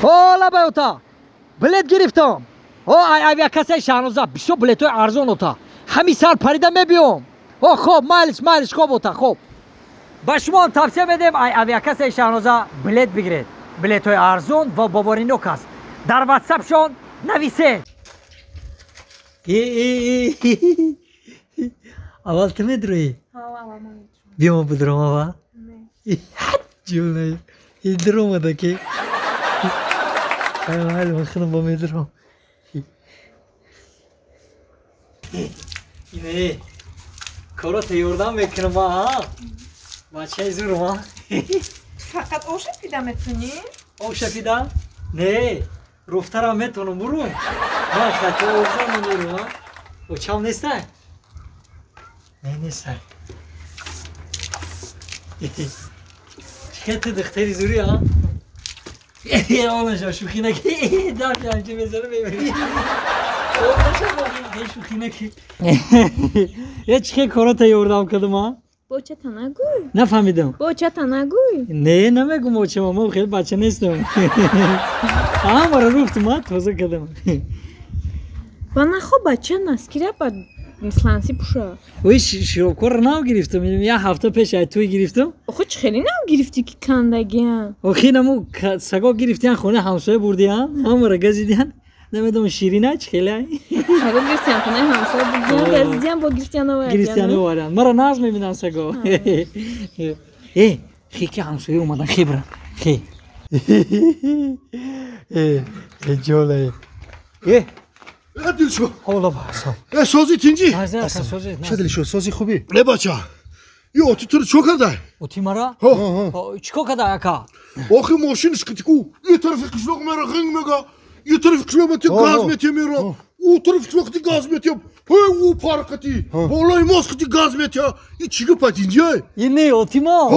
Ҳола баёта. Билет гирифтам. О, ай авиакассаи Шаҳноза бисёр билетҳои арзон ота. Ҳамин сар парида мебиём. О, хоб, майлиш, майлиш, хоб ота, хоб. Ба шумо тавсия медем ай авиакассаи Шаҳноза билет бигиред. Билетҳои арзон ва боваринок аст. Дар ватсапшон нависед. Аввал ту медроӣ? Биё ма бидром аввал. Ҷонай, идромада ки. Ай, ман худам бо медром. Ине, корота ёрдам мекунам, а? Бачаи зурм, а? Фақат оша пида метунӣ? Оша пида? Не, руфтарам метонам, бурум. Ман хато озам мерум, а? Очам нестай? Не, нестай. Чӣ ту духтари зурӣ, а? Олаша шӯхӣ накӣ, дафи ҳамчи мезанам мебарӣ. Олаша шӯхӣ накӣ. Е чӣ корота ёрдам кардам, а? Бочата нагӯй. Нафаҳмидам. Бочата нагӯй. Не, намегум очама, ман хеле бача нестам. Ҳамаро руфтум, а, тоза кардам. Ба нахо бача наскира ба сланси пуша. Ой, широкорро нав гирифтам, як ҳафта пеш ай туй гирифтам. Охо чӣ хеле нав гирифтӣ ки кандагиам? Охи наму саго гирифтиян, хонаи ҳамсоя бурдиян, ҳамаро газидиян. Намедонам ширина чӣ хеле ай. Саго гирифтиян, хонаи ҳамсоя бурдиян, газидиян, бо гирифтиян овардиян. Гирифтиян овардиян. Маро нағз мебинанд саго. Э, хе ки ҳамсоя омадан, хе бира. Хе. Э, ҷолай. Э, дилшо. Ҳола баҳсам. Э, сози тинҷӣ? Сози. Ча дилшо, сози хубӣ? Не бача. И оти туро чо кардай? Оти мара? Чӣ кор кардай ака? Охи мошинаш қитику, и тарафи қишлоқ мера ғинг мега, и тарафи қишлоқ мети газ мети мера, у тарафи қишлоқ ти газ мети, ҳей у парқати, болои мост қити газ мети, и чӣ гапа тинҷай? И не, оти ма.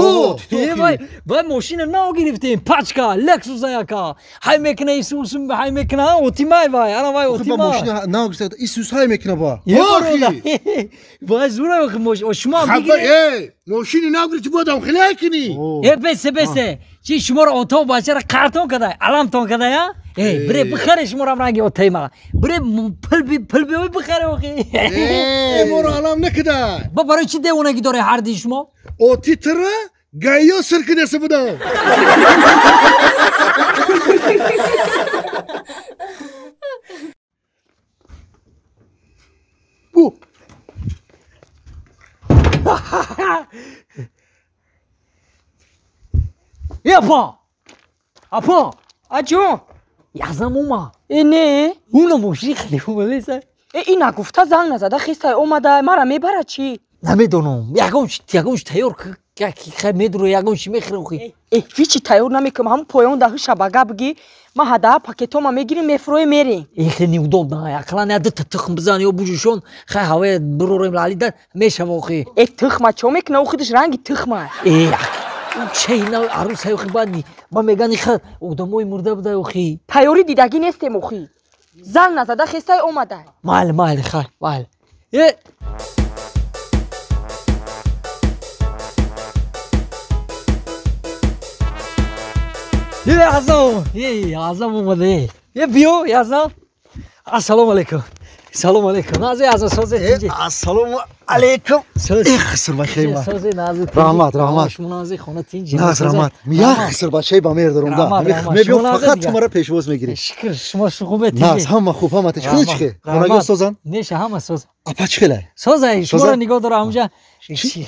Э, вай, вай мошина нав гирифтем, пачка, Лексус ака. Ҳай мекуна Исус, ҳай мекуна, оти май вай, ана вай оти ма. Мошина нав гирифта, Исус ҳай мекуна ба. Вай зура охи мошина, шумо бигиред. Э, мошини нав гирифти бодам хеле ҳай кунӣ. Э, бесе, бесе. Чи шуморо отов бачара қартон кадай, аламтон кадай, а? Э, бире бихаре шуморо ранги отаи ма. Бире пул биёй бихаре охи. Э, моро алам накидай. Ба барои чӣ девонагӣ доред ҳарди шумо? Оти тира гайё сир кидаса будам. Бу. Е, апа! Апа! Аҷон! Язам ума. Э, не? Уна мошини хеле омадеса. Э, ин нагуфта занг назада хистай омада, мара мебара чӣ? Намедонам. Ягон ягон тайёр хай медуро, ягон чи мехӯрам хи. Э, ҳичи тайёр намекунам, ҳамун поён даҳи шабага бигӣ, ман ҳадаҳа пакетома мегирим, мефурӯем, мерем. Э, хеле неудобно, ақаллан як дута тухм бизан ё буҷушон, хай ҳавоя бирорем лалида мешава охи. Э, тухма чо мекуна, ӯ худаш ранги тухма. Э, чейна арӯсай охи баъд ба меган иха одамои мурда будай охи. Тайёрӣ дидагӣ нестем охи. Занг назада хестай омадай. Майли, майли, хай, майли. Э, Е, Азам, е, Азам омада. Е, биё, Азам. Ассалому алайкум. Салом алейкум. Нази Азам созе тинҷи. Ассалому алейкум. Эх, хисрбачаи ман. Созе нази. Раҳмат, раҳмат. Шумо нази хона тинҷи. Наз раҳмат. Як хисрбачаи ба меҳр дорум да. Мебиём фақат ту мара пешвоз мегирӣ. Шукр, шумо хубе тинҷи. Наз, ҳама хуб, ҳама тинҷ. Худ чӣ? Хонагиҳо созанд? Неша, ҳама соз. Апа чӣ хеле? Созай, шуморо нигоҳ дорам ҳамҷа.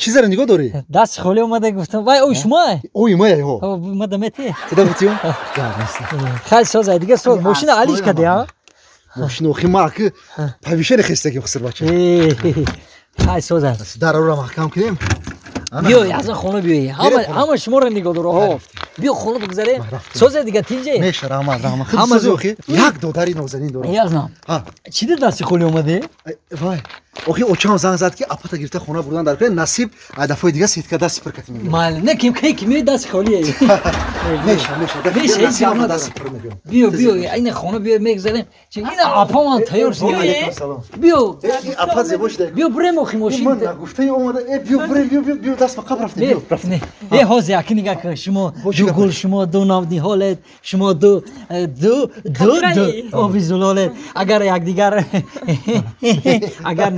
Чизаро нигоҳ дорӣ? Даст холӣ омада гуфтам. Вай, ой шумо? Ой мая, ҳо. Мада мети? Тида метиём? Хай созай, дига соз. Мошина алиш кади, а? Мошина охи ма ки павишери хестагим хисрбача. Хай созай. Дарора маҳкам кунем. Биё, язан хона биёй. Ҳама шуморо нигоҳ дора. Ҳо. Биё хона бигзарем. Созай дига тинҷе. Меша, раҳмат, раҳмат. Худ сози охи. Як додари нозанин дорам. Язнам. Чӣ дасти холӣ омадӣ? Вай. Охи очам занг зад ки апата гирифта хона бурдан дар кӯ насиб дафои дига сетка даст пур кати мегирам. Майли, не ким ки ки даст холие. Меша, меша. Меша, даст пур мегирам. Биё, биё, ина хона биё мегзарем. Чи ина апа ман тайёр шуд. Биё. Апа зебо шуда. Биё бурем охи мошин. Ман нагуфтаи омада. Э биё бурем, биё, биё, биё даст ба қабр рафтем. Биё, рафтем. Э ҳозир яки нига ки шумо ду гул, шумо ду навниҳолед, шумо ду ду ду ду оби зулолед. Агар якдигар агар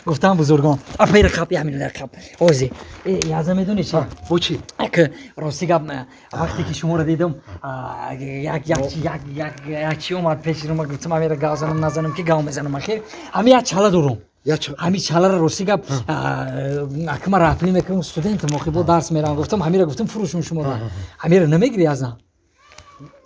гуфтам бузургон апаи рақаб як миллион рақаб ози яза медони чи бо чи ак рости гап вақте ки шуморо дидам як як як як як чи омад пеши ма гуфтам амира гав занам назанам ки гав мезанам ахир ҳами як чала дорум ҳами чаларо рости гап акма раҳпулӣ мекунам студентам охи бо дарс мерам гуфтам ҳамира гуфтам фурӯшум шуморо ҳамира намегири яза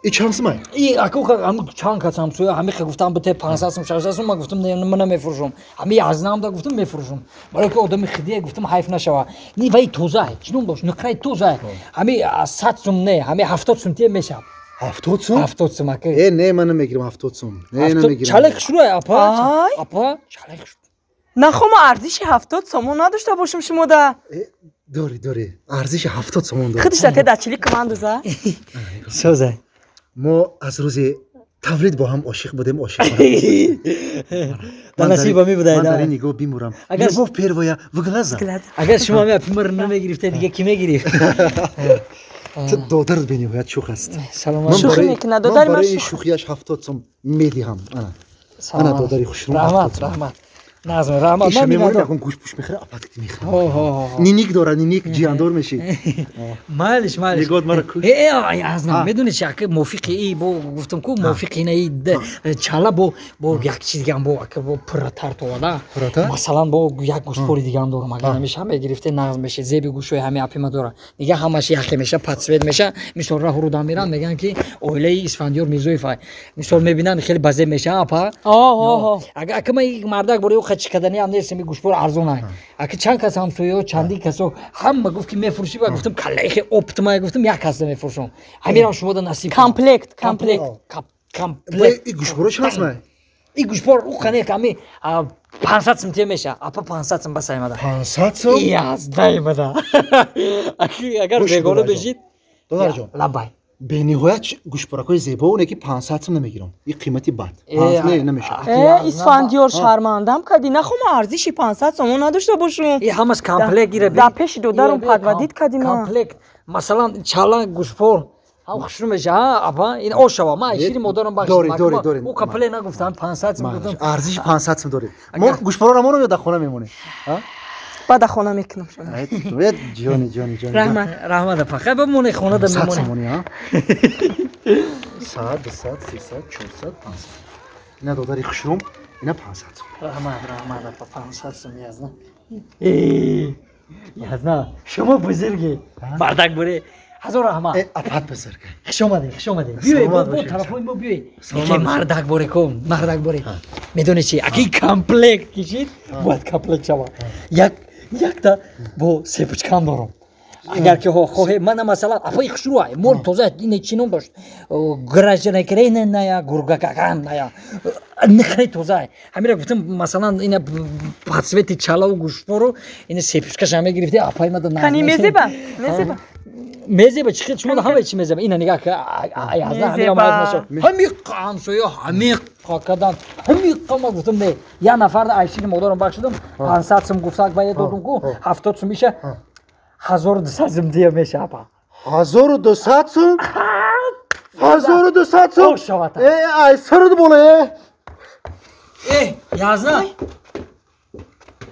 И чанд сумай? И аку ҳам чанд кас ҳамсоя ҳами ха гуфтам бите 500 сум 600 сум ма гуфтам не ман намефурӯшам. Ҳами язнам да гуфтам мефурӯшам. Барои ки одами хидия гуфтам ҳайф нашава. Ни вай тоза, чӣ ном дошт? Нуқраи тоза. Ҳами 100 сум не, ҳами 70 сум тия мешавад. 70 сум? 70 сум ака. Э не ман намегирам 70 сум. Не намегирам. Чале хушрӯй апа? Апа, чале хушрӯй. Нахома арзиши 70 сомон надошта бошам шумо да. Дори, дори. Арзиши 70 сомон дори. Худиш да те да чили командуза. Соза. Мо аз рӯзи тавлид бо ҳам ошиқ будем, ошиқ. Ба насиба мебудай. Ман дар ин нигоҳ бимурам. Любовь первая в глаза. Агар шумо ҳами апимаро намегирифте, дига ки мегирифт? Ту додарат бениҳоят шӯх аст. Саломат. Шӯхӣ мекунад, додари ман барои ин шӯхияш 70 сом медиҳам. Ана. Ана додари хушрӯм. Раҳмат, раҳмат. Назм, раҳмат. Иша мемонем, ягон гӯшпӯш мехӯра, апат мехӯра. Ниник дора, ниник ҷияндор мешӣ. Майлиш, майлиш. Нигоҳ мара куш. Э, азнам, медонӣ чи ака мувофиқи и бо гуфтам ку мувофиқи ина и чала бо як чиз дигам бо ака бо пурратар товада. Масалан бо як гӯшпори дигам дорам, агар намеша мегирифте нағз меши, зеби гӯшои ҳами апима дора. Дига ҳамаш яхе меша, подсвет меша. Мисол раҳу рудам меран, меган ки оилаи Исфандиёр Мирзоев ай. Мисол мебинан хеле базеб меша апа. Агар ака ма мардак бори чӣ кардани ҳам нест, ми гӯшпор арзон ай. Аки чанд кас ҳамсояҳо, чанди касо ҳама гуфт ки мефурӯшӣ, ва гуфтам каллаи оптимай, гуфтам як касда мефурӯшам. Ҳамирам шумо да насиб. Комплект, комплект. Комплект. И гӯшпоро чанд сум ай? И гӯшпор ӯ қане ами 500 сум тия меша. Апа 500 сум басаймада. 500 сум? Яздаимада. Аки агар бегона бешид. Додарҷон. Лабай. Бениҳоят гӯшпоракҳои зебо, оне ки 500 сум намегирам. И қимати бад. Не, намешавад. Э, Исфандиёр шармандам кардӣ. Нахома арзиши 500 сомон надошта бошум. И ҳамаш комплект гира. Дар пеши додарум падвадид кардӣ ма. Комплект. Масалан, чала гӯшпор. Ҳам хушрӯ меша, ҳа, апа? Ин ошава. Ман шири модарам бахшидам. Дори, дори, дори. Ӯ комплект нагуфтам, 500 сум гуфтам. Арзиши 500 сум дори. Мо гӯшпорро монем ё дар хона мемонем? Ба хона мекунам шумо. Ҷони, ҷони, ҷони. Раҳмат. Раҳмат апа. Хай бимоне хона да мемонем. 100 сомонӣ, ҳа? 100, 200, 300, 400, 500. Ина додари хушрӯм, ина 500 сом. Раҳмат, раҳмат апа, 500 сом язна. Э, язна, шумо бузургӣ. Мардак буре. Ҳазор раҳмат. Э, апат бузургӣ. Хуш омадед, хуш омадед. Биёед, бо тарафҳои мо биёед. Яке мардак боре ку, мардак боре. Медонед чи? Аки комплект кишид, бояд комплект шавад. Як якта бо сепучкам дорам. Агар ки хоҳе, мана масалан, апаи хушрӯ ай, мол тоза, ине чӣ ном дошт? Гражданакреная, гургакаканая. Нихраи тоза ай. Ҳамира гуфтам, масалан, ина подсвети чалаву гӯшпору, ина сепучкаша мегирифте, апаи мада нағз. Кани мезеба? Мезеба. Мезеба, чӣ хел шумо ҳамаи чӣ мезеба? Ина нигаҳ ка, язда ҳамира маз нашав. Ҳами ҳамсоя, ҳами қакадан, ҳами қама гуфтам не. Я нафар айшини модарам бахшидам, 500 сум гуфтак ба додум ку, 70 сум меша, 1200 сум дия меша апа. 1200 сум? 1200 сум? Ошавата. Э, ай сард боло, э. Э, язна.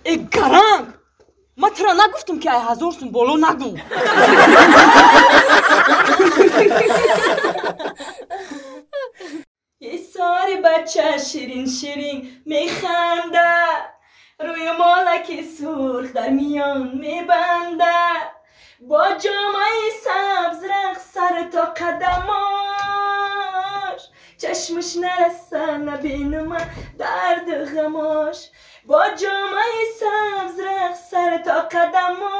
Э, гаранг. Ман туро нагуфтам ки ай 1000 сум боло нагӯ. Сори бача ширин ширин механда, рӯи молаки сурх дар миён мебанда, бо ҷомаи сабз рақс сар то қадамош, чашмаш нараса набинума дарду ғамош, бо ҷомаи сабз рақс сар то қадамош,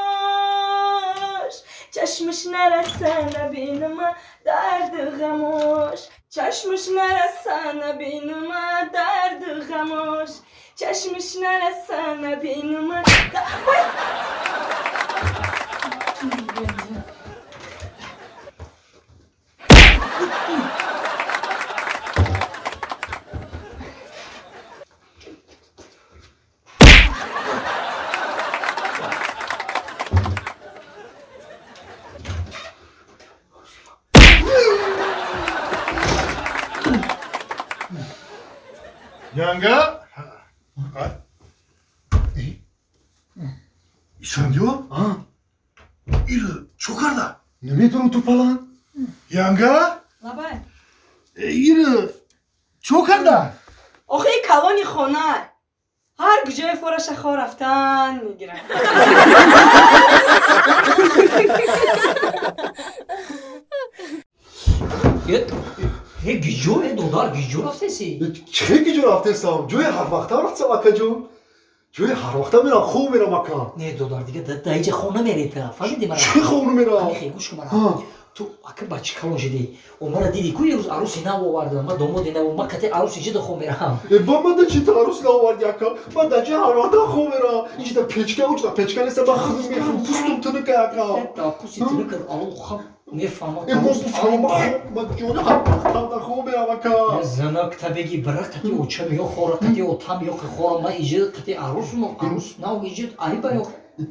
чашмаш нараса набинума дарду ғамош, чашмаш нараса набинума дарду ғамош, Чашмаш нараса набинума. Янга? Исфандиё? Ира чӣ карда? Намедонам ту палан. Янга? Лабай. Ира чӣ карда? Охи калони хона. Ҳар куҷое фораша хор рафтан мегирад. Гиҷо додар, гиҷо рафтеси? Чӣ гиҷо рафтесам? Ҷои ҳарвақта рафтсам, акаҷон. Ҷои ҳарвақта мерам, хоб мерам, ака. Не, додар, дига да иҷа хоб намерета. Фаҳмиди мара? Чӣ хоб намерам? Гӯш кун мара. Ту ака бачи калон шидӣ. О мара дидӣ ку рӯз аруси нав овардам, ма домоди нав, ма кате аруси ҷида хоб мерам. Э, ба ман да чи та аруси нав оварди, ака? Ман да ҷои ҳарвақта хоб мерам. Инҷа печка, уҷа печка нест, ман худам мехӯрам, пустум тунука, ака. Да пусти тунука, алло хаб мефаҳмам. Э, мо фаҳмам, ман ҷони ҳарвақта хоб мерам, ака. Занак та беги бара қати очам ё хора, қати отам ё хора, ма иҷа қати арус, мо арус нав иҷа айба ё.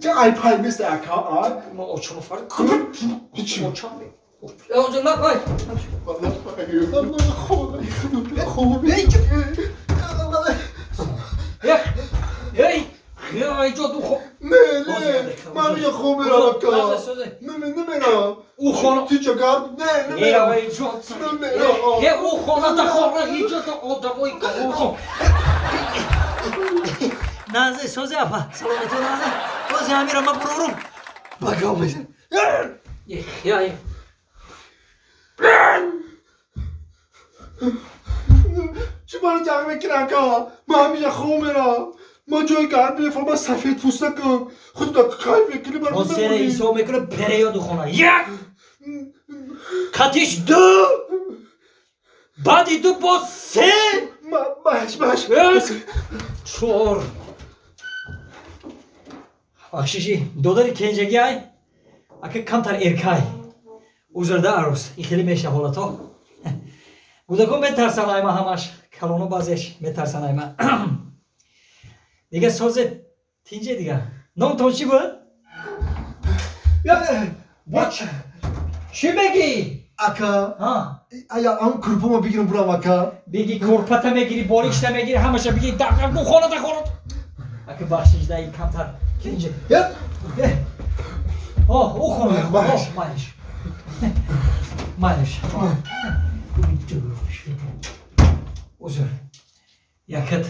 Ча айб нест, ака, а? Ма очам фар. Ҳичи. Очам. Э, на, ай. Эй, эй, ҷо ду хо. Не, не, ман я хоб мерам, ака. Не, намерам. У хона. Ти ча гард? Не, намерам. Эй, ҷо. Намерам. Е, у хона та хора, иҷо та одамои калон. Назе, созе апа. Саломато назе. Озе амира ма бурурум. Багав мезан. Я, я. Чӣ маро ҷанг мекунӣ, ака? Ман ҳамеша хоб мерам. Ман ҷои гарм мефаҳмам, ман сафед пӯстакам. Худо кайф мекунӣ, ман Мо сере ҳисоб мекунам, переёду хона. Як! Катиш ду! Баъди ду боз се! Маш, маш. Чор. Бахшиши, додари кенҷагӣ ай, ака камтар эркай. Узрда арӯс, ин хеле меша ҳолато. Кӯдакон метарсанд айма ҳамаш, калоно баъзеш метарсанд айма. Дига созе тинҷе дига. Номтон чӣ буд? Чӣ мегӣ? Ака, ая ам курпамо бигирам бурам, ака. Биги курпата мегири, болишта мегири, ҳамаша биги, хонада хонада. Ака бахшиш да ин камтар кенҷе. О, ӯ хона. Майш. Майш. Узр. Якат.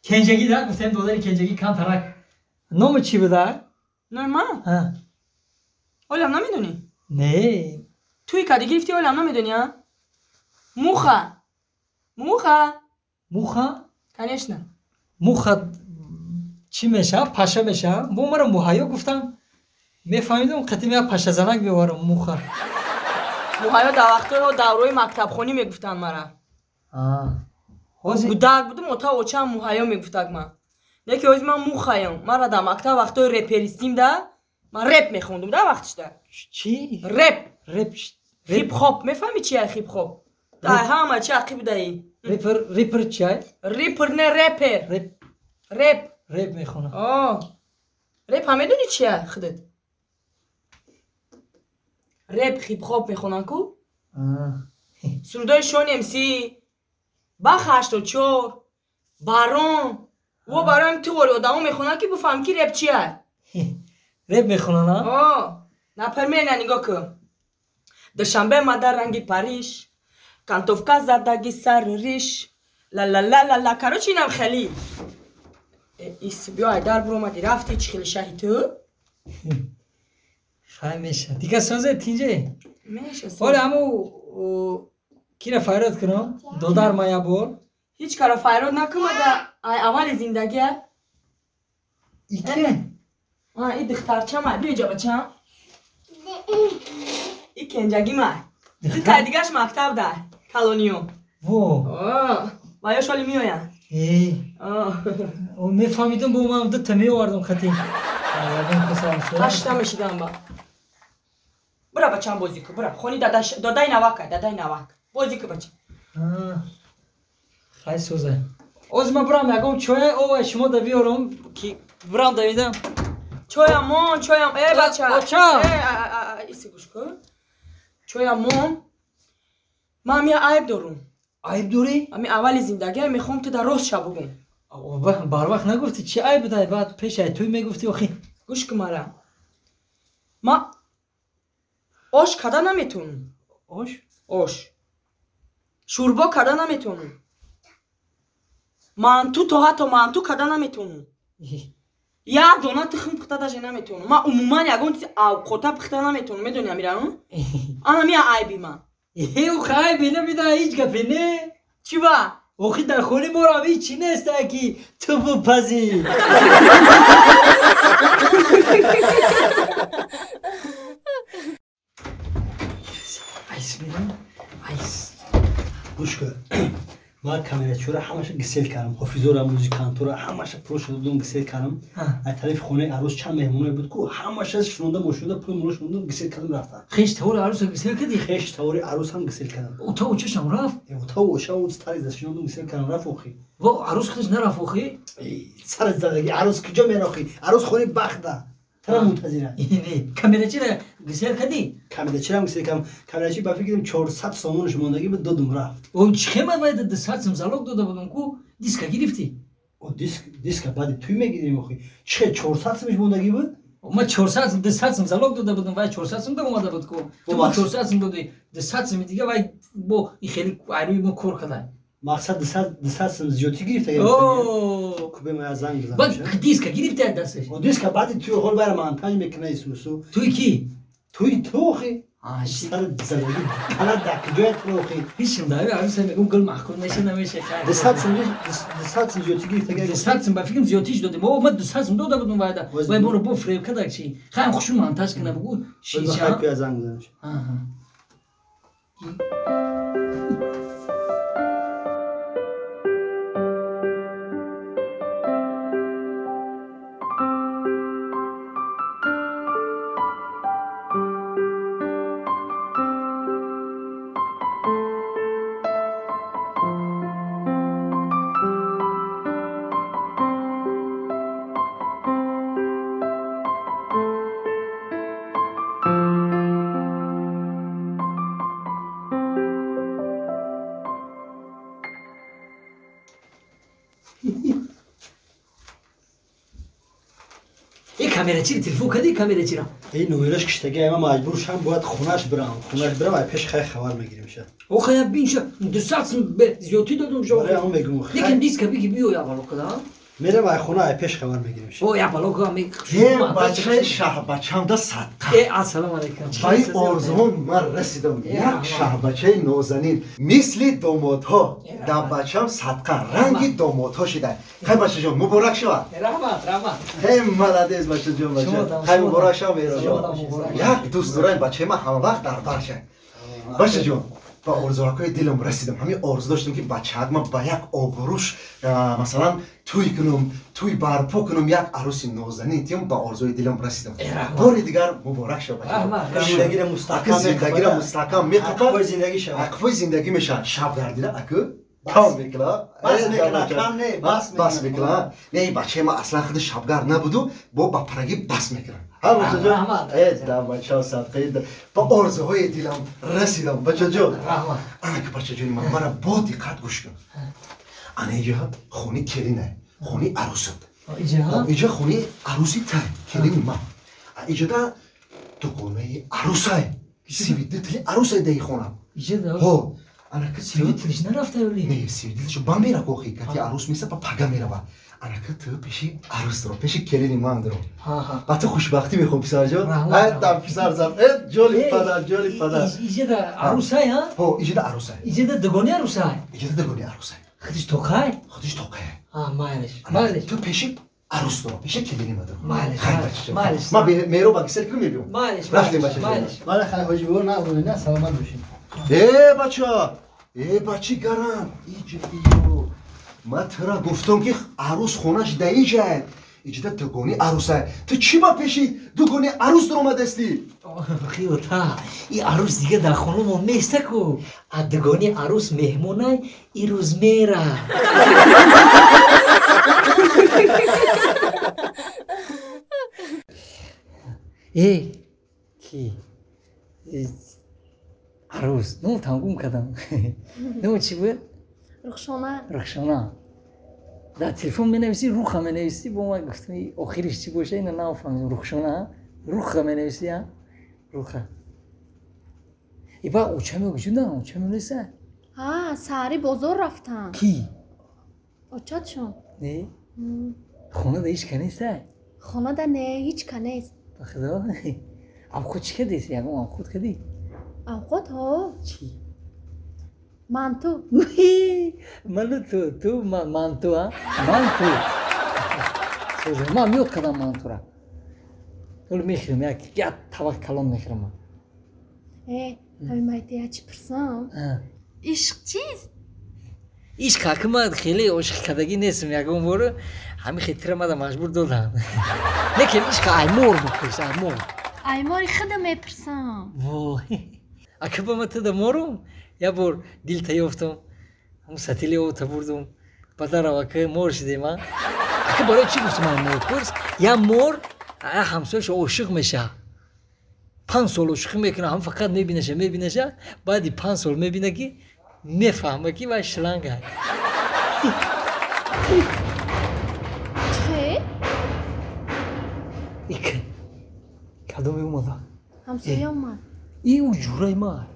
Кенҷагӣ да гуфтем додари кенҷагӣ камтарак. Номи чӣ буда? Номи ман? Олам намедонӣ? Не. Туи кади гирифтӣ олам намедонӣ, а? Муха. Муха. Муха? Конечно. Муха чӣ мешавад? Паша мешавад? Бо маро муҳайё гуфтам. Мефаҳмидам қатим як пашазанак меоварам муха. Муҳайё дар вақтҳои давраи мактабхонӣ мегуфтанд мара. Гудак будум, ота очаам муҳайё мегуфтак ман. Леки ҳозир ман мухаём. Мара дар мактаб вақтҳои реперистим да, ман реп мехондум да вақтишда. Чӣ? Реп. Реп. Хип-хоп. Мефаҳмӣ чи ай хип-хоп? Дар ҳама чи ақиб будаи. Репер, репер чи ай? Рипер не репер. Реп. Реп. Реп мехонам. О. Реп ҳам медонӣ чи ай худат? Реп хип-хоп мехонанд ку? Сурудои Шон МС, Бах 84, Барон. Во бароям туғори одамо мехонанд ки бифаҳм ки реп чи ай. Реп мехонанд, а? О. Например, на нигоҳ кун. Душанбе ма дар ранги Париж, кантовка задаги сари риш, ла ла ла ла ла. Короче, инам хеле. Ис биё айдар буромади рафти чӣ хеле шаҳи ту? Хай меша. Дига созе тинҷе? Меша. Оле ҳаму кира файрод кунам? Додар ма як бор. Ҳеҷ кара файрод накун мада ай аввали зиндагия. Ике? А, и духтарча ма, биё иҷа бачам. И кенҷагӣ ма. Ду тай дигаш мактаб дар калониё. Во. О, ва ё шоли меоянд. Мефаҳмидам, бо ман дута меовардам хати. Ҳашта мешидам ба. Бура бачам бозӣ ку, бура. Хони дадаи навак, дадаи навак. Бозӣ ку бача. Хай сӯза. Оз ман бурам ягон чоя ова шумо да биёрам ки бурам давидам. Чоя мон, чоям, э бача. Бача. Э, иси гӯш кун. Чоя мон. Ман я айб дорум. Айб дорӣ? Ами аввали зиндагӣ мехоҳам ту дар рост ша бугум. Барвақт нагуфтӣ чи айб будай, баъд пеш ай туй мегуфтӣ охи. Гӯш кун мара. Ма ош када наметавонам. Ош? Ош. Шӯрбо када наметавонам. Манту то ҳатто манту када наметавонам. Як дона тухм пухта даже наметавонам. Ман умуман ягон чизи авқота пухта наметавонам. Медонӣ амирану? Ана мия айби ман. Охи айби набида ҳеҷ гапе не? Чӣ ба? Охи дар хони морам ҳеҷ чӣ неста ки ту бупазӣ. Айс мерам, айс. Гӯш кун. Ман камерачура ҳамаша гисел кардам, ҳофизора, музикантора ҳамаша пулошо додум гисел кардам. Аз тарафи хонаи арӯс чанд меҳмоное буд ку ҳамаша шунонда мошинда пули муло шунондам гисел кардам рафтам. Хеш тавори арӯса гисел кардӣ? Хеш тавори арӯс ҳам гисел кардам. Ута очашам рафт? Ута оча тари зашинондум гисел кардам рафт охи. Во арӯс худаш нарафт охи? Сари задаги арӯс куҷо мерохи? Арӯс хонаи бахта. Тара мунтазира. Не, камерачира гисел кардӣ? Камерачирам гисел кардам. Камерачи ба фикрим 400 сомонаш мондагӣ буд додум рафт. О чихема вай 200 сом залог дода будум ку диска гирифтӣ? О диска баъди туй мегирем охи. Чихе 400 сомиш мондагӣ буд? Ма 400 сом 200 сом залог дода будум вай 400 сом даромада буд ку. Ту 400 сом додӣ 200 соми дига вай бо и хеле айрӯи мо кор кадай. Мақсад 200 сом зиёдтӣ гирифта. Кубе ма занг бизанам. Баъд диска гирифти аз дасташ? О диска баъди туй хол байра монтаж мекунад исусу. Туй ки? Туй ту охи. Сар задаги кала дар куҷоя ту охи? Ҳичим дави арӯса мегум гул маҳкум неша намеша. 200 сом зиёдтӣ гирифта. 200 сом ба фикрам зиёдтиш додем. О ма 200 сом дода будум вайда. Вай моро бо фиреб кардак чи. Хаем хушу монтаж кана бугу. Шиша. Куя занг бизанам. Аҳа. Камерачи телефон кардӣ камерачиро? Ин номераш киштаги ама маҷбур шам бояд хонаш барам. Хонаш барам ай пеш хай хабар мегирем ша. Охе я бин ша 200 сом зиёдтӣ додум ша. Барои ҳамон мегум. Лекин диска биги биё я бало када. Мерам ай хона ай пеш хабар мегирем ша. О я бало ка ме. Е бачаи шаҳбачамда садқа. Э ассалому алайкум. Ба ин орзуҳом ман расидам. Як шаҳбачаи нозанин мисли домодҳо дар бачам садқа ранги домодҳо шида. Хай бачаҷон муборак шавад. Раҳмат, раҳмат. Хай молодец бачаҷон бача. Хай муборак шав меҳроҷон. Як дӯст дорам бачаи ман ҳама вақт дар барша. Бачаҷон ба орзуҳои дилам расидам. Ҳамин орзу доштам ки бачаак ман ба як обрӯш масалан туй кунам, туй барпо кунам, як арӯси нозанин тиём ба орзуи дилам расидам. Бори дигар муборак шав бачаҷон. Зиндагиро мустаҳкам зиндагиро мустаҳкам меқапад. Ақфои зиндагӣ шавад. Ақфои зиндагӣ мешавад. Шаб гардида аку кам мекунад. Бас мекунад, кам не, бас бас мекунад. Не, ин бачаи ман аслан худи шабгард набуду, бо ба парагӣ бас мекунад. Ҳа бачаҷон? Э, да бача садқаи ба орзуҳои дилам расидам бачаҷон. Ана ки бачаҷони ман мара бо диққат гӯш кун. Ана иҷа хони келина, хони арӯсат. Иҷа хони арӯси тай, келини ман. Иҷада дугонаи арӯсай. Сивидитли арӯсай даи хонам. Ҳо. Анака сивидитлиш нарафта ёли? Не, сивидитлиш ба мера охи, кати арӯс меса ба пага мерава. Анака ту пеши арӯс дро, пеши келини ман дро. Ба ту хушбахтӣ мехоҳам писарҷон. Ай да писар зад. Э ҷоли падар, ҷоли падар. Иҷада арӯсай, ҳа? Ҳо, иҷада арӯсай. Иҷада дугони арӯсай. Иҷада дугони арӯсай. Худиш тоқай? Худиш тоқай. А, майлиш. Майлиш. Ту пеши арӯс дро, пеши келини ман дро. Майлиш. Майлиш. Ман меро ба кисел кунам мебиём. Майлиш. Рафтем бачаҷон. Майлиш. Мана хай ҳоҷи бобо нағзонед, на саломат бошед. Э бача, э бачи гарам, иҷа биё. Ман тура гуфтам ки арӯс хонаш даиҷа. Иҷида дугони арӯса. Ту чӣ ба пеши дугони арӯс дуромадастӣ? Охи ота, и арӯс дига дар хонамон неста ку. А дугони арӯс меҳмонай, и рӯз мера. Э, ки? Арӯс. Ну, там гум кардам. Ну, чӣ буд? Рухшона. Рухшона. Дар телефон менависӣ, руха менависӣ, бо ман гуфтам охириш чӣ боша, ина нафаҳмидам. Рухшона, руха менависӣ, а? Руха. И ба очаме куҷуда? Очаме неста? Ҳа, саҳари бозор рафтам. Ки? Очатшон. Не? Хонада ҳеч ка неста? Хонада не, ҳеч ка нест. Ба худо? Авқот чӣ кардеси? Ягон авқот кардӣ? Авқот ҳо. Чӣ? Манту. Ману ту, ту манту, а? Манту. Ман ёд кардам мантура. Ҳоло мехӯрам, як табақ калон мехӯрам ман. Э, ҳамин майте я чӣ пурсам? Ишқ чист? Ишқ аки ман хеле ошиқ кардагӣ нестам ягон бор, ҳамин хитира мада маҷбур додам. Лекин ишқ аймор бипурс, аймор. Аймори худа мепурсам. Вой. Аки ба ман туда морум? Я бор дилта ёфтам, ҳамун сатили обта бурдум, падарам ака мор шидем, а? Ака барои чӣ гуфтам ман мор пурс? Я мор ҳамсояш ошиқ меша. 5 сол ошиқӣ мекуна, ҳам фақат мебинаша, мебинаша, баъди 5 сол мебина ки мефаҳма ки вай шланга. Чӣ? Ик. Кадоме омада? Ҳамсоя омад. И ӯ ҷураи ман.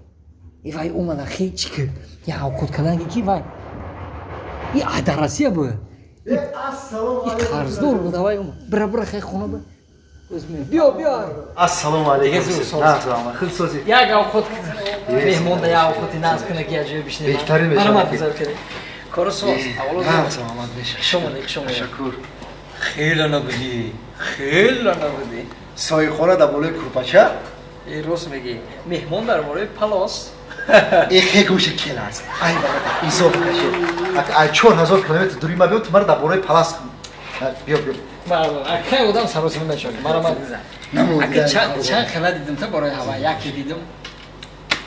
И вай омада хе чӣ ки? Я авқот карданги ки вай? И дар Россия буд. Э, ассалому И қарздор буд, вай омад. Бира, бира, хе хона бир. Биё, биё. Ассалому алайкум. Хуб созӣ. Як авқот меҳмонда як авқоти наз куна ки як ҷое бишинем. Беҳтарин мешавад. Марҳамат гузар кунед. Кору соз. Аввало саломат бошед. Хуш омадед, хуш омадед. Ташаккур. Хеле набудӣ. Хеле набудӣ. Соҳибхона дар болои курпача? Э, рост мегӣ. Меҳмон дар бораи палос. Э, хе гӯша кел аст. Ай бародар, изоф кашед. Ай 4000 километр дури ма биё, ту мара дар бораи палас. Биё, биё. Акай одам саросима мешавад. Марҳамат гузар. Ака чанд хела дидам та барои ҳава, яке дидам.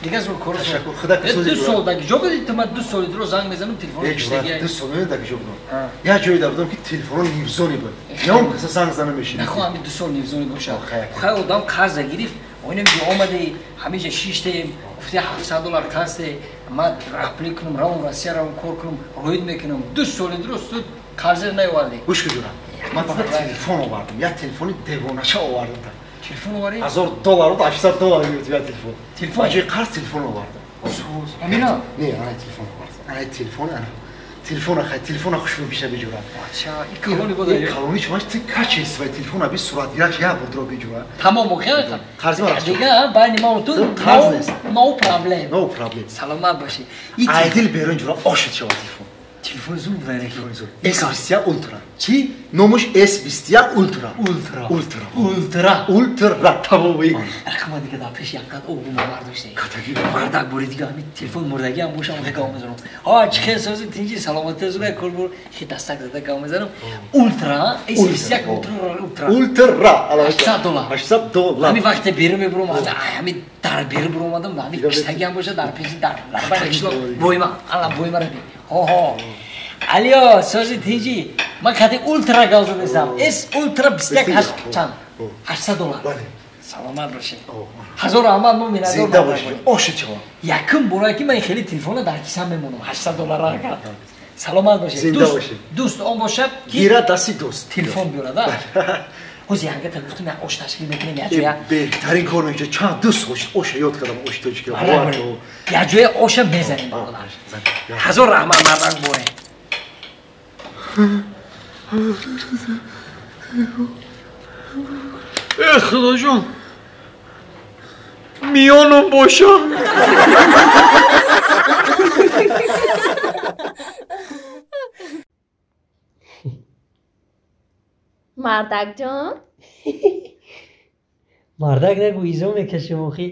Дигар зур кору Ташаккур. Худо ки 2 сол дар ҷо будӣ ту, ман 2 соли дуро занг мезанам, телефон киштагӣ. 2 сол дар ҷо будам. Як ҷое дар будам ки телефон нивзони буд. Ям каса занг зана мешид. Нахо ҳамин 2 сол нивзони бошад. Хай одам қарза гирифт, оинам ки омади, ҳамиҷа шиштем, гуфти $700 қарзе, ман раҳпулӣ кунам, равам Россия равам кор кунам, роид мекунам. 2 соли дуруст ту қарза наовардӣ. Гӯш кун ҷурам. Ман телефон овардам, як телефони девонаша овардам. Телефон овардӣ? $1000 $800 гирифтам як телефон. Телефон? Ба ҷои қарз телефон овардам. Ҳамина? Не, ана телефон овардам. Ана телефон, ана. Телефона хай, телефона хушбу биша биҷура. Бача, и калони буда. И калони чумаш ти качествои телефона би суратгираш як бурдро биҷура. Тамом охир. Қарзи мара. Дига байни ма ту қарз нест. No problem. No problem. Саломат бошӣ. Ай дил берун ҷура ошид шава телефон. Телефон зуд буд, телефон зуд. S21 Ultra. Чӣ? Номаш S21 Ultra. Ultra. Ultra. Ultra. Ultra. Тамом. Рақама дига дар пеш якқад обу мабардоште. Мардак бори дига ҳамин телефон мурдагӣ ҳам бошам гав мезанам. Ҳа, чӣ хел сози тинҷи саломатӣ зуд кор бур хи дастак зада гав мезанам. Ultra S21 Ultra. Ultra. $800. $800. Ҳамин вақте берун мебурам, ҳамин дар берун буромадам, ҳамин киштагӣ ҳам боша дар пеши дар бойма, ала бойма раби. Ҳо. Алло, сози тинҷи. Ман хати Ultra гав задасам. S Ultra 21 чанд? $800. Бале. Саломат бошед. Ҳазор раҳмат, мо миннатдор. Зинда бошед. Ошид шава. Якум бора ки ман хеле телефона дар кисам мемонам. $800 ка. Саломат бошед. Зинда бошед. Дӯст он бошад ки гира дасти дӯст. Телефон биёрад, а? Ҳози янга гуфтам як ош ташкил мекунем як ҷоя. Беҳтарин кор мекунед. Чанд дӯст бошед. Оша ёд кардам, ош тоҷикӣ. Як ҷоя оша мезанем бародар. Ҳазор раҳмат мардак боре. Э, худоҷон, миёнам боша. Мардакҷон? Мардак нагу, изо мекашем охи.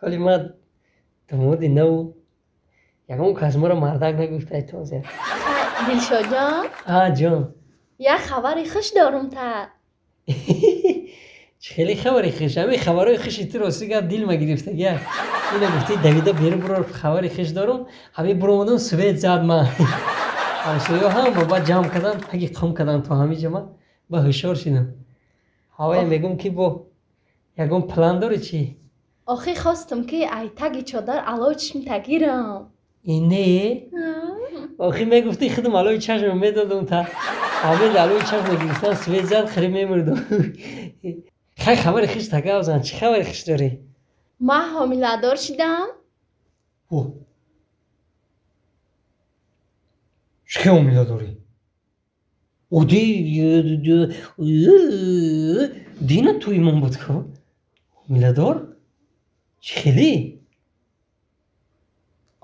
Ҳоли ман домоди наву ягон кас маро мардак нагуфтай тоза. Дилшодҷон? А, ҷон. Як хабари хуш дорум та. Чӣ хеле хабари хуш? Ҳамин хабарҳои хуши ту рости гап дилма гирифтагия. Ина гуфти давида берун бурор хабари хуш дорум. Ҳамин буромадам свет зад ма. Ҳамсояҳо ҳама баъд ҷамъ кардан, таги қум кардан то ҳамин ҷа ма ба ҳушёр шидам. Ҳавае мегӯм ки бо ягон план дорӣ чӣ? Охи хостум ки ай таги чодар алои чишмта гирам. Не? Охи мегуфти худам алои чашма медодам та. Ҳамин алои чашма гирифтан свет зад хири мемурдам. Хай хабари хуш тагав зан, чӣ хабари хуш дорӣ? Ман ҳомиладор шидам. Чӣ ҳомиладорӣ? Оди дина ту имон буд ку? Ҳомиладор? Чӣ хеле?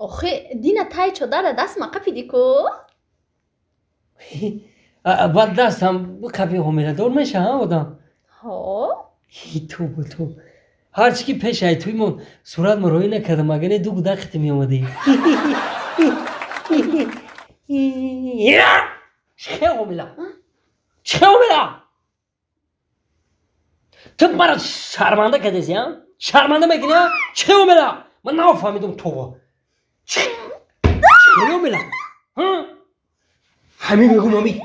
Охи дина таи чодара дастма қапиди ку? Баъд дастам қапи ҳомиладор мешава одам? Ҳо. Тобо тоб. Ҳарчи ки пеш ай туимон сурат муроӣ накардам, агар не ду гудақите меомадӣ. Чӣ ҳомила? Чӣ ҳомила? Ту мара шарманда кардеси, а? Шарманда мекунӣ, а? Чӣ ҳомила? Ман нафаҳмидам тобо. Чӣ ҳомила? Ҳамин мегӯм ҳамин.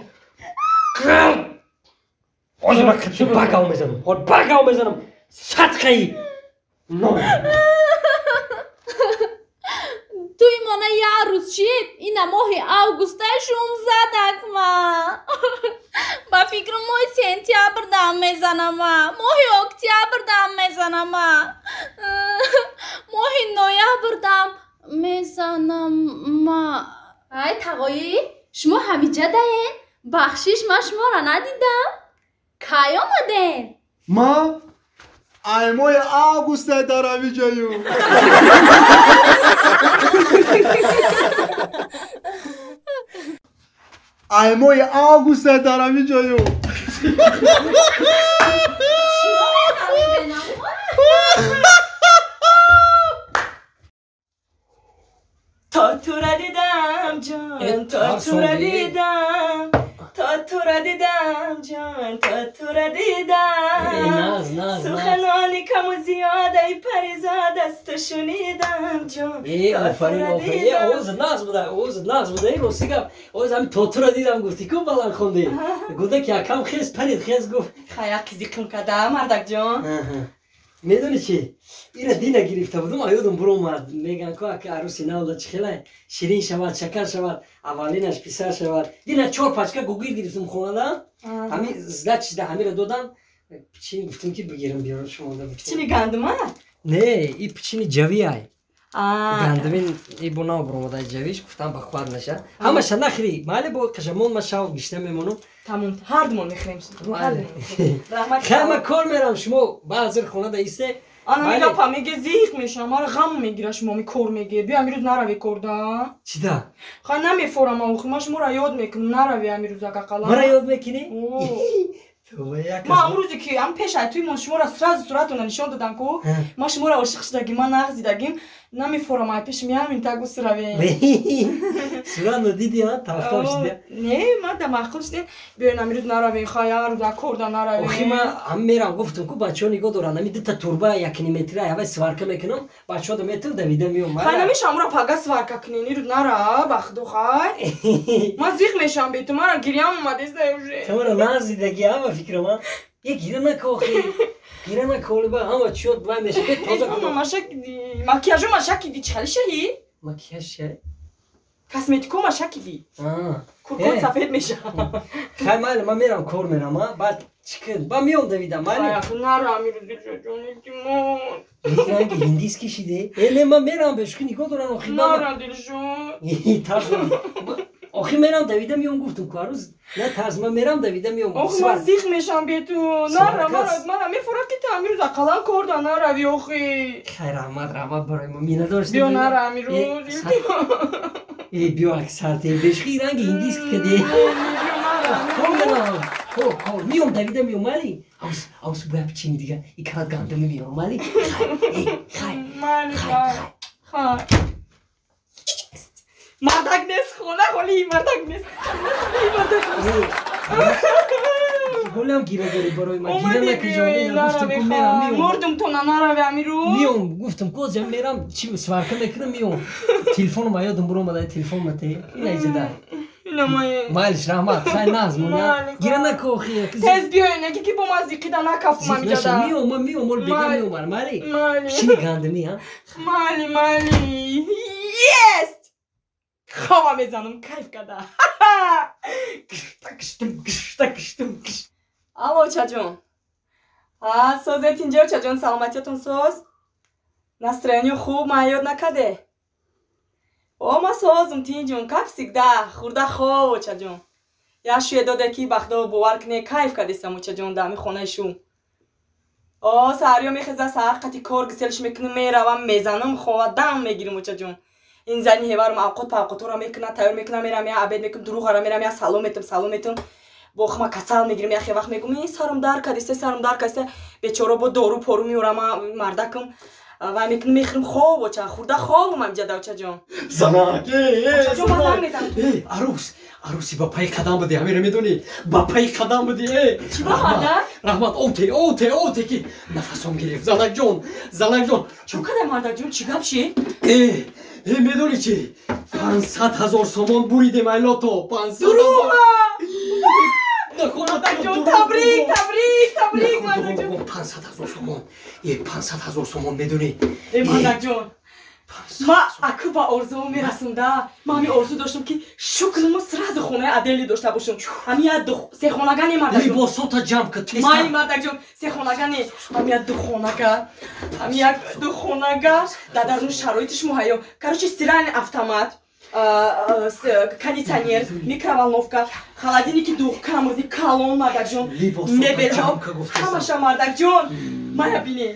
Ҳозир ман багав мезанам. Ҳол багав мезанам. Садқаи. Туи мона як рӯз шид, ина моҳи августа шум задак ма. Ба фикрам моҳи сентябр дам мезанама, моҳи октябр дам мезанама, моҳи ноябр дам мезанама. Ай тағоӣ, шумо ҳамиҷа даен? Бахшиш, ман шуморо надидам. Кай омаден? Ма ай моҳи августа дар ҳамиҷаю. Ай моҳи августа дар ҳамиҷаю. То тура дидам ҷон, то тура дидам, то тура дидам ҷон, то тура дидам. Суханони каму зиёдаи паризод аз ту шунидам ҷон. Офарин, офарин. Овозат нағз буда, овозат нағз буда. Рости гап, овоз ҳамин то тура дидам гуфтӣ ку баланд хондӣ. Гуда ки акам хез парид, хез гуфт. Хай як қизи қим када, мардак ҷон. Медонӣ чӣ? Ира дина гирифта будум, аёдум буромад. Меган ку ака аруси навда чӣ хелай ширин шавад, шакар шавад, аввалинаш писар шавад. Дина 4 пачка гугир гирифтум хонада. Ҳамин сдачида ҳамира додам. Пичини гуфтум ки бигирам биёрам шумода. Пичини гандума? Не, и пичини ҷавӣ ай. Гандумин и бо нав буромада ҷавиш, гуфтам ба хват наша. Ҳамаша нахӯри, майли бо қашамон ма шав гишта мемонам. Тамом, ҳардумон мехӯрем. Раҳмат. Хай ман кор мерам, шумо баъзир хонада исте. Ана мегапа меге зиқ мешам, мара ғам мегира шумо ми кор меге. Биё амирӯз нараве корда. Чида? Хай намефорам охи, ман шуморо ёд мекунам, нараве амирӯз акақала. Мара ёд мекунӣ? Ман ҳамун рӯзе ки ҳам пеш ай туи мон шуморо сразу суратона нишон додам ку, ман шуморо ошиқ шудагим, ман нағз дидагим, намефорам ай пеши меамин так гусравем. Суратно диди, а? Тарафдор шуди? Не, ман да маъқул шудем. Биёен амирӯз наравем, хай ҳар рӯз корда наравем. Охи ман ҳам мерам гуфтам ку бачаҳо нигоҳ доранд, ҳамин дута турба якниметра ҳавай сварка мекунам, бачаҳо да метам давида меом. Хай намеша амура пага сварка кунен, ирӯз нара, ба худо хай. Ман зиқ мешам бе ту, мара гирьям омадеста уже. Ту мара нағз дидаги, а ба фикрам, а? Е гира нака охи. Гира нака оли ба ҳама чиёт вай меша. Бе тоза кун. Макияжо машакиди, чӣ хали шаҳи? Макияж шаҳи? Косметико машакиди. Куркот сафед меша. Хай майли, ман мерам кор мерам, а? Баъд чӣ кун? Ба меом давида, майли. Нара амирӯз дилшодҷон, илтимос. Ранги ҳиндис кишиде? Э, не, ман мерам бешухи нигоҳ дорам охи. Нара дилшод. Тарс. Охи мерам давида меом гуфтум ку арӯз. На тарс, ман мерам давида меом. Ох, ман зиқ мешам бе ту. Нара, мара мефорад ки ту амирӯз ақаллан кор да нарави охи. Хай раҳмат, раҳмат барои мо. Миннатдор шудем. Биё нара амирӯз, илтимос. Э, биё аксарте. Бешухи ранги ҳиндис кидаде. Биё нара. Кор мерам. Кор, кор. Меом давида меом, майли? Авс, авс боя пичини дига. И карат гандуми меом, майли? Хай, э, хай. Майли, хай. Хай. Мардак нест, хона холӣ, мардак нест. Хона холӣ, мардак нест. Ҳолам гира дорӣ барои ман. Гира накунҷон, гуфтам ку мерам миём. Мурдум то нанарави амиру. Миём, гуфтам ку озям мерам, чи сварка мекунам миём. Телефоном ёдам буромада, телефон мате. Ина иҷода. Майлиш, раҳмат, хай наз моня. Гира наку охи. Тез биёй, неки ки бо ман зиқида накафтум амиҷода. Миём, ман миём, мол бега миём, майли. Пичини гандими, ҳа? Майли, майли. Есть! Хова мезанам, кайф када. Киштам, киштам, киштам, киш. Алло, чаҷон. А, созет инҷо, чаҷон, саломатиятон соз? Настроение хуб, ман ёд накаде? О, ма созум, тинҷон, как всегда, хурда хов, очаҷон. Я шуе доде ки бахдо бовар кне, кайф кадестам, очаҷон, да ами хонаи шум. О, саҳариё мехеза, саҳар қати кор гиселш мекунам, меравам, мезанам, хова дам мегирим, очаҷон. Ин зани ҳеварам авқот павқотора мекунад, тайёр мекунам, мерам, я обед мекунам, дуруғара мерам, я салом метам, салом метам. Бо хма касал мегирим, я хе вақт мегум, ин сарам дар кадисте, сарам дар кадисте, бечора бо дору пору меорам, мардакам. Вай мекунам, мехӯрам, хоб, оча, хурда хобам амиҷада, очаҷон. Занак, очаҷон, ман занг мезанам. Эй, арӯс, арӯси ба пайи қадам будӣ, ҳамеро медонӣ? Ба пайи қадам будӣ, эй. Чӣ ба мардак? Раҳмат, оте, оте, оте ки нафасом гирифт. Занакҷон, занакҷон. Чӣ кадай, мардакҷон, чӣ гап шид? Эй, эй, медонӣ чӣ? 500 000 сомон буридем, ай лото, 500 000. Мардакҷон, табрик, табрик, табрик, мардакҷон. 500 000 сомон. Е, 500 000 сомон, медонӣ? Э, мардакҷон, ма аку ба орзуо мерасам да. Ма ҳами орзу доштам ки шукрмо сразу хонаи адели дошта бошам. Ҳами як сехонага не, мардакҷон. Либосота ҷамъ кун, тез. Майли, мардакҷон, сехонага не. Ҳами як духонага, ҳами як духонага, дар дарун шароитиш муҳайё. Короче, стиральный автомат, кондиционер, микроволновка, холодильники двухкамерный, калон, мардакҷон, мебелҳо, ҳамаша, мардакҷон, мая бине,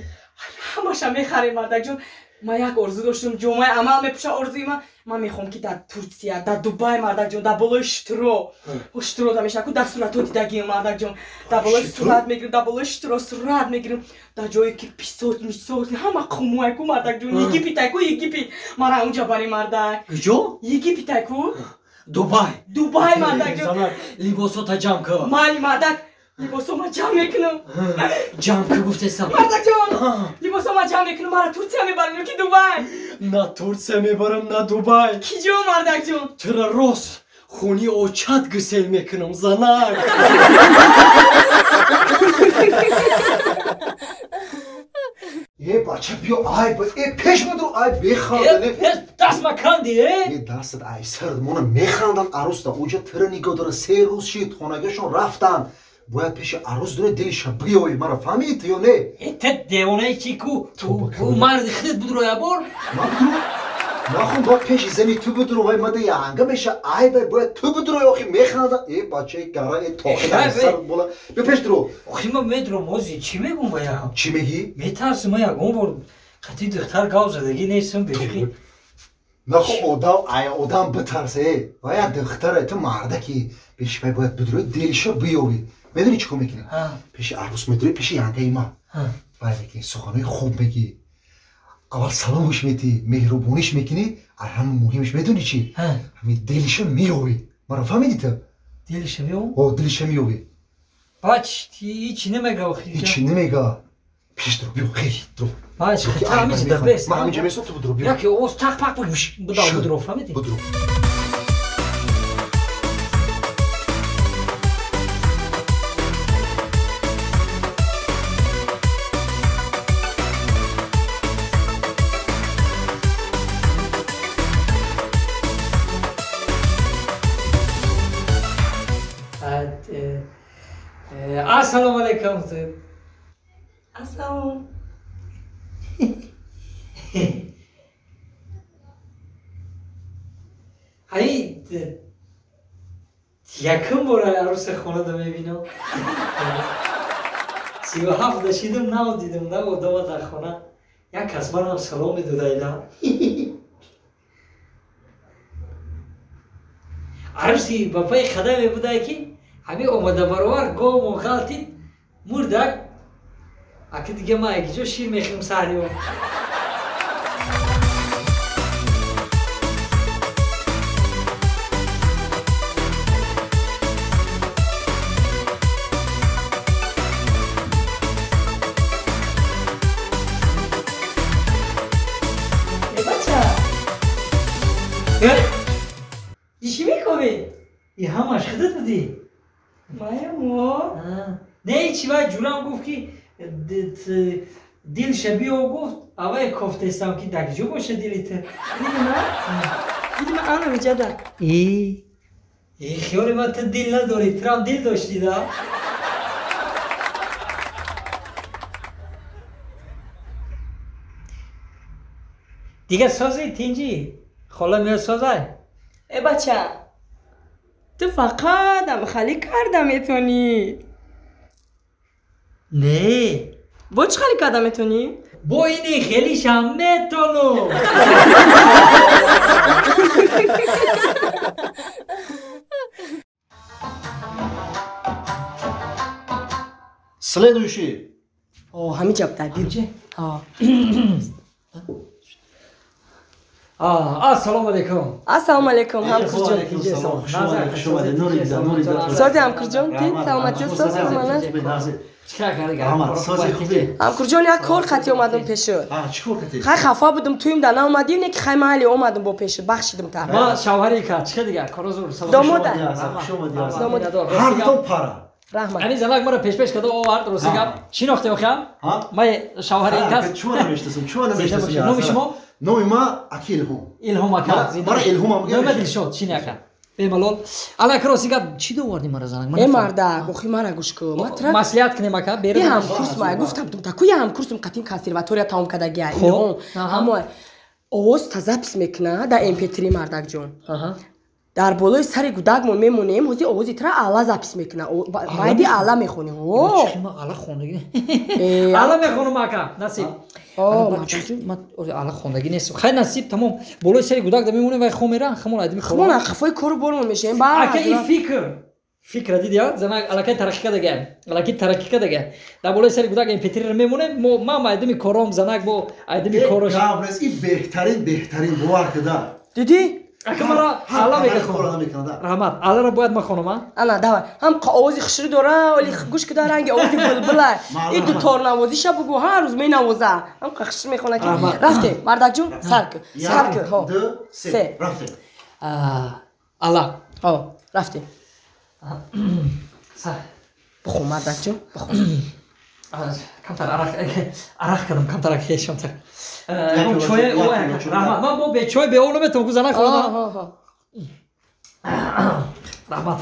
ҳамаша мехарем, мардакҷон. Ман як орзу доштам, ҷомаи амал мепӯша орзуи ман. Ман мехоҳам ки дар Турсия, дар Дубай, мардакҷон, дар болои шутуро, шутуро да мешава ку, дар суратҳо дидагием, мардакҷон. Дар болои сурат мегирем, дар болои шутуро сурат мегирем, дар ҷое ки писот, мисот, ҳама қумуай ку, мардакҷон. Египетай ку, Египет. Мара онҷа барем, мардак. Куҷо? Египетай ку. Дубай. Дубай, мардакҷон. Либосота ҷамъ кун. Майли, мардак. Либосо ма ҷамъ мекунам. Ҷамъ кун, гуфтесам. Мардакҷон, либосо ма ҷамъ мекунам, мара Турсия мебарем ё ки Дубай? На Турсия мебарам, на Дубай. Ки ҷо, мардакҷон? Тура рост хуни очат гусел мекунам, занак. Е, бача, биё, ай, э, пеш будро, ай, бехандан. Даст ма канди, э? Е, дастат ай сард, мона механдан арӯста. Уҷа тира нигоҳ дора, се рӯз шид, хонагиашон рафтан. Бояд пеши арӯс дуре дилиша биёӣ, мара фаҳмидӣ ту ё не? Э, те девонаи чӣ ку? Ку марди худат будро я бор? Ман будро? Нахун, бояд пеши зани ту будро, вай мада янга меша, ай бай, бояд ту будро, охи механдан. Э, бачаи гара, э, тохи ай сар бола. Биё пеш дуро. Охи ман медурам, ози чӣ мегум вая? Чӣ мегӣ? Метарсим, ман ягон бор қати духтар гав задагӣ нестам, бехи. Наху одам, ай одам битарсе, э. Вай як духтаре, ту мардаки. Пеши вай бояд будро, дилиша биёвӣ. Медонӣ чӣ кор мекунӣ? Пеши арӯс медурӣ, пеши янгаи ман. Вай мекунӣ, суханои хуб мегӣ. Аввал саломш метӣ, меҳрубониш мекунӣ, ар ҳама муҳимаш медонӣ чӣ? Ҳамин дилиша меёвӣ. Маро фаҳмидӣ ту? Дилиша меёвӣ? О, дилиша меёвӣ. Бач, ҳичи намега охи. Ҳичи намега. Пеш дуро, биё, хел, дуро. Бач, та ҳамиҷа да бес. Ман ҳамиҷа месом, ту будро, биё. Яке овоз тақ пақ будав будро, фаҳмидӣ? Будро. Ассалому алайкум. Ассалом. Ай, якум бор арӯса хонада мебинам. 37 дашидам, нав дидам, нав одама дар хона. Як кас манам салом медода ила. Арӯси ба пайи қадаме буда ки ҳамин омада баровар говмон ғалтид, мурдак. Аки дига ман якиҷо шир мехӯрам саҳриё. Чӣ мекобӣ? И ҳамаш худат будӣ? Маямо. Не, чи вай ҷурам гуфт ки дилша биё гуфт, авай кофтестам ки дар ҷо боша дили ту. Дили ман? Дили ман ана миҷада. И хиёли ман ту дил надорӣ, турам дил доштӣ да? Дига созӣ тинҷӣ? Хола меояд созай? Э бача, ту фақат амхалӣ карда метонӣ. Не. Бо чӣ хали карда метонӣ? Бо ини хелишам метонам. Следующий. О, ҳамин ҷавоб дар бир. Ассалому алайкум. Ассалому алайкум, ҳамкурҷон. Сози ҳамкурҷон, ти саломатӣ соз мана. Ҳамкурҷон, як кор қатӣ омадам пешуд. Чӣ кор қатӣ? Хай хафа будам, туим да наомадӣ, не ки хай маҳалли омадам бо пешуд, бахшидам та. Ма шавҳари кард, чӣ дигар? Коро зур. Домода. Домода. Ҳар дутон пара. Раҳмат. Ани занак маро пешпеш карда овард, рости гап. Шинохте охиам? Ман шавҳари ин кас. Чума намешнасам, чума намешнасам. Номи шумо? Номи ма аки Илҳом. Илҳом ака. Мара Илҳом ам. Номи Дилшод, чӣ не ака? Бемалол. Ала ака рости гап чӣ довардӣ мара занак? Э марда, охи мара гӯш кун. Ма тра маслиҳат кунем ака, берем. Е ҳамкурс ма гуфтам тум таку я ҳамкурсум қатим консерватория тамом кардагия. Илҳом. Ҳамо овоз та запис мекуна дар MP3 мардакҷон. Дар болои сари гудакмон мемонем, ҳозир овози тра ала запис мекуна. Байди ала мехонем. Ма ала хондагӣ. Ала мехонам ака, насиб. Ма ала хондагӣ нест. Хай насиб, тамом. Болои сари гудак да мемонем, вай хом мера, хамон айдими хом. Хмон қафои кору бормон мешем. Ака и фикр. Фикра диди, занак алакай тараққӣ кардага. Алакай тараққӣ кардага. Дар болои сари гудак MP3 мемонем, мо ман айдими кором, занак бо айдими корош. Гап нест, ин беҳтарин, беҳтарин бовар куда. Дидӣ? Ака мара ала мегӯям. Раҳмат. Аларо бояд ман хонам, а? Ана, давай. Ҳам овози хушрӯ дора, вале гӯш куда ранги овози булбула. Ин ду торнавозиша бугӯ, ҳар рӯз менавоза. Ҳам хушрӯ мехона ки. Рафтем, мардакҷон, сар кун. Сар кун, ҳо. 2 3 рафтем. Ала. Ҳо, рафтем. Сар. Бихон, мардакҷон, бихон. Камтар арақ кардам, камтар хешамтар. Чой, раҳмат. Ман бо бечой беоб наметавонам, занак хонам. Раҳмат.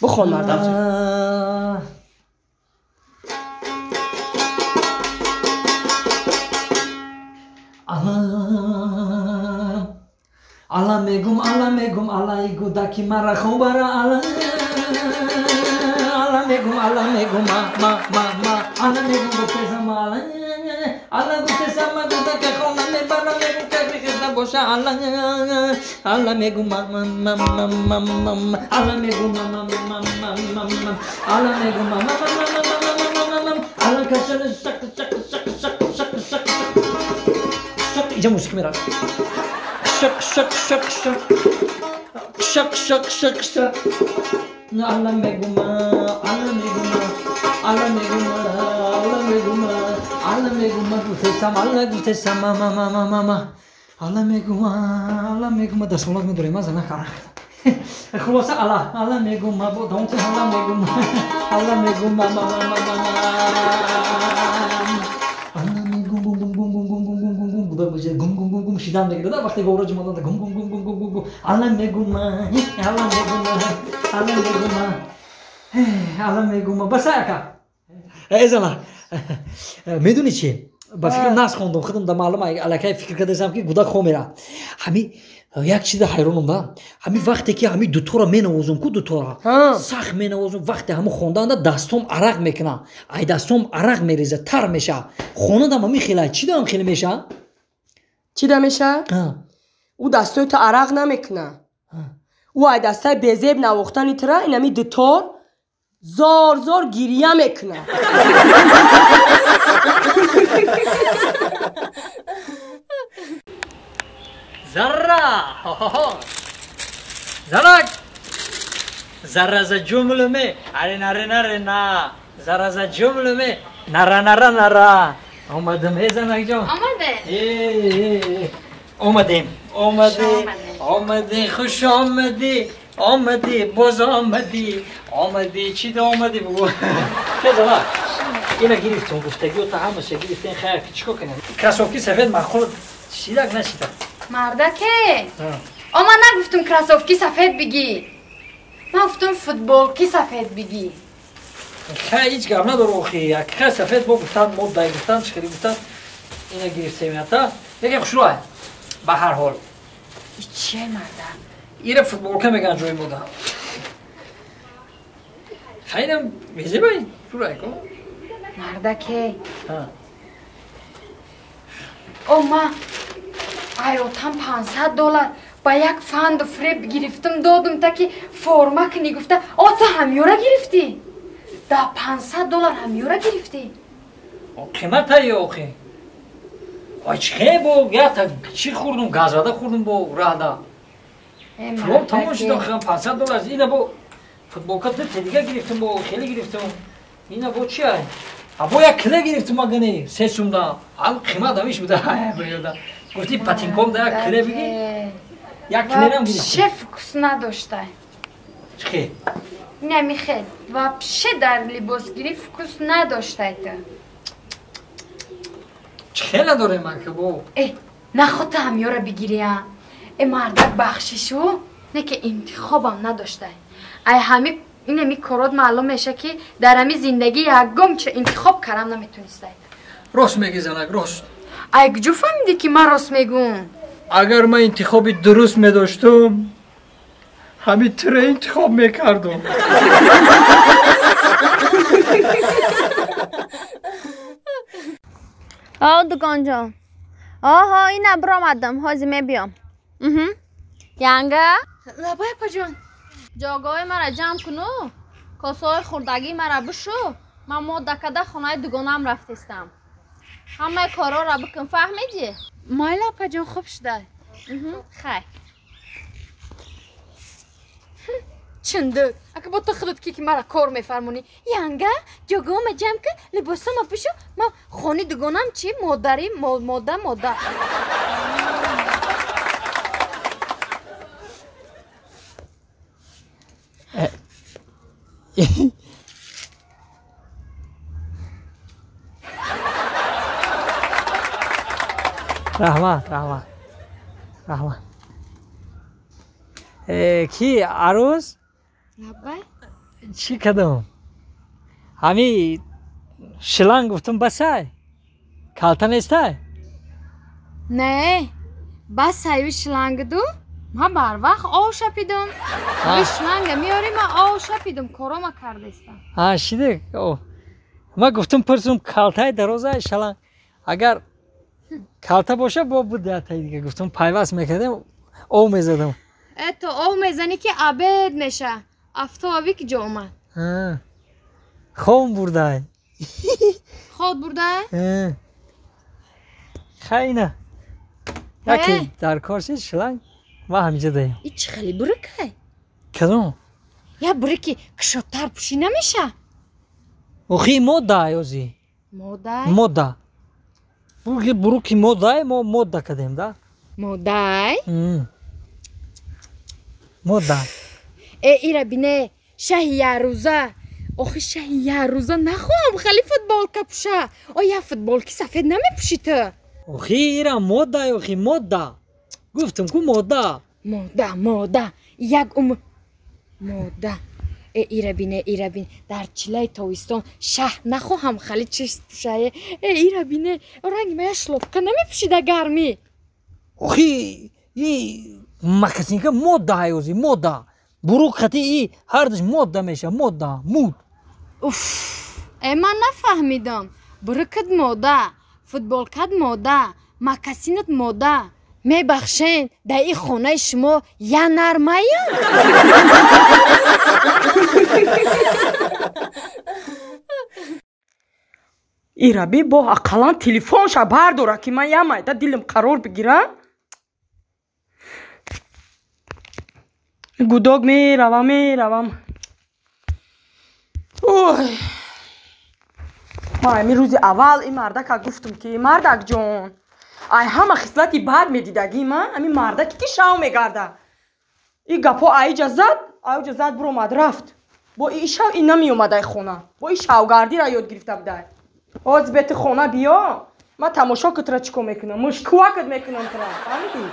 Бихон, мардакҷон. Ала мегум, ала мегум, алаи гудаки мара хобара ала. Ала мегум, ала мегум, ма ма ма ма. Ала мегум гуфтесам ала. Ала гуфтесам гудака хона мебара мегум ки хизна боша ала. Ала мегум ма ма ма ма ма ма. Ала мегум ма ма ма ма ма ма. Ала мегум ма ма ма ма ма ма ма ма. Ала кашана шак шак шак шак шак шак шак. Иҷа мусиқӣ меравад. Шак шак шак шак шак шак шак шак. Ала мегума, ала мегума, ала мегума, ала мегума, ала мегума гуфтесам, ала гуфтесам, ма ма ма ма ма. Ала мегума, ала мегума дастмолак медорем, занак арақ. Хулоса ала, ала мегума, бо давом ала мегума, ала мегума, ма ма ма ма. Ала мегум гум гум гум гум гум гум гум гум гум гум гум гум гум шидан мегирад, вақте говро ҷумонда гум гум гум гум гум гум гум. Ала мегума, ала мегума, ала мегума, ала мегума. Басай ака. Э зана, медонӣ чи? Ба фикр нас хондум, худам да маълум аллакай фикр кардасам ки гудак хом мера. Ҳами як чиза ҳайронам да. Ҳами вақте ки ҳами дутора менавозум ку дутора. Сахт менавозум, вақте ҳаму хонданда дастом арақ мекуна. Ай дастом арақ мереза, тар меша. Хонадам ҳами хелай, чӣ дам хеле меша? Чӣ да меша? Ӯ дастои ту арақ намекуна. Ӯ ай дастаи безеб навохтани тура инами дутор зор зор гирья мекуна. Зарра! Хо-хо-хо! Занак! Зарра за ҷумлуме! Аре наре наре на! Зарра за ҷумлуме! Нара нара нара! Омадам, э занакҷон! Омадем! Омадем! Омадем! Омадӣ, хуш омадӣ, омадӣ, боз омадӣ, омадӣ, чӣ омадӣ бугу. Хезала. Ина гирифтум гуфтагиё та ҳамаша гирифтем, хайр ки чикор кунем? Кроссовки сафед маъқул шидак нашидак. Мардаке. О ман нагуфтум кроссовки сафед бигӣ. Ман гуфтум футболки сафед бигӣ. Хай ҳеҷ гап надор охи. Хай сафед бо гуфтан, моддай гуфтан, чикари гуфтан. Ина гирифтем ята. Лекин хушрӯай. Ба ҳар ҳол. Чие марда? Ира футболка меган ҷои мода. Хайнам мезебай, журай ко. Мардаке. О ма айотам $500 ба як фанду фреб гирифтум додум та ки форма кунӣ гуфта, о ту ҳамёра гирифтӣ? Да $500 ҳамёра гирифтӣ? Қиматае охи. Ой чӣ бо ята чӣ хӯрдум, газвада хӯрдум бо раҳда. Пулом тамом шуд охи, $500 ина бо футболка ду дига гирифтум бо хеле гирифтум. Ина бо чи ай? А бо як кила гирифтум агане се сумда. Ал қимат ҳамиш буда. Гуфти патинком да як кила биги. Як килерам гирифтум. Вообще фокус надоштай. Чӣ? Не михел, вообще дар либосгирӣ фокус надоштай ту. Чӣ надорем ман ки бо? Э, наход ту ҳамёра бигирӣ, а? Э мардак бахшишу, не ки интихобам надоштай. Ай ҳами инами корот маълум меша ки дар ҳами зиндагӣ ягон чиз интихоб карам наметонистай. Рост мегӣ занак, рост. Ай куҷо фаҳмидӣ ки ман рост мегӯм? Агар ман интихоби дуруст медоштум, ҳами туро интихоб мекардум. О, дуконҷон. Оҳо, ина биромадам, ҳозир мебиём. Янга? Лабай апаҷон. Ҷойгоҳи мара ҷамъ куну, косаҳои хурдагии мара бишу, ман модда када хонаи дугонаам рафтестам. Ҳамаи корҳоро бикун, фаҳмидӣ? Майли апаҷон, хуб шуда. Хай. Чундук, ака бо ту худат ки мара кор мефармонӣ. Янга, ҷойгоҳама ҷамъ кун, либосама бишу, ман хони дугонам чи? Модари, мода, мода. Раҳмат, раҳмат, раҳмат. Ки арӯз? Лабай. Чӣ кардам? Ҳами шиланг гуфтум басай. Калта нестай? Не, басаю шилангду. Ман барвақт ов шапидум. Ҳами шланга меёрӣ, ман ов шапидум, корома кардестам. А, шидик. Ман гуфтум пурсум калтаи дарозай шаланг. Агар калта боша бо будатай дига гуфтум пайваст мекардем, ов мезадам. Э то ов мезанӣ ки абед меша. Афтоби ки ҷо омад. Хом бурдай. Хоб бурдай? Хайна. Яке дар кор шид шланг ман ҳамиҷа даем. И чӣ хеле бурикай? Кадом? Я бурики кушодтар пӯшӣ намеша? Охи мода ози. Мода? Мода. Буруки модай, мо мода кардем, да? Модай? Мода. Э, ира бине, шаҳи ярӯза. Охи шаҳи ярӯза нахоҳам хеле футболка пӯша. О, я футболки сафед намепӯшӣ ту? Охи ира модай, охи мода. Гуфтум ку мода. Мода, мода. Як умр мода. Э, ира бине, ира бин. Дар чилаи тобистон шаҳ нахоҳам хеле чиз пӯшае. Э, ира бине, ранги ма я шлопка намепӯшӣ дар гармӣ. Охи, и макасинка мода ҳайози, мода. Бурук хати и ҳардуш мода меша, мода, муд. Уф, э ман нафаҳмидам. Бурукат мода, футболкат мода, макасинат мода. Мебахшен, дар ин хонаи шумо я нармаям? Ираби бо ақаллан телефонша бардора ки ман я майда дилам қарор бигирам. Гудок меравам, меравам. Ой. Ман ҳамин рӯзи аввал ин мардака гуфтум ки мардак ҷон, Ай ҳама хислати бад медидагӣ ма, ҳамин мардаки ки шав мегарда. И гапҳо аиҷа зад, аиҷа зад буромад рафт. Бо и шав и намеомад ай хона. Бо и шавгардира ёд гирифта будай. Оз бети хона биё. Ма тамошо кутра чӣ кор мекунам? Мушкувакат мекунам тура. Фаҳмидӣ?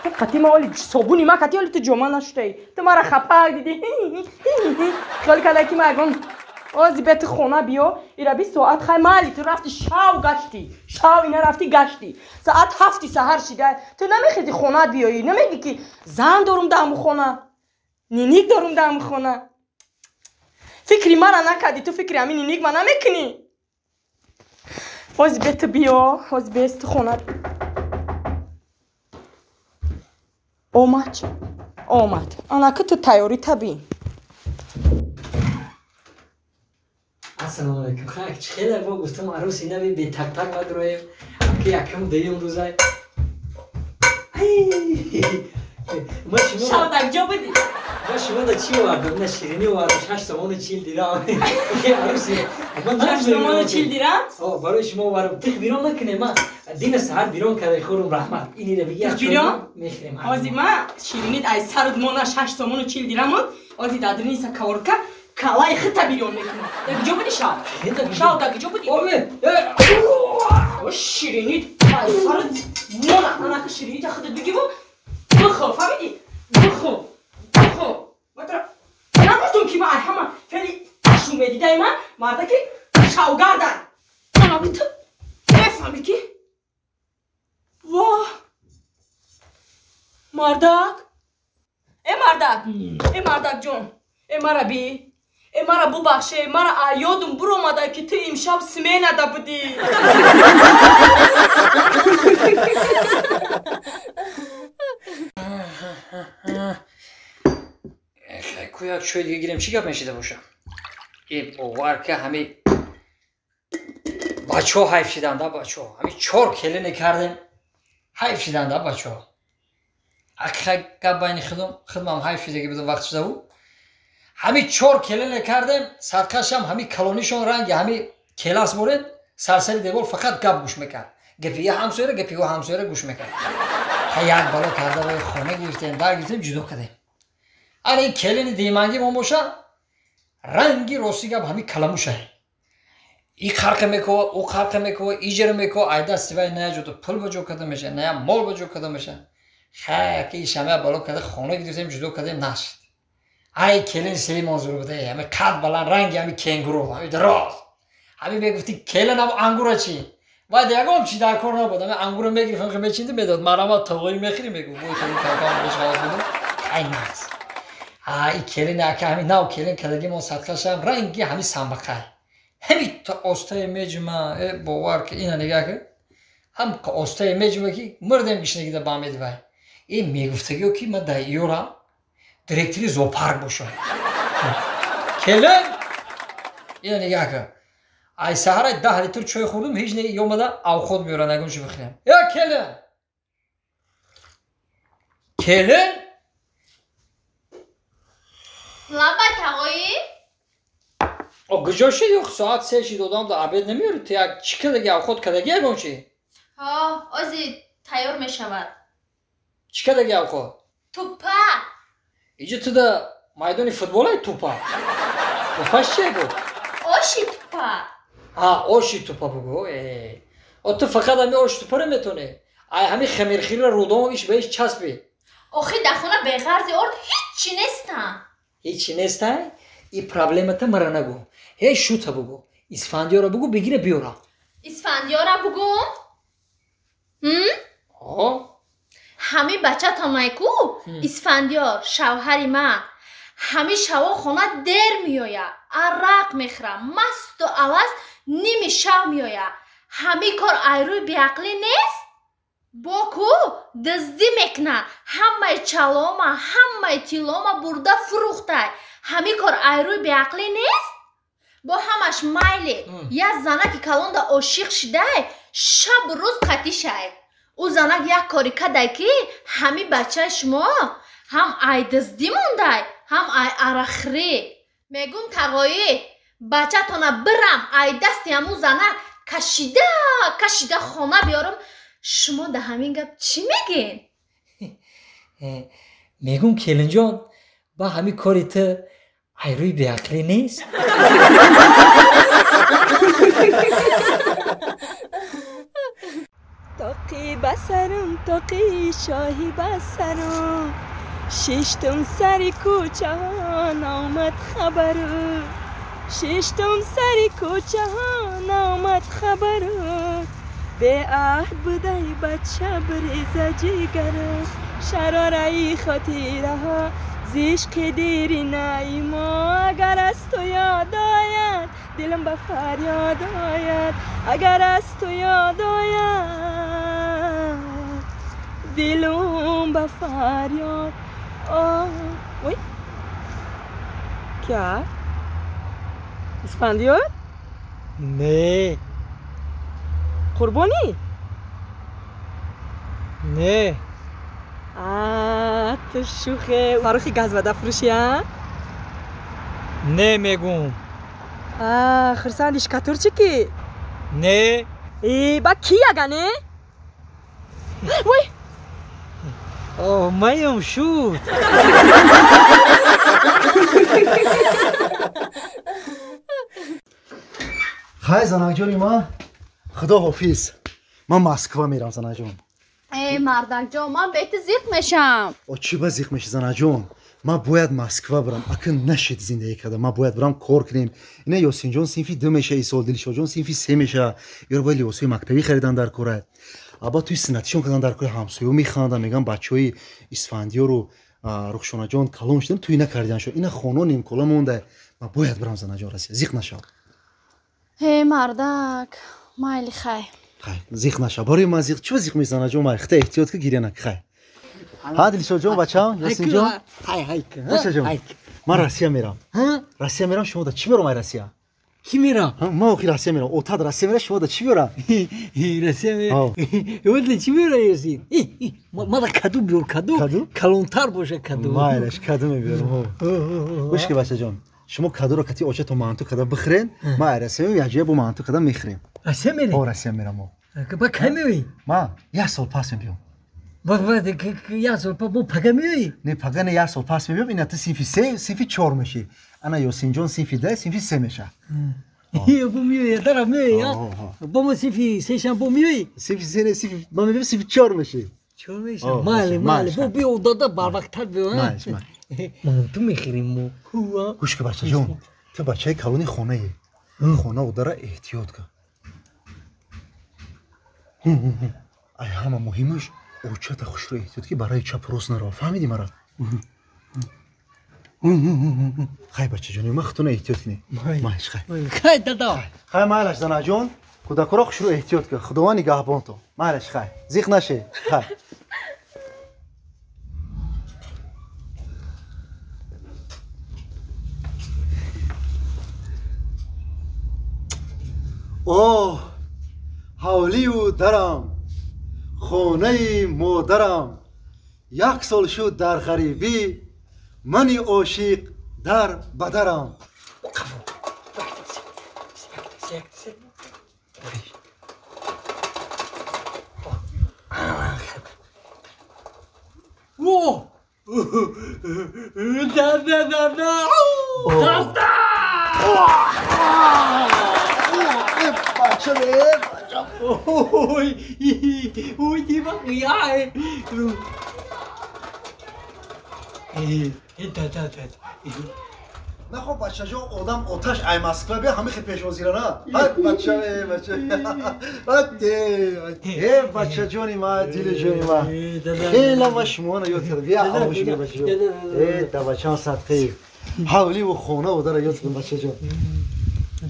Ту қати ма оли собуни ма қати оли ту ҷома нашудаи. Ту мара хапак дидӣ. Хиёл карда ки ма ягон ози бети хона биё, ира 20 соат хай майли ту рафти шав гаштӣ. Шав ина рафти гаштӣ. Соат 7 саҳар шида. Ту намехези хонаат биёӣ. Намегӣ ки зан дорум дар ҳамун хона. Ниник дорум дар ҳамун хона. Фикри мара накардӣ, ту фикри ҳамин ниник ма намекунӣ. Ози бети биё, ози бести хона. Омад. Омад. Анаки ту тайёрӣ табӣ. Ассалому алайкум. Хак чӣ хеле бо гуфтам арӯси нави бе так-так мадроем. Ки якум дуюм рӯзай. Ма шумо Шавдак ҷо будӣ? Ма шумо да чӣ овардам? На ширинӣ овардам, 6 сомону 40 дирам. Арӯси ман 6 сомону 40 дирам? О, барои шумо овардам. Тих бирон накунем ма. Дина саҳар бирон карда хӯрум раҳмат. Инира бигӣ Тих бирон? Мехӯрем. Ози ма ширинит ай сарут мона 6 сомону 40 дирам буд. Ози дадрини са каворка калаи хита бирён мекунам. Дар куҷо будӣ шав? Шав дар куҷо будӣ? О, ширинит ай сарут мона анака ширинита худат бигиву бихӯр, фаҳмидӣ? Бихӯр, бихӯр. Нагуфтум ки ма ай ҳама феъли шумедидаи ман мардаки шавгардай. Анаки ту мефаҳмӣ ки воҳ мардак, э мардак, э мардак ҷон, э мара би, э мара бубахше, мара ёдум буромада ки ту имшаб сменада будӣ. Кӯяк чой дига гирем, чӣ гап мешида боша? Э бовар ка ҳами бачаҳо ҳайф шиданда, бачаҳо. Ҳами 4 келине кардем, ҳайф шиданда бачаҳо. Ҳақиқат гап байни худам, худмам ҳайф шидаги будам вақт шудаву. Ҳами 4 келине кардем, садқашам ҳами калонишон ранги ҳами келас боред, сарсари девор фақат гап гӯш мекард. Гапи я ҳамсояра, гапи ӯ ҳамсояра гӯш мекард. Ха як бало карда вай хона гирифтем, дар гирифтем, ҷудо кардем. Ана ин келини димангӣ мон боша, ранги рости гап ҳами каламуша. И қарқа мекова, ӯ қарқа мекова, иҷара мекова, ай дасти вай на ҷото пул ба ҷо карда меша, на мол ба ҷо карда меша. Ха ки ишама бало карда хона гирифтем, ҷудо кардем, нашид. Ай келин сеи зур буда, ҳами қад баланд, ранги ҳами кенгуру, ҳами дароз. Ҳами мегуфти келин ҳам ангура чӣ? Баъд ягон чи дар кор набуд, ҳами ангура мегирифт, ҳами мечинди медод, марама тоғои мехӯри мегуфт, бой хеле кам-кам бош халос будам. Ай нағз. И келин ака ҳами нав келин кардагимон садқашам ранги ҳами самбақай. Ҳами то остае меҷума, э бовар ки ина нигаҳ ки ҳам остае меҷума ки мурдем гишнагида бамед вай. Э мегуфтагиё ки ман дар иёра директори зоопарк бошам. Келин ина нигаҳ ки ай саҳара 10 литр чой хӯрдум, ҳеҷ не ёмада авхот меёра нагон чӣ бихӯрем. Э келин! Келин! Лабай тағоӣ? О куҷо шид? Ё соат 3 шид, одам да обед намеёри, ту як чӣ кардаги авхот кардаги ягон чӣ? Ҳо, ози тайёр мешавад. Чӣ кардаги авхот? Тупа. Иҷо ту да майдони футболай тупа. Тупаш чие буд? Оши тупа. Ҳа, оши тупа бугӯ. Э. О ту фақат ҳами оши тупаро метонӣ. Ай ҳами хамирхирра рудом иш ба иш часпи. Охи дар хона беғарзи орд ҳиччи нестам. Ҳиччи нестай? И проблемата мара нагӯ. Ҳеҷ шута бугӯ. Исфандиёра бугӯ, бигира биёра. Исфандиёра бугӯм? Ҳо. Ҳами бачатонай ку Исфандиёр шавҳари ман ҳами шаво хона дер меояд, арақ мехӯрад, масту алас ними шав меояд. Ҳами кор айрӯи беақлӣ нест? Бо ку дуздӣ мекунад, ҳамаи чалома, ҳамаи тиллома бурда фурӯхтай. Ҳами кор айрӯи беақлӣ нест? Бо ҳамаш майли, як занаки калонда ошиқ шидай, шабу рӯз қатишай. Ӯ занак як кори кадай ки ҳами бачаи шумо ҳам ай дуздӣ мондай, ҳам ай арақхӯрӣ. Мегӯм тағоӣ, бачатона бирам ай дасти ҳамун занак кашида кашида хона биёрам, Шумо да ҳамин гап чӣ мегӯед? Мегум келинҷон, ба ҳамин кори ту айрӯи беақлӣ нест? Тоқи ба сарам, тоқи шоҳи ба сарам, шиштум сари кӯчаҳо, наомад хабару. Шиштум сари кӯчаҳо, наомад хабару. Беаҳд будаи бача, биреза ҷигару. Шарораи хотираҳо, зишқи диринаи мо. Агар аз ту ёд ояд, дилам ба фарёд ояд. Агар аз ту ёд ояд, дилам ба фарёд ояд. Кия? Исфандиёр? Не. Қурбонӣ? Не. Ту шӯхе. Фаррухи газвадафурӯшӣ, а? Не мегум. Хурсанди шкатурчи ки? Не. Ба ки ягане? Вой! О, маем шуд. Хай, занакҷони ман, худо ҳофиз. Ман Москва мерам, занаҷон. Э, мардакҷон, ман бети зиқ мешам. О, чӣ ба зиқ меши, занаҷон? Ман бояд Москва бирам. Акн нашид зиндагӣ карда. Ман бояд бирам кор кунем. Ина Ёсинҷон синфи ду меша исол, Дилшоҷон синфи се меша. Ёр бояд либосҳои мактабӣ харидан дар кора. Аба туи синнатишон кардан дар кора, ҳамсоё механданд, мегӯянд бачаҳои Исфандиёру Рухшонаҷон калон шудан, туй накардан шуд. Ина хоно нимкола монда. Ман бояд бирам, занаҷон, Россия. Зиқ нашав. Э, мардак, майли, хай. Хай, зиқ наша. Барои ман зиқ, чӣ зиқ мезана ҷон? Май, хита эҳтиёт ки гиря нак, хай. Ҳа, Дилшодҷон, бачаам, Ёсинҷон. Хай, хай. Бачаҷон, ман Россия мерам. Россия мерам, шумо да чӣ мерам ай Россия? Ки мерам? Ман охи Россия мерам. Отад Россия мера, шумо да чӣ мерам? Россия мерам. Ёдли чӣ мера, Ёсин? Мада каду биёр, каду. Калонтар боша каду. Майлаш, каду мебиёрам. Гӯш ки, бачаҷон, шумо кадуро кати очато манту када бихӯрен, ман ай Россия меоям, якҷоя бо манту када мехӯрем. Россия мерӣ? О, Россия мерам. Ба кай меоӣ? Ман як сол пас мебиём. Як сол пас бо пага меоӣ? Не, пага не, як сол пас мебиём. Ина ту синфи се, синфи чор мешӣ. Ана Ёсинҷон синфи ду, синфи се меша. Бо меоӣ, дара меоӣ, бо мо синфи сешам бо меоӣ? Синфи се не, синфи ман мебиём, синфи чор мешӣ. Чор меша? Майли, майли, бо биё дада, барвақттар биё. Майлиш, майли. Манту мехӯрем мо. Гӯш ки, бачаҷон, ту бачаи калони хонаӣ. Хона одара эҳтиёт кун. Ай ҳама муҳимаш очата хушро эҳтиёт ки барои чап рост наро. Фаҳмидӣ мара? Хай, бачаҷони ман, худтона эҳтиёт кунед. Майлиш, хай. Хай, дада. Хай, майлаш, занаҷон, кӯдакҳоро хушро эҳтиёт кун. Худованд нигаҳбонтон. Майлаш, хай. Зиқ наше. Хай. Оҳ, ҳавлию дарам, хонаи модарам, як сол шуд дар ғарибӣ, мани ошиқ дар ба дарам. Ой, ой, диван, Нахо, бачаҷон, одам оташ ай Москва бия, ҳамихе пешвозира на? Ай бача, бача. Э, бачаҷони ма, дилиҷони ма. Хеле ма шуморо ёд кардам. Бия оғӯш бия, бачаҷон. Э, да бачаам садқаи. Ҳавливу хона одара ёд кардам, бачаҷон.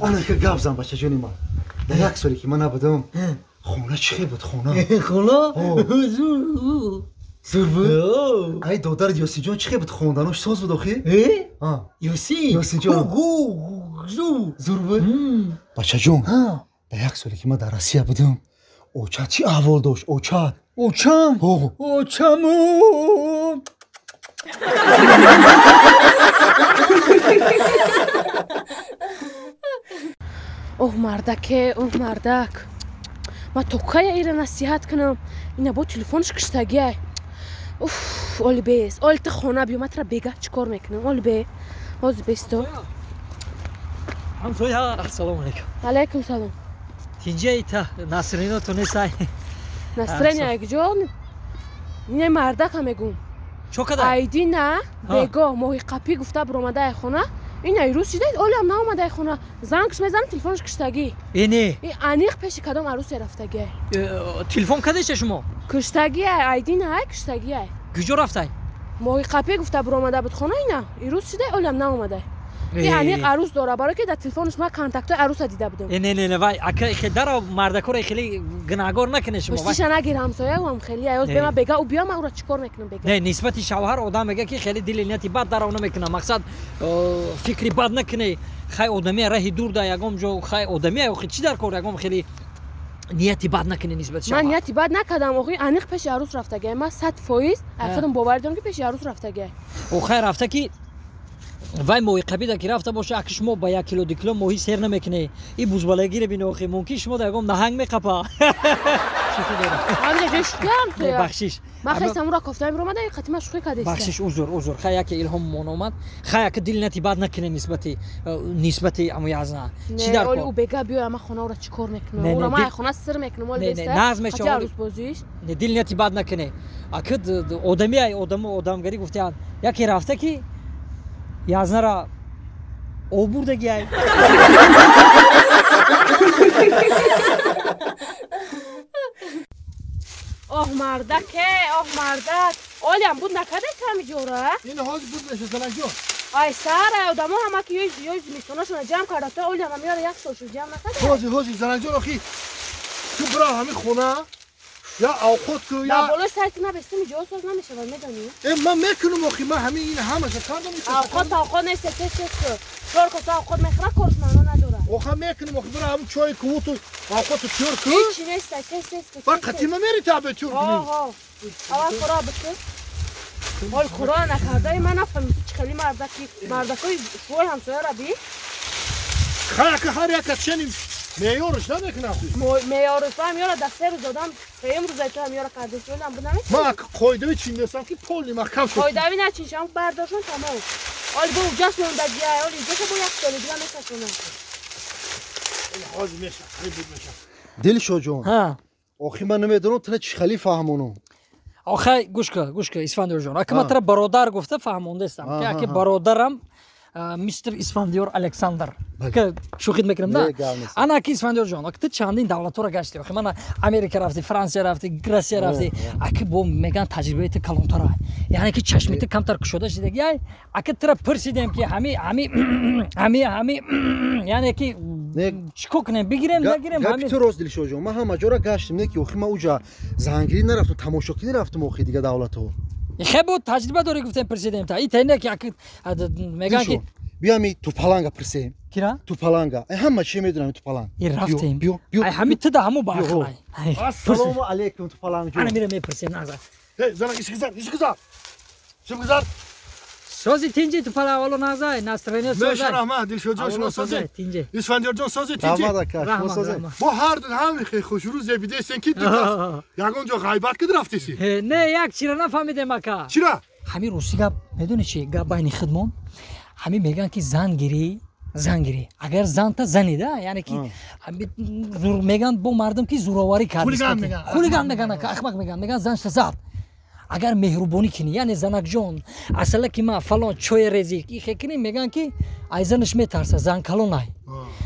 Ана ка гап зан, бачаҷони ма. Дар як соле ки ман набудам, хона чӣ хел буд, хона? Хона? Зур буд? Ай додар Ёсинҷон чӣ хел буд, хонданош соз буд охи? Ёсин? Ёсинҷон. Зур буд? Бачаҷон, дар як соле ки ман дар Россия будам, очат чӣ аҳвол дошт, очат? Очам? Очам. Оҳ, мардаке, оҳ, мардак, Ма то кая ира насиҳат кунам? Ина бо телефонш киштагиай. Уф, оли бес. Оли ту хона биё, ма тура бега чӣ кор мекунам? Оли бе. Ҳозир бесто. Ҳамсоя, ассалому алайкум. Алайкум салом. Тинҷаи та Насрино ту несай. Насрин якҷо? Не мардака мегум. Чо када? Айди на, бего моҳи қапӣ гуфта буромадаи хона. Ин айрӯз шида, олиам наомадаи хона. Зангш мезанам, телефонш киштагӣ. Э не. Ин аниқ пеши кадом арӯсе рафтагиай. Телефон кадеша шумо? Киштагиай, айди на, ай киштагиай. Куҷо рафтай? Моҳи қапӣ гуфта буромада буд хона ина. Ирӯз шида, олиам наомадай. Ин аниқ арӯс дора, барое ки дар телефонш ман контактҳои арӯса дида будам. Э не не не, вай ака дара мардакора хеле гунаҳгор накунед шумо. Пуштиша нагир ҳамсояам хеле аёз бема бега ӯ биё ман ӯро чӣ кор мекунам бега. Не, нисбати шавҳар одам мега ки хеле дили нияти бад дарав намекунам. Мақсад фикри бад накунӣ. Хай одами раҳи дур да ягом ҷо хай одами охи чӣ дар кор ягом хеле нияти бад накунӣ нисбати шавҳар. Ман нияти бад накардам, охи аниқ пеши арӯс рафтагиай. Ман 100% ай худам боварӣ дорам ки пеши арӯс рафтагиай. Ӯ хай рафта ки вай моҳи қабида ки рафта боша, аки шумо ба 1 кило 2 кило моҳӣ сер намекунед. И бузбалагире бино охи мумкин шумо да ягом наҳанг меқапа. Шӯхӣ дорам. Ҳамҷа ҷои шӯхиам не, бахшиш. Ман хеле самура кофтаем ромада, и қатима шӯхӣ кардеста. Бахшиш, узр, узр. Хай яке илҳом мон омад. Хай аки дил нати бад накунед нисбати аму язна. Чӣ дар кор? Не, оли ӯ бега биёя, ман хона ӯра чӣ кор мекунам? Ӯра ман хона сир мекунам, оли беста. Наз мешава. Арӯс бозиш. Не, дил нати бад накунед. Аки одами ай одаму одамгарӣ гуфтаанд. Яке рафта ки язнара обурдагиай. Оҳ мардаке, оҳ мардак. Олиам буд накардай ҳами ҷора? Ин ҳозир буд меша занакҷон. Ай сар, ай одамо ҳама ки ёй зимистонашона ҷамъ карда, то олиам ҳамиёра як сол шуд ҷамъ накарда. Ҳозир, ҳозир занакҷон, охи ту бира ҳами хона, я авқот ку, я дар болои сари ту набестим, ҷо соз намешавад, медонӣ? Э, ман мекунам охи, ман ҳамин ин ҳамаша кардам. Авқот авқот нест, тез тез ку. Чор каса авқот мехӯрад, корш маъно надорад. Оха мекунам охи, бира ҳамин чой кувуту авқоту тёр ку. Ҳечи нест, тез тез ку. Ба қатима мери та бе тёр кунӣ. Ҳо, аввал кора бикун. Ҳол кора накардаи ман нафаҳмидам чӣ хели мардаки, мардакои шӯи ҳамсояра би. Хай ака ҳар яка ченим меъёрш намекунам. Меъёрш ба ҳамёра дар 3 рӯз додам, сеюм рӯза ту ҳамёра кардест, олам буд намекунам. Ман ака қоидави чиндесам ки полни маҳкам шуд. Қоидави начиншам, бардошон тамом. Оли бо уҷаш мондагиай, оли иҷоша бо як соли дига мекашонам. Ҳозир меша, қариб буд меша. Дилшоҷон. Охи ман намедонам тура чӣ хеле фаҳмонам. Охай, гӯш кун, гӯш кун, Исфандиёрҷон. Ака ман тура бародар гуфта фаҳмондастам. Ки аки бародарам мистер Исфандиёр Александр. Шӯхит мекунам, да? Ана аки Исфандиёрҷон, аки ту чандин давлатҳоро гаштӣ. Охи мана Америка рафтӣ, Франсия рафтӣ, Россия рафтӣ. Аки бо меган таҷрибаи ту калонтара. Яъне ки чашми ту камтар кушода шидаги. Ай, аки тура пурсидем ки ҳами ҳами ҳами ҳами яъне ки чӣ кор кунем, бигирем, нагирем? Гапи ту рост, Дилшоҷон. Ман ҳама ҷора гаштем, не ки охи ман уҷа зангирӣ нарафтам, тамошокӣ нарафтам охи дига давлатҳо. Хе бо таҷриба дорӣ гуфтем, пурсидем та. И та не ки аки меган ки биё ами тупаланга пурсем. Кира? Тупаланга. Ай ҳама чӣ медонам тупаланг. И рафтем. Биё, биё. Ай ҳами ту да ҳамо ба ақлай. Ассалому алайкум тупаланг ҷон. Ана мира мепурсем назар. Эй, занак, ишгизар, ишгизар. Ишгизар. Сози тинҷи тупаланг аввало назай, настроение созай. Меша раҳмат, Дилшодҷон, шумо сози. Тинҷи. Исфандиёрҷон сози тинҷи. Раҳмат ака, шумо сози. Бо ҳар ду ҳами хе хушрӯ зебидесен ки ду кас ягон ҷо ғайбат кид рафтеси. Не, як чира нафаҳмидем ака. Чира? Ҳами русӣ гап медонӣ чи? Гап байни худмон. Ҳами меган ки зан гирӣ, зан гирӣ. Агар занта зани да, яъне ки меган бо мардум ки зӯроварӣ кард. Хулиган меган. Хулиган меган ака, ахмақ меган. Меган занша зад. Агар меҳрубонӣ кунӣ, яъне занакҷон, асала ки ма фалон чой резӣ, ихе кунӣ, меган ки ай занаш метарса, зан калонай.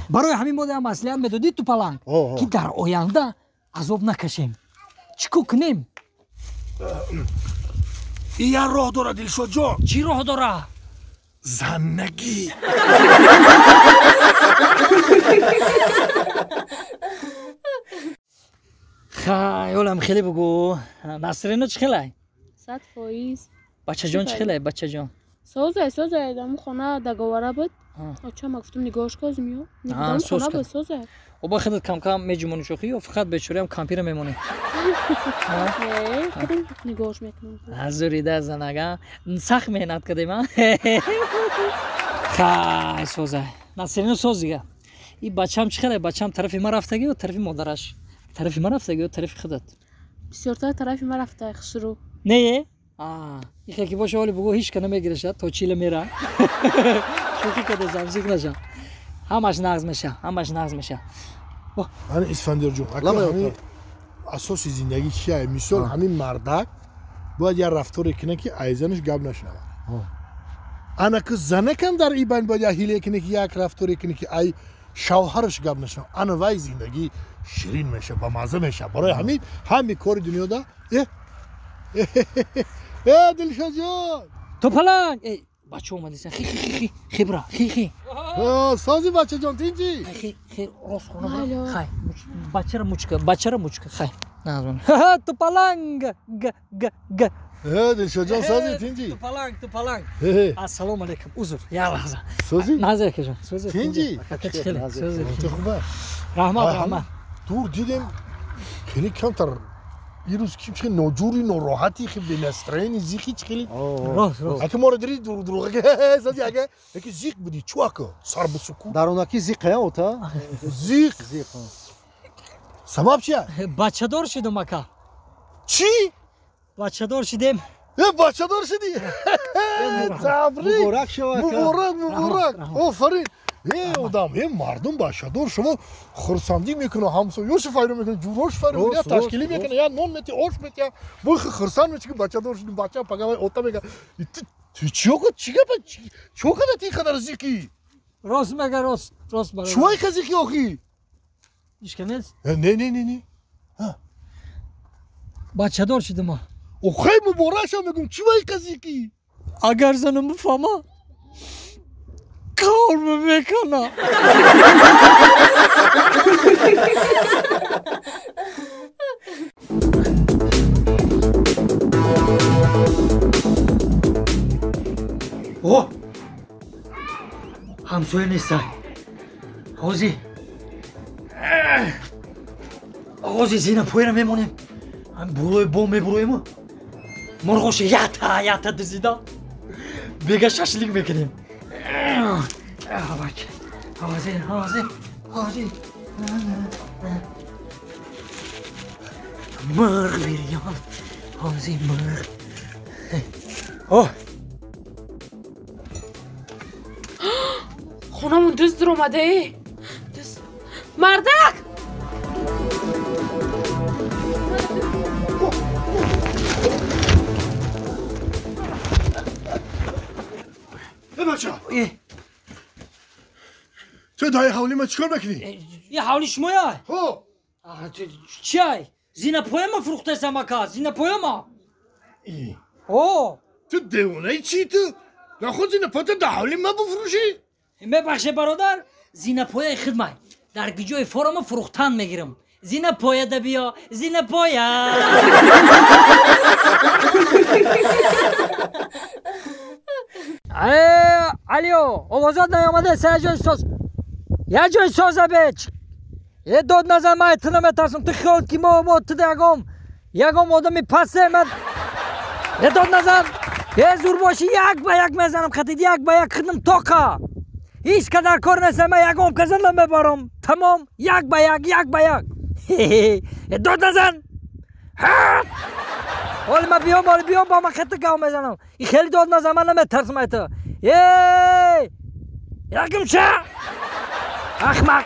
Барои ҳамин мо даам маслиҳат медодӣ тупаланг, ки дар оянда азоб накашем. Чӣ кор кунем? И як роҳ дора, Дилшодҷон. Чӣ роҳ дора? Заннагӣ. Хай, олам хеле бугӯ. Насрино чӣ хелай? 100%. Бачаҷон чӣ хелай, бачаҷон? Созай, созай, даму хона договора буд. Очама гуфтум нигоҳш козм ё. Даму хона буд, созай. Оба худат кам-кам меҷумонӣ шохӣ ё фақат бечораам кампира мемонӣ? Не, худам нигоҳш мекунам. Азурида занага. Сахт меҳнат кардем, а? Хай, созай. Насрино соз дига. И бачам чӣ хелай? Бачам тарафи ман рафтагӣ ё тарафи модараш? Тарафи ман рафта ё тарафи худат? Бисёртар тарафи ман рафта, хушрӯ. Не? Ихе ки боша ҳоли бугӯ ҳеч ка намегирашад, то чила мера. Шӯхӣ кардасам, зиқ наша. Ҳамаш нағз меша, ҳамаш нағз меша. Ани Исфандиёрҷон, ҳамин асоси зиндагӣ чия? Мисол ҳамин мардак бояд як рафторе кунад, ки айзанаш гап нашунавад. Ана ки занакам дар ин байн бояд як ҳиле кунад, ки як рафторе кунад, ки ай шавҳараш гап нашунавад. Ана вай зиндагӣ ширин меша, бамазза меша. Барои ҳамин ҳами кори дунёда э Дилшодҷон! То паланг! Э бача омадисан. Хи хи хи хи бра, хи хи. Сози бачаҷон, тинҷи? Хи хи рост хона. Хай, бачара мучка, бачара мучка, хай. Назмон. То паланг г г г. Дилшодҷон, сози тинҷи? То паланг, то паланг. Ассалому алайкум. Узр, я лаҳза. Сози? Назир акаҷон, сози. Тинҷи? Сози. Ту хуба? Раҳмат, раҳмат. Дур дидем, хеле камтар ирӯз ким хеле ноҷури, нороҳати, хеле бенастроени, зиқи чи хеле. Рост, рост. Ака моро дири дуруға сози ага, яки зиқ буди, чу ака? Сар бисуку. Даронаки зиқ я ота? Зиқ. Зиқ. Сабаб чия? Бачадор шудам ака. Чӣ? Бачадор шудем. Э, бачадор шудӣ? Табрик. Муборак шава ака. Муборак, муборак. Офарин. Э, одам, э, мардум бачадор шумо хурсандӣ мекунад, ҳамсоёшо файро мекунад, ҷурош файро мекунад, ташкилӣ мекунад, я нон мети, ош мети, бой хурсанд меши, ки бачадор шудӣ, бача пага вай ота мега. Ту чӣ ка, чӣ гапа, чӣ када ти қадар зиқӣ? Рост мега, рост, рост бародар. Чӯ ка зиқӣ охи? Ишка нест? Не, не, не, не. Бачадор шудам. Охай муборак шав мегум, чӣ вай ка зиқӣ? Агар занам бифаҳма, кор мекунам. О! Ҳамсоя нестай. Ҳозир. Ҳозир зина пояра мемонем. Ҳам болои бом мебуроему. Мурғоша ята ята дизида. Бега шашлик мекунем. Ҳозир, ҳозир, ҳозир. Мурғ бирён. Ҳозир мурғ. О! Хонамон дузд омада э. Дузд. Мардак! Э бача! Ту даи ҳавли ма чикор мекунӣ? Ин ҳавли шумоя? Ҳо. Чиай? Зинапояма фурӯхтасам ака, зинапояма. О! Ту девонаи чӣ ту? Наход зинапоята дар ҳавли ма бифурӯшӣ? Мебахше бародар, зинапояи хидмай. Дар гиҷои форома фурӯхтан мегирам. Зинапоя да биё, зинапоя. Алио, овозот наёмада, са ҷои соз. Я ҷои соза беч. Е дод назан, ман ту наметарсам. Ту хиёл ки мо ту ягом одами пасе ман. Е дод назан. Е зур боши, як ба як мезанам хатид, як ба як хидм тоқа. Ҳеҷ қадар кор нест, ман ягом каза намебарам. Тамом, як ба як, як ба як. Е дод назан. Ҳоли ман биём, ҳоли биём, бо ман хатта гав мезанам. И хеле дод назан, ман наметарсам ай ту. Эй! Якимша! Ахмақ!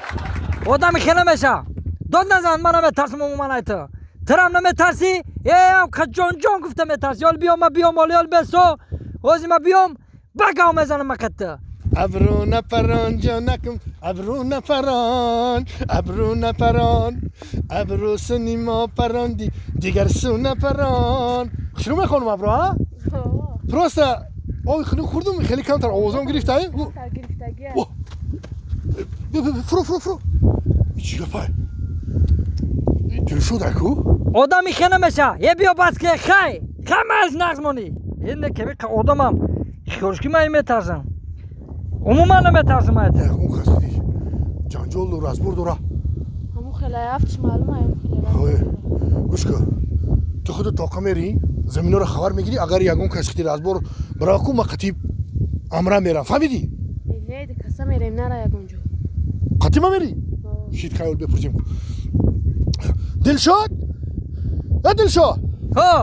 Одами хеле меша. Дод назан, ман наметарсам умуман ай ту. Турам наметарсӣ? Э, ҷон ҷон гуфта метарсӣ. Ҳоли биём, ман биём, ҳоли ҳоли бесо. Ҳози ман биём, ба гав мезанам ман хатта. Абру напарон ҷонакум, абру напарон, абру напарон, абру суни мо паронди, дигар су напарон. Шурӯъ мехонам абру, а? Просто ой хунук хӯрдум, хеле камтар овозам гирифта, э? Фуру, фуру, фуру. Чӣ гапай? Дилшод аку? Одами хе намеша. Е биё бас ки хай. Хай маз нағз монӣ. Е не ки одамам. Хиёлш ки ман метарсам. Умуман наметарсам ай ту. Он кас дидиш. Ҷанҷол дора, разбор дора. Ҳамун хеле афтш маълум ай хеле. Гӯш кун. Ту худат тоқа мерӣ, заминоро хабар мегирӣ, агар ягон кас хити разбор бираку, ма қатиб амра мерам. Фаҳмидӣ? Не, каса мерем, нара ягон ҷо. Қатиба мерӣ? Шит хаёл бепурсем. Дилшод? Дилшод? Ҳо.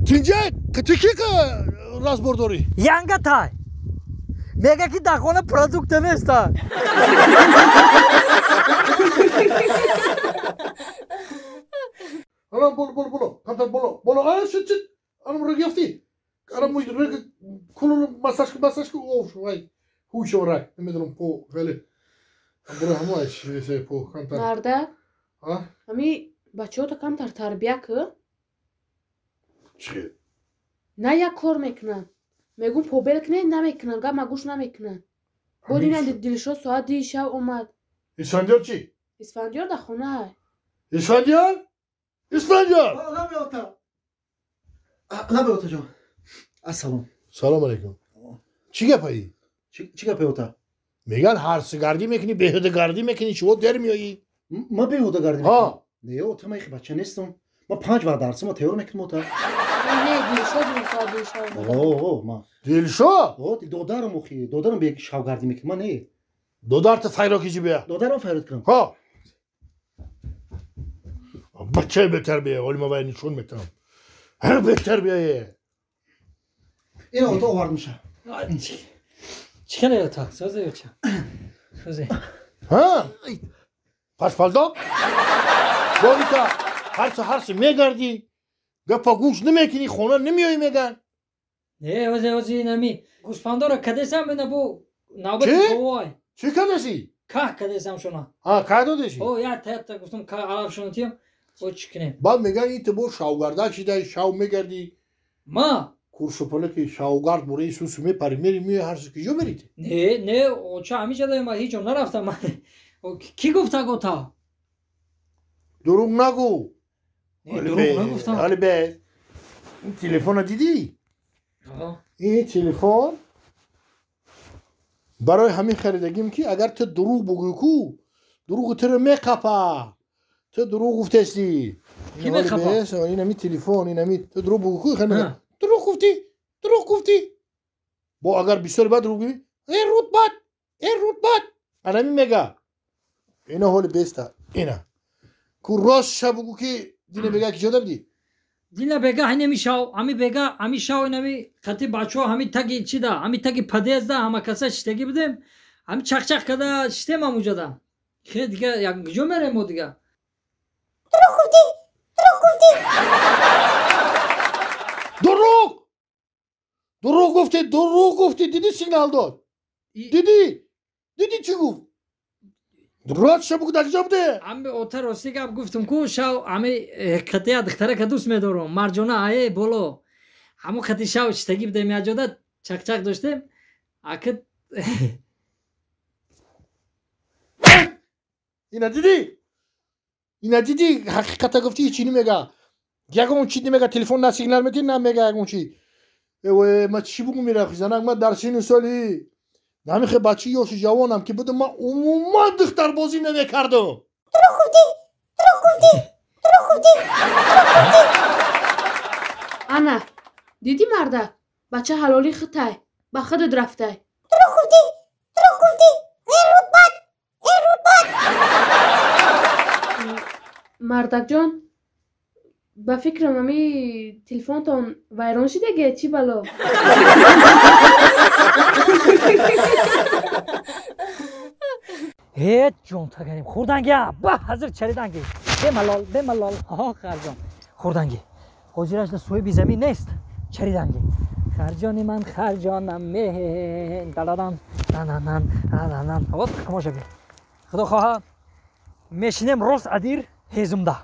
Тинҷа тики разбор дорӣ? Янга тай. Мега ки дар хона продукта неста. Ана боло боло боло, камтар боло, боло, ана шит шит. Ана регифти. Ана муй рег кулу массаж массаж оф вай. Ҳуш орак, намедонам по хеле. Бура ҳамааш се по камтар. Марда? А? Ами бачаҳото камтар тарбия ки? Чи? На як кор мекунанд. Мегум побел кунед, намекунанд, гап ма гӯш намекунанд. Бо дина Дилшод соат 2 шаб омад. Исфандиёр чӣ? Исфандиёр дар хона. Исфандиёр? Исфандиёр! Лабе ота. Лабе ота ҷон. Ассалом. Салом алейкум. Чӣ гапаи? Чӣ гапаи ота? Меган ҳарсигардӣ мекунӣ, беҳудагардӣ мекунӣ, чиво дер меоӣ? Ма беҳудагардӣ мекунам? Не, ота, ман бача нестам. Ма 5 вақт дарсама тайёр мекунам ота. Не, Дилшод соат 2 шаб. О, ма. Дилшод? О, додарам охи, додарам бе шабгардӣ мекунам, ма не. Додарта файро киҷи бия. Додарам файрод кунам. Ҳо. Бачаи бетарбия, оли ма вай нишон метавам. Ҳар бетарбияе. Ина ота овардмиша. Чӣ хеле ота? Созе оча. Созе. Ҳа? Пашпалдок? Борита, ҳарси ҳарси мегардӣ, гапа гӯш намекунӣ, хона намеоӣ меган. Не, озе озе инами гӯсфандора кадесам ина бо навбати говой. Чӣ кадеси? Ках кадесам шуна. Ҳа, кай додеси? О, я та гуфтам ка алаф шуна тиям. О, чӣ кунем? Баъд меган ин ту бо шавгардак шидай, шав мегардӣ. Ма? Куршупалаки шавгард бураи сусу мепари, мери меои ҳарси киҷо мерите? Не, не, оча ҳамиҷа даем, ҳеҷ ҷо нарафтам. Кӣ гуфта гота? Дурӯғ нагӯ. Дурӯғ нагуфтам. Али бе, ин телефонро дидӣ? Ин телефон барои ҳамин харидагим ки агар ту дурӯғ бугӯӣ ку, дурӯғи туро меқапа. Ту дурӯғ гуфтести. Ки меқапа? Ин ҳамин телефон, ин ҳамин ту дурӯғ бугӯӣ ку, дурӯғ гуфтӣ, дурӯғ гуфтӣ. Бо агар бисёри баъд дурӯғ гӯӣ, э рутбат, э рутбат. Ана ҳамин мега. Ина ҳоли беста, ина. Ку рост ша бугӯ ки дина бега ки ҷода бидӣ? Дина бега ҳинеми шав, ҳами бега, ҳами шав инами қати бачаҳо ҳами таги чида, ҳами таги подъезда ҳама каса шиштагӣ будем, ҳами чақчақ када шиштем ҳамуҷода. Хе дига як куҷо мерем мо дига? Дурӯғ гуфтӣ, дурӯғ гуфтӣ. Дурӯғ! Дурӯғ гуфтӣ, дурӯғ гуфтӣ, дидӣ сигнал дод? Дидӣ? Дидӣ чӣ гуфт? Рост ша бугӯ дар куҷо буде? Ами ота рости гап гуфтум ку шав ами қатия духтарака дӯст медорам, Марҷона ае боло. Ҳамон қати шав шиштагӣ будем якҷода, чақчақ доштем. Аки ина дидӣ? Ина дидӣ ҳақиқата гуфтӣ ҳеҷ чӣ намега. Ягон чӣ намега, телефон на сигнал метиҳ, на мега ягон чӣ. Э, ма чӣ бугӯ мерафи занак, ма дар сину соли намихе бачаи ёши ҷавонам ки будам, ман умуман духтарбозӣ намекардам. Дурӯғ гуфтӣ, дурӯғ гуфтӣ, дурӯғ гуфтӣ, дурӯғ гуфтӣ. Ана, дидӣ мардак, бача ҳалоли хитай, ба худат рафтай. Дурӯғ гуфтӣ, дурӯғ гуфтӣ, э рутбат, э рутбат. Мардакҷон, ба фикрам ами телефонтон вайрон шидаге, чӣ бало? Ҳеҷ ҷон тагарим, хурданги, ба ҳазир чариданги. Бемалол, бемалол, ҳо харҷон. Хурданги. Ҳозирашда соҳиби замин нест, чариданги. Харҷони ман харҷонам меҳ, даладан, нананан, нананан. Вот тамоша бин. Худо хоҳа мешинем рост адир ҳезумда.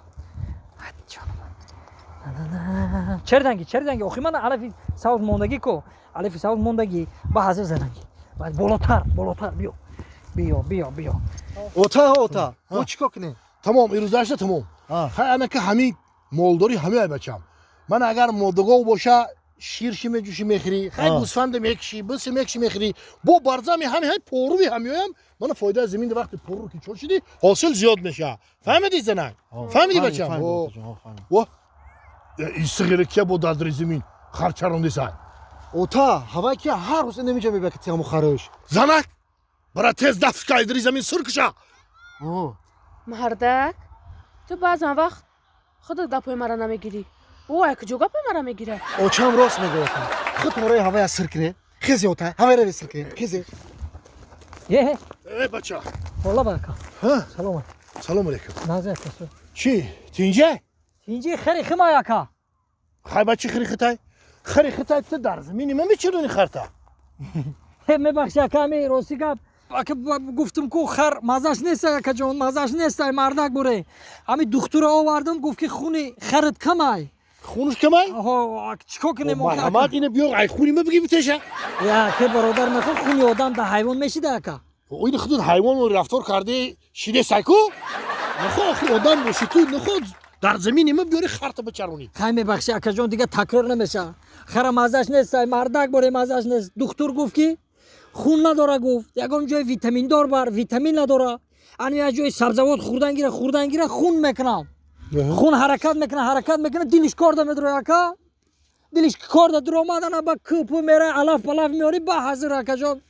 Чариданги, чариданги. Охи ман алафи савз мондагӣ ку, алафи савз мондагӣ, ба ҳазир заданги. Баъд болотар, болотар биё. Биё, биё, биё. Ота, ота. Мо чӣ кор кунем? Тамом, ирӯзашта тамом. Хай анака ҳамин молдорӣ ҳамин ай бачам. Ман агар модагов боша, шир ши меҷӯшӣ мехӯрӣ, хай гӯсфанда мекушӣ, биси мекушӣ мехӯрӣ. Бо барзами ҳами ҳай поруви ҳамиёям, мана фоидаи замин вақти пору ки чор шидӣ, ҳосил зиёд мешавад. Фаҳмидӣ занак? Фаҳмидӣ бачам? Во исиғире кия бо дадри замин харчарондисай? Ота, ҳавай ки ҳар рӯз инамиҷа мебия ки тиаму харӯш. Занак, бара тез дафт кайдри замин сир куша. Мардак, Ту баъзан вақт худат гапҳои маро намегирӣ. Ӯ ай куҷо гапҳои маро мегирад? Очам рост мегӯяд. Худ ораи ҳавая сир кунед. Хезе ота, ҳавайра сир кунед. Хезе. Е. Эй бача. Хола бака. Салом. Салом алейкум. Назар касо. Чӣ? Тинҷа? Тинҷи хари химай ака. Хай бачи хари хитай? Хари хитай ту дар замини ма мечирони харта. Мебахши ака, ами рости гап. Ака гуфтум ку хар мазаш нест ака ҷон, мазаш нест, ай мардак буре. Ами духтура овардум, гуфт ки хуни харат камай. Хунуш камай? Аҳо, чико кунем? Марҳамат, ина биёр, ай хуни ма бигӣ битеша. Я, ке бародар мехо хуни одам да ҳайвон мешида ака. Ин худат ҳайвон рафтор карди, шиде сайку? Нахо охир одам боши ту, нахо дар замини ма биёри харта бичаронӣ. Хай мебахши акаҷон, дига такрор намеша. Хара мазаш нест, ай мардак боре мазаш нест. Духтур гуфт ки хун надора, гуфт. Ягон ҷои витаминдор бар, витамин надора. Ани як ҷои сабзавот хӯрдан гира, хӯрдан гира, хун мекунам. Хун ҳаракат мекунад, ҳаракат мекунад, дилиш корда медрояд ака. Дилиш корда дуромад, ана ба кӯпу мера, алаф палаф меёри, ба ҳазир акаҷон.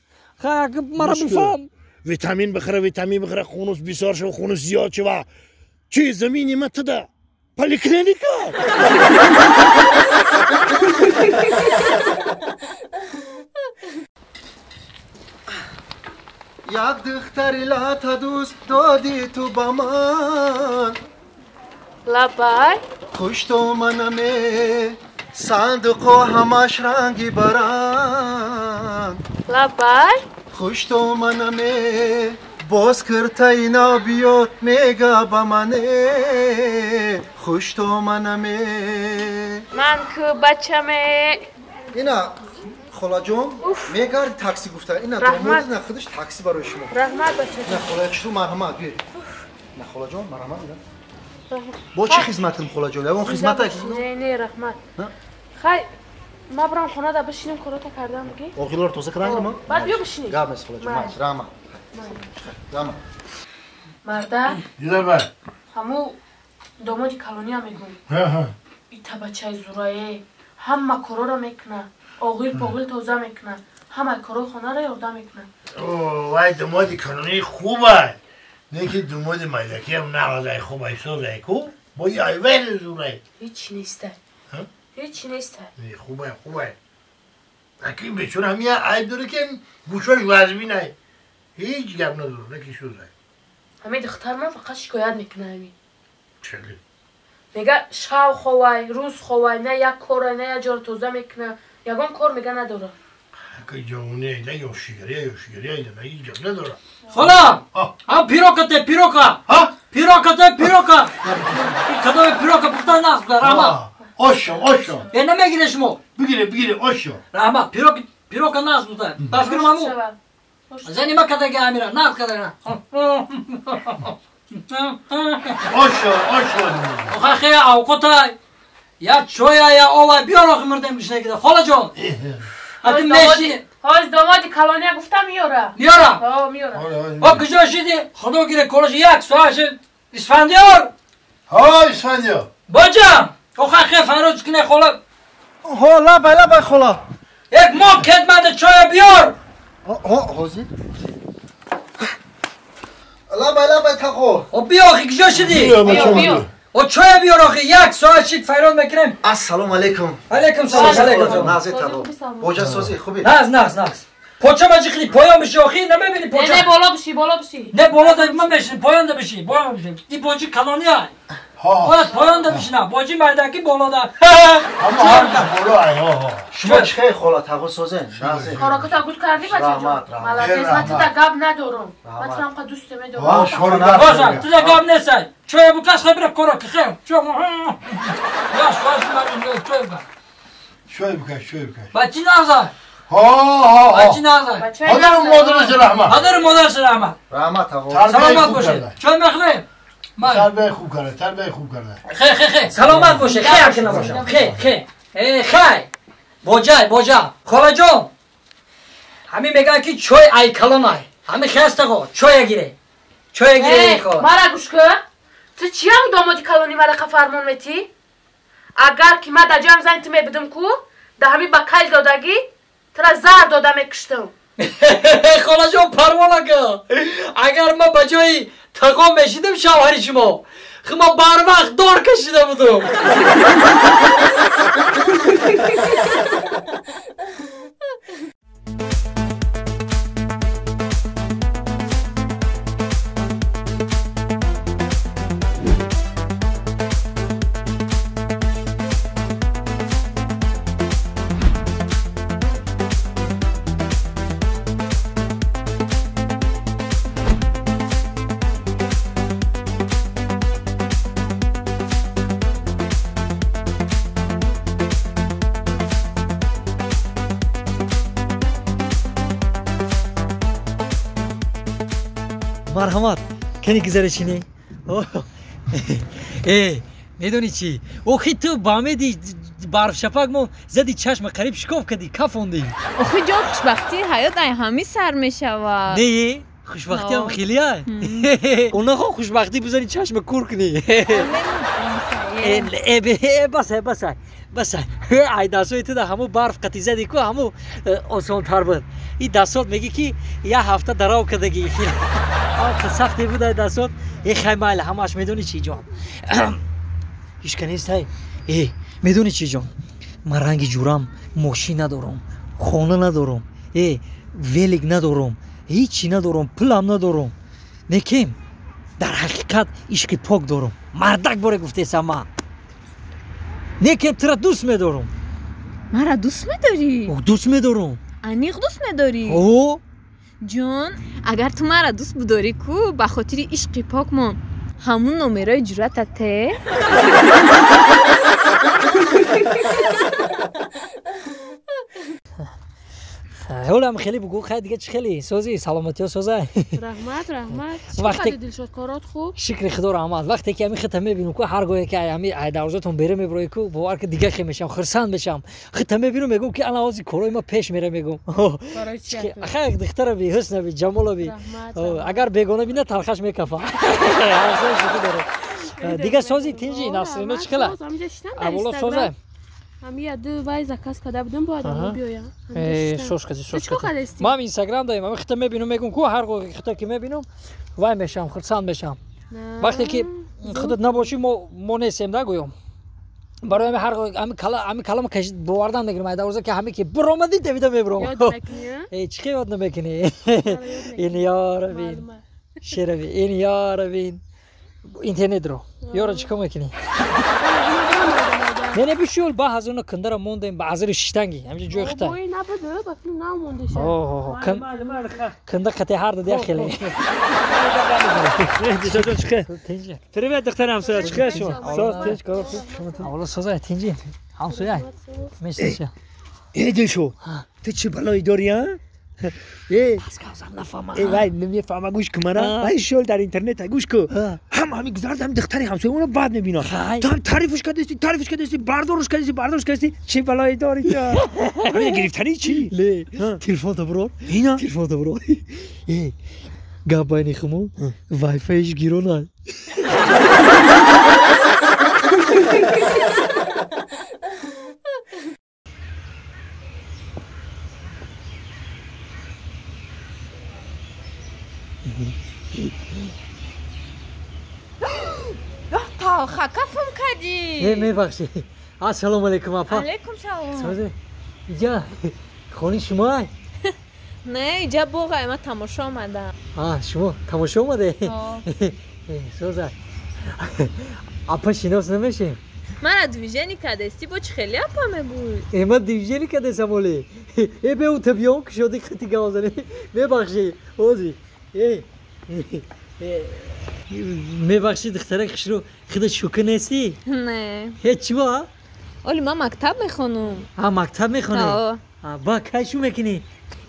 Хай ака мара бифаҳм. Витамин бихӯра, витамин бихӯра, хунус бисёр шава, хунус зиёд шава. Чи замини ма туда? Поликлиника. Як духтари лата дӯст додӣ ту ба ман. Лабай. Хуштоманаме сандуқо ҳамаш ранги баранд. Лабай. Хуштоманаме боз киртаи нав биёд мега ба мане. Хуштоманаме. Ман ку бачаме. Ина холаҷон мегарди такси гуфта. Ина домод ина худаш такси барои шумо. Раҳмат бачаҷон. На холаи хушрӯ марҳамат биёед. На холаҷон марҳамат ина. Бо чӣ хизмат кунем холаҷон? Ягон хизмат Не, не, раҳмат. Хай, ма барам хона да бишинем, корота кардам биги. Оғилоро тоза кардан ма? Баъд биё бишинем. Гап нест холаҷон. Мач, раҳмат. Раҳмат. Марда? Дилабар. Ҳаму домоди калония мегӯм. Ҳа. Ита бачаи зурае, ҳама короро мекуна, оғил поғил тоза мекуна, ҳама корои хонаро ёрдам мекуна. О, вай домоди калонии хубай. Не ки домоди майдакиам нағазай хубай созай ку, бо айвайли зурай. Ҳеҷ нестай. Ҳеҷ нестай. Не, хубай, хубай. Аки бечора ҳамия айб дора ки гӯшош вазминай. Ҳеҷ гап надора, не ки созай. Ҳамин духтар ман фақат шикоят мекуна ҳамин. Чали? Мега шав ховай, рӯз ховай, на як кора, на як ҷоро тоза мекуна. Ягон кор мега надора. Ки ҷавони айда, ёшигари, ёшигари айда, на ҳеҷ гап надора. Хола! А пирокате, пирока! Пирокате, пирока! Кадоме пирока пухта нағз буда, раҳмат. Ошо, ошо. Е, намегире шумо? Бигире, бигире, ошо. Раҳмат, пирока, пирока нағз буда. Ба фикрам ҳаму. Зани ма кадаги амира, нағз кадага. Ошо, ошо. Охай хе авқотай. Я чоя, я ова, биёр охи мурдем гушнагида. Холаҷон. Ати меши. Ҳоз домоди калония гуфта миёра. Миёра? Ҳо, миёра. О, куҷо шиди? Худо гире кораш як соат шид. Исфандиёр? Ҳо, Исфандиёр. Боҷам. Охай хе фароз кине хола. Ҳо, лабай, лабай хола. Як мо кедманда чоя биёр. Ҳо, ҳозир. Лабай, лабай тақо. О, биё охи куҷо шиди? Биё, биё. О чоя биёр охи, як соат шид файрон мекунем. Ассалому алайкум. Алайкум салом, алайкум салом. Нағзи тақо. Боҷа созӣ, хубӣ? Нағз, нағз, нағз. Поча ма ҷиқли поён биши охи, намебини поча. Не, не, боло биши, боло биши. Не, боло да ма мешин, поён да биши, поён биши. И боҷи калони ай. Бояд поён да бишина, боҷи майдаки боло да. Ҳама ҳама боло ай, ҳо, ҳо. Шумо чӣ хел хола тақо созен? Нағзи. Хӯроката гуд кардӣ бачаҷон? Молодец, ман туда гап надорам. Ман туро ҳамқа дӯст медорам. Боза, туда гап несай. Чоя букаш хай бира коро ки хел. Чо. Я шош ма чоя букаш. Чоя букаш, чоя букаш. Бачи нағзай. Ҳо, ҳо, ҳо. Бачи нағзай. Падару модараш раҳмат. Падару модараш раҳмат. Раҳмат тақо. Саломат бошед. Чой мехӯрем? Тарбияи хуб карда, тарбияи хуб карда. Хе, хе, хе. Саломат бошед. Хе аки набошам. Хе, хе. Э, хай. Боҷай, боҷа. Холаҷон. Ҳамин мегӯянд ки чой ай калон ай. Ҳамин хест тақо, чоя гире. Чоя гире хола. Мара гӯш кун. Ту чиям домоди калони мара қа фармон метӣ? Агар ки ма дар ҷоям зани ту мебудам ку, да ҳамин ба кал додагӣ, тура зар дода мекуштам. Холаҷон парво накун. Агар ман ба ҷои тақо мешидам шавҳари шумо, Ма барвақт дор кашида будум. Марҳамат, кани гузаришинӣ? Э, медонӣ чӣ? Охи ту ба омеди барфшапак мо зади чашма қариб шикоф кардӣ, кафондӣ. Охи ҷон, хушбахтии ҳаёт ай ҳамин сар мешавад. Не, хушбахтиам хеле ай. Онахо хушбахтӣ бизани чашма кур кунӣ. Э, басай, басай, басай. Ай дастҳои ту да ҳамун барф қатӣ зади ку, ҳамун осонтар буд. И дастҳот мегӣ ки як ҳафта дарав кардагӣ. Сахте буд ай дастҳот. Э, хай майла, ҳамааш медонӣ чӣ ҷон? Ҳичка нестай. Э, медонӣ чӣ ҷон? Ман ранги ҷурам мошин надорам, хона надорам, э, велик надорам, ҳичи надорам, пулам надорам. Некем дар ҳақиқат ишқи пок дорам. Мардак боре гуфтесам ман. Некем тура дӯст медорам. Мара дӯст медорӣ? Дӯст медорам. Аниқ дӯст медорӣ? О? Ҷон, агар ту мара дӯст бидорӣ ку, ба хотири ишқи покмон ҳамун номерои ҷуръата те? Ҳолам хеле бугӯ, хай дига чӣ хеле сози, саломатиҳо соза? Раҳмат, раҳмат. Вақте Дилшод, корот хуб? Шукри худо, раҳмат. Вақте ки ҳамин хита мебинам ку, ҳар гоҳе ки ҳами дарвозатон бере меброи ку, бовар ки дига хе мешам, хурсанд мешам. Хита мебинам, мегӯм ки ана ҳозир корои ма пеш мера, мегӯм. Хай духтара би, ҳусна би, ҷамола би. Агар бегона бина талхаш мекафа. Дига сози, тинҷи, Насрино чӣ хела? Аввало соза. Ҳамия ду вай заказ карда будам, бояд ҳамо биёям. Шош кази, шош кази. Ман Инстаграм даем, ҳами хита мебинам, мегӯм ку, ҳар гоҳ хита ки мебинам, вай мешавам, хурсанд мешавам. Вақте ки худат набошӣ, мо нестем да гӯём. Барои ҳами ҳар гоҳ ҳами калама бовардан мегирам, ай дарвоза ки ҳами ки биромадӣ, давида мебиром. Э, чӣ хел ёд намекунӣ? Ин ёра бин, шера бин, ин ёра бин. Интернетро. Ёра чӣ кор мекунӣ? Не, не, бишул, ба ҳазуна кандара мондем, ба азри шиштанги, ҳамҷа ҷои хита. Бой набуд, ба филм намондеша. Оҳ, канда қати ҳар дади хеле. Дилшод чӣ? Тинҷи. Привет, духтар ҳамсоя, чӣ хел шумо? Соз, тинҷ, кор. Аввало созай, тинҷи. Ҳамсоя. Мешнеша. Э, Дилшод, ту чӣ балое дорӣ, а? Э, нафаҳмам. Э, вай, намефаҳма, гӯш кун мара. Вай шол дар интернет, гӯш кун. Ҳама ҳамин гузард, ҳамин духтари ҳамсоямонро бад мебинад. Ту ҳам таърифш кардасти, таърифш кардасти, бардорш кардасти, бардорш кардасти. Чӣ балое дорӣ ту? Ҳамин гирифтанӣ чӣ? Ле, телефонта бурор. Ина? Телефонта бурор. Э, гап байни хумо, вайфайш гирона. Талха, кафам кардӣ? Э, мебахшӣ. Ассалому алайкум, апа. Алайкум салом. Созе, иҷа хони шумоай? Не, иҷа боғай, ман тамошо омадам. А, шумо тамошо омаде? Соза. Апа, шинос намешем? Мара движение кардасти, бо чӣ хеле апа мегӯй? Э, ман движение кардасам оле. Э, бе у табиён кушоди хати гавзани. Мебахшӣ, ози. Э, мебахшӣ, духтарак хушрӯ, худа шӯка нестӣ? Не. Ҳеҷ чӣ ба? Оли ман мактаб мехонам. А, мактаб мехонӣ? Ба кай шу мекунӣ?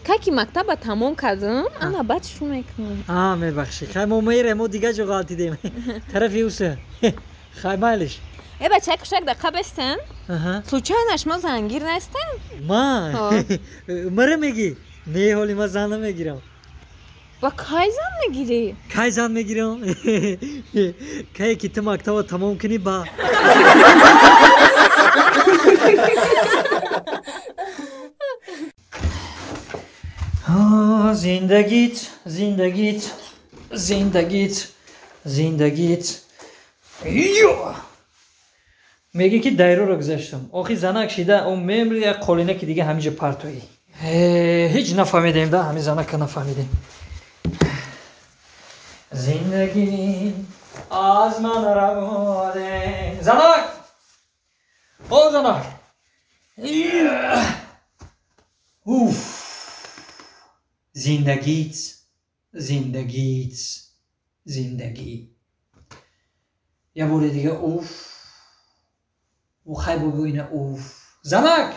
Кай ки мактаба тамом кардам, ана баъд шу мекунам. А, мебахшӣ, хай мо мерем, мо дигар ҷо ғалтидем. Тарафи уса. Хай майлиш. Э, бачаи кушак, дақиқа бестен. Случайно шумо зангир нестен? Ман? Мара мегӣ? Не, ҳоли ман зан намегирам. Ба кай зан мегирӣ? Кай зан мегирам? Кае ки ту мактаба тамом кунӣ ба. Зиндагит, зиндагит, зиндагит, зиндагит. Мегӣ ки дайроро гузаштам. Охи занак шида, о мемри як қолина ки дига ҳамиҷа партоӣ. Ҳеҷ нафаҳмидем да, ҳамин занака нафаҳмидем. Зиндагӣ аз ман раводе. Занак! О занак! Уф! Зиндагит, зиндагит, зиндагӣ. Я бори дига уф. Хай бобо ина уф. Занак!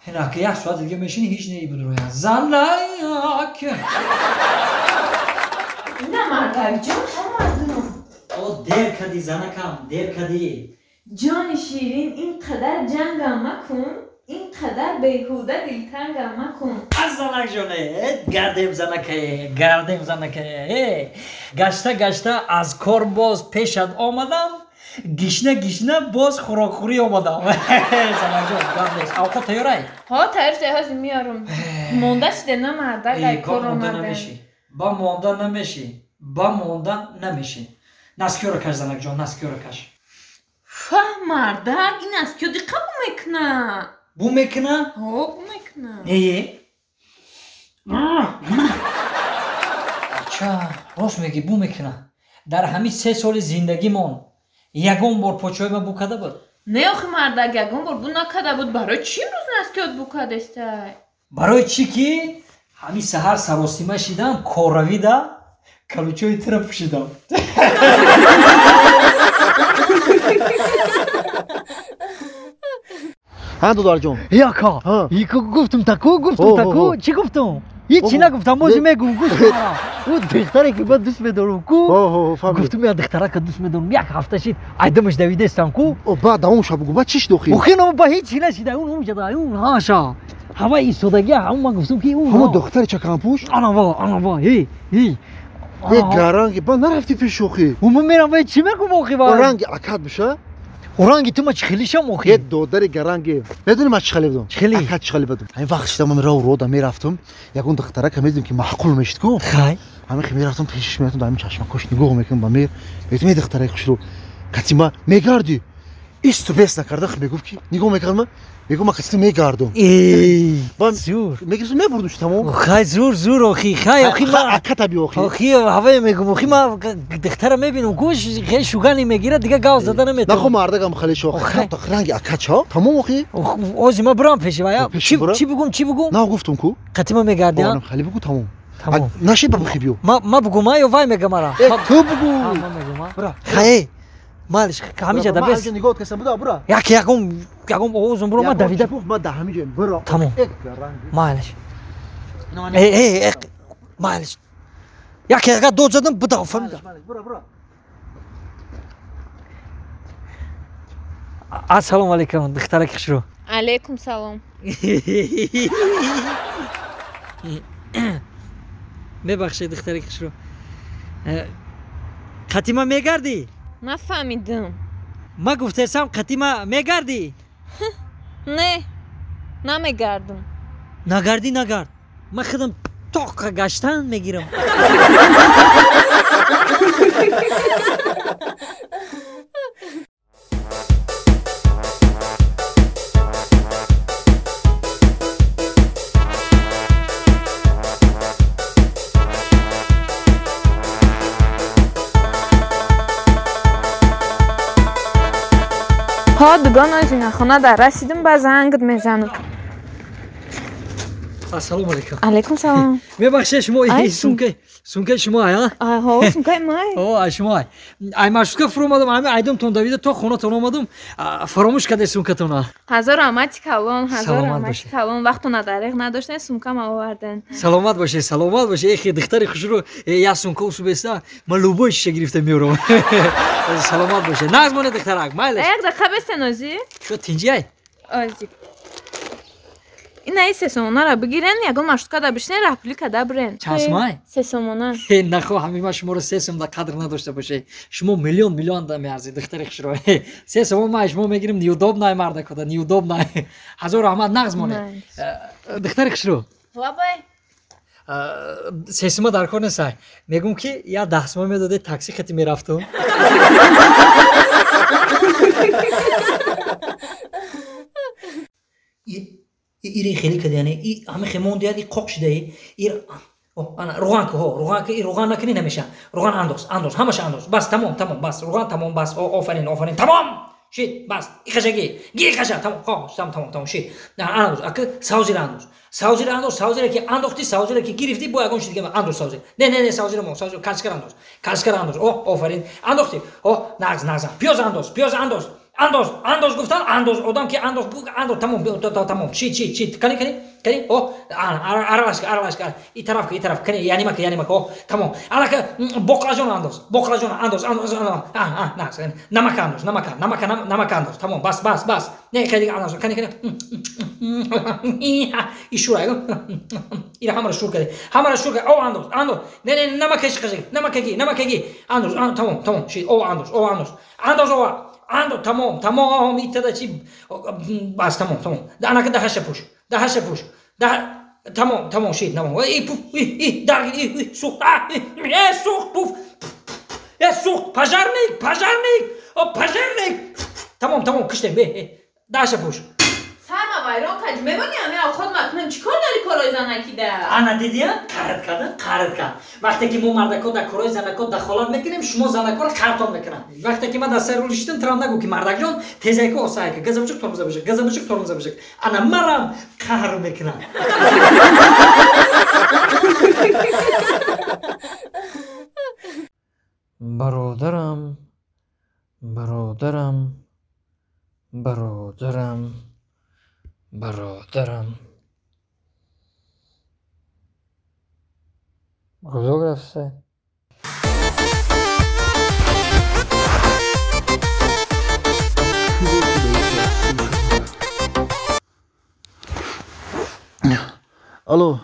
Ина ки як соат дига мешини ҳеҷ небуд роя. Занак! Ина мардакҷон омадум. О дер кади занакам, дер кади. Ҷони ширин, ин қадар ҷангам макун, ин қадар беҳуда дилтангам макун. Аз занак ҷоне, гардем занакае, гардем занакае. Гашта гашта аз кор боз пешат омадам. Гишна гишна боз хӯрокхӯрӣ омадам. Занакҷон, гап нест. Авқот тайёрай? Ҳо, тайёр шуда, ҳозир меорам. Монда шуда на мардак, ай кор омадам. Ба монда намешӣ, ба монда намешӣ. Наскиёро каш занакҷон, наскиёро каш. Фаҳ мардак, ин наскиё диқа бу мекуна. Бу мекуна? Ҳо, бу мекуна. Не. Ача, рост мегӣ, бу мекуна. Дар ҳамин 3 соли зиндагимон ягон бор почои ма бу карда буд? Не, охи мардак, ягон бор бу накарда буд. Барои чӣ имрӯз наскиёт бу кардестай? Барои чӣ ки ҳамин саҳар саросима шидам, корравида калучои тира пӯшидам. Ҳа додарҷон. Яка, гуфтум таку, гуфтум таку, чӣ гуфтум? Ҳеҷ нагуфтам, бози мегум, гӯш кун. Ӯ духтаре ки ман дӯст медорам ку. Гуфтум я духтарака дӯст медорам, як ҳафта шид, айдамаш давидестам ку. Баъд давомша бугу, баъд чӣ шид охир? Охир ба ҳеҷ чӣ нашида, ун ҳамҷада, ун ҳаша. Ҳава истодагӣ, ҳамун ман гуфтум ки ун. Ҳамон духтари чаканпӯш? Анава, анава, ҳи, ҳи. Е гаранги, баъд нарафтӣ пеш охир? Ӯ ман мерам, вай чӣ мегум охир? Ранги акат биша? Ранги ту ма чӣ хелишам охир? Е додари гаранги. Медонӣ ман чӣ хеле будам? Чӣ хеле? Акат чӣ хеле будам? Ҳамин вақт шида ман рав рода мерафтам, ягон духтарака медидам ки маъқул мешид ку. Хай. Ҳамин хе мерафтам пешиш мерафтам, дар ҳамин чашмакош нигоҳ мекунам ба мер. Мегуфтам е духтараи хушрӯ, кати ма мегардӣ? Исту бес накарда мегуфт ки нигоҳ мекард ма, мегуфт ман кати ту мегардам. Зур. Мегирифтам мебурдам шу тамом. Хай зур, зур охи, хай охи ма. Аката би охи. Охи ҳавае мегум, охи ма духтара мебинам, гӯш хеле шугане мегирад, дига гав зада наметавонам. Нахо мардагам хеле шо. Ранги акат чо? Тамом охи? Ози ма бурам пеши вая. Чӣ бугум, чӣ бугум? На гуфтум ку. Кати ма мегардӣ? Хеле бугу тамом. Наши ба бухи биё. Ма бугум ё вай мега мара? Ту бугу. Ма мегум. Хай. Малиш, ҳамиҷа да бес. Нигоҳ касам буда, бура. Як ягон ягон овозум буро, ма давида. Ма да ҳамиҷа бура. Тамом. Малиш. Э, э, малиш. Як яга дод задам, буда, фаҳмида. Бура, бура. Ассалому алайкум, духтараки хушрӯ. Алайкум салом. Мебахшед, духтараки хушрӯ. Қати ма мегардӣ? Нафаҳмидам. Ма гуфтесам қати ма мегардӣ? Не, намегардам. Нагардӣ, нагард. Ман худам тоқа гаштан мегирам. Ҳо, дугон озина, хона дар расидим, ба зангат мезанам. Ассалому алайкум. Алайкум салом. Мебахшед, шумо сумкаи шумо ай, а? Ҳо, сумкаи май. Ҳо, ай шумо ай. Ай маршрутка фуромадам, ҳами айдумтон давида то хонатон омадам, фаромӯш карда сумкатона. Ҳазор раҳмати калон, ҳазор раҳмати калон. Вақтона дареғ надоштен, сумкам оварден. Саломат бошед, саломат бошед. Эхи духтари хушрӯ, як сумка усубеста, ман любой шиша гирифта меорам. Саломат бошед. Нағз монед, духтарак, майлаш. Як дақиқа бестен озӣ. Шо тинҷи ай? Озӣ. Ина 3 сомонаро бигирен, ягон маршрутка да бишинен, раҳпулӣ када бирен. Чанд сомай? 3 сомона. Нахо, ҳамин ман шуморо 3 сом да қадр надошта бошед. Шумо миллион миллион да меарзед, духтари хушрӯ. 3 сомон ман шумо мегирем, неудобно мардакода, неудобно. Ҳазор раҳмат, нағз монед. Духтари хушрӯ. Лабай. Сесима дар кор несай. Мегум ки я 10 сомон медоде такси хати мерафтум. Ири хеле кади, яъне и ҳами хемон диад, и қоқ шидаи. Ир ана руған ку, ҳо, руған ки, руған накунӣ намеша. Руған андоз, андоз, ҳамаша андоз. Бас, тамом, тамом, бас, руған тамом, бас. Офарин, офарин, тамом. Шид, бас, и хашаги, ги хаша, тамом, хо, тамом, тамом, тамом, шид. Андоз, аки савзира андоз. Савзира андоз, савзира ки андохти, савзира ки гирифти, бо ягон шид дига андоз савзира. Не, не, не, савзира мо, савзира, кашкар андоз. Кашкар андоз. О, офарин. Андохти. О, нағз, нағз. Пиёз андоз, пиёз андоз. Андоз, андоз гуфтан, андоз, одам ки андоз, андоз, тамом, тамом, чӣ, чӣ, чӣ, кани, кани, кани, о, аралашка, аралашка, и тараф, и тараф, кани, янимака, янимака, о, тамом, алака, боқлажон андоз, боқлажон андоз, андоз, андоз, а, а, намака андоз, намака, намака, намака андоз, тамом, бас, бас, бас, не, хеле андоз, кани, кани, и шура, ира ҳамаро шур кади, ҳамаро шур кади, о, андоз, андоз, не, не, намака шиқаши, намакаги, намакаги, андоз, тамом, тамом, ши, о, андоз, о, андоз, андоз, о, андо, тамом, тамом, итада чи, бас, тамом, тамом, анака даҳаша пӯш, даҳаша пӯш, тамом, тамом, шид, тамом, и пуф, и дар, и сухт, а, э, сухт, пуф, э, сухт, пожарник, пожарник, о, пожарник, тамом, тамом, киштем, э, даҳаша пӯш. Сарма вайрон кардӣ, мемонӣ ҳами авход макунем, чӣ кор дорӣ корои занакида? Ана дидия, қард карда, қард кард. Вақте ки мо мардако дар корои занако дахолат мекунем, шумо занакоро қартон мекунанд. Вақте ки ман дар сари рул шидам, трам нагӯ ки мардакҷон, тезайку осайка, газа бичук тормоза бишак, газа бичук тормоза бишак. Ана марам қаҳр мекунам. Бародарам, бародарам, бародарам, бародарам. Куҷо рафта? Алло.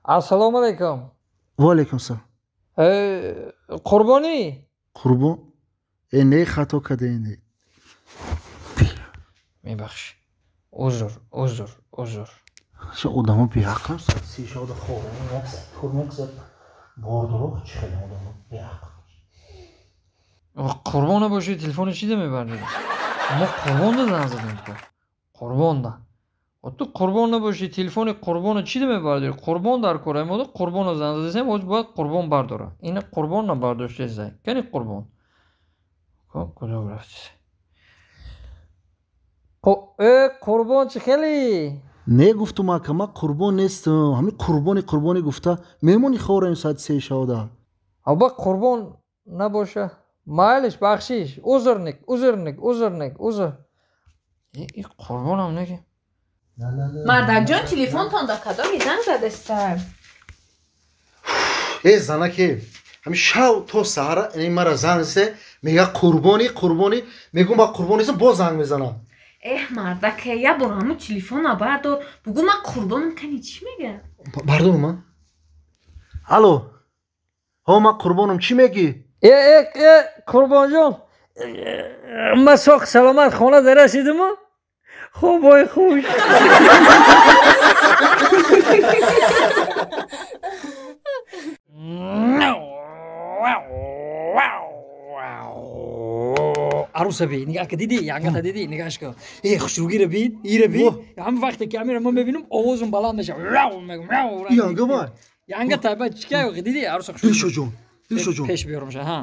Ассалому алайкум. Ва алайкум салом. Қурбонӣ? Қурбон? Э, не, хато кардед. Мебахш. Узр, узр, узр. Чӣ одамо беақлам, соати се шабда хобам, кор мегузар. Бордуроқ чӣ хеле одамо беақл. Қурбон набошӣ, телефони чида мебардорӣ? Мо Қурбонда занг задем ку. Қурбонда. Ту Қурбон набошӣ, телефони Қурбона чида мебардорӣ? Қурбон дар кор омода, Қурбона занг задесем, ҳоз бояд Қурбон бардора. Ина Қурбон набардоштесай. Кани Қурбон? Куҷо рафтӣ? Қурбон чӣ хеле? Не гуфтум ака, ман қурбон нестам. Ҳамин қурбони қурбонӣ гуфта меҳмони хораем соати се шавода. Аба қурбон набоша. Майлиш, бахшиш, узрник, узрник, узрник, узр. И қурбонам неки. Мардакҷон, телефонтон да кадоми занг задеста? Э, занаке, ҳамин шав то саҳара ин мара занг засе, мега қурбонӣ, қурбонӣ, мегӯм ба қурбон нестам, боз занг мезанам. Эҳ, мардаке, як бор ҳамун телефона бардор, бугӯ ман қурбонам, кани чӣ мега? Бардорам, а? Алло. Ҳо, ман қурбонам, чӣ мегӣ? Э, э, э, Қурбонҷон, ман соқ саломат хона дарасидиму? Хобой хуш. Аруса би, нигаҳ ка дидӣ, янгата дидӣ, нигаҳш ка. Э, хушругира бин, ира бин. Ҳамин вақте ки амира ман мебинам, овозум баланд мешавад. Мегӯм. Янга вай. Янга тайба чикай дидӣ, аруса хушруги. Ишоҷон, Ишоҷон. Пеш биёрумша, ҳа.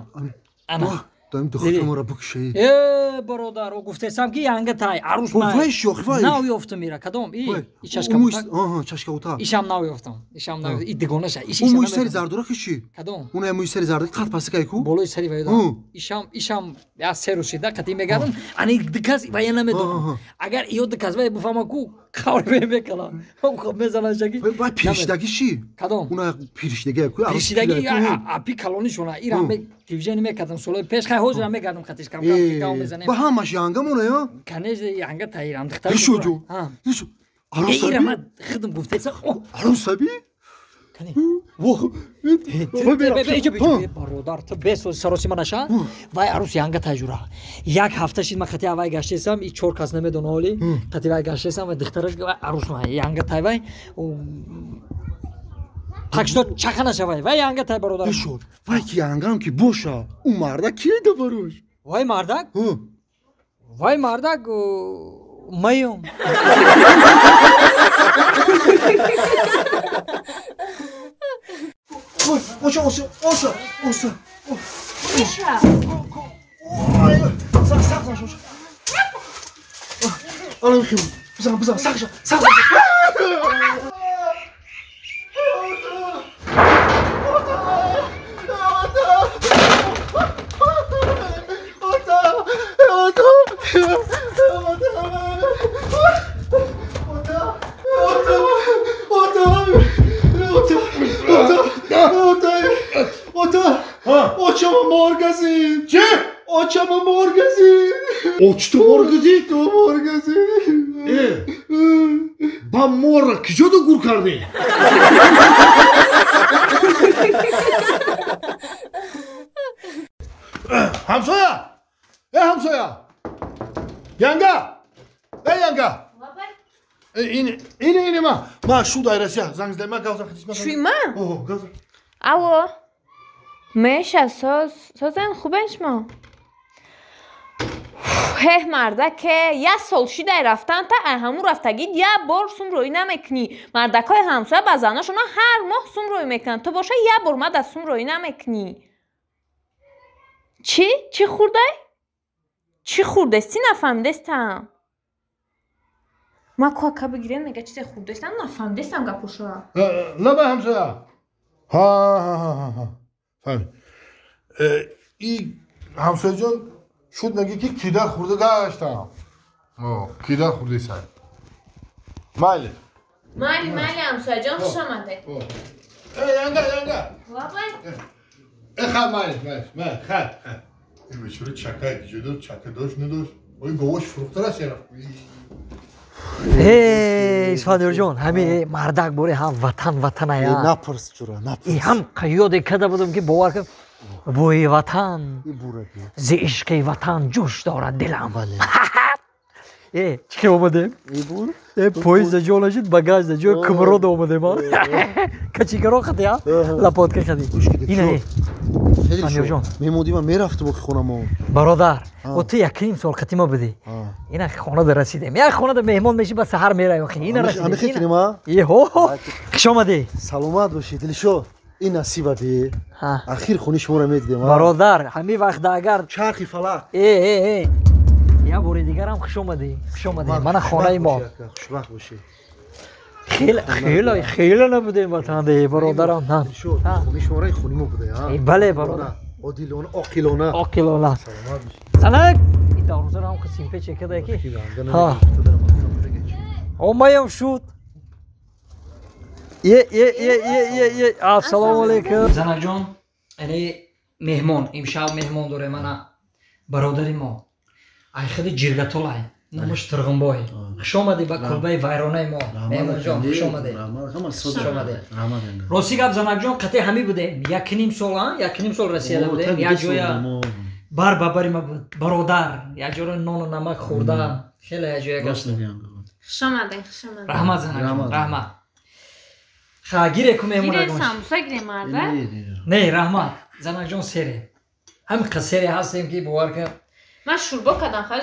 Ана. Даим духтамара бикушӣ. Э, бародар, о гуфтесам ки янга тай, арус май. Вай шох, вай. Нав ёфтам ира, кадом? И, и чашка утак. Аҳа, чашка утак. Ишам нав ёфтам. Ишам нав, и дигонаша, иш ишам. Мӯи сари зардура киши. Кадом? Уна мӯи сари зардура қат пасикай ку? Болои сари вай дам. Ишам, ишам я серу шида қати мегардам. Ани дикас вай намедонам. Агар иё дикас вай буфама ку, қавр мекала. Хоб мезанан шаки. Вай пиришдаги ши? Кадом? Уна пиришдаги ку? Пиришдаги апи калонишона. Ира телевизиони мекардам солои пеш, хай ҳозирам мекардам қатиш кам кам гав мезанем. Ба ҳамаш янга мона я? Канеж янга таирам духтар. Ишоҷон. Ишо. Арусаби? Ира ман хидм гуфтеса. Арусаби? Кани. Вох. Бародар, ту бесози саросима наша. Вай арус янга таҷура. Як ҳафта шид ман қати вай гаштесам, и чор кас намедона оли. Қати вай гаштесам ва духтара арус янга тай вай. Так что чаха нашавай. Вай янга тай бародар. Шуд. Вай ки янгам ки боша. У мардак ки да барош? Вай мардак? Вай мардак маём. Оша, оша, оша, оша. Оша. Сақ, сақ, оша. Алам хим. Бизан, бизан, сақ, сақ. Очама моргазин. Че? Очама моргазин. Очто моргазин? То моргазин. Ба мора киҷо да гур кардӣ? Ҳамсоя! Э ҳамсоя! Янга! Э янга! Ин ин ин ма. Ма шу дайрася занг зада ма гавза хадис ма. Шуй ма? О, гавза. Алло. Меша соз созен хубен шумо? Ҳеҳ мардаке, як сол шидай рафтан та ай ҳамун рафтагӣ як бор сум рӯй намекунӣ. Мардакҳои ҳамсоя ба заношона ҳар моҳ сум рӯй мекунанд. Ту боша як бор мада сум рӯй намекунӣ. Чӣ? Чӣ хӯрдай? Чӣ хӯрдестӣ нафаҳмидестам. Ма ку ака бигирем мега чизе хӯрдестам нафаҳмидестам гапоша. Лаба ҳамсоя. Ҳа ҳа ҳа ҳа. Фаҳмид. И ҳамсояҷон шуд мегӣ ки кидар хӯрда гаштам. Кидар хӯрдаи сай. Майли. Майли, майли ҳамсояҷон хуш омадед. Э, янга, янга. Лабай. Э, хай, майли, майли, майли, хай, хай. Ин бечора чака киҷо дошт, чака дошт, надошт. Ой, говош фурӯхтааст ярафт. Эй, Исфандиёрҷон, ҳами мардак боре ҳам ватан ватаная. Напурс ҷура, напурс. Ҳам ёде карда будам ки бовар кун, бӯи ватан, зи ишқи ватан ҷӯш дорад дилам. Э, чӣ ки омадем? Э, поезд за ҷо нашид, багаж за ҷо кумрод омадем. Качигаро хати, а? Лопатка хати. Ина э. Исфандиёрҷон. Мемодима мерафтум охи хонамо. Бародар, о ту якним сол қати ма будӣ. Ина хона да расидем. Як хона да меҳмон мешӣ, ба саҳар меравем охи. Ина расидем. Ами хекунем, а? Е, ҳо. Хуш омадӣ. Саломат бошӣ, Дилшод. Ин насиба бе. Ахир хони шуморо медидем. Бародар, ҳамин вақт агар чархи фалак. Э, э, э. Як бори дигарам хуш омадӣ. Хуш омадӣ. Мана хонаи мо. Хушбахт бошӣ. Хеле, хеле, хеле набудем ватанде, бародарам. Дилшод, хони шуморо хони мо буде, а? Бале, бародар. Одилона, оқилона. Оқилона. Саломат бошӣ. Занак, ин дарвозаро ҳам симпе чекада ки. Ҳа. Омаям шуд. Е, е, е, е, е, е. Ассалому алайкум. Занакҷон, яъне меҳмон, имшаб меҳмон дорем ана бародари мо. Ай худи ҷиргатолай, номаш Турғунбой. Хуш омадӣ ба кулбаи вайронаи мо. Меҳмонҷон, хуш омадӣ. Хуш омадӣ. Рости гап занакҷон, қатъи ҳамӣ будем. Якним сол, а? Якним сол Россияда будем. Як ҷоя бар ба бари ма буд. Бародар, як ҷоро нону намак хӯрда. Хеле як ҷоя гаштем. Хуш омадед, хуш омадед. Раҳмат занакҷон, раҳмат. Ха, гире ку меҳмон Гире самбуса гире марда? Не, раҳмат. Занакҷон сере. Ҳамин қад сере ҳастем ки бовар кун. Ман шӯрбо кардам, хай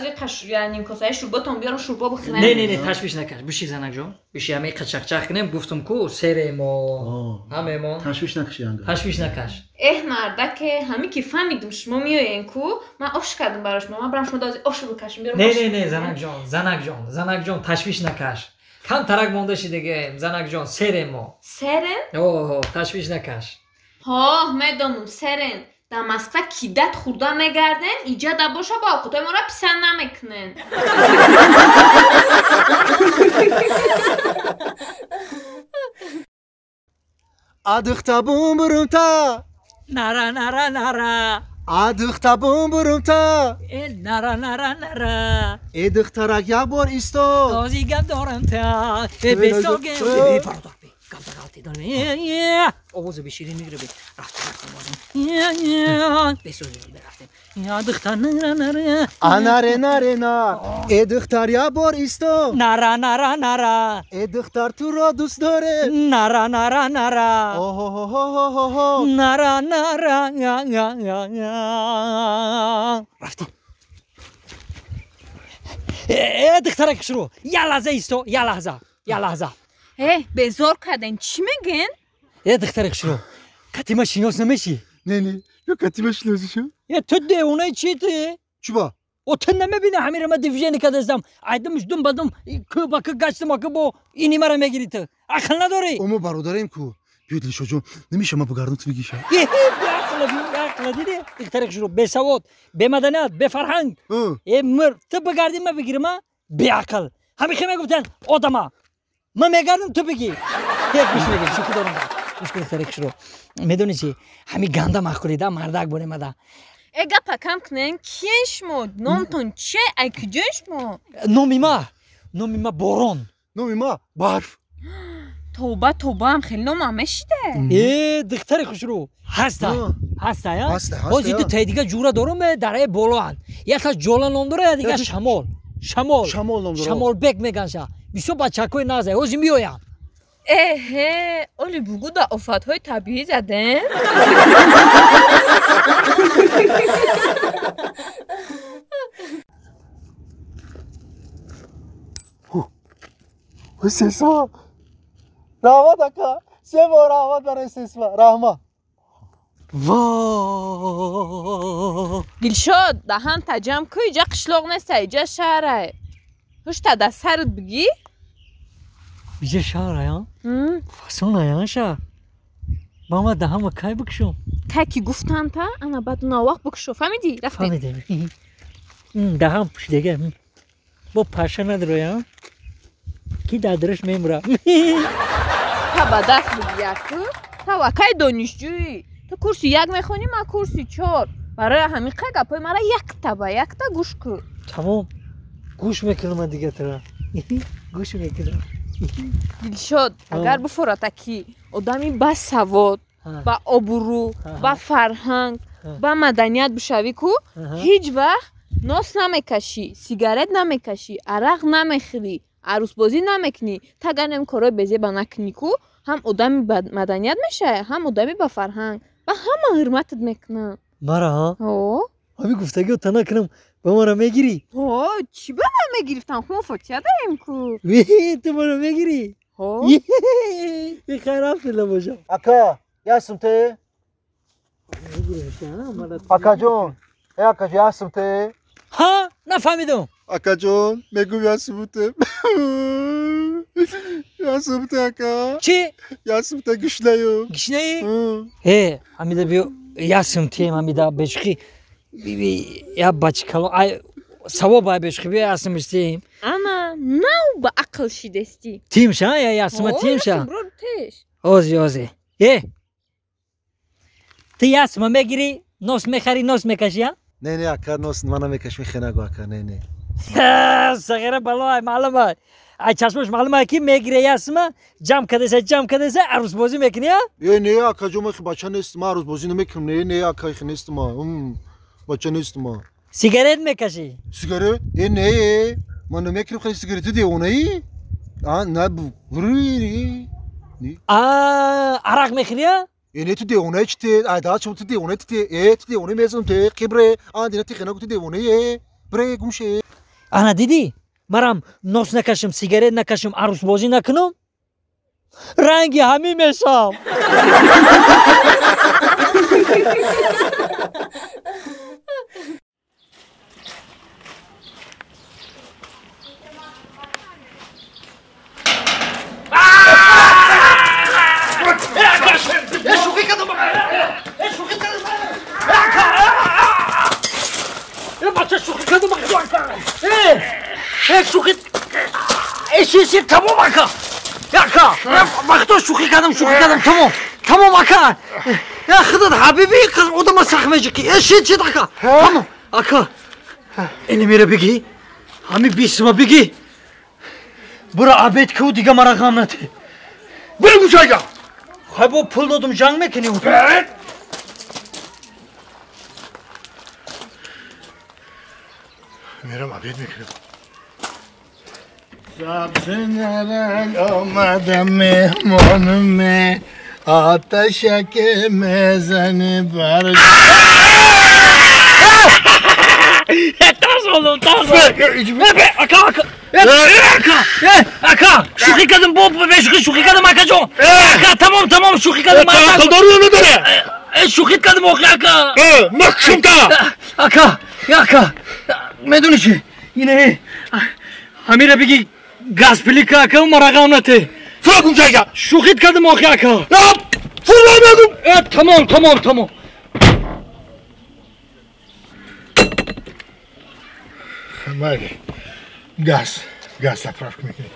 нимкосаи шӯрботон биёрам шӯрбо бихӯрем. Не, не, не, ташвиш накаш. Биши занакҷон. Биши ҳамин қад чақчақ кунем. Гуфтум ку сере мо. Ҳа меҳмон. Ташвиш накаши янга. Ташвиш накаш. Эҳ мардаке, ҳамин ки фаҳмидум шумо меоен ку, ман ош кардам барои шумо. Ман барам шумо дози ош бикашам биёрам. Не, не, не, занакҷон, занакҷон, занакҷон, ташвиш накаш. Кам тарак монда шидагем, занакҷон, серем мо. Серем? О, ташвиш накаш. Ҳо, медонам, серен. Дар Москва кидат хӯрда мегарден, иҷа да боша ба овқатҳои моро писанд намекунен. Адыхта бум бурумта. Нара, нара, нара. Адыхта бум бурумта. Э, нара, нара, нара. Э, духтарак як бор истод. Този гап дорам та. Э, бесоге. Э, бародар, бе. Гап да рафтем. Овози беширин мегире. Рафтем, бесозим рафтем. Я духтар нара нара. Анаре наре на. Э духтар я бор исто. Нара нара нара. Э духтар туро дӯст доре. Нара нара нара. Оҳоҳоҳоҳо. Нара нара. Рафтем. Э духтарак шурӯ. Я лаҳза исто, я лаҳза, я лаҳза. Э, безор карден, чӣ мегӯен? Э духтарак шурӯ. Катима шинос намешӣ? Не, не, ё катима шинос шо? Э ту девонаи чӣ ту? Чӣ ба? О ту намебинӣ ҳамира ма движение кардастам. Айдамш дум ба дум ку ба ку гаштам аку бо ини мара мегирӣ ту. Ақл надорӣ? О мо бародарем ку. Биёд Лишоҷон, намеша ма бигардам ту бигиша. Э беақла, беақла дидӣ? Духтарак шурӯ бесавод, бемаданият, бефарҳанг. Э мир, ту бигардӣ ма бигирам, а? Беақл. Ҳамин хе мегуфтанд одама. Ман мегардам ту бигӣ. Як гӯш мегирӣ, шӯхӣ дорам. Гӯш кун духтарак шурӯ. Медонӣ чӣ? Ҳамин ганда маъқулида мардак боремада. Э гапа кам кунен, киен шумо? Номтон чие? Ай куҷои шумо? Номи ма? Номи ма Борон. Номи ма Барф. Тоба, тобаам хеле номам мешида. Э духтари хушрӯ. Ҳаста, ҳаста, я? Боз ду таи дига ҷура дорум, дараи болоанд. Якаш Ҷола ном дора, я дига Шамол. Шамол. Шамол ном дора. Шамолбек меганша. Бисёр бачакҳои нағзе, ҳозир меоянд. Эҳе, оли бугу да офатҳои табиӣ задем? Сесма. Раҳмат ака. Се бор раҳмат барои сесма. Раҳмат. Во! Дилшод, даҳанта ҷамъ ку, иҷа қишлоқ неста, иҷа шаҳрае. Ҳушта да сарат бигӣ? Иҷа шаҳрае, а? Фасонае, а шаҳр? Ба ма даҳама кай бикушом? Кай ки гуфтанта, ана баъд навақт бикушо, фаҳмидӣ? Рафтем. Фаҳмидем. Даҳам пушидага. Бо паша надроя, а? Ки дар дараш мемура. Та ба даст бигӣ яку? Та вакай донишҷӯӣ. Ту курси як мехонӣ, ман курси чор. Барои ҳамин қа гапҳои мара якта ба якта гӯш кун. Тамом. Гӯш мекунам ман дига тура. Гӯш мекунам. Дилшод, агар буфората ки одами басавод, ба обрӯ, ба фарҳанг, ба маданият бишавӣ ку, ҳеҷ вақт нос намекашӣ, сигарет намекашӣ, арақ намехӯрӣ, арӯсбозӣ намекунӣ. Та агар нем корҳои безеба накунӣ ку, ҳам одами ба маданият мешавӣ, ҳам одами ба фарҳанг. Ба ҳама ҳурматат мекунам. Мара, ҳа? Ҳо. Ҳамин гуфтагиро та накунам, ба мара мегирӣ? Ҳо, чӣ ба ман мегирифтам? Ху мо фотиҳа дарем ку. Ту мара мегирӣ? Ҳо. Хайр, рафтила бошам. Ака, ясм те? Акаҷон, э акаҷон, ясм те? Ҳа, нафаҳмидам. Акаҷон, мегӯм ясм те. Ясм те, ака. Чӣ? Ясм те, гишнаю. Гишнаи? Э, ҳамида биё, ясм тем, ҳамида бешухӣ. Я бачикало, ай савоб ай бешухӣ, биё ясмш тем. Ана, нав ба ақл шидестӣ. Тимша, я ясма тимша. Ози, ози. Э, ту ясма мегирӣ, нос мехарӣ, нос мекашӣ, а? Не, не, ака, нос ман намекашм, хе нагу, ака, не, не. Сағира бало ай, маълум ай. Ай чашмаш маълум ай ки мегире ясма, ҷамъ кардаса, ҷамъ кардаса, арӯсбозӣ мекунӣ, а? Э, не, акаҷон, ман бача нестам, ман арӯсбозӣ намекунам. Не, не, ака, хе нестам, бача нестам. Сигарет мекашӣ? Сигарет? Э, не, ман намекунам хеле сигарет, ту девонаӣ? А, на, бу. А, арақ мехӯрӣ, а? Э, не, ту девонаӣ чӣ те? Ай, да, чум ту девонаӣ ту те? Э, ту девонаӣ мезанам те, қибре. А, дина ти хе нагу, ту девонаӣ, э. Бре, гум ше. Ана дидӣ? Марам нос накашам, сигарет накашам, арӯсбозӣ накунам? Ранги ҳамин мешавам. Тамом ака, ака, вақто шӯхӣ кардам, шӯхӣ кардам, тамом, тамом ака. Худат ҳабиби одама сахт меши ки. Э, шит, шит ака, тамом ака. Ини мера бигӣ, ҳами бисма бигӣ, бура обед ку, дига мара ғам нате. Бира гӯшайга. Хай бо пул додум ҷанг мекунӣ. Мерам обед мекунам. Сабзинарак омадам меҳмонуме оташаке мезани бар Тарс oldum, tarс oldum. Ака, ака, ака, ака, шӯхӣ кардам, бо бешӯхӣ шӯхӣ кардам, акаҷон. Ака, тамом, тамом, шӯхӣ кардам. Ақл дорӣ ё надорӣ? Шӯхӣ кардам, охи, ака. Макшум та. Ака, ака, медонӣ чи? Ине, ҳамира биги газпилика, ака, марағам нате. Фурагум чайга. Шӯхӣ кардам, охи, ака. Фурай мегум. Тамом, тамом, тамом. Майли, газ, газ заправка мекунем.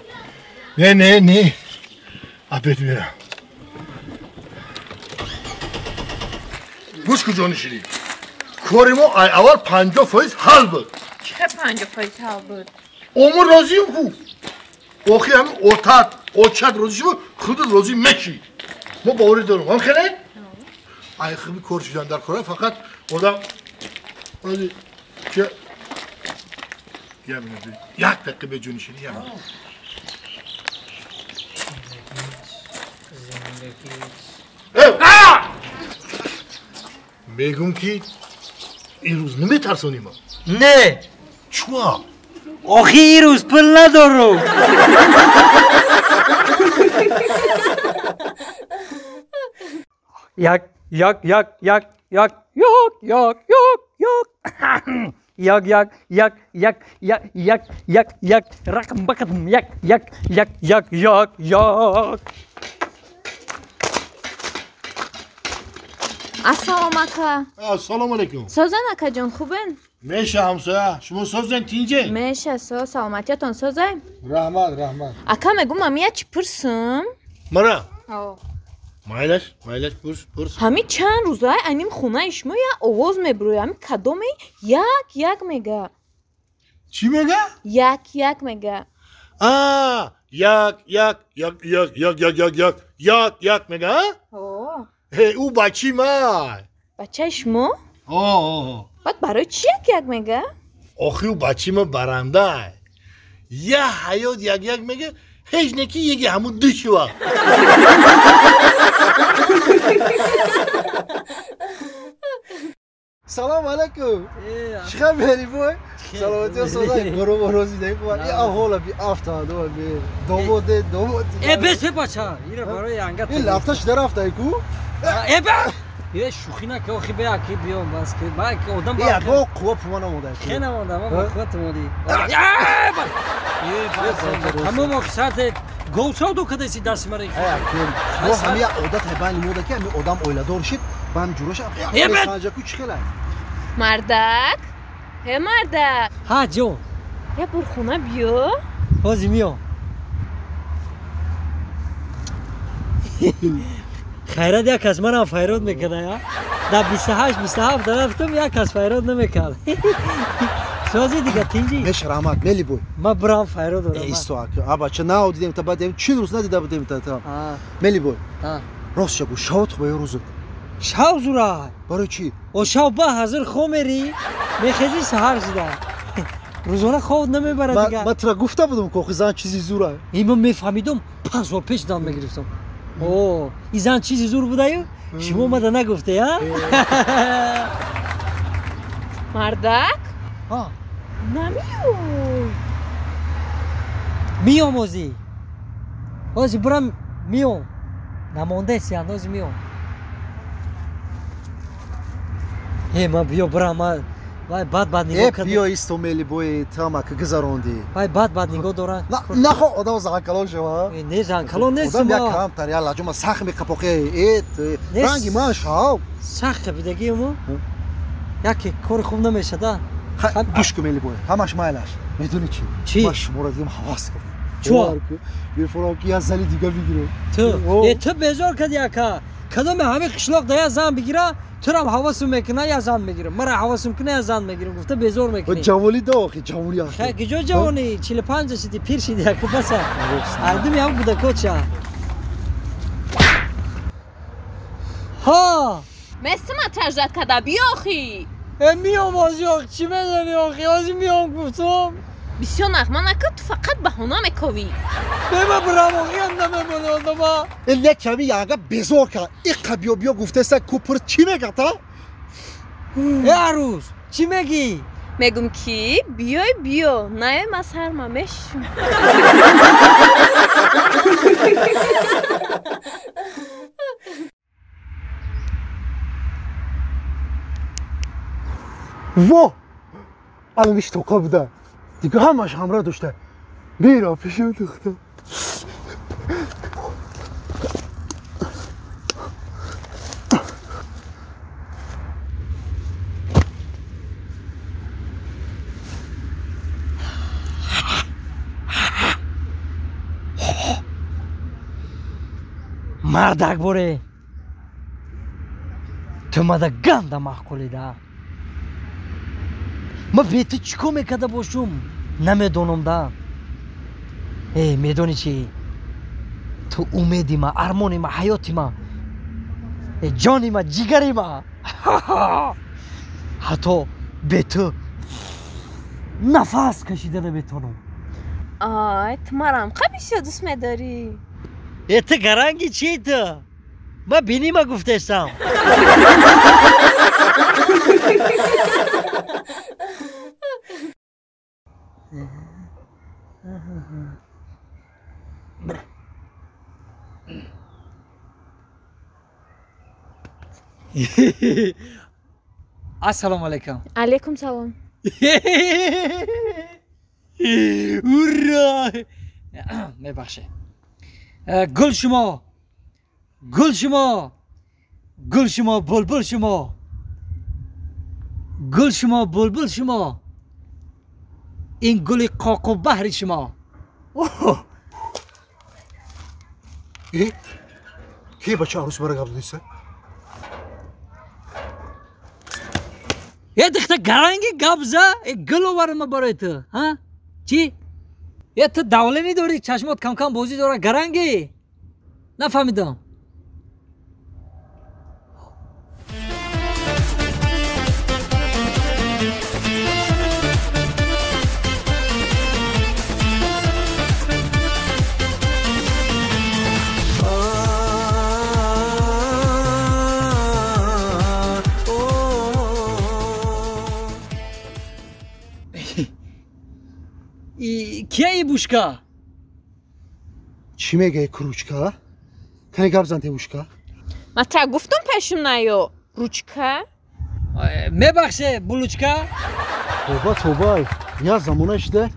Не, не, не, обед мерам. Гӯш куҷо нишидӣ? Кори мо ай аввал 50% ҳал буд. Чӣ 50% ҳал буд? Омон розием ку. Охи ҳамин отат, очат розӣ шуд, худат розӣ мешӣ. Мо боварӣ дорем. Ҳам хеле? Ай хуби кор шудан дар кора фақат одам че як дақиқа беҷонишинӣ як. Мегум ки ин рӯз наметарсонӣ ма? Не. Чуа? Охи ин рӯз пул надорум. Як, як, як, як, як, як, як, як, як. Як, як, як, як, як, як, як, як, рақам бақам, як, як, як, як, як, як. Ассалом ака. Ассалому алайкум. Созан акаҷон, хубен? Меша ҳамсоя, шумо созен тинҷе? Меша, со, саломатиятон созай? Раҳмат, раҳмат. Ака мегум, ами я чӣ пурсум? Мара? Майлаш, майлаш, пурс, пурс. Ҳами чанд рӯзай аним хонаи шумо як овоз мебурояд, ҳами кадоме як як мега. Чӣ мега? Як як мега. А, як як як як як як як як як як мега, а? О. Ҳе, ӯ бачи май. Бачаи шумо? О. Баъд барои чӣ як як мега? Охи ӯ бачи ма барандай. Я ҳаёт як як мега, ҳеҷ не ки яги ҳамун ду шува. Салом алайкум. Чӣ хабари бой? Саломатӣ созай. Боро боро зидаи хуб. И аҳола би афта до би домоде домод. Э бес бача, ира барои анга. Ин лафташ дарафтай ку? Э ба. Е шӯхӣ нака, охи бе аки биём бас ки ма одам ба. Е бо қувва пума намода. Хе намонда, ма бо қувва тумоди. Е бас. Тамом охи саат гов савдо кадаси дасти мара. Э мо ҳами як одат ҳайбани мода ки ҳами одам оиладор шид, ба ҳами ҷуроша. Санҷаку чӣ хела? Мардак, ҳе мардак. Ҳа ҷон. Я бор хона биё. Ҳозир миём. Хайрат як кас манам файрод мекарда, дар 28 27 рафтам, як кас файрод намекард. Сози дига тинҷи? Меш раҳмат, мели бой. Ма бирам файрод орам. Исто ака, аба ча нао дидем та баъд 40 рӯз надида будем та та. Мели бой. Рост шабу, шавот хуб ё рӯзот? Шав зура. Барои чӣ? О шав ба ҳазир хоб мерӣ, мехезӣ саҳар шуда. Рӯзона хоб намебарад дига. Ма тура гуфта будам, ки охи зан чизи зура. Ин ман мефаҳмидум, 5 сол пеш дам мегирифтам. О, ин зан чизи зур будаю? Шумо омада нагуфте, а? Мардак? А. Намиёй. Миём озӣ. Озӣ бирам миём. Намондаси андози миём. Э, ман биё бирам, ман вай бад бад нигоҳ кардам. Биё исто мели бой тамака гузарондӣ. Вай бад бад нигоҳ дорад. Нахо одам занкалон шава. Не занкалон нест. Одам як камтар я лаҷома сахт меқапоқе. Э, ранги ман шав. Сахт қапидагии мо? Яке кори хуб намешада. Гӯш кун мели бой. Ҳамаш майлаш. Медонӣ чӣ? Чӣ? Ман шуморо дидам ҳавас кардам. Чо? Мефурам ки як зани дига бигирам. Ту? Э, ту безор кардӣ ака. Кадоме ҳамин қишлоқ да як зан бигира, турам ҳавасум мекуна, як зан мегирам. Мара ҳавасум куна, як зан мегирам. Гуфта безор мекунӣ. Ҷавонӣ да охи, ҷавонӣ охи. Хай, куҷо ҷавонӣ? 45 шидӣ, пир шидӣ, ака баса. Ардуми ҳам кӯдакоча. Ҳа. Мести ма траждат када биёхӣ. Э миём ҳозир охи чӣ медонӣ охи ҳозир миём гуфтум. Бисёр нағма накун ту фақат баҳона мековӣ. Бема бирам охиам намемонӣ одама. Э яками янга безор кард. Иқа биё биё гуфтеса купр чӣ мегӯяд а? Э арӯз чӣ мегӣ? Мегум ки биёй биё наёй ман сарма мешум. Во! Алан тоқа буда. Дига ҳамаш ҳамроҳ дошта. Мера пешам духта. Мардак боре. Ту мада ганда маъқулида. Ма бе ту чӣ кор мекарда бошум? Намедонам да. Э, медонӣ чӣ? Ту умеди ма, армони ма, ҳаёти ма, э, ҷони ма, ҷигари ма. Ҳатто бе ту нафас кашида наметавонам. Ай, ту марам қа бисёр дӯст медорӣ. Э, ту гаранги чӣ ту? Ма бинима гуфтестам. Ассалому алайкум. Алайкум салом. Ура! Мебахшед. Гул шумо, гул шумо, гул шумо, булбул шумо, гул шумо, булбул шумо, ин гули қоқу баҳри шумо. Э? Ки бача арӯс мара гап задиса? Э духта гаранги гап за, э гул оварма барои ту, ҳа? Чӣ? Э ту давление дорӣ, чашмот кам-кам бозӣ дора, гаранги? Нафаҳмидам. Кия ибушка? Чӣ мегӯяй кручка? Кане гап зан девушка? Ма та гуфтум пешум наё. Ручка? Мебахше, булучка? Тоба, тоба. Я замона шида.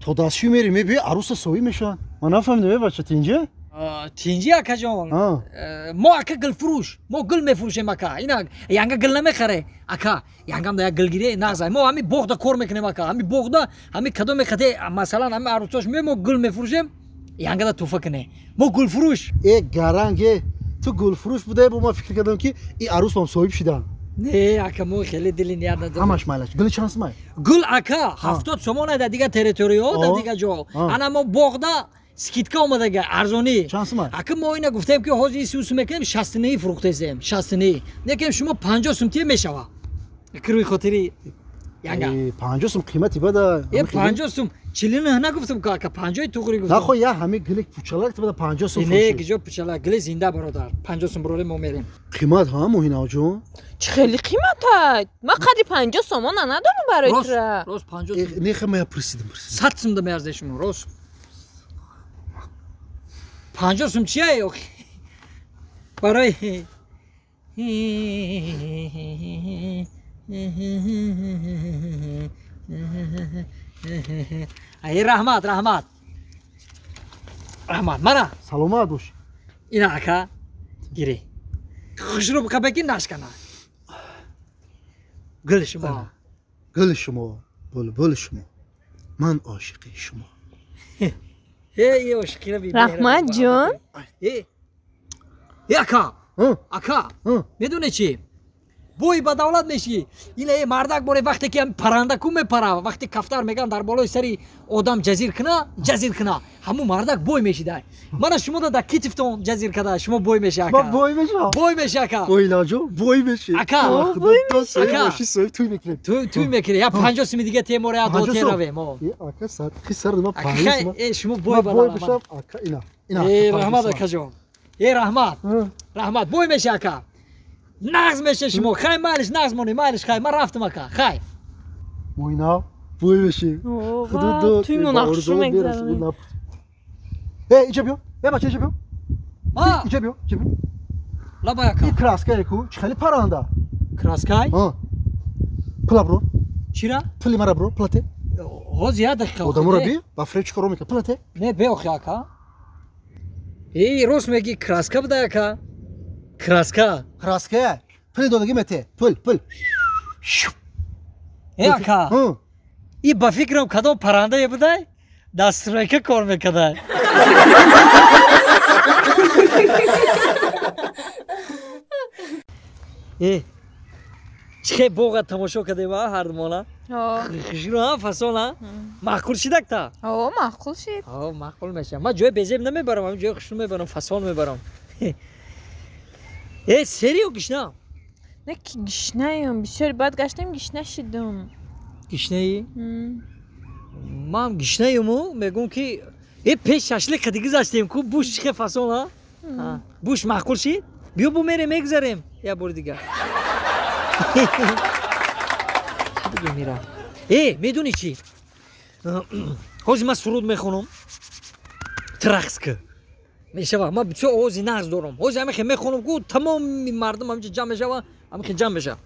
То дастшӯй мери мебиёй арӯса соҳиб мешаванд. Ман нафаҳмидам э бача тинҷа? Тинҷи акаҷон. Мо ака гулфурӯш. Мо гул мефурӯшем ака. Ина янга гул намехаре ака. Янгам да як гулгирӣ нағзай. Мо ҳами боғда кор мекунем ака. Ҳами боғда ҳами кадом мехате масалан ҳами арӯсош ме мо гул мефурӯшем. Янга да туҳфа куне. Мо гулфурӯш. Э гаранг э ту гулфурӯш будаe бо ман фикр кардам ки и арӯс бам соҳиб шидан. Не ака мо хеле дили ният надорем. Ҳамаш майлаш. Гули чанд сумай? Гул ака 70 сомон дар дигар территорияҳо, дар дигар ҷо. Ана мо боғда скидка омадага арзонӣ. Чанд сумай? Ака мо ина гуфтем ки ҳозир ин сусу мекунем 69 фурӯхтесем, 69. Некем шумо 50 сум тие мешава. Кирӯи хотири янга. 50 сум қимати бада. Э 50 сум 49 нагуфтам ки ака 50 туғри гуфтам. Нахо я ҳами гили пучалак бада 50 сум. Не гиҷо пучалак гили зинда бародар. 50 сум бароре мо мерем. Қимат ҳа муҳинаҷон? Чӣ хеле қимат? Ма қадри 50 сомона надорам барои тура. Рост 50 сум. Не ха ма пурсидам. 100 сум да меарзед шумо рост. 50 сум чия охи? Барои ай раҳмат, раҳмат. Раҳмат, мана. Саломат бош. Ина ака гирӣ. Хушрӯ бикабе ки нашкана. Гули шумо. Гули шумо, булбули шумо. Ман ошиқи шумо. Э, ошиқиро би. Раҳмат ҷон. Э, ака. Ака. Медонӣ чӣ? Бой ба давлат мешӣ. Ина е мардак боре вақте ки паранда ку мепара, вақте кафтар меган дар болои сари одам ҷазир куна, ҷазир куна. Ҳамун мардак бой мешидай. Мана шумо да китифтон ҷазир када, шумо бой меши ака. Ман бой мешам. Бой меши ака. Бой лаҷо, бой меши. Ака. Ака. Туй мекунем. Туй мекунем. Я 50 суми дига темора я до теравем. Ака сар, хисар ма 50. Ака, шумо бой ба мешам. Ака ина. Ина. Э раҳмат акаҷон. Э раҳмат. Раҳмат бой меши ака. Нағз меше шумо. Хай майлиш нағз монӣ, майлиш хай. Ман рафтам ака. Хай. Муйна, бой меши. Худо дод. Туй мунақшу мегзарем. Э, иҷа биё. Э, бача иҷа биё. Иҷа биё, иҷа биё. Лабай ака. Ин краскае ку, чӣ хеле паранда. Краскай? Пула бро. Чира? Пули мара бро, пулате. Ҳозир як дақиқа. Одаморо би, ба фреб чӣ коро мекунад? Пулате. Не, беохи ака. Эй, рост мегӣ, краска буда ака. Краска. Краска? Пули додагӣ мете. Пул, пул. Э, ака. И ба фикрам кадом парандае будай? Дар стройка кор мекардай. Э, чӣ хел боға тамошо кардем а ҳардумона? Хушрӯ а фасон а? Маъқул шидак та? О, маъқул шид. О, маъқул мешавад. Ман ҷои безеб намебарам, ҳамин ҷои хушрӯ мебарам, фасон мебарам. Э, сериё гишна? Не ки гишнаем, бисёри баъд гаштем гишна шидум. Гишнаӣ? Ман гишнаему, мегӯм ки э пеш шашлик қади гузаштем ку буш чӣ хел фасон а? Буш маъқул шид? Биё бу мерем мегузарем як бори дигар. Чӣ бигӯм ира? Э, медонӣ чӣ? Ҳозир ман суруд мехонам. Ту рақс кӣ. Мешава, ман бисёр овози нағз дорам. Ҳозир ҳамин хел мехонам ку тамоми мардум ҳаминҷо ҷамъ мешава, ҳамин хел ҷамъ мешава.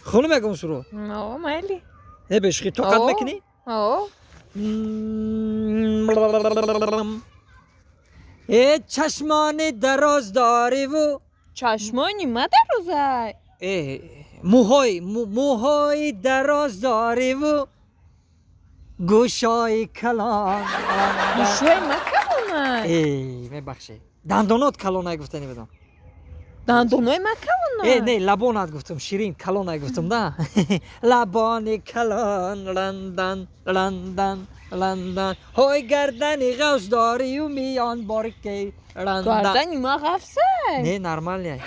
Хонум ягон суруд? О, майли. Не бешухӣ, тоқат мекунӣ? О. Э, чашмони дароз дориву чашмони ма дарозай. Э, мӯҳои мӯҳои дароз дориву гӯшҳои калон. Гӯшҳои ма калонай. Э, мебахшед. Дандонот калонай гуфтани будам. Дандонои ма калонай. Э, не, лабонат гуфтам, ширин калонай гуфтам, да? Лабони калон, ландан, ландан, ландан. Ҳой гардани ғафс дорию миён борикей, ландан. Гардани ма ғафсай? Не, нормальный.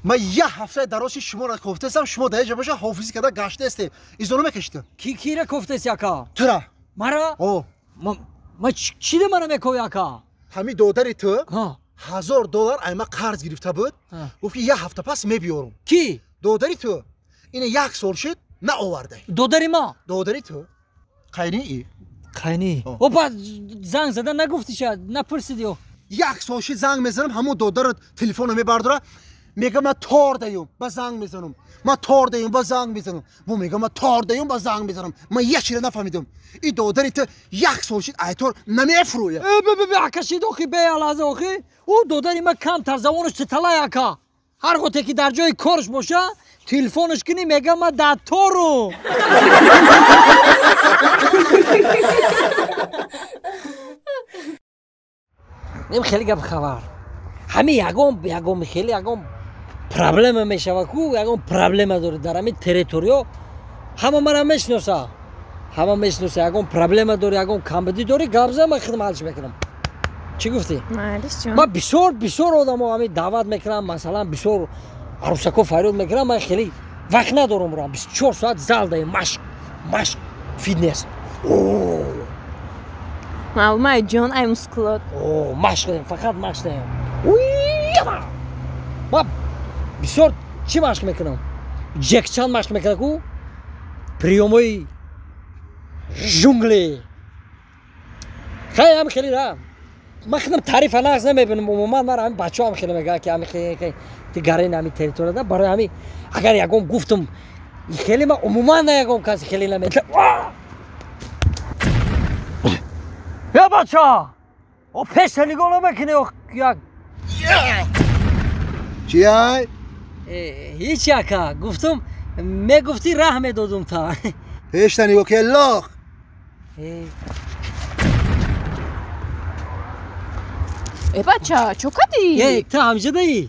Ман як ҳафтаи дарози шуморо кофтаестам, шумо дар ҷа боша ҳофизӣ карда гаштаесте. Изоно мекашида. Ки кира кофтаест ака? Тура. Мара? О. Ма чида мара мекови ака? Ҳамин додари ту $1000 ай ма қарз гирифта буд. Гуфт ки як ҳафта пас мебиёрам. Ки? Додари ту. Ина як сол шуд наоварда. Додари ма? Додари ту. Қайни и. Қайни. Опа занг зада нагуфтиша, напурсиди ё. Як сол шуд занг мезанам, ҳамон додарро телефонро мебардора. Мегам ман тор даём, ба занг мезанам. Ман тор даём, ба занг мезанам. Бо мегам ман тор даём, ба занг мезанам. Ман як чиро нафаҳмидам. Ин додари ту як сол шуд айтор намефурӯяд. Э, бе бе ака шид охи беалаза охи. Ӯ додари ман камтар забонаш титалай ака. Ҳар гоҳте ки дар ҷои корш боша, телефонаш кунӣ мегам ман дар тору. Нем хеле гап хабар. Ҳамин ягон хеле ягон проблема мешава ку, ягон проблема дорад дар ҳамин территориё. Ҳама мара мешиноса. Ҳама мешиноса, ягон проблема дори, ягон камбудӣ дори, гап зан, ман хидм ҳалш мекунам. Чӣ гуфтӣ? Майлиш ҷон. Ман бисёр бисёр одамо ҳамин даъват мекунам, масалан бисёр арӯсако фарёд мекунам, ман хеле вақт надорам рам. 24 соат зал даем, машқ, машқ, фитнес. О! Маълумай ҷон, ай мускулот. О, машқ даем, фақат машқ даем. Уй-яма! Ман бисёр чӣ машқ мекунам? Ҷекчан машқ мекунам ку? Приёмои жунгли. Хай ҳам хеле ра. Ман худам таърифа нағз намебинам умуман, ман ҳамин бачаҳо ҳам хеле мегӯянд ки ҳамин хеле ти гарин ҳамин территорияда. Барои ҳамин агар ягон гуфтам хеле ман умуман на ягон каси хеле намедонам. Я бача! О пеша нигоҳ намекунӣ як Чиай? Ҳеч ака, гуфтум мегуфтӣ раҳ медодум та. Пешта нигоҳ ки лох. Э бача, чо кардӣ? Э, ту ҳамҷадаӣ?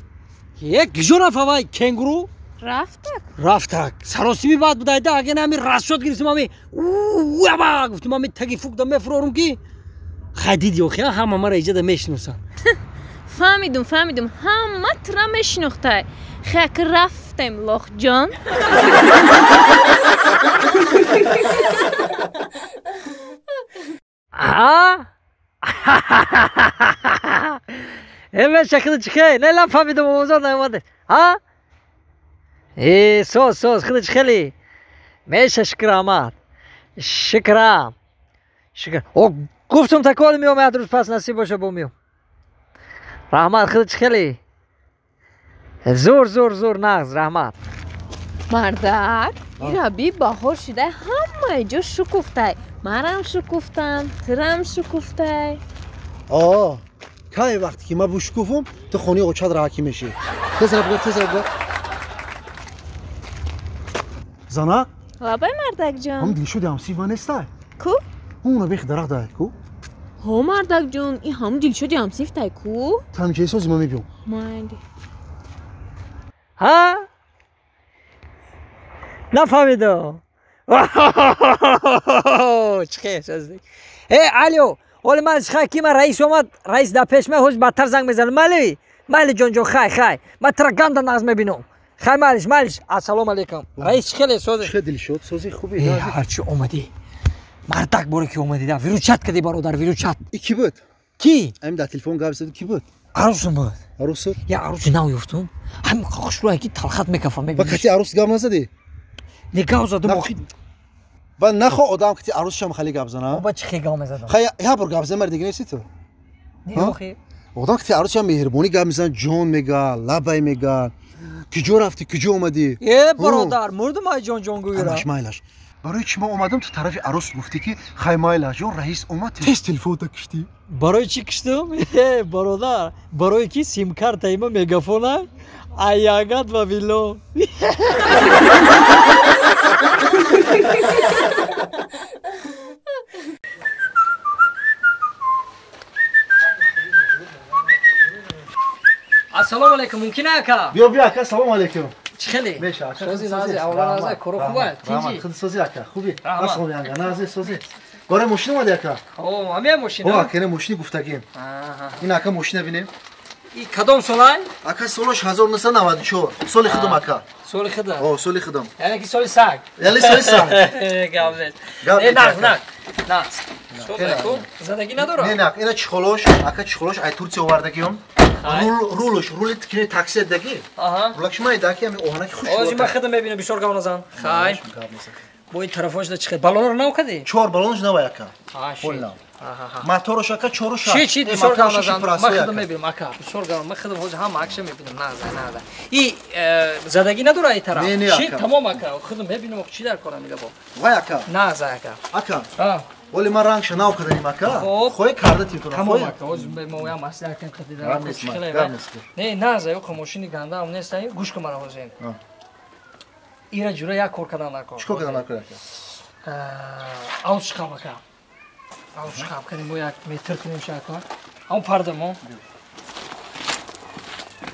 Е, киҷо рафт авай кенгуру? Рафтак. Рафтак. Саросими бад будайда, аген ами расчот гирифтим ами. Уаба гуфтим ами таги фукда мефурорум ки. Хай диди охи, ҳама мара иҷада мешиносанд. Фаҳмидум, фаҳмидум. Ҳама тура мешинохтай. Хак рафтем, лохҷон. А? Э, худо чихе? Не лам фаҳмидум, овозот наомаде. А? Э, соз, соз, худо чихели? Меша шукрамат. Шукрам. Шукр. О, гуфтум такол меом, як рӯз пас насиб боша бо меом. Раҳмат, худо чихели? Зур, зур, зур, нағз, раҳмат. Мардак, ираби баҳор шудай, ҳамаи ҷо шукуфтай. Марам шукуфтам, тирам шукуфтай. Аа, кай вақте ки ман бушкуфум, ту хонаи очат раҳакӣ мешӣ. Тезра бугар, тезра бугар. Занак? Лабай, мардакҷон. Ҳам дилшоди ҳамсиф ман нестай? Ку? Уна бех дарахт дай, ку? Ҳо, мардакҷон, ин ҳам дилшоди ҳамсифтай ку? Ту ҳамчаи сози ман мебиём. Майли. Ҳа? Нафаҳмидам. Чихе сози? Э, алё, оли ман хай ки ман раис омад, раис дар пеш ман ҳоз бадтар занг мезанам. Майли? Майли ҷонҷон, хай, хай. Ман тура ганда нағз мебинам. Хай майлиш, майлиш. Ассалому алайкум. Раис чихеле сози? Чихе дилшод, сози хуби. Э, ҳарчи омадӣ. Мардак боре ки омадӣ, да виручат кардӣ бародар, виручат. И ки буд? Ки? Ами дар телефон гап зад, ки буд? Арӯсум буд. Арӯсут? Я арӯси нав ёфтум. Ҳамин хушрӯя ки талхат мекафам, Ба мебинӣ. кати арӯс гап назадӣ? Не гап задум охи. Ба нахо одам кати арӯсшам хеле гап зана? Ба чихе гап мезадам? Хай як бор гап зан, мар дига нести ту. Не охи. Одам кати арӯсшам меҳрубонӣ гап мезан, ҷон мега, лабай мега. Куҷо рафтӣ, куҷо омадӣ? Э, бародар, мурдум ай ҷон ҷон гӯйра. Ҳамаш майлаш. Барои чӣ ман омадам, ту тарафи арӯс гуфтӣ ки хай майлаш, ё раис омад, тез телефонта киштӣ. Барои чӣ киштум? Э, бародар, барои ки симкартаи ма мегафона аягат ва вило. Ассалому алайкум, мумкин ака? Биё, биё ака, салому алайкум. Чӣ хеле? Меша ака. Сози нази, аввала нази, коро хуба, тинҷи. Худ сози ака, хуби. Раҳмат. Ассалому алайкум, нази сози. Барои мошин омади ака? О, ҳамия мошин. О, ака, ина мошини гуфтагим. Ин ака мошина бинем. И кадом солай? Ака солаш 1994. Соли худам ака. Соли худам. О, соли худам. Яъне ки соли саг. Яъне соли саг. Гап нест. Гап Не, нест, нағз, ака. нағз. Нағз. Соли задагӣ надорад? Не, нақ, ина чихолош, ака чихолош ай Турция овардагиём. Рул, рулш, рули тикини такси даги. Аҳа. Рулакш май даки ами оҳанаки хуш. Ози ман худам мебинам, бисёр гап назан. Хай. Бо ин тарафош да чихе? Балонро нав кардӣ? Чор балонш нав ака. Пол нав. Моторш ака чору шаш. Чи, чи, бисёр гап назан. Ман худам мебинам ака. Бисёр гап. Ман худам ҳозир ҳама акша мебинам. Нағз, нағз. И задагӣ надорад ин тараф? Не, не, Чи ака. тамом ака. Худам мебинам, чи дар корам ига бо. Вай ака. Нағз ака. Ака. Вале ман рангша нав карданим ака. Хоб. Хоҳӣ карда тим туна. Тамом ака. Ҳозир мо як маслиҳат кардем қати дар. Гап нест, ман, гап нест. Не, нағз, ё мошини гандаам нест, гӯш кун мара ҳозир. Ира ҷура як кор кардан накор. Чӣ кор кардан накор ака? Ав чиқам ака. Ав чиқам кардем, мо як метр кунем шака. Ав парда мо.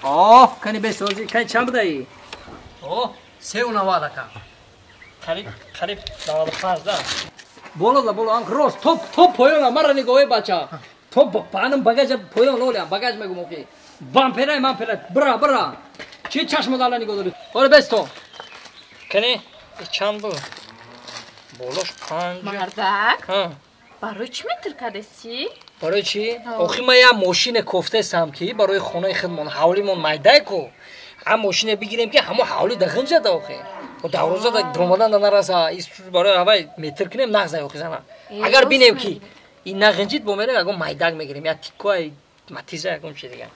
О, кани бесози, кани чанд будаи? О, 3.90 ака. Қариб, қариб 95 да. Боло да боло, ам рост, топ, топ поёна, мара нигоҳе бача. Топ, панам багажа поён лолям, багаж мегум охи. Бамперай, мамперай, бра, бра. Чи чашмо дала нигоҳ дори? Оре бесто. Кани, чанд буд? Болош 5. Мардак? Ҳа. Барои чӣ метр кардасӣ? Барои чӣ? Охи ман як мошине кофтаестам ки барои хонаи худмон, ҳавлимон майдай ку. Ҳам мошине бигирем ки ҳамо ҳавли да ғинҷада охи. Дарвоза да дуромадан да нараса. Барои ҳавай метр кунем нағзай охи зана. Агар бинем ки ин нағинҷид бо мерем ягон майдак мегирем, як тиккои матиза ягон чи дигар.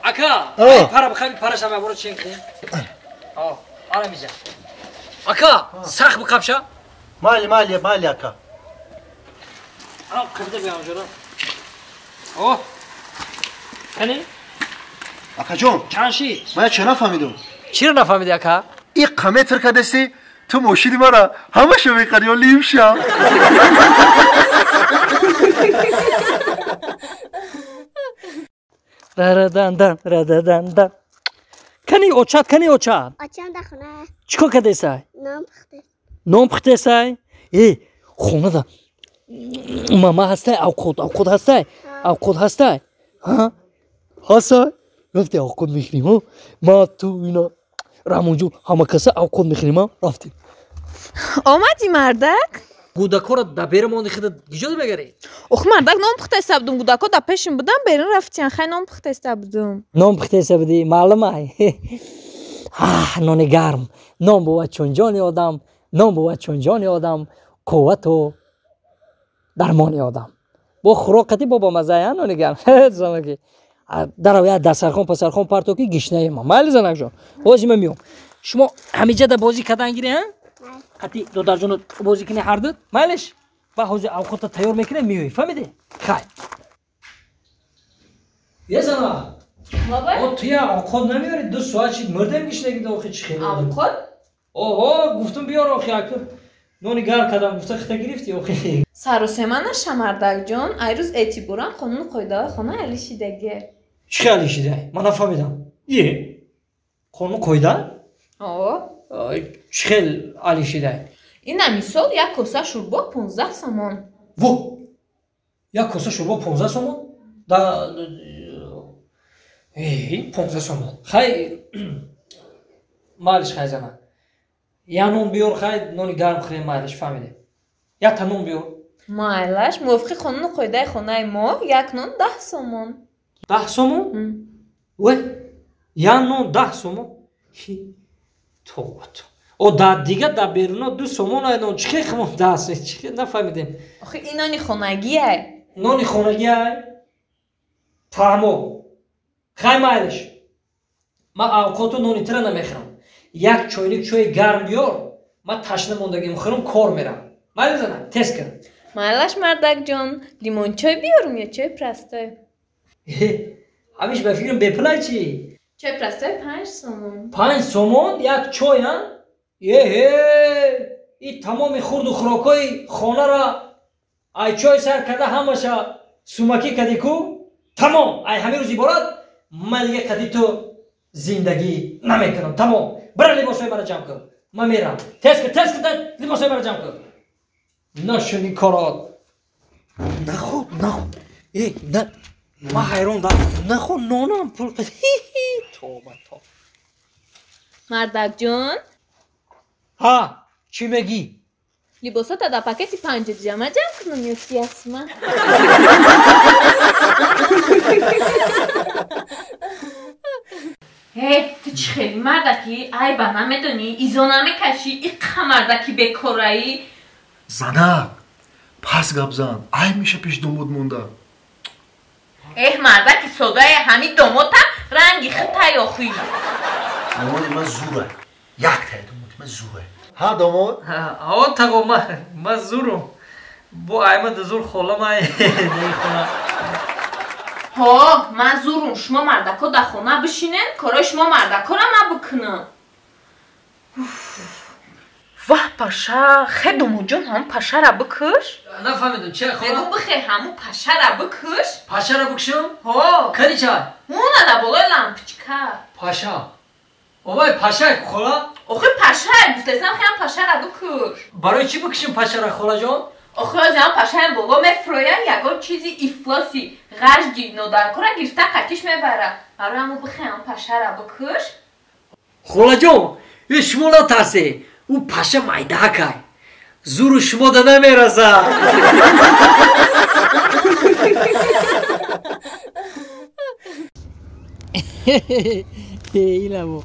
Ака, пара бихаби парашам яборо чен кунем. О, ара миза. Ака, сахт бикапша. Майли, майли, майли ака. Ам қибда биям ҷура. О. Кани? Акаҷон. Чанд шид? Ман чӣ нафаҳмидум? Чиро нафаҳмидӣ ака? И қаметр кардасӣ, ту мошини мара ҳамаша меқари ё лимша. Рарадандан, рададандан. Кани очат, кани очат? Очам дар хона. Чӣ кор кардесай? Нон пухте. Нон пухтесай? Э, хонада мама ҳастай, авқот, авқот ҳастай? Авқот ҳастай? Ҳа? Ҳастай? Рафти авқот мехӯрим, ҳо? Ма ту ина Раҳмонҷон ҳама каса авқот мехӯрим, ҳа? Рафтем. Омадӣ, мардак? Гӯдакҳоро дар берун монди, хида гиҷо мегарӣ? Ох, мардак, нон пухтеста будум, гӯдакҳо дар пешим будам, берун рафтиян, хай нон пухтеста будум. Нон пухтеста будӣ, маълум ай. Нони гарм. Нон бувад чун ҷони одам, нон бувад чун ҷони одам, қуввату дармони одам. Бо хӯроқати бо бомаззая нони гарм. Занаки. Дарав як дастархон пасархон парто ки гишнаи ма. Майли занакҷон. Ҳозир ман миём. Шумо ҳамиҷа да бозӣ кардан гирӣ, ҳа? Қати додарҷоно бозӣ кунӣ ҳардут? Майлиш? Ба ҳозир авқота тайёр мекунем, меоӣ. Фаҳмидӣ? Хай. Е зана. О, туя авқот намеёрӣ? 2 соат шид, мурдем гишнагида, охи чӣ хел? Авқот? Оҳо, гуфтум биёр охи, аку нони гарм кардам, гуфта хита гирифтӣ охи. Саросема наша, мардакҷон, ай рӯз эътиборан қонуну қоидаҳои хона алишидаге. Чӣ хел алишида? Ман нафаҳмидам. Е? Қонуну қоида? О. Чӣ хел алишида? Ина мисол, як коса шӯрбо 15 сомон. Во! Як коса шӯрбо 15 сомон? Да 15 сомон. Хай майлиш, хай зана. Я нон биёр, хай нони гарм хӯрем, майлиш, фаҳмидем. Якта нон биёр. Майлаш, мувофиқи қонуну қоидаи хонаи мо як нон 10 сомон. 10 сомон? Ве, як нон 10 сомон? Тобо то. О, да дига дар беруно 2 сомон ай нон, чӣ хел химон даст? Чӣ хел нафаҳмидем. Охи ин нони хонагиай. Нони хонагиай? Фаҳмо. Хай майлиш. Ман авқоту нони тира намехӯрам. Як чойник чойи гарм биёр, ман ташна мондагим, хӯрам, кор мерам. Майли зана, тез кун. Майлаш, мардакҷон, лимончой биёрум ё чой простой? Ҳамиш ба фикрам бепулай чӣ? Чой простой 5 сомон. 5 сомон як чой, а? Еҳе, и тамоми хурду хӯрокҳои хонаро ай чой сар карда ҳамаша сумакӣ кардӣ ку? Тамом, ай ҳамин рӯз иборат ман дига қади ту зиндагӣ намекунам. Тамом. Бира либосҳои маро ҷамъ кун. Ман мерам. Тез кун, тез кун, либосҳои маро ҷамъ кун. Нашуни корот. Нахо, нахо. Э, на, ман ҳайрон да. Нахо нонам пул. Тоба, тоба. Мардакҷон? Ҳа, чӣ мегӣ? Либосота дар пакети панҷаҷама ҷамъ кунам ё ки ясма? Э, ту чӣ хели мардаки, айба намедонӣ, изо намекашӣ, иққа мардаки бекораӣ. Занак, пас гап зан, айб меша пеш домод монда. Эҳ, мардаки содае, ҳамин домота ранги хитай охӣ. Домоди ман зура. Яктай домоди ман зура. Ҳа, домод? О, тағо, ман зурум. Бо аймада зур холам ай хона. Ҳо, ман зурум, шумо мардако дар хона бишинен, корои шумо мардакора ман бикунам. Ваҳ, паша, хе домодҷон, ҳамун пашара бикуш. Нафаҳмидам, чи хона? Мегӯ бихе ҳамун пашара бикуш. Пашара бикушам? Ҳо. Кани чай? Ҳуна дар болои лампочка. Паша. Овай пашай хола? Охи пашай, гуфтесам хеам пашара бикуш. Барои чӣ бикушем пашара, холаҷон? Охи озиам пашаям боло мефурояд, ягон чизи ифлоси, ғажди нодаркора гирифта қатиш мебарад. Барои ҳамун бихе ҳамун пашара бикуш. Холаҷон, э шумо натарсе. Ӯ паша майдаакай. Зуру шумо да намерасад. Илаво,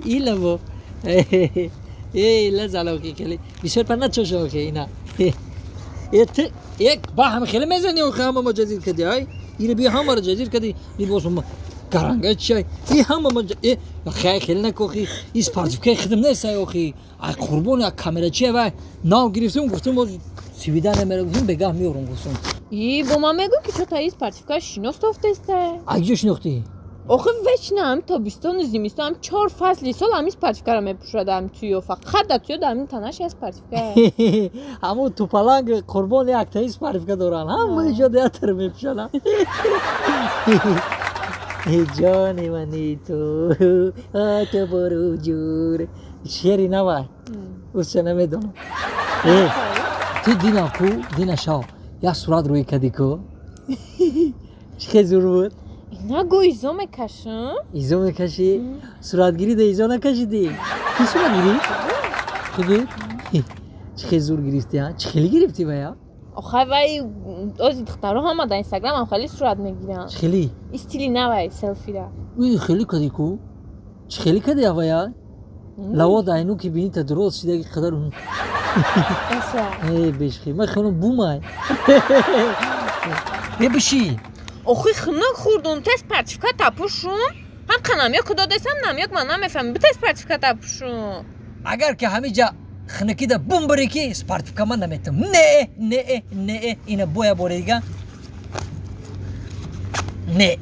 илаво. Э, лазалоки хеле. Бисёр пар начошо охи ина. Э, ту як ба ҳам хеле мезани охи, ҳама мо ҷазир кардӣ, ай? Ина бия ҳамаро ҷазир кардӣ, либосу гаранга чай. И ҳама мо э, хай хеле накохи. И спортивкаи хидм нест ай охи. Ай қурбон як камерачи вай нав гирифтум, гуфтум боз сивида намера, гуфтум бегаҳ меорум, гуфтум. И бо ман мегӯ ки чо таи спортивка шинос тофтеста. Ай ҷо шинохтӣ? Охи вечно ҳам тобистону зимистон, ҳам 4 фасли сол ҳамин спортивкаро мепӯшад, ҳам туё, фақат дар туё дар ҳамин танаш як спортивка. Ҳамун тупаланг қурбон яктаи спортивка доранд, ҳама ҷо ятар мепӯшанд. Ҷони мани ту ту буру ҷур. Шеъри навай. Уша намедонам. Ту дина ку, дина шав. Як сурат рӯй кади ку. Чӣ хел зур буд? Нагӯ, изо мекашам. Изо мекашӣ? Суратгирӣ да изо накашидӣ? Ки сурат гирифт? Худит? Чӣ хел зур гирифтӣ, а? Чӣ хеле гирифтӣ вая? Охай вай ози духтаро ҳама дар инстаграм ҳам хеле сурат мегиранд. Чӣ хеле? И стили навай селфира. Уй, хеле кади ку? Чӣ хеле кади авая? Лавод айну ки бини та дурост шидаги қадар. Э, бешхи. Ман хелам бумай. Е биши. Охи хунук хӯрдум, тез спортивка тапушум. Ҳам қанамёк додесам, намёк ман намефаҳмам. Битез спортивка тапушум. Агар ки ҳамиҷа хунукида бум барӣ ки спортивка ман наметам. Не, не, не, ина боя бори дига. Не.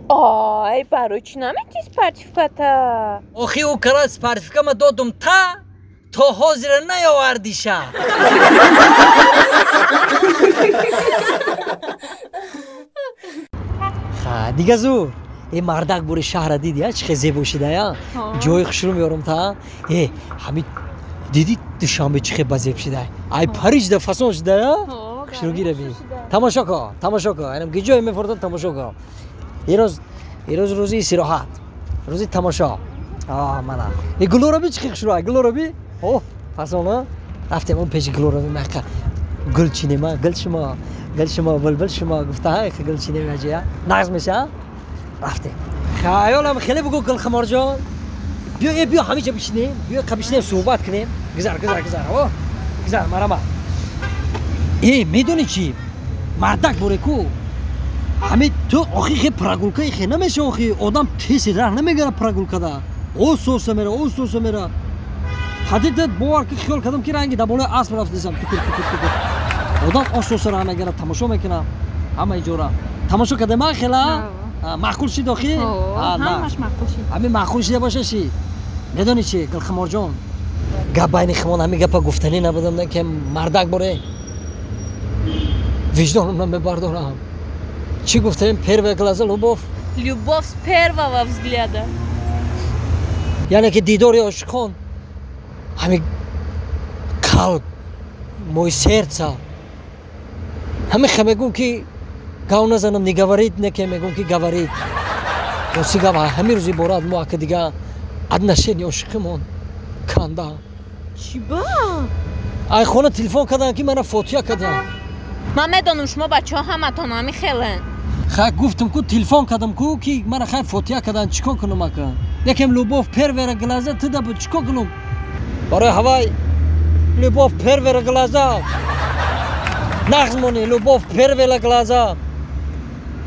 Ай, барои чӣ наметӣ спортивката? Охи ӯ кара спортивка ма додум то ҳозира наёвардиша. Ха, дига зур. Э, мардак бури шаҳра диди, а чӣ хел зебо шидая? Ҷои хушрӯ меёрам та. Э, ҳами диди Душанбе чӣ хел базеб шидай? Ай Париж да фасон шидая? Хушрӯгира би. Тамошо кун, тамошо кун. Айнам ки ҷое мефурдам тамошо кун. Ирӯз ирӯз рӯзи истироҳат. Рӯзи тамошо. А, мана. Э, гулоро би чӣ хел хушрӯ, гулоро би? О, фасон, а? Рафтем он пеши гулоро би мақа. Гул чинема, гул шумо, гул шумо, булбул шумо гуфта, гул чинем аҷия. Нағз меша? Рафтем. Хаёлам хеле бугу Гулхуморҷон. Биё, э, биё ҳамиҷа бишинем, биё бишинем суҳбат кунем. Гузар, гузар, гузар. О, гузар, марама. Э, медонӣ чӣ? Мардак боре ку. Ҳами ту охи хе прогулкаи хе намеша охи. Одам тез раҳ намегара прогулкада. Ососа мера, ососа мера. Ҳадита бовар ки хиёл кардам ки ранги дар болои асп рафтесам. Тукур, тукур, тукур. Одам ососа раҳ мегара, тамошо мекунам. Ҳамаи ҷора. Тамошо карда ман хела? Маъқул шид охи? Ҳамаш маъқул шид. Ҳамин маъқул шида боша шид. Медонӣ чӣ, Гулхуморҷон? Гап байни химон ҳамин гапа гуфтанӣ набудам, ки мардак боре. Виҷдоном намебардорам. Чӣ гуфтем? Первая глаза любовь? Любовь с первого взгляда. Яъне ки дидори ошиқон ҳамин қалб, мои сердца. Ҳамин ха мегӯм ки гав назанам, не говорит, не ки мегӯм ки говорит. Рости гап ҳамин рӯзи борад мо ака дига отношения ошиқимон канда. Чӣ ба? Ай хона телефон карданд ки мана фотиҳа карданд. Ман медонам шумо бачаҳо ҳаматон ҳамин хелен. Хай гуфтам ку телефон кардам ку ки мана хай фотиҳа карданд, чӣ кор кунам ака? Якем любовь первая глаза ту да буд, чӣ кор кунам? Барои ҳавай любовь первая глаза. Нағз монӣ, любовь первая глаза.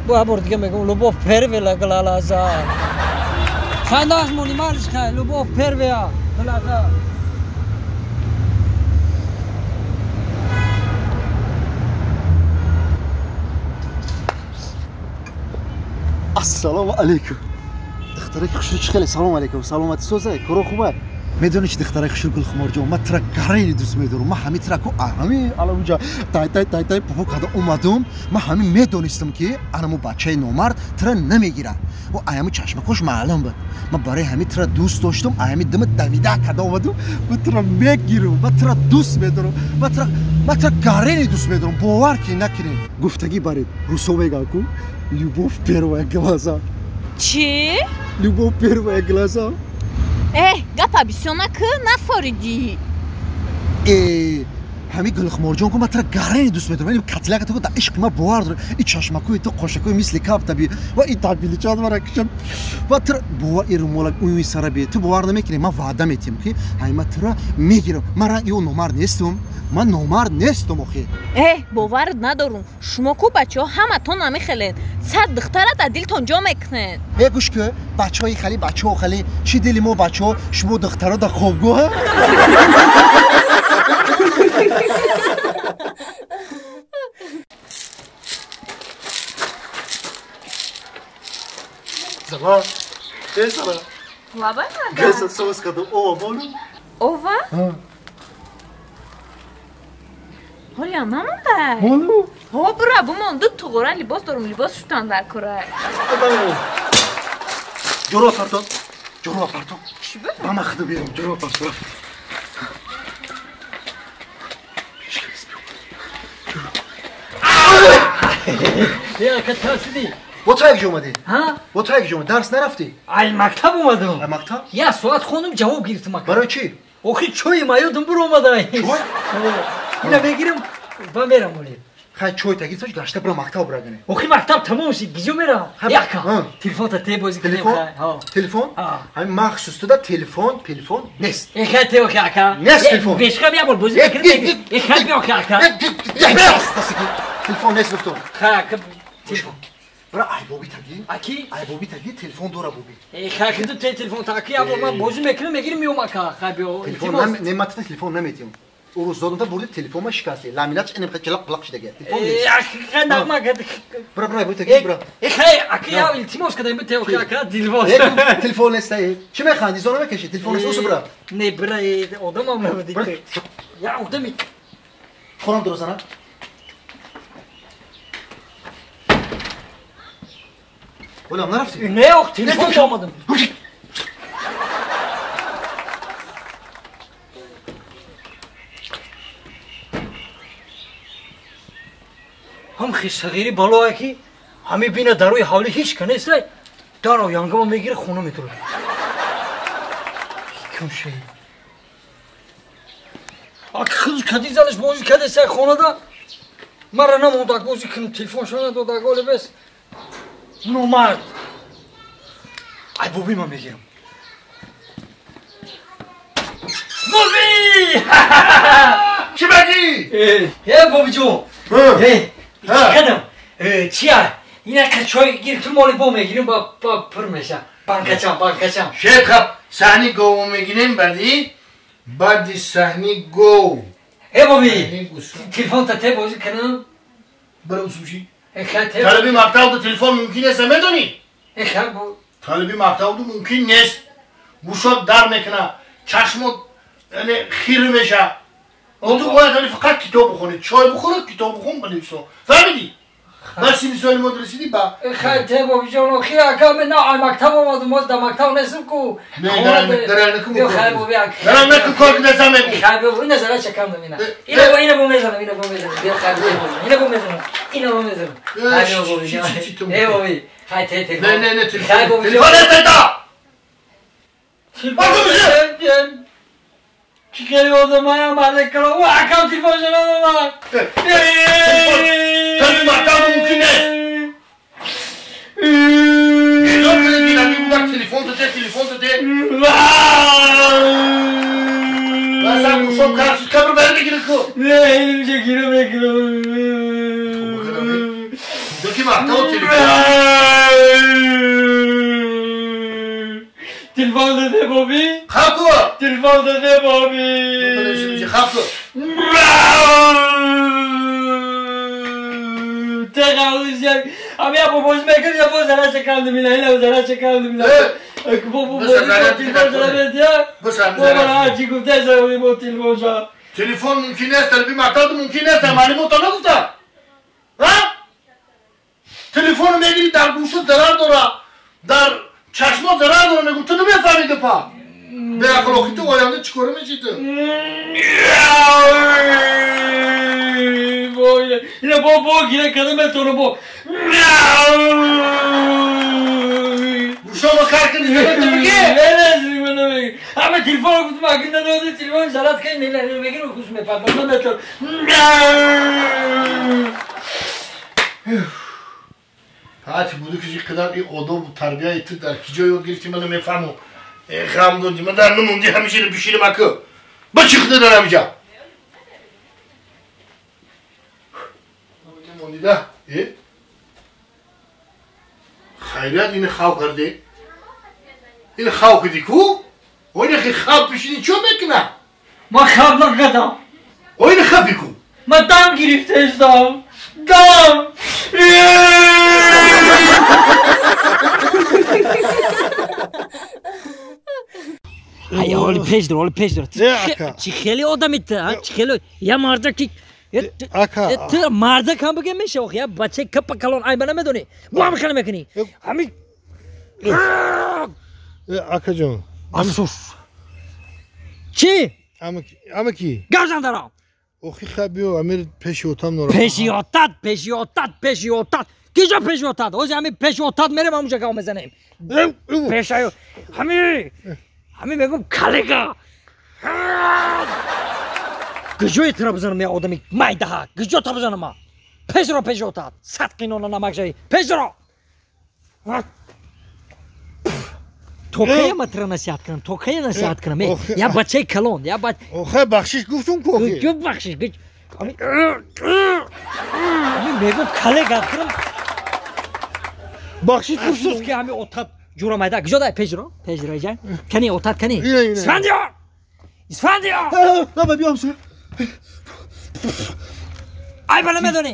Бо ҳар бор дига мегӯм любовь первая глаза. Хай нағз монӣ, малиш хай, любовь первая глаза. Ассалому алайкум. Духтараки хушрӯ чӣ хеле? Салому алайкум. Саломатӣ соза, коро хуб аст? Медонӣ чӣ духтараки хушрӯ Гулхуморҷон, ман тра гарайни дӯст медорам. Ман ҳамин траку ҳамин алавуҷа тай тай тай тай попо карда омадум. Ман ҳамин медонистам ки анамо бачаи номард тра намегирад. Ва аями чашмакош маълум буд. Ман барои ҳамин тра дӯст доштам, аями дима давида карда омадум. Ман тра мегирам, ман тра дӯст медорам. Ман тра гарайни дӯст медорам. Бовар ки накунед. Гуфтагӣ баред. Русо мегӯянд ку любовь первая глаза. Чӣ? Любовь первая глаза. Э, гапа бисёр накӣ, нафоридӣ. Э, ҳамин Гулхуморҷон ку ман тра гарайни дӯст медорам. Ин катлака ту дар ишқи ман бовар дорам. Ин чашмакои ту қошакои мисли каб таби ва ин табиличат мара кишам. Ва тра бовар ин румолак уюи сара би. Ту бовар намекунӣ, ман ваъда метиҳам ки ҳамин ман тра мегирам. Ман ранги ӯ номард нестам. Ман номард нестам охи. Э, боварат надорум. Шумо ку бачаҳо ҳаматон намехелен. 100 духтара дар дилтон ҷо мекунед. Э, гӯш кун, бачаҳои хали, бачаҳо хали, чӣ дили мо бачаҳо, шумо духтаро дар хобгоҳ? Салам. Э, салам. Лабай мардак. Геса соус кардам, ова болу? Ова? Ҳолиам намондай? Болу? Ҳо бура бумон, ду туғора либос дорум, либос шутан дар кора. Ҷуро парто. Ҷуро парто. Чӣ ба? Ба ман худо берам, ҷуро парто. Я катасиди. Бо ту як ҷо омадӣ? Ҳа? Бо ту як ҷо омадӣ? Дарс нарафтӣ? Ай мактаб омадам. Ай мактаб? Я соат хондум, ҷавоб гирифтам ака. Барои чӣ? Охи чойи маёдум буромадай. Чой? Ина мегирам ва мерам оле. Хай чой та гирифташ гашта бира мактаб бирагане. Охи мактаб тамом шид, гиҷо мерам? Яка. Телефон та те бозӣ кунем. Телефон? Телефон? Ҳамин махсус туда телефон, телефон нест. Э хай те охи ака. Нест телефон. Бешка бия бор бозӣ мекунем. Э хай бия охи ака. Телефон нест гуфтам. Хай ака телефон. Бира ай боби таги. Аки? Ай боби таги телефон дора боби. Э хай хиду те телефон та аки я бор ман бозӣ мекунам, мегирим миём ака. Хай биё. Телефон не ман телефон наметиём. Ӯ рӯз додам та бурди телефонма шикасти. Ламинатш инем хай чалақ пулақ шидаги. Телефон нест. Э нағма кад. Бира бира боби таги бира. Э хай аки я илтимос кардам бу те охи ака дилвоз. Телефон нест ай. Чӣ механди? Зона мекаши? Телефон нест усу бира. Не бира одамам набуди. Я одами. Хонам дурозана. Олам нарафтӣ? Не ох телефон омадам. Ҳам хис сағири балое ки ҳами бина дар рӯи ҳавлӣ ҳеҷ ка нестай, дар оянгама мегири хона метурад. Ким шей? Ак хиз кади занаш бозӣ кадесай хонада, мара намондак бозӣ кунам, телефоншо надодак оле бес. Номард. Ай боби ман мегирам. Боби! Чӣ багӣ? Э бобиҷон. Э чӣ кардам? Чия? Ина чой гирифтум, моли бо мегирим, ба пур меша. Банкачам, банкачам. Шед хаб, саҳни гову мегирем баъди? Баъди саҳни гов. Э боби, телефон та те бозӣ кунам? Бира усумши. Талаби мактабду телефон мумкин нест, медонӣ? Талаби мактабду мумкин нест. Гӯшот дар мекуна, чашмот хир меша. Ту бояд али фақат китоб бихонӣ, чой бихӯрӣ, китоб бихон, бинависо. Фаҳмидӣ? Баъд синни соли мо расидӣ ба хай те бобиҷон, охи ака мен на ай мактаб омадум, боз дар мактаб нестам ку. Дараннаку кор кунаса мегӯ. Хай бо ина зара чакам ина. Ина бо ина бо мезанам, ина бо мезанам. Биё хай бо ина бо мезанам, ина бо мезанам. Хай бо бобиҷон. Э боби, хай те те. Не не не телефон. Телефон нест та. Телефон. Чӣ хеле одамаям мардакала, ӯ акам телефон шунадодак. Талаби мактаб мумкин нест. Бедор кунед бинанди будак телефон тате, телефон тате. Басан гӯшом кард шуд, кабр бара мегирад ку. Не, инамша гира мекунам. Кудаки мактаб телефон. Телефон даде боби? Хаб ку. Телефон даде боби. Хаб ку. Теғалушак. Ами я бобоз мекунам, я боз зара чакандум ина, ина зара чакандум ина. Бобо телефон зара медия. Бобо чӣ гуфта за бо телефон ша. Телефон мумкин нест, талаби мактаб мумкин нест, маълумот нагуфта. Ҳа? Телефон мегири дар гӯшот зарар дора, дар чашмот зарар дора, мегӯ ту намефаҳмӣ гапа. Беақл охи ту оянда чӣ кора мешӣ ту? Ина бо бо гира кардам метавонам бо. Гӯшома кар кардӣ, бигӣ? Не, ҳама телефон гуфтам, агар надоди телефон зарат кардӣ, не, не мегирам, хус мепардозам, наметавонам. Ҳарчи буду ки қадар ин одобу тарбияи ту дар ки ҷо ёд гирифтӣ, ман намефаҳмам. Ғам додӣ, ман дар намонди ҳамеша бишинам аку. Ба чӣ худа дар ҳамиҷа? Намондида? Э? Хайрият ини хав кардӣ? Ини хав кардӣ ку? Оина хи хав бишинӣ чо мекуна? Ман хав накардам. Оина хаби ку? Ман дам гирифтаистам. Дам! Ай, оли пеш дур, оли пеш дур. Чӣ хеле одами ту, чӣ хеле я марда ки Ака. Ту мардак ҳам бигем меша охи, я бачаи капа калон айба намедонӣ. Бо ҳам хеле мекунӣ. Ҳами Акаҷон. Афсӯс. Чӣ? Амаки. Гап зан даром. Охи хай биё, амир пеши отам норам. Пеши отат, пеши отат, пеши отат. Киҷо пеши отат? Ҳозир ҳами пеши отат мерем, ҳамунҷа гап мезанем. Пешаю. Ҳами ҳами мегум калига. Киҷое тира бизанам я одами майдаҳа? Киҷо та бизанам ма? Пешро пеши отат. Сад қинона намак шавӣ. Пешро. То кая ма тира насиҳат кунам? То кая насиҳат кунам? Я бачаи калон, я бач. Охе бахшиш гуфтум ку охи. Ку бахшиш? Ҳами мегум калига кунам. Бахшиш гуфтум. Афсӯс ки ҳами отат ҷура майда. Киҷо дай пешро? Пешро иҷа. Кани отат кани? Исфандиёр! Исфандиёр! Наба биё ҳамсоя. Айба намедонӣ.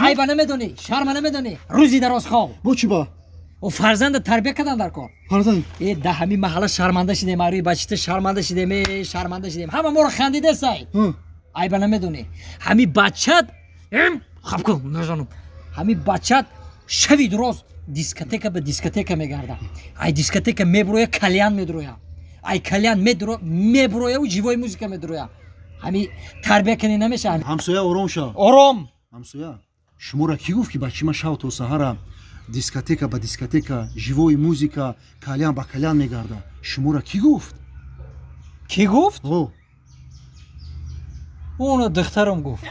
Айба намедонӣ. Шарма намедонӣ. Рӯзи дароз хоб. Бо чӣ ба? О фарзанда тарбия кардан дар кор. Фарзанд? Да ҳамин маҳалла шарманда шидем, арӯи бачита шарманда шидем, шарманда шидем. Ҳама моро хандидесай. Айба намедонӣ. Ҳами бачат хаб кун, мезанам. Ҳами бачат шави дуроз дискотека ба дискотека мегарда. Ай дискотека мебуроя, кальян медуроя. Ай кальян мебуроя, живой музыка медуроя. Ҳами тарбия кунӣ намеша. Ҳамсоя ором шав. Ором. Ҳамсоя, шуморо кӣ гуфт ки бачи ман шав то саҳара дискотека ба дискотека, живой музыка, кальян ба кальян мегарда? Шуморо кӣ гуфт? Кӣ гуфт? Уно духтарам гуфт.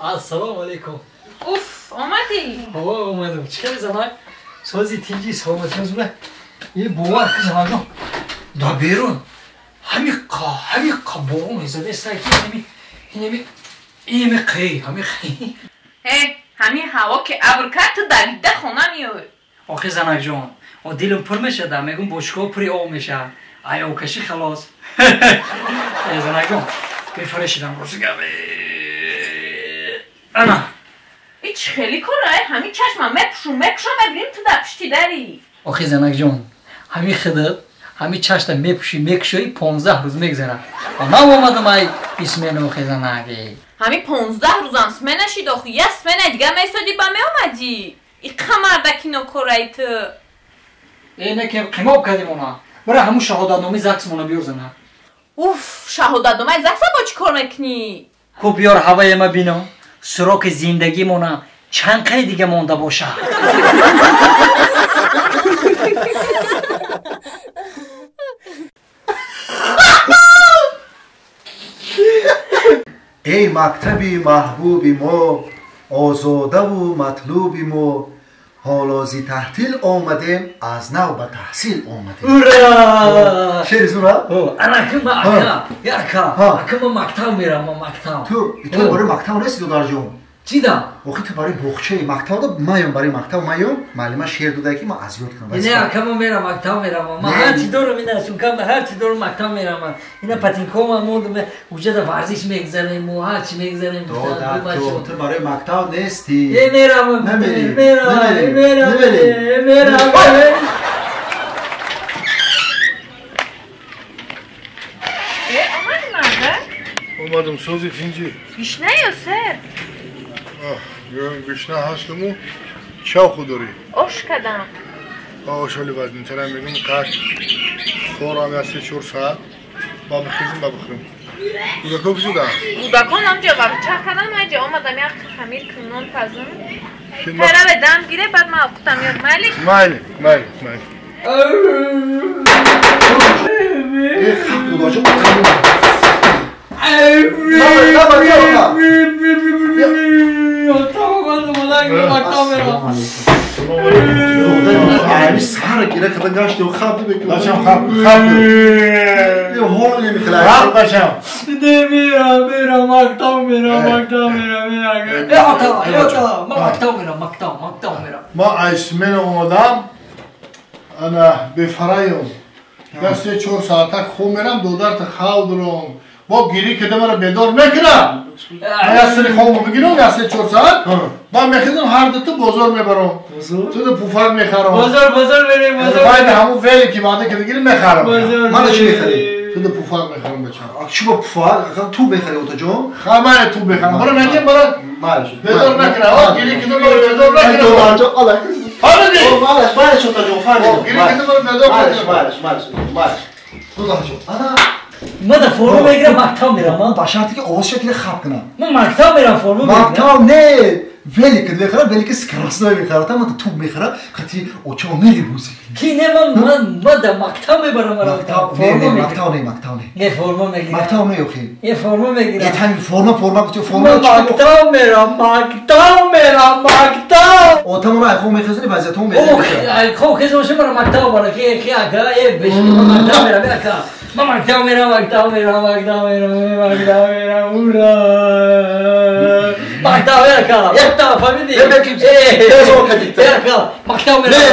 Ассалому алайкум. Уф, омадӣ? Ҳо, омадам. Чӣ хеле занак? Сози тинҷи саломатӣ озуна. Е бовар ки занакҷон. Да берун. Ҳами қа, ҳами қа борон мезадеста ки ҳами инами инами қи, ҳами қи. Э, ҳами ҳаво ки абр кард ту давида хона меоӣ. Охи занакҷон, о дилам пур мешада, мегум бошгоҳ пури об мешавад. Ай обкашӣ халос. Э занакҷон, бефарешидам рости гап. Ана. Ич хеле корай, ҳами чашма мепушум, мекушам, мебинем ту дар пушти дари. Охи занакҷон, ҳами хидат, ҳами чашта мепушӣ, мекушоӣ, 15 рӯз мегзарад. Нав омадам ай исмена охи занаки. Ҳами 15 рӯзам смена шид охи, я смена дига месодӣ ба меомадӣ. Иқа мардаки нокорай ту. Э, не ки қимоб кардем она. Бара ҳамун шаҳодатномаи ЗАГСмона биёр зана. Уф, шаҳодатномаи ЗАГСа бо чӣ кор мекунӣ? Ку биёр ҳаваи ма бино. Сроки зиндагимона чанд қай дига монда бошад. Эй мактаби маҳбуби мо, озодаву матлуби мо, ҳоло зи таҳтил омадем, аз нав ба таҳсил омадем. Ура! Шери зура? Ана кима ака, ака, ака ма мактаб мерам, ма мактаб. Ту барои мактаб нести додарҷон? Чӣ да? Охи ту барои боғчаи мактаб да маём, барои мактаб маём, муаллима шер додае ки ман аз ёд кунам. Не, ака ма мерам, мактаб мерам. Ма ҳар чӣ дорам ина сумкам, ҳар чӣ дорам мактаб мерам. Ина патинкома мондам, уҷа да варзиш мегзарем, мо ҳар чӣ мегзарем. Додарҷон, ту барои мактаб нести. Э, мерам, мерам, мерам, мерам. Э, омадӣ марда? Омадам, сози тинҷӣ. Гишна ё сер? Гушна ҳастуму чавху дорӣ? Ош кардам. Ош ҳоли вазнинтарам мегум қаш хорам я 3-4 соат ба бихезим ба бихӯрем. Кӯдако куҷода? Кӯдакон ҳамҷо варча кардам, айҷа омадам як хамир кунам, нон пазам. Пайраве дам гире, баъд ман овқутам ёд. Майли? Майли, майли, майли. Э, Ман мадак мактаб мерам. Ами сар гира када гашти хаб мекунам. Бачам хаб хаб. Ҳол намехӯрад. Хаб бачам. Мерам, мерам, мактаб мерам, мактаб мерам, мерам. Э, ата, ата, ман мактаб мерам, мактаб, мактаб мерам. Ман айсмен омадам. Ана бефарайм. Я 3-4 соата хоб мерам, додарта хав дорам. Бо гирӣ када мара бедор мекунам. Я сари хобмо бигирам, я 3-4 соат. Ман мехезам ҳар дута бозор мебарам. Туда пуфак мехарам. Бозор, бозор мерем, бозор. Байд ҳамун вели ки ваъда када гирим мехарам. Мана чӣ мехарӣ? Туда пуфак мехарам бачам. Чӣ бо пуфак? Ту мехарӣ отаҷон? Ха, ман ту мехарам. Бара накем, бара. Бедор накунам. О, гирӣ када мара бедор накунам. Фаҳмидӣ? Малаш, малаш отаҷон, фаҳмидам. Гирӣ када мара бедор накунам. Малаш, малаш, малаш. Додарҷон, ана Ман дар форма мегирам, мактаб мерам. Ман ба шарте ки овоз шакли хаб кунам. Ман мактаб мерам, форма мегирам. Мактаб не, велик мехарам, велики скоростной мехарам, ман туп мехарам, хати очамо меребузи. Ки не, ман ман дар мактаб мебарам мара. Мактаб не, не, мактаб не, мактаб не. Не, форма мегирам. Мактаб не охи. Не, форма мегирам. Е тами форма, форма гуфти, форма. Ман мактаб мерам, мактаб мерам, мактаб. Отамона айхо мехезани, вазиятон мерам. Ох, айхо хезон мара мактаб бара, ки ки ага, э беш мактаб мерам, ака. Ман мактаб мерам, мактаб мерам, мактаб мерам, мактаб мерам, ура! Мактаб мерам, мактаб, фаҳмидӣ? Э, мактаб мерам.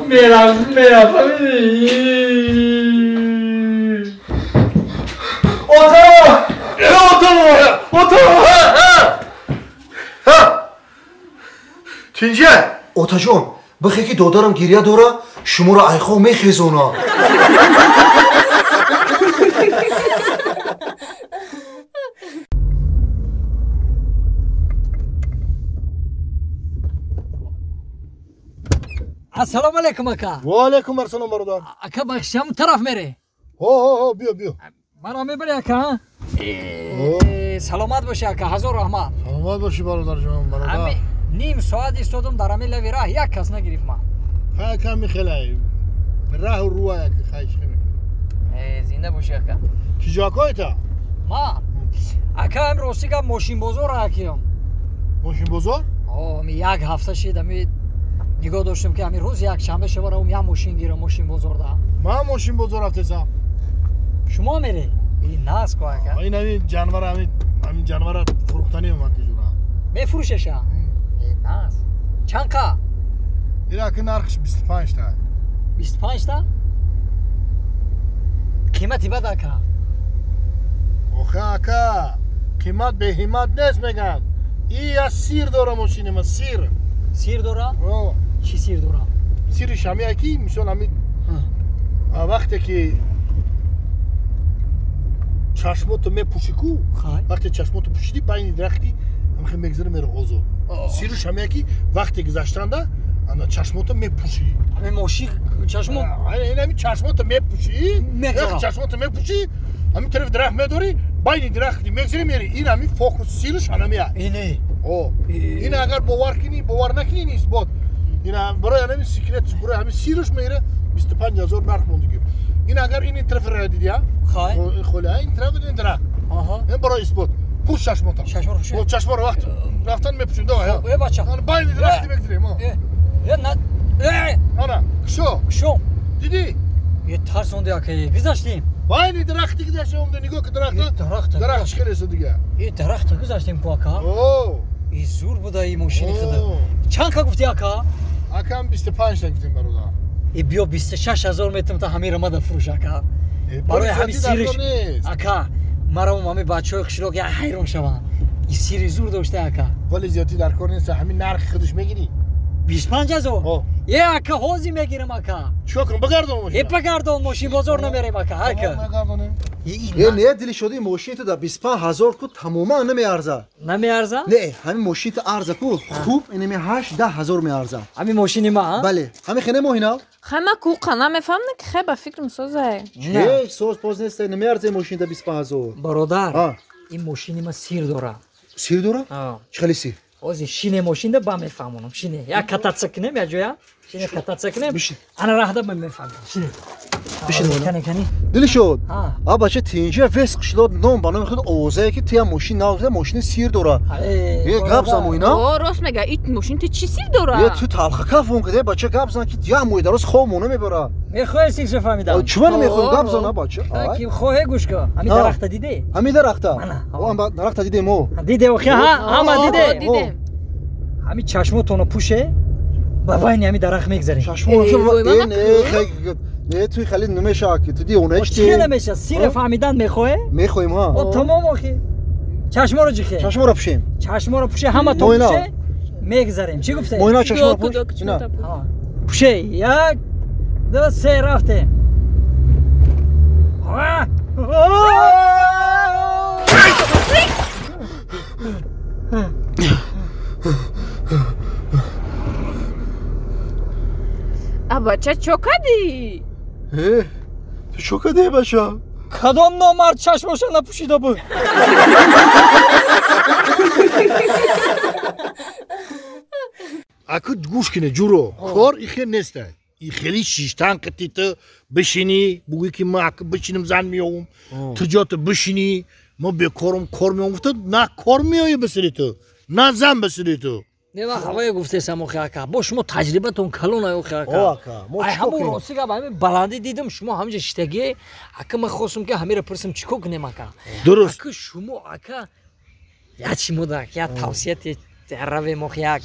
Мерам, мерам, фаҳмидӣ? Ото! Ото! Ото! Ҳа! Тинҷа? Отаҷон, бихе ки додарам гиря дора, шуморо айхо мехезона. Ассалому алайкум, ака. Ва алайкум ассалом, бародар. Ака, бахши, ҳамун тараф мере? Ҳо, ҳо, ҳо, биё, биё. Маро мебари, ака? Саломат бошӣ, ака, ҳазор раҳмат. Саломат бошӣ, бародарҷон, бародар. Ним соат истодам дар ҳамин лави раҳ, як кас нагирифт ман. Хай, ака, михелай. Раҳу руа, ака, хай чӣ мекунӣ? Зинда бошӣ, ака. Чӣ ҷокоита? Ман? Ака, ам рости гап мошинбозор акиям. Мошинбозор? Ҳо, ами як ҳафта шид, ами нигоҳ доштам ки ҳамин рӯз якшанбе шава равам як мошин гирам мошинбозорда. Ман мошинбозор рафтесам. Шумо мере? Ин наст ко, ака. Ин ҳамин ҷанвара, ҳамин ҷанвара фурӯхтанӣ омад ки ҷура. Мефурӯшеша? Ин наст. Чанд қа? Ин ака нархш 25 та. 25 та? Қимати бад, ака. Охе, ака, қимат беҳимат нест мегӯянд. И я сир дора мошини ма, сир. Сир дора? Чӣ сир дора? Сириш ҳамия ки, мисол ҳами вақте ки чашмото мепӯшӣ ку, вақте чашмото пӯшидӣ байни дарахти ҳамхе мегзара мера озод. Сириш ҳамия ки вақте гузаштанда ана чашмото мепӯшӣ. Ҳамин мошин чашмо? Ин ҳамин чашмото мепӯшӣ, чашмото мепӯшӣ, ҳамин тарафи дарахт медорӣ, байни дарахти мегзари мери. Ин ҳамин фокус сириш ҳанамия. Ине. Ин агар бовар кунӣ, бовар накунӣ, ин исбот. Ин барои ҳамин секретш, барои ҳамин сириш меира 25 ҳазор нарх мондагӣ. Ин агар ин тараф ра дидӣ, холи, ин тараф, ин дарахт. Ин барои исбот. Пӯш чашмота. Чашморо чашморо вақт рафтан мепӯшем. Давай. Э, бача. Байни дарахти мегзарем. Э, на. Э! Ана, кушо. Кушо. Дидӣ? Е, тарсонди, ака, гузаштем. Байни дарахти гузаштем, омда нигоҳ ки дарахта. Дарахта. Дарахт чӣ хелеса дига. Е, дарахта гузаштем ку, ака. О! И зур буда и мошини худа. Чанд ка гуфти, ака? Акам 25 та гуфтем, бародар. Е, биё 26 ҳазор метам та ҳамин рамада фурӯш, ака. Барои ҳамин сириш. Ака, маро ҳамин бачаҳои қишлоқ як ҳайрон шаванд. И сири зур дошта, ака. Вале зиёдӣ дар кор нест, ҳамин нархи худаш мегирӣ. 25 ҳазор? Е, ака, ҳозир мегирам, ака. Чикор кунам, багардон мошин? Е, багардон мошин, бозор намерем, ака, ака. Е, не, дили шуди мошин ту дар 25 ҳазор ку тамоман намеарза. Намеарза? Не, ҳамин мошин ту арза ку, хуб, инами 8-10 ҳазор меарза. Ҳамин мошини ма? Бале, ҳамин хене моҳина? Хай ма ку қана мефаҳмам ки хай ба фикрам созае. Ҳеҷ соз поз нест, намеарза мошин дар 25 ҳазор. Бародар, ин мошини ма сир дора. Сир дора? Чӣ хеле сир? Ози шине мошинда ба мефаҳмонам. Шине. Як кататса кунем як ҷоя. Шине кататса кунем. Ана раҳда ба мефаҳмам. Шине. Бишин. Кани кани. Дилшод. А бача тинҷа вес қишлоқ ном ба номи худ овозае ки тия мошин нав мошини сир дора. Е гап зан муина? О, рост мега. Ит мошин ти чӣ сир дора? Е ту талха кафон киде бача гап зан ки я муй дароз хоб моно мебара. Мехоҳӣ сирша фаҳмидам? Чӣ ман мехоҳам гап зан бача? Ки хоҳе гӯш кун. Ҳами дарахта диде? Ҳами дарахта? О, ам дарахта дидем о. Диде охи ҳа, ҳама диде. Ҳами чашмотонро пӯше ба байни ҳами дарахт мегзарем. Чашмотон не, туи хеле намешавад ки ту девона чӣ? Чӣ намешавад? Сира фаҳмидан мехоҳе? Мехоҳем ҳа. О, тамом охи. Чашморо ҷихе. Чашморо пӯшем. Чашморо пӯше, ҳаматон пӯше, мегзарем. Чӣ гуфте? Моина чашморо пӯш. Пӯше. 1 2 3 рафтем. А бача чо кардӣ? Ту чо кардӣ бача? Кадом номард чашмоша напӯшида буд? Аку гӯш кине ҷуро, кор ихе неста. И хеле шиштан қити ту бишинӣ, бугӯӣ ки ман аку бишинам зан меёвам. Ту ҷо ту бишинӣ, мо бекорам кор меёвам гуфта, на кор меоӣ бисири ту, на зан бисири ту. Не, ман ҳавое гуфтесам охи ака. Бо шумо таҷрибатон калон ай охи ака. Ай ҳамун рости гап ҳамин баландӣ дидам шумо ҳаминҷа шиштагӣ. Ака ман хостум ки ҳамира пурсам чӣ кор кунем ака. Дуруст. Ака шумо ака я чӣ мода я тавсияти равем охи як.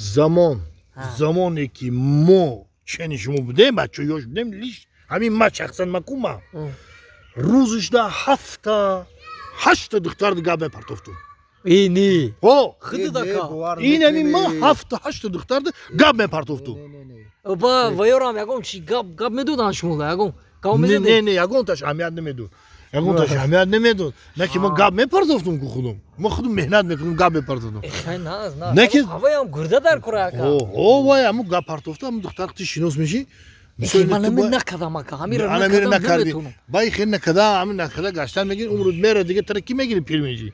Замоне ки мо чени шумо будем, бача ёш будем, лиш ҳамин ма шахсан макума. Рӯзишда 7 8 духтар гап мепартофтум. Ини. О, худдака. Ин ами ма 7 8 духтар гап мепартофтум. Ба ваёрам ягон чи гап медодан шумо ягон гап медодед? Не, не, ягонташ аҳамият намедод. Ягонташ аҳамият намедод. На ки ма гап мепартофтум ку худум. Ма худум меҳнат мекунам гап мепартофтум. Хай на, на. Ҳавоям гурда дар кора ака. О, вай аму гап партофта, аму духтар қити шинос меши. Ман ами накардам ака, ҳамира накардам наметонам. Бай хел накарда, ами накарда гаштан мегири, умрут мера дига тара ки мегири пир меши.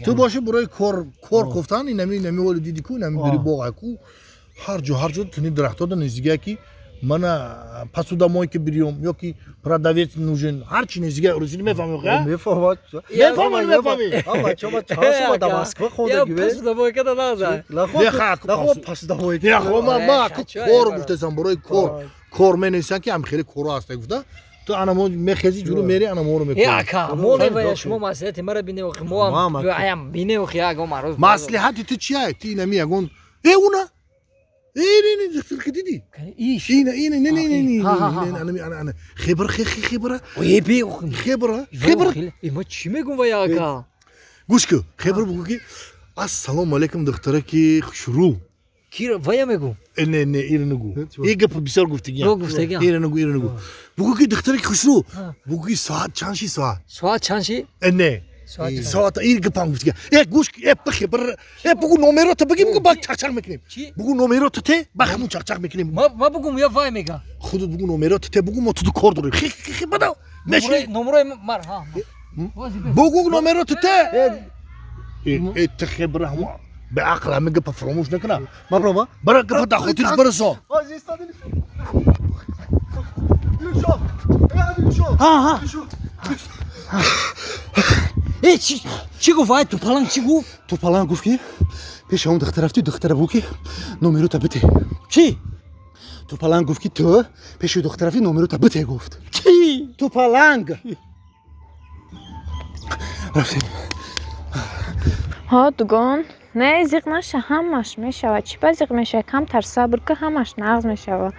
Ту боши барои кор кофтан, инами инами оли диди ку, инами бири боғ ку, ҳар ҷо туни дарахтода низига ки мана посудомойка ки бирём ё ки продавец нужен, ҳар чи низига русини мефаҳми ха? Мефаҳмад. Мефаҳмад, мефаҳми. А бача ма чанд да Москва хондаги бе? Посудомойка да наза. Нахо посудомойка. Нахо ма кор гуфтесам барои кор. Кор менависанд ки ам хеле коро ҳаста гуфта ту ана мо мехези ҷуру мери ана моро мекунӣ. Э ака, мо не шумо маслиҳати мара бине охи, мо ам аям бине охи ягон мароз. Маслиҳати ту чия? Ту инами ягон э уна э не не духтар ки диди? Иш. Ина ина не не не не ана ана ана хебра хебра. Э би хебра хебра. Э ма чӣ мегум вай ака? Гӯш кун, хебра бугӯ ки ассалому алайкум духтараки хушрӯ. Кира вая мегу? Не, не, ира нагу. И гап бисёр гуфтагиам. Ро гуфтагиам. Ира нагу, ира нагу. Бугӯ ки духтараки хушрӯ. Бугӯ ки соат чанд ши соат? Соат чанд ши? Не. Соат ир гапам гуфтагиам. Э гӯш э бихе бир э бугӯ номерота бигӣ бугӯ ба чақчақ мекунем. Бугӯ номерота те ба ҳамун чақчақ мекунем. Ма бугум я вай мега. Худат бугӯ номерота те бугӯ мо ту кор дорем. Хе хе хе бада. Меши номерои мар ҳа. Бугӯ номерота те. Э те хебра ҳамун به عقل همه گپ فراموش نکنم. ما برام برا گپ در خاطرش برسان. ها ها. ای چی گفت؟ ای توپلنگ چی گفت؟ توپلنگ گفت که پیش اون دختر رفتی دختر بگو که نمرو تا بده. کی؟ توپلنگ گفت که تو پیش دختر رفتی نمرو تا بده گفت. کی؟ توپلنگ. رفتیم. ها дугон. Не, зиқ наша, ҳамаш мешавад. Чӣ ба зиқ мешавад? Камтар сабр ки ҳамаш нағз мешавад.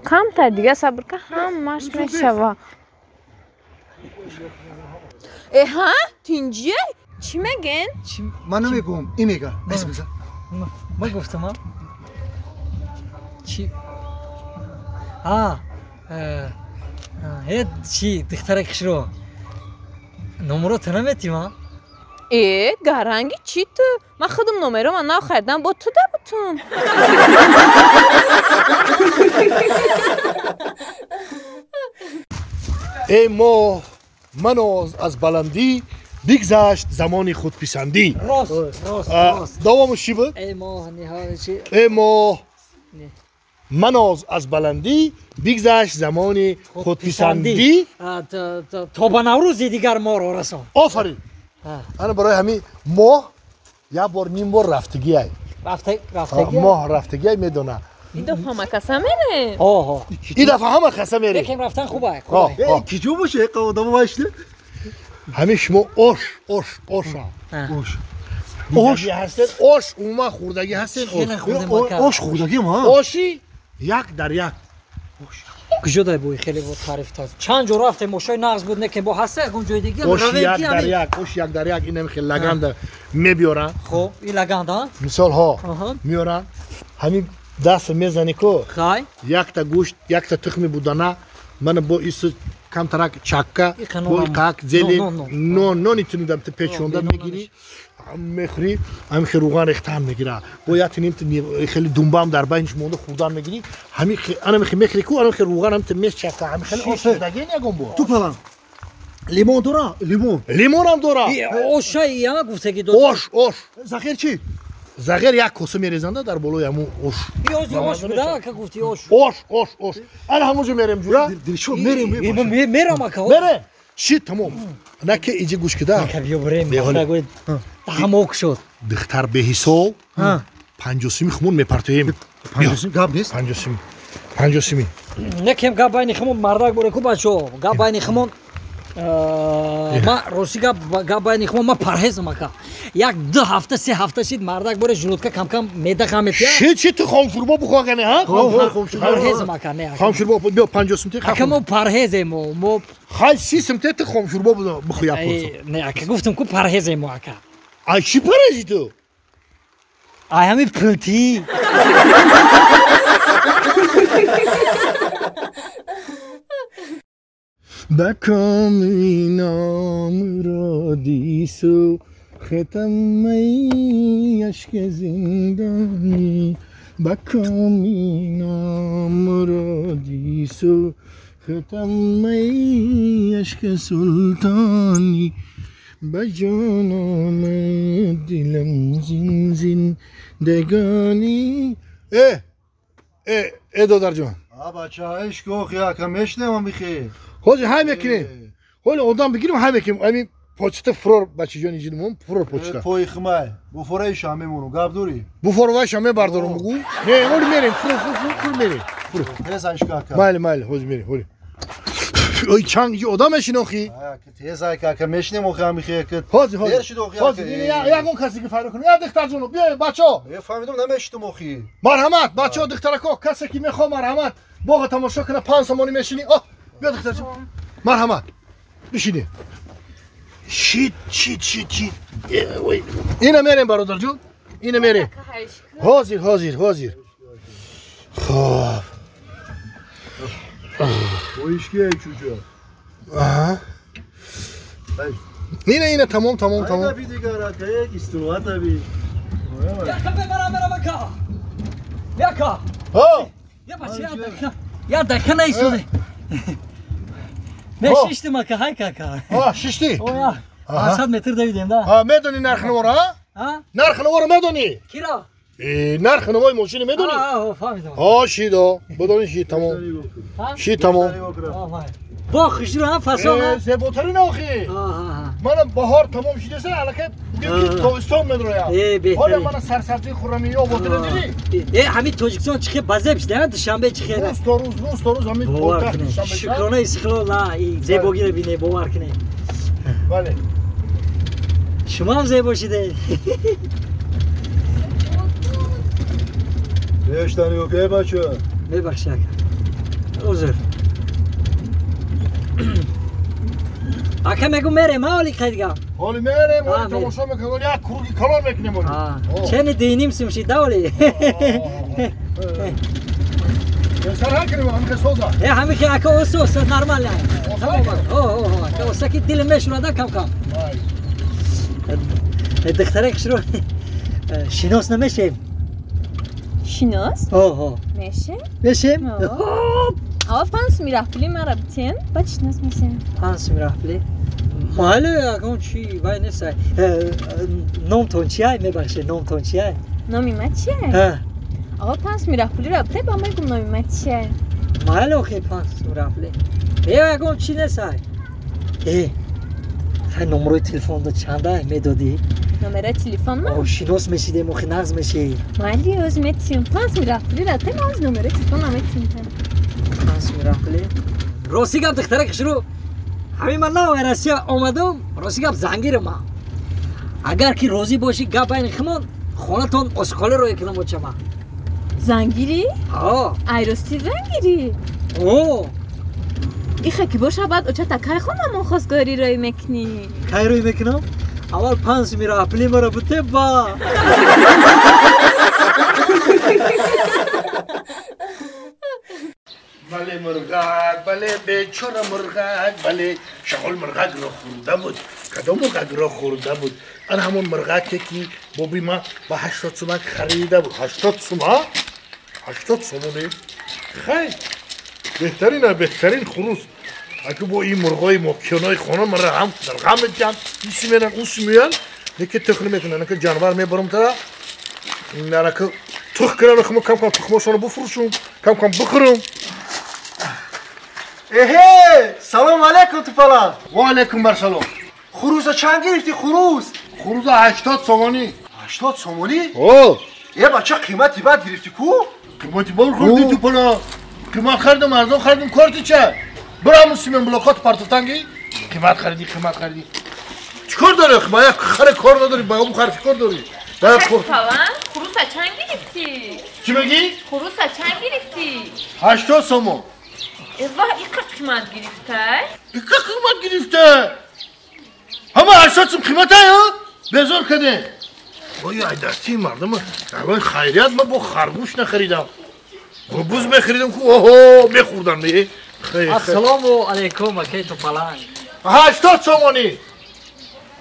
Камтар дига сабр ки ҳамаш мешавад. Э ҳа? Тинҷие? Чӣ мегӯен? Ман намегӯм, ин мега. Бес бизан. Ман гуфтам, а? Чӣ? А, э чӣ, духтараки хушрӯ. Номерота наметим, а? Э, гаранги чӣ ту? Ман худам номерома нав харидам, бо ту да бутум. Эй моҳ, маноз аз баландӣ Бигзашт замони худписандӣ. Рост, рост, рост. Давомаш чӣ буд? Эй моҳ ниҳол чи? Эй моҳ маноз аз баландӣ, бигзашт замони худписандӣ. То ба Наврӯзи дигар моро расон. Офарин. Ана барои ҳамин моҳ як бор ним бор рафтагиай. Рафтагиай? Моҳ рафтагиай медона. Ин дафъа ҳама каса мерем. Ҳо. Ин дафъа ҳама каса мерем. Лекин рафтан хуб ай. Киҷо боше одама вайште? Ҳамин шумо ош, ош, оша. Ош. Ош ҳастед, ош умуман хӯрдагӣ ҳастед? Ош хӯрдагим, ҳа. Оши як дар як. Куҷо дай бой хеле бо таъриф та. Чанд ҷо рафтем, ошои нағз буд, не ки бо ҳаста ягон ҷои дига. Ош як дар як, ош як дар як, инам хеле лаганда мебиёранд. Хуб, ин лаганда? Мисол ҳо, меоранд. Ҳамин даст мезанӣ ку? Хай. Якта гӯшт, якта тухми будана, мана бо ис камтарак чакка, бо иқак, зели, нон, нони тунидам ту печонда мегирӣ, мехӯрӣ, ҳамин хел руған рехтаам мегира. Бо як тиним хеле думбаам дар байниш монда хӯрдан мегирӣ, ҳамин анам хел мехӯрӣ ку, анам хел руған ҳам ту мечакка, ҳамин хел ош хӯрдагӣ ягон бо. Ту палан. Лимон дора? Лимон. Лимонам дора. Ошай яма гуфтагӣ дод. Ош, ош. Захир чӣ? Зағир як коса мерезанда дар болои ҳамун ош. Ози ош буда, ака гуфти ош. Ош, ош, ош. Ана ҳамун ҷо мерем ҷура. Дилшод мерем. Мерам ака. Мерем. Ши тамом. На ки иҷи гӯш кида. Ака биё бурем. Ҳамок шуд. Духтар беҳисоб 50 сими хумон мепартоем. 50 сими гап нест? 50 сими. 50 сими. Некем гап байни хумон мардак боре ку бачо. Гап байни хумон ма рости гап байни хумон ма парҳезам ака. Як ду ҳафта се ҳафта шид мардак боре желудка камкам меъда хам метия. Шид шид ту хомшурбо бухоғане ҳа? Парҳезам ака не ака. Хомшурбо биё 50 сум те. Ака мо парҳезем мо. Хай 30 сум те ту хомшурбо бихӯ як порса. Не ака гуфтам ку парҳезем мо ака. Ай чӣ парҳези ту? Ай ҳами пултӣ. Ба коми номуродӣ сӯхтам эй ашки зиндонӣ, ба коми номуродӣ сӯхтам эй ашки султонӣ, ба ҷоном дилам зин зиндагонӣ. Э э э додарҷон. А бача ишқ охи ака мешнавам бихе. Ҳозир ҳай мекунем. Ҳоли одам бигирем ҳай мекунем. Ами почта фурор бачаҷон иҷидмон фурор почта. Пои химай. Буфораи шам мемонум. Гап дорӣ? Буфоровай шам мебардорум бугу. Не, ҳоли мерем фурор фурор фурор мерем. Фурор. Тез ишқ ака. Майли майли ҳозир мерем ҳоли. Ой чанг иҷи одам мешинохӣ? Тез ака мешинем охи ами хе ки. Ҳозир ҳозир. Дер шуд охи ака. Ҳозир ягон касе ки файда кунем. Я духтарҷоно биёед бачаҳо. Фаҳмидам намешитум охи. Марҳамат бачаҳо духтарако касе ки мехоҳ марҳамат боға тамошо кунад 5 сомонӣ мешинӣ. Оҳ биё духтарҷон. Марҳамат бишинӣ. Шит шит шит шит. Ина мерем бародарҷон. Ина мерем. Ҳозир ҳозир ҳозир. Хоб. Боишки чуҷо. Аҳа. Ина ина тамом тамом тамом. Айда би дигар ака як истироҳат аби. Яка мебарам мерам ака. Яка. Ҳо. Я бача я дака. Я дака наисоде. Не шиштим ака ҳай кака. Ҳа шиштӣ? Оя. 500 метр давидем да. Ҳа медонӣ нархи наворо ҳа? Ҳа? Нархи наворо медонӣ? Киро? Нархи навои мошини медонӣ? Ҳа фаҳмидам. Ҳа шидо. Бидонӣ ши тамом. Ши тамом. Бо хушрӯ ҳам фасон. Зеботарин охи. Мана баҳор тамом шидеса аллакай тобистон медроям. Ҳоля мана сарсабзии хуррамиё оботира дидӣ? Э ҳамин Тоҷикистон чӣ хел базеб шуда, Душанбе чӣ хел. Рӯз то рӯз, рӯз то рӯз ҳамин пойтахт Душанбе. Шукрона истиқлол, зебогиро бине, бовар кунед. Бале. Шумо ҳам зебо шидед. Бештани окей бача. Мебахши ака. Узр. Ака мегу мерем, ҳа оли қайдга? Ҳоли мерем, ҳоли тамошо мекунем, ҳоли як круги калон мекунем ҳоли. Чени диним сум шид, да оли? Сар ҳа кунем, ҳамин хел соза. Э, ҳамин хел ака осо, осо, нормал. О, о, ака оса ки дил мешурада кам-кам. Духтарак шуро шинос намешем? Шинос? Оҳо. Мешем? Мешем? Аввал 5 сум раҳпулӣ мара битен, баъд шинос мешем. 5 сум раҳпулӣ? Майли, ягон чи вай несай. Номтон чиай? Мебахшед, номтон чиай? Номи ма чиай? Аввал 5 мирафпулӣ рафте, ба мегум номи ма чиай. Майли, охи 5 мирафпулӣ. Ягон чи несай. Хай номерои телефонда чанда медодӣ? Номерои телефон ма? Шинос мешидем, охи нағз мешид. Майли, оз метиҳам. 5 мирафпулӣ рафте, ма оз номерои телефон наметиҳам. 5 мирафпулӣ? Рости гап, духтара хушрӯ, ҳамин ман нав Россия омадам, рости гап зангирам ман. Агар ки розӣ бошӣ, гап байни химон, хонатон осқоле рӯя кунам очама. Зангирӣ? Ҳо. Ай рости зангирӣ? О. Иха ки боша, баъд очата кай хонамон хостгорӣ рӯй мекунӣ? Кай рӯй мекунам? Аввал 5 мирафпулӣ маро бите ба. Бале мурғак, бале бечора мурғак, бале шағол мурғакро хӯрда буд. Кадом мурғакро хӯрда буд? Ан ҳамон мурғаке ки боби ма ба 80 сумак харида буд. 80 сума? 80 сомоне? Хай, беҳтарин, беҳтарин хурус. Аку бо ин мурғои мокиёнои хона мара ҳам дар ғам метиҳанд, иси меран, уси меян, неки тухм мекунанд, неки ҷанвар мебарам тара, неки тухм кунанд, кам кам тухмошонро буфурӯшум, кам кам бихӯрам. Эҳе, салом алейкум Тупаланг. Ва алейкум барсалом. Хурӯса чанд гирифтӣ хурӯс? Хурӯса 80 сомонӣ. 80 сомонӣ? О! Е бача, қимати бад гирифтӣ ку? Қимати бад хӯрдӣ Тупаланг. Қимат харидам, арзон харидам, корти ча? Бирам симен блокот партофтанги? Қимат харидӣ, қимат харидӣ. Чӣ кор дорӣ? Ба як харе кор надорӣ, ба он хар чӣ кор дорӣ? Тупаланг, хурӯса чанд гирифтӣ? Чӣ мегӣ? Хурӯса чанд гирифтӣ? 80 сомон. Эва, иқа қимат гирифта? Иқа қимат гирифта? Ҳама 80 сум қимата, безор кардем. Оё ай дастии мардум, аввал хайрият ма бо харгӯш нахаридам. Буз мехаридам ку, оҳо, мехӯрдам. Ассалому алайкум, акай Тупаланг. 80 сомонӣ.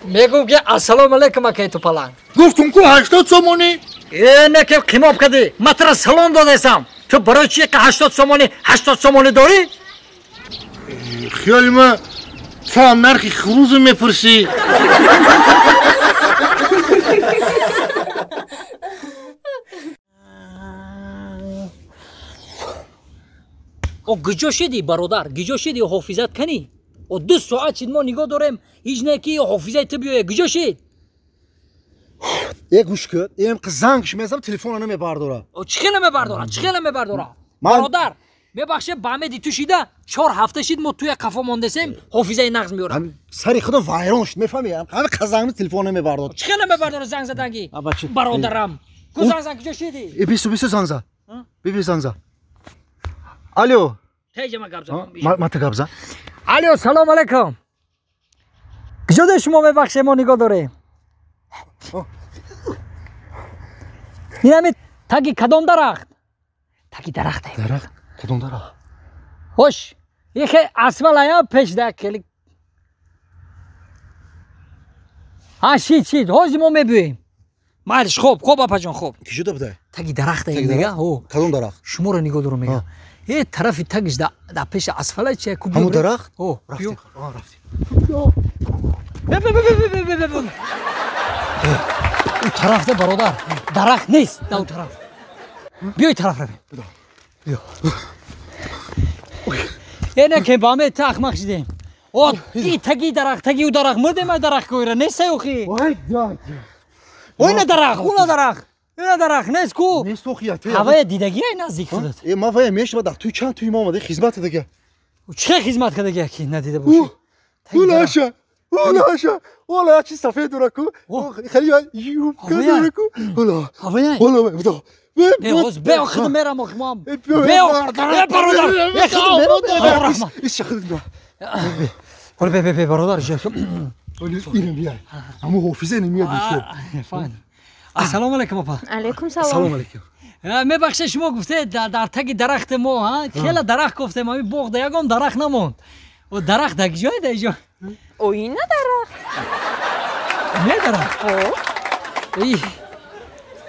Мегӯм ки ассалому алайкум, акай Тупаланг. Гуфтум ку 80 сомонӣ. Не ки қимоб кардӣ, ман туро салом додасам. Ту барои чи 80 сомонӣ 80 сомонӣ дорӣ? Хиёли ма ту ҳам нархи хурӯзу мепурсӣ. О гиҷо шидӣ бародар, гиҷо шидӣ, ҳофизат канӣ? О 2 соат шид мо нигоҳ дорем, ҳеҷ не ки ҳофизаи ту биёя, гиҷо шид? Е гӯш кун, ем занг мезанам, телефонро намебардора. О чӣ хел намебардора? Чӣ хел намебардора? Бародар, мебахше, ба амеди ту шида 4 ҳафта шид мо туя қафо мондесем, ҳофизаи нағз меорам. Сари худам вайрон шуд, мефаҳмӣ? Ҳами қазангми телефон намебардор. Чӣ хел намебардора занг заданги? Бародарам. Ку занг зан, куҷо шидӣ? Э бису бису занг зад. Биби занг зад. Алло. Теҷа ма гап зан. Ма ту гап зан. Алло, салом алейкум. Куҷо дори шумо, мебахше, мо нигоҳ дорем? Инами таги кадом дарахт? Таги дарахт. Дарахт? Кадом дарахт? Хош, ихе асфалая пеш да хеле. Ҳа, шид, шид, ҳозир мо мебиёем. Майлиш, хоб, хоб, апаҷон, хоб. Ки шуда будай? Таги дарахт мега, ҳо. Кадом дарахт? Шуморо нигоҳ дорам мега. Э тарафи тагиш да пеши асфалай чи ку. Ҳамон дарахт? Ҳо, рафтем. Рафтем. Бе бе бе бе бе бе бе. У тарафда бародар дарахт нест, да у тараф. Биёй тараф равем. Биё. Э не ке баме та ахмақ шидем. О, и таги дарахт, таги у дарахт, мурдем ай дарахт койра, нестай охи. Ой, да. Ой, на дарахт, уна дарахт. Ина дарахт нест ку. Нест охи. Ҳавая дидагӣ ай наздик худат. Э ма вая мешава дар туй чанд туй ма омада хизмат кардага. Чӣ хизмат кардага ки надида бошӣ? Улаша. Улаша. Ола чи сафед дора ку. Хеле юбка дора ку. Ола. Ҳавая. Ола, бдо. Бе, ҳоз бе, худам мерам охи мам. Бе, э бародар. Э худам мерам. Ис худам бро. Ола бе бе бе бародар. Инам бия. Ҳамон ҳофиза намеяд ишо. Ассалому алайкум апа. Алайкум салом. Салом алайкум. Мебахшед, шумо гуфтед дар таги дарахти мо, хеле дарахт гуфтем, ҳамин боғда ягон дарахт намонд. О дарахт дар ҷое дар ҷо? Оина дарахт. Не дарахт? О.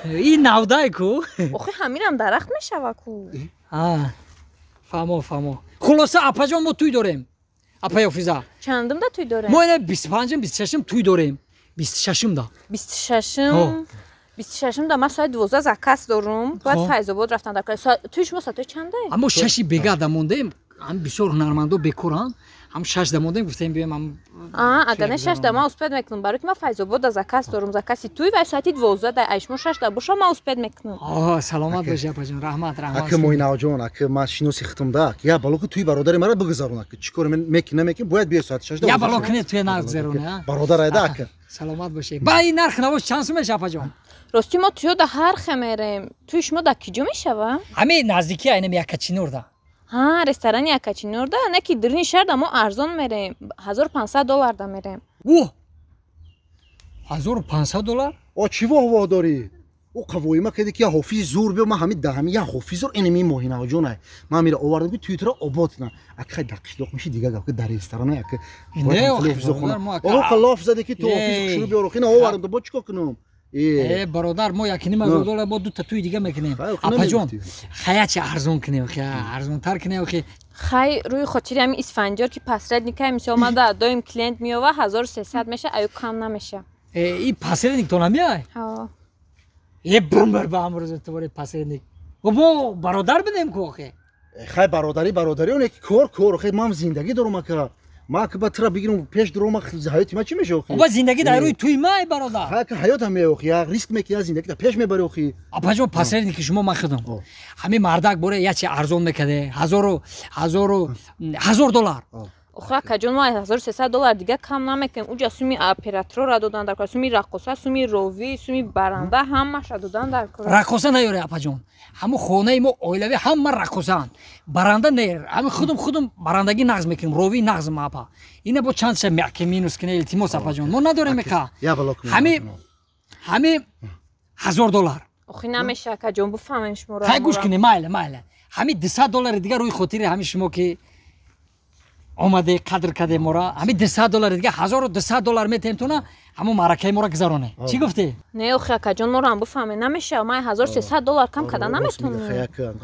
И навдай ку? Охи ҳаминам дарахт мешава ку. Фаҳмо, фаҳмо. Хулоса апаҷон, мо туй дорем. Апай Ҳофиза. Чандум да туй дорем? Мо ина 25-м, 26-м туй дорем. 26-м да. 26-м. 26-м да ман соати 12 заказ дорум. Бояд Файзобод рафтан дар кор. Туй шумо соати чанде? Аммо 6 бега да мондем. Ҳам бисёр ҳунармандо бекоранд. Ҳам 6 да мондем, гуфтем биёем ҳам. Агар не 6 да ман успед мекунам. Барои ки ман Файзобод да заказ дорум, закази туй ва соати 12 да ай шумо 6 да боша ман успед мекунам. Саломат боши апаҷон, раҳмат, раҳмат. Ака Моинаҷон, ака ман шиноси хитам да. Я бало ки туй бародари мара бигузарон ака. Чӣ кор мекунем, намекунем, бояд биёй соати 6 да. Я бало кунед туй нагузароне, а? Бародар айда ака. Саломат боши. Ба ин нарх навош чанд сум меша апаҷон? Рости мо туё да ҳар хе мерем. Туи шумо да киҷо мешава? Ҳамин наздики айнам Якачинур да. Ҳа, ресторани Якачинур да, не ки дирни шаҳр да мо арзон мерем. $1500 да мерем. О! $1500? О, чӣ воҳ дорӣ? О, қавоима кади ки я ҳофизи зур биё, ман ҳамин да ҳамин я ҳофизи зур инами Моҳинаҷон ай. Ман мира овардам ки туи туро обод кунам. Ака хай дар қишлоқ меши дига гап ки дар ресторан ака. Не, о, қалоф зади ки ту ҳофизи хушрӯ биёр, хина овардам, бо чӣ кор кунам? Бародар, мо $1.5 хазор мо дута туи дига мекунем. Апаҷон, хаячи арзон кунем, арзонтар кунем. Хай рӯи хотири ҳамин Исфандиёр ки посредникай, мисол мада доим клиент меова, 1300 меша, аю кам намеша. И посредник то намеай? Ҳа. Бумбар ба амрӯз тубори посредник. Мо бародар бидем ку охе. Хай бародарӣ бародарӣ, оне ки кор кор, охе ман зиндагӣ дорум ака. Ма ки ба тура бигирам пеш дурум, ҳаёти ма чӣ меша охи? Оба зиндагӣ дар рӯи туи ма, бародар. Ха, ки ҳаёт ҳам меохи, як риск мекунӣ, зиндагӣ да пеш мебарӣ охи. Апаҷон, посредники шумо ман худам. Ҳамин мардак боре ячи арзон мекаде, $1000. Охо акаҷон, мо $1300 дига кам намекунем. Уҷа суми операторро додан дар кор, суми раққоса, суми ровӣ, суми баранда, ҳамаша додан дар кор. Раққоса наёре апаҷон. Ҳамун хонаи мо оилавӣ ҳама раққосаанд. Баранда не, ҳамин худум барандагӣ нағз мекунем, ровӣ нағз ма апа. Ина бо чанд ша мяки минус кине, илтимос апаҷон. Мо надорем ика. Ҳамин $1000. Охи намеша акаҷон, бифаҳмем шуморо. Хай гӯш кунед, майла, майла. Ҳамин $200 дига рӯи хотири ҳамин шумо ки омаде қадр каде мора, ҳамин $200 дига $1200 метаем туна, ҳамон маъракаи мора гузароне. Чӣ гуфтӣ? Не охи акаҷон, моро ҳам бифаҳме, намеша. Ман $1300 кам када наметонам.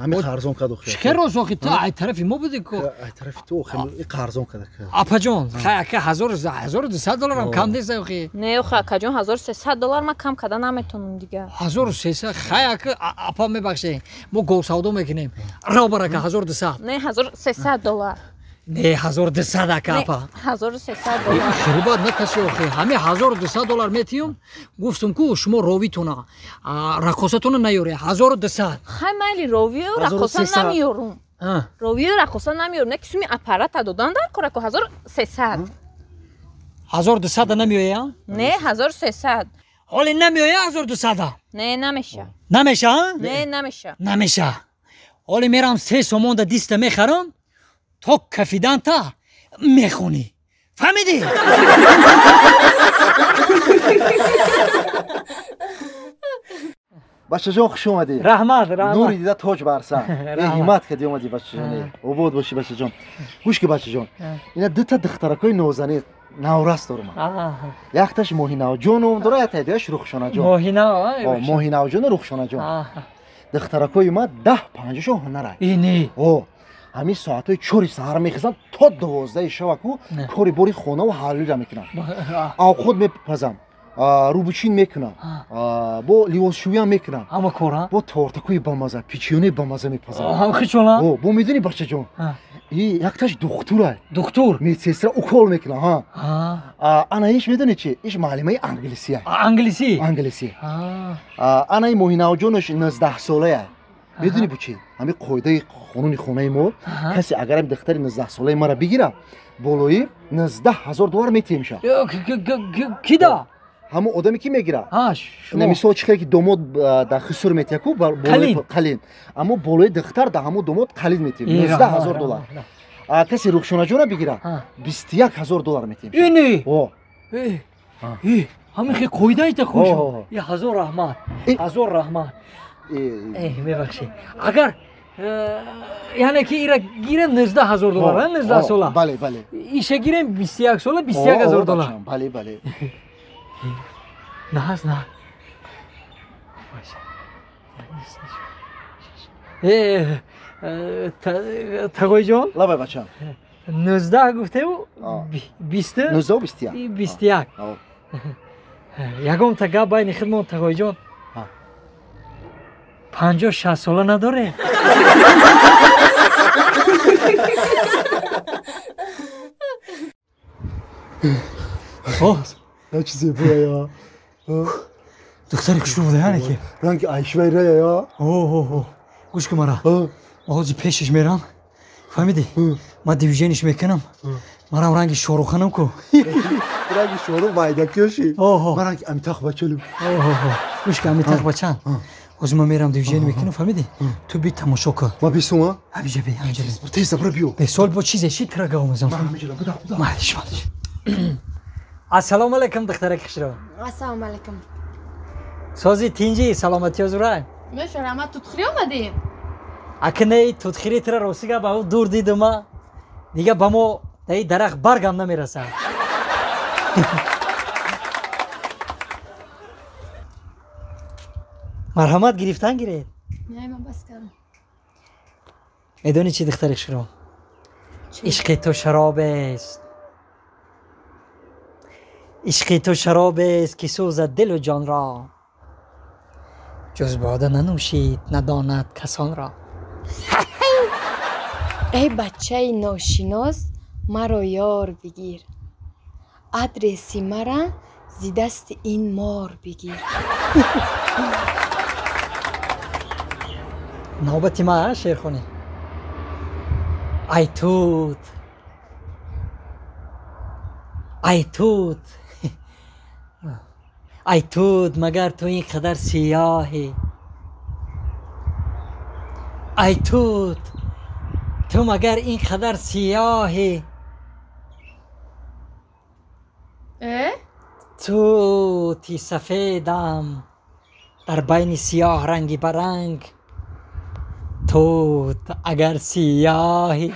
Ҳамин арзон кад охи. Чӣ роз охи, ту ай тарафи мо буди ку? Ай тарафи ту охи, арзон када. Апаҷон, хай ака $1200 ҳам кам нест охи. Не охи акаҷон, $1300 ман кам када наметонам дига. 1300 хай ака, апа мебахшед, мо говсавдо мекунем. Ро барака 1200. Не, $1300. Не, 1200 ака апа. $1300. Хирбат накаши охи. Ҳамин $1200 метиюм. Гуфтум ку шумо ровитона, раққосатона наёре. 1200. Хай майли ровию раққоса намеёрум. Ровию раққоса намеёрум. Не ки суми аппарата додан дар кор аку 1300. 1200 намеоя? Не, 1300. Ҳоле намеоя 1200? Не, намеша. Намеша? Не, намеша. Намеша. Ҳоле мерам 3 сомонда диста мехарам. То кафиданта мехонӣ. Фаҳмидӣ? Бачаҷон, хуш омадӣ. Раҳмат, раҳмат. Нури дида тоҷ бар сар. Ҳиммат кардӣ омадӣ бачаҷон. Обод бошӣ бачаҷон. Гӯш ки бачаҷон, ина дута духтаракои нозанин наврас дорам. Якташ Моҳинавҷон ном дора, яктаи дигараш Рухшонаҷон. Моҳинавҷону Рухшонаҷон. Духтаракои ма 10-50 ҳунарай. Ини. О, ҳамин соатҳои 4 саҳар мехезам то 12 шаваку кори бори хонаву ҳаллира мекунам. Авқот мепазам, рӯбучин мекунам, бо ливосшӯям мекунам. Ҳама кора? Бо тортакои бамаза, печенье бамаза мепазам. Ҳам хичона? Бо медонӣ бачаҷон, якташ духтурай. Духтур? Медсестра укол мекунам. Ана иш медонӣ чи? Иш муаллимаи англисия. Англисӣ? Англисӣ. Анаи Моҳинавҷонаш 19 солая. Медонӣ бу чи? Ҳамин қоидаи қонуни хонаи мо, касе агар ҳамин духтари 19 солаи мара бигира, болои $19,000 метиҳемша. Кида? Ҳамон одаме ки мегира. Мисол чӣ хеле ки домод дар хусур метиҳа ку қалин, аммо болои духтар дар ҳамон домод қалин метиҳем $19,000. Касе Рухшонаҷонро бигира, $21,000 метиҳем. Ини? Ҳамин хел қоидаита хуш. Ҳазор раҳмат, ҳазор раҳмат. Мебахшед, агар яъне ки ира гирем $19,000, 19 сола. Бале, бале. Иша гирем 21 сола, $21,000. Бале, бале. Наз, на. Тағоиҷон? Лабай бачам. 19 гуфтеву 20 19 21. 21. Ягон та гап байни хидмон тағоиҷон. 50-60 сола надоре. На чӣ зебоя. Духтари хушрӯ буда яъне ки? Ранги Айшвайрая я. О, гӯш кун мара. Ҳозир пешаш мерам. Фаҳмидӣ? Ман дивижениш мекунам. Марам ранги Шоҳруханам ку. Ранги Шоҳрух майдакёши. Ман ранги Амитах бачалам. Гӯш кун Амитах бачан. Ҳозир ман мерам дивижен мекунам, фаҳмидӣ? Ту би тамошо кун. Ман бисум, а? Ҳамиҷа би, ҳамиҷа би. Тез забра биё. Бесол бо чизе ши тира гав мезанам. Ман ҳамиҷа буда, буда. Малиш, малиш. Ассалому алайкум духтараки хушрӯ. Ассалому алайкум. Сози тинҷи, саломатиё зурай. Мешарама тутхирӣ омадӣ? Акней тутхирӣ тира ростига ба ӯ дур дидума. Дига ба мо даи дарахт баргам намерасад. Марҳамат гирифтан гиред. Не, ман бас кардам. Медонӣ чӣ духтари хушрӯ? Ишқи ту шаробест. Ишқи ту шаробест ки сӯзад дилу ҷонро. Ҷуз бода нанӯшид надонад касонро. Эй бачаи ношинос, маро ёр бигир. Адреси мара зи дасти ин мор бигир. Навбати ма шеърхонӣ. Ай тут, ай тут, ай тут, магар ту ин қадар сиёҳӣ. Ай тут, ту магар ин қадар сиёҳӣ. Тути сафедам дар байни сиёҳ ранги баранг. Тут агар сиёҳӣ.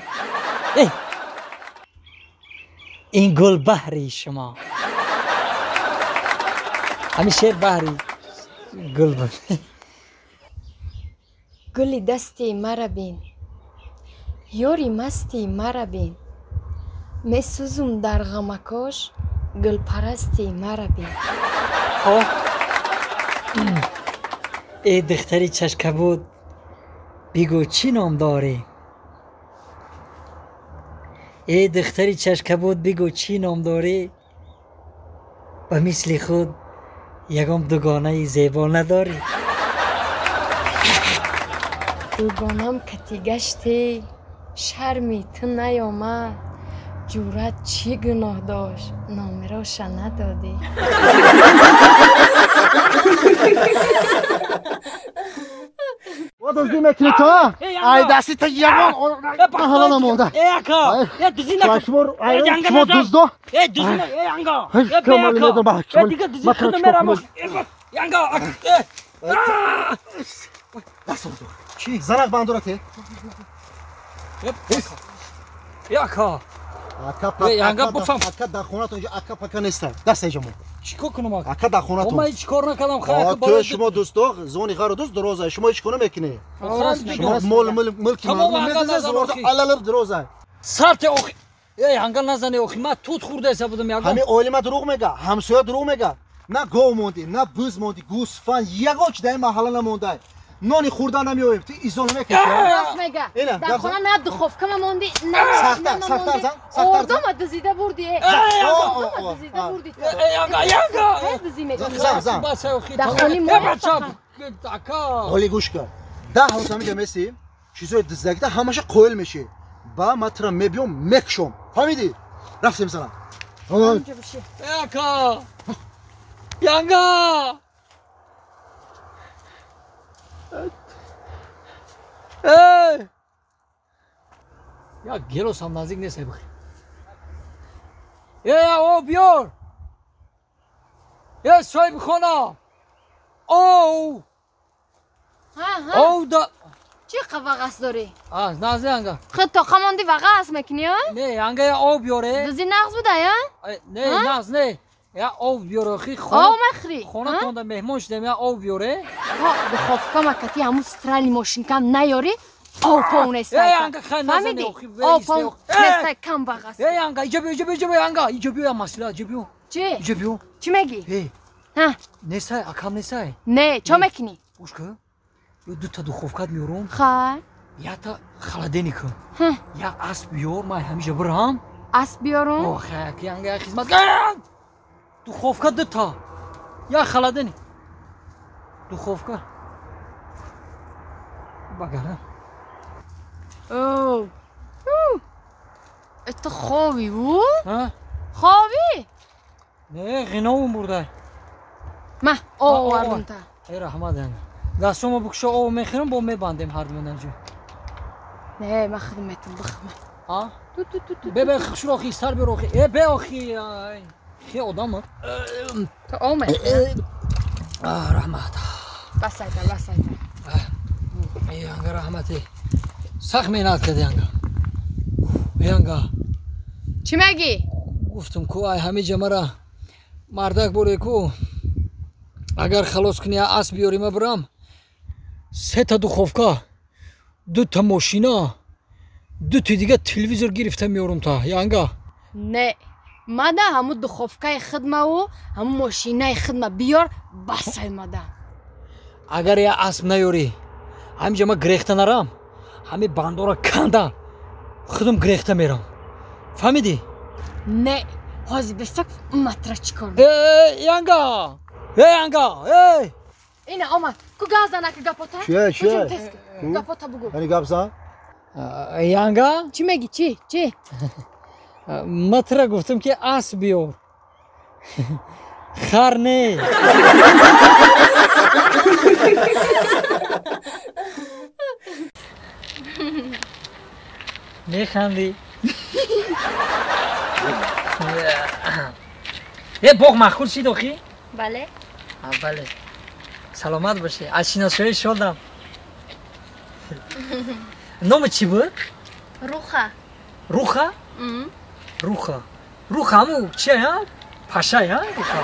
Ин гул баҳри шумо. Ҳамин шеър баҳри гул буд. Гули дасти мара бин, ёри масти мара бин, месӯзум дар ғамакош, гулпарасти мара бин. Эй духтари чашкабуд, бигӯ чӣ ном дорӣ? Эй духтари чашкабуд, бигӯ чӣ ном дорӣ? Ба мисли худ ягон дугонаи зебо надорӣ. Дугонам кати гаште, шарми ту наёмад, ҷуръат чӣ гуноҳ дошт, номероша надодӣ. Дуздӣ мекунӣ ту? Ай дасти та ягон ҳала намонда. Э ака, э дуздӣ накун. Шумо дуздо? Э дуздӣ, э анга. Э бе ака. Э дига дуздӣ худам мерам. Янга, э. Дастам ту. Чӣ? Занак бандура те. Э ака. Янга буфам. Ака дар хонатон инҷо ака пака нестан. Даст инҷо мо. Чикор кунам ака? Ака дар хонатон. Ман ҳеҷ кор накардам хайр. Ту шумо дӯсто зони ғайр дӯст дуроза. Шумо ҳеҷ кор намекунед. Шумо мол мулки мардум медиҳед зорда алалар дуроза. Сарте охи. Эй янга назане охи. Ман тут хӯрдаеса будам ягон. Ҳамин оила ма дурӯғ мега, ҳамсоя дурӯғ мега. На гов монди, на буз монди, гӯсфанд ягон чи дар ин маҳалла намонда. Нони хӯрдан намеоем. Ту изо намекашӣ. Рост мега. Дар хона на духовка мамонди, на сахта, сахтар зан, сахтар зан. Ордома дузида бурди. Ордома дузида бурди. Янга, янга. Дузи мекунӣ. Зан, зан. Дар хони мо ака. Ҳоли гӯш кун. 10 рӯз ҳаминҷа месӣ, чизои дуздагита ҳамаша қоил мешӣ. Ба ман тура мебиём, мекушом. Фаҳмидӣ? Рафтем зана. Ака. Янга. Эй! Я гелосам наздик нест бихи. Эй, о биёр! Эй, соҳибхона! Оу! Оу да! Чӣ вағас дорӣ? А, назди анга. Худ тоқа монди вағас мекунӣ, а? Не, анга я об биёре. Дузи нағз буда, я? Не, нағз не. Я об биёре, хи хона. Об мехӯрӣ? Хонатонда меҳмон шудем, я об биёре. Ҳо, духовка макати ҳамун страли мошинкам наёрӣ, Опон нестай. Фаҳмидӣ? Опон нестай камбағас. Эй анга, иҷа биё, иҷа биё, иҷа биё, анга, иҷа биё, масъала, иҷа биё. Чӣ? Иҷа биё. Чӣ мегӣ? Эй. Нестай, акам нестай. Не, чо мекунӣ? Гӯш кун. Дута духовкат меёрам. Хай. Якта холодильник. Як асп биёр, ман ҳамиҷа бирам. Асп биёрам? О, хай, ки анга як хизмат. Духовка дута. Як холодильник. Духовка. Багара. О. Это хови, у? Хови? Не, ғиновум бурдай. Ма, овардум та. Эй, раҳмат анга. Дастумо бикушо об мехӯрам, бо мебандем ҳардумон анҷо. Не, ма худам метам бихӯрам. А? Бе, бе, хушро охи, сар биёр охи. Э, бе охи, ай. Хе одам. То об мехӯрам. А, раҳмат. Бас айта, бас айта. Эй, анга раҳмат. Сахт меҳнат кардӣ анга. Эй анга. Чӣ мегӣ? Гуфтам ку ай ҳамиҷа мара мардак боре ку агар халос кунӣ асп биёрӣ ма бирам. Сета духовка, дута мошина, дути дига телевизор гирифта меёрам та. Янга. Не, мада ҳаму духовкаи хидмаву ҳаму мошинаи хидма биёр, бас ай мада. Агар я асп наёрӣ, ҳамиҷа ма гирехта нарам, ҳами бандора канда худам гирехта мерам. Фаҳмидӣ? Не, ҳозир бесак матра чӣ кор. Э, янга! Э, янга! Э! Ина омад. Ку гап зан ака гапота? Чия, чия? Гапота бугу. Яъне гап зан? Янга? Чӣ мегӣ, чӣ? Чӣ? Матра гуфтам ки асп биёр. Хар не. Механдӣ. Э, боғ маъқул шид охи? Бале. Бале. Саломат бошӣ. Аз шиносшавӣ шодам. Номи чӣ буд? Руха. Руха? Руха. Руха ҳаму чия, ҳа? Пашай, ҳа? Руха.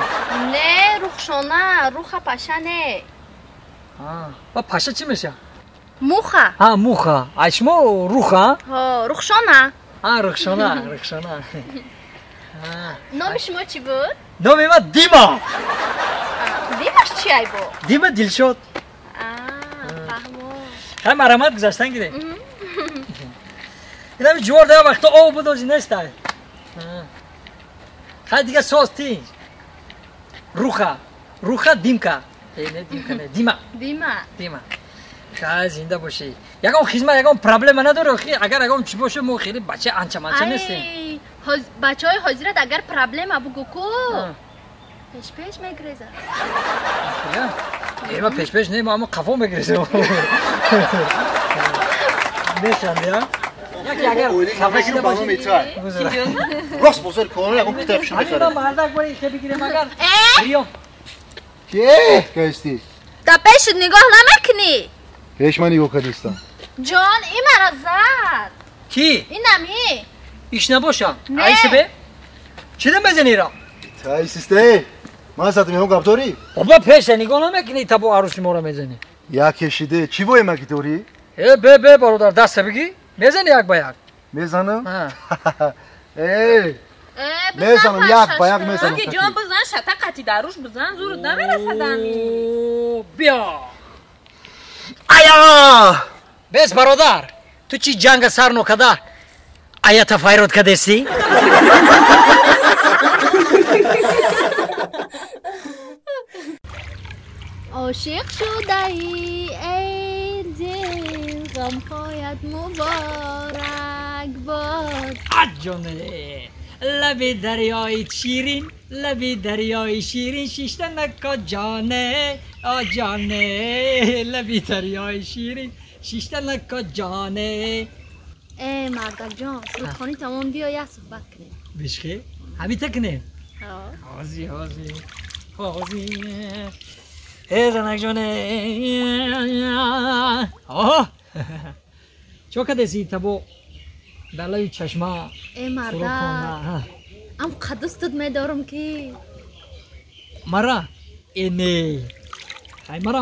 Не, Рухшона, Руха паша не. Ба паша чӣ меша? Муха. А, муха. А шумо Руха? Ҳо, Рухшона. А, Рухшона, Рухшона. Номи шумо чӣ буд? Номи ман Дима. Димаш чи ай бо? Дима Дилшод. Фаҳмо. Хай марамат гузаштан гире. Инами ҷувор да вақто об буд ози нестай. Хай дига соз тинҷ. Руха. Руха Димка. Э, не Димка, не Дима. Дима. Дима. Хай зинда бошӣ. Ягон хизмат, ягон проблема надорӣ охи? Агар ягон чӣ боше, мо хеле бача анча-манча нестем. Ай, бачаҳои ҳозират агар проблема бугу ку. Пеш-пеш мегрезад. Э, ма пеш-пеш не, ма ҳамо қафо мегрезем. Мешанди, а? Яке агар хафа шида бошӣ, рост бозори кӯҳна ягон китобшо мехарем. Ҳамин мардак бои хе бигирем агар. Биём. Ке? Кайсти? Та пешит нигоҳ намекунӣ? Пеш ман нигоҳ кардистам. Ҷон, ин мара зад. Кӣ? Инами. Иш набоша. Айсибе? Чида мезанӣ ра? Айсисте. Ман задам ягон гап дорӣ? Баба пеша нигоҳ намекунӣ та бо арӯси моро мезанӣ. Яке шиде. Чӣ вое маги дорӣ? Э, бе, бе, бародар, даста бигӣ. Мезанӣ як ба як? Мезанам? Э, мезанам, як ба як мезанам. Оги ҷон, бизан, шата қати даруш бизан, зурут намерасад ами. Биё. Ая! Бес, бародар, ту чӣ ҷанга сар нокада? Аята файрод кадестӣ? Ошиқ шудаӣ, эй дил, ғамҳоят муборак бод. Аҷоне, лаби дарёи ширин, лаби дарёи ширин, шишта нако ҷоне, о ҷоне, лаби дарёи ширин, шишта нако ҷоне. Э, мардакҷон, сурудхонӣ тамом, биё як суҳбат кунем. Бишхе? Ҳамита кунем? Ҳози, ҳози, ҳози. Э, занакҷоне. Оҳ! Чо кадеси табо дар лаби чашма? Э, мардак, ам қадустут медорам ки. Мара? Э, не. Ҳай мара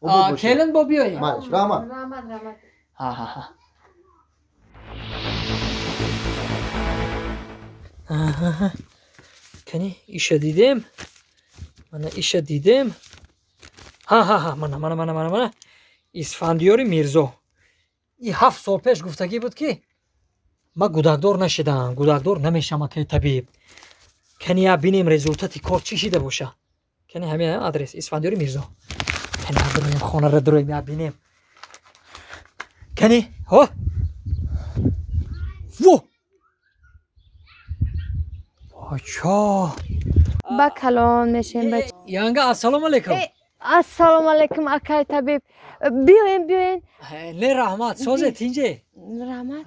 Келин бо биёем. Майлиш, раҳмат. Раҳмат, раҳмат. Ҳа. Кани иша дидем. Мана иша дидем. Ҳа, мана мана мана мана мана. Исфандиёри Мирзо. И 7 сол пеш гуфтагӣ буд ки ман гудакдор нашидам, гудакдор намешам акаи табиб. Кани я бинем результати кор чӣ шида боша. Кани ҳамин адрес Исфандиёри Мирзо. Кани дуроем хонаро дуроем я бинем. Кани ҳо. Во! Бача. Ба калон мешем бача. Янга ассалому алайкум. Ассалому алайкум акай табиб. Биёен, биёен. Не раҳмат, созе тинҷе. Раҳмат.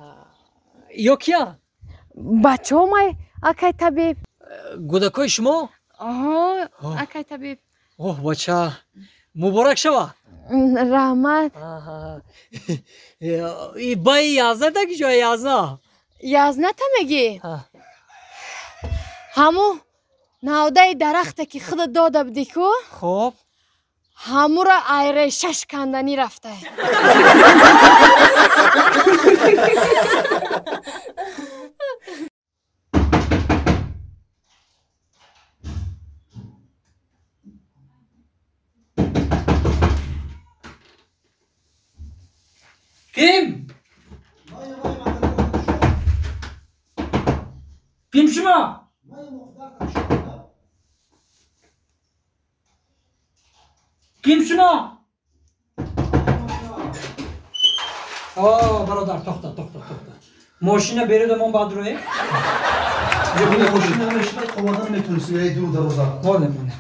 Ё кия? Бачаомай акай табиб. Гудакои шумо? Аҳо, акай табиб. Оҳ, бача. Муборак шава. Раҳмат. И баи 11 та ки ҷоя 11? 11 та мегӣ? Ҳаму навдаи дарахте ки худат дода будӣ ку? Хоб. Ҳамура айрешаш канданӣ рафта. Ким? Ким шумо? Ким шумо? О, бародар, тохта, тохта, тохта. Мошина бередамон баъд рӯе? Мошина мешина қовадан метонисти, эй дур дароза. Моне, моне.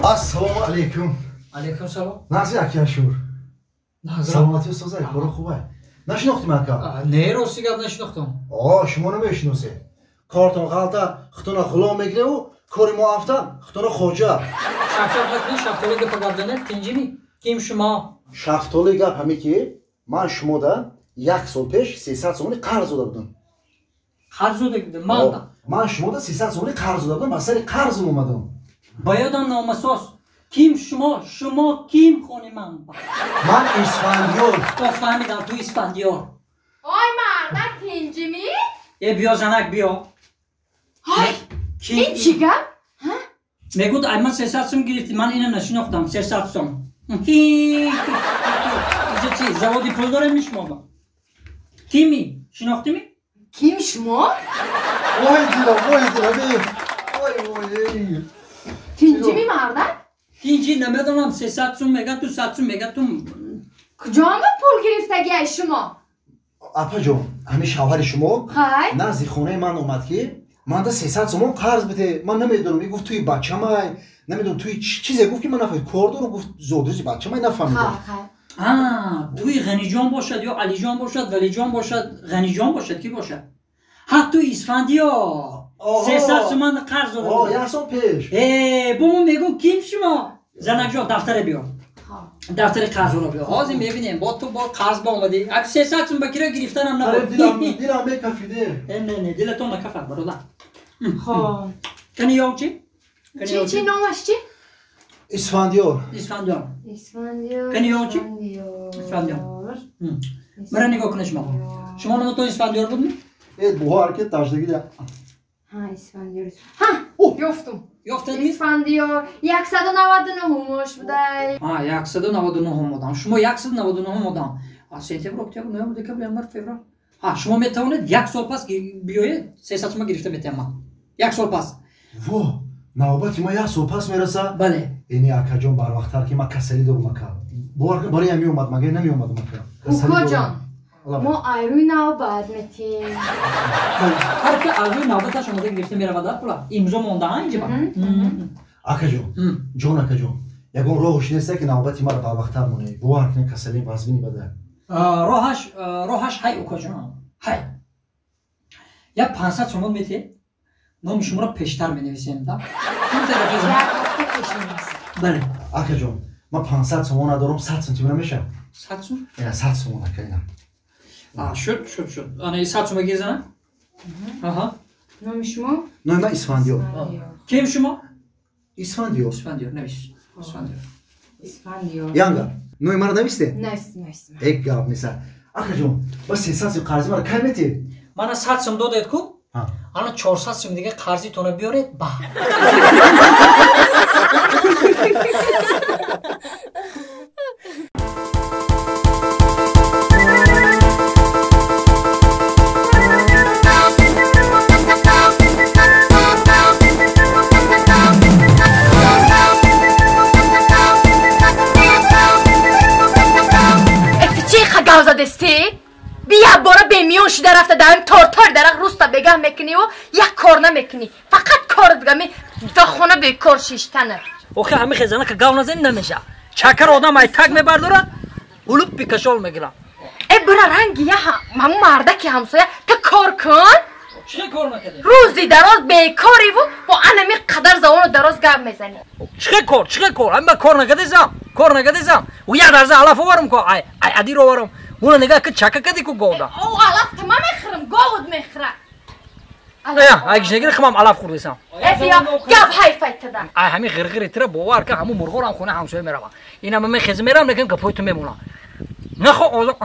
Ассалому алайкум. Алайкум салом. Нағзи ака Ашур. Саломатӣ созай, коро хубай. Нашинохтим ака? Не, рости гап нашинохтам. О, шумо намешиносед. Кортон ғалта, хутона ғулом мегиреву, кори мо афтан, хутона хоҷа. Шафшаф накунӣ, шафтоли гапа гап занед, тинҷими? Ким шумо? Шафтоли гап ҳаме ки ман шумода 1 сол пеш 300 сомони қарз дода будам. Қарз дода будам? Ман да? Ман шумода 300 сомони қарз дода будам, ба сари қарзм омадам. Ба ёдам номасоз. Ким шумо? Шумо ким хони ман? Ман Исфандиёр. О, фаҳмидам, ту Исфандиёр. Ой, мардак, тинҷими? Э, биё занак, биё. Ой, ин чӣ гап? Мегӯд, ай ман 300 сум гирифтӣ, ман ина нашинохтам, 300 сум. Инҷа чи, заводи пул дорем шумо? Кими? Шинохтими? Ким шумо? Ой, дилам, ой, дилам, ой, ой. Тинҷими мардак? Тинҷи намедонам, 300 сум мега, ту 100 сум мега, ту. Куҷома пул гирифтагиай шумо? Апаҷон, ҳамин шавҳари шумо назди хонаи ман омад ки ман да 300 сомон қарз бите, ман намедонам, и гуфт туи бачамай, намедонам туи чизе гуфт ки ман нафаҳмидам, кор дорам, гуфт зодрӯзи бачамай, нафаҳмидам. Туи Ғаниҷон бошад ё Алиҷон бошад, Валиҷон бошад, Ғаниҷон бошад, ки бошад? Ҳа, ту Исфандиёр. 300 сомон қарз дода. О, 1 сол пеш. Э, бо мо мегӯм ким шумо? Занакҷон, дафтаре биёр. Дафтари қарзро биёр. Ҳозир мебинем, бо ту бо қарз ба омадӣ. Ак 300 сум ба киро гирифтанам набуд. Дилам мекафиде. Э, не, не, дилатон накафад, бародар. Хо. Кани ёв чи? Чи чи номаш чи? Исфандиёр. Исфандиёр. Исфандиёр. Кани ёв чи? Исфандиёр. Мара нигоҳ кунед шумо. Шумо номатон Исфандиёр будми? Э, бо ҳаракат таҷдагида. Ҳа, Исфандиёр. Ҳа, ёфтум. Ёфтадми? Исфандиёр 199-умош будай. Ҳа, 199-ум одам. Шумо 199-ум одам. Сентябр, октябр, ноябр, декабр, январ, феврал. Ҳа, шумо метавонед 1 сол пас биёед, 300 сума гирифта метиҳам ман. 1 сол пас. Во, навбати ма 1 сол пас мераса? Бале. Эни акаҷон, барвақттар ки ман касалӣ дорум ака. Бовар кун, барои ҳам меомад, магар намеомадам ака. Укоҷон, мо айрӯи навбат метиҳем. Ҳар ки айрӯи навбаташ омода гирифта меравад пула. Имзо монда инҷа ба. Акаҷон, ҷон акаҷон, ягон роҳш неста ки навбати маро барвақттар монед. Бовар кунед, касалӣ вазмини бада. Роҳаш, роҳаш ҳай укоҷон. Ҳай. Як 500 сомон метиҳед? Номи шуморо пештар менависем, да? Бале. Акаҷон, ман 500 сомон надорам, 100 сум тимра мешавад? 100 сум? Ина 100 сомон ака, ина. Шуд, шуд, шуд. Ана 100 сума гир зана? Аҳа. Номи шумо? Номи ман Исфандиёр. Ким шумо? Исфандиёр. Исфандиёр навис. Исфандиёр. Исфандиёр. Янга, номи маро нависте? Навистем, навистем. Э гап неса. Акаҷон, ба 300 сум қарзи маро кай метиҳед? Мана 100 сум додед ку? Ана 400 сум дига қарзитонро биёред ба. Гавзадести? Бия бора бемиён шида рафта даем тортор дарах руста бегаҳ мекуниву як кор намекунӣ. Фақат кор дигами да хона бекор шиштана. Охи ҳами хезана ка гав назани намеша. Чакар одам ай так мебардора, улуб бикашол мегира. Э бира ранги я ҳаму мардаки ҳамсоя та кор кун. Чӣ кор накардӣ? Рӯзи дароз бекориву бо анами қадар завону дароз гап мезанӣ. Чӣ кор? Чӣ кор? Ҳами ба кор накардесам, кор накардесам. У як дарза алаф оварам ку, ай ай адир оварам. Уна нигоҳ ки чака кади ку говда. О алаф та ман мехӯрам, говуд мехӯра. Ай гишнагири химам алаф хӯрдесам. Э бия гап ҳайфай тада. Ай ҳами ғирғири тира бовар ка ҳаму мурғорам хона ҳамсоя мерава. Ина ман мехезм мерам, лекин гапои ту мемонам. Нахо озо.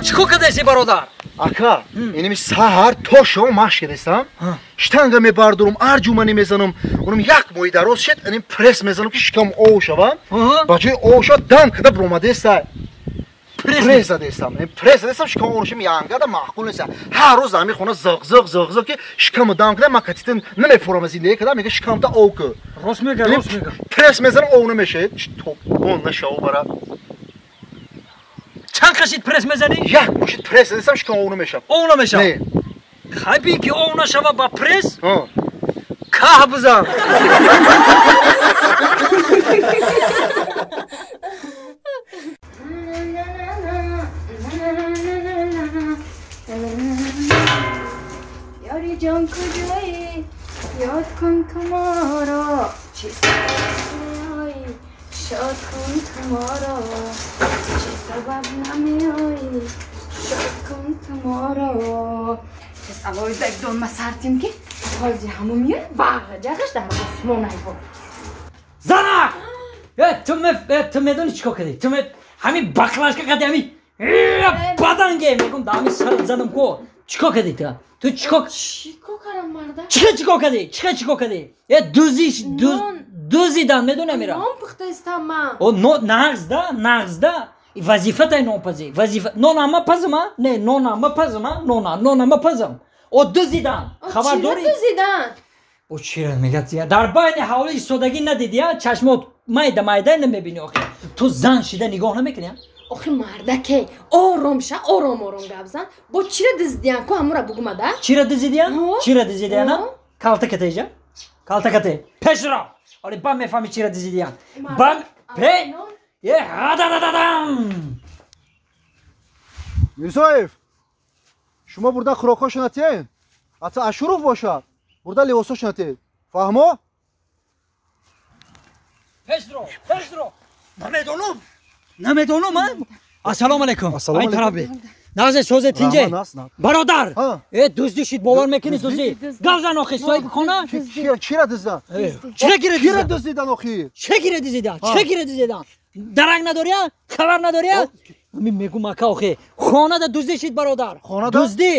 Чӣ кор кардеси бародар? Ака, инами саҳар то шом машқ кардестам. Штанга мебардорам, арҷуманӣ мезанам. Онам як моҳи дароз шед, иним пресс мезанам ки шикам ов шава. Ба ҷои ов шава дам када биромадеста. Пресс задестам. Пресс задестам шикам ов шам янгада маъқул нест. Ҳар рӯз ҳами хона зиқ зиқ зиқ зиқ ки шикаму дам када ман катитан намефурам аз зиндагӣ када мега шикамта ов ку. Рост мега, рост мега. Пресс мезанам ов намешавад. Топон нашава бара. Чанд қашид пресс мезанӣ? Як мошид пресс задестам шикам ов намешавад. Ов намешавад? Не. Хайби ки ов нашава ба пресс? Каҳ бизан. Ёри ҷон куҷоӣ? Ёд кун ту моро, чӣ сабаб меоӣ? Шод кун ту моро, чӣ сабаб намеоӣ? Шод кун ту моро. Пас алоҳида дон масартим ки ҳози ҳаму меояд вағ ҷағаш дар осмон айбо. Занак! Ту медонӣ чӣ кор кардӣ? Ту ҳамин баклашка кардӣ, ҳамин баданге мегум да ҳамин сарат задам ку. Чӣ кор кардӣ ту? Ту чӣ кор? Чӣ кор кардам марда? Чӣ кор кардӣ? Чӣ кор кардӣ? Э дузи дузидан медонӣ амира? Нон пухтаистам ман. О нағз да, нағз да. Вазифатай нонпазӣ. Вазифа нон ама пазам, а? Не, нон ама пазам, а? Нона, нон ама пазам. О дузидан. Хабар дорӣ? Дузидан? О чира мегӯяд? Дар байни ҳавлӣ истодагӣ надидӣ, а? Чашмот майда майда намебинӣ охи. Ту зан шида нигоҳ намекунӣ, а? Охи мардаке, ором ша, ором ором гап зан. Бо чира дуздиян ку ҳамура бугума да? Чира дуздиян? Чира дуздиян, а? Калта катеҷа? Калта кате. Пешро. Оли ба мефаҳми чира дуздиян. Ба пе Е гададададам. Мирзоев, шумо бурда хӯрокҳошо натиҳед? Ҳатто Ашуров бошад, бурда либосҳошо натиҳед. Фаҳмо? Пешро, пешро. Намедонам. Намедонам, а? Ассалому алайкум. Ай тараф бе. Нағзе созе тинҷе. Бародар. Э дуздӣ шид, бовар мекунӣ дуздӣ? Гап зан охи, соҳиби хона? Чира дуздан? Чира гира Чира дуздидан охи? Чира гира дуздидан? Чира гира дуздидан? Дарак надорӣ, а? Хабар надорӣ, а? Ҳамин мегум ака охи. Хонада дуздӣ шид бародар. Дуздӣ.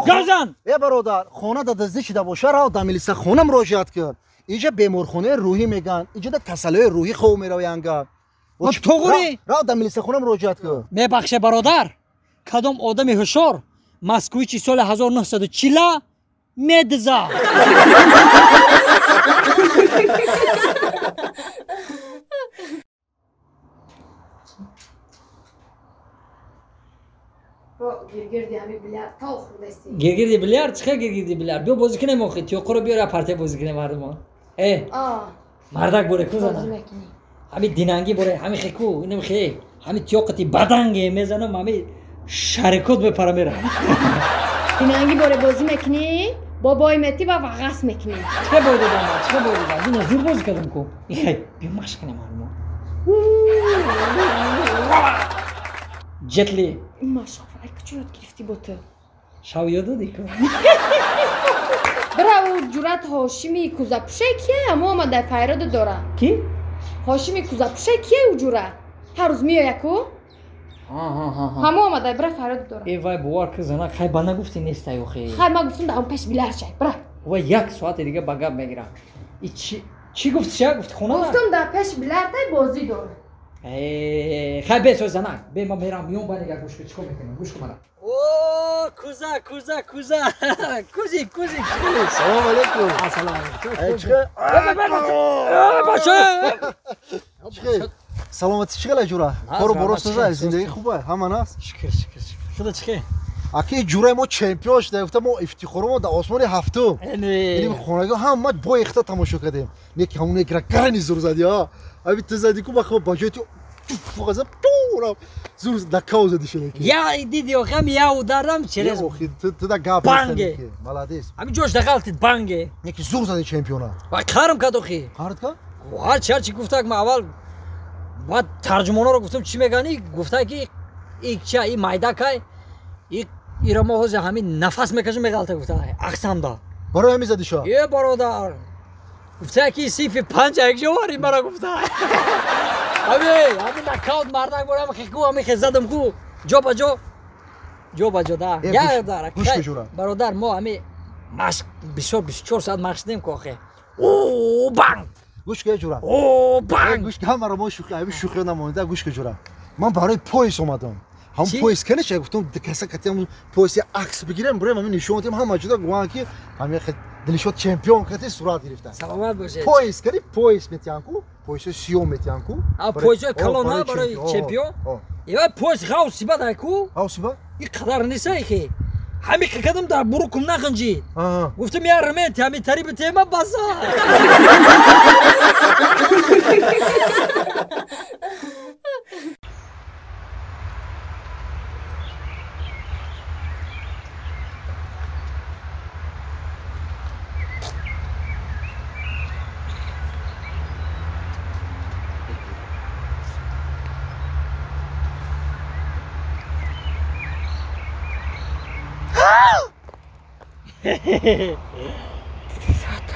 Гап зан. Э бародар, хонада дуздӣ шида боша, рав да милиса хона муроҷиат кун. Инҷа беморхонаи рӯҳӣ мегӯянд, инҷа да касалиҳои рӯҳӣ хоб меравянд. Туғри? Рав да милиса хона муроҷиат кун. Мебахше бародар, кадом одами ҳушёр Москвичи соли 1940 медза. Гиргирди ҳами билярд то хӯрдасти. Гиргирди билярд? Чӣ хел гиргирди билярд? Биё бозӣ кунем охи, тиёққоро биёр, як партия бозӣ кунем мардумон. Э, мардак боре ку зана. Ҳами динангӣ боре, ҳами хеку, инам хе, ҳами тиёқати баданге мезанам, ҳами шарикот мепара мера. Динангӣ боре бозӣ мекунӣ? Бо бой метӣ ва вағас мекунӣ. Чӣ хел бой додам ман? Чӣ хел бой додам? Ина зур бозӣ кардам ку. Ихай, биё машқ кунем мардумон. Ҷетли. Машқ ай куҷо ёд гирифтӣ бо ту? Шав ёд додӣ ку. Бира ӯ ҷурат Ҳошими кӯзапӯшай кия? Ҳамо омада файрода дора. Ки? Ҳошими кӯзапӯшай кия ӯ ҷура? Ҳар рӯз меоя ку? Ҳамо омада бира файрода дора. Э вай бовар ки зана хай ба нагуфтӣ нестай охи. Хай ман гуфтам дар он пеш билар шай. Бира. Вай як соати дига ба гап мегирам. И чӣ гуфти ша? Гуфти хона? Гуфтам дар пеш билартай бозӣ дора. Хай бе соз занак. Бе ман мерам миён ба нигар гӯш кун чикор мекунем? Гӯш кун мана. О, куза, куза, куза. Кузи, кузи, кузи. Салом алейкум. Ассалому алейкум. Чӣ? Бача. Чӣ? Саломатӣ чӣ хела ҷура? Кору боро соза, зиндагӣ хуба, ҳама наст? Шукр, шукр, шукр. Худо чӣ хел? Аки ҷураи мо чемпион шуда, гуфта мо ифтихоро дар осмони ҳафтум. Ини хонагиҳо ҳама бо ихта тамошо кардем. Не ки ҳамон якра гарани зур зади, а? Аби ту зади ку бахо ба ҷои ту фуғаза ту зур нокаут зади шуда ки. Я диди охам я ударам через охи ту да гап банге. Молодец. Ами ҷош дағалтид банге. Не ки зур зади чемпиона. Ва қарм кад охи. Қард кад? Ҳарчи ҳарчи гуфтак ма аввал баъд тарҷумоноро гуфтам чӣ мегани? Гуфта ки ик ча и майдакай и ира мо ҳозир ҳамин нафас мекашем меғалта гуфта ақсамда. Барои ҳамин зади шо? Е бародар. Гуфта ки синфи панҷ якҷо вари мара гуфта. Ами ҳамин нокаут мардак борам хеку ҳамин хе задам ку ҷо ба ҷо ҷо ба ҷо да. Я дар. Бародар мо ҳамин машқ бисёр 24 соат машқ дем ку охе. О банг. Гӯш ка ҷура. О банг. Гӯш ка ҳамаро мо шӯхӣ ҳамин шӯхиё намонда гӯш ка ҷура. Ман барои пояс омадам. Ҳам пояс каниша гуфтам каса катиам пояс акс бигирем бурем ҳамин нишон дем ҳама ҷуда гуфтан ки ҳамин Дилшод чемпион кати сурат гирифтан. Саломат бошед. Пояс кани пояс метиҳан ку, пояси сиёҳ метиҳан ку. А пояси калон на барои чемпион? Ива пояс ғавси бад ай ку? Ғавси бад? И қадар несай ки. Ҳамин қадам дар бурукум нағинҷид. Гуфтам я ремент ҳамин тари битема база.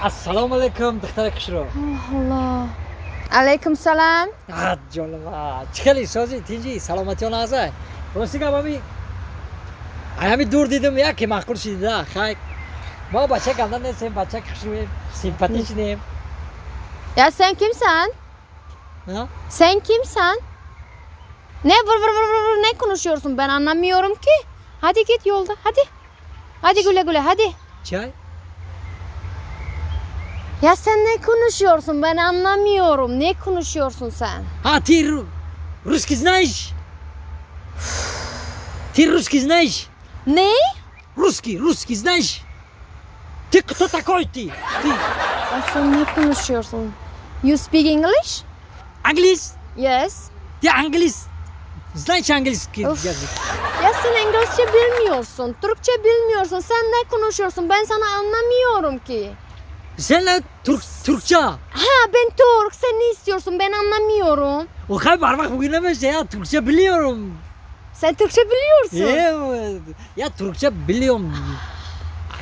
Ассалому алайкум, духтари хушрӯ. Аллоҳ. Алайкум салам. Ҷонама, чӣ хеле сози, тинҷӣ, саломатиён азай. Рости гап ҳами ҳами дур дидам, яке маъқул шидида. Хай. Мо бача ганда нестем, бача хушрӯем, симпатичнем. Ya sen kimsen? Ha? Sen kimsen? Ne vır vır vır vır ne konuşuyorsun? Ben anlamıyorum ki. Hadi git yolda, hadi. Hadi güle güle, hadi. Çay? Ya sen ne konuşuyorsun? Ben anlamıyorum. Ne konuşuyorsun sen? Ha, ты русский знаешь? Ты русский знаешь? Ne? Русский, русский знаешь? Ты кто такой ты? Ты. Ya sen ne konuşuyorsun? You speak English? Англис? Yes. Ты англис? Знаешь английский язык? Ya sen İngilizce bilmiyorsun, Türkçe bilmiyorsun. Sen ne konuşuyorsun? Ben sana anlamıyorum ki. Sen ne Türkçe? Ha ben Türk. Sen ne istiyorsun? Ben anlamıyorum. O kadar parmak bugün demez ya. Türkçe biliyorum. Sen Türkçe biliyorsun. Evet. Ya Türkçe biliyorum.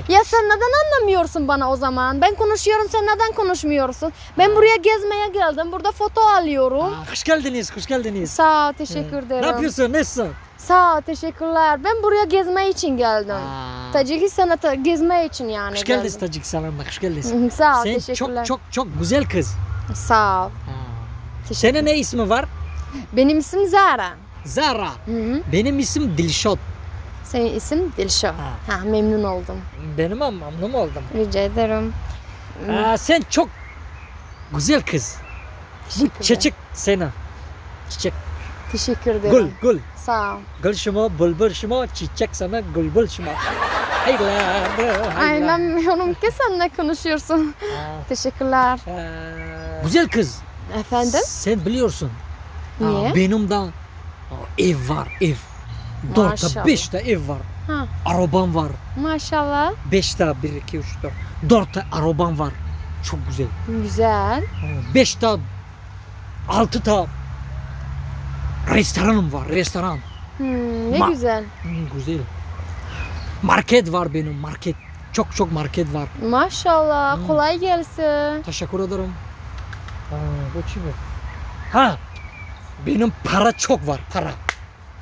Ya sen neden anlamıyorsun bana o zaman? Ben konuşuyorum, sen neden konuşmuyorsun? Ben buraya gezmeye geldim, burada foto alıyorum. Aa, hoş geldiniz, hoş geldiniz. Sağ ol, teşekkür ederim. Ne yapıyorsun, nasılsın? Sağ ol, teşekkürler. Ben buraya gezme için geldim. Tacikistan'a gezme için yani. Hoş geldiniz Tacikistan'a, hoş geldiniz. Sağ ol, sen teşekkürler. Çok çok çok güzel kız. Sağ ol. Senin ne ismi var? Benim isim Zara. Zara. Hı-hı. Benim isim Dilşod. Senin isim Dilşod. Ha, memnun oldum. Benim memnun oldum. Rica ederim. Aa, sen çok güzel kız. Bu çiçek seni. Çiçek. Teşekkür ederim. Gül, gül. Sağ ol. Gül şuma, bülbül şuma, çiçek sana, gülbül şuma. Ay inanmıyorum ki sen ne konuşuyorsun. Teşekkürler. Güzel kız. Efendim? Sen biliyorsun. Niye? Benim de ev var, ev. 4'te 5'te ev var. Ha. Arabam var. Maşallah. 5'te 1, 2, 3, 4. 4'te arabam var. Çok güzel. Güzel. 5'te 6'ta restoranım var, restoran. Ne güzel. Güzel. Market var benim, market. Çok çok market var. Maşallah, kolay gelsin. Teşekkür ederim. Bu çi bu? Ha, benim para çok var, para.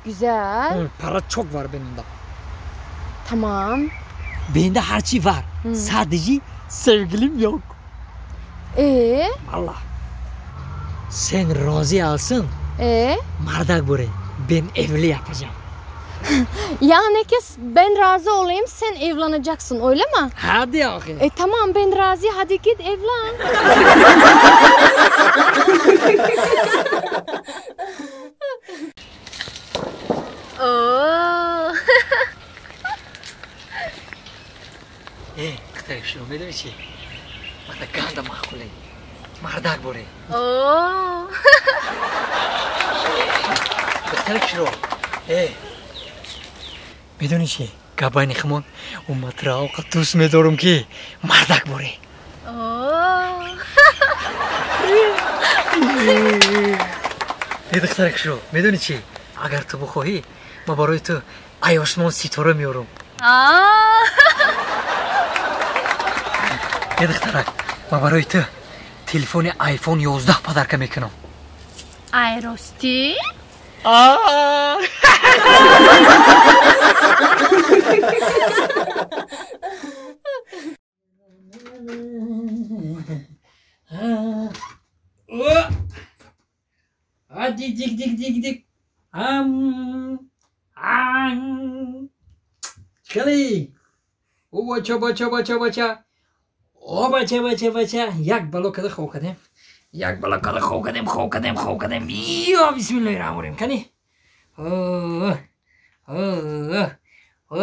Güzel. Para çok var benim de. Tamam. Bende her şey var. Sadece sevgilim yok. Vallahi. Sen razı alsın. Mardak buraya. Ben evli yapacağım. Yani ki ben razı olayım, sen evleneceksin öyle mi? Hadi akı. Tamam ben razı, hadi git evlen. Oo. Kıtayım şunu medeni çi. Bak da ganda mahkule. Mardak buraya. Oo. Kıtayım şunu. Медонӣ чи? Гапайни химон уматра оқа дӯст медорум ки мардак борӣ. Духтарак шо, медонӣ чи? Агар ту бихоҳӣ, ман барои ту ай осмон ситора меорум. Духтарак, ман барои ту телефони айфон 11 подарка мекунам. Ай ростӣ? Dik dik dik dik dik. Хеле. О бача бача бача бача. О бача бача бача. Як бало када хов кадем. Як бало када хов кадем, хов кадем, хов кадем. Ё бисмиллаҳир раҳмонир раҳим. Кани? О о о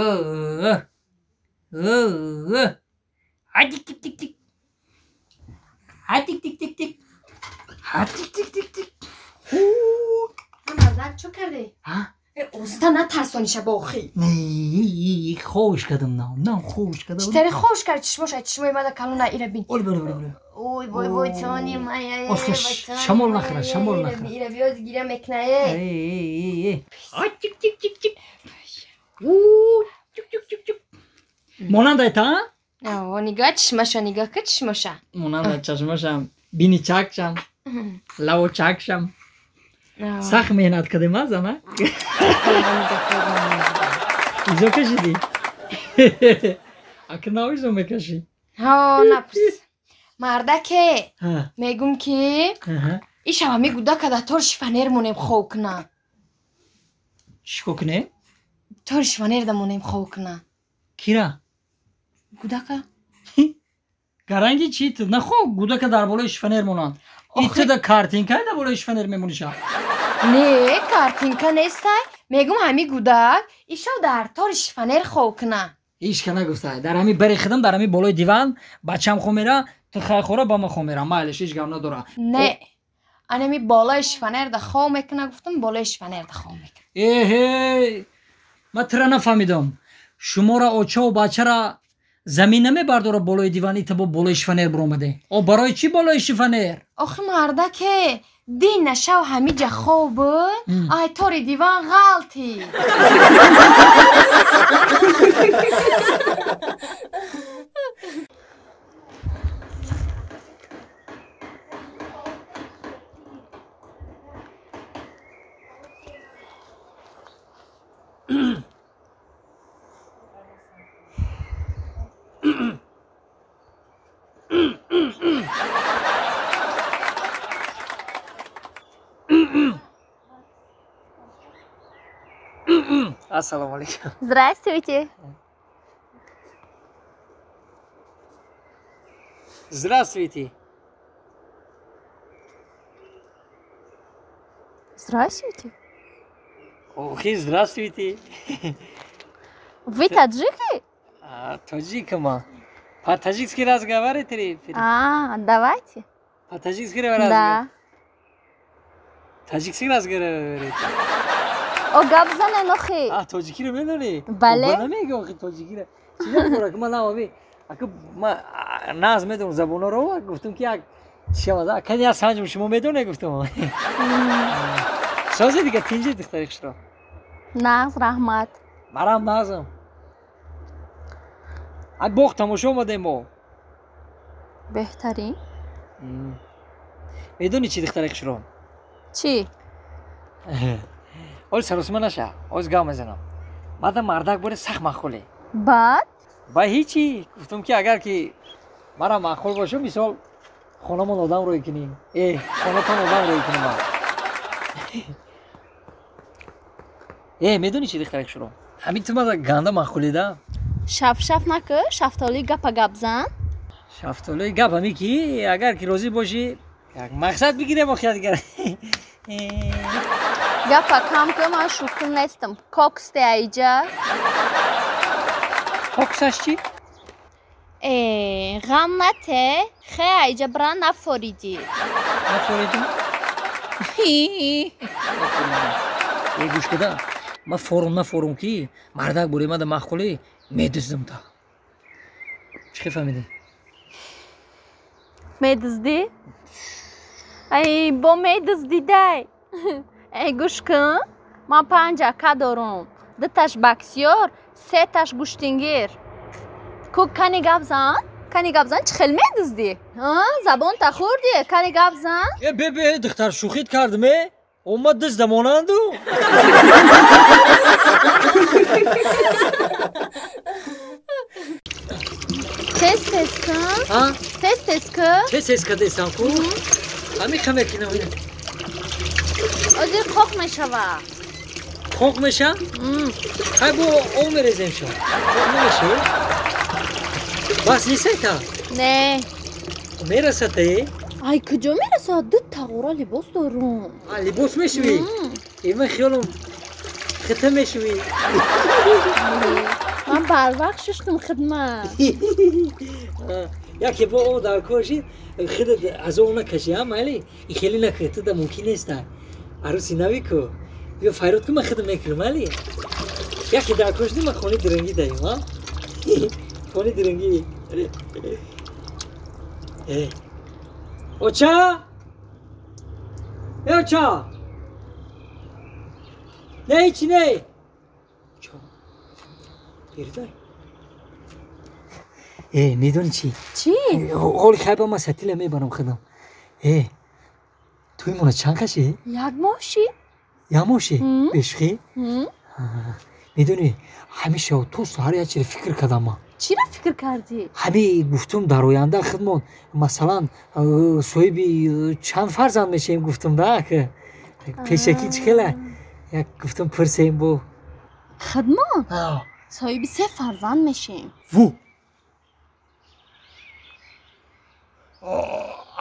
о. А тик тик тик тик. А тик тик тик тик. А тик тик тик тик. Мардак чӣ кардӣ? Оста натарсониша бохӣ. Не, хош кардам, на, хош кардам. Чӣ тари хош кард? Чишмоша, чишмои мада калона ира бин. Оли, оли, оли. Ой, бой, бой, чони мая. Оста шамол нахра, шамол нахра. Ира биёз гира мекнае. Эй, эй. А тик тик тик тик. У, тик тик тик тик. Монандай та? О, нига чишмаша, нига ки чишмоша. Монандай чашмашам, бини чакшам, лаво чакшам. Сахт меҳнат кардем, а зана? Изо кашидӣ? Ака нав изо мекашӣ? Ҳо, напурс. Мардаке, мегум ки ишава мегуда када тор шифанер монем хов куна. Чӣ кор кунем? Тор шифанер да монем хов куна. Кира? Гудака? Гаранги чи ту? Нахо гудака дар болои шифанер монанд. Итуда картинка дар болои шифанер мемониша. Не, картинка нестай. Мегум ҳами гудак ишав дар тори шифанер хов куна. Ҳеч ка нагуфтай. Дар ҳами бари хидам, дар ҳами болои диван бачам хов мера, ту хайхора ба ман хов мера. Майлиш, ҳеч гап надора. Не. Анами болои шифанер да хов мекуна гуфтам, болои шифанер да хов мекуна. Эҳе, ман тура нафаҳмидам. Шуморо очаву бачара замин намебардора болои диван, ита бо болои шифанер биромаде. О, барои чӣ болои шифанер? Охи мардаке, дин нашав ҳамиҷа хов буд, ай тори диван ғалтӣ. Ассалому алейкум. Здравствуйте. Здравствуйте. Здравствуйте. Охи, здравствуйте. Вы таджики? А, таджик ма. По-таджикски разговариваете? А, давайте. По-таджикски разговариваете? Да. Таджикски разговариваете? О, гап занен, охи. А, тоҷикиро медонӣ? Бале. Ба намеги, охи, тоҷикиро. Чӣ намекора, ки ман наоби. Ака, ма нағз медонам забонҳоро, гуфтам ки як чӣ кани я санҷум шумо медонед, гуфтам. Созе дига тинҷи духтари хушро. Нағз, раҳмат. Марам нағзам. Ай боғ тамошо омадем мо. Беҳтарин. Медонӣ чӣ духтари хушро? Чӣ? Оли саросима наша, оз гап мезанам. Мада мардак боре сахт маъқуле. Баъд? Ба ҳичи, гуфтам ки агар ки мара маъқул бошам, мисол хонамон одам рӯй кунем. Хонатон одам рӯй кунем. Медонӣ чӣ духтари хушро? Ҳамин ту мада ганда маъқулида? Шафшаф накӯ, шафтолии гапа гап зан. Шафтолии гап ҳамин ки агар ки розӣ бошӣ, як мақсад бигирем охи дигар. Гапа кам кӯ, ман шӯхӣ нестам. Коксте аиҷа. Коксаш чӣ? Ғам нате, хе аиҷа бира нафоридӣ. Нафоридӣ? Гӯш када, ман форум нафорум ки мардак бори мада маъқулӣ медуздам та. Чӣ хел фаҳмидӣ? Медуздӣ? Ай, бо медуздидай. Эй, гӯш кун, ман 5 ака дорум. 2таш боксёр, 3таш гӯштингир. Ку кани гап зан? Кани гап зан, чӣ хел медуздӣ? Забонта хӯрдӣ, кани гап зан? Бе, духтар шӯхит кардам, э? Омад дузда монанду. Тез тез кун. Тез тез кун. Тез тез кардесам ку? Ҳамин қа мекунам. Озир қоқ мешава. Қоқ меша? Хай бо об мерезем шо. Қоқ намеша? Бас несайта? Не. Мерасад э? Ай, куҷо мерасад? 2 тағора либос дорум. А, либос мешавӣ? Ман хиёлам хита мешавӣ. Ман барвақт шуштум хидмат. Яке бо об дар кор шид, худат азоб накашӣ, а майли? И хеле накунӣ, ту да мумкин неста. Арӯси нави ку. Биё файрод ку, ман худам мекунам, майли? Яке дар кор шуди, ман хонаи дирангӣ даем, а? Хонаи дирангӣ. Оча? Оча! Не, ҳичи не! Оча? Бердай? Медонӣ чӣ? Чӣ? Ҳоли хайба ман сатила мебарам худам. Туи мона чанд каши? Як моҳ шид. Як моҳ шид? Бешухӣ? Медонӣ, ҳамеша то саҳар як чиро фикр кардам ман. Чиро фикр кардӣ? Ҳамин гуфтум дар оянда худмон масалан соҳиби чанд фарзанд мешавем гуфтум да пешакӣ чӣ хела як гуфтум пурсем бо. Худмон соҳиби 3 фарзанд мешавем. Ву!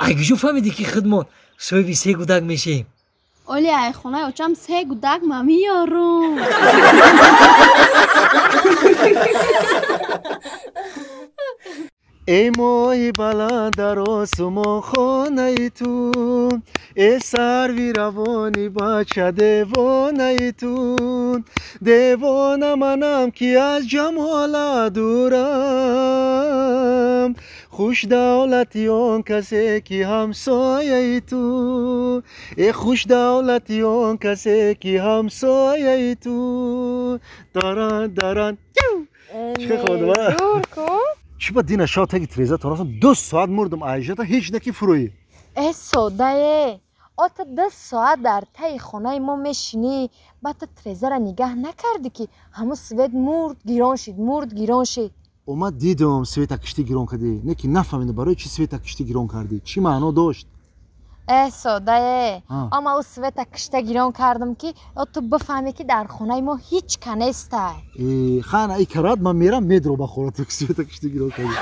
Ай куҷо фаҳмидӣ ки худмон соҳиби 3 гудак мешавем? Оли ай хонаи очам 3 гудак ма меёрум. Эй моҳи баланд дар осумон хонаи ту, эй сарви равони бача девонаи ту, девона манам ки аз ҷамола дурам, хушдавлати он касе ки ҳамсояи ту, э хушдавлати он касе ки ҳамсояи ту. Даран даран. Чӣ хел зур ку? Чӣ ба дина шав таги тиреза то рафтам 2 соат мурдам айжата ҳеҷ наки фурӯӣ. Э содае, ота 2 соат дар таи хонаи мо мешинӣ, баъд ту тирезара нигаҳ накардӣ ки ҳамун свет мурд гирон шид, мурд гирон шид. Омад дидам света киштӣ гирон кардӣ, не ки нафаҳмидам барои чӣ света киштӣ гирон кардӣ, чӣ маъно дошт? Э содае, ама ӯ света кишта гирон кардам ки ту бифаҳмӣ ки дар хонаи мо ҳеҷ ка нестай. Хана и карат ман мерам медро ба хона ту света кишта гирон кардӣ.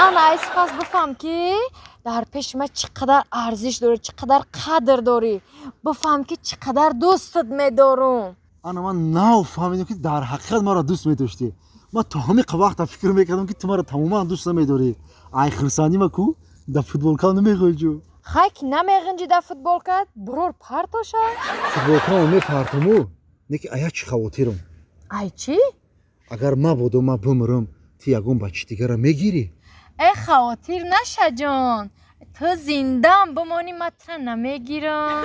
Ана ай сипас бифаҳм ки дар пеши ман чӣ қадар арзиш дорӣ, чӣ қадар қадр дорӣ. Бифаҳм ки чӣ қадар дӯстат медорум. Ана ман нав фаҳмидам ки дар ҳақиқат маро дӯст медоштӣ. Ман то ҳамин вақта фикр мекардам ки ту маро тамоман дӯст намедорӣ. Ай хурсандӣ ма ку дар футболкам намеғунҷу. Хай ки намеғинҷи дар футболкат, бурор партоша. Футболкамо мепартаму, не ки ая чӣ хавотирам. Ай чӣ? Агар мабодо ман бимирам, ту ягон бачи дигара мегирӣ? Э хавотир наша ҷон. Ту зиндаам бимонӣ, ман тура намегирам.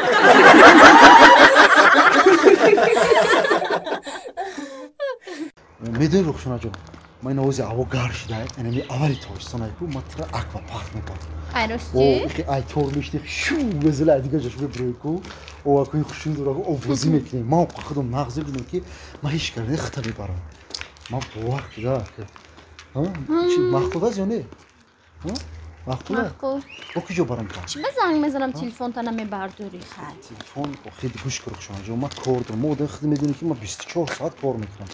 Медонӣ Рухшонаҷон, ман ин овози ҳаво гарм шуда, инами аввали тобистонае ку ман тура аквапарк мебарам. Ай рости? Ай тор мешти шу везела дигар ҷош мебурем ку, овакои хушун дора ку обозӣ мекунем. Ман худам нағз мебинам ки ман ҳеҷ кар хита мебарам. Ман бовар кида. Чи махқул аст ё не? Махқул? Махқул. Бо куҷо барам та? Чи ба занг мезанам, телефонта намебардорӣ хай? Телефон охир гӯш кун Рухшонаҷон, ман кор дорам. Мо одами худ медонем ки ман 24 соат кор мекунам.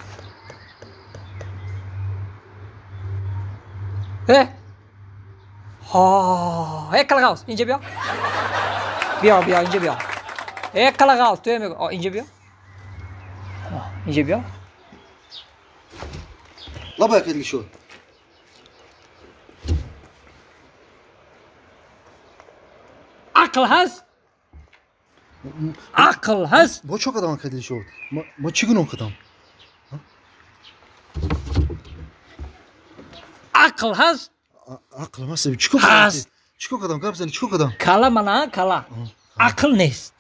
Э? Ҳа, э қалағавз, инҷа биё. Биё, биё, инҷа биё. Э қалағавз, ту мегӯ, инҷа биё. Инҷа биё. Лабай кадли шуд. Ақл ҳаст? Ақл ҳаст? Бо чо кадам кадли шуд? Ма чӣ гуноҳ кадам? Ақл ҳаст? Ақл ҳаст. Чӣ кор кадам? Чӣ кор кадам? Гап зани, чӣ кор кадам? Кала мана, кала. Ақл нест.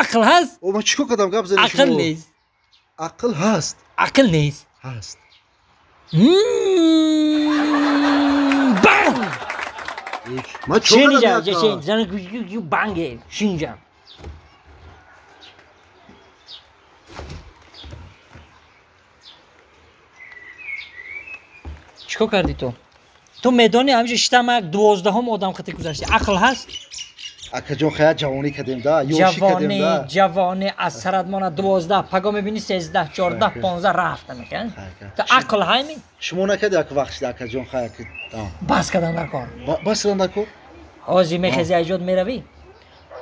Ақл ҳаст? О, ман чӣ кор кадам? Гап зани шумо. Ақл нест. Ақл ҳаст. Ақл нест. Ҳаст. Банг! Ман чӣ кардам? Шинҷа, зан банге, шинҷа. Чӣ кор кардӣ ту? Ту медонӣ ҳамиша шитам як 12-ҳум одам хати гузашти. Ақл ҳаст? Акаҷон, хая ҷавонӣ кардем да, ёшӣ кардем да. Ҷавонӣ аз сарат мона 12, паго мебинӣ 13, 14, 15 рафта мекан. Ту ақл ҳайми? Шумо накарди як вақт шуда акаҷон, хая ки. Бас кардан дар кор. Бас кардан дар кор? Ҳозир мехези айҷод меравӣ.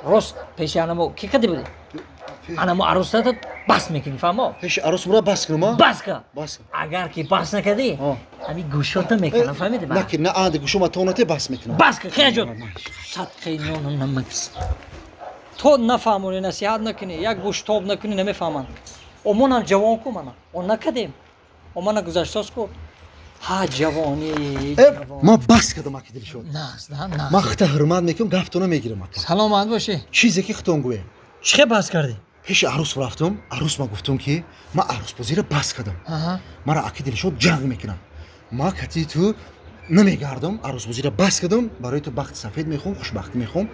Рост пеши анамо ки кади будӣ? Анамо арӯсата бас мекунӣ, фаҳмо? Пеши арӯс мура бас кунам, а? Бас кун. Бас. Агар ки бас накардӣ, ҳамин гӯшота мекунам, фаҳмидӣ? Наки, на анди гӯшома то нате бас мекунам. Бас кун, хеле ҷон. Садқаи нону намак. То нафаҳмонӣ, насиҳат накунӣ, як гӯштоб накунӣ, намефаҳманд. Омонам ҷавон ку мана. Он накардем. Омона гузаштоз ку. Ҳа ҷавонӣ. Ман бас кардам аки Дилшод. Нағз, нағз. Ман хита ҳурмат мекунам, гаптона мегирам ака. Саломат бошӣ. Чизе ки хитон гӯе. Чӣ хел бас кардӣ? Пеши арӯс рафтам, арӯс ма гуфтам ки ман арӯсбозиро бас кардам. Мара аки Дилшод ҷанг мекунам. Ма кати ту намегардам, арӯсбозиро бас кардам, барои ту бахти сафед мехоҳам, хушбахтӣ мехоҳам.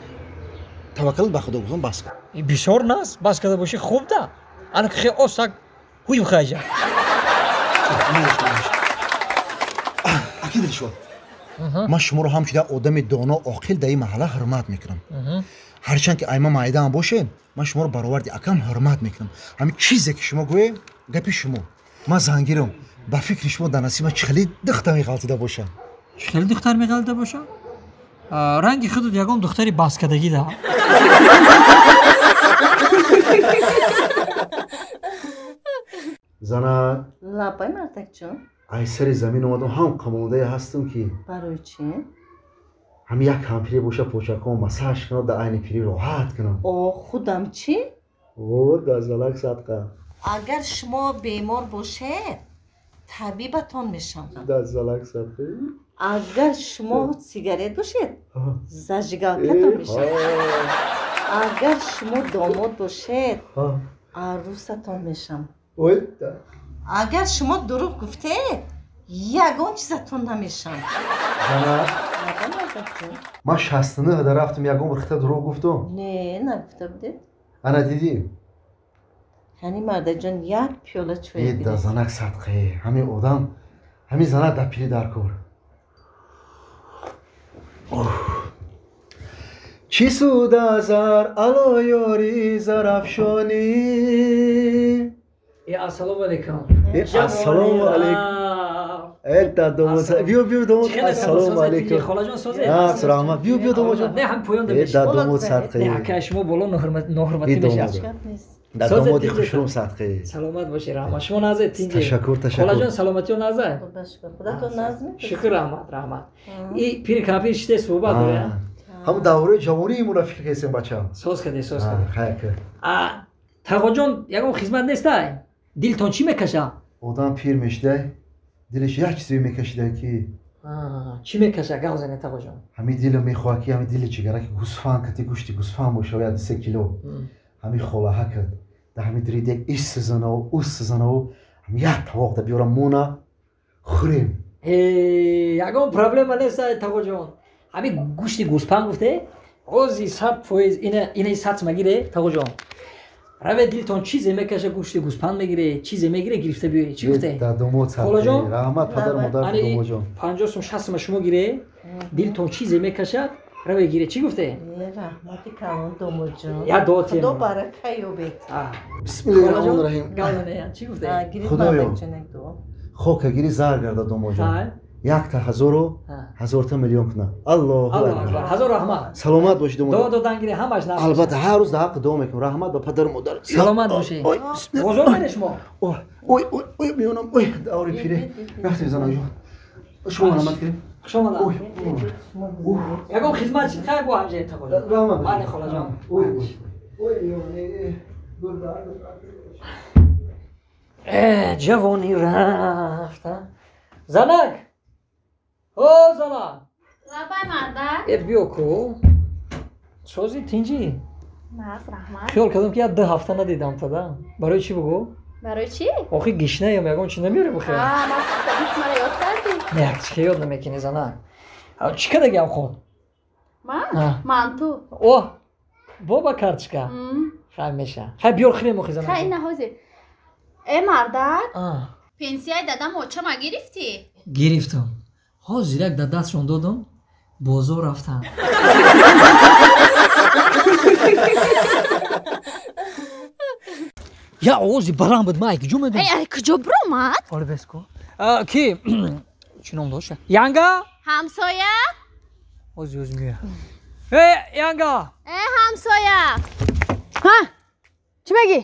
Таваккал ба Худо гуфтам, бас кардам. Бисёр нас, бас карда бошӣ хуб да. Ана ки хел осак ҳуюм хайҷа. Аки Дилшод, ман шуморо ҳамчун як одами доно, оқил дар ин маҳалла ҳурмат мекунам. Ҳарчанд ки айма майдаам боше, ман шуморо бароварди акам ҳурмат мекунам. Ҳамин чизе ки шумо гӯе, гапи шумо. Ман зангирам, ба фикри шумо дар насиба чӣ хеле духтар меғалтида бошам? Чӣ хеле духтар меғалтида бошам? Ранги худут ягон духтари баскадагӣ да. Занак. Лабай мардакҷон. Ай сари замин омадам, ҳам қамондае ҳастам ки. Барои чӣ? Ҳам як ҳампире боша, почаком массаж кунам, дар айни пирӣ роҳат кунам. О, худам чӣ? О, газалак садқа. Агар шумо бемор бошед, табибатон мешавам. Газалак садқа. Агар шумо сигарет бошед, зажигалкатон мешавам. Агар шумо домод бошед, арӯсатон мешавам. Агар шумо дурӯғ гуфтед, ягон чизатон намешавам. Ман 69 да рафтам, ягон бор хита дурӯғ гуфтам? Не, нагуфта будед. Ана дидӣ? Яъне мардаҷон, як пиёла чой бидед. Да занак садқае, ҳамин одам, ҳамин занак дар пирӣ дар кор. Чӣ суд азар ало ёри зарафшонӣ? Ассалому алайкум. Ассалому алайкум. Это домод. Биё, биё домод. Ассалому алайкум. Холаҷон созед. А, раҳмат. Биё, биё домодҷон. Не, ҳам поён да. Да домод садқае. Не, ака шумо боло ноҳурматӣ мешавад. Дар домоди хушрум садқи. Саломат бошӣ, раҳмат. Шумо назар тинҷе. Ташаккур, ташаккур. Холаҷон саломатиё назар? Худо шукр. Худатон назм? Шукр, раҳмат, раҳмат. И пири кампир шите суҳбат доря? Ҳамун давраи ҷавонии моро фикр кардем бачаам. Соз кардем, соз кардем. Хайр кард. Тағоҷон, ягон хизмат нестай? Дилтон чӣ мекаша? Одам пир мешидай, дилаш як чизе мекашидай ки чӣ мекаша? Гап зане тағоҷон. Ҳамин дило мехоҳад ки ҳамин дили чигараки гӯсфанд кати гӯшти гӯсфанд боша, як 2 кило. Ҳамин холаҳа кард. Дар ҳамин диридек ис сизанаву, ус сизанаву, ҳамин як тавоқ да биёрам мона хӯрем. Ягон проблема нест тағоҷон. Ҳамин гӯшти гӯспанд гуфте, ози 100% ина 100 магире тағоҷон. Раве дилтон чизе мекаша, гӯшти гӯспанд мегире, чизе мегире, гирифта биёре. Чӣ гуфте? Дар домод холаҷон, раҳмат падар модар домодҷон. 50 сум 60 сум шумо гире, дилтон чизе мекашад, раве гире. Чӣ гуфте? Раҳмати калон домодҷон. Я дуо тием. Худо барака ёбед. Бисмиллоҳи раҳмони раҳим. Чӣ гуфте? Худоё, хока гири зар гарда домодҷон. Якта ҳазору ҳазорта миллион кунад. Аллоҳу акбар. Ҳазор раҳмат. Саломат бошед домод. Дуо додан гире ҳамаш нақш. Албатта ҳар рӯз дар ҳаққи дуо мекунам. Раҳмат ба падару модар. Саломат бошед. Бозор мере шумо? Ой, ой, ой, меонам. Ой, даври пире. Рафтем занаҷон. Шумо раҳмат кунед. Хуш омадам. Ягон хизмат чӣ? Хайр бо ҳамҷаем тағоҷон. Раҳмат. Мани холаҷон. Ой, ой, ҷавонӣ рафта. Занак! О, занак! Лабай мардак. Биё ку. Сози тинҷӣ? Наз, раҳмат. Хиёл кардам ки як 2 ҳафта надидам тада. Барои чӣ бугӯ? Барои чӣ? Охи гишнаям, ягон чӣ намеёрӣ бухе? Ман фикр маро ёд кардӣ. Не, як чӣ ёд намекунӣ занак. Чӣ кардагиам худ? Ман? Манту. О, боба карточка. Хай меша. Хай биёр хӯрем охи занак. Хай ина ҳозир. Э мардак. Пенсияи дадам очама гирифтӣ? Гирифтам. Ҳозир як дар дастшон додам, бозор рафтам. Я овози баланд буд, ман ай куҷо медонам? Ай куҷо биромад? Оли бес ку. Ки? Чӣ ном дошт? Янга? Ҳамсоя? Ҳозир ҳозир меояд. Э, Янга! Э, ҳамсоя! Ҳа? Чӣ мегӣ?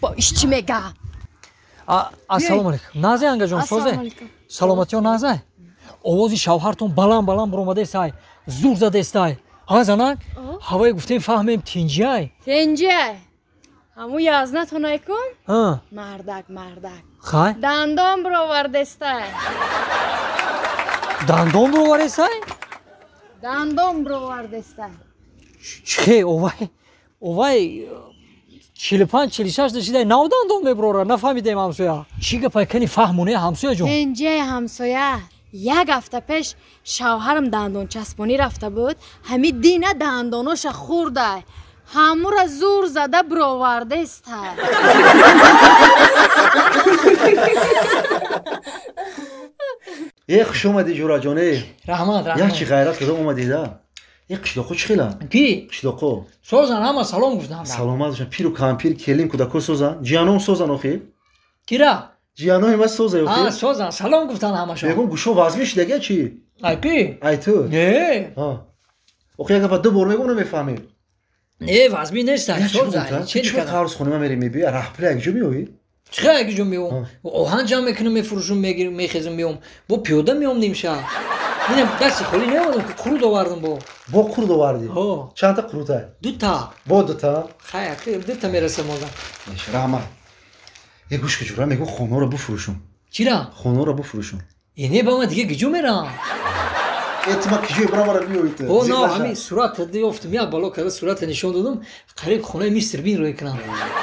Бо иш чӣ мега? Ассалому алайкум. Наза Янгаҷон, созе? Саломатиё наза? Овози шавҳартон баланд баланд биромадестай, зур задестай. Ҳа занак? Ҳавое гуфтем фаҳмем тинҷиай. Тинҷиай. Ҳаму язнатонай кун? Мардак, мардак. Хай? Дандон бировардестай. Дандон бировардестай? Дандон бировардестай. Чӣ овай? Овай 45 46 дашидай нав дандон мебирора, нафаҳмидем ҳамсоя. Чӣ гапай кани фаҳмоне ҳамсоя ҷон? Тинҷиай ҳамсоя. Як ҳафта пеш шавҳарам дандончаспонӣ рафта буд, ҳамин дина дандоноша хӯрдай. Ҳамура зур зада бировардестай. Э, хуш омадӣ ҷураҷон, э. Раҳмат, раҳмат. Як чӣ ғайрат карда омадида. Э, қишлоқо чӣ хела? Ки? Қишлоқо. Созан, ҳама салом гуфтам. Саломат бошанд. Пиру кампир, келин, кӯдако созан. Ҷиянон созан охир? Кира? Ҷиянои ма соза охир? Созан, салом гуфтан ҳамашон. Мегӯм гӯшо вазмӣ шидага чӣ? Ай ки? Ай ту? Не. Охир як гапа ду бор мегӯм намефаҳмӣ. Не, вазмӣ нест, созан. Чӣ қарз хонима мерӣ мебиёй, раҳпули як ҷо меоӣ? Чӣ як ҷо меом? Оҳан ҷамъ мекунам, мефурӯшам, мегирам, мехезам, меом. Бо пиёда меом нимшаб. Инам дасти холӣ наомадам, ки қурут овардам бо. Бо қурут овардӣ? Ҳо. Чандта қурутай? Дута. Бо дута? Хай, дута мерасам одам. Раҳмат. Е гӯш ки ҷура мегӯ хонаро бифурӯшум. Чира? Хонаро бифурӯшум. Е не, ба ман дига киҷо мерам? Е ту ма киҷое бирам мара биёӣ ту. О, на, ҳамин сурат ёфтам, як бало карда сурата нишон додам, қариб хонаи мистер Бин рӯй кунам.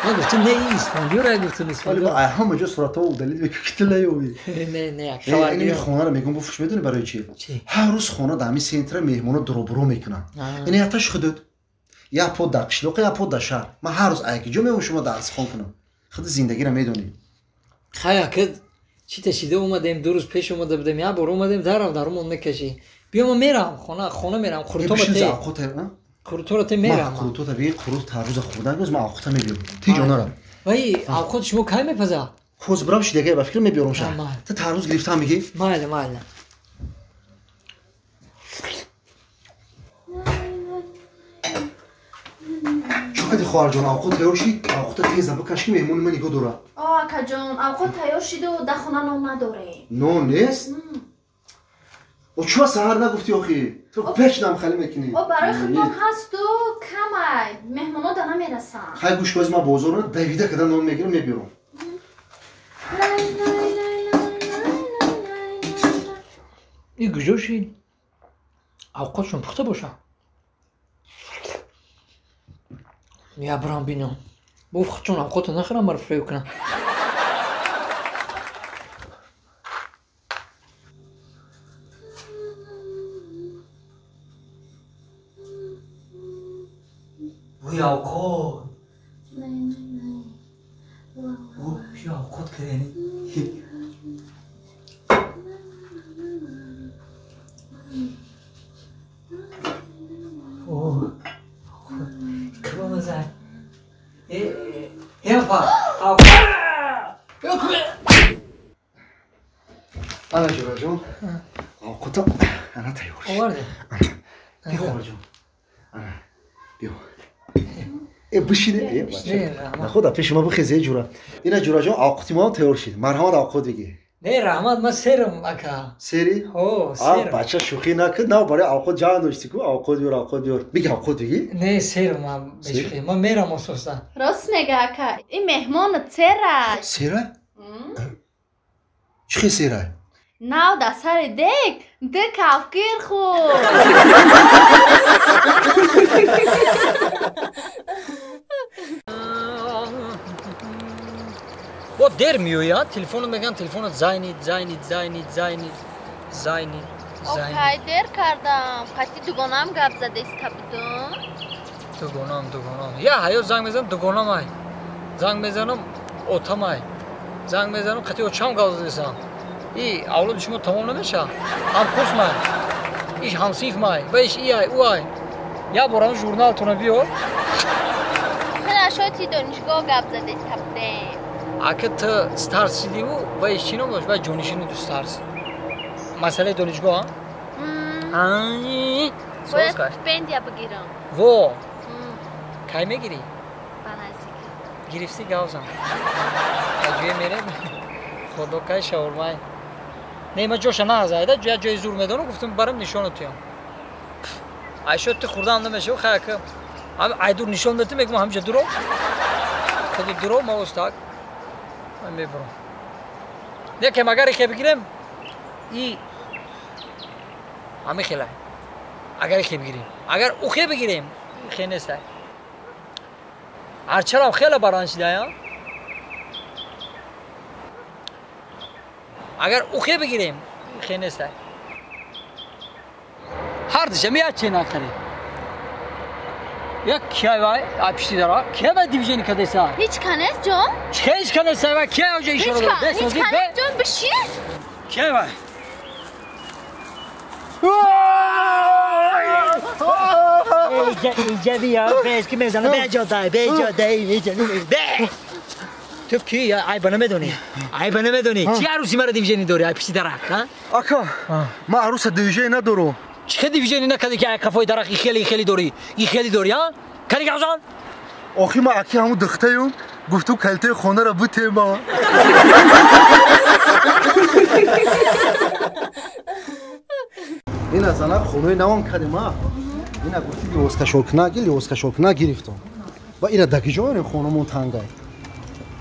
Ман гуфтам не, ин Исфандиёра, гуфтам Исфандиёр. Ай ҳама ҷо суратҳо удалид мекунӣ ки ту наёвӣ. Не, не, як хабар. Ин хонаро мегӯм бифурӯш, медонӣ барои чӣ? Ҳар рӯз хона дар ҳамин сентра меҳмоно дуробуро мекунанд. Ин якташ худут. Як по дар қишлоқ, як по дар шаҳр. Ман ҳар рӯз ай киҷо меоям шумо дарсхон кунам. Худи зиндагиро медонӣ. Хай, акид чӣ ташида омадем, 2 рӯз пеш омада будем, як бор омадем, дарав дарумон мекашӣ. Биё ман мерам, хона мерам, қурутора те мерам. Қурутота би, қурут тарбуза хӯрдан гӯз, ман авқота мебиёрам. Ти ҷонара. Вай, авқот шумо кай мепаза? Ҳозир бирам шидагай ба фикр мебиёрам ша. Ту тарбуз гирифтам мегӣ? Майли, майли. Чӣ хоҳарҷон, авқот тайёр шид? Авқота теза бикаш ки меҳмони ман нигоҳ дорад. О, акаҷон, авқот тайёр шиду дар хона нон надорем. Нон нест? О, чӯ саҳар нагуфтӣ охи? Ту печ намхалӣ мекунӣ. О, барои худмон ҳасту камай, меҳмоно да намерасанд. Хай гӯш кӯз, ман бозор давида када нон мегирам, мебиёрам. И куҷо шид? Авқотшон пухта боша. Я брам бинам. Бо худшон авқота нахӯрам, маро фиреб кунам. Бӯи авқот. Ӯ авқот кардани. Ана ҷураҷон, авқота ана тайёр шид. Оварди? Ана, хоҳарҷон. Ана, биё. Э, бишине, э, бача. Нахуда пеши ма бихез, э, ҷура. Ина ҷураҷон, авқоти мо тайёр шид. Марҳамат, авқот бигир. Не, раҳмат, ман серам, ака. Сери? Ҳо, серам. Бача шӯхӣ накун, на барои авқот ҷанг доштӣ ку, авқот биёр, авқот биёр. Биги авқот биги? Не, серам ман бешӯхӣ. Ман мерам ососта. Рост мега, ака. Ин меҳмонат сера. Сера? Чӣ хел сера? Нав дар сари дег ду кафгир хӯрд. Бо дер меояд, телефонот мегӯям, телефонот зайнид, зайнид, зайнид, зайнид, зайнид, зайнид. Окай, дер кардам. Қати дугонаам гап задаиста будум. Дугонам, дугонам. Я ҳаёт занг мезанам, дугонам ай. Занг мезанам, отам ай. Занг мезанам, қати очам гап задаистам. И авлоди шумо тамом намешавад. Ҳамкурс май, иш ҳамсинф май, ва иш и ай, ӯ ай. Як бор ҳамн журналтона биёр. Хеле шоти донишгоҳ гап задаиста будем. Ака ту старс шидиву ва иш чӣ ном дошт? Ва ҷонишини ду старс. Масъалаи донишгоҳ, а? Бояд стипендия бигирам. Во! Кай мегирӣ? Ба наздик. Гирифтӣ гавзам. Ҷое мерем? Худо кай шаурмай. Не, ман ҷоша наазайда, ҷоя ҷои зур медонам, гуфтам барам нишонат туям. Айшо ту хурдаам намешав, хай ака. Айдур нишон датӣ, мегӯм ҳамҷа дуро. Худи дуро ма остак. Ман мебурам. Не, кем агар ихе бигирем, и ҳами хелай. Агар ихе бигирем. Агар ухе бигирем, ихе нестай. Арчарам хеле баран шидая. Агар ухе бигирем, ихе нестай. Ҳар дишам як че нахарӣ. Як кия вай, ай пишти дара, кия вай дивижени кадеса? Ҳеҷ канест ҷон? Чӣ ҳеҷ канест вай, кия оҷа ишора дорад? Ҳеҷ канест ҷон, бишин. Кия вай? Иҷа бия, беш ки мезанам, беҷо дай, беҷо дай, беҷо дай. Ту ки айба намедонӣ? Айба намедонӣ? Чӣ арӯси маро дивижени дорӣ, ай пишти дарахт, ҳа? Ака, ман арӯса дивижени надорам. Чӣ дивижени накардӣ ки ай қафои дарахт и хеле хеле дорӣ, и хеле дорӣ, ҳа? Кани гавзан? Охи ман аки ҳамун духтаём, гуфтум калтаи хонаро бутема. Ина зана хонаи навам кардем, а? Ина гуфти либоскашокунаги, либоскашокуна гирифтам. Ва ира дакиҷо мерем хонамон тангай.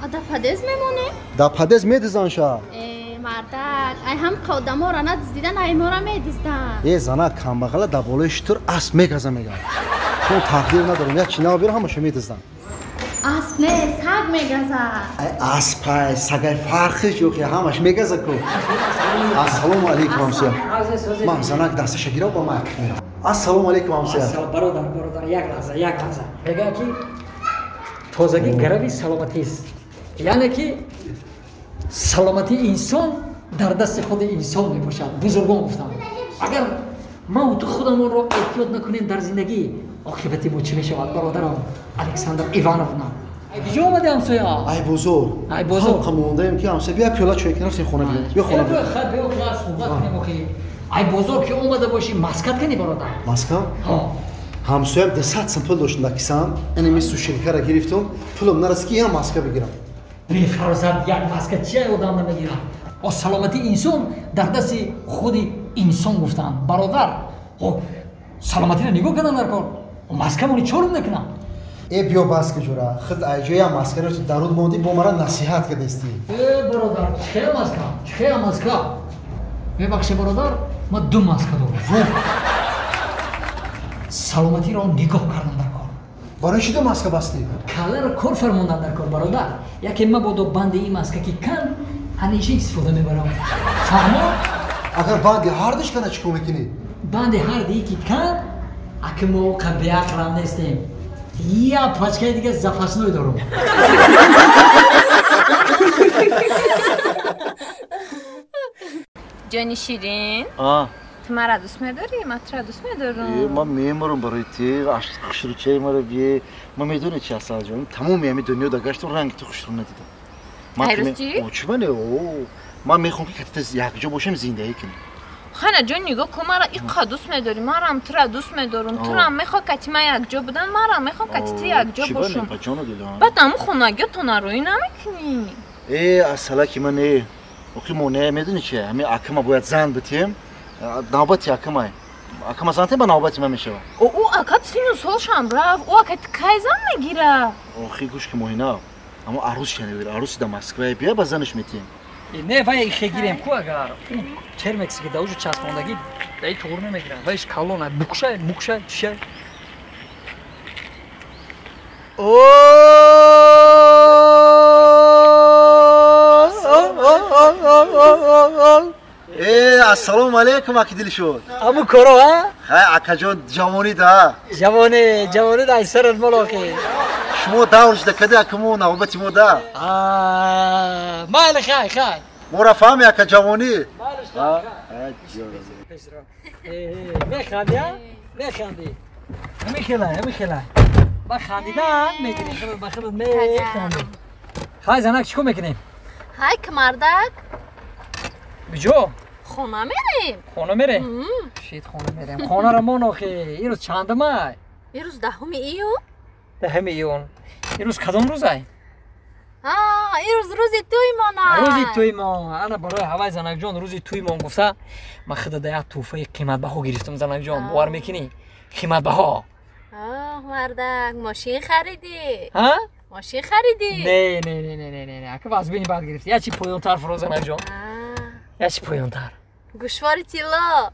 А дар подъезд мемонем? Дар подъезд медизан ша. Э, мардак, ай ҳам одаморо надиздидан, ай моро медизданд. Э, зана камбағала дар болои шутур асп мегаза меган. Хон тақдир надорам, як чи нав биёр, ҳамаша медизданд. Асп не, саг мегазад. Ай аспай, сагай фарқиш ёхи, ҳамаш мегаза ку. Ассалому алайкум ҳамсоя. Ман занак дасташа гирам ба ман мерам. Ассалому алайкум ҳамсоя. Бародар, бародар, як лаҳза, як лаҳза. Мегӯянд ки тозагӣ гарави саломатист. Яъне ки саломатии инсон дар дасти худи инсон мебошад. Бузургон гуфтанд. Агар ма ту худамонро эҳтиёт накунем дар зиндагӣ, оқибати мо чӣ мешавад, бародарам? Александр Ивановна. Ай куҷо омади ҳамсоя? Ай бозор. Ай бозор. Ҳам мондаем ки ҳамсоя бия пиёла чой кунем, рафтем хона биё. Биё хона биё. Хай биё суҳбат кунем охи. Ай бозор ки омада бошӣ, маскат кани бародар? Маска? Ҳо. Ҳамсоям 200 сом пул дошт накисам, ин сушилкара гирифтум, пулам нарасид ки як маска бигирам. Бефарзанд як маска чия одам намегирад? О саломатии инсон дар дасти худи инсон гуфтанд. Бародар, саломатиро нигоҳ кардан дар кор. Маскамони чорум накунам. Э биё баска ҷура, худ айҷоя маскаро ту даруд монди, бо мара насиҳат кардасти. Э бародар, чихе маска? Чихе маска? Мебахше бародар, ма ду маска дорам. Саломатиро нигоҳ кардан дар кор. Барои чӣ ду маска бастӣ? Калларо кор фармондан дар кор бародар. Яке мабодо банди ин маска ки кан, ҳамеша истифода мебарам. Фаҳмо? Агар банди ҳардуш кана чӣ кор мекунӣ? Банди ҳардии ки кан, аки мо оқа беақлам нестем. Я пачкаи дига запасной дорум. Ҷони ширин, ту мара дӯст медорӣ? Ман тура дӯст медорам. Ман меморам барои ти, хушрӯчаи маро бие. Ман медонӣ чи ҳастан ҷон? Тамоми ҳами дунё да гаштам, ранги ту хушрӯ надидам. Ҳайрӯз чӣ мане? Ман мехоҳам ки катита якҷо бошем, зиндагӣ кунем. Хана ҷон, нигоҳ кун, мара иққа дӯст медорӣ, марам тура дӯст медорам. Турам мехоҳ кати ман якҷо будан, марам мехоҳ кати ту якҷо бошам. Баъд аму хонагиётона рӯӣ намекунӣ. Э, асалаки ман э. Охи монеа медонӣ чи? Ҳами акама бояд зан битем. Навбати акамай. Акама зан тем, ба навбати ман мешавад. Ӯ акат сину солшам рафт. Ӯ акат кай зан мегира? Охи гӯш ки моҳина. Аммо арӯс шанавир, арӯси да Москвае бия, ба занаш метиҳем. Не, вай хегирем ку агар. Термекси ки даужу часпондагӣ даи туғур намегирам. Вайш калона, букшай, мукшай, чишай. Э, ассалому алайкум, аки Дилшод. Аму коро, а? Хай, акаҷон, ҷавонӣ да. Ҷавонӣ, ҷавонӣ да айсарат молохи. Шумо давр шуда кади акаму навбати мо да. Майли, хай, хай. Мора фаҳми ака ҷавонӣ. Механди, а? Механди. Ҳамин хела, ҳамин хела. Ба хандидан мегирӣ, худат ба худат механди. Хай занак, чӣ кор мекунем? Ҳай камардак. Биҷо? Хона мерем. Хона мерем? Шит, хона мерем. Хонаро мон охи. Ирӯз чандумай? Ирӯз 10 июн. 10 июн. Ирӯз кадом рӯзай? Ирӯз рӯзи тӯймон. Рӯзи тӯймон. Ана барои ҳавай занакҷон рӯзи тӯймон гуфта, ман худа да як тӯҳфаи қиматбаҳо гирифтам занакҷон. Бовар мекунӣ? Қиматбаҳо. Оҳ, мардак, мошин харидӣ? Ҳа? Мошин харидӣ? Не, не, не, не, не, не. Ака вазбини бад гирифтӣ. Як чи поёнтар фуро занакҷон. Як чи поёнтар. Гӯшвори тилло.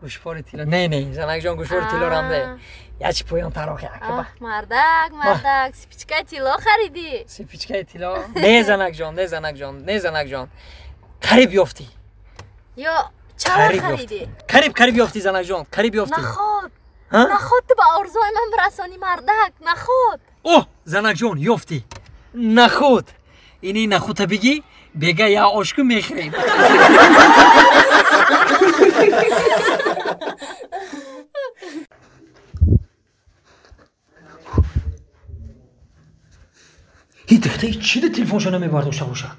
Гӯшвори тилло. Не, не, занакҷон, гӯшвори тилло рам не. Як чи поёнтар охи ака. Мардак, мардак, сипичкаи тилло харидӣ? Сипичкаи тилло? Не, занакҷон, не, занакҷон, не, занакҷон. Қариб ёфтӣ. Ё чаро харидӣ? Қариб, қариб ёфтӣ занакҷон, қариб ёфтӣ. Наход. Наход ту ба орзуи ман бирасонӣ мардак, наход. О, занакҷон, ёфтӣ. Наход. Ини нахудта бигӣ, бега я ошку мехӯрем. Ҳи духта, чида телефоншо намебардошта боша?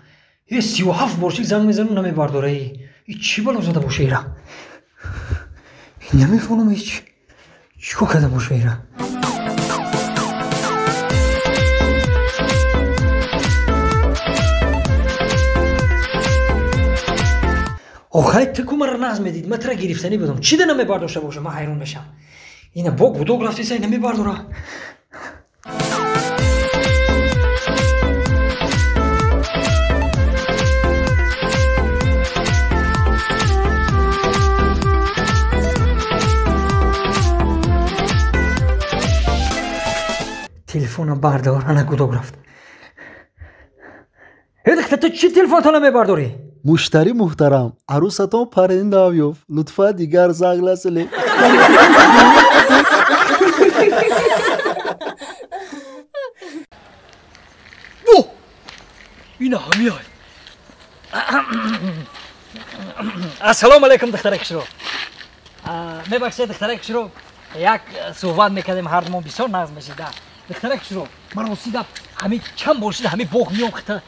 Е 37 борчик занг мезанам намебардора. И чӣ бало зада боша ира? Намефаҳмам ҳеч. Чӣ кор карда боша ира? Охай ту ку маро нағз медид, ман тура гирифтанӣ будам. Чӣ да намебардошта боша? Ман ҳайрон мешам. Ина бо гудок рафтеса намебардора. Телефона бардор, ана гудок рафт. Э духта, ту чӣ телефонто намебардорӣ? Муштари муҳтарам, арӯсатон паренда ёфт. Лутфан дигар занг насилед. Ина ҳамиай. Ассалому алайкум, духтараи хушрӯ. Мебахшед, духтараи хушрӯ, як суҳбат мекардем ҳардумон, бисёр нағз мешид. Духтараи хушрӯ, ман ростида Ҳамин чанд бор шуда ҳамин боғ миём хита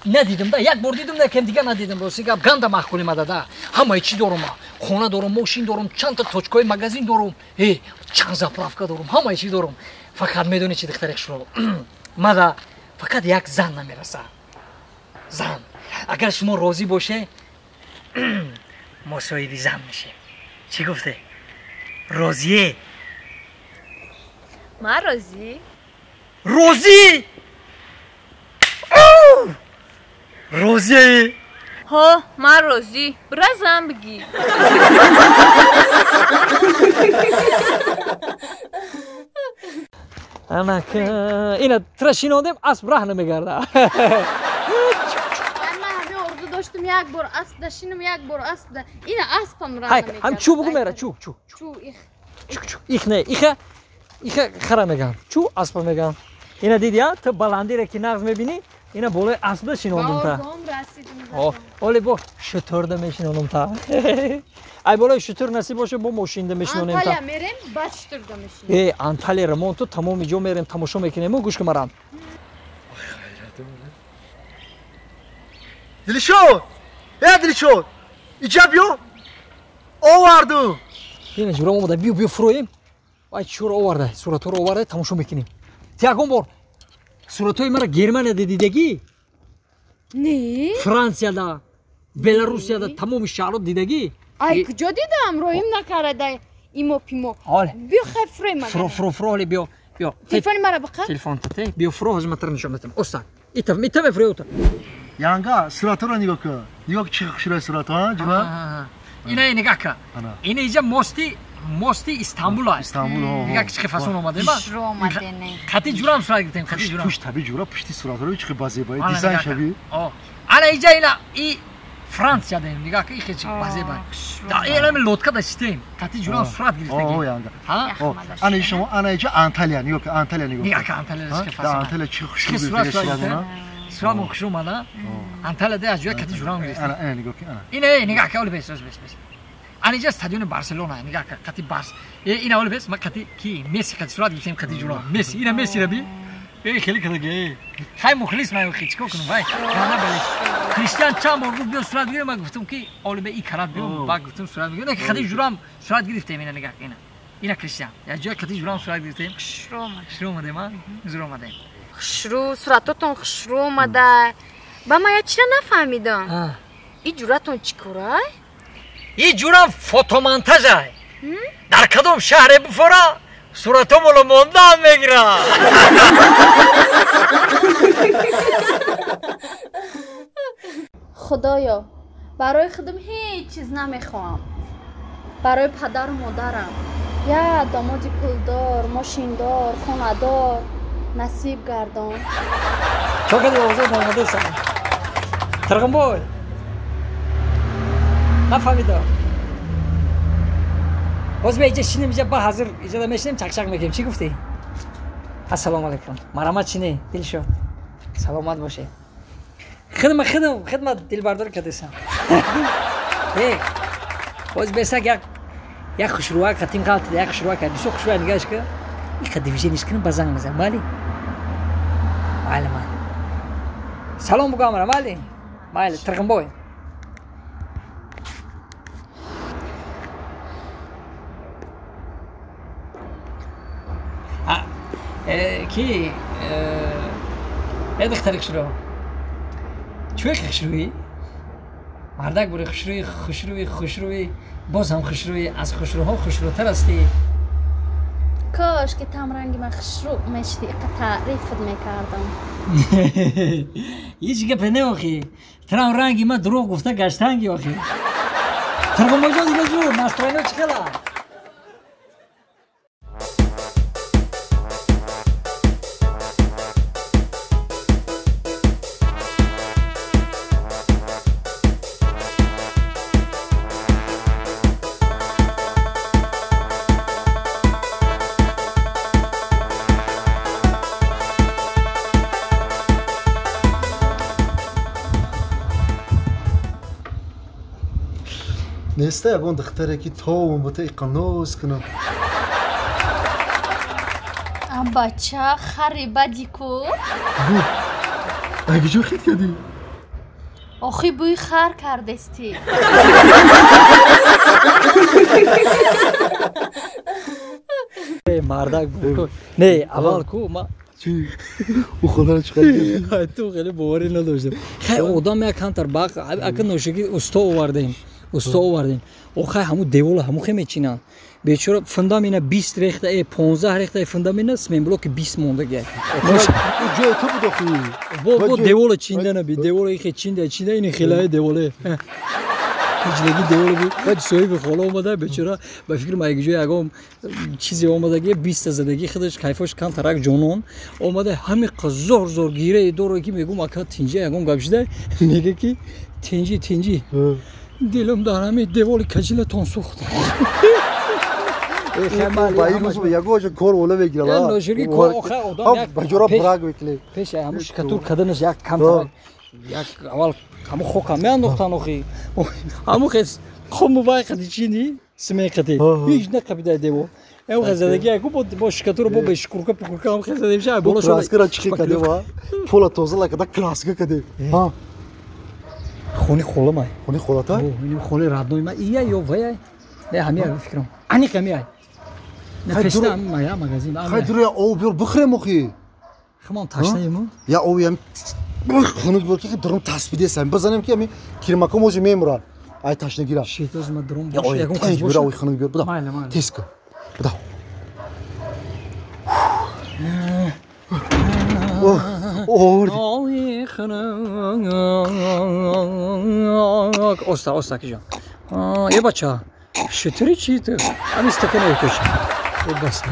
надидам да, як бор дидам, накем дигар надидам. Рости гап ганда маъқули мада да. Ҳамаи чӣ дорум, хона дорум, мошин дорум, чандта точкаҳои магазин дорум, чанд заправка дорум, ҳамаи чӣ дорум. Фақат медонӣ чи духтари хушро мада фақат як зан намераса. Зан. Агар шумо розӣ боше, мо соҳиби зан мешем. Чӣ гуфте? Розие? Ман розӣ. Розӣ? Розӣ? Ҳо, ман розӣ. Бира зан бигӣ. Ина тра шинондем, асп раҳ намегарда. Ман ҳамин орзу доштам, як бор асп дашинам, як бор асп да. Ина аспам раҳ намегарда. Ҳам чӯ бугу мера, чӯ, чӯ. Чӯ, их. Чӯ, их не, иха, иха хара меган. Чӯ аспа меган. Ина диди, а? Ту баландире ки нағз мебинӣ, ина болои аспда шинондум та. Оле бо шутурда мешинондум та. Ай болои шутур насиб боше, бо мошинда мешинонем та. Анталия мерем, баъд шутурда мешинем. Анталия рамон ту тамоми ҷо мерем, тамошо мекунем. Гӯш кун марам. Дилшод! Дилшод! Иҷа биё! Овардум! Ина ҷурам омада, биё, биё фуроем. Ай чуро оварда, суратҳоро оварда, тамошо мекунем. Ти ягон бор суратҳои мара Германияда дидагӣ? Не. Франсияда, Беларусияда, тамоми шаҳрҳо дидагӣ? Ай куҷо дидам? Роҳим накарда имо пимо. Биё хай фуроем мага. Фуро, фуро, фуро, оле биё, биё. Телефони мара биқа? Телефон тате. Биё фуро, ҳозир ман тара нишон медиҳам. Оста. Ита, ита мефурои ота. Янга, суратҳоро нигоҳ кун. Нигоҳ кун чӣ хушрӯи суратҳо, ҳа, ҷура? Ина нигоҳ кун. Ина иҷа мости Истанбул аст. Истанбул, ҳо. Нигоҳ чӣ фасон омадем. Хушрӯ омадем. Қати ҷурам сурат гирифтем, қати ҷурам. Пушт таби ҷура, пушти суратҳоро чӣ базебаи дизайн шаби. Ана иҷа ина и Франсия дем, нигоҳ кун, ихе чӣ базебай. Да ина лодка да читем, қати ҷурам сурат гирифтем. О, янга. Ҳа? Ана шумо, ана иҷа Анталия, нигоҳ кун, Анталия нигоҳ кун. Нигоҳ кун, Анталия чӣ фасон. Анталия чӣ хушрӯ суратҳо. Сурат мо хушрӯ омада. Анталия да аз ҷоя қати ҷурам гирифтем. Ана, ана нигоҳ кун, ана. Ина нигоҳ кун, оли бес, бес, бес. Ана иҷа стадиони Барселона, нигоҳ кун, қати Барс. Ина оли бес, ма қати ки Месси қати сурат гирифтем, қати ҷурам. Месси, ина Месси ра би. Хеле кадаги. Хай мухлис ман охи, чикор кунам, вай. Гана бале. Криштиан чанд бор гуфт биё сурат бигирем, ман гуфтам ки оли бе и карат биё, ба гуфтам сурат бигирем. Ина қати ҷурам сурат гирифтем, ина нигоҳ кун, ина. Ина Криштиан. Я ҷоя қати ҷурам сурат гирифтем. Хушрӯ омадем. Хушрӯ омадем, а? Зур омадем. Хушрӯ, суратотон хушрӯ омада. Ба ман як чиза нафаҳмидам. И ҷуратон чӣ корай? И ҷурам фотомонтажай. Дар кадом шаҳре буфора, суратомонро мондаам мегирад. Худоё, барои худам ҳеҷ чиз намехоҳам. Барои падару модарам як домоди пулдор, мошиндор, хонадор насиб гардон. Чо кади овозот омадеса? Тирғинбой. Нафаҳмидам. Боз бия иҷа шинем, иҷа ба ҳазир иҷада мешинем, чақчақ мекунем. Чӣ гуфтӣ? Ассалому алайкум. Марҳамат чине, Дилшод. Саломат бошед. Хидма, хидм, хидма дилбардор кардесам. Боз бесак як хушрӯа қатим қалтида, як хушрӯа кард. Бисёр хушрӯа нигоҳаш кар. Иқа движениш кунам, ба занг мезанам. Майли? Майли, майли. Салом бугӯ амра, майли? Майли, Тирғинбой. Ки духтари хушрӯ, чӯе хушрӯӣ? Мардак бури хушрӯӣ, хушрӯӣ, хушрӯӣ, боз ҳам хушрӯӣ, аз хушрӯҳо хушрӯтар ҳастӣ. Кош ки там ранги ман хушрӯ мешидӣ, иқа таърифат мекардам. Ҳеҷ гапе не охи. Трам ранги ман дурӯғ гуфта гаштанги охи. Тирғинбойҷон дига ҷур, настроениё чӣ хела? Неста ягон духтаре ки то умбата иқаноз кунам. Бача хари бади ку. Аги ҷо хит кардӣ? Охи бӯи хар кардестӣ. Мардак не, аввал ку ма чӣ? Ӯ хонара чӣ қадр? Ту хеле боварӣ надоштам. Хай одам як камтар бақ, ака ношигӣ усто овардем. Усто овардем. Охай ҳаму девола ҳаму хе мечинанд. Бечора фундамина 20 рехта, 15 рехта фундамина сменблоки 20 мондагия. Ҷои ту буд охи. Бо девола чинда наби, девола ихе чинда, чинда ини хилаи деволе. Киҷлаги девола буд. Баъд соҳиби хола омада, бечора ба фикри ма як ҷои ягон чизе омадаги, 20 задаги худаш кайфош камтарак ҷонон омада ҳамиқа зор зор гираи доро ки мегум ака тинҷи ягон гап шуда, мега ки тинҷи тинҷи. Дилам дар ҳамин деволи каҷилатон сӯхт. Ягон кор ола мегирад. Ноширги кор охай одам як ба ҷора брак мекунед. Пеш ҳамун шикатур карданаш як камтарак як аввал ҳамун хока меандохтан охи. Ҳамун хес хому вай қади чини симей қади. Ҳеҷ нақабидай девол. Эм хезадаги яку бо шикатура бо бешкурка пикурка ҳам хезада меша боло шуда. Краскара чихи каде ва? Пола тоза лакада краска каде. Ҳа. Хони хола май. Хони холата? Хони родной май. Ия ё вай. Не ҳамия фикрам. Аниқ ҳамия. Не пешта мая магазин. Хай дур я об биёр бихӯрем охи. Химон ташнаем? Я об ям хунук буд ки дурум таспидесам. Бизанем ки ами кирмако можи мемурад. Ай ташнагира. Шитоз ма дурум бош. Ягон кас бош. Ой хунук биёр. Буда. Майла майла. Тез кун. Буда. Ой хунук. Оста оста киҷон. Е бача. Шутури чи ту? Ами стакана якош. Е бас.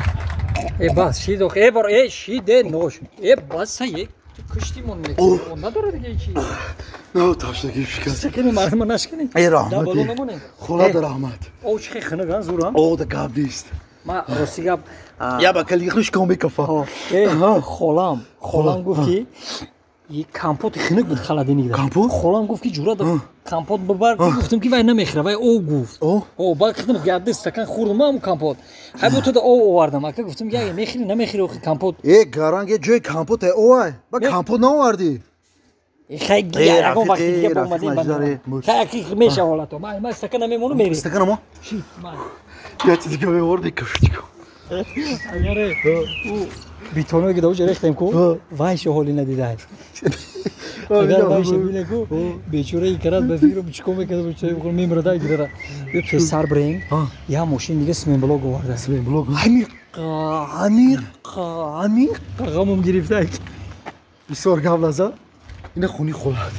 Е бас, шидох. Е бар, е шиде нош. Е бас е. Ту кушти мон ме. Надора диге чи. Не, ташнаги шикаст. Стакани марма нашкани. Е раҳмат. Худо да раҳмат. О чи хунук зурам. О да гап нест. Ма рости гап. Я ба кали хуш ком бекафа. Е холам, холам гуфт ки и компот хунук буд холодильник. Компот? Холам гуфт ки ҷура компот бибар, гуфтам ки вай намехӯра, вай об гуфт. О, баъд худам ярде стакан хӯрдам ҳамун компот. Хай бо туда об овардам. Ака гуфтам я мехӯри, намехӯри охи компот. Э, гаранг е ҷои компот е овай. Ба компот наовардӣ. Хай ягон вақти дига бомадем. Хай аки меша ҳолато. Ман стакан намемонам мери. Стакан мо? Шит, ман. Я ти дига меовардӣ кафчико. Агаре ӯ битоное ки даоҷа рехтем ку, вайшо ҳоли надидааст. Агар вайша бине ку, бечора икарат ба фикрам чикор мекарда, чой бихӯр мемирада гирара. Ё песар бирем, я мошин дига сменблок оварда. Сменблок? Ҳамиқа, ҳамиқа, ҳамиқа ғамум гирифта. Бисёр гап назан. Ина хуни холат.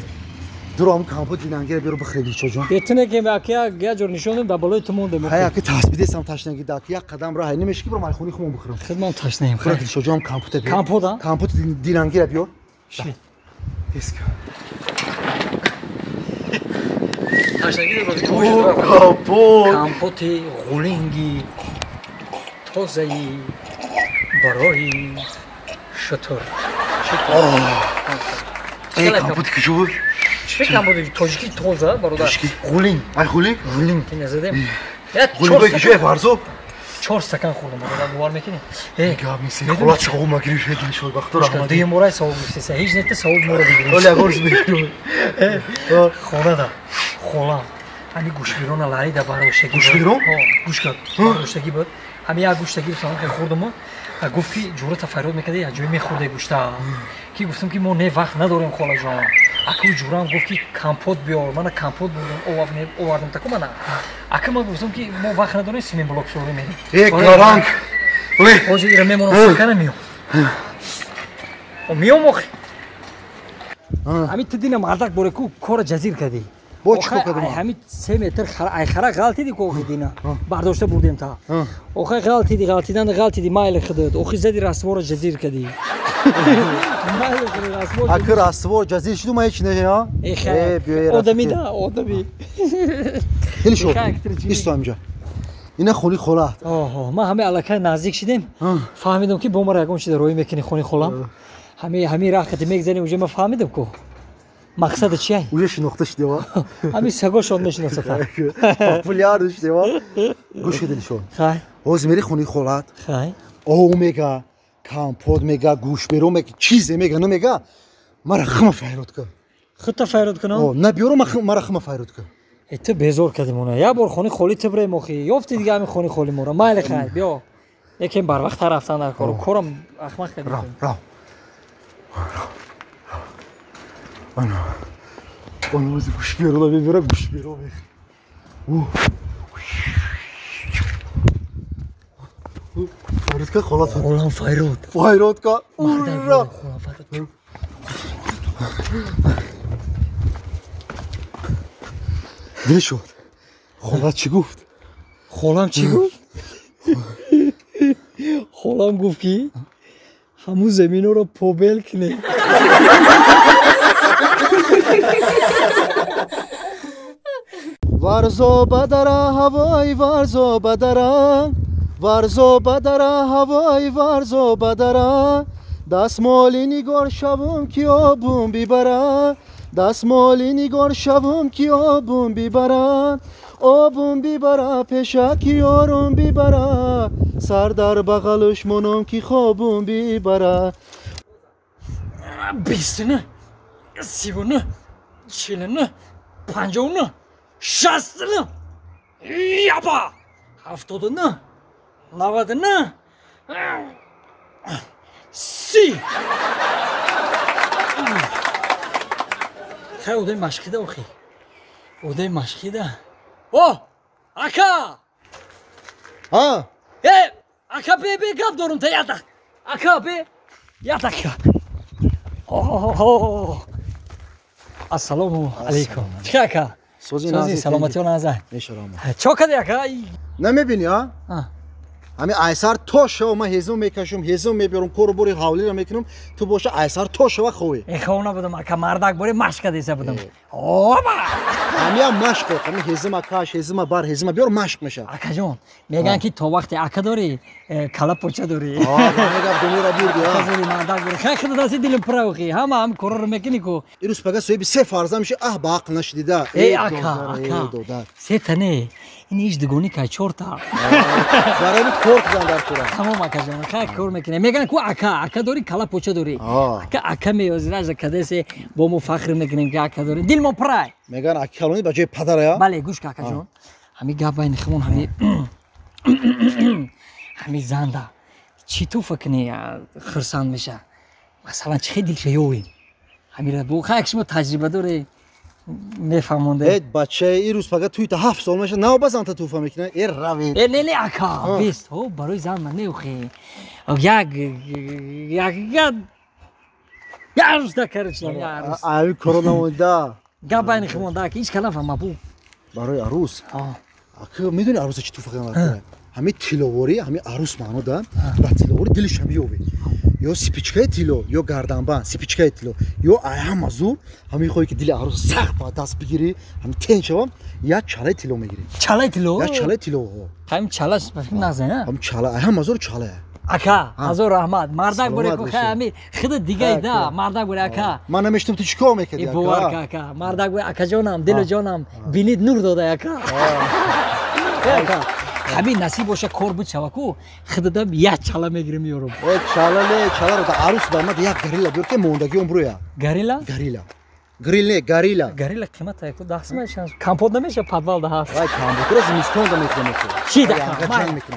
Дурам компот динангера биёр бихӯред чоҷон. Бетуне ки ака як ҷор нишон дем, дар болои ту мондем. Хай ака таспидесам ташнаги дак, як қадам раҳ намеши ки бирам хуни хумон бихӯрам. Хидмам ташнаем. Хай чоҷон компот биёр. Компот а? Компот динангера биёр. Шит. Тез кун. Ташнаги компот. Компоти ғулинги тозаи барои шутур. Эй компот куҷо буд? Чӣ компот? Тоҷики тоза бародар. Ғулинг. Ай ғулинг? Ғулинг ки назадем. Ғулинг куҷо Фарзоб? 4 стакан хӯрдам бародар, бовар мекунӣ? Э, гап нест. Холат савоб магирӣ шуд бахтор раҳмат. Дуюм бора савоб гирифтеса. Ҳеҷ нета савоб моро бигирӣ. Оля горз мегирӣ. Хонада. Холам. Ҳами гӯшбирона ларида бардоштагӣ. Гӯшбирон? Ҳо, гӯшка бардоштагӣ буд. Ҳами як гӯшта гирифтам, хеле хӯрдам. Гуфт ки ҷурата фарёд мекарда, як ҷое мехӯрде гӯшта. Ки гуфтам ки мо не вақт надорем холаҷон. Аку ҷурам гуфт ки компот биёр, мана компот бурдам, овардам таку мана. Ака ман гуфтам ки мо вақт надорем, сменблок шӯрӣ мерем. Э, гаранг. Ҳозир ира мемонам, стакана миём. Миём охи. Ҳамин ту дина мардак боре ку кора ҷазир кардӣ. Бо чӣ кор кардам? Ҳамин 3 метр ай хара ғалтиди ку охи дина. Бардошта бурдем та. Охи ғалтиди, ғалтидан ғалтиди майли худат. Охи зади раствора ҷазир кардӣ. Аки раствор ҷазир шуду ма ҳеч не, ҳа? Э, одами да, одами. Дилшод, исто ҳаминҷа. Ина хони холат. Оҳо, ман ҳамин аллакай наздик шидем. Фаҳмидам ки бо мара ягон чиз роӣ мекунӣ хони холам. Ҳамин раҳ қати мегзанем, уже ман фаҳмидам ку. Мақсада чия? Уже шинохта шудева. Ҳамин сагошон мешиносата. Популяр шудева. Гӯш кӣ Дилшод. Хай. Ҳозир мери хони холат. Хай. Ов мега. Компот мега, гӯшберо мега, чизе мега, намега. Мара хма файрод ка. Худта файрод кунам? О, набиёро мара хма файрод ка. Э, ту безор кардӣ мона. Як бор хони холӣ ту бирем охи. Ёфти дига ҳамин хони холӣ мора. Майли хай, биё. Якем барвақт рафтан дар кору. Корам ахмақ кардӣ. Рав, рав. Ана. Ана ози гӯшберо мебера, гӯшберо мех. Файрод ка холат. Холам файрод. Файрод ка. Ура! Холам файрод. Дил шуд. Холат чӣ гуфт? Холам чӣ гуфт? Холам гуфт ки ҳамун заминҳоро побел кунед. Варзо бадара ҳавои варзо бадара, варзо бадара ҳавои варзо бадара, дастмоли нигор шавум ки обум бибара, дастмоли нигор шавум ки обум бибара, обум бибара пешаки ёрум бибара, сар дар бағалуш монум ки хобум бибара. 29, 39, 49, 59, 69, яба, 79, 99, 30. Хай одаи машқида охи. Одаи машқида. О, ака! А? Э, ака бе бе гап дорум та ятақ. Ака бе ятақ. О, ассалому алейкум. Чӣ ака? Сози саломатиё назар. Чо кади ака? Намебини, а? Ҳами айсар то шава ман ҳезум мекашум, ҳезум мебиёрам, кору бори ҳавлиро мекунам, ту боша айсар то шава ховӣ. Э, хов набудам ака, мардак бори машқ кадеса будам. Оба! Ҳамиам машқ, ҳами ҳезума каш, ҳезума бар, ҳезума биёр машқ меша. Акаҷон, мегӯянд ки то вақте ака дорӣ, кала поча дорӣ. Мегап дунёро бурди, а? Акаҷони мардак бори. Хай худо дасти дилим пура охи. Ҳама ҳам корро мекунӣ ку. Ирӯз пага соҳиби се фарзанд меши, аҳ ба ақл нашидида. Э, ака, ака. Сета не. Ин ҳеҷ дугони кай чорта. Барои кор кунам дар кора. Тамом акаҷон, хай кор мекунем. Мегӯянд ку ака, ака дорӣ, кала поча дорӣ. Ака, ака меёзӣ, ража кадесе бо мо фахр мекунем ки ака дорӣ. Дил мо пурай. Мегӯянд ака калонӣ ба ҷои падара. Бале, гӯш ка акаҷон. Ҳами гап байни химон ҳами занда. Чӣ туфа кунӣ хурсанд меша? Масалан, чӣ хел дилша ёвем? Ҳамира бо хай шумо таҷриба доред. Мефаҳмонде. Э, бачаи ирӯз пага туйта 7 сол меша, нав ба занта туҳфа мекунад. Э, равед. Э, не, не, ака, бест, ҳо, барои зан ман неохе. Як як як як рӯз да короче, як рӯз. Ави корона монда. Гап байни химонда, ака, ҳеҷ калам фаҳма бу. Барои арӯс. Ака, медони арӯса чӣ туҳфа кунад? Ҳами тилловорӣ, ҳами арӯс маъно да, ба тилловорӣ дилиш ҳам ёбе. Ё сипичкаи тилло, ё гарданбанд, сипичкаи тилло, ё ҳама зур, ҳами хоҳӣ ки дили арӯс сахт ба даст бигирӣ, ҳами тен шавам, як чалаи тилло мегирӣ. Чалаи тилло? Як чалаи тилло. Ҳам чала ба фикр назан, а? Ҳам чала, ҳама зур чала. Ака, ҳазор раҳмат. Мардак боре ку хай ҳами хида дигай да, мардак боре ака. Ман намештам ту чӣ кор мекардӣ ака? Бовар ка ака, мардак боре акаҷонам, дилу ҷонам, бинид нур дода ака. Ака, ҳамин насиб боша кор буд шава ку, хидадам як чала мегирем меёрам. Э, чала не, чаларо да арӯс ба мад як горилла биёр ки мондагӣ он буроя. Горилла? Горилла. Грил не, горилла. Горилла қимата яку 10 сум шанс. Компот намеша, подвал да ҳаст. Вай, компотро зимистон да мехӯрам. Чӣ да?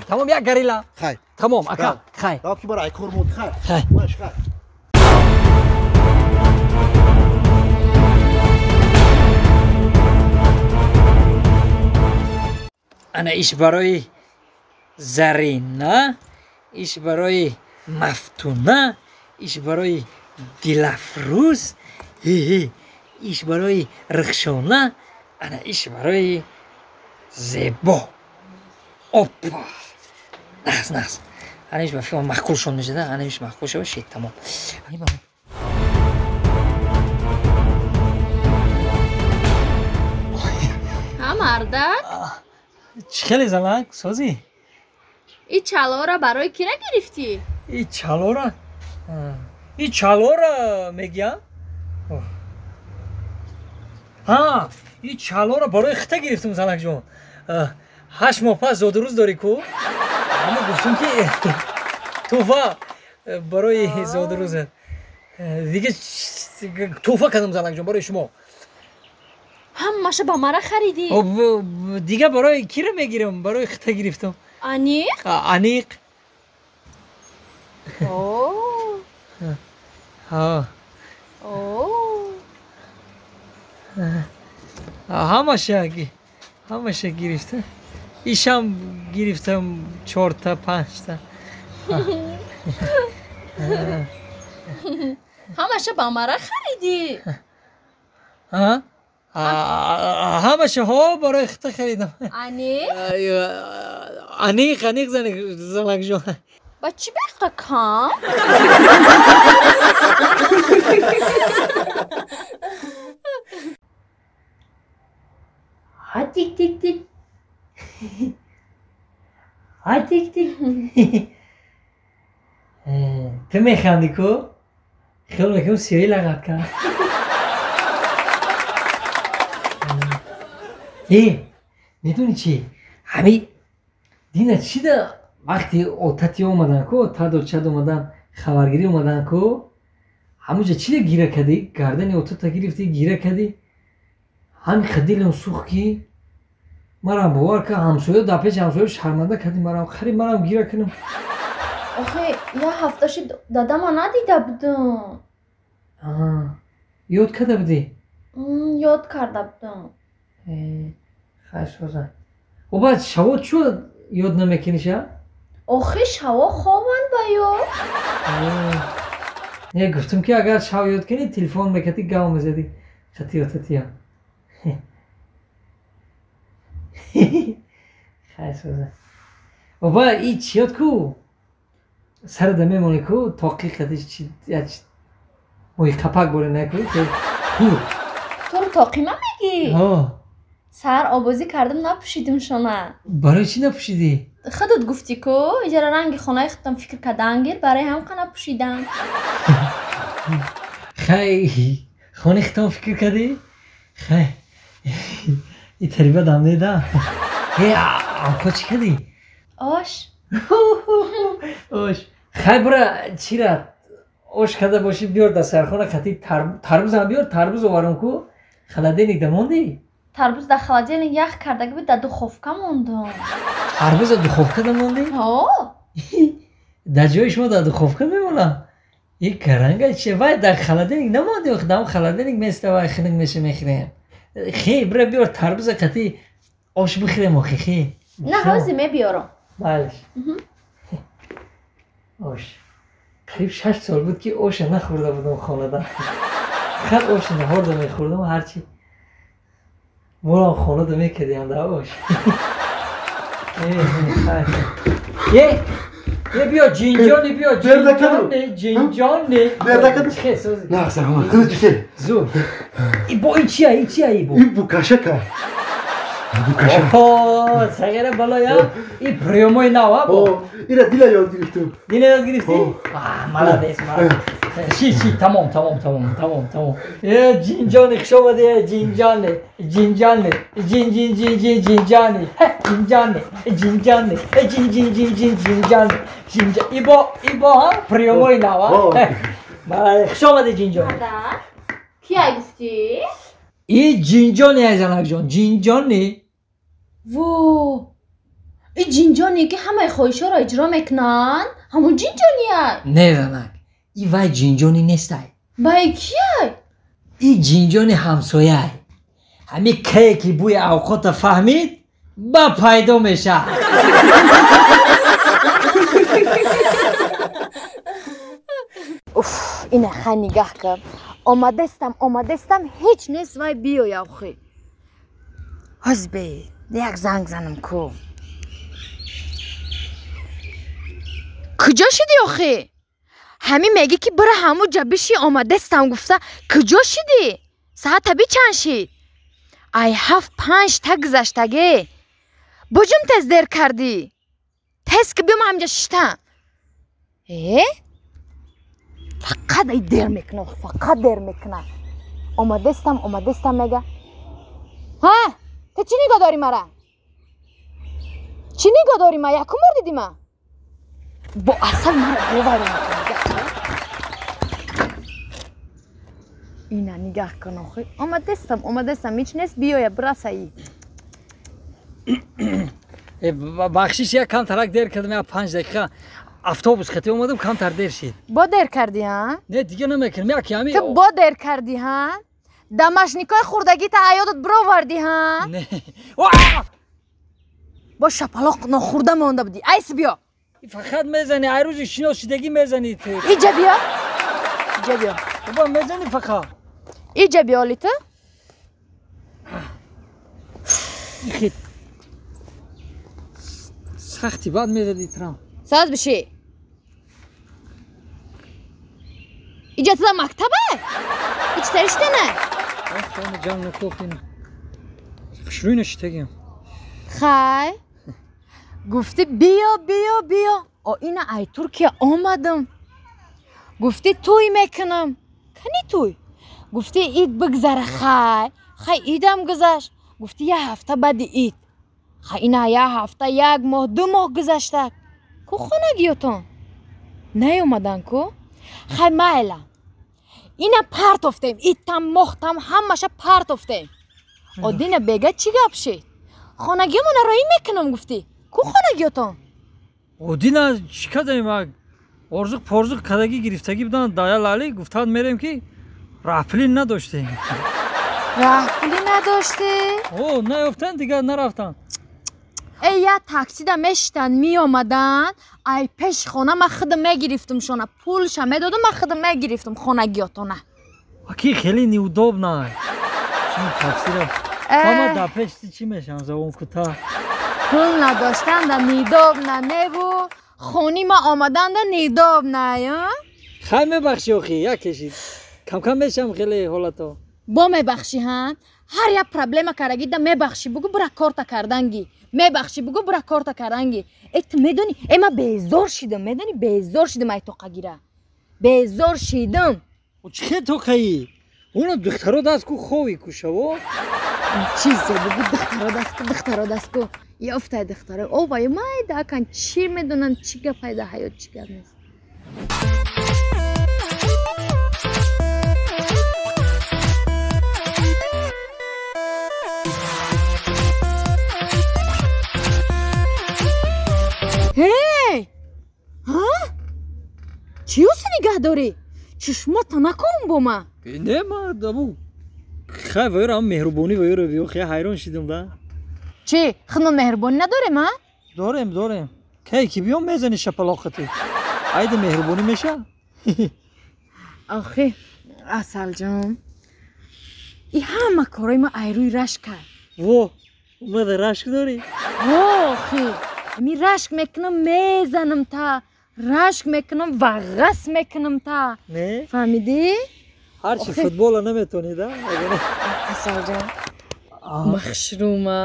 Тамом як горилла. Хай. Тамом ака, хай. Раб ки бара ай кор монд, хай. Хай. Маш хай. Ана иш барои Зарина, иш барои Мафтуна, иш барои Дилафрӯз, иш барои Рухшона, ана иш барои Зебо. Опа! Нағз, нағз. Ана иш ба фикр маъқул шон мешада, ана иш маъқул шава, шед, тамом. Ҳа, мардак? Чӣ хеле занак, созӣ? И чалора барои кира гирифтӣ? И чалора? И чалора мегӯям? Ҳа, и чалора барои хита гирифтум занакҷон. 8 моҳ пас зодрӯз дорӣ ку? Ҳама гуфтум ки туҳфа Барои зодрӯзат. Дига тӯҳфа кардам, занакҷон, барои шумо. Ҳамаша ба мара харидӣ? Дига барои кира мегирам? Барои хита гирифтам. Аниқ? Аниқ. Ҳамаша гирифта. Ишам гирифтам 4та 5та. Ҳамаша ба мара харидӣ? Ҳамаша ҳо барои хита харидам. Аниқ? Аниқ, аниқ, занакҷон. Ба чӣ беқа кам? Ҳа тик тик тик. Ҳа тик тик. Ту механдӣ ку? Хиёл мекунам сиёҳӣ лағат кард. Э, медонӣ чӣ? Ҳами дина чида вақти отати омадан ку, таду чад омадан, хабаргирӣ омадан ку, ҳамуҷа чида гира кардӣ? Гардани отата гирифтӣ, гира кардӣ. Ҳами дилам сӯхт ки марам бовар кард, ҳамсоя дар пеши ҳамсоя шарманда кардӣ марам, хариб марам гира кунам. Охе, як ҳафта шуд дадама надида будам. Ёд карда будӣ? Ёд карда будам. Хайр, созан. О баъд шаво чӯ ёд намекуниша? Охи шаво хованд ба ёд. Не, гуфтам ки агар шав ёд кунӣ, телефон мекардӣ, гав мезадӣ. Хатиё татиё. Хайр, созан. О баъд и чӣ ёд ку? Сарада мемонӣ ку, тоқи қадиш чи моҳи қапак боре накунӣ, тур. Тур тоқима мегӣ? Ҳо. Сар обозӣ кардам, напӯшидим шона. Барои чӣ напӯшидӣ? Худат гуфтӣ ку, иҷара ранги хонаи худтон фикр кардан гир, барои ҳамқа напӯшидам. Хай, хонаи худтон фикр кардӣ? Хай, и тариба дам неда. Э, амхо чӣ кардӣ? Ош. Ош. Хай, бура чира ош карда бошӣ, биёр дар сархона, қати тарбузам биёр, тарбуз оварам ку, холодильник да мондӣ? Тарбуз дар холодильник ях кардаги буд, дар духовка мондам. Тарбуза духовка да мондӣ? Ҳо. Дар ҷои шумо дар духовка мемонам? И каранга чи вай дар холодильник намонди, охи дар холодильник места, вай хунук меша, мехӯрем. Хе, бура биёр тарбуза қати ош бихӯрем, охи хе. На, ҳозир мебиёрам. Балеш. Ош. Қариб 6 сол буд ки оша нахӯрда будам хонада. Хар оша наҳорда мехӯрдам, ҳарчи. Морам хонада мекардиам дар ош. Е, е биё ҷинҷони, биё ҷинҷони, ҷинҷони. Чӣ сози? На, салом. Худо чӣ? Зур. И бо и чия, и чия и бо? И букашака. Букаша. О, сагара балоя. И приёмои нав, бо. Ира дила ёд гирифтам. Дила ёд гирифтӣ? А, молодец, молодец. Ши, ши, тамом, тамом, тамом, тамом, тамом. Э, ҷинҷони, хуш омадӣ, ҷинҷони, ҷинҷони, ҷин ҷин ҷин ҷин ҷинҷони, ҷинҷони, ҷинҷони, ҷин ҷин ҷин ҷин ҷинҷони, ҷинҷа. Ибо, ибо, ҳа, приёмои нав, ҳа. Молодец, хуш омадӣ, ҷинҷони. Ки ай гуфтӣ? И ҷинҷони, ай занакҷон, ҷинҷони. Во! И ҷинҷоне ки ҳамаи хоҳишҳоро иҷро мекунанд, ҳамон ҷинҷониай? Не, занак, и вай ҷинҷони нестай. Бай кияй? И ҷинҷони ҳамсояй. Ҳами кае ки бӯи авқота фаҳмид, ба пайдо мешавад. Уф, ина хай нигаҳ кар. Омадастам, омадастам, ҳеҷ нест вай биёя охи. Ҳозбе, як занг занам ку. Куҷо шудӣ охи? Ҳамин мегӣ ки бира ҳамун ҷа биши, омадастам гуфта, куҷо шудӣ? Саат таби чанд шид? Ай 7:05 та гузаштаге. Буҷум тез дер кардӣ. Тез ки биём ҳаминҷа шиштам. Э? Фақат ай дер мекуна, фақат дер мекуна. Омадастам, омадастам мега. Ҳа? Ту чӣ нигоҳ дорӣ мара? Чӣ нигоҳ дорӣ ма? Якум бор дидӣ ма? Бо асал мара боварӣ мекунӣ. Ина нигаҳ кун охи. Омадестам, омадестам, ҳеч нест, биёя, бирасаи. Бахшиш, як камтарак дер кардам, як 5 дақиқа. Автобус хати омадам, камтар дер шид. Бо дер кардӣ, ҳа? Не, дига намекунам, як ҳами. Ту бо дер кардӣ, ҳа? Дамашникои хурдагита аёдат бировардӣ, ҳа? Не. Бо шапалоқ нохӯрда монда будӣ. Айс биё. Фақат мезанӣ, ай рӯзи шиносшидагӣ мезанӣ ту. Иҷа биё. Иҷа биё. Бо мезанӣ фақат. Иҷа биё оли ту. Сахти бад мезадӣ трам. Саз биши. Иҷа туда мактаба? Ич тариштана? Ах, ҷам накохина. Хушрӯй нашитагим. Хай. Гуфтӣ биё, биё, биё. О ина ай Туркия омадам. Гуфтӣ тӯй мекунам. Кани тӯй? Гуфтӣ ид бигзара, хай. Хай идам гузашт. Гуфтӣ як ҳафта баъди ид. Хай ина як ҳафта, як моҳ, 2 моҳ гузашта. Ку хонагиётон? Наёмадан ку? Хай майла. Ина партофтем, идтам, моҳтам, ҳамаша партофтем. Одина бега чӣ гап шид? Хонагиёмона роӣ мекунам гуфтӣ. Ку хонагиётон? Одина чӣ кардем? Орзуқ порзуқ кадагӣ гирифтагӣ буданд, дая лали гуфтанд мерем ки раҳпулӣ надоштем. Раҳпулӣ надоштӣ? О, наёфтанд, дигар нарафтанд. Эй, як таксида мешитанд, меомаданд, ай пеши хона ман худам мегирифтумшона, пулша медодум, ман худам мегирифтум хонагиётона. Аки хеле неудобно. Таксиро. Мама дар пеши чӣ мешавам забон кӯтоҳ? Пул надоштанда неудобно неву, хони ма омаданда неудобно, а? Хай мебахшӣ охи, як кешид. Камкам мешавам хеле ҳолато. Бо мебахшӣ, ҳа? Ҳар як проблема карагида мебахшӣ, бугу бура корта карданги. Мебахшӣ, бугу бура корта карданги. Э, ту медонӣ, э ман безор шидам, медонӣ, безор шидам ай тоқагира. Безор шидам. Чӣ хел тоқаӣ? Уна духтаро даст ку хови кушаво? Чизе бугу духтаро даст ку, духтаро даст ку. Ёфтай духтаро. О, вай майда акан чӣ медонанд, чӣ гап айда ҳаёт, чӣ гап нест. Эй! Ҳа? Чӣ юси нигаҳ дорӣ? Чишмота накун бо ман. Не, ман абу хай вайро ҳам меҳрубонӣ вайро биё, хай ҳайрон шидам да. Чӣ, худмон меҳрубонӣ надорем, а? Дорем, дорем. Кай ки биём мезанӣ шапалоқати. Айда меҳрубонӣ меша? Охи, Асалҷон, и ҳама корои ма айрӯи рашк кай. Во, омада рашк дорӣ? Охи, ами рашк мекунам, мезанам та, рашк мекунам, вағғас мекунам та. Не? Фаҳмидӣ? Ҳарчи футбола наметонӣ, да? Асалҷон, махшрума.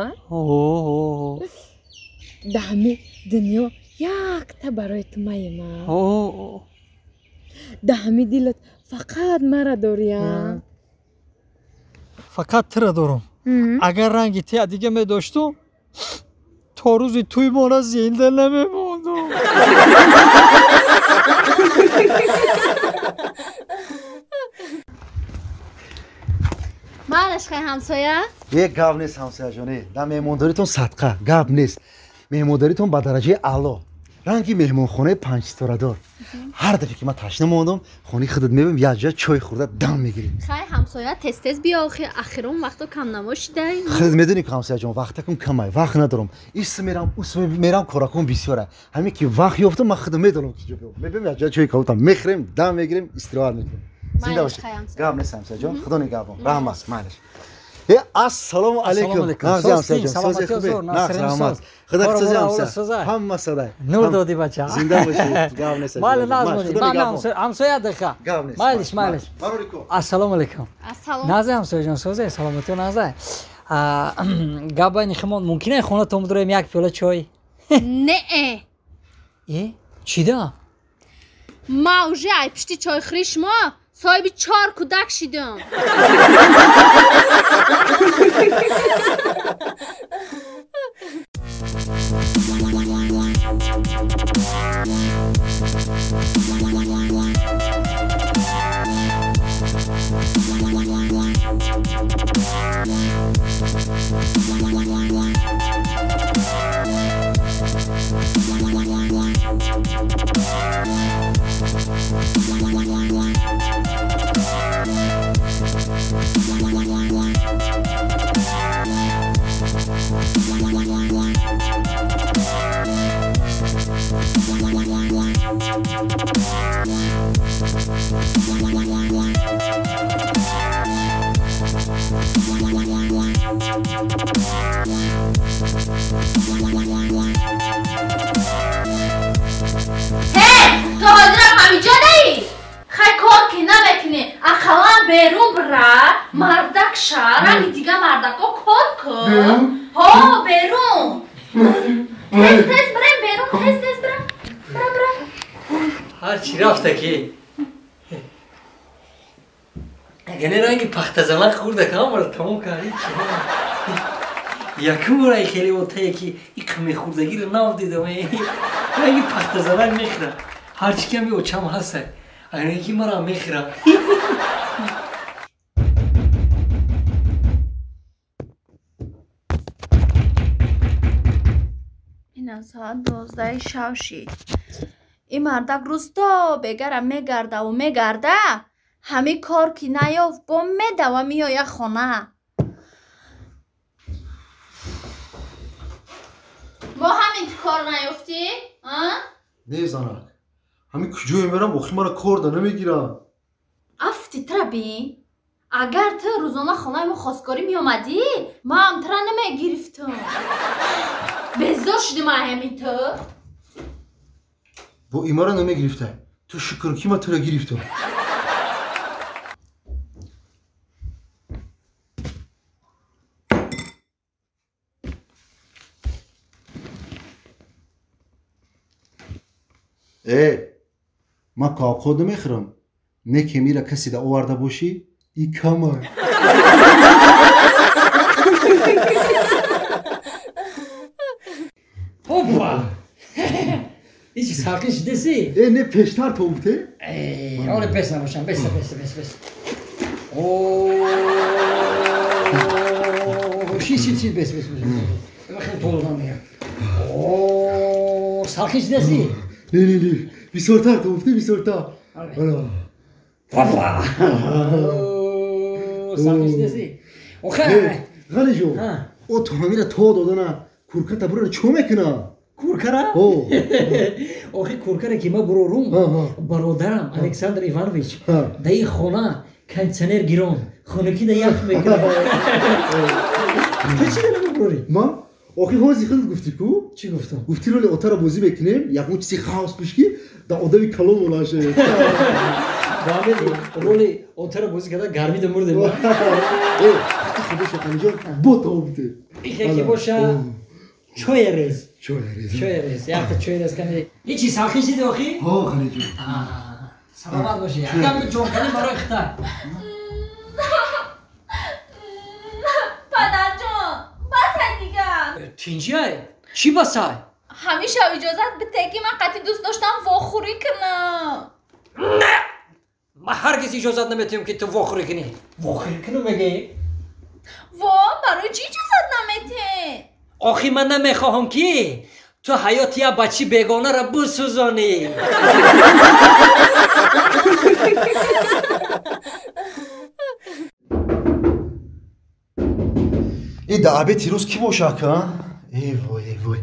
Да ҳами дунё якта барои ту маема. Да ҳами дилат фақат мара дорӣ, а? Фақат тура дорам. Агар ранги тия дига медоштум, то рӯзи тӯй мона зинда намемондум. Малаш хай ҳамсоя? Е, гап нест ҳамсояҷоне. Да меҳмондоритон садқа, гап нест. Меҳмондоритон ба дараҷаи аъло. Ранги меҳмонхонаи панҷситорадор. Ҳар дафъе ки ман ташна мондам, хонаи худат мебинам, якҷоя чой хӯрда дам мегирем. Хай ҳамсоя, тез-тез биё, охи ахирон вақто камнамо шидай. Худат медонӣ ки ҳамсояҷон, вақтакун камай, вақт надорам. Ис мерам, ус мерам, коракун бисёра. Ҳамин ки вақт ёфтам, ман худам медонам ки ҷо биём. Мебинам якҷоя чой кавутам мехӯрем, дам мегирем, истироҳат мекунем. Зинда бошед. Гап нест ҳамсояҷон, худо нигаҳбон. Раҳмат, майлаш. Ассалому алайкум. Нағзи ҳамсояҷон, сози хубе? Нағз, раҳмат. Худо сози ҳамсоя. Ҳама садай. Нур додӣ бача. Зинда бошед. Гап нест. Майли, нағз монед. Ман ҳамсоя диха. Гап нест. Майлиш, майлиш. Ассалому алайкум. Нағзи ҳамсояҷон, созе, саломатиё нағзе. Гап байни химон мумкин е хонатон бидорем як пиёла чой? Не. Э, чида? Ма уже ай пишти чойхӯрии шумо соҳиби 4 кӯдак шидам. Берун бра, мардак ша, ранги дига мардако кор кун. Ҳо, берун. Тез тез бирем берун, тез тез бира. Бира бира. Ҳар чӣ рафта ки. Агане ранги пахтазалак хӯрда камара тамом кард. Якум бора хеле отае ки иқ мехӯрдагиро нав дидам. Ранги пахтазалак мехӯрад. Ҳар чӣ ками очам ҳаста. Агане ки мара мехӯрад. Соат 12 шав шид. Ин мардак рӯз то бегара мегардаву мегарда, ҳамин кор ки наёфт, бо медава меоя хона. Бо ҳамин кор наёфтӣ? Не, занак. Ҳамин куҷое мерам, охи мара кор да намегирам. Афти тра бин. Агар ту рӯзона хонаи мо хостгорӣ меомадӣ, ман тра намегирифтам. Безор шудим аз ҳамин ту. Бо имара намегирифта. Ту шукр ки ман тура гирифтам. Э, ман коқод намехӯрам. Не ки мира касе да оварда бошӣ, и кама. Опа! Ичи сарқи шидаси? Э, не пештар то гуфте? Э, оре пес набошам, бес, бес, бес, бес. О, ши, ши, ши, бес, бес, бес. Ма хеле толдан мегам. О, сарқи шидаси? Не, не, не. Бисёртар то гуфте, бисёртар. Ана. Опа! Сарқи шидаси? Охе. Ғани ҷон. О, ту ҳамира то додана. Курката бурара чо мекуна? Куркара? Охи куркара ки ма бурорум, бародарам Александр Иванович да и хона кондиционер гирон, хонакӣ да ях мекунад. Ту чӣ да намебурорӣ? Ма? Охи ҳози худат гуфтӣ ку? Чӣ гуфтам? Гуфтӣ роли отара бозӣ мекунем, ягон чизи хаос пиш ки да одами калон монаше. Ба ҳамин роли отара бозӣ карда гармида мурдем. Э, худо шоқаниҷон, бо то бите. Ихе ки боша чой рез. Чой рез. Чой рез. Якта чой рез кани. Ичи сахи шиди охи? Ҳо, ханиҷон. Саломат бошӣ. Якам ҷонкани барои хита. Падарҷон, басай дигар. Тинҷиай? Чӣ басай? Ҳамеша иҷозат бите ки ман қатъи дӯст доштам вохӯрӣ кунам. Не! Ман ҳаргиз иҷозат наметиҳам ки ту вохӯрӣ кунӣ. Вохӯрӣ кунам мегӯӣ? Во, барои чӣ иҷозат наметиҳед? Охи ман намехоҳам ки ту ҳаёти як бачаи бегонаро бисӯзонӣ. И да обед рӯз кӣ боша ака? Э вой, э вой.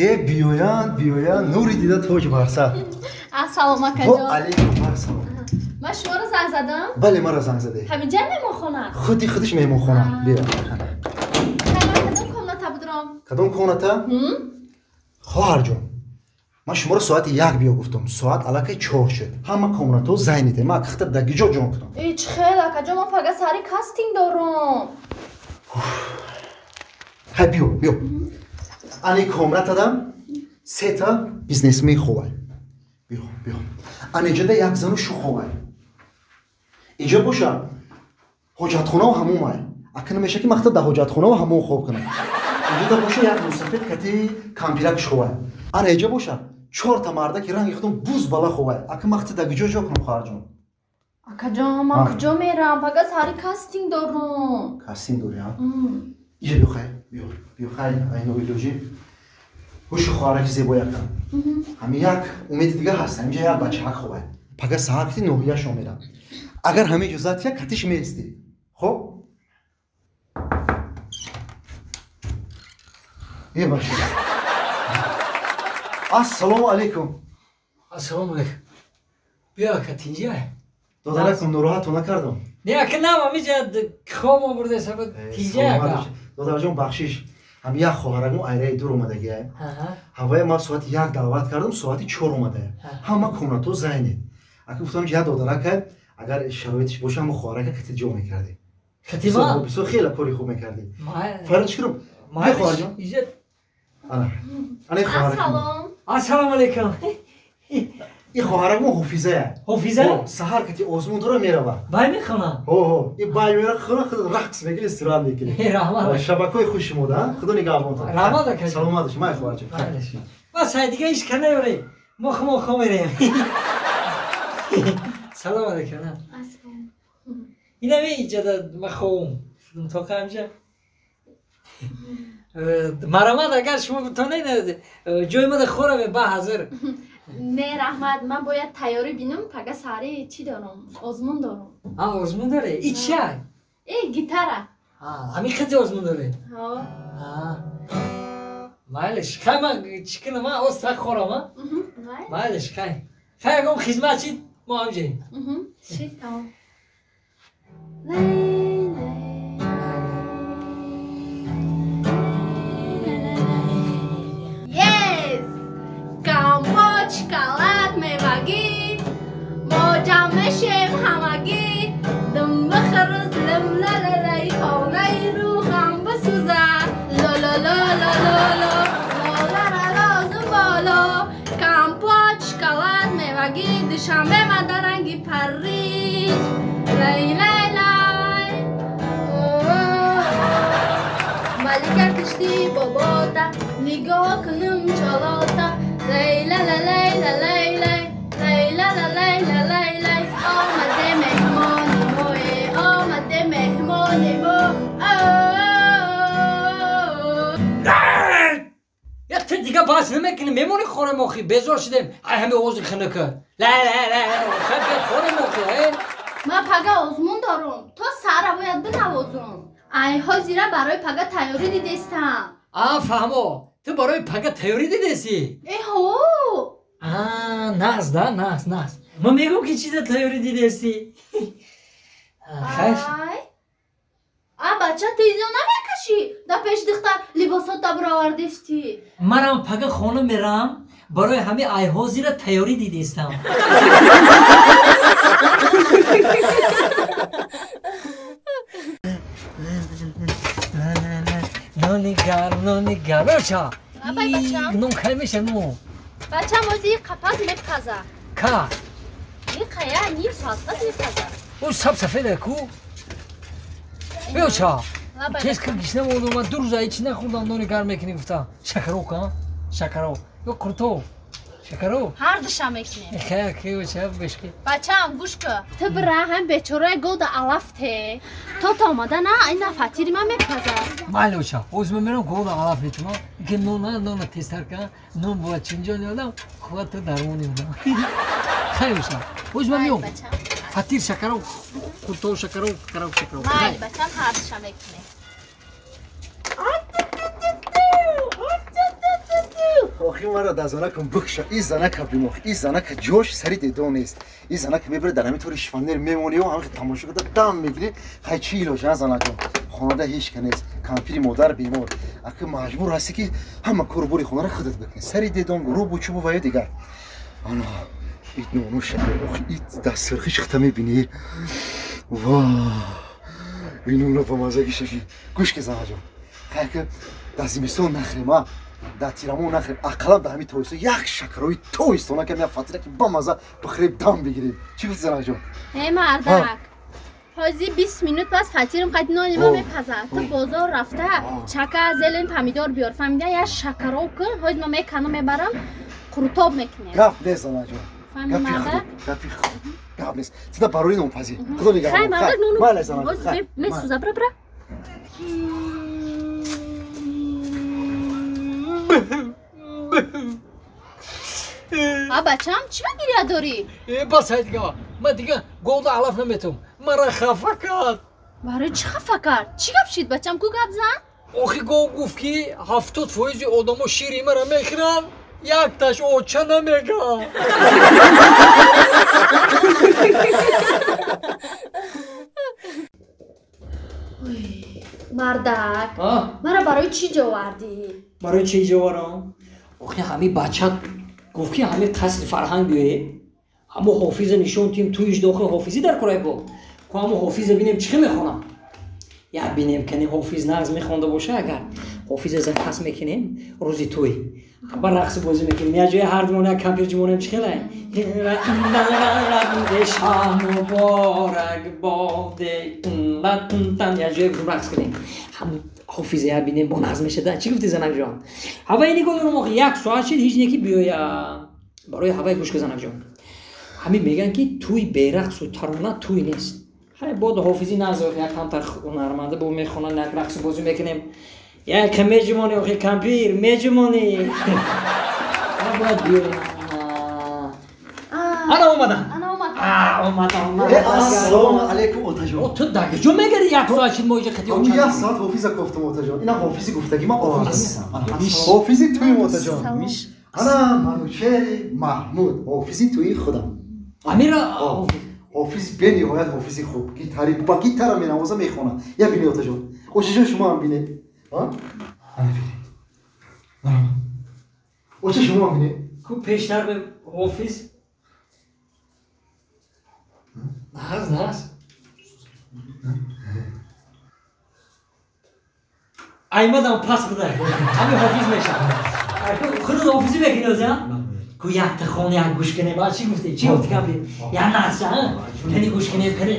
Э биёянд, биёянд, нури дида тоҷ барсар. Ассалому акаҷон. Во алайкум ассалом. Ман шуморо занг задам? Бале, маро занг задед. Ҳаминҷа меҳмонхона? Худи худиш меҳмонхона. Биё. Кадом комната? Хоҳарҷон, ман шуморо соати 1 биё гуфтам. Соат аллакай 4 шуд. Ҳама комнатаҳо зайните. Ман акхта дар гиҷо ҷон кунам? Э, чӣ хел, акаҷон, ман пага сари кастинг дорам. Хай, биё, биё. Ани комнатадам сета бизнесмен ховай. Биё, биё. Ани ҷода як зану шу ховай. Инҷо боша ҳоҷатхонаву ҳамомай. Ака намеша ки ман хата дар ҳоҷатхонаву ҳамом хоб кунам. Инҷода боша як мусафед кати кампирак шовай. Ана инҷо боша 4 та марда ки ранги худам буз бала ховай. Ака ман хата дар гиҷо ҷо кунам, хоҳарҷон? Акаҷон, ман куҷо мерам? Пага сари кастинг дорум. Кастинг дорӣ, а? Иҷа биё, хай, биё, биё, хай, айно илоҷӣ. Ҳуши хоҳараки зебо якам. Ҳамин як умеди дига ҳаст, ҳаминҷа як бачаак хобад. Пага саҳар кити ноҳияшон мерам. Агар ҳама иҷозат як катиш меистӣ. Хоб? Е бача. Ассалому алайкум. Ассалому алайкум. Биё ака, тинҷа. Додаракум, нороҳатон накардам? Не ака, нам ҳамиҷа хоб овурда сабаб тинҷа ака. Додараҷон, бахшиш. Ҳам як хоҳарагум айраи дур омадагия. Ҳавая ман соати 1 даъват кардам, соати 4 омадая. Ҳама комнатҳо зайнед. Ака гуфтам ки як додарака, агар шароитиш боша, ҳама хоҳарака кати ҷо мекардем. Катима? Бисёр хеле кори хуб мекардем. Фарид шукрум. Биё хоҳарҷон. Ана. Ана хоҳарак. Ассалом. Ассалому алайкум. И хоҳарак мо Ҳофизая. Ҳофиза? Саҳар кати озмун дора мерава. Бай мехона? Ҳо, ҳо. И бай мера хона худ рақс мекунӣ, истироҳат мекунӣ. Раҳмат. Шабакаҳои хуш шумо да? Худо нигаҳбонтон. Раҳмат ака. Саломат бошед, май хоҳарҷон. Ма сай дига ҳеч ка наёрем. Мо хумо хо мерем. Салом алайкум. Ассалом. Инами иҷада ма ховум. Тоқа ҳамҷа. Марамад, агар шумо битонед, ҷои мада хораве ба ҳазир. Не, раҳмат, ман бояд тайёрӣ бинам, пага саҳари чӣ дорам? Озмун дорам. А, озмун доре? И чия? Э, гитара. Ҳамин хати озмун доре? Ҳо. Майлиш, хай ман чӣ кунам, а? Оста хорам, а? Майлиш, хай. Хай ягон хизмат чид, мо ҳамҷаем. Шид, тамом. Шоколад мевагӣ, мо ҷамъ мешем ҳамагӣ. Дум бихӯрз лим-ла-ла-лай, хонаи рӯҳам бисӯза. Ло-ло-ло-ло-ло-ло, лолара розу боло. Компот, шоколад мевагӣ, Душанбе мадаранги Париж. Лай-лай-лай. Малика киштӣ бобота, нигоҳ кунум чолота. Лай-ла-ла-лай-ла-лай-лай, лай-ла-ла-лай-ла-лай-лай. Омаде меҳмони мое, омаде меҳмони мо. Я ту дига баҳс намекунӣ, мемонӣ хорем охи, безор шудем. Ай ҳами овози хинака. Ла-ла-ла, хай бия хорем охи, э? Ман пага озмун дорум, то саҳара бояд бинавозум. Ай ҳозира барои пага тайёрӣ дидестам. А, фаҳмо. Ту барои пага тайёрӣ дидесӣ? Э, ҳо. А, нағз да, нағз, нағз. Ман мегӯм ки чиза тайёрӣ дидесӣ. Хайр. А, бача, ту изо намекашӣ? Да пеш духтар либосота баровардистӣ. Манам пага хона мерам, барои ҳами айҳозира тайёрӣ дидестам. Нони гарм, нони гарм. Бача. Абай бачам. Нон кай меша нон? Бачам ози қапаз мепаза. Ка? Иқая ним соат пас мепаза. О, саб сафеда ку? Биё ча. Тез кир гишна мондум, ман ду рӯза ҳеҷ нахӯрдам, нони гарм мекунӣ гуфтам. Шакаро ка? Шакаро. Ё қурто. Шакаро. Ҳар душа мекунем. Хай, ки бача бешки. Бачам гӯш кун. Ту бира ҳам бечораи голда алаф те. То та омада на, ина фатири ман мепаза. Майли оча. Оз ман мерам голда алаф метумам. Ки нон нона тезтар кан, нон бояд чинҷон ёдам, худат ту дармон ёдам. Хай оча. Оз ман меом. Фатир шакаро, қурто шакаро, шакаро, шакаро. Майли бачам ҳар душа мекунем. Охи маро дар занакам бикша. И занака бимох, и занака ҷош сари дедон нест. И занака мебара дар ҳамин тори шифонер мемонӣ, ҳамин тамошо карда дам мегирӣ. Хай чӣ илоҷ, а занаҷон? Хонада ҳеҷ ка нест, кампири модар бемор. Аки маҷбур ҳастӣ ки ҳама кору бори хонаро худат бикунӣ. Сари дедон, рӯбу чӯбу ва ё дигар. Ана ит нону шакар, охи ит дастсирхиш хита мебинӣ. Ва ин нонро ба маззаги шафи. Гӯш ки занаҷон, хай ки дар зимистон нахӯрем, а? Дар тирамон нахӯрем, ақаллан дар ҳамин тобистон як шакарои тобистона кам, як фатира ки бамаза бихӯрем, дам бигирем. Чӣ гуфти занаҷон? Э, мардак, ҳозир 20 минут пас фатирам қад нони ма мепазад. Ту бозор рафта чака, зелен, помидор биёр, фаҳмида? Як шакаро кун, ҳозир ман меканам, мебарам, қурутоб мекунем. Гап нест, занаҷон. Фаҳмиди, мардак? Гапи худ. Гап нест. Тида барои нонпазӣ. Худо нигаҳбон. Хай, мардак, нону. Майли, занак. Хай. Месӯза, бра, бра. А бачам, чӣ ба гиря дорӣ? Бас, ай дига. Ман дига говда алаф наметавам. Мара хафа кард. Барои чӣ хафа кард? Чӣ гап шид, бачам, ку гап зан? Охи гов гуфт, ки 70% одамо шири мара мехӯранд, якташ оча намегӯяд. Мардак, мара барои чӣ ҷо овардӣ? Барои чӣ ҷо оварам? Охи ҳами бача гуфт, ки ҳами қасри фарҳанг биёе, ҳамо ҳофиза нишон тием, туиш дохил ҳофизӣ дар кораи бо. Ку ҳамо ҳофиза бинем чӣ хел мехонам. Я бинем, кани ҳофиз нағз мехонда боша, агар ҳофиза заказ мекунем, рӯзи тӯй ба рақси бозӣ мекунем, як ҷои ҳардумон як компютер ҷимонем, чӣ хелай? Муборак боде, як ҷои рақс кунем, ҳам ҳофиза я бинем бо нағз мешада. Чӣ гуфти, занакҷон? Ҳаваи нигоҳ дорам, охи як соат шид, ҳеҷ неки биёя. Барои ҳаваи гӯш ка, занакҷон, ҳамин мегӯянд, ки тӯй берақсу тарона тӯй нест. Хай, бод ҳофизи нағз, як камтар ҳунарманда бо мехонанд, як рақсу бозӣ мекунем, як меҷумонӣ. Охи кампир меҷумонӣ, бояд биёем. Ана омадан, омада, омада. Ассалому алайкум, отаҷон. Ту дар ҷо мегари? Як соат шид мо иҷа қати. Ҳамун як соат ҳофиза кофтам, отаҷон. Ина ҳофизи гуфтагӣ ман овардам. Ҳофизи тӯи, отаҷон. Ана Манучери Маҳмуд, ҳофизи тӯи худам. Амира. Ҳофиз бениҳоят ҳофизи хуб, гитари ба гитара менавоза, мехона. Я бини, отаҷон. Очаҷон, шумо ҳам бинед. Ана бинед. Оча, шумо ҳам бинед. Ку пештар ба ҳофиз нағз, нағз. Аймадам пас будай, ҳами ҳофиз мешавад. Худат ҳофизӣ мекунӣ оза? Ку якта хона як гӯш кунем. А чӣ гуфтӣ? Чӣ гуфтӣ, кампир? Як нағза кани гӯш кунем, кани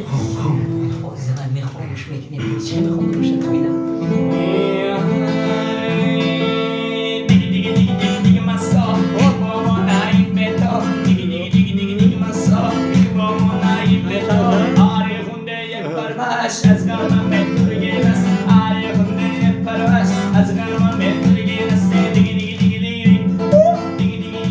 озана мехоҳ гӯш мекунем, чӣ мехонда бошад туина. از غمم به است آره خونده پرواش از غمم به است دیگه دیگه دیگه دیگه دیگه دیگه.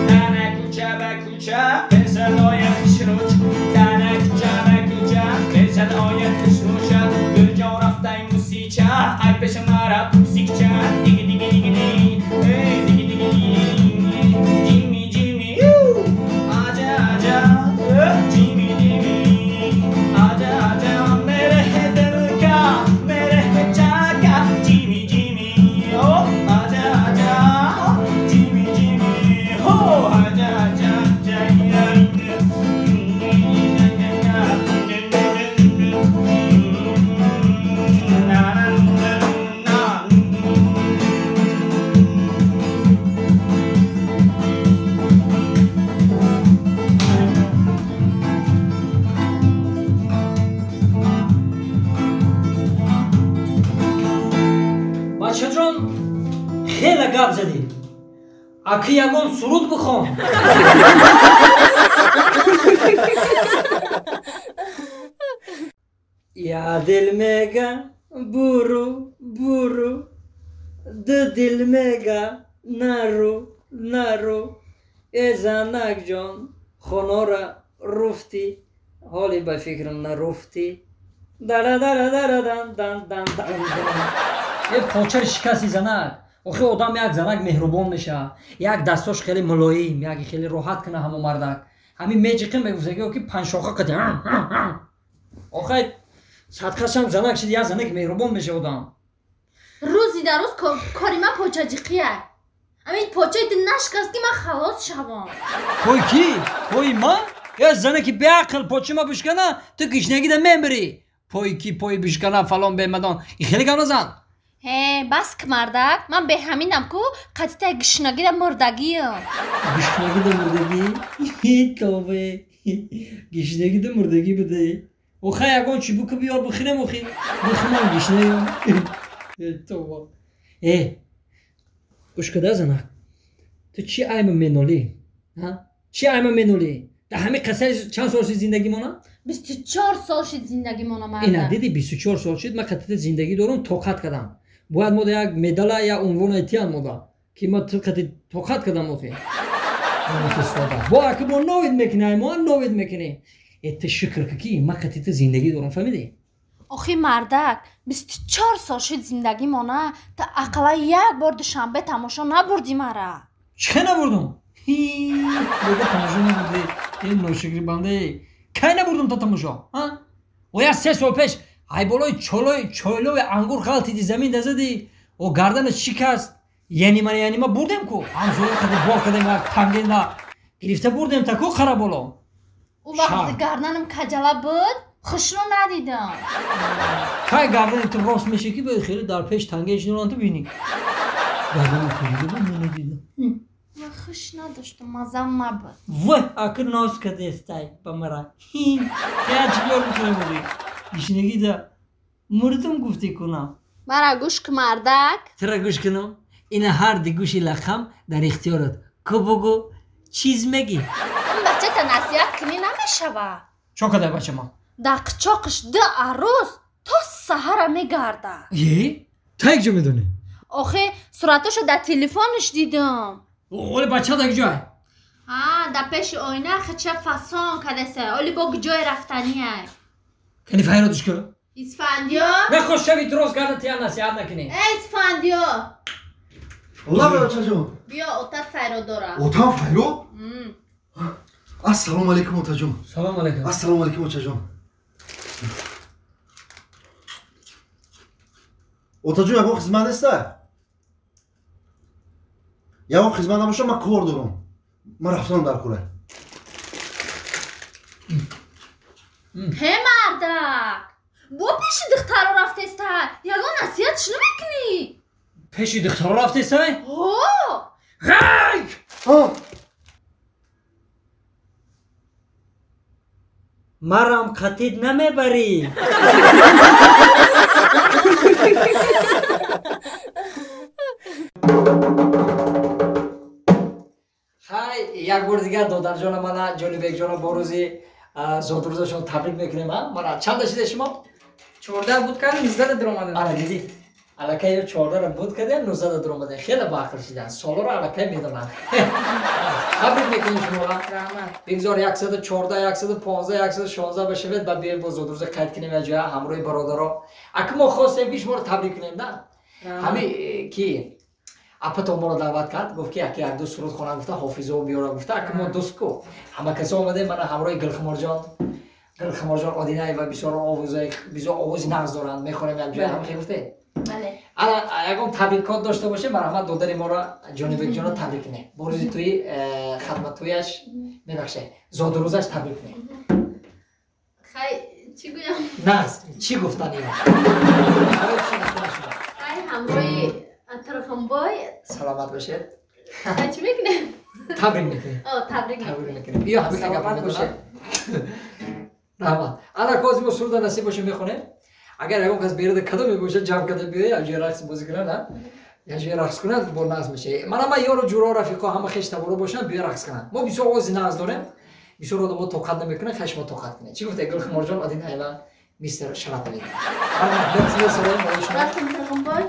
تنه کوچه به کوچه بزن آید خشروچ، تنه کوچه به کوچه بزن آید خشروچ، دل جا رفته موسیچه ای پیش مرا پوسیکچه. دیگه دیگه دیگه دیگه دیگه دیگه. جیمی جیمی آجا آجا، جیمی جیمی आजा आजा، मेरे है दिल का मेरे है चाका، Jimmy Jimmy ओ आजा आजा، जिमी जिमी हो आजा आजा। Бачаҷон, хеле гап задӣ, аки ягон суруд бихон. Я дил мега буру буру, ду дил мега нару нару. Э занакҷон, хонора руфтӣ, ҳоле ба фикрам наруфтӣ. Дара дара дара дан дан дан дан. Е, почари шикасти, занак. Охи одам як занак меҳрубон мешавад, як дастош хеле мулоим, як хеле роҳат куна ҳамо мардак. Ҳамин меҷиқи мегуфтаги, ки панҷшоха қати. Охай садқашам занак шид, як занак меҳрубон мешава одам. Рӯзи дар рӯз кори ман почаҷиқия. Амин почаи ту нашикаст, ки ман халос шавам. Пои кӣ? Пои ман? Е занаки беақл, почи ма бишкана, ту гишнагида мемирӣ. Пои ки пои бишкана, фалон бемадон, ин хеле гап назан. Ҳе, бас ки, мардак, ман беҳаминам ку қатитаи гишнагида мурдагиам. Гишнагида мурдагӣ? Тове, гишнагида мурдагӣ буде. Охай ягон чӣ буку биёр, бихӯрем. Охи бихӯрам, гишнаем. Това. Э, гӯш када, занак, ту чӣ айба менолӣ? Чи айма менолӣ? Дар ҳамин қиссаи чанд сол шид зиндагимона? 24 сол шид зиндагимона, марда. Ина диди, 24 сол шид, ман қатита зиндагӣ дорам, тоқат кардам. Бояд мода як медала, як унвон айтиян мода, ки ма ту қати тоқат кардам охи. Бо аки бо новид мекунӣ, ай мо новид мекунӣ. Э, ту шукр кун, ки ман қатита зиндагӣ дорам, фаҳмидӣ? Охи мардак, 24 сол шид зиндагимона, та ақалла як бор Душанбе тамошо набурдӣ мара. Чӣ набурдум? Бега тамошо набурдӣ, ин ношукри бандаи. Кай набурдум та тамошо? Оя 3 сол пеш ай болои чойлови ангур ғалтиди, замин дазади, о гарданат шикаст. Янима янима бурдем ку. Ҳамсоя қади бор кардем, як тангенда гирифта бурдем та ку қара боло. Ӯ вақт гарданам каҷала буд, хушрӯ надидам. Кай гардани ту рост меша, ки бояд хеле дар пеш танге шинонан ту бинӣ. Гардани ту дида буд, ман надидам. Ва хуш надоштам, мазам набуд. Вой, акр ноз кардестай ба мара. Я чикор мехоҳем буди? Гишнагида мурдум гуфтӣ кунам. Мара гӯш ку, мардак. Тура гӯш кунам? Ина ҳар ди гӯши лақам дар ихтиёрат. Ку бугӯ, чиз мегӣ? Ин бачата насиҳат кунӣ намешава. Чо кадай бачама? Дар қичоқиш ду арӯз то саҳара мегардад. Е? Та як ҷо медонӣ? Охи суратошо дар телефонаш дидам. Оли бача дар ҷой? Ҳа, дар пеши оина хича фасон кадасе. Оли бо ҷое рафтаниай. Кани файродиш ку? Исфандиё? Нахош шави ту рост гарда, тия насиҳат накунӣ. Э, Исфандиё! Лабе, бачаҷон. Биё, отат файрод дора. Отам файрод? Ассалому алайкум, отаҷон. Салому алайкум. Ассалому алайкум, очаҷон. Отаҷон, ягон хизмат неста? Ягон хизмат набоша, ман кор дорам. Ман рафтам дар кора. Ҳе, мардак! Бо пеши духтаро рафтестай, ягон насиҳатш намекунӣ? Пеши духтаро рафтестай? Ҳо! Ғайк! Марам қатид намебарӣ. Хай, як бор дигар додарҷона мана Ҷонибекҷона бо рӯзи зодрӯзашон табрик мекунем. Мана чанда шида шумо? 14 буд кардем, 19 даромадем. Ана дидӣ, аллакай 14-ро буд кардем, 19 даромадем. Хеле баақл шидан, солоро аллакай медонанд. Табрик мекунем шуморо. Бигзор 114, 115, 116 бошавед, ба биёем бо зодрӯза қайд кунем як ҷоя ҳамроҳи бародаро. Аки мо хостем, ки шуморо табрик кунем, да? Ҳами ки апатон моро даъват кард, гуфт, ки яке як ду суруд хона гуфта, ҳофизо биёра гуфта. Аки мо дӯст ку, ҳама касо омадем, мана ҳамроҳи Гулхуморҷон, Гулхуморҷон Одинаева, бисёр овозои бисёр овози нағз доранд, мехонем як ҷоя, ҳам хел гуфте? Бале. Ана ягон табрикот дошта боше, марҳамат, додари моро Ҷонибекҷонро табрик кунем. Бо рӯзи тӯи хатматӯяш, мебахшед, зодрӯзаш табрик кунем. Хай, чӣ гӯям? Нағз, чӣ гуфтани? Хай, ҳамроҳи Тархунбой. Саломат бошед. Хай, чӣ мекунем? Табрик мекунем. О, табрик мекунем. Биё, ҳамин Саломат бошед. Раҳмат. Ана кози мо суруда насиб боше мехонем. Агар ягон кас берида кадом мебошад, ҷамъ карда биёя, як ҷоя рақс бозӣ кунад, як ҷоя рақс кунад, бо нағз мешавад. Мана ман ёру ҷуро, рафиқо, ҳама хеш таборо бошанд, биё рақс кунанд. Мо бисёр овози нағз дорем, бисёр одамо тоқат намекунанд, хай шумо тоқат кунед. Чӣ гуфте Гулхуморҷон Одинаева, мистер Шарафалӣ? Рафтем, Тархунбой.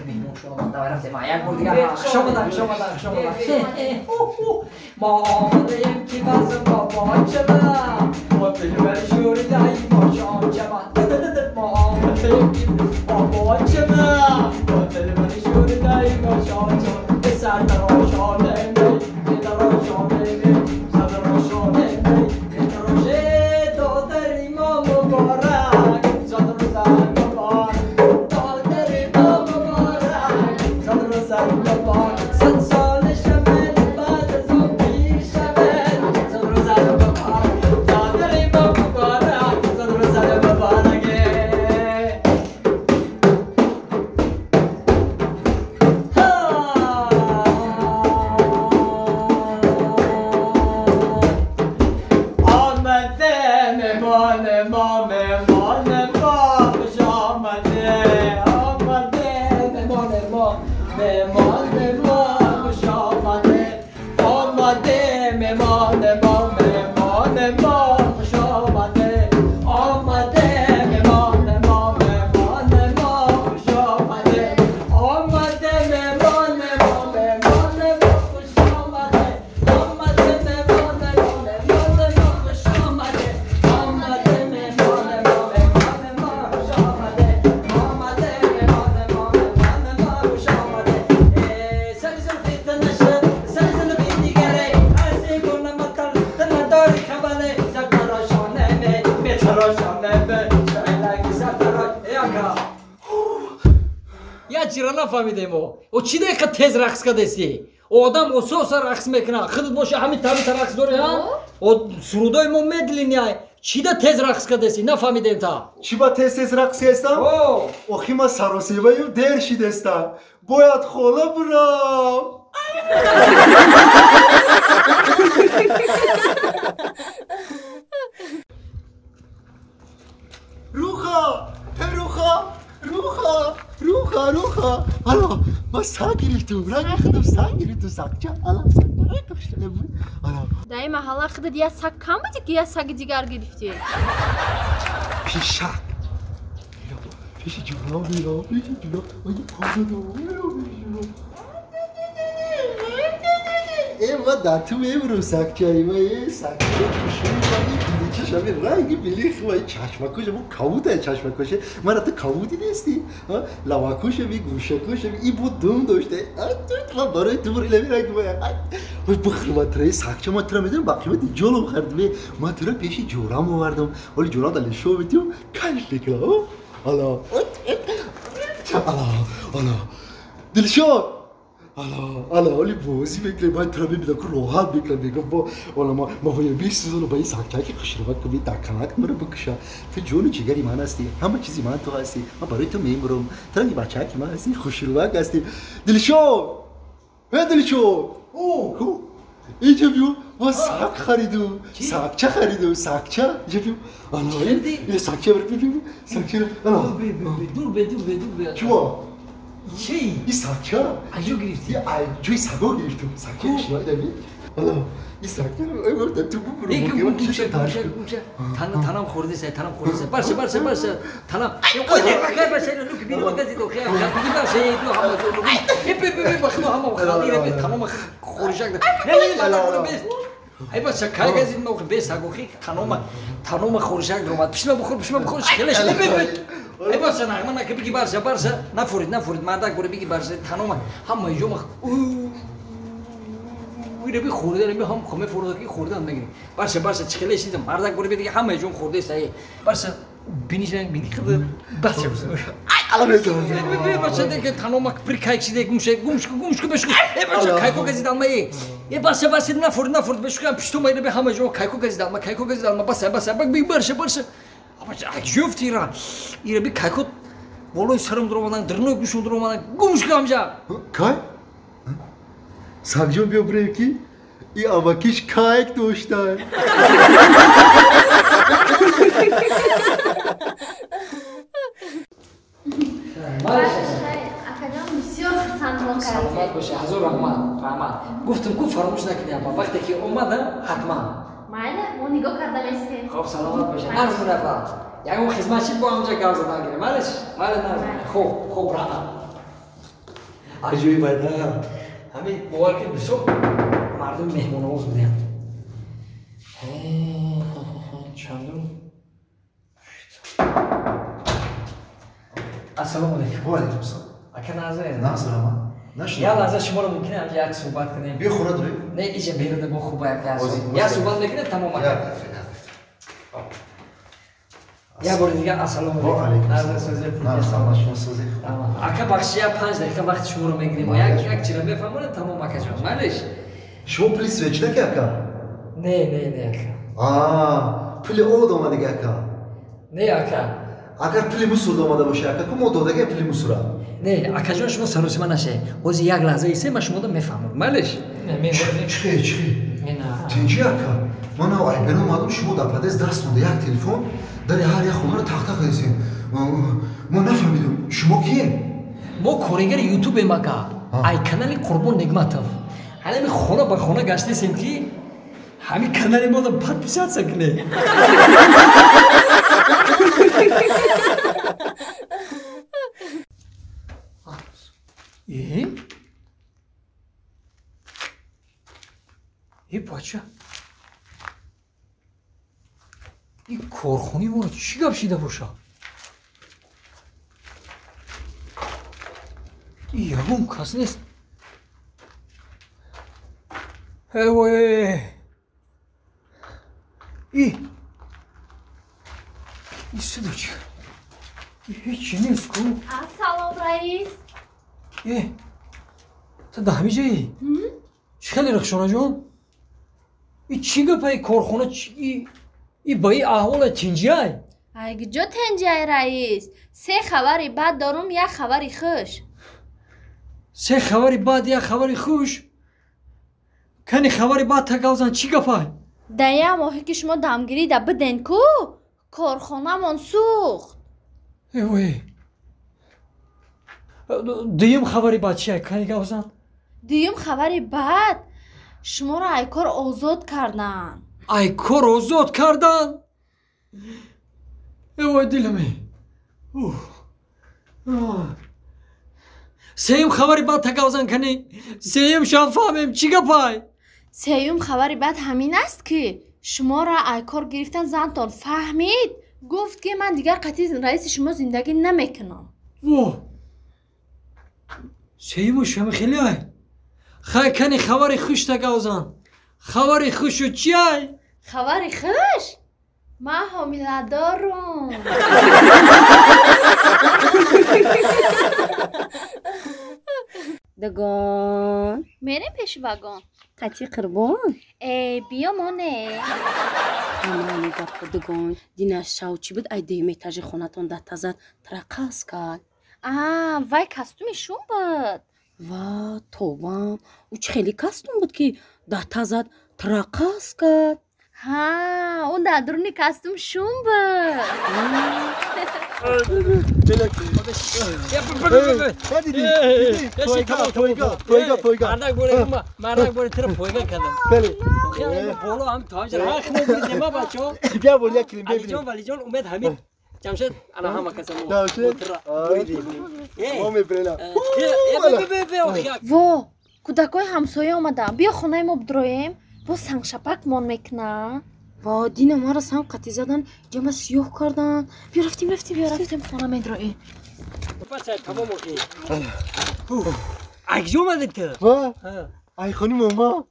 Меҳмон шуд омад, давай рафтем. Як бор дигар хуш омадан, хуш омадан, хуш омадан. Мо омадаем, ки базм бобой шавам, бо дилбари шӯридаи бошон шавам. Мо омадаем, ки бобой шавам, бо дилбари шӯридаи бошон шавам. Сардарошонем, дарошонем, сардарошонем, дароше додари мо муборак, зодрӯзат муборак, додари мо муборак, зодрӯзат муборак. 100 сола шавед, баъд аз он пир шавед, мо меҳмони мо хуш омаде омаде меҳмони мо меҳмони мо хуш омаде омаде меҳмони мо меҳмони мо хуш омаде омаде меҳмони мо меҳмони мо хуш омаде омаде меҳмони мо меҳмони мо хуш омаде омаде меҳмони мо меҳмони мо хуш омаде. Сари зулфи наша сари зулфи дигаре аз гуна матал надори хабаре сартарошоне ме метарошоне ме шайлаки сартарош. Э ака, як чира нафаҳмидем мо. О чӣ дақиқа тез рақс кардасӣ? Одам ососа рақс мекунад. Худат боша ҳамин таврита рақс дорӣ, ҳа? О сурудои мо медлиняй. Чӣ да тез рақс кардасӣ? Нафаҳмидем та. Чӣ ба тез тез рақс кардам? Охи ма саросебаю дер шидестам. Бояд хола бурам. Руха! Руха! Руха! Руха! Руха! Ала, ма саг гирифтум. Ранги худам саг гирифтум. Сагча. Ала, сагча. Ала. Дар ин маҳалла худат як саг кам буди ки як саги дигар гирифтӣ? Пишак. Пеши ҷура мера, пеши ҷура. Ой, қозадо, мера, пеши ҷура. Э, ма дар ту мебурам сагчаи ма, э, сагчаи хушрӯи ма, ин биличаш ҳамин ранги билих ма, ин чашмакоша, бу кабутае чашмакоша. Мара ту кабути нестӣ? Лавакошави, гӯшакошави, ин бу дум дошта. Ма барои ту бур илами ранги ма. Ой, бихӯр ма тура, сагча ма тура медонам, ба қимати ҷолам хардим. Ма тура пеши ҷурам овардам. Оли ҷурам дар лишо метиём, кайф мекунам. Ала, ала, ала. Дилшод! Ала, ала, оли бозӣ мекунем, ман тура мебинам, ку роҳат мекунам, мегӯям, бо ола ма ма бояд бисӯзонам ба ин сагчаки хушрӯвак, ку дар канак маро бикуша. Ту ҷону ҷигари ман ҳастӣ, ҳама чизи ман ту ҳастӣ, ман барои ту мемурам. Ту ранги бачаки ман ҳастӣ, хушрӯвак ҳастӣ. Дилшод! Э, Дилшод! Инҷа биё, ман саг харидум, сагча харидум, сагча. Инҷа биё. Ала, ин сагча бир, биё, сагча. Ала. Дур бе, дур бе, дур бе. Чӣ? Чӣ? Ин сагча? Аҷо гирифтӣ? Ҷои саго гирифтум. Сагча шунадави? Ала, ин сагча ой, гуфтам ту бубуру. Танам хӯрдиса, танам хӯрдиса. Барша, барша, барша. Танам. Ой, не, барша, нук бини ма газид, охи. Биги барша, ду ҳама ду. Э, бе, бе, бе, бахно ҳама хали, бе, тамом хӯришак. Не, не, не, бе. Ай бача, кай газид ма бе сагохи, танома, танома хӯришак ромад. Пишма бухӯр, пишма бухӯр, хелеш. Бе, бе. Ай бача, нағма нака биги барша, барша. Нафурид, нафурид, мардак буре биги барша, танома. Ҳама ҷома. Ире би хӯрда, би ҳам хоме фурда ки хӯрдан мегирем. Барша, барша, чихеле шидам, мардак буре би дига ҳама ҷон хӯрда аст. Ай барша, биниш бини хӯрда. Барша. Ай, ала мезанам. Бе, бача, деке танома при кайк шиде, гумше, гумшку, гумшку бешку. Э, бача, кайко газид алма, э. Э, барша, барша, нафурд, нафурд, бешку, пишту ма ире би ҳама ҷон кайко газид алма, кайко газид алма, баса, баса, би барша, барша. Бача, ак жёфт ира. Ира би кайко болои сарам дуромадан, дирной гӯшам дуромадан, гумшку ҳамҷа. Кай? Сагҷон биё бирем ки и амакиш кайк дошта. Акаҷон, бисёр хурсандмон кардед. Саломат бошед, ҳазор раҳмат, раҳмат. Гуфтам ку фаромӯш накунед, аммо вақте ки омадам, ҳатман. Майли, мо нигоҳ карда местем. Хоб, саломат бошед. Нарз мунафа. Ягон хизмат шид бо ҳамҷа гап задан гирем. Малиш? Майли, нарз. Хуб, хуб, раҳмат. Аҷоиб байда. Ҳамин бовар кунед, бисёр мардум меҳмонавоз будем. Чандум? Ассалому алайкум. Ва алайкум ассалом. Ака назар. Назар ама. Як лаҳза шуморо мумкин ҳамҷа як суҳбат кунем? Биё хона дорем. Не, иҷа беруда бо хуба як як суҳбат мекунем, тамом ака. Як бори дигар ассалому алайкум. Назар созед. Ака бахши, як 5 дақиқа вақти шуморо мегирем. Як чира мефаҳмонем, тамом акаҷон. Майлиш? Шумо пули свечна ки ака? Не, не, не ака. Аа, пули од омадаги ака. Не ака. Агар пули мусур омада боша ака, ку мо додаги пули мусура. Не, акаҷон, шумо саросима нашед. Ҳозир як лаҳза исе, ман шуморо мефаҳмам. Майлиш? Чихе, чихе? Тинҷи ака. Ман айбер омадам, шумо дар подъезд даст монда як телефон, дари ҳар як хонаро тақ-тақ кардесем. Ман нафаҳмидам, шумо кием? Мо корегари ютубем ака. Ай канали Қурбон Негматов. Ҳалами хона ба хона гаштесем ки Ҳамин канали мода подписаться кунед. Э бача, ин корхонаи моро чӣ гап шида боша? Ин ягон кас нест. Э вой, и сидо чӣ? Ҳечи нест ку. Ассалом, раис. Э, ту да ҳамин ҷоӣ? Чӣ хеле, Рахшонаҷон? И чӣ гапа, и корхона и ба и аҳвола тинҷиай? Ай куҷо тинҷиай, раис? Се хабари бад дорум, як хабари хуш. Се хабари бад, як хабари хуш? Кани хабари бад тагавзан, чӣ гапай? Дар як моҳе ки шумо дамгирида биден ку, корхонамон сӯхт. Эвой, дуюм хабари бад чия? Кани гавзан. Дуюм хабари бад, шуморо ай кор озод карданд. Ай кор озод карданд? Эвой, диламе. Сеюм хабари бад тагавзан, кани сеюм шам фаҳмем чӣ гапай. Сеюм хабари бад ҳамин аст, ки шуморо ай кор гирифтан зантон фаҳмид, гуфт, ки ман дигар қатъи раиси шумо зиндагӣ намекунам. Во, сеюму шами хеле ай. Хай, кани хабари хуш тагавзан. Хабари хушу чиай? Хабари хуш, ман ҳомиладорум. Дагон. Мерем пеши вагон. Қати қурбон? Э, биё моне. Амани гапо, дагон. Дина шав чӣ буд, ай дуюм этажи хонатон датазад трақас кард. А, вай костюми шум буд. Ва, тобам. Ӯ чӣ хеле костюм буд, ки датазад трақас кард? Ҳа, ӯ дар дуруни костюм шум буд. Мардак боре тира пойга кардам. Боло ҳам то ҳамҷа ҳақ мебуридем, ма бачаҳо. Алиҷон, Валиҷон, Умед, ҳамид, Ҷамшед, ана ҳама каса мо. Во, кӯдакҳои ҳамсоя омаданд. Биё хонаи мо бидроем, боз сангшапакмон мекунанд. Ва, дина маро санг қатӣ задан, ҷама сиёҳ карданд. Биё рафтем, рафтем, биё рафтем, хона медроем. Тамом охи. Ай куҷо омадед ту? Ва, ай хони момо.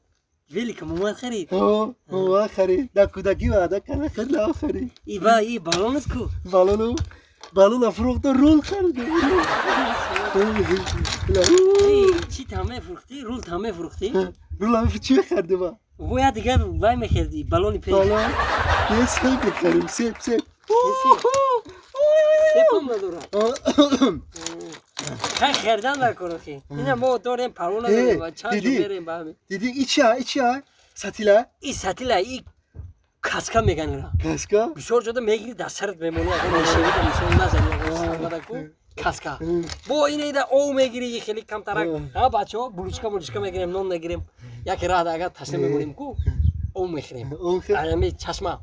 Велика момад харид? Момад харид. Дар кӯдакӣ ваъда карда, хеле харид. И ба и балонат ку? Балону балон фурӯхта, рул харидам. Чӣ там мефурӯхтӣ? Рул там мефурӯхтӣ? Рул ам чӣ мехардим? Бояд дигар вай мехардӣ, балони пеш. Балон? Е, себ мехарим, себ, себ. Себам надорад. Хай, хардан дар кор охи. Ина мо дорем, парво надорем, чанд ҷо мерем ба ҳамин. Диди, и чия, и чия? Сатила? И сатила, и каска меган ира. Каска? Бисёр ҷода мегири, дар сарат мемонӣ, агар мешавида мисол назани, ягон ку каска. Бо ина ида ов мегири, хеле камтарак. Ҳа, бачаҳо, булучка булучка мегирем, нон мегирем. Яке раҳда агар ташна мемонем ку, ов мехӯрем. Ами чашма.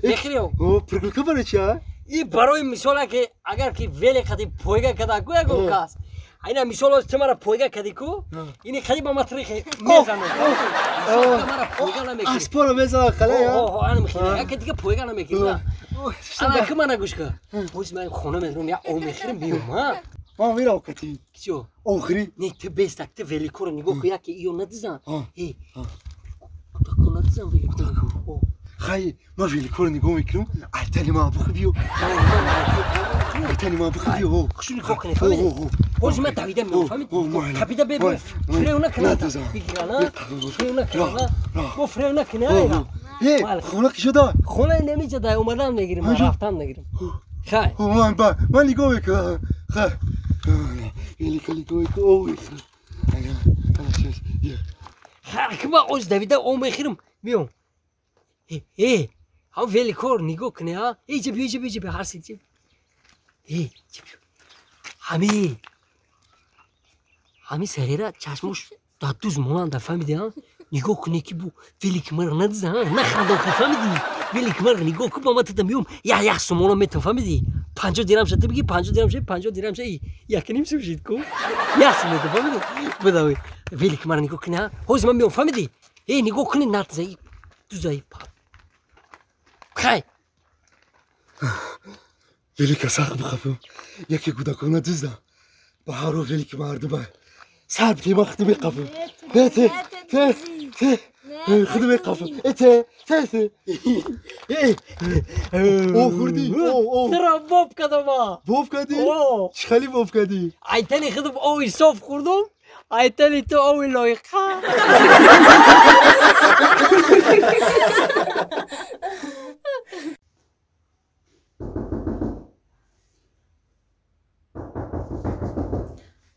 Мехӯри ов? Пригулка барои чия? И барои мисола, ки агар ки веле қади пойга када ку ягон кас. Айна мисол, ту мара пойга кади ку, ини қади ба матрихе мезанам. Мара пойга намекунӣ. Аспора мезанам қаля. О, ана мехӯрӣ. Яке дига пойга намекунӣ. Ана ки мана гӯш кун. Боз ман хона медорам, як ов мехӯрем, биём, ҳа? Ман мерам кати. Чиё? Охири. Не, ту бестак, ту великоро нигоҳ кун, яке иё надизан. Э, кӯдако надизан великоро. Хай, ман великоро нигоҳ мекунам, айтани ман бухи биё. Айтани ман бухи биё. Хушу нигоҳ кунед, фаҳмидӣ? Ҳозир ман давида меом, фаҳмидӣ? Кабида бебо, фирев накунад. Бигирана, фирев накунад. Бо фирев накунад. Э, хона ки шуда? Хона намеҷа, дай омадан мегирим, ман рафтан мегирим. Хай. Ман ба, ман нигоҳ мекунам. Хай. Велика нигоҳ мекунам. Хай, ки ман оз давида ов мехӯрам, меом. Э, ҳам великор нигоҳ кунӣ, ҳа? Иҷа биё, иҷа биё, иҷа биё, ҳар си э, иҷа биё. Ҳами сағира чашмош дар дуз монанда, фаҳмидӣ, ҳа? Нигоҳ куне ки бу велик мара надиза, наханда охи, фаҳмидӣ? Велик мара нигоҳ кун, ба ман тада меём, як сомона метам, фаҳмидӣ? 50 дирам ша, ту биги 50 дирам ша, 50 дирам ша, як ним сум шид ку. Як сум метам, фаҳмидӣ? Бидавӣ. Велик мара нигоҳ куне, ҳозир ман меём, фаҳмидӣ? Эй, нигоҳ куне, надиза, дузаи па. Хай. Велика сахт бихапам, яке кӯдакона дуздам. Ба ҳаро велики мардума. Сар битема худо меқапам. Те, те, те, худо меқапам. Те, те, те. О, хурдӣ, о, о. Тура боб кардам. Боб кардӣ? Чӣ хеле боб кардӣ? Айтани худам ови соф хӯрдум, айтани ту ови лоиқа.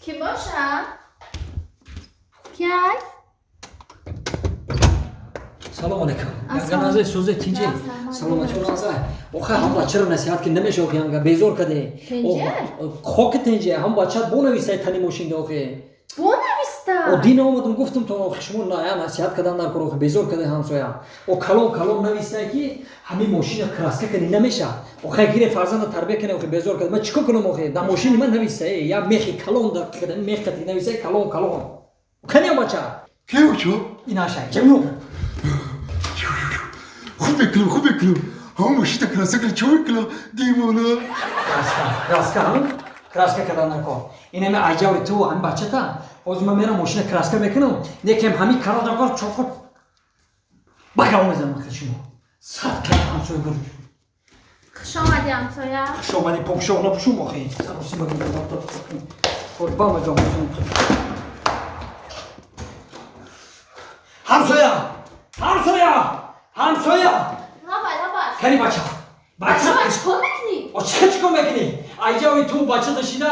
Ки боша? Кияй? Салом алейкум. Янганазе сузе тинҷе. Саломатӣ роза. Охе ҳам бачаро насиҳат ки намеша охе янга безор каде. Хоки тинҷе ҳам бача бонавистай тани мошинда охе. Бонависта? О дин омадам гуфтам то охе шумо на насиҳат кадан дар кор охе безор каде ҳамсоя. О калон калон навистай ки ҳамин мошина краска кади намеша. Охе гире фарзанда тарбия кане охе безор каде. Ман чикор кунам охе? Дар мошини ман навистай я мехи калон дар каде мех кади навистай калон калон. Кани бача? Кеучо? Инаша. Ҷамил. Хуб мекунам, хуб мекунам. Ҳамон мошина краска кунам, чӣ мекунам? Девона. Краска, краска, краска кардан накор. Ин ҳами аҷаври ту ҳами бачата. Ҳозир ман мерам мошина краска мекунам. Некем ҳами карадакор чоқо багав мезанам хел шумо. Сад кар ҳамсоя гур. Хуш омадӣ ҳамсоя. Хуш омадӣ покшоқ напушум охи. Сароси багам. Ба мегам. Ҳамсоя! Ҳамсоя! Ҳамсоя! Лабай, лабай. Кани бача. Бача чикор мекунӣ? О чика чикор мекунӣ? Айҷави ту бача ташида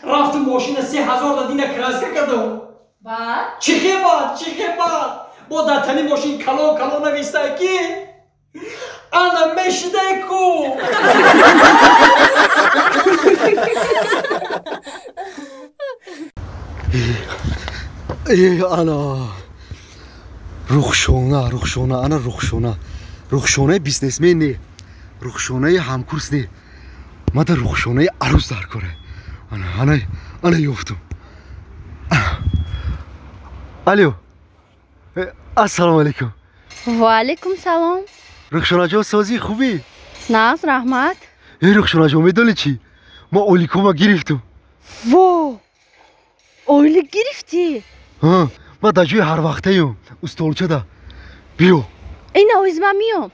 рафту мошина 3000 да дина краска кардам. Баъд? Чихе баъд, чихе баъд. Бо дар тани мошин калон калон навистай ки ана мешидай ку. Эй, ана. Рухшона, Рухшона, ана Рухшона. Рухшонаи бизнесмен не. Рухшонаи ҳамкурс не. Мада Рухшонаи арӯз дар кора. Ана, ана, ана ёфтум. Алло. Ассалому алайкум. Ва алайкум салом. Рухшонаҷон, созӣ хубӣ? Наз, раҳмат. Эй Рухшонаҷон, медонӣ чӣ? Ма ойликома гирифтум. Во! Ойлик гирифтӣ? Ҳа. Ма дар ҷои ҳарвақтаем, устолчада. Биё. Ина оиз ман миём.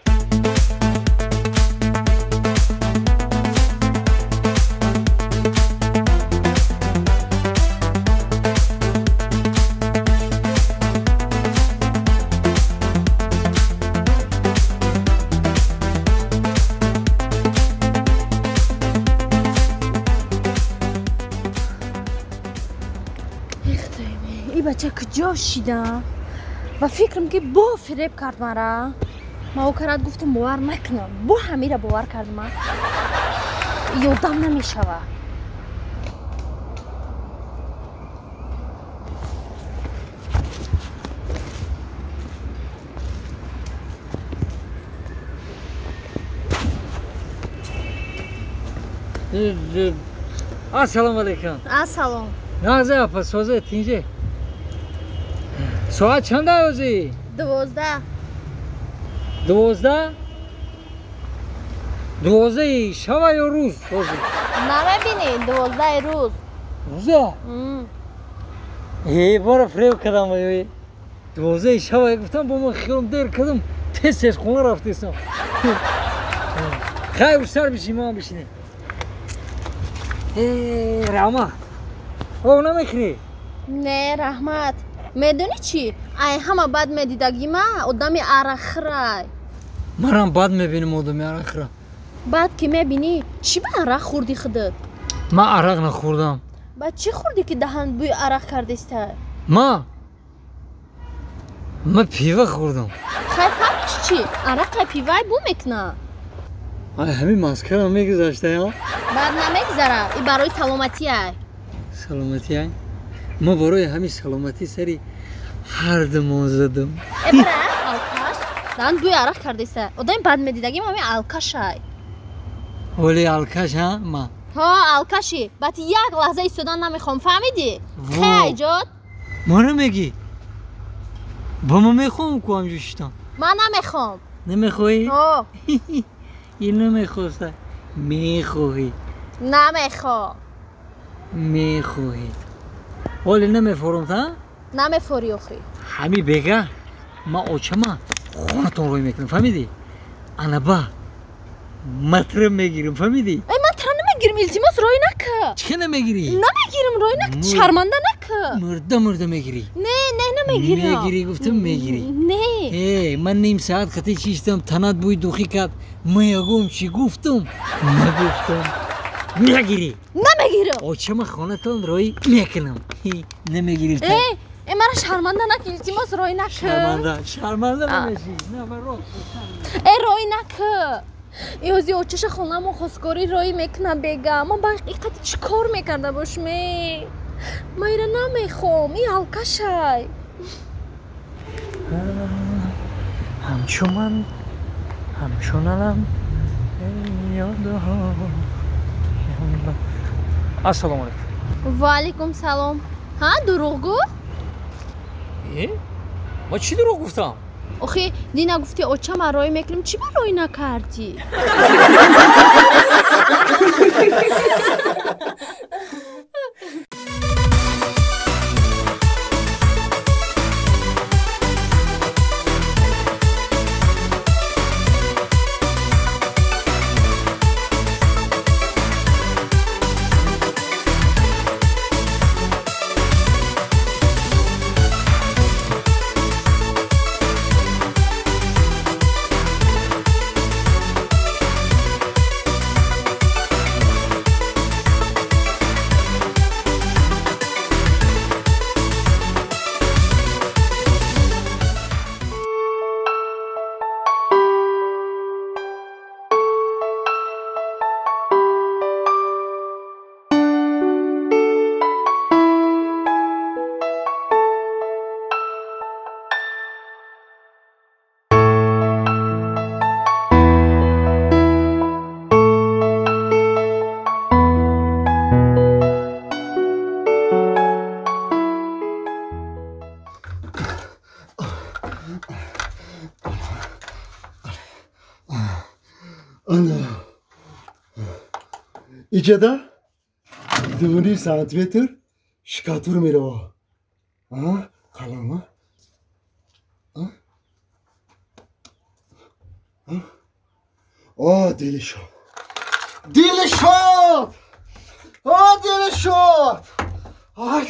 Бача куҷо шидам? Ба фикрам ки бо фиреб кард мара. Ма о карад гуфтам бовар накунам. Бо ҳамира бовар кардма. Ёдам намешава. Ассалому алайкум. Ассалом. Нағзе апа, созе тинҷе. Соат чанда ҳозӣ? 12. 12? 12 шава ё рӯз? Намебинӣ, 12 рӯз. Рӯза? Э, бора фиреб кардам. 12 шава гуфтам, бо ман хиёлам дер кардам, тез тез хона рафтесам. Хайр, сар бишин, ман бишинем. Э, Рама. О, намехӯрӣ? Не, раҳмат. Медонӣ чӣ? Ай ҳама бад медидагима одами арақхӯрай. Манам бад мебинам одами арақхӯра. Баъд ки мебинӣ, чӣ ба арақ хӯрдӣ худат? Ман арақ нахӯрдам. Баъд чӣ хӯрдӣ ки даҳан бӯи арақ кардеста? Ма? Ман пива хӯрдам. Хай, фарқш чӣ? Арақай пивай бӯ мекуна. Ай ҳамин маскара мегузашта, я? Баъд намегузара, и барои саломатиай. Саломатиай? Ма барои ҳамин саломатӣ сари Ҳар думон задам. Э бира, алкаш. Дан бӯи арақ кардеса. Одами бад медидагим ҳамин алкашай. Ҳоли алкаш, ҳа, ма? Ҳо, алкаши. Баъд як лаҳза истодан намехоҳам, фаҳмидӣ? Хе, айҷод? Мара мегӣ? Ба ма мехоҳам ку ҳамҷо шитам. Ман намехоҳам. Намехоҳӣ? Ҳо. Ин намехоста. Мехоҳӣ. Намехоҳам. Мехоҳӣ. Ҳоле намефорам, та? Намефорӣ охӣ. Ҳами бега ма очама хонатон рӯй мекунам, фаҳмидӣ? Ана ба матра мегирам, фаҳмидӣ? Э, матра намегирам, илтимос рӯй нака. Чӣ намегирӣ? Намегирам, рӯй нака, шарманда нака. Мурда мурда мегирӣ. Не, не, намегирам. Мегирӣ, гуфтам мегирӣ. Не. Э, ман ним соат хати чиштам, танат бӯи духӣ кард. Ман ягон чӣ гуфтам? Нагуфтам. Мегирӣ. Намегирам. Очама хонатон рӯй мекунам. Намегирӣ. Э, э, мара шарманда нака, илтимос рӯй нака. Шарманда, шарманда намешӣ. На, баро. Э, рӯй нака. Ҳози очаша хонамо хостгорӣ рӯй мекунам бега. Ман ба ҳақиқати чӣ кор мекарда бошам? Э? Ман ира намехоҳам, ин алкашай. Ҳамчу ман, ҳамчунанам, ёдҳо. Ассалому алайкум. Ва алайкум салом. Ҳа, дурӯғгӯ? Э? Ман чӣ дурӯғ гуфтам? Охи, дина гуфти очама рӯй мекунем, чӣ ба рӯй накардӣ? Иҷада 2,5 сантиметр шикатур мерава. Қалама. О, дилшод. Дилшод! О, дилшод! Ай,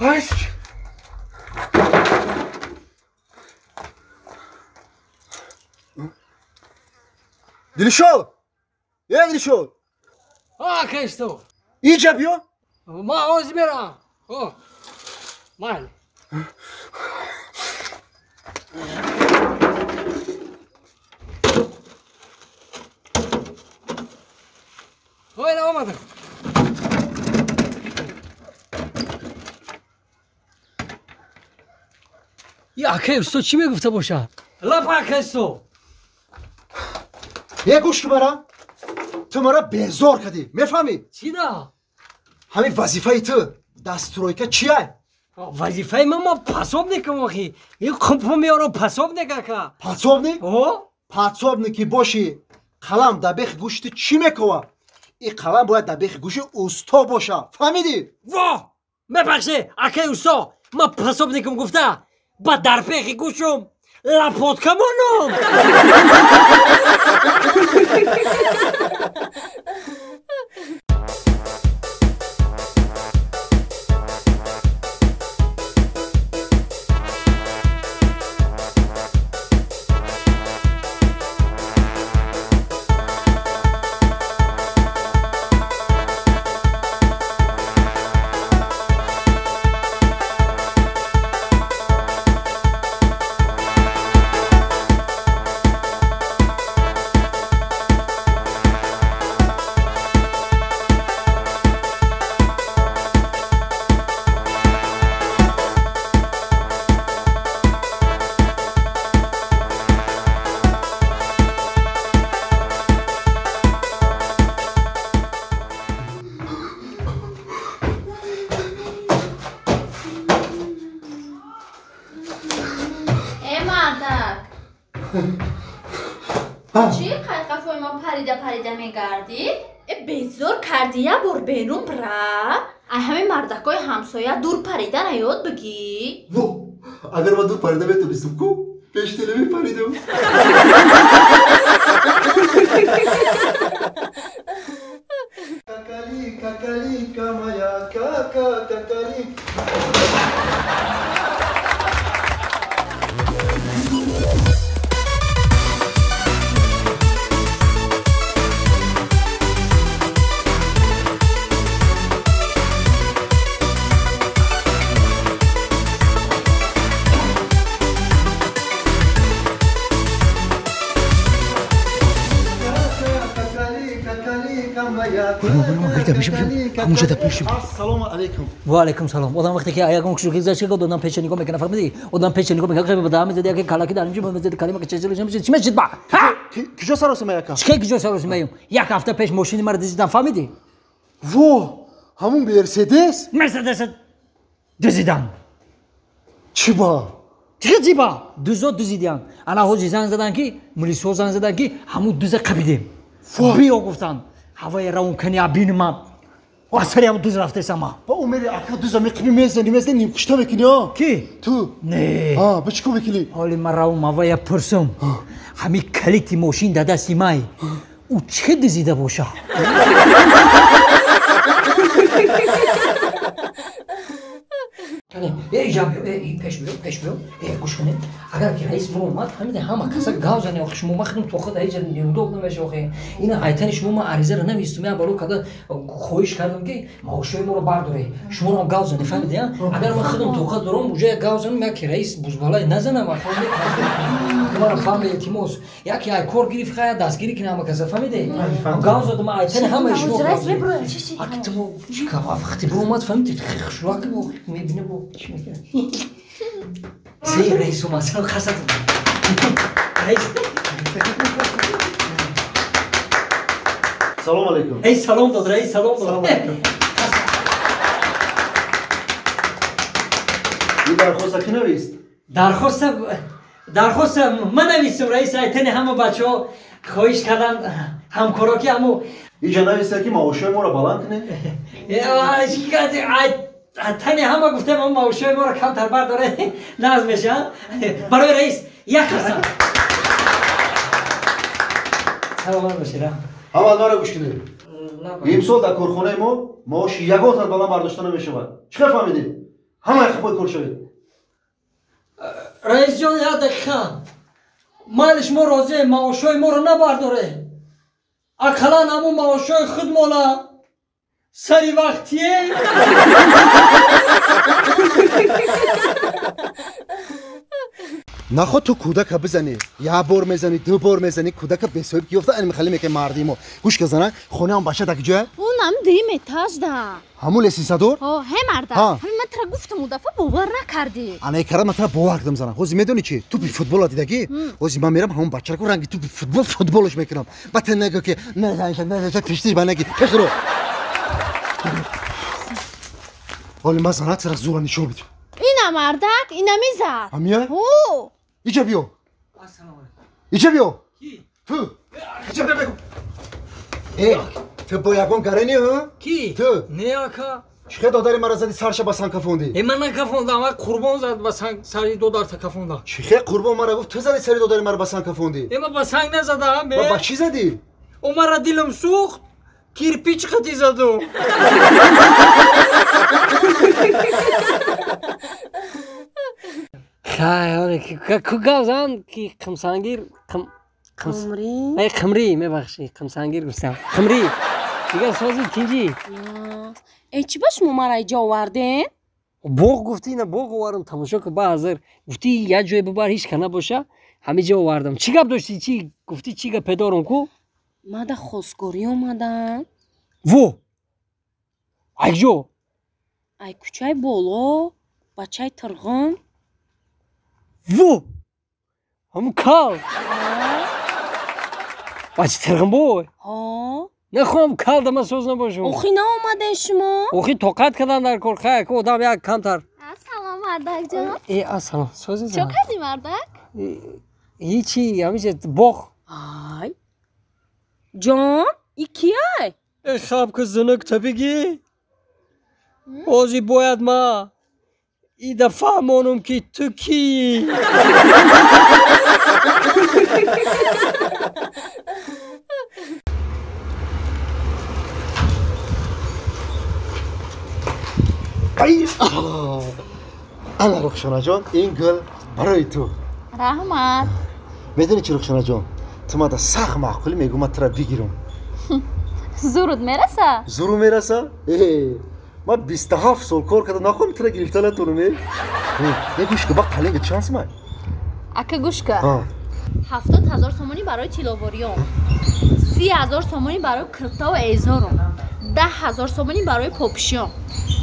ай. Дилшод! Э, Дилшод! А, конечно. Иҷа биё. Ма ҳозир мерам. О, майли. Ой, омадам. И акай усто чӣ мегуфта бошад? Лаб акай усто. Е, гӯш бара. Ту мара безор кардӣ, мефаҳмӣ? Чӣ да? Ҳамин вазифаи ту дар стройка чия? Вазифаи ман ма пособникам охи. Ин қумпу меорам пособник ака. Пособник? О? Пособник ки бошӣ, қалам дар бехи гӯши ту чӣ мекова? Ин қалам бояд дар бехи гӯши усто боша, фаҳмидӣ? Во! Мебахшӣ, акаи усто, ман пособникам гуфта, ба дар бехи гӯшум лапотка монум. Чӣ қайқафои ма парида парида мегардӣ? Безор кардӣ я бор берун бира. Ай ҳамин мардакҳои ҳамсоя дур парида наёд бигӣ. Во, агар ман дур парида метонистам ку, пеш теле мепаридам. Какали, какалика моя, кака, какали. Ассалому алайкум. Ва алайкум салом. Одам вақте ки ягон кушо гизашка год одам печа нигоҳ мекунад, фаҳмидӣ? Одам печа нигоҳ мекунад, ба дами зада яке калаки дар инҷо мезад калима ки чеҷ чӣ мешид ба? Куҷо саросима яка? Чӣ куҷо саросимаем? Як ҳафта пеш мошини маро дизидан, фаҳмидӣ? Во, ҳамун Мерседес? Мерседес дизидан. Чӣ ба? Чӣ чӣ ба? Дузо дизидиан. Ана ҳози занг задан ки, милисо занг задан ки ҳамун дуза қабидем. Биё гуфтан. Ҳавои равон кани абинма. Асари ҳам дуз рафтесама. Ба умери ака дуза меқиби мезани, мезани нимкушта мекунӣ, а? Ки? Ту. Не. А, ба чӣ кор мекунӣ? Ҳоли ман равом ҳавая пурсум. Ҳами калити мошин дар дасти май. Ӯ чӣ дизида боша? Пеш биё, пеш биё. Гӯш кунед. Агар ки раис мо омад, фаҳмида ҳама каса гав зане, охи шумо ма худам то худ ҳеҷ неудоб намеша охи. Ина айтани шумо ма аризаро навистум, я боло када хоҳиш кардам ки маошҳои моро бардоред. Шуморо ҳам гав зане, фаҳмида? Агар ман худам то худ дорам, уже гав занам, як раис бузбалай назанам, маро фаҳми илтимос. Яке ай кор гирифт, хая дастгирӣ кина ҳама каса, фаҳмиде? Гав задам айтани ҳамаи шумо. Актимо чӣ вақти биромад, фаҳмиди, хушрак мебинем бо чӣ мекунад. Се раис омад, салом хасад. Раис. Салом алейкум. Эй, салом дод, раис, салом дод. Салом алейкум. Ин дархоста кӣ навист? Дархоста ман навистам, раис, айтани ҳама бачаҳо хоҳиш карданд ҳамкоро ки ҳамо Иҷа нависта ки маошҳои моро баланд кунед? Тани ҳама гуфтем, ҳама маошҳои моро камтар бардоре, нағз мешавад. Барои раис як қасам. Саломат бошед. Ҳама маро гӯш кунед. Имсол дар корхонаи мо маоши ягон тан баланд бардошта намешавад. Чӣ хел фаҳмидед? Ҳамаи қафои кор шавед. Раисҷон, як дақиқа. Майли шумо розием, маошҳои моро набардоре. Ақаллан ҳамун маошҳои худмона сари вақтие. Наход ту кӯдака бизанӣ, як бор мезанӣ, ду бор мезанӣ, кӯдака бесоҳиб ки ёфта, ани хали мекунӣ марди мо. Гӯш ка зана, хонаам бача дар куҷоя? Унам дуюм этажда. Ҳамун лесисадор? Ҳо, ҳе марда. Ҳамин ман тара гуфтам, у дафъа бовар накардӣ. Ана кара ман тара бовар кардам зана. Ҳозир медонӣ чӣ? Тӯпи футбола дидагӣ? Ҳозир ман мерам ҳамун бачаро ку ранги тӯпи футбол футболш мекунам. Баъд та нагӯ ки на пештиш ба наги. Пешро. Ҳоли ман зана тара зура нишон бидам. Ина мардак, ина мизад. Ҳамия? Ҳо. Иҷа биё. Иҷа биё. Ту. Иҷа биё бегу. Э, ту бо ягон гарени, ҳа? Ки? Ту. Не, ака. Чӣ хел додари маро зади сарша ба санг кафондӣ? Э, ман накафондам, а Қурбон зад ба санг сари додарта кафонда. Чӣ хел Қурбон маро гуфт, ту зади сари додари маро ба санг кафондӣ? Э, ман ба санг назадам, бе. Ба чӣ задӣ? О, мара дилам сӯхт, кирпич қати задум. Хай, оре, ку гав зан ки қимсангир қимри? Эй, қимри, мебахшӣ, қимсангир гуфтам. Қимри. Дигар сози тинҷӣ. Э, чӣ ба шумо мара иҷо овардем? Боғ гуфтӣ, ина боғ овардам, тамошо ку ба ҳазир. Гуфтӣ як ҷое бибар, ҳеҷ ка набоша, ҳамин ҷо овардам. Чӣ гап доштӣ, чӣ гуфтӣ, чӣ гапе дорум ку? Мада хостгорӣ омадам. Во! Ай ҷо? Ай кӯчаи боло, бачаи Тирғон. Во! Ҳамун кал! Бачи Тирғонбой? Ҳо. Нахоҳам кал дама соз набошум. Охи наомадем шумо? Охи тоқат кардан дар кор, хай, ку одам як камтар. Ассалом, мардакҷон. Э, ассалом, сози Чо кардӣ, мардак? Ҳичи, ҳамиҷа боғ. Ай ҷон, и кияй? Э, хаб ки зинак та бигӣ, ҳозир бояд ма ида фаҳмонам, ки ту кии. Ай, ана Рухшонаҷон, ин гул барои ту. Раҳмат. Медонӣ чи, Рухшонаҷон, ту мада сахт маъқулӣ, мегӯ ман тура бигирам. Зурут мераса? Зуру мераса? Э, ман 27 сол кор карда нахоҳам, тура гирифта натонам. Э, е, гӯш ка, ба қалинга чанд сумай? Ака, гӯш ка, 70 000 сомонӣ барои тилловориён, 30 000 сомонӣ барои киртаву эзорум, 10 000 сомонӣ барои попишиён,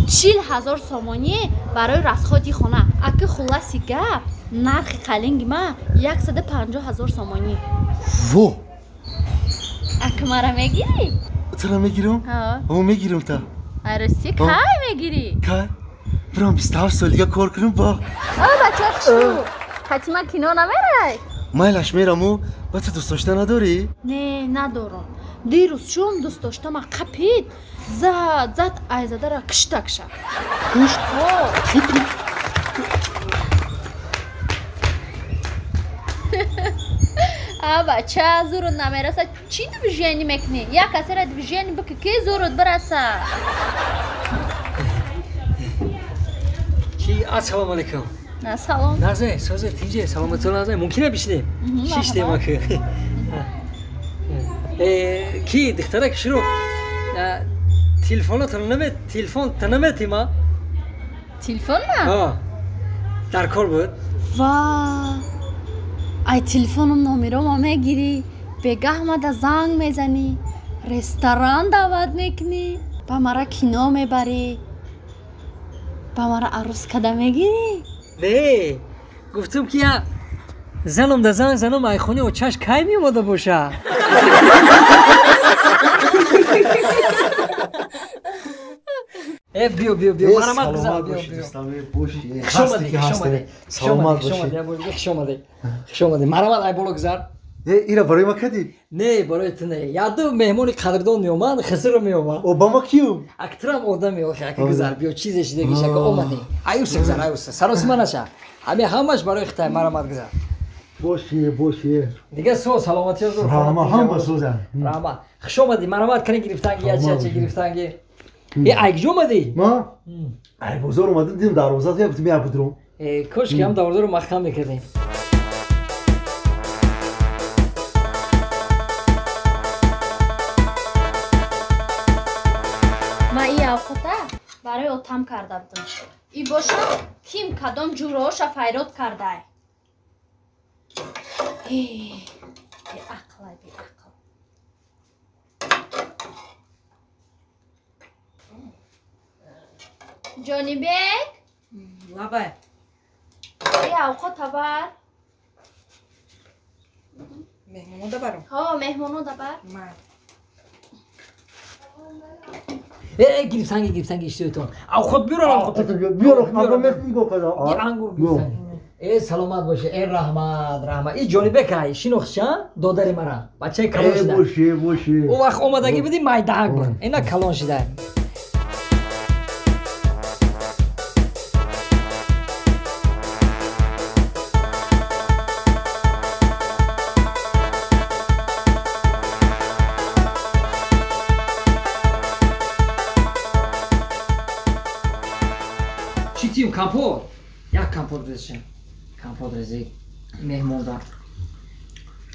40 000 сомонӣ барои расходи хона. Ака, хулласи гап, нархи қалинги ма 150 000 сомонӣ. Во! Ака, мара мегирӣ? Тура мегирам? О, мегирам та. Айрости, кай мегирӣ? Кай бирам, 27 сол дига кор кунам ба. О, бача хушрӯ, ҳатима кино намерай? Майлаш, мераму. Ба ту дӯстдошта надорӣ? Не, надорам. Дирӯз шум дӯстдоштама қапид, зад, зад, айзадара киштакша. Кушт? О. А бача, зурут намераса, чӣ движение мекунӣ? Як касера движение бики, ки зурут бираса. Ки, ассалому алайкум. Салом. Назе созе, тинҷе, саломатон, назе, мумкина бишинем? Шиштем. Ака, ки духтарак шурӯ, телефонатон наме, телефон та наметима? Телефон ма? Дар кор буд. Ва, ай телефоном номерома мегирӣ, бегаҳ мада занг мезанӣ, ресторан даъват мекунӣ, ба мара кино мебарӣ, ба мара арӯс када мегирӣ? Не, гуфтум, ки я занам да занг занам, айхони очаш кай меомада боша. Э, биё, биё, биё, марамат гузар, биё, биё. Хуш омадӣ, хуш омадӣ. Саломат бошӣ. Хуш омадӣ, хуш омадӣ. Марамат, ай боло гузар. Э, ира барои ма кадӣ? Не, барои ту не. Яду меҳмони қадрдон меомад, хисиро меомад. Обама кию? Актрам одам охи, ака, гузар, биё, чизе шидагиш, ака, омадӣ. Аюса гузар, аюса. Саросима наша. Ҳами ҳамаш барои хитай, марамат, гузар. Боши, боши. Дига со саломатӣ зур. Раҳмат, ҳама соза. Раҳмат. Хуш омадӣ, марамат, кани гирифтанги, ячи ячи гирифтанги. Э, ай куҷо омадӣ? Ма? Ай бозор омадам, дидам дарвоза, я гуфтам, я будурам. Э, кош ки ҳам дарвозаро маҳкам мекардем. Ма и авқота барои отам карда будам. И боша ким кадом ҷуроша файрод кардай. Беақлай, беақл. Ҷонибек. Лабай. И авқота бар. Меҳмоно дабарам? Ҳо, меҳмоно дабар. Э, гирифтанги, гирифтанги, иштиётон. Авқот биёр, авқот. Биёр, ангур гирифтанги. Э, саломат боше. Э, раҳмат, раҳмат. И Ҷонибек ай, шинохтша, додари мара. Бачаи калон шида. Боши, боши. Ӯ вақт омадагӣ будӣ, майдаак буд. Ина калон шида. Чӣ тим, компот? Як компот резшем. Компот резӣ меҳмонда.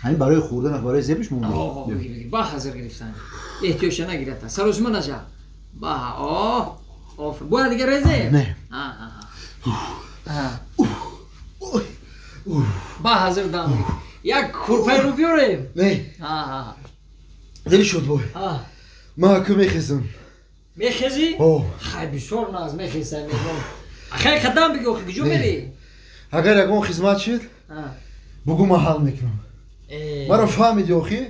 Ҳамин барои хӯрдан, барои зебиш монда. Ба ҳазир гирифтан. Эҳтиёҷша нагирата. Саросима наша. Ба, о, оф. Бояд дига резе? Не. Ба ҳазир дам. Як курпаи рӯ биёрем? Не. Дили шуд бой. Ман аку мехезам. Мехезӣ? Хай, бисёр наз мехезай меҳмон. Хай, қадам биги, охи куҷо мерӣ? Агар ягон хизмат шуд, бугӯ, ман ҳал мекунам. Маро фаҳмиди, охи?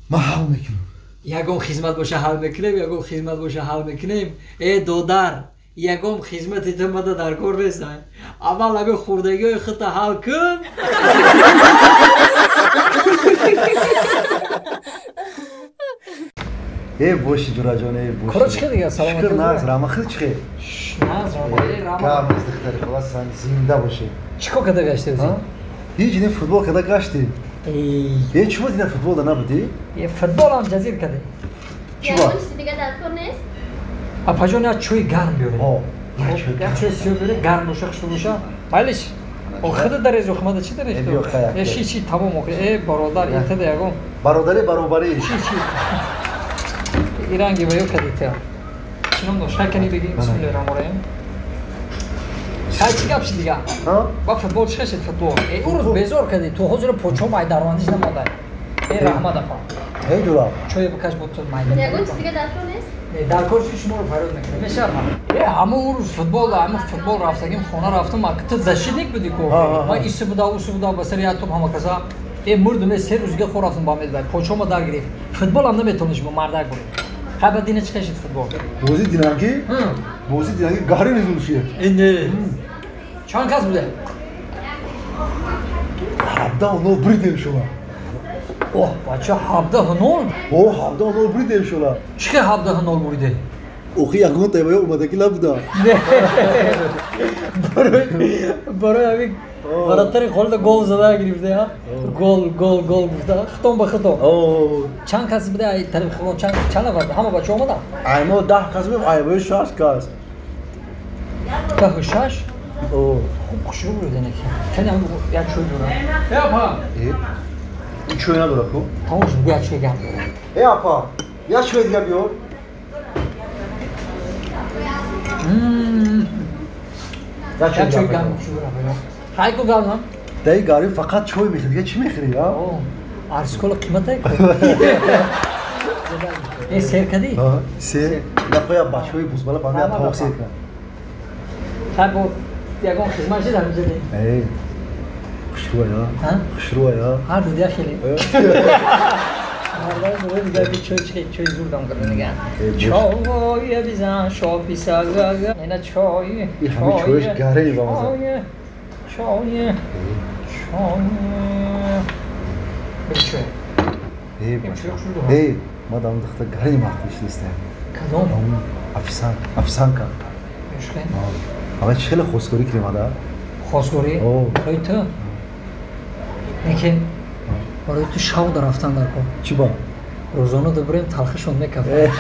Ман ҳал мекунам. Ягон хизмат боша, ҳал мекунем, ягон хизмат боша, ҳал мекунем. Э, додар, ягон хизмати ту мада дар кор нест. Аввал ҳамин хурдагиҳои худта ҳал кун. Эй боши ҷураҷон, эй боши. Кора чӣ дига, саломатӣ. Шукр, нағз, рама хел чӣ? Нағз, рама, эй рама. Гап нест, духтари хола, сан зинда бошӣ. Чӣ кор карда гаштӣ ӯзи? Ҳеҷ не, футбол карда гаштӣ. Эй, чӣ буд, ина футбол да набудӣ? Е, футбол ҳам ҷазир кардӣ. Чӣ бо? Дига дар кор нест? Апаҷон, як чойи гарм биёре. Як чойи сиёҳ биёре, гарм боша, хушбӯ боша. Майлиш. Охида дарез, охимада чӣ дарез ту? Е, ши чи тамом охи. Э, бародар, итада ягон. Бародари баробарӣ. Ши чи. Иранги ва ё кадита. Чӣ ном дошт? Хай кани бигӣ, бисмиллоҳир раҳмонир раҳим. Хай чӣ гап шид дига? Ба футбол чӣ шид футбол? Э, ӯ рӯз безор кардӣ. Ту ҳозир почом ай дарвандиш намондай. Э, раҳмат апа. Эй ҷура. Чой бикаш бо ту майда. Ягон чиз дига дар кор нест? Не, дар кор чи шуморо фарёд мекунем. Мешавад. Э, ҳамон ӯ рӯз футбол, ҳамон футбол рафтагим, хона рафтам, ту защитник будӣ ку. Ман иси буда, уси буда, ба сари як топ ҳама каса. Э, мурдум, э, се рӯз дига хор рафтам ба медбай. Почома дар гирифт. Футбол ҳам наметавониш бо мардак бурӣ. Хай ба дина чӣ хешид футбол? Бозӣ динагӣ? Бозӣ динагӣ гари низул шид. Э, не. Чанд кас буде? 17-0 буридем шума. Оҳ, бача, 17-0? О, 17-0 буридем шума. Чӣ хел 17-0 буриде? Охи ягон тайвая омадагӣ набуда. Барои ҳамин варатари холида гол зада гирифте, ҳа? Гол, гол, гол гуфта. Хитом ба хитом. Чанд кас буде ай тарафи хилон? Чанд нафар? Ҳама бача омада? Ай мо 10 кас будем, ай бои 6 кас. 10 6? Хуб хушрӯ буд инаки. Кани ҳам як чой дора. Э, апа. Э, чой надора ку? Тамом шуд, як чой гап дора. Э, апа, як чой дига биёр. Як чой гап шуд. Хай ку гап? Дай гари фақат чой мехӯри, дига чӣ мехӯри, а? Арзкола қиматай ку. Э, сер кардӣ? Сер. Нахоя бачаҳои бузбала ба ман тоқ сер кардам. Хай бо ягон хизмат шид ҳаминҷа не? Э, хушрӯя, хушрӯя. Ҳар ду дия хеле. Мардам бо дига ки чой чӣ чой зурдам карда нига. Чой бизан, шопи сага, ина чой. И ҳами чойш гари ба маза. Чой. Чой. Бери чой. Э, э, мадам духта гари махтиш дистем. Кадом? Афисан, афисанка. Мешхе? Ава чӣ хеле хостгорӣ кардем, ада? Хостгорӣ? Барои ту? Лекин барои ту шав да рафтан дар кор. Чӣ ба? Рӯзона да бурем талхишон мекафад.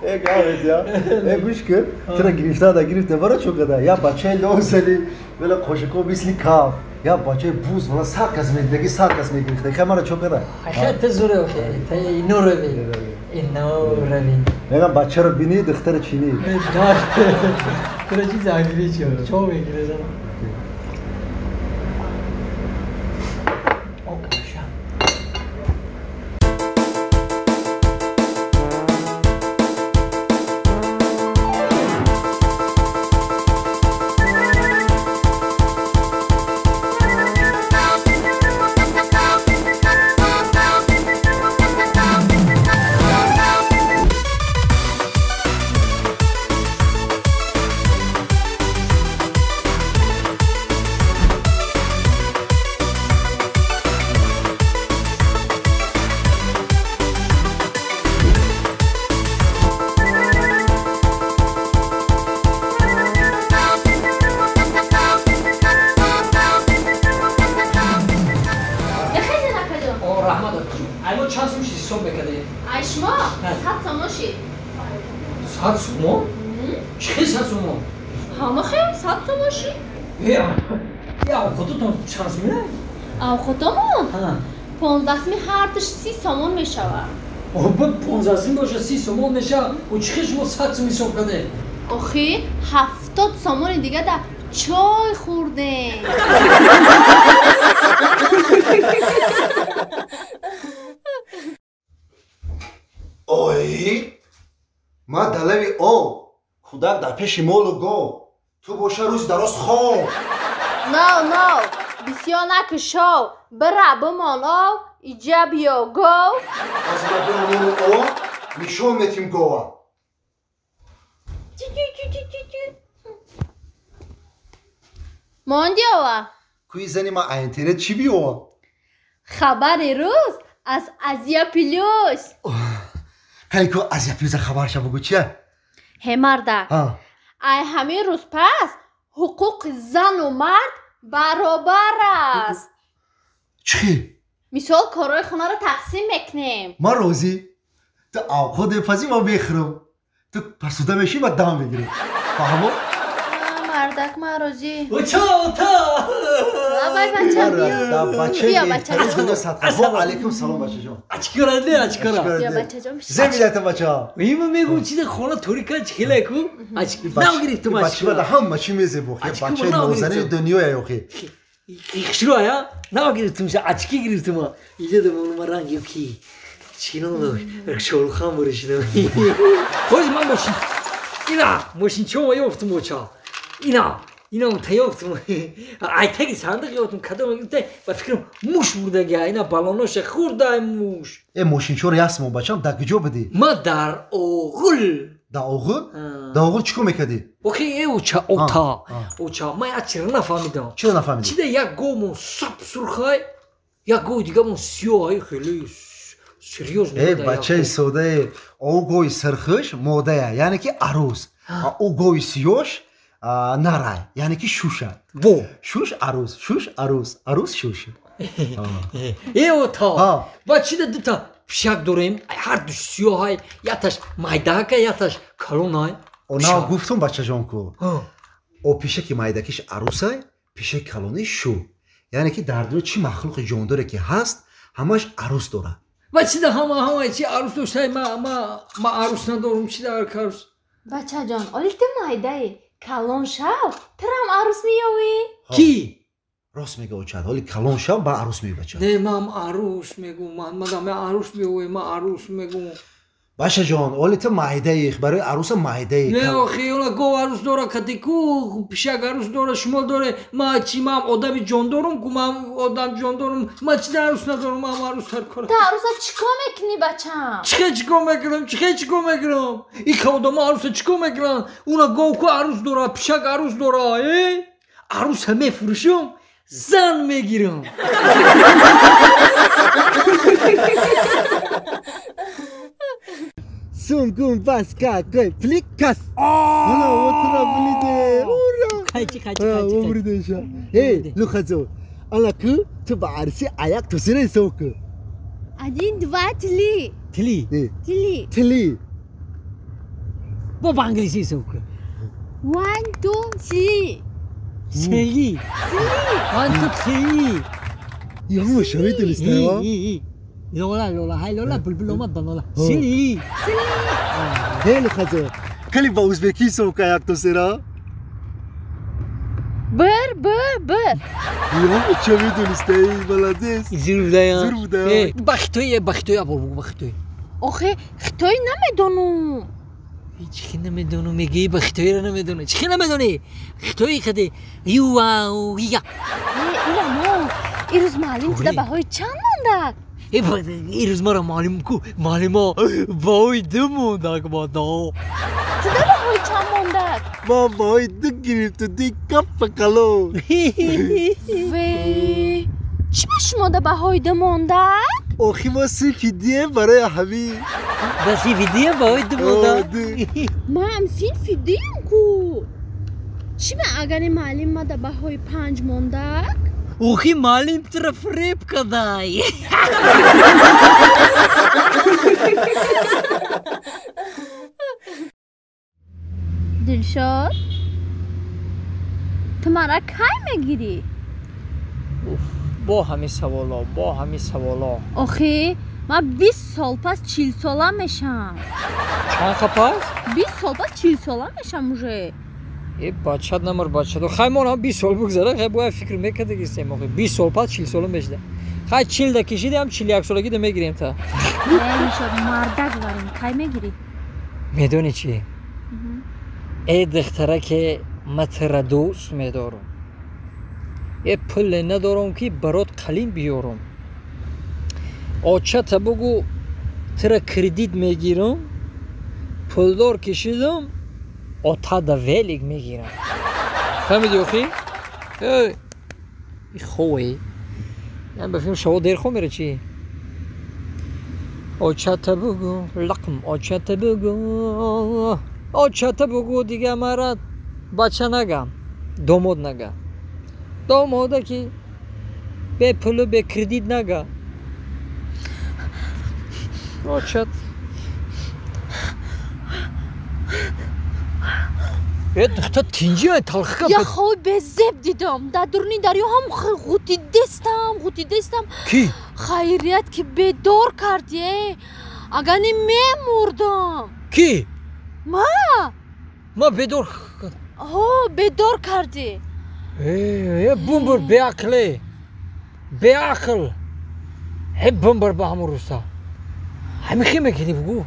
Э, гавет я. Э, гӯш кун, тура гирифта да гирифта, баро чо када? Я бачаи лосали, вела қошиқо мисли каф. Я бачаи буз, мана 100 кас медидаги, 100 кас мегирифта. Хай мара чо када? Хай ту зуре охи, ту ино рави. Ино рави. Мегам бачаро бини, духтара чини. Тура чи зангири чо? Чо мегире зана? Овқатомон? 15 сими ҳардуш 30 сомон мешавад. Оба 15 сим боша 30 сомон мешавад. О чӣ хел шумо 100 сум ҳисоб кардед? Охи 70 сомони дига да чой хӯрдем. Ой, ма далави об, худак дар пеши молу гов, ту боша рӯзи дароз хоб. Но, но, бисёр накушов, бира бимон ов, иҷа биё гов. Аз ма биромону ов, нишон метим гова. Монди ова? Куи зани ма интернет чӣ биёвам? Хабари рӯз аз Азия Плюс. Кани ку Азия Плюса хабарша бугӯ чия? Ҳе мардак, ай ҳамин рӯз пас ҳуқуқи зану мард баробар аст. Чӣ? Мисол, корҳои хонаро тақсим мекунем. Ман розӣ. Ту авқот мепазӣ, ман мехӯрам. Ту пасуда мешӣ, ман дам мегирам. Фаҳмо? Мардак, ман розӣ. Оча, ота! Лабай, бача, биё. Бачаҷон. Алейкум салом, бачаҷон. Ачкора не, ачкора. Биё, бачаҷон. Земилята, бача. Има мегӯм, чида хона торика чихела ку? Нав гирифтум ачкора. Бача ҳама чӣ мезебо. Бачаи нозанини дунёя охи. Хушрӯ ая? Нав гирифтум, ачки гирифтум. Иҷа дамонума ранг ки. Чинон шорухан буришидам. Ҳоз ман мошин. Ина, мошинчома ёфтум, оча. Ина, инам таёфтум. Айтаги сандиқ ёфтум, кадом гирифта, ба фикрам муш бурдага, ина балоноша хӯрдай муш. Э, мошинчоро ясмо, бачам, дар куҷо будӣ? Ма дар оғул. Дар оғул? Дар оғул чӣ кор мекардӣ? Охи, э, оча, ота. Оча, ман як чиро нафаҳмидам. Чиро нафаҳмидӣ? Чида як говмон сап сурхай, як гови дигамон сиёҳай, хеле серьёзно. Э, бачаи содае, о гови сирхиш модая, яъне ки арӯз. А о гови сиёш нарай, яъне ки шуша. Во! Шуш арӯз, шуш арӯз, арӯз шуш. Э, ота, ба чида дута пишак дорем, ҳарду сиёҳай, якташ майдака, якташ калонай. Она гуфтум, бачаҷон, ку. О пишаки майдакиш арӯсай, пишаки калони шу. Яъне ки дар дунё чӣ махлуқи ҷондоре ки ҳаст, ҳамаш арӯс дорад. Ва чида ҳама ҳама чи арӯс доштай, ма арӯс надорум, чи дар арӯс? Бачаҷон, оли ту майдаи, калон шав, турам арӯс меёвӣ. Ки? Рост мега очад, ҳоли калон шав, ба арӯс меёвӣ, бача. Не, ман арӯс мегӯм, ман арӯс меёвӣ, ман арӯс мегӯм. Бачаҷон, оли ту майдаи, барои арӯса майдаи. Не, охи, ола гов арӯс дора, катику, пишак арӯс дора, шумо доре. Ма чи, ман одами ҷондорум ку, ман одам ҷондорум, ма чи дар арӯс надорум, ман арӯс дар кора. Ту арӯса чӣ кор мекунӣ, бачам? Чихе чӣ кор мекунам, чихе чӣ кор мекунам? Ика одама арӯса чӣ кор мекунанд? Уна гов ку арӯс дора, пишак арӯс дора, э? Арӯса мефурӯшам, зан мегирам. Сунгун баска гой пликас. Ана отра блиде. Ура! Қайчи, қайчи, қайчи. Умридеша. Эй, лухазо. Ана ку ту ба арси аяк тусире соку. Один, два, три. Три. Три. Три. Бо ба англиси соку. One, two, three. Three. One, two, three. Я шавид листава. Лола, лола, хай лола, булбул омад ба лола. Сили. Сили. Хеле Кали ба узбекӣ сока як тусира? Бір, бір, бір. Я ча медонистаи, молодец. Зур будая. Зур будая. Ба хитои, ба хитои абор бугу, ба хитои. Охе, хитои намедонум. Чӣ намедонум, мегӯӣ ба хитоиро намедонӣ. Чӣ намедонӣ? Хитои хади юау я. Э, ирамо, ирӯз муаллим туда баҳои чанд мондак? Ирӯз маро муаллим ку, муаллимо баҳои ду мондак бадо. Туда баҳои чанд мондак? Ма баҳои ду гирифту, ди каппа калон. Ве, чӣ ба шумода баҳои ду мондак? Охи, ма синфи дием, барои ҳамин. Ба синфи дием баҳои ду мондак? Маам синфи дием ку. Чӣ ба агари муаллим мада баҳои панҷ мондак? Охи, муаллим туро фиреб кадай. Дилшод, ту мара кай мегирӣ? Бо ҳамин саволо, бо ҳамин саволо. Охи, ман 20 сол пас 40-сола мешам. Чанд қа пас? 20 сол пас 40-сола мешам уже. Э, бачат намар, бачат. Хай монам 20 сол бигзара, хай бояд фикр мекардагистем охи. 20 сол пас 40 сола мешида. Хай 40 да кишидам, 41 солагида мегирем та. Не, Дилшод, мардак варин, кай мегирӣ? Медонӣ чӣ? Э, духтараке, ма тира дӯст медорам. Э, пуле надорам ки барот қалим биёрам. Очата бугу тира кредит мегирам, пулдор кишидам, отада велик мегирам. Фаҳмиди охи? Эй, И хове. Ян ба филм шаво дер хо мера чи? Очата бугу, лақм, очата бугу. Очата бугу дига мара бача нага, домод нага. Домода ки бе пулу бе кредит нага. Очат. Духта тинҷи талхика. Я хоби безеб дидам. Дар дуруни дарё ҳам ғутидестам, ғутидестам. Ки? Хайрият ки бедор кардӣ, агар не мемурдам. Ки? Ма. Ма бедор? Ҳо, бедор кардӣ. Э, бумбур, беақле, беақл. Ҳе, бумбур ба ҳамун руста. Ҳами хи мекунӣ, бугу.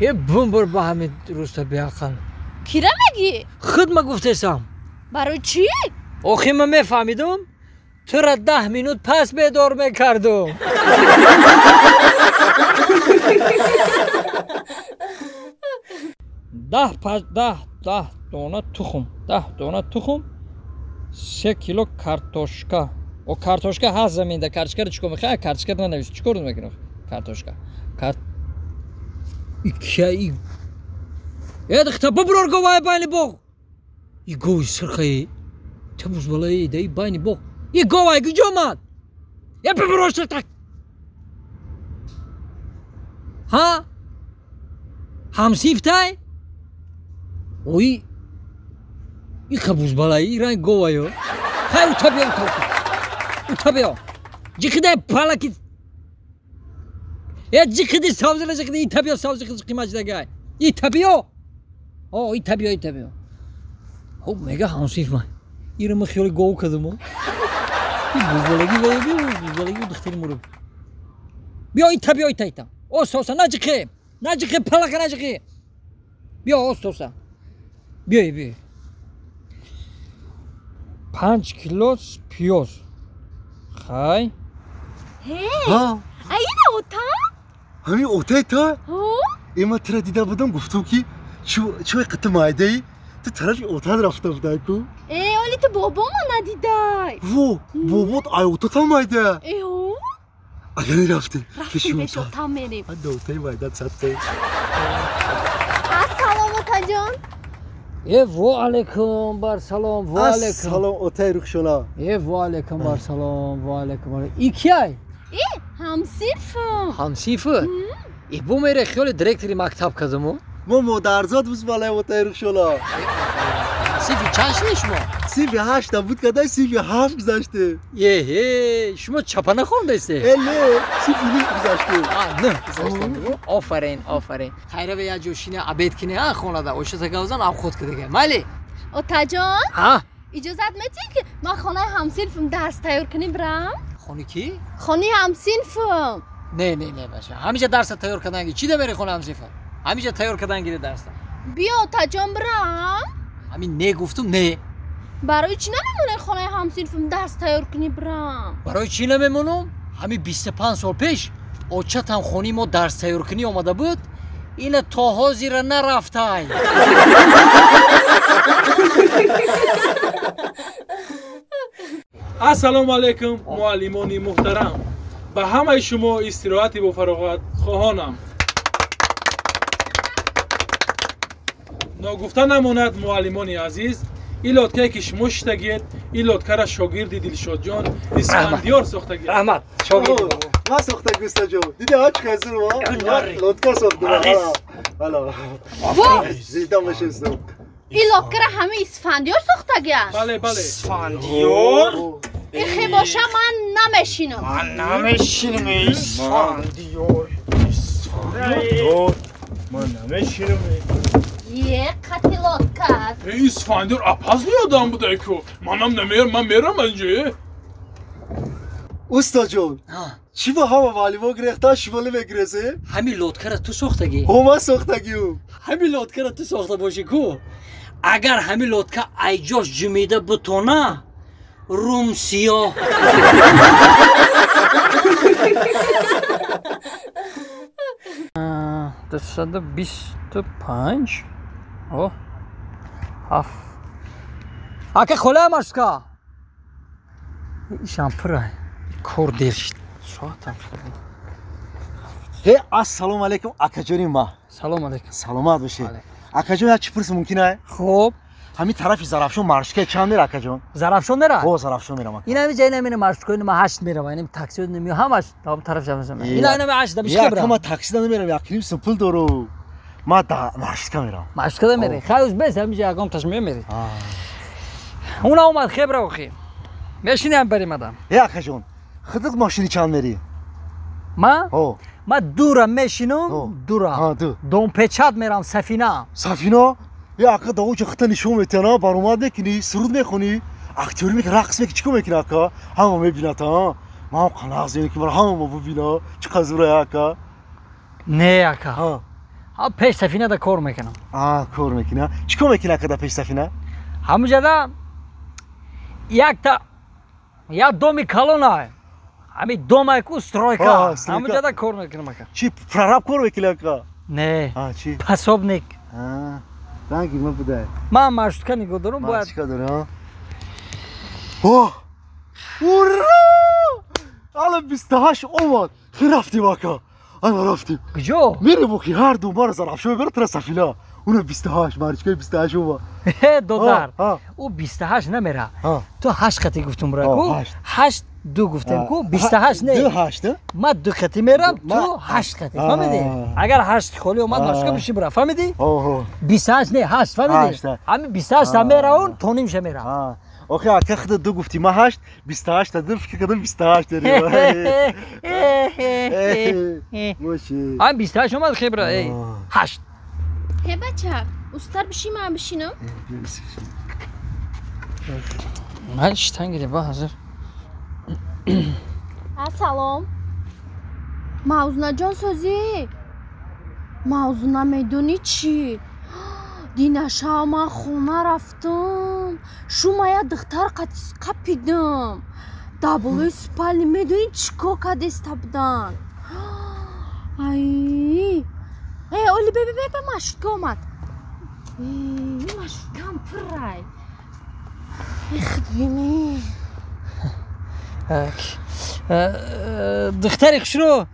Е, бумбур ба ҳами руста, беақл. Кира мегӣ? Худ ма гуфтесам. Барои чӣ? Охи ма мефаҳмидум, тура 10 минут пас бедор мекардум. Даҳ 10 дона тухм, 10 дона тухм, 3 кило картошка. О, картошка ҳаст заминда. Картошкаро чӣ кор мехоҳ? Картошкаро нанавис, чӣ кор мекунӣ картошка? Икия. Э, духта, буброр говай байни боғ. И гови сирхаи табуз балаи даи байни боғ. И говай куҷо омад? Е, буброр так. Ҳа, ҳамсифтай? Ои, и қабуз балаи и ранг говайо. Хай, ута биё, ута, ута биё. Ҷиқидай палаки. Е, ҷиқиди савзира, ҷиқиди. Ита биё, савзи қимат дагай. Ита биё. О, ита биё, ита биё. Хоб, мега ҳамсиф ман. Ира ма хиёли гов кардам. И бузбалаги вая биё, бузбалаги духтари муруб. Биё, ита биё, ита, ита. Оста, оста, наҷиқе, наҷиқе, палака наҷиқе. Биё, оста, оста. Биёй, биёй. 5 кило пиёз. Хай. А ина ота? Ҳамин отаи та? Э, ма тура дида будам, гуфтам ки чӯй қити майдаи ту тарафи отат рафта будай ку. Э, оли ту бобома надидай. Во, бобот ай отатам майда. Эҳо. Агар рафтем. Рафтем, пеш отам мерем. Отаи майда садқе. Ассалом, отаҷон. Е, во алейкум бар салом, во алейкум. Салом, отаи Рухшона. Е, во алейкум бар салом, во алейкум. И кияй? Э, ҳамсинфам. Ҳамсинфи? И бу мере хиёли директори мактаб кардаму. Мо модарзод бузбалай, отаи Рухшона. Синфи чанд шуди шумо? Синфи ҳашта буд кадай, синфи ҳафт гузаштем. Еҳе, шумо чапа нахондаисте? Э, не, синфи нӯҳ гузаштем. Нӯҳ гузаштем. Офарин, офарин. Хайра, як ҷо шина, обед кине, а хонада ошата гавзан обход кидага, майли. Отаҷон. Ҳа. Иҷозат метиҳед, ки ман хонаи ҳамсинфам дарс тайёр кунем бирам? Хони кӣ? Хонаи ҳамсинфам. Не, не, не, баша, ҳамиҷа дарса тайёр карданги чӣ да мери хона ҳамсинфа? Ҳамиҷа тайёр кардан гири дарса. Биё, отаҷон, бирам. Ҳамин не гуфтум, не. Барои чӣ намемонед хонаи ҳамсинфам дарс тайёр кунӣ бирам? Барои чӣ намемонам? Ҳамин 25 сол пеш очатам хонаи мо дарс тайёркунӣ омада буд, ина то ҳозира нарафтай. Ассалому алайкум, муаллимони муҳтарам, ба ҳамаи шумо истироҳати бофароғат хоҳонам. Ногуфта намонад, муаллимони азиз, ин лодкае ки шумо шиштагиед, ин лодкара шогирди Дилшодҷон Исфандиёр сохтагиед. Раҳмат. Ман сохтаги, устаҷон. Диди, ҳа, чӣ қадр лодка сохтам. Зинда бошед. Ин лодкара ҳамаи Исфандиёр сохтагиаст? Бале, бале. Исфандиёр. Ихе боша, ман намешинам. Ман намешинам. Исфандиёр, Исфандиёр, ман намешинам. Е, қати лодкат. Исфандиёр опасный одам буда ку, манам намерам, ман мерам анҷо. Устоҷон, чӣ ба ҳама муаллимо гирехта шумоле мегиресе? Ҳамин лодкара ту сохтагӣ? Ҳо, ман сохтагиум. Ҳамин лодкара ту сохта бошӣ ку, агар ҳамин лодка айҷош ҷумида бутона, рум сиёҳ. 225 о ҳафт. Ака, холаям ашка. Ишам пура. Кор дер шид. Соатам шуд. Э, ассалому алайкум, акаҷони ма. Салом алайкум. Саломат бошед. Акаҷон, як чӣ пурс мумкин ай? Хуб. Ҳамин тарафи Зарафшон маршрутка чанд мера, акаҷон? Зарафшон мера? О, Зарафшон мерам, ака. Ин ҳами ҷа, ин ҳами маршруткаи ма 8 мерава, ин такси неми ҳамаш там тараф ҷамъ. Ин ҳами 8 да бишка Як брам. ма такси да намерам, як ним сум пул дору. Ма да маршрутка мерам. Маршрутка да мере. Хай уз бес ҳами ҷа ягон таш мемери. Уна омад хебра охи. Мешинем барим адам. Э, акаҷон, худат машини чанд мери? Ма? О. Ма дура мешинам, дура. Домпечат мерам Сафина. Сафина? Е, ака, да онҷо худта нишон метиҳана, баромад мекунӣ, суруд мехонӣ, актёрӣ мекунӣ, рақс мекунӣ, чӣ кор мекунӣ, ака? Ҳама мебинад, а? Ман ҳам қанағ зиён ки мара ҳама бубина, чӣ қадр зӯрая, ака? Не, ака. Ҳа, пеш Сафина да кор мекунам. А, кор мекунӣ? Чӣ кор мекунӣ, ака, да пеш Сафина? Ҳамуҷада якта як доми калона. Ҳами домай ку стройка. Ҳамуҷада кор мекунам, ака. Чӣ, прораб кор мекунӣ, ака? Не. А, чӣ? Пособник. А, ранги ма будай. Ман маршрутка нигоҳ дорам, бояд. Маршрутка дорӣ, а? О! Ура! Ала 28 омад. Хи рафтим, ака. Ана рафтим. Куҷо? Мерем охи ҳар ду мара Зарафшон мебарад тара Сафина. Уна 28, маршруткаи 28 омад. Э, додар. Ӯ 28 намера. Ту 8 қати гуфтум бра ку? 8 2 гуфтем ку 28 не. 2 8? Ма 2 қати мерам, ту 8 қати. Фаҳмидӣ? Агар 8 холӣ омад, маршрутка биши бра. Фаҳмидӣ? 28 не, 8, фаҳмидӣ? Ҳами 28 та мераун, то нимша мера. Охи, ака, худа 2 гуфтӣ, ма 8, 28 та 2 фикр кардам 28 дорӣ. Боши. Ҳам 28 омад хебра, эй. 8. Ҳе бача, устар биши ман бишинам? Ман штан гире ба ҳозир. А, салом. Мавзунаҷон созӣ? Мавзуна медонӣ чӣ? Динашав ман хона рафтам. Шума як духтар қапидам. Дар болои спальни медонӣ чӣ кор кардеста будан? Ай! Э, оли бе бе бе маршрутка омад. Маршруткам пуррай. Эх, бими. Духтари хушрӯ,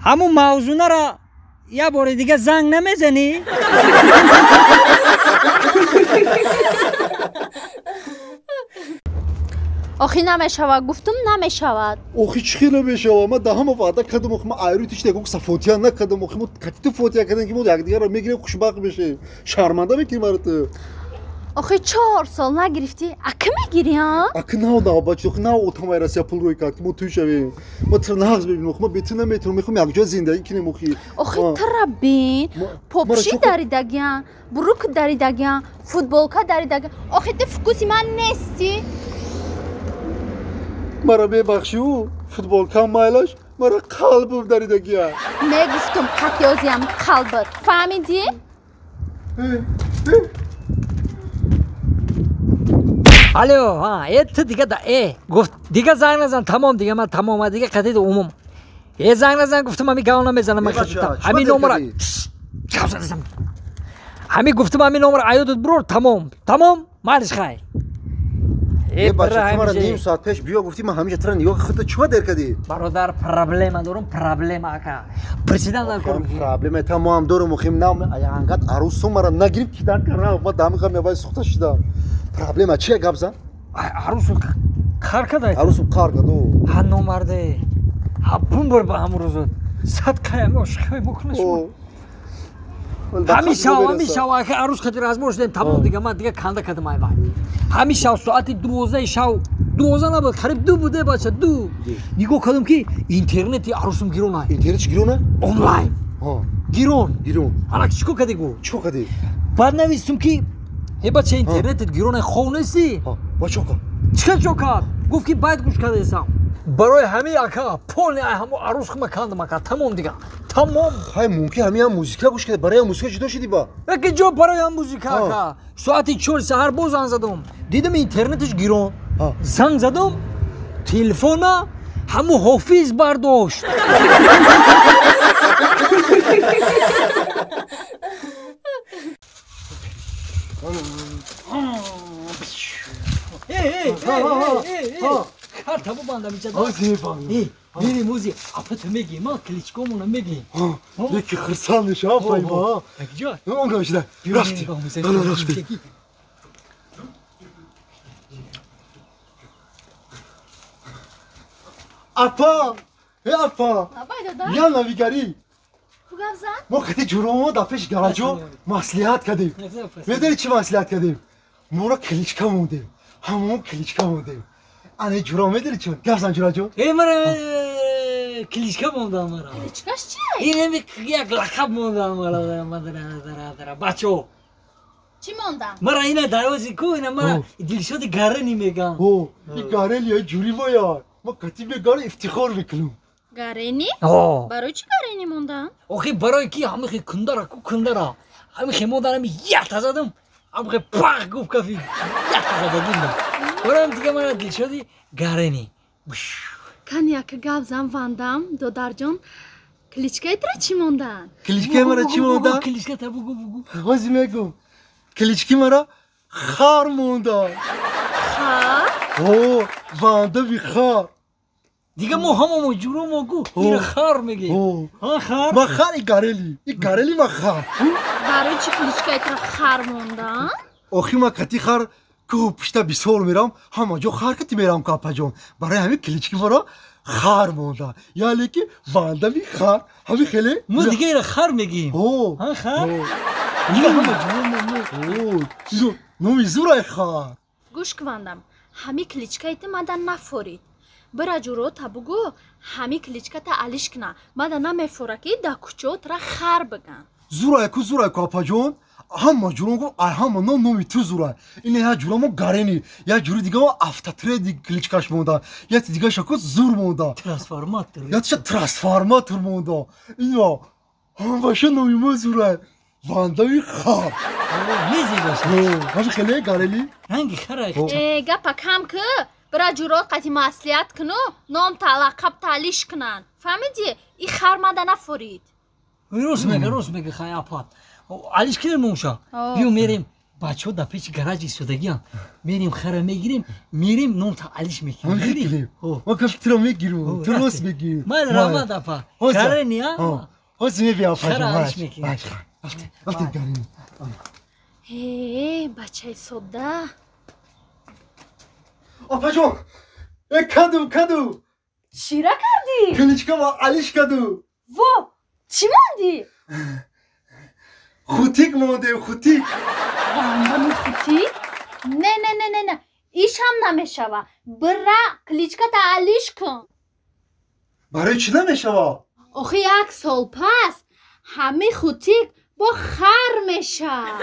ҳамун мавзунаро як бори дига занг намезанӣ? Охи намешавад, гуфтум намешавад. Охи чӣ хел намешавад? Ман да ҳама ваъда кардам, охи ман айрӯи ту шида сафотия накардам, охи мо кати ту фотия кардем ки мо якдигарро мегирем, хушбахт мешавем. Шарманда мекунӣ маро ту. Охи 4 сол нагирифтӣ, ака мегирӣ, а? Ака нав нав бача, охи нав отам ай Россия пул рӯй кард ки мо тӯй шавем. Ма туро нағз мебинем, охи ма бе ту наметавонам, мехоҳем якҷоя зиндагӣ кунем, охи. Охи тура бин, попши даридагиан, брук даридагиан, футболка даридагиан. Охи ту вкуси ман нестӣ. Мара мебахшӣ, ӯ футболкам майлаш, мара қалбам даридагиан. Мегуфтум қатёзиам қалбат, фаҳмидӣ? Алло, ҳа, э ту дига да э гуфт дига занг назан, тамом дига ман тамом, дига қатид умум. Э занг назан гуфтум, ҳами гав намезанам ман қатидам. Ҳами номера. Ҳами гуфтум ҳами номера аёдат бурур, тамом. Тамом, майлиш хай. Э бача, ту мара ним соат пеш биё гуфтӣ, ман ҳамиҷа тура нигоҳ худта чима дер кардӣ? Бародар, проблема дорум, проблема ака. Президент накор. Проблема та мо ҳам дорум, охим нав ангат арӯсу мара нагирифт ки дар кара, ман дами ғам явай сухта шидам. Проблема чия гап зан? Арӯсу қар карда? Арӯсу қар кард, о. Ҳа номарде. Ҳа бумбар ба ҳамун рӯзот. Сад қаям ошиқҳои мо кунаш. Ҳамин шав, ҳамин шав, ака арӯс хати разбор шудем, тамом дига ман дига канда кардам ай вай. Ҳамин шав соати 12 шав, 12 набуд, қариб 2 буде бача, 2. Нигоҳ кардам ки интернети арӯсум гирон ай. Интернет гирон ай? Онлайн. Гирон. Гирон. Ана чӣ кор кардӣ гу? Чӣ кор кардӣ? Баъд навистум ки э бача интернетет гирон ай, хов нестӣ? Ба чӣ кард? Чӣ чӣ кард? Гуфт ки байд гӯш кардаесам. Барои ҳамин ака полни ай ҳамо арӯс хума кандам ака, тамом дига. Тамом. Ҳай мумкин ҳамин ҳам музика гӯш кард, барои ҳам музика ҷудо шудӣ ба? Яке ҷо барои ҳам музика ака. Соати 4 саҳар боз занг задам. Дидам интернеташ гирон. Занг задам, телефона ҳамо ҳофиз бардошт. Карта бубандам иҷа. Мерем ози апата мегем, ма кличкомона мегем. Яки хурсанд мешавам, апайма. Он гамшида. Рафтем. Рафтем. Апа! Э апа! Я навигарӣ. Мо қати ҷуромо дар пеши гараҷо маслиҳат кардем. Медонӣ чӣ маслиҳат кардем? Моро кличка мондем. Ҳамон кличка мондем. Ана ҷуро медонӣ чӣ? Гап зан ҷураҷон. Э мара кличка мондам мара. Кличкаш чи? Ин як лақаб мондам мара бачо. Чӣ мондам? Мара ина дарози ку ина мара Дилшоди Гарени мегам. О, и Гарени ҷури мояд. Ма кати мегара ифтихор мекунам. Гарени? Барои чӣ Гарени мондам? Охи барои ки ҳамихи кундара ку кундара. Ҳамихи модар ами якта задам, ҳамихи пах гуфт кафи якта задагиндам. Бароям дига мара Дилшоди Гарени. Кани яка гап зан вандам, додарҷон, кличкаи тра чӣ мондан? Кличкаи мара чӣ мондан? Кличка та бугу бугу. Ҳози мегум. Клички мара хар мондан. Хар? О, вандави хар. Дига мо ҳамамо ҷуромо гу ира хар мегем. Хар? Ма хар и Гарели. И Гарели ма хар. Барои чӣ кличкаи тра хар мондан? Охи ма кати хар кӯҳу пушта бисёр мерам, ҳама ҷо хар кати мерам ку апаҷон. Барои ҳамин клички маро хар монда. Яъне ки вандави хар. Ҳамин хеле? Мо дига ира хар мегем. Хар? Дига ҳама ҷуромо мо. Номи зурай хар. Гӯш кувандам, ҳамин кличкаи ти мада нафорид. Бира ҷурота бугӯ, ҳамин кличката алиш кина. Мада намефора ки дар кӯчао тра хар биган. Зурай ку, зурай ку апаҷон. Ҳама ҷурон гуфт, ай ҳама ном номи ту зурай. Ин як ҷура мо Гарени, як ҷури дига мо автотреди кличкаш монда, яки дигаша ку зур монда. Трансформатор. Якиша трансформатор монда. Ино ҳамаша номи мо зурай. Вандави хар. Мезебаша. Ҳамин хеле Гарели? Ранги хара. Э, гапа кам ку. Бира ҷурот қати маслиҳат куну, ном та лақаб та алиш кунанд. Фаҳмидӣ? И хар мада нафорид. Рост мега, рост мега хай апа. Алиш кунем номша. Биё мерем бачаҳо дар пеши гараҷи истодагианд. Мерем хара мегирем, мерем ном та алиш мекунем. Ма кафи туро мегирам, ту рост мегирӣ. Ман раҳмат апа. Гарени а? Ҳозир мебиям апаҷон. Хара алиш мекунем. Рафтем Гарени. Э, бачаи содда. Апаҷон, э каду, каду. Чира кардӣ? Кличкама алиш каду. Во, чӣ мондӣ? Хутик мондем, хутик. Вандами хутик? Не, не, не, не, не. Ишам намешава. Бира кличката алиш кун. Барои чӣ намешава? Охи як сол пас ҳами хутик бо хар мешавад.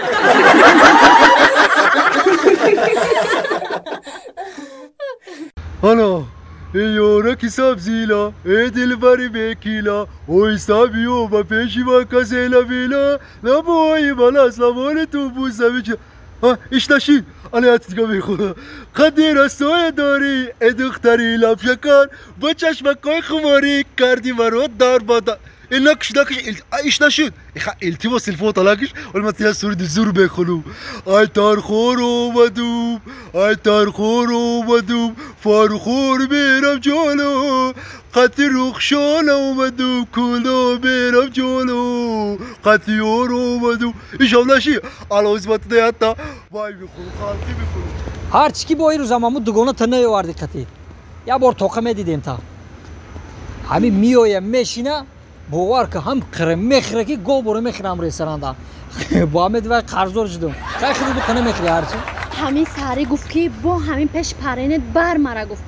Ана, эй ёраки сабзила, эй дилбари бекила, ой сабиё ба пеши ма касела била, лабои бала славони ту бусавича. Иш нашид, ана яти дига мехонам. Қади расоя дорӣ, э духтари лабшакар, бо чашмакҳои хуморӣ карди маро дар бада. Э накш, накш, иш нашид. Илтимос телефонта накш, вале ман тия суруди зур мехонам. Ай тархор омадум, ай тархор омадум, фархор мерам ҷоло, қати рухшона омадум, куло мерам ҷоло, қати ёр омадум. Ишам наши, алозиматуда ятта, вай мехонам, халқӣ мехонам. Ҳарчи ки бо ин рӯзам ҳамун дугона та наёварди қати. Як бор тоқа медидем та. Ҳамин меоя мешина, бовар ки ҳам қира мехӯра ки гоҳ боро мехӯрам ресторанда. Бо ҳамин вай қарздор шудум. Хай хиду ду қана мехӯри ҳарчи. Ҳамин саҳарӣ гуфт ки бо ҳамин пеш паренет бар мара гуфт.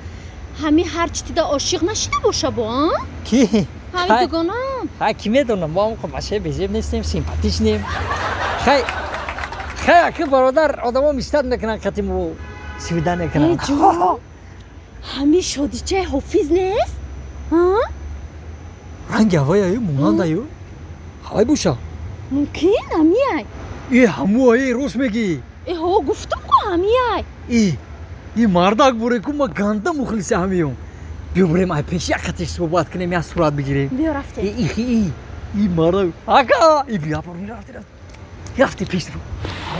Ҳамин ҳарчи тида ошиқ нашида боша бо, а? Ки? Ҳамин дугонам. Хай ки медонам, мо ҳам бачаи безеб нестем, симпатичнем. Хай хай аки бародар одамо мистат мекунанд қати мо свида мекунанд. Э ҷон, ҳамин шодичаи ҳофиз нест? А? Ранги ҳавояю монандаю ҳавай боша. Мумкин ҳамияй. Э ҳамуае рост мегӣ. Э ҳо гуфтум ку ҳамияй. И и мардак боре ку ма ганда мухлиси ҳамиём. Биё бурем ай пеш як қатиш суҳбат кунем, як сурат бигирем. Биё рафтем. И и и мардак ака и биё бур рафти рафти пеш.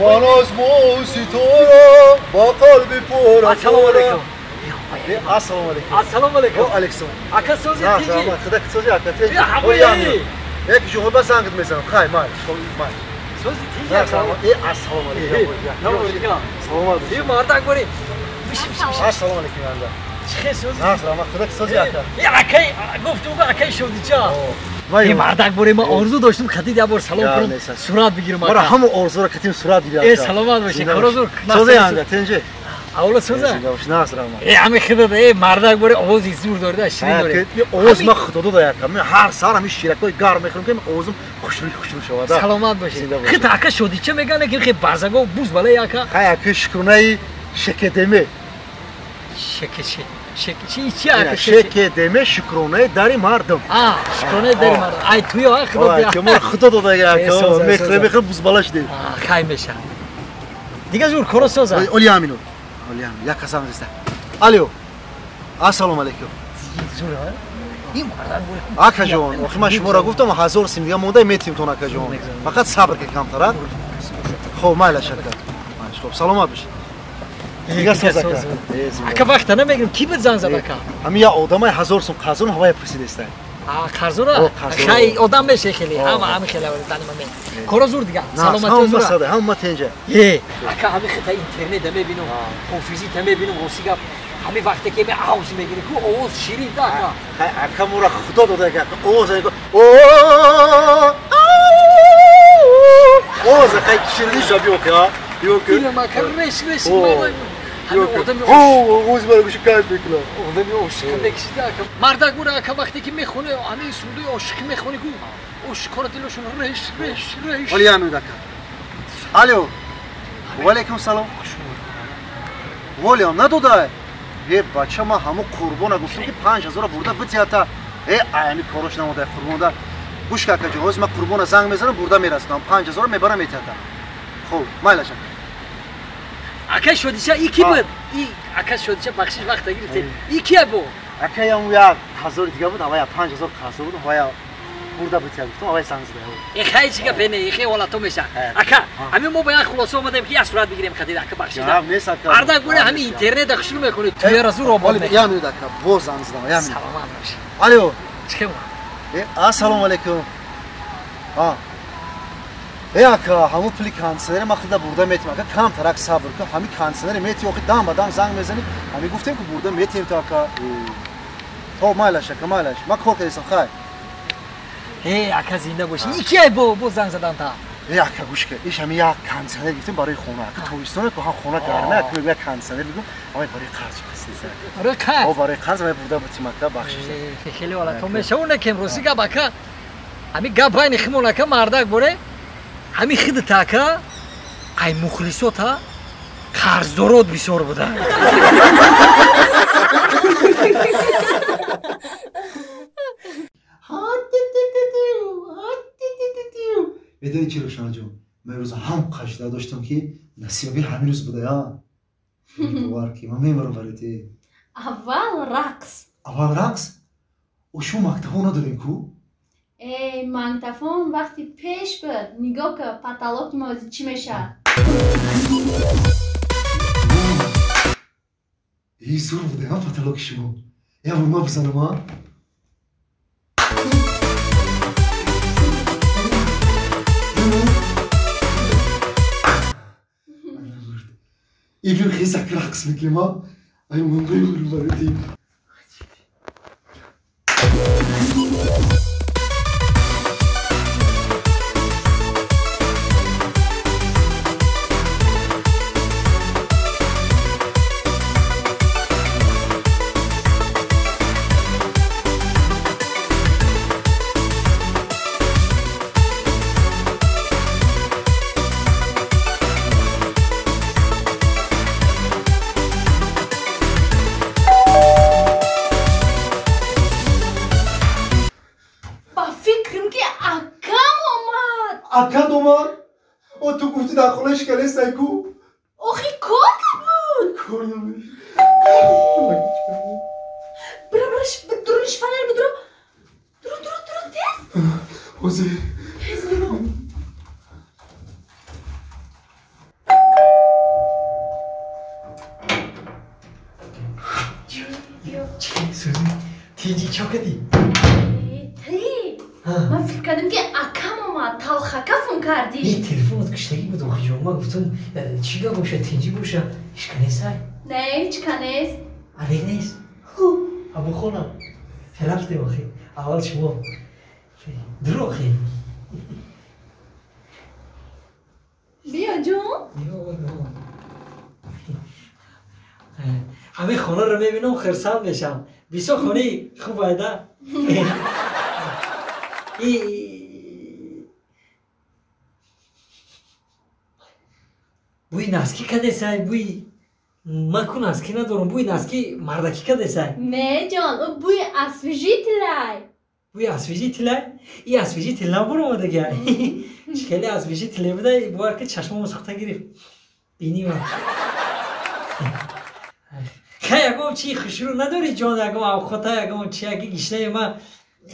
Ман аз моҳу ситора ба қалби пора. Ассалому алайкум. Ассалому алейкум. Ассалому алейкум. Ва алейкум. Ака сози тинҷи. Худо сози ака тинҷи. Як ҷумъа зангит мезанам. Хай, май, май. Сози тинҷи. Ассалому алейкум. Саломат. Эй мардак бори. Ассалому алейкум анда. Чӣ сози? Саломат, худо сози ака. Э акай гуфтум акай шодича. Э мардак бори ма орзу доштум хатид як бор салом кунам, сурат бигирам. Мара ҳамон орзуро катим сурат бигирам. Э саломат бошӣ. Корозур. Сози анда тинҷи. Аввало соза? Э Э ҳами худо э мардак бори овози зур дорда, ширин дорӣ. Овоз ма худо дода яка. Мен ҳар саҳар ҳами ширакҳои гарм мехӯрам ки овозам хушрӯй хушрӯй шавад. Саломат бошӣ. Хит ака шодича меган ки хе базаго буз бале яка. Хай ака шукронаи шекедеме. Шекеше. Шек чи чи ака шекедеме шукронаи дари мардум. А, шукронаи дари мардум. Ай туё а худо биё. Мо худо дода яка. Мехӯрем мехӯрем буз бала шудем. Хай меша. Дига зур коро соза. Оли амину. Як касам зиста. Алло. Ассалому алейкум. Акаҷон, охи ман шуморо гуфтам 1000 сим дига монда метимтон акаҷон. Фақат сабр ки камтар. Хоб, майлаш ака. Хоб, саломат бошед. Дига соз ака. Ака вақта намегирам, ки буд занг зад ака? Ҳами як одамай 1000 сум қарзон ҳавая пурсидеста. А, қарзора? Хай одам меше хеле. Ҳама ҳами хеле дани ман. Коро зур дига. Саломатӣ зур. Ҳама ҳама тенҷа. Е, ака ҳами хита интернет мебинам, ҳофизӣ та мебинам, рости гап. Ҳами вақте ки ме авз мегири, ку овоз ширин да ака. Хай ака мура худо дода ака. Овоз о овоз хай ширин шаби ока. Ёки. Дилам ака реш реш ман. Ҳами одами овоз мара гӯши кайф мекунам. Одами ошиқ мекшида ака. Мардак бура ака вақте ки мехоне, ҳами сурудои ошиқӣ мехони ку ошиқора дилошон реш реш реш. Оли амин ака. Алло. Ва алейкум салом. Волиам надода. Е бача ма ҳамон қурбона гуфтам ки 5000 бурда битията. Е аями корош намода қурбонда. Гӯш ка акаҷон, ҳозир ман қурбона занг мезанам, бурда мерасонам. 5000 мебарам метията. Хуб, майлаш ака. Ака шодича и ки буд? И ака шодича бахшиш вақта гирифте. И кия бу? Ака ям як 1000 дига буд, ҳавая 5000 қарзо буд, ҳавая бурда бития гуфтам, ҳавая занг зада. Э хай чи гап не, хе ҳолато меша. Ака, ҳами мо ба як хулоса омадем ки як сурат бигирем хатид ака бахшиш. Мардак буре ҳами интернет хушрӯ мехонӣ, туяра зур обод мекунӣ. Як минут ака, боз занг задам, як минут. Саломат бош. Алло. Чӣ хел? Э, ассалому алейкум. А. Э ака, ҳамон пули кондиционери ман худа бурда метим. Ака камтарак сабр кун, ҳами кондиционери мети, охи дам ба дам занг мезанӣ. Ҳами гуфтем ки бурда метим то ака. Хоб, майлаш ака, майлаш. Ман кор кардистам, хай. Э ака зинда бошӣ. И кия бо занг задан та? Э ака гӯш кун, иш ҳами як кондиционер гирифтем барои хона. Ака тобистона ку ҳам хона гарма, ака мегӯяд кондиционер бигӯм, ҳамай барои қарз пурсидеста. Барои қарз? О, барои қарз ҳамай бурда бутим ака, бахшиш. Хеле ҳолато мешаву накем, рости гап ака. Ҳами гап байни химон ака мардак боре. Ҳами хидата ака, ай мухлисота қарздорот бисёр буда. Медонӣ чӣ Рӯшанаҷон, ман имрӯз ҳам қашда доштам ки насибаби ҳамин рӯз буда, я? Бовар ки ман мемирам барои ти. Аввал рақс. Аввал рақс? О, шумо мактафон надорем ку? Эй, мактафон вақти пеш буд. Нигоҳ кун, потолоки мо чӣ мешавад. Эй, зур буда, я потолоки шумо. Я бор ма бизанам, а? Ибн хизак рақс мекунем, а? Ай, ман мемирам барои ти. Ака дома? О, ту гуфтӣ дар хонаи шиканестай ку? Охи кор набуд. Кор набуд. Бира, бира, дуруни шифонер бидуро. Дуру, дуру, дуру, тез. Ҳозир. Тез дуру. Ман фикр кардам ки акам омад, талхака фун кардӣ. Ин телефонат киштагӣ буд охиҷон. Ман гуфтам чӣ гап боша, тинҷӣ боша. Ҳеч ка нестай? Не, ҳеч ка нест. Алек нест? Абухона. Рафтем охи. Аввал шумо. Дур охи. Биё ҷон. Ҳамин хонаро мебинам хирсанд мешам. Бисёр хонаи хуб айда. Бӯи наски кадесай, бӯи ман ку наски надорам, бӯи наски мардакӣ кадесай. Не ҷон, ӯ бӯи освежителай. Бӯи освежителай? И освежител набуромадага. Чӣ хеле освежителе буда, бовар ки чашмамо сӯхта гирифт. Бинима. Хай ягон чи хушрӯ надорӣ ҷон, ягон авқота, ягон чи, яги гишнаи ман.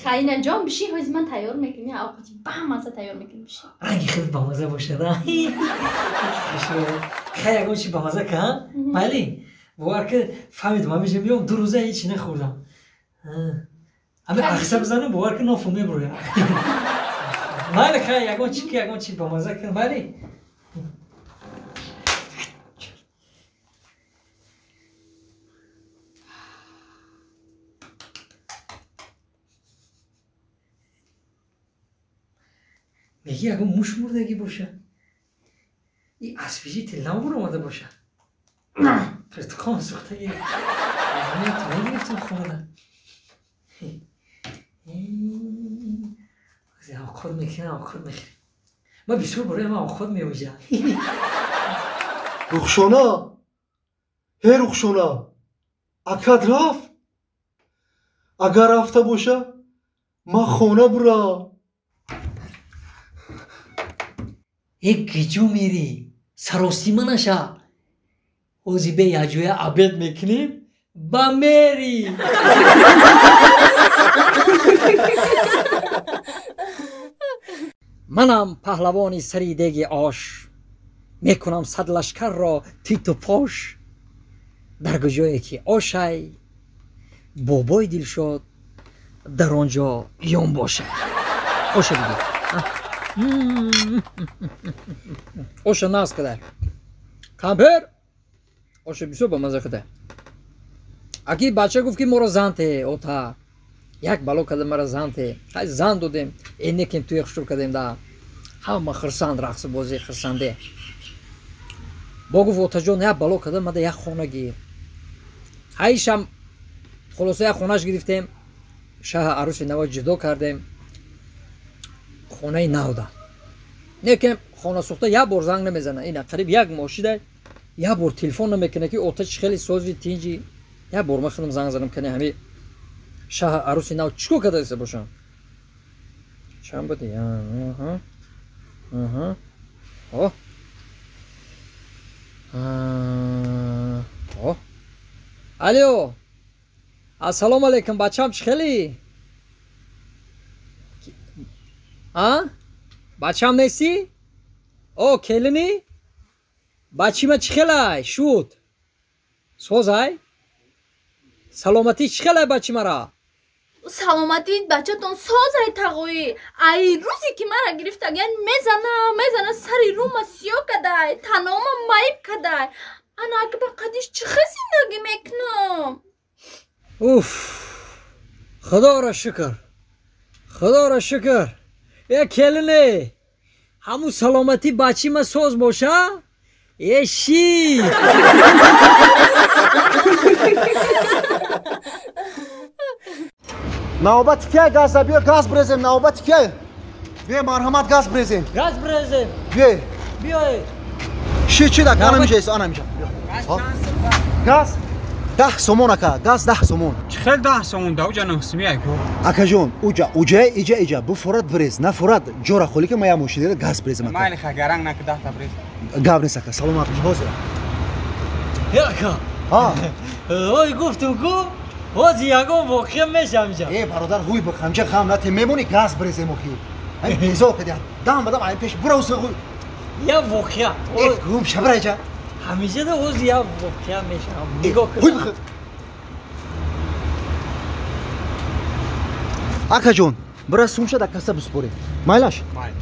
Хайна ҷон, биши ҳози ман тайёр мекунем, авқоти бамаза тайёр мекунем, биши. Ранги хеле бамаза бошад, а? Хай ягон чи бамаза ка, майли? Бовар ки фаҳмидам, ҳамеша меом 2 рӯза ҳеч чи нахӯрдам. Ҳаме ахса бизанам, бовар ки нофу мебурӯям. Майли, хай ягон чи ки ягон чи бамаза кун, майли? Меги ягон муш мурдагӣ боша? И освежител набуромада боша? Пиртуқон сӯхтагӣ. Аҳамият мегирифтам хонада. Авқот мекунам, авқот мехӯрем. Ман бисёр барои ман авқот меоҷам. Рухшона! Ҳе Рухшона! Акат рафт? Агар рафта боша, ман хона бурам. Э киҷо мерӣ? Саросима наша. Ҳози бе якҷоя обед мекунем, ба мери. Манам паҳлавони сари деги ош, мекунам сад лашкарро титу пош. Дар куҷое ки ошай, бобои Дилшод дар он ҷо ён бошад. Оша бигир. Оша нағз кадай. Кампер оша бисёр бамаза кадай. Аки бача гуфт ки моро зан те, ота. Як бало када мара зан те. Хай зан додем, энекем туя хушур кадем да. Ҳама хирсанд, рақсу бозӣ хирсанде. Бо гуфт отаҷон як бало када мада як хона гир. Ҳайшам хулоса як хонаш гирифтем. Шаҳ аруси нава ҷудо кардем. Хонаи нав да. Некем хона сӯхта як бор занг намезана. Ина қариб як моҳ шида як бор телефон намекунад ки ота чӣ хеле сози тинҷи. Як бор ман худам занг задам кани ҳами шаҳ аруси нав чӣ кор карда бошам. Чанд буди? О. О. Алло. Ассалому алайкум, бачам чӣ хеле? А? Бачам нестӣ? О, келинӣ? Бачима чӣ хелай? Шуд. Созай? Саломатӣ чӣ хелай бачимара? Саломатии бачатон созай тағоӣ. Ай рӯзе ки мара гирифтагиян мезана, мезана сари рӯма сиёҳ кадай, танома маиб кадай. Ана аки ба қадиш чӣ хел зиндагӣ мекунам? Уф! Худоро шукр. Худоро шукр. Э келине, ҳамун саломатӣ бачима соз боша? Э ши! Навбати кия газа? Биё газ брезем, навбати кия? Биё марҳамат газ брезем. Газ брезем. Биё. Биё. Ши чи да ана миша ис ана миша. Газ 10 сомон ака, газ 10 сомон. Чӣ хел 10 сомон да уҷа 9 сомӣ айку? Акаҷон, уҷа, уҷа, иҷа, иҷа, буфорат брез, нафорат, ҷора холӣ ки ма я мошинера газ брезем ака. Майли ха гаранг наки 10 та брез. Гап нест ака, саломат бош, ҳозир. Ака. Ҳа. Ой гуфтум ку, ҳозир ягон воқеа мешам ҷа. Э бародар, ҳуй ба хамча хам нате мемонӣ газ брезем охи. Ай безор кади, дам бадам ай пеш бура уса хуй. Я воқеа. Э гум шабра иҷа. Ҳамеша да ҳозир я воқеа мешам. Нигоҳ кун. Ҳуй бихӯ. Акаҷон, Бира сумша дар касса биспорем. Майлаш? Майли.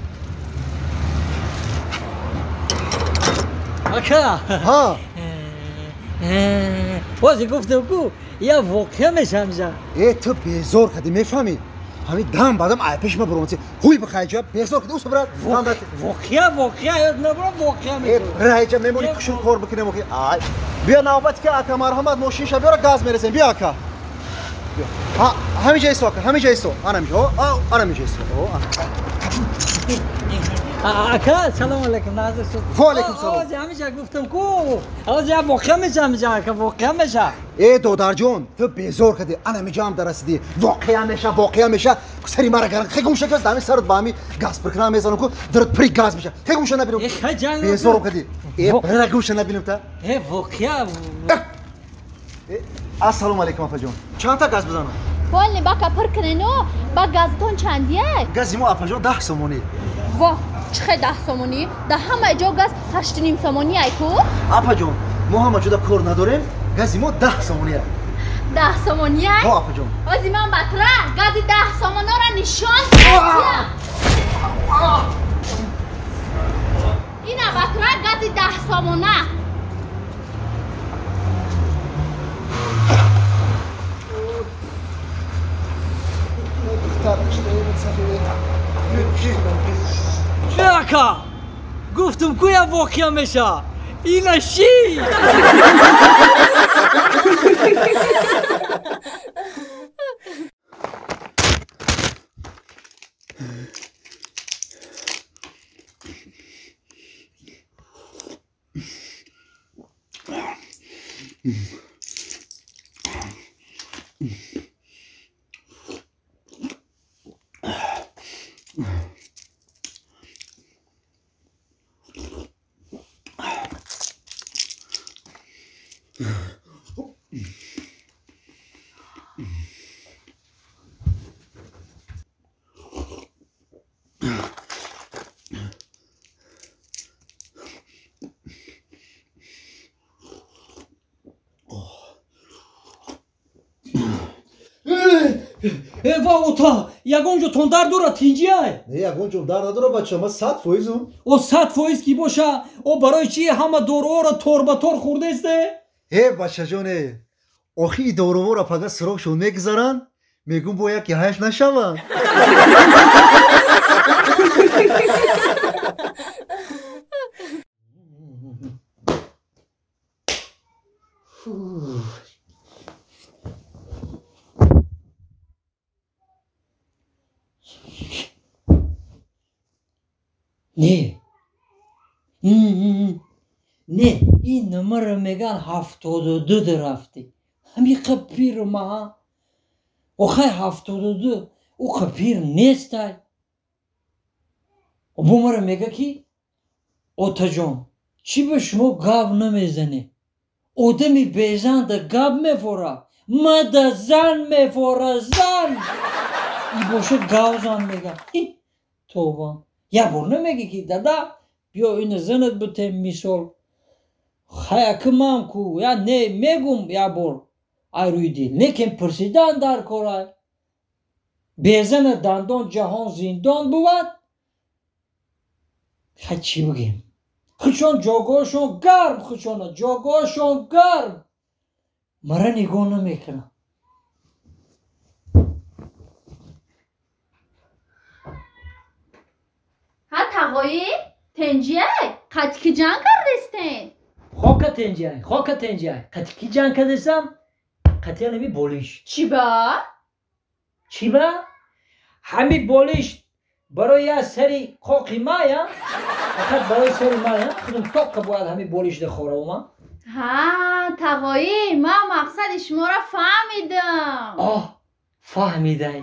Ака! Ҳа. Бози гуфтам ку, я воқеа мешам ҷа. Э, ту безор кардӣ, мефаҳмӣ? Ҳамин дам ба дам ай пеши ма буромадӣ. Ҳуй бихай ҷа, безор кардӣ, усо брат. Воқеа, воқеа, ёд набурам, воқеа мешам. Э, бира ҷа, мемонӣ кушун кор бикунем охи. Ай. Биё навбат ки ака марҳамат мошинша биёра газ мерезем. Биё ака. Ҳа, ҳаминҷа исто ака, ҳаминҷа исто. Ана ҳаминҷа. О, ана ҳаминҷа исто. О, ана. Ака, салом алейкум, назар шуд. Ва алейкум салом. Ози ҳаминҷа гуфтам ку, ози я воқеа меша ҳаминҷа ака, воқеа меша. Э, додарҷон, ту безор кардӣ. Ана ҳаминҷа ҳам дарасидӣ. Воқеа меша, воқеа меша. Сари мара гаран. Хе гумша кас, ҳамин сарат ба ҳамин газ пир кунам мезанам ку, дарат пири газ меша. Хе гумша набинам. Э, хай ҷанг. Безорам кардӣ. Э, бира гумша набинам та. Э, воқеа. Э, ассалому алейкум апаҷон. Чанд та газ бизанам? Полни бака пир кунену, ба газтон чандия? Гази мо апаҷон 10 сомонӣ. Во, чӣ хел 10 сомонӣ? Дар ҳамаи ҷо газ 8.5 сомонӣ ай ку? Апаҷон, мо ҳама ҷода кор надорем, гази мо 10 сомонӣ ай. 10 сомонӣ ай? Ҳо, апаҷон. Ози ман батра гази 10 сомонора нишон медиҳам. Ина батра гази 10 сомона. Ака, гуфтам ку я воқеа меша. Ина ши. Э, ва ота, ягон ҷо тон дард дорад, тинҷиай? Не, ягон ҷо дард надорад, бача, ман 100%-ум. О, 100% ки боша, о барои чи ҳама доруҳоро тор ба тор хӯрдесте? Э, бачаҷоне, охи и доруҳоро пага срокшон мегузаранд, мегӯм бо яке ҳайф нашаванд. Не. Не, ин номерро меган 72 рафтӣ. Ҳамиқа пир маҳа. Охай 72, уқа пир нестай. Бо маро мега ки отаҷон, чӣ ба шумо гап намезанӣ? Одами безанда гап мефора, мада зан мефора, зан. И боша гавзан мега. Тобан. Як бор намегӣ ки дада, биё ина занат бутем мисол. Хаяки ман ку, я не мегум як бор ай рӯи дил. Лекин пурсидан дар корай. Безана дандон ҷаҳон зиндон бувад. Хай чӣ бигем? Хучон ҷогоҳшон гарм, хучона ҷогоҳшон гарм. Мара нигоҳ намекунам. Ҳа тағоӣ, тенҷиай, қатики ҷанг кардестен? Хока тенҷиай, хока тенҷиай. Қатики ҷанг кардестам, қатия нами болиш. Чӣ ба? Чӣ ба? Ҳами болиш барои я сари қоқи ма, я? Фақат барои сари ма, я? Худум тоққа бояд ҳами болишда хоравам. Ҳа, тағоӣ, ман мақсади шуморо фаҳмидам. Оҳ, фаҳмидай.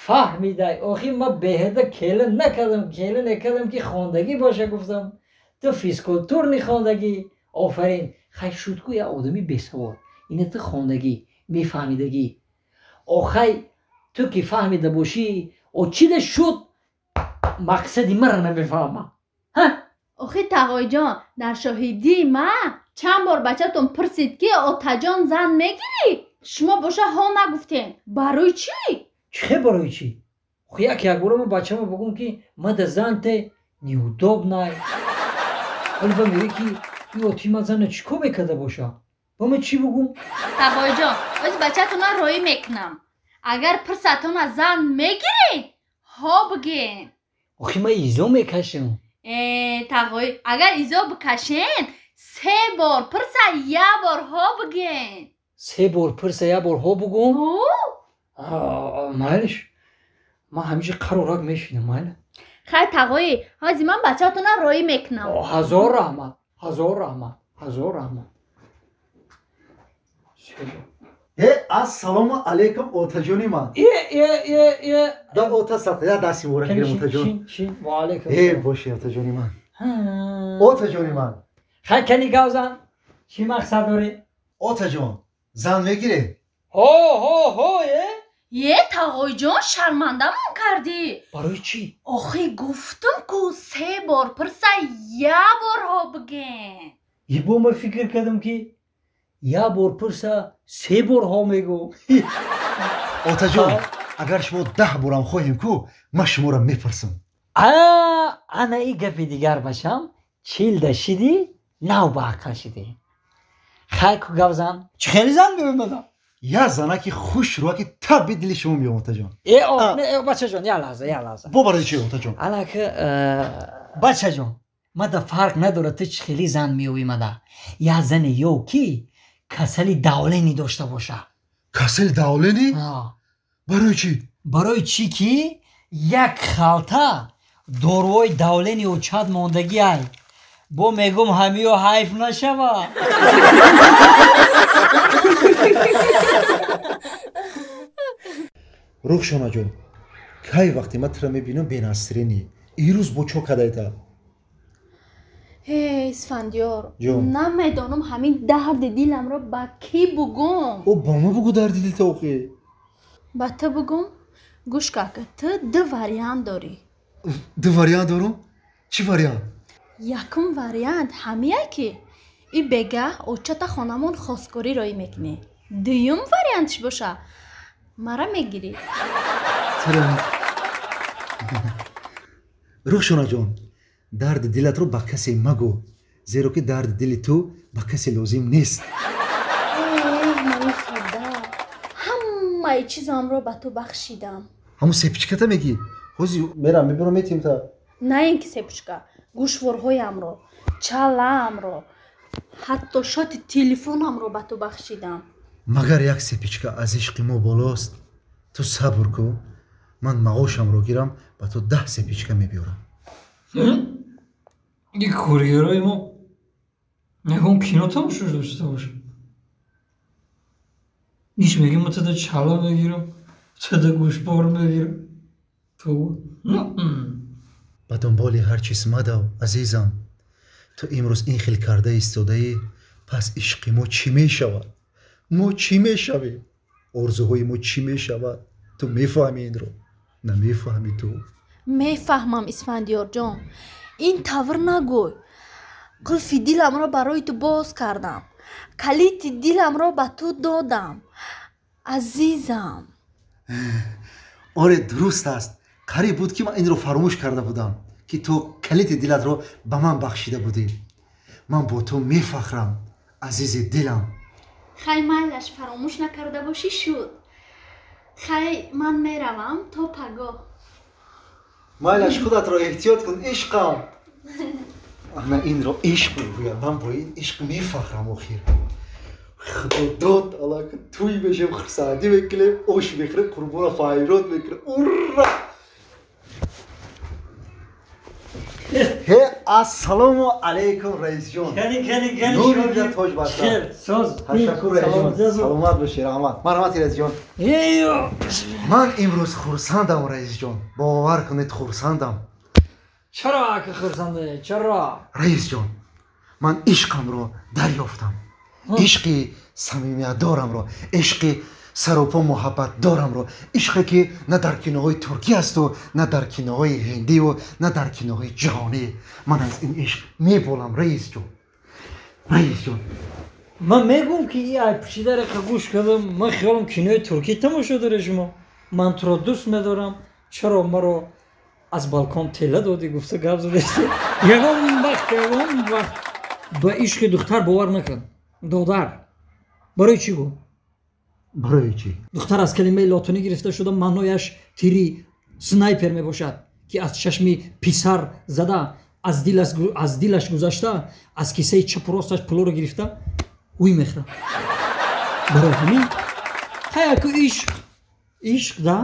Фаҳмидай. Охи ман беҳуда келин накардам, келин накардам ки хондагӣ боша гуфтам. Ту физкультурни хондагӣ. Офарин. Хай шуд ку я одами бесавод. Ина ту хондагӣ, мефаҳмидагӣ. Охай ту ки фаҳмида бошӣ, о чида шуд мақсади маро намефаҳмам. Ҳа? Охи тағоиҷон, дар шоҳидии ман чанд бор бачатон пурсид ки отаҷон зан мегирӣ? Шумо боша ҳо нагуфтем. Барои чӣ? Чӣ барои чӣ? Як якбора ман бачамо бугум ки ма да занте неудобнай. Вале ба мегӯяд ки ин оти ман зана чӣ кор мекарда боша? Ба ман чӣ бугум? Тағоиҷон, оз бачатона роӣ мекунам. Агар пирсатона зан мегиред, ҳо бигем. Охи ман изо мекашам. Э, тағои, агар изо бикашен, се бор пирса як бор ҳо бигем. Се бор пирса як бор ҳо бугум? Майлиш. Ман ҳамиша қарорак мешинам, майли. Хай тағои, ҳози ман бачаатона роӣ мекунам. Ҳазор раҳмат, ҳазор раҳмат, ҳазор раҳмат. Э, ассалому алайкум, отаҷони ман. Э, э, э, э. Да ота сабта, я дасти муборак гирем, отаҷон. Ва алайкум. Э, боши, отаҷони ман. Отаҷони ман. Хай кани гавзан, чӣ мақсад дорӣ? Отаҷон, зан мегиред? Ҳо, ҳо, ҳо, э? Е, тағоиҷон, шармандамон кардӣ. Барои чӣ? Охи гуфтум ку се бор пирса як бор ҳо бигем. Ибо ман фикр кардам ки як бор пирса се бор ҳо мегӯ. Отаҷон, агар шумо 10 борам хоҳем ку, ман шуморо мепурсам. Ана и гапи дигар башам, чилда шидӣ, нав ба ақл шидӣ. Хай ку гавзан. Чӣ хеле зан меомадам? Я занаки хушрӯа ки таби дили шумо меом, отаҷон. Э, бачаҷон, як лаҳза, як лаҳза. Бо барои чӣ, отаҷон? Анаки бачаҷон, мада фарқ надорад ту чӣ хели зан меёвӣ мада. Як зане ё ки касали давлени дошта боша. Касали давлени? Барои чӣ? Барои чӣ ки як халта доруҳои давлени очад мондагӣ ай. Бо мегум ҳамиё ҳайф нашава. Рухшонаҷон, кай вақте ман туро мебинам бенасринӣ? Ирӯз бо чо кадаита? Э, Исфандиёр, намедонам ҳамин дарди диламро ба кӣ бугум. О, ба ма бугу дарди дилта охи. Ба ту бугум? Гӯш кака, ту ду вариант дорӣ. Ду вариант дорум? Чӣ вариант? Якум вариант ҳамия ки и бегаҳ очата хонамон хосгорӣ роӣ мекунӣ. Дуюм вариантш боша, мара мегирӣ. Рухшонаҷон, дарди дилатро ба касе магӯ, зеро ки дарди дили ту ба касе лозим нест. Эҳ, мани худо, ҳамаи чизамро ба ту бахшидам. Ҳамун сепичката мегӣ? Ҳози мерам мебирам метим та. На ин ки сепичка, гӯшворҳоямро, чалаамро, ҳатто шоти телефонамро ба ту бахшидам. Магар як сепичка аз ишқи мо болост? Ту сабр кун, ман маошамро гирам, ба ту 10 сепичка мебиёрам. Ин коргарои мо ягон кино тамошо дошта бошад. Иш меги ма тада чала мегирам, тада гӯшбор мегирам. Ту ба дунболи ҳар чиз мадав, азизам. Ту имрӯз ин хел карда истодаӣ, пас ишқи мо чӣ мешавад? Мо чӣ мешавем? Орзуҳои мо чӣ мешавад? Ту мефаҳмӣ инро? Намефаҳмӣ ту? Мефаҳмам, Исфандиёрҷон. Ин тавр нагӯй. Қулфи диламро барои ту боз кардам. Калити диламро ба ту додам. Азизам. Оре, дуруст аст. Қариб буд ки ман инро фаромӯш карда будам, ки ту калити дилатро ба ман бахшида будӣ. Ман бо ту мефахрам, азизи дилам. Хай майлаш, фаромӯш накарда бошӣ шуд. Хай ман меравам то пагоҳ. Майлаш, худатро эҳтиёт кун, ишқам. Ана инро ишқ мегӯям. Ман бо ин ишқ мефахрам охир. Худо дод, аллака тӯй мешем, хурсандӣ мекунем, ош мехӯрем, қурбона файрод мекунем. Ура! Ҳе, ассалому алайкум, раисҷон. Кани, кани, кани. Нури тоҷ баста. Соз. Ташаккур, раисҷон. Саломат бошӣ, раҳмат. Марҳамат, раисҷон. Ман имрӯз хурсандам, раисҷон. Бовар кунед, хурсандам. Чаро ака хурсандӣ? Чаро? Раисҷон, ман ишқамро дарёфтам. Ишқи самимиятдорамро, ишқи саропо муҳаббатдорамро, ишқе ки на дар киноҳои туркӣ асту, на дар киноҳои ҳиндиву, на дар киноҳои ҷаҳонӣ. Ман аз ин ишқ меболам, раисҷон. Раисҷон, ман мегӯм ки и айпӯшидарақа гӯш кардам, ман хиёлам кинои туркӣ тамошо доред шумо. Ман туро дӯст медорам, Чаро маро аз балкон тела додӣ гуфта гап задасти? Ягон вақт ба ишқи духтар бовар накун. Додар. Барои чӣ гу? Барои чӣ? Духтар аз калимаи лотинӣ гирифта шуда маънояш тири снайпер мебошад ки аз чашми писар зада аз дилаш гузашта аз кисаи чапу росташ пулоро гирифта ӯй мехӯрад. Барои ҳамин ҳаяку ишқ ишқ да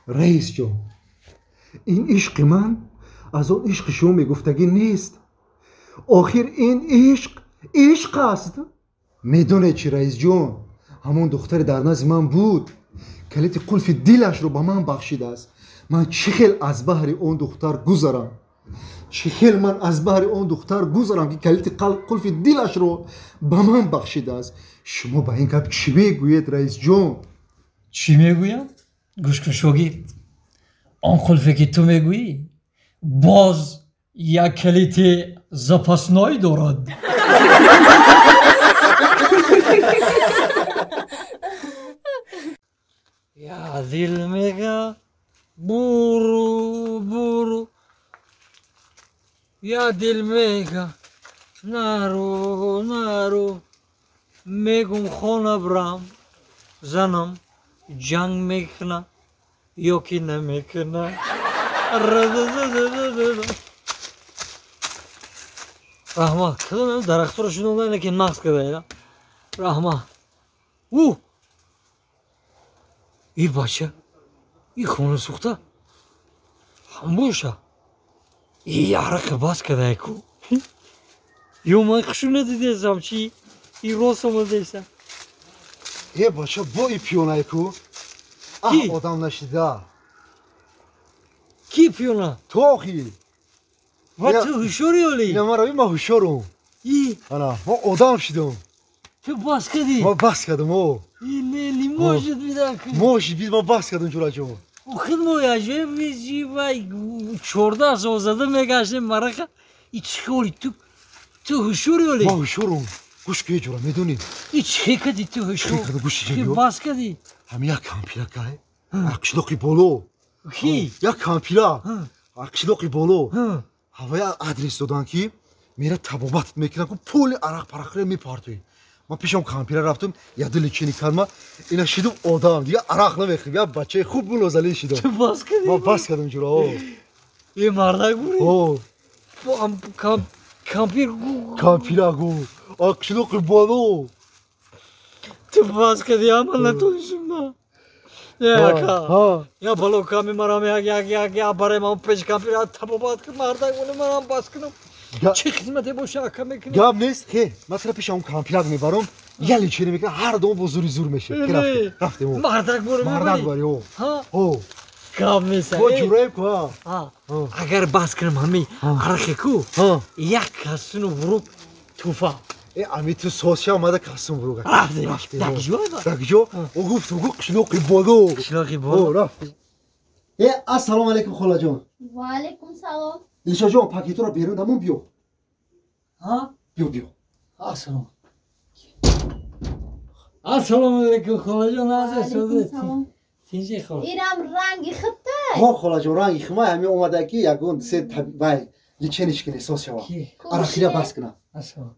раисҷон, ин ишқи ман аз он ишқи шумо мегуфтагӣ нест. Охир ин ишқ ишқ аст. Медонед чӣ раисҷон, ҳамон духтаре дар назди ман буд, калити қулфи дилашро ба ман бахшидааст. Ман чӣ хел аз баҳри он духтар гузарам? Чӣ хел ман аз баҳри он духтар гузарам ки калити қулфи дилашро ба ман бахшидааст? Шумо ба ин гап чӣ мегӯед раисҷон? Чӣ мегӯям? Гӯш кун шогирд, он қулфе ки ту мегӯӣ боз як калити запасной дорад. Я дил мега буру буру, я дил мега нару нару, мегум хона брам, занам ҷанг мекуна ё ки намекуна. Раҳмат, кадом дарахтро шунонда лекин нақс карда. Раҳмат. У и бача, и хона сӯхта ҳам боша, и арақи бас карда ку. Ё ман хушу надидесам чи, и рост омадеса. Е бача, бо и пиёнае ку. Аҳ, одам нашида. Ки пиёна? Ту охи. Ва ту ҳушёри оли? Ина ман рави, ман ҳушёрум. И? Ана, ман одам шидам. Ту бас кардӣ? Ман бас кардам, о. И не, не может быть так. Может быть, ман бас кардам ҷураҷон. Худ мо ажиб вай 14 сол зада мегаштем марақа. И чӣ холи ту ҳушёри оли? Ман ҳушёрум. Гӯш кун ҷура, медонӣ? И чӣ кардӣ ту ҳушёр? Чӣ кардам, гӯш чӣ бас кардӣ? Ҳамин як кампиракай, қишлоқи боло. Ки? Як кампира, қишлоқи боло. Ҳавая адрес доданд ки мера табобат мекунам, ку пули арақ парақро мепартоӣ. Ман пешам кампира рафтам, яду лечение кардам, ина шидум одам, дига арақ намехӯрам, як бачаи хуб мунозалин шидам. Ту бас кардӣ? Ман бас кардам ҷура, о. Е мардак бурӣ? О. Кампир гу. Кампира гу. Қишлоқи боло. Ту бас кардӣ, ама натонистам на. Ака, я бало ками марам як як як я барем ам пеш кампира табобат кун мардак буни марам бас кунам. Чӣ хизмате боша ака мекунӣ? Гап нест, хе, ман сара пеши ам кампирак мебарам, я лечение мекунам, ҳар дом бо зури зур мешавад. Рафтем. Мардак бурӣ? Мардак барӣ, о. О. Гап нест. Бо ҷураем ку, ҳа. Агар бас кунам ҳами арақе ку, як касуну вурук туфа. Э, ами ту соз шав, мада касум вурук. Рафтем. Дакҷо? Дакҷо? О гуфт, гу қишлоқи боло. Қишлоқи боло. О, рафтем. Э, ассалому алайкум холаҷон. Ва алайкум салом. Дилшодҷон, пакетро берун дамон биё. Ҳа? Биё, биё. Ассалом. Ассалому алайкум холаҷон, салом. Тинҷи хол. Ирам ранги хиттай. Ҳо холаҷон, ранги химай ҳами омада ки ягон се вай лечениш кунӣ соз шава. Арақира бас кунам. Ассалом.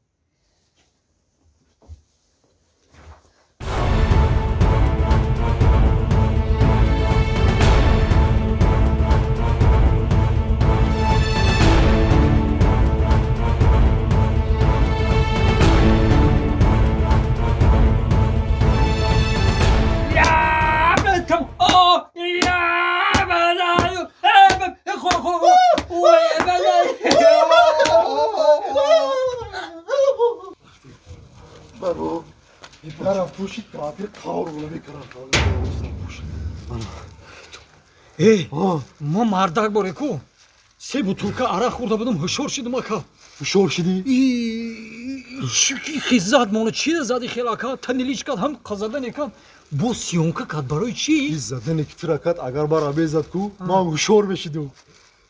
Эй, ма мардак боре ку. Се бутулка арақ хӯрда будам, ҳушёр шидам ака. Ҳушёр шидӣ? Хизат мона чи зади хел ака, танилич кард, ҳам қазадане кард. Бо съёмка кард барои чӣ? И задане ки тура кард, агар бара безад ку, ман ҳушёр мешидам.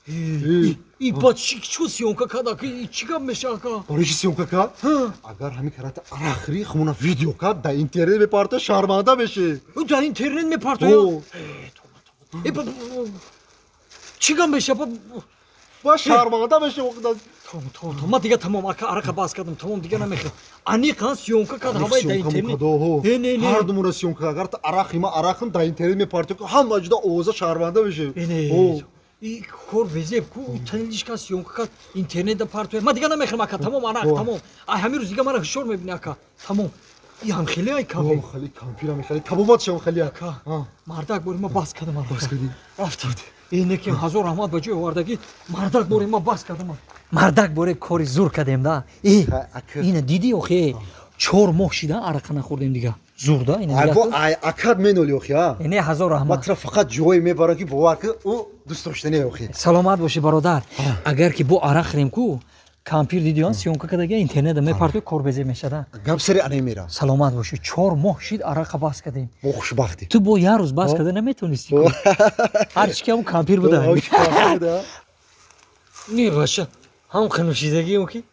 И ба чӣ чӯ съёмка кард ака, чӣ гап меша ака? Барои чӣ съёмка кард? Агар ҳамин карата арақ хӯрӣ, хумона видео кард, дар интернет мепарта, шарманда мешӣ. Дар интернет мепартоя? Чӣ гап мешава? Ба шарманда мешава. Тамом, тамом, ман дига тамом, ака, арақа бас кардам, тамом, дига намехӯрам. Аниқ съёмка кард ҳаваи дар интернет. Не, не, не. Ҳар думура съёмка, агар ту арақи ма арақам дар интернет мепартӣ, ҳама ҷуда овоза шарманда мешавӣ. Не, и кор безеб ку, танилишка съёмка кард, интернет да партоя. Ман дига намехӯрам, ака, тамом, арақ, тамом. Ай ҳамин рӯз дига мара ҳушёр мебинӣ, ака, тамом. И ҳам хеле ай кабоб. Ҳам хеле кампирам, хеле кабобат шам хеле. Ака, мардак бори ма бас кардам арақа. Бас кардӣ? Рафтам. Ин ки ҳазор раҳмат ба ҷой овардагӣ, мардак бори ма бас кардам. Мардак боре кори зур кардем да. Э, ина дидӣ охе, 4 моҳ шида арақа нахӯрдем дига. Зур да ина. Ай бо ай акад меноли охе, а? Не, ҳазор раҳмат. Ма тра фақат ҷой мебарам ки бовар ки ӯ дӯст доштани охе. Саломат бошӣ бародар. Агар ки бо арақ хӯрем ку, кампир дидӣ он съёмка кардага интернет мепартои кор безеб мешада. Гап сари ана мера. Саломат бошӣ. 4 моҳ шид арақа бас кардем. Бо хушбахтӣ. Ту бо як рӯз бас карда наметонистӣ. Ҳар чи ки ҳам кампир буда. Не баша, ҳам ханушидагием ки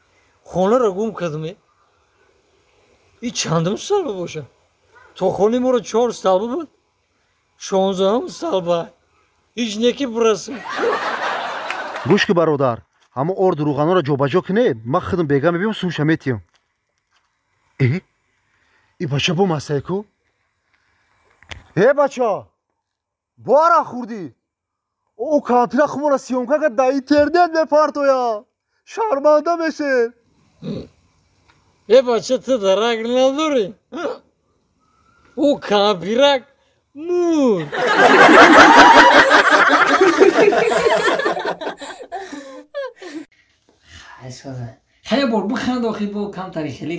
хонаро гум кардам. И чандум столба боша? То хонаи моро 4 столба буд, 16 столба. Ҳеҷ неки бирасем. Гӯш ки бародар, ҳама орду рӯғанҳоро ҷобаҷо кунед, ман худам бега мебиём, сумша метиём. Э? И бача бо масае ку? Э бача! Бо арақ хӯрдӣ? О кампира хумора съёмка кард дар интернет мепартоя. Шарманда мешем. Э бача, ту дарак надорӣ? Ӯ кампирак мурд. Хеле бор биханд охи, бо камтари хеле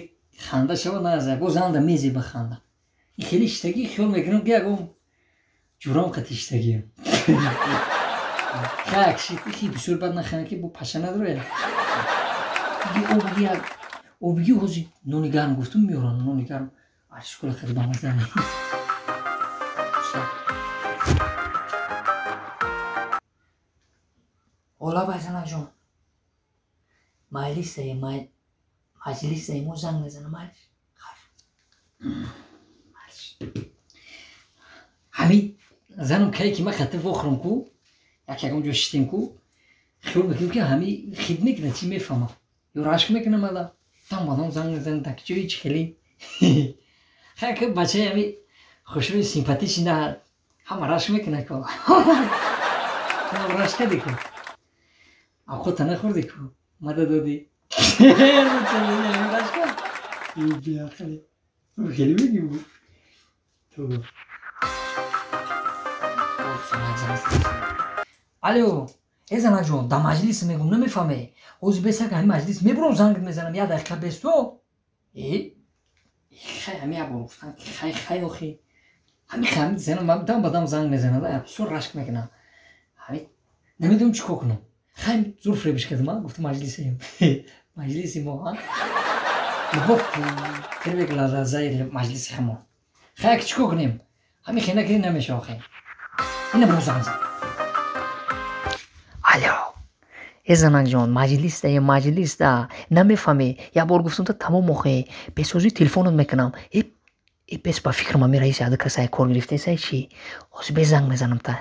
ханда шава назар, бо занда мези биханда. И хеле иштагӣ хиёл мекунам ки ягон ҷуром қати иштагиам. Хак шити бисёр бад наханда ки бо паша надоря. Обиги ҳози нони гарм гуфтум меорам, нони гарм. Ай шукула хеле бамаза. Ола байзанаҷон. Маҷлисае, маҷлисае мо занг мезанам, майлиш. Ҳамин занам кае ки ман хати вохӯрам ку, як ягон ҷо шитем ку, хиёл мекунам ки ҳами хид мекунад, чӣ мефаҳмам. Ё рашк мекунам ала, там бадом занг мезанам, так ҷои чӣ хеле. Хай ки бачаи ҳами хушрӯи симпатичи на ҳама рашк мекунад ку. Тунам рашк кардӣ ку. Авқота нахӯрдӣ ку. Мада додӣ. Хеле мегӣ. Алло, э занаҷон, дар маҷлис мегум, намефаҳме. Ҳозир бесак ҳами маҷлис мебурам, занг мезанам, як дақиқа бесто. Э, хай ҳами як бор гуфтам ки хай хай охи. Ҳами ҳами занам дам ба дам занг мезанад, бисёр рашк мекунам. Ҳами намедонам чӣ кор кунам. Хай зур фиребиш кардам, гуфтам маҷлисем. Маҷлиси мо, а? Любовь первый глаза маҷлиси ҳамо. Хай чӣ кор кунем? Ҳами хена кунем намешава хай. Ина бо занг зад. Алло. Э занакҷон, маҷлисда, е маҷлисда. Намефаҳмӣ. Як бор гуфтам та тамом охе. Бесозӣ телефонот мекунам. Э, бес ба фикрам ами раиси ада касай кор гирифтесай чӣ? Ҳозир бес занг мезанам та.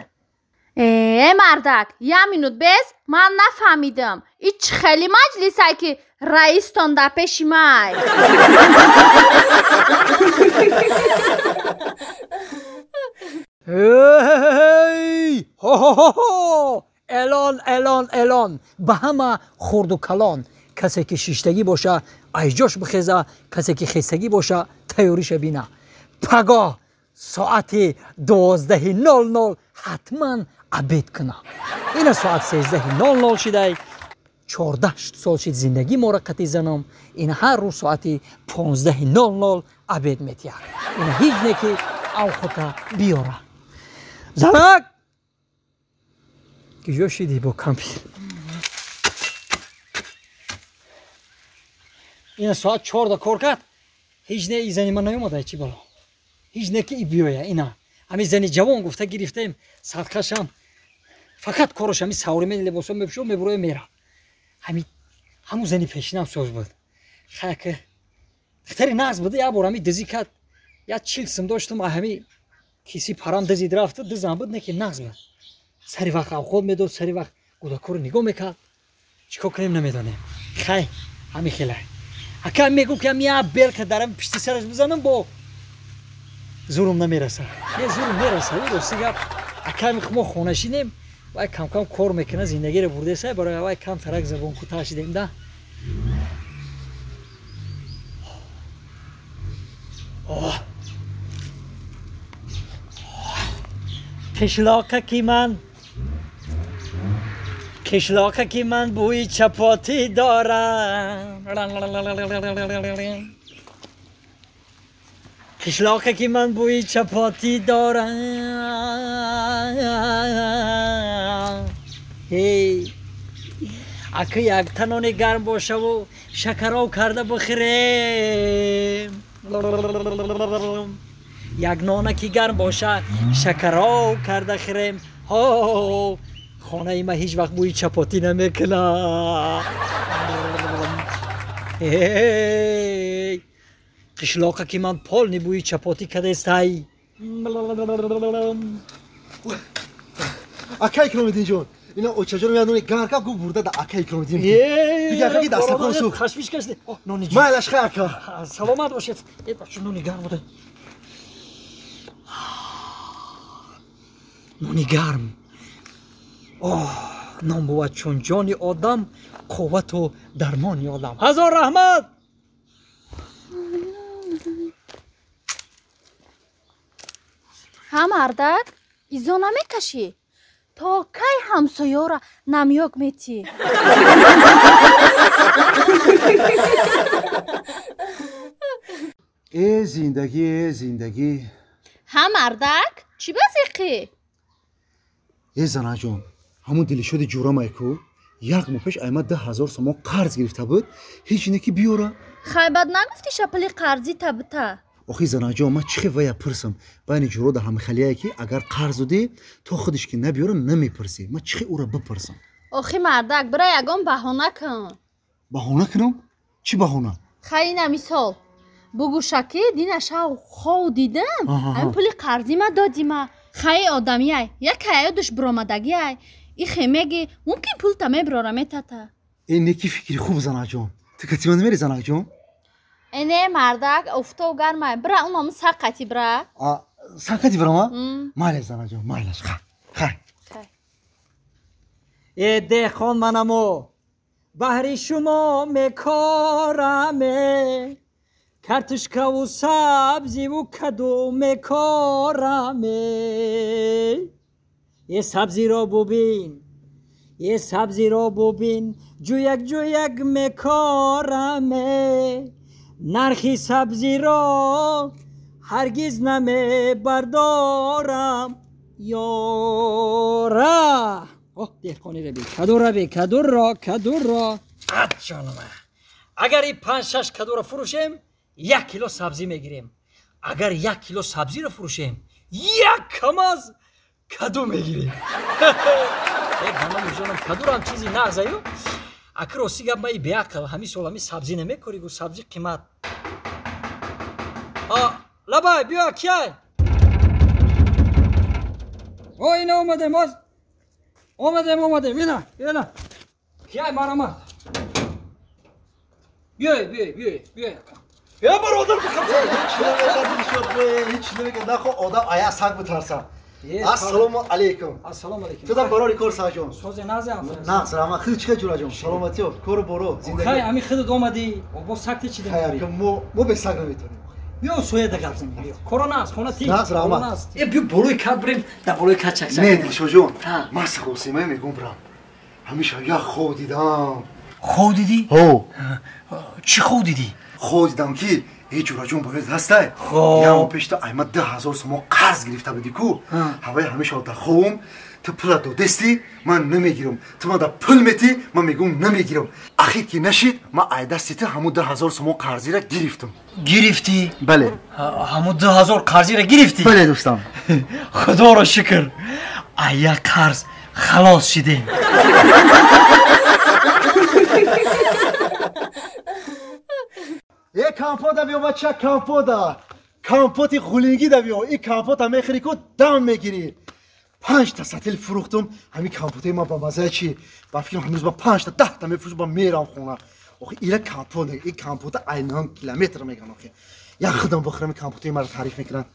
Э мардак, як минут бес, ман нафаҳмидам. И чӣ хеле маҷлисай ки раистон дар пеши май? Эй! Ҳо-ҳо-ҳо! Элон, элон, элон! Ба ҳама хурду калон. Касе ки шиштагӣ боша, айҷош бихеза, касе ки хестагӣ боша, тайёриша бина. Пагоҳ соати 12:00 ҳатман обед куна. Ина соат 13:00 шидай. 14 сол шид зиндагӣ моро қатӣ занам. Ина ҳар рӯз соати 15:00 обед метиҳад. Ина ҳеҷ не ки авхота биёра. Занак! Киҷо шидӣ бо кампир? Ина соат 4 кор кард. Ҳеҷ не и зани ман наёмада чӣ бало. Ҳеҷ не ки и биёя ина. Ҳами зани ҷавон гуфта гирифтаем, садқашам. Фақат кораш ҳами савримен либосо мепӯшо, мебуроя мера. Ҳами ҳамун зани пешинам соз буд. Хай ки хатари нағз буда, як бор ҳами дизӣ кард. Як 40 сум доштам, ҳами киси парам дизид рафт, дизам буд, не ки нағз буд. Сари вақт авқот медод, сари вақт кӯдакҳоро нигоҳ мекард. Чӣ кор кунем намедонем. Хай, ҳамин хела. Ака мегӯм ки ҳам як белка дарам пишти сараш бизанам, бо зурум намераса. Не, зурум мераса, рости гап. Ака мо хонашинем, вай кам-кам кор мекунад, зиндагиро бурдеса, барои вай кам тарак забон кӯтаҳ шидем да. Қишлоқа ки ман бӯи чапотӣ дорам. Қишлоқа ки ман бӯи чапотӣ дорам. Ҳей, ака якта нони гарм бошаву шакароб карда бихӯрем. Як нона ки гарм боша, шакароб карда хӯрем. Ҳо, хонаи ман ҳеҷ вақт бӯи чапотӣ намекунад. Эй, қишлоқа ки ман полни бӯи чапотӣ кадестай. Ака Икромиддинҷон, ина очаҷон як нони гарм кард, гуфт бурда да ака Икромиддин. Дига ака ки дастархон сӯхт. Ташвиш кашид. Нони ҷон. Майлаш хай ака. Саломат бошед. Э, бача, нони гарм буда. Нони гарм. Оҳ, нон бувад чун ҷони одам, қуввату дармони одам. Ҳазор раҳмат. Ҳа, мардак, изо намекашӣ? То кай ҳамсоёра намёк метӣ? Э зиндагӣ, э зиндагӣ. Ҳа, мардак, чӣ базиқӣ? Э занаҷон, ҳамун дилшоди ҷурамай ку як моҳ пеш ай ман 10 000 сомон қарз гирифта буд, ҳеҷ не ки биёра. Хай, бад нагуфтӣ шапали қарзӣ табита? Охи занаҷон, ман чӣ хел вая пурсам? Байни ҷуро да ҳамихалияе ки агар қарз додӣ, то худаш ки набиёра, намепурсӣ. Ман чӣ хел ӯра бипурсам? Охи мардак, бира ягон баҳона кун. Баҳона кунам? Чӣ баҳона? Хай, ина мисол бугӯша ки дина шав хов дидам, ҳамин пули қарзӣ ма додима. Хай, одамияй, як ҳаёдуш биромадагиай, ихе меги, мумкин пулта мебирора, метата. Э, неки фикри хуб, занаҷон. Ту катима намери, занаҷон? Э, не, мардак, офтоб гармай, бира унам сақати бира. Сақати бирама? Майлаш, занаҷон, майлаш, хай, хай. Э деҳқон манамо, баҳри шумо мекораме, картошкаву сабзиву каду мекораме. Е сабзиро бубин, е сабзиро бубин, ҷӯяк ҷӯяк мекораме. Нархи сабзиро ҳаргиз намебардорам, ёра. Оҳ, деҳқони раби, каду раби, кадуро, кадуро. Ад ҷонама, агар и панҷ шаш кадуро фурӯшем, 1 кило сабзӣ мегирем. Агар 1 кило сабзиро фурӯшем, як камаз каду мегирем. Ҷонам, кадурам чизи нағзаю. Аки рости гап, маи беақл ҳамин сол ҳамин сабзӣ намекорӣ, гу сабзӣ қимат. Лабай, биё, кияй? О, ина омадем, оз омадем, омадем, ина, ина, кияй, марама, биёй, биёй, биёй, биёй. Э бародар, ҳеҷ намегӯ, нахо одам ая саг битарса. Ассалому алайкум. Ассалому алайкум. Тудам барори кор, саҷон. Созе, назам. Нағз, раҳмат. Худат чӣ хел, ҷураҷон? Саломатиё, кору боро, зиндагӣ? Хай, ами худат омадӣ, бо сагте чӣ дем? Мо бе саг наметонем. Биё, соя да гап занем. Биё. Корона аст, хона тинч. Нағз, раҳмат. Э, биё болои кат бирем, дар болои кат чак-чак. Не, Дилшоҷон, ман саросимае мегӯм, бирам. Ҳамеша як хоб дидам. Хоб дидӣ? Ҳо. Чӣ хоб дидӣ? Хоб дидам ки э ҷураҷон, бояд ҳастай. Хоб. Як моҳ пешта айма 10 000 сомон қарз гирифта будӣ ку. Ҳаваи ҳамеша дар хобум ту пула додестӣ, ман намегирам. Ту ман да пул метӣ, ман мегӯм намегирам. Ахир ки нашид, ман ай дасти ту ҳамун 10 000 сомон қарзира гирифтам. Гирифтӣ? Бале. Ҳамун 2000 қарзира гирифтӣ? Бале, дӯстам. Худоро шукр, ай як қарз халос шидем. Е компота биё, бача, компота, компоти ғулингӣ да биё. И компота мехӯри ку, дам мегирӣ. 5 та сатил фурӯхтум. Ҳамин компотаи ма ба маззаи чи? Ба фикрам ҳамин рӯз ба 5 та 10 та мефурӯшам, ба мерам хона. Охи ира компот, ин компота айнан километр меган охи. Як худам бихӯрам, ин компотаи маро таъриф мекунанд.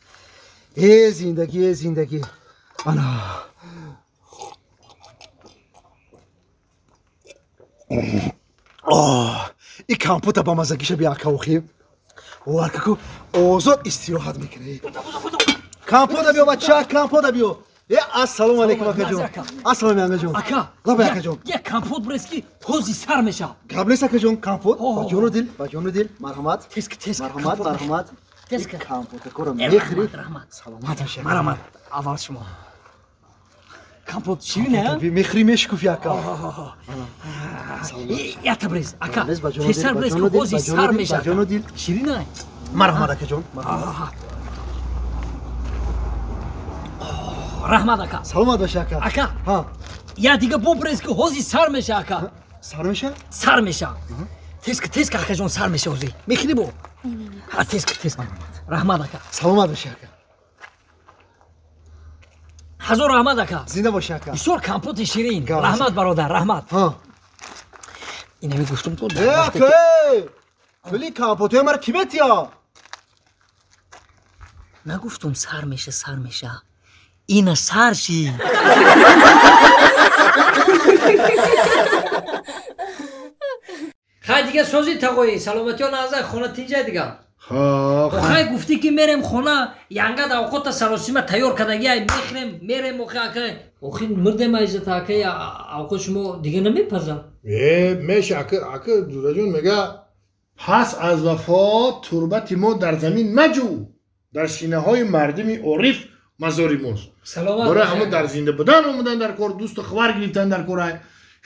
Э зиндагӣ, э зиндагӣ. Ана. Оҳ, ин компота ба маззагиша би ака охи. Оваркаку озод истироҳат мекунӣ. Компота биё бача, компота биё. Э ассалому алайкум акаҷон. Ассалому алайкум ака. Лабай акаҷон. Як компот брес ки ҳози сар мешавад. Гап нест акаҷон, компот. Ба ҷону дил, ба ҷону дил. Марҳамат. Тез тез. Марҳамат, марҳамат. Тез компота кора мехӯрӣ. Раҳмат. Саломат бошед. Марҳамат. Аввал шумо. Компот ширин а? Мехӯрӣ мешкуфӣ ака. Я табрез ака. Тезтар брес ки ҳози сар мешавад. Ба ҷону дил. Ширин а? Марҳамат акаҷон. Марҳамат. Раҳмат ака. Саломат бош ака. Ака. Ҳа. Я дига бубрез ки ҳози сар меша ака. Сар меша? Сар меша. Тезка тезка акаҷон сар меша ҳози. Мехӯрӣ бо? Ҳа тезка тезка. Раҳмат ака. Саломат бош ака. Ҳазор раҳмат ака. Зинда бош ака. Бисёр компоти ширин. Раҳмат бародар, раҳмат. Ҳа. Инами гуфтум то. Э ака! Пули компотои маро ки метия? Нагуфтум сар меша, сар меша. Ина сар шид. Хай дига сози тағои, саломатиё назар, хона тинҷай дига. Хай гуфтӣ ки мерем хона, янгад авқота саросима тайёр кардагиай, мехӯрем, мерем охи акай. Охи мирдем айзата акай, авқот шумо дига намепазам. Э, меша ака, ака Ҷураҷон мега, пас аз вафот турбати мо дар замин маҷӯ, дар синаҳои мардими ориф мазори мост. Барои ҳамо дар зинда будан омадан дар кор, дӯсту хабар гирифтан дар кор.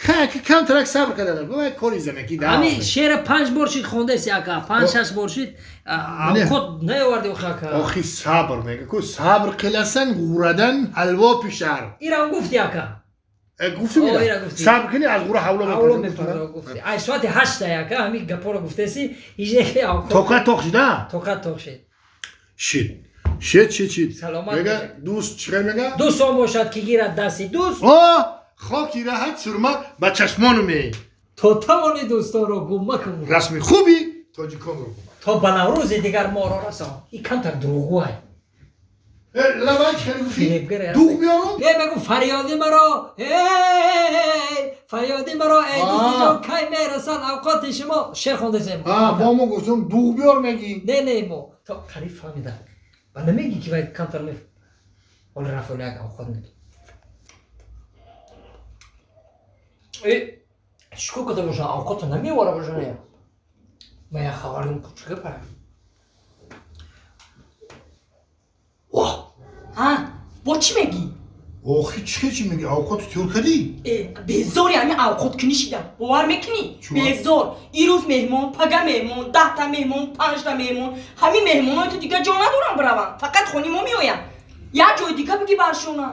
Хай ака камтарак сабр кардан, бо кори занакӣ да. Ҳами шеъра 5 бор шид хондаси ака, 5-6 бор шид, авқот наёварди охи ака. Охи сабр мега ку, сабр қиласан ғурадан ҳалво пишар. Ирам гуфти ака. Гуфтум ира. Сабр кунӣ аз ғура ҳавло мепазад. Гуфти. Ай соати 8 ака, ҳами гапоро гуфтаси, ҳеҷ авқот. Тоқат тоқ шида? Тоқат тоқ шид. Шид. Шид, шид, шид. Саломат. Мега дӯст чӣ мега? Дӯст он бошад ки гирад дасти дӯст. О, хоки раҳат сурма ба чашмону ме. То тавони дӯстонро гум макун. Расми хуби тоҷиконро гум. То ба наврӯзи дигар моро расон. Ин камтар дурӯғгӯай. Лабай чӣ гуфтӣ? Дуғ биёрум? Э, мегӯ фарёди маро, эй, фарёди маро, эй дӯстиҷон, кай мерасанд авқоти шумо? Шеър хондасем. А, бо мо гуфтум дуғ биёр мегӣ. Не, не, мо то қариб фаҳмидам. Ба намегӣ ки вай камтар меф. Ҳоло рафт ҳоло як авқот мед. Э, чикор карда бошам? Авқотро намеовара бошам. Ман як хабар дорам, чӣ гапа? Оҳ! Ҳа, бо чӣ мегӣ? Охи чӣ чӣ мегӣ? Авқотро тайёр кардӣ? Э, безори ҳамин авқоткунӣ шидам. Бовар мекунӣ? Безор. Ирӯз меҳмон, пага меҳмон, 10 та меҳмон, 5 та меҳмон. Ҳамин меҳмонои ту дига ҷо надорам бираванд. Фақат хони мо меоянд. Як ҷои дига бигӣ баршона.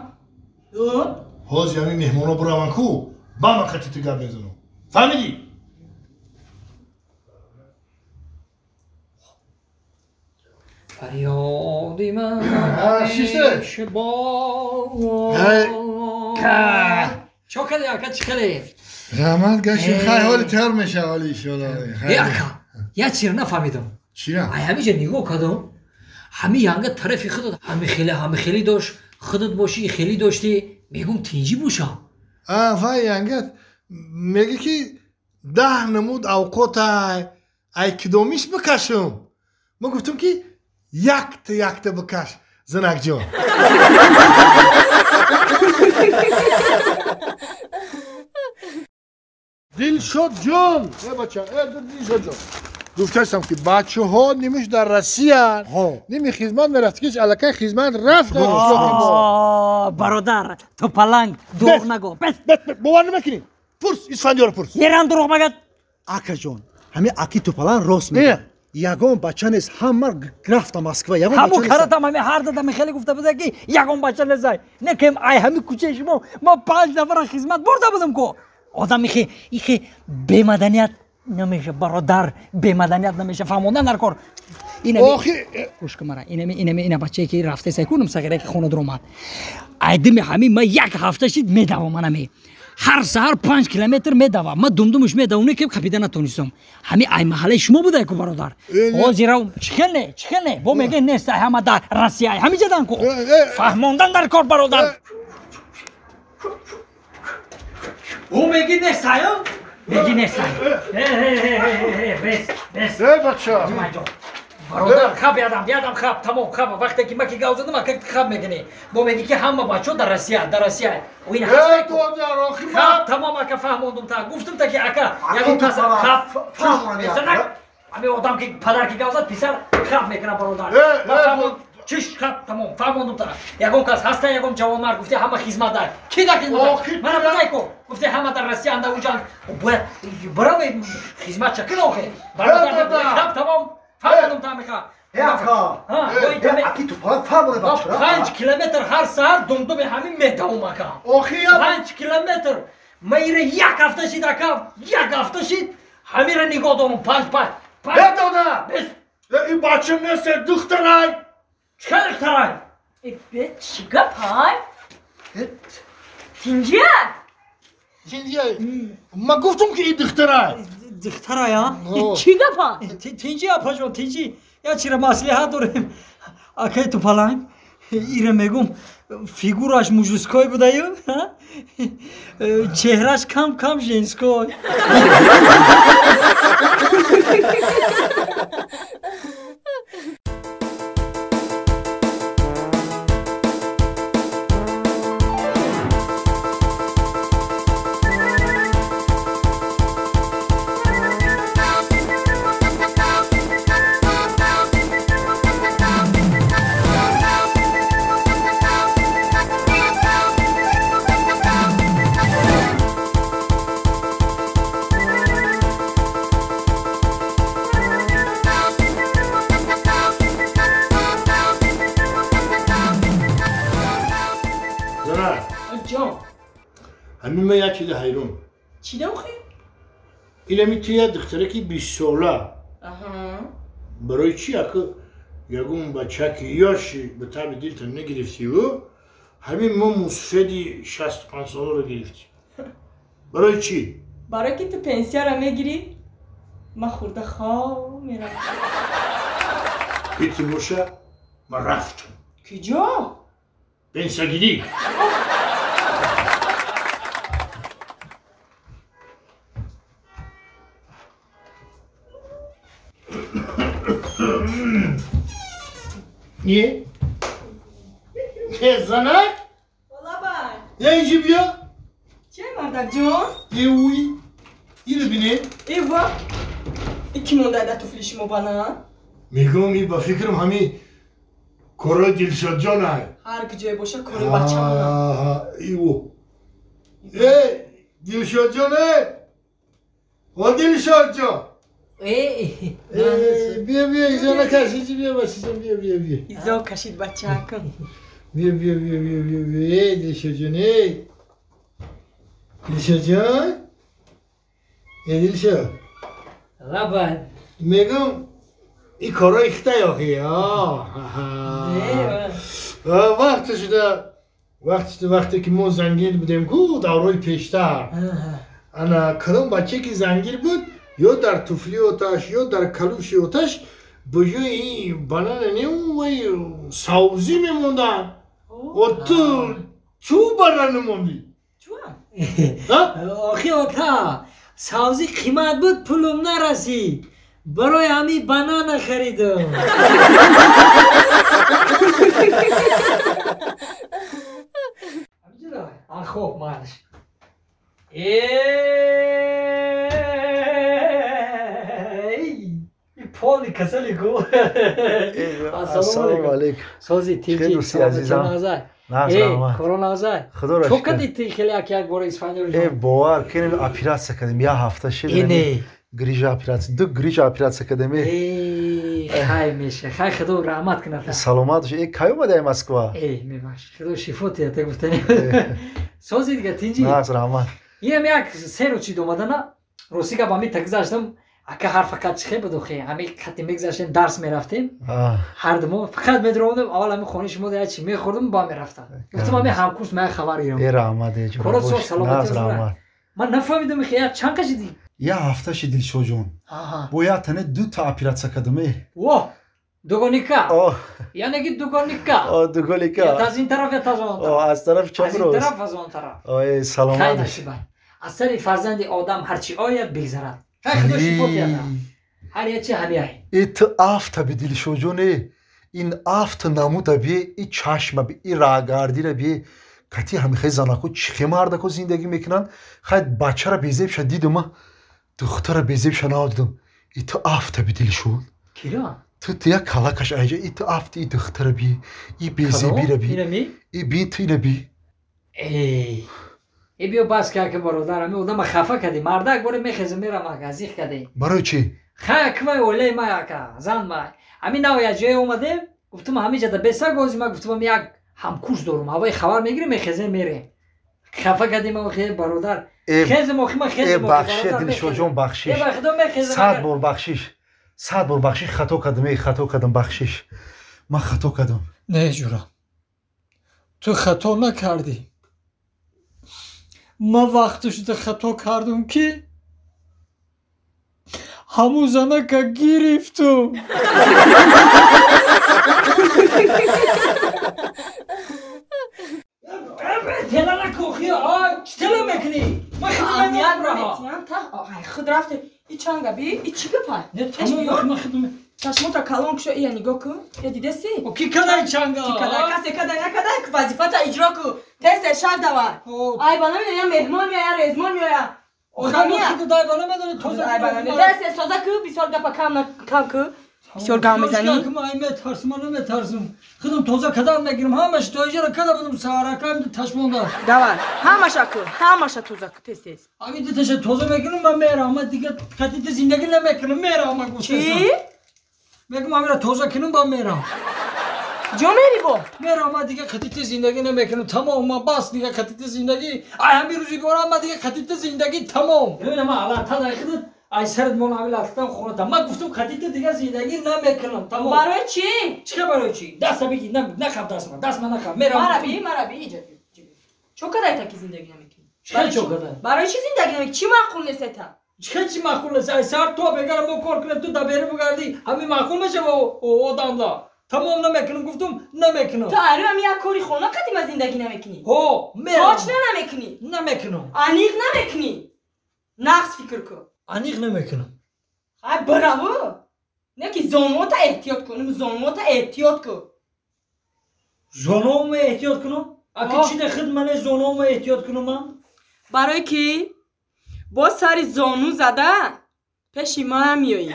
Ҳозир ҳамин меҳмоно бираванд ку, ба ман қати ту гап мезанам. Фаҳмидӣ? Фарёди ман чо кардӣ ака, чӣ кардӣ? Раҳмат гашти, хай ҳоли тайёр мешава ҳоли иншоалло. Э ака, як чизро нафаҳмидам. Чира? Ай ҳамиҷа нигоҳ кардам, ҳами янга тарафи худат ҳами хеле ҳами хеле дошт, худат бошӣ хеле доштӣ, мегӯм тинҷӣ бошам. А, вай янга мегӯ ки 10 намуд авқотай, ай кидомиш бикашам. Ма гуфтам ки якта якта бикаш, занакҷон. Дилшодҷон, э бача, э Дилшодҷон. Гуфтастам ки бачаҳо нимиш дар Россия, ними хизмат мерафт, ки аллакай хизмат рафт. Бародар, ту паланг дурӯғ нагӯ. Бовар намекунӣ? Пурс, Исфандиёро пурс. Ерам дурӯғ магад. Акаҷон, ҳамин аки тупаланг рост мегӯяд. Ягон бача нест, ҳама рафта Москва. Ҳамун каратам ҳами ҳар дадами хеле гуфта буда ки ягон бача несай. Не ки ай ҳами кӯчаи шумо ма 5 нафара хизмат бурда будам ку. Одам ихе ихе бемаданият. Намеша бародар, бемаданият намеша, фаҳмондан дар кор. Гӯш кун мара, инами ина бачае ки рафта сайкунам сағира ки хона дуромад. Айдими ҳамин ма як ҳафта шид медавам анами. Ҳар саҳар 5 километр медавам. Ма думдумуш медавам, ки қапида натонистам. Ҳами ай маҳаллаи шумо буда ку бародар. Ҳозир чихел не, чихел не. Бо меге нест ай ҳама дар Россия, ай ҳами ҷадан ку. Фаҳмондан дар кор бародар. Ӯ меги нест ай? Меги нест ай. Бес, бес. Эй бача. Бародар, хаб ядам хаб, тамом хаб. Вақте ки ма ки гав задам, ака хаб мекунӣ. Бо меги ки ҳама бачаҳо дар Россия, дар Россия. Ӯ ин ҳаст. Хаб, тамом ака фаҳмондум та. Гуфтум та ки ака, ягон кас хаб фаҳмонам. Ами одам ки падар ки гав зад, писар хаб мекунад бародар. Чиш хаб, тамом, фаҳмондум та. Ягон кас ҳаста, ягон ҷавонмард гуфти ҳама хизмат дар. Ки дар хизмат? Мана будай ку. Гуфти ҳама дар Россия анда уҷан. Бояд бараве хизмат ча кин охе. Бародар, хаб, тамом. Фаҳмондум та меха. Аки ту фаҳмоне бача. 5 километр ҳар саҳар думдуми ҳамин медавам ака. 5 километр. Ма ира як ҳафта шид ака, як ҳафта шид. Ҳамира нигоҳ дорум 5 5. Э дода. Ин бача нест, духтарай. Чӣ духтарай? Бе чӣ гап ҳай? Тинҷия? Тинҷия. Ма гуфтум ки ин духтарай. Духтарай, а? Чӣ гап ҳай? Тинҷи апаҷон, тинҷи. Я чира маслиҳат дорем. Акай тупаланг, ира мегум, фигураш мужской будаю, чеҳраш кам-кам женской. ҳамин ман як чизи ҳайрон. Чӣ дохи? Инами ту як духтаре ки 20 сола. Барои чӣ ака ягон бачаки ёши ба таби дилтон нагирифтиву ҳамин мо мусфеди 65 соларо гирифтӣ? Барои чӣ? Барои ки ту пенсияро мегирӣ, ман хурда хоб меравам. Ити боша, ман рафтам. Куҷо? Пенсиягирӣ. Niye? Zanak? Olabay. Ya inci biya? Чӣ мардак ҷон? Е уй. Иро бине. Эва. Ики монда да туфли шумо бана? Мегӯм и ба фикрам ҳами корои Дилшодҷон ай. Ҳар куҷое боша кори бачамона. Иву. Э, Дилшодҷон э. О Дилшодҷон. Бия, бия, изо накаш, изи бия, бачаҷон, бия, бия, бия. Изо кашид бачакам. Бия, бия, бия, бия, бия, бия, эй, Дилшодҷон, эй. Дилшодҷон? Эй, Дилшод. Лабай. Мегӯм, ин корҳои хитай охи. Вақте шуда, вақте ки мо зангир будем ку, даврои пештар. Ана кадом бачае ки зангир буд, ё дар туфли оташ, ё дар калуши оташ ба ҷои банана не вай савзӣ мемонданд. О ту чӯ банана мондӣ? Охи ота, савзӣ қимат буд, пулум нарасид. Барои ҳамин банана харидам. Хоб, маълиш. Поли касали ку. Ассалому алайкум. Сози тинҷи, азизам. Корона азай. Чо кади ти хеле як як бора Исфандиёр? Э, бовар кунем, оператсия кардем, як ҳафта шид. Грижа оператсия, ду грижа оператсия кардем. Э, хай меша, хай худо раҳмат кунад. Саломат бош. Э, кай омадаи Москва? Э, мебахш, худо шифо диҳад, та гуфтани. Сози дига тинҷи. Нағз, раҳмат. Инам як се рӯз шид омадана. Рости гап ҳами тагзаштам, ака ҳар фақат чихе буд охе, ҳами қати мегзаштем, дарс мерафтем. Ҳар ду мо фақат медаромадем, аввал ҳами хонаи шумо як чи мехӯрдем, ба мерафтам. Гуфтам ҳами ҳамкурс мая хабар гирам. Э раҳмат, э ҷура. Ман нафаҳмидам ки я чанд кашидӣ? Я ҳафта шид Дилшодҷон. Бо як тане дута оператсия кардам. Во! Дугоника. Яъне ки дугоника. Дугоника. Аз ин тараф я аз он тараф. Аз тарафи чап рост. Аз ин тараф аз он тараф. Ой, саломат. Хай насиба. Аз сари фарзанди одам ҳарчи ояд бигзарад. Хай худо шифо диҳад. Ҳар ячи ҳамияй. Э ту афта би Дилшодҷон, э. Ин афта намуда би, и чашма би, и раагардира би. Кати ҳамихай занако чихе мардако зиндагӣ мекунанд. Хай бачара безебша дидума, духтара безебша надидум. И ту афта би Дилшод. Кира? Ту як калакаш айҷа, и ту афти и духтара би, и безебира би. И би ту ина би. Эй. Э биё бас ка ки бародар, ами одама хафа кардӣ. Мардак боре мехезам мерам ака, зих кардӣ. Барои чӣ? Хай квай олей май ака, зан май. Ами нав як ҷое омадем, гуфтум ҳамиҷа да беса гози ма гуфтум як ҳамкурс дорум, ҳавои хабар мегирем, мехезем мерем. Хафа кардем охе бародар. Хезем охи ма хезем. Э бахшиш Дилшодҷон, бахшиш. Э ба худо мехезем. 100 бор бахшиш. 100 бор бахшиш, хато кардам, э хато кардам, бахшиш. Ман хато кардам. Не ҷура. Ту хато накардӣ. Ман вақте шуда хато кардам ки ҳамун занака гирифтум. Тела накохи, а? Чӣ тела мекунӣ? Ман хидмат намекунам. Худ рафте. И чанга би? И чӣ гапай? Не, тамом, ман хидмат. Чашмота калон кушо, ия нигоҳ кун. Я дидаси? Ки кадай чанга? Ки кадай? Касе кадай накадай, вазифата иҷро ку. Тез тез шав давай. Ай ба намедонам, я меҳмон меоя, я резмон меоя. Одамия. Дай ба намедонӣ, тоза кун. Тез тез тоза ку, бисёр гапа кам ку. Бисёр гап мезанӣ. Ман метарсам, ман наметарсам. Худам тоза кадан мегирам, ҳамаш то иҷора када будам, саҳаракам ташмонда. Давай, ҳамаша ку, ҳамаша тоза ку, тез тез. Ами диташа тоза мекунам, ман мерам, ман дига қатити зиндагӣ намекунам, мерам, ман гуфтам. Чӣ? Мегум амира тоза кунам, ба мерам. Ҷо мери бо? Мерам, ман дига қатити зиндагӣ намекунам, тамом, ман бас дига қатити зиндагӣ. Ай ҳамин рӯзи борам, ман дига қатити зиндагӣ тамом. Бибинам, ман алла тадай худат ай сарат мон ҳамин латтам хонатам. Ман гуфтам қатити дига зиндагӣ намекунам, тамом. Барои чӣ? Чӣ барои чӣ? Даста бигир, нахаб дастма, дастма нахаб. Мерам. Мара би, мара би, иҷа. Чо кадай таки зиндагӣ намекунӣ? Чӣ чо кадай? Барои чӣ зиндагӣ намекунӣ? Чӣ маъқул нест та? Чӣ маъқул нест? Ай сар то бегара мо кор кунем, ту дабери бугардӣ, ҳамин маъқул мешава одамда. Тамом намекунам, гуфтум намекунам. Ту ари ҳами як кори хона қадима зиндагӣ намекунӣ? Ҳо, мерам. Точно намекунӣ? Намекунам. Аниқ намекунӣ? Нақс фикр кун. Аниқ намекунам. Хай браву. Не ки зонуота эҳтиёт кун, зонуота эҳтиёт кун. Зонуома эҳтиёт кунам? Аки чӣ да худ мане зонуома эҳтиёт кунам ман? Барои ки бо сари зону зада пеши ма меоӣ.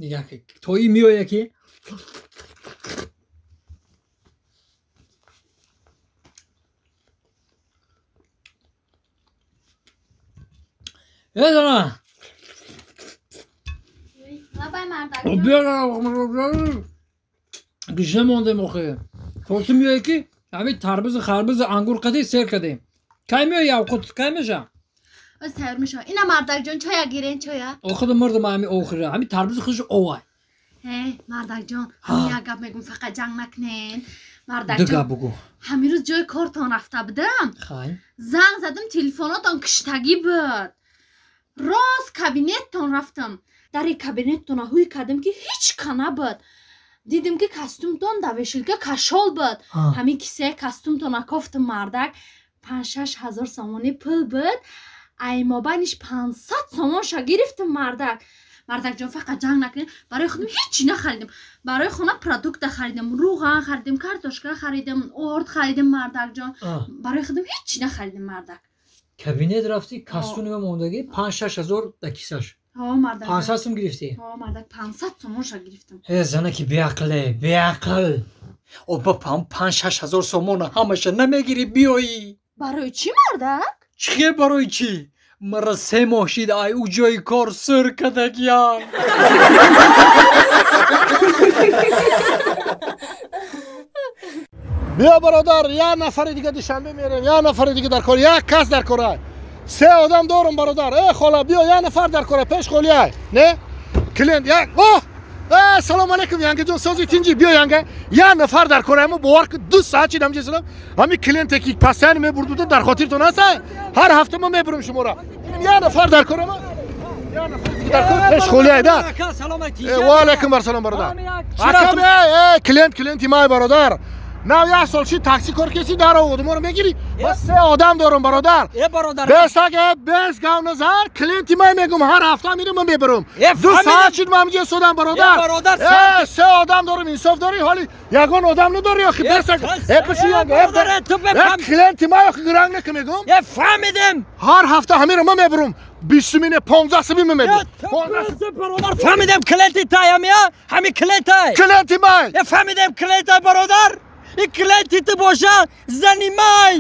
Нигаҳ ки то ин меоя ки Э зана. Гишна мондем охе. Просто меоя ки ҳамин тарбузу харбузу ангур қадӣ сер кардем. Кай меоя авқот кай меша? Оз тайёр мешава. Ина мардакҷон чоя гирен чоя. Охида мурдам ҳами охира. Ҳами тарбузи хуш овай. Э, мардакҷон, ҳами як гап мегум, фақат ҷанг накунен. Мардакҷон. Ду гап бугу. Ҳамин рӯз ҷои кортон рафта будам. Хай. Занг задам, телефонотон киштагӣ буд. Рост кабинеттон рафтам. Дари кабинеттона ҳуй кардам ки ҳеҷ ка набуд. Дидим ки костюмтон да вешилка кашол буд. Ҳамин кисаи костюмтона кофтам мардак. 5-6 ҳазор сомонӣ пул буд. Ай мобайниш 500 сомонша гирифтам мардак. Мардакҷон фақат ҷанг накунед. Барои худам ҳеҷ нахаридам. Барои хона продукта харидам, рӯған харидам, картошка харидам, орд харидам мардакҷон. Барои худам ҳеҷ нахаридам мардак. Кабинет рафтӣ, костюми мондагӣ 5-6 ҳазор да кисаш. Ҳо мардак. 500 сом гирифтӣ? Ҳо мардак, 500 сомонша гирифтам. Э занаки беақле, беақл. Опа 5-6 ҳазор сомона ҳамаша намегирӣ биёӣ. Барои чӣ мардак? Чӣ барои чӣ? Мара 3 моҳ шид ай ӯ ҷои кор сир кардагиям. Биё бародар, як нафари дига Душанбе мерем, як нафари дига дар кор, як кас дар кор. Се одам дорам бародар. Э хола, биё, як нафар дар кор, пеш холиай. Не? Клиент як. О! Э, салом алейкум, янга ҷон, сози тинҷи, биё янга. Як нафар дар кор, мо бовар ки 2 соат чидам ҷесалам. Ҳами клиенте ки пасян мебурдуда дар хотиртон ҳаст? Ҳар ҳафта мо мебурам шуморо. Як нафар дар кор, мо як нафар дар кор пеш холиай да. Ва алейкум ассалом бародар. Ака, э, клиент, клиенти май бародар. Нав як сол ши такси кор кеси дар оводу моро мегири. Ма се одам дорам бародар. Э бародар. Бес ага, бес гав назар, клиенти май мегум ҳар ҳафта мирам ма мебарам. 2 соат шуд ман инҷо содам бародар. Э бародар. Э се одам дорам, инсоф дори, ҳоли ягон одам надори охи бес ага. Э пиши янга, э клиенти май охи гранг нака мегум. Э фаҳмидем. Ҳар ҳафта ҳамиро ма мебарам. 20 мине 15 сими мебарам. Бародар фаҳмидем клиенти тай ҳамия? Ҳами клиентай. Клиенти май. Э фаҳмидем клиентай бародар. И клиенти ту боша зани май.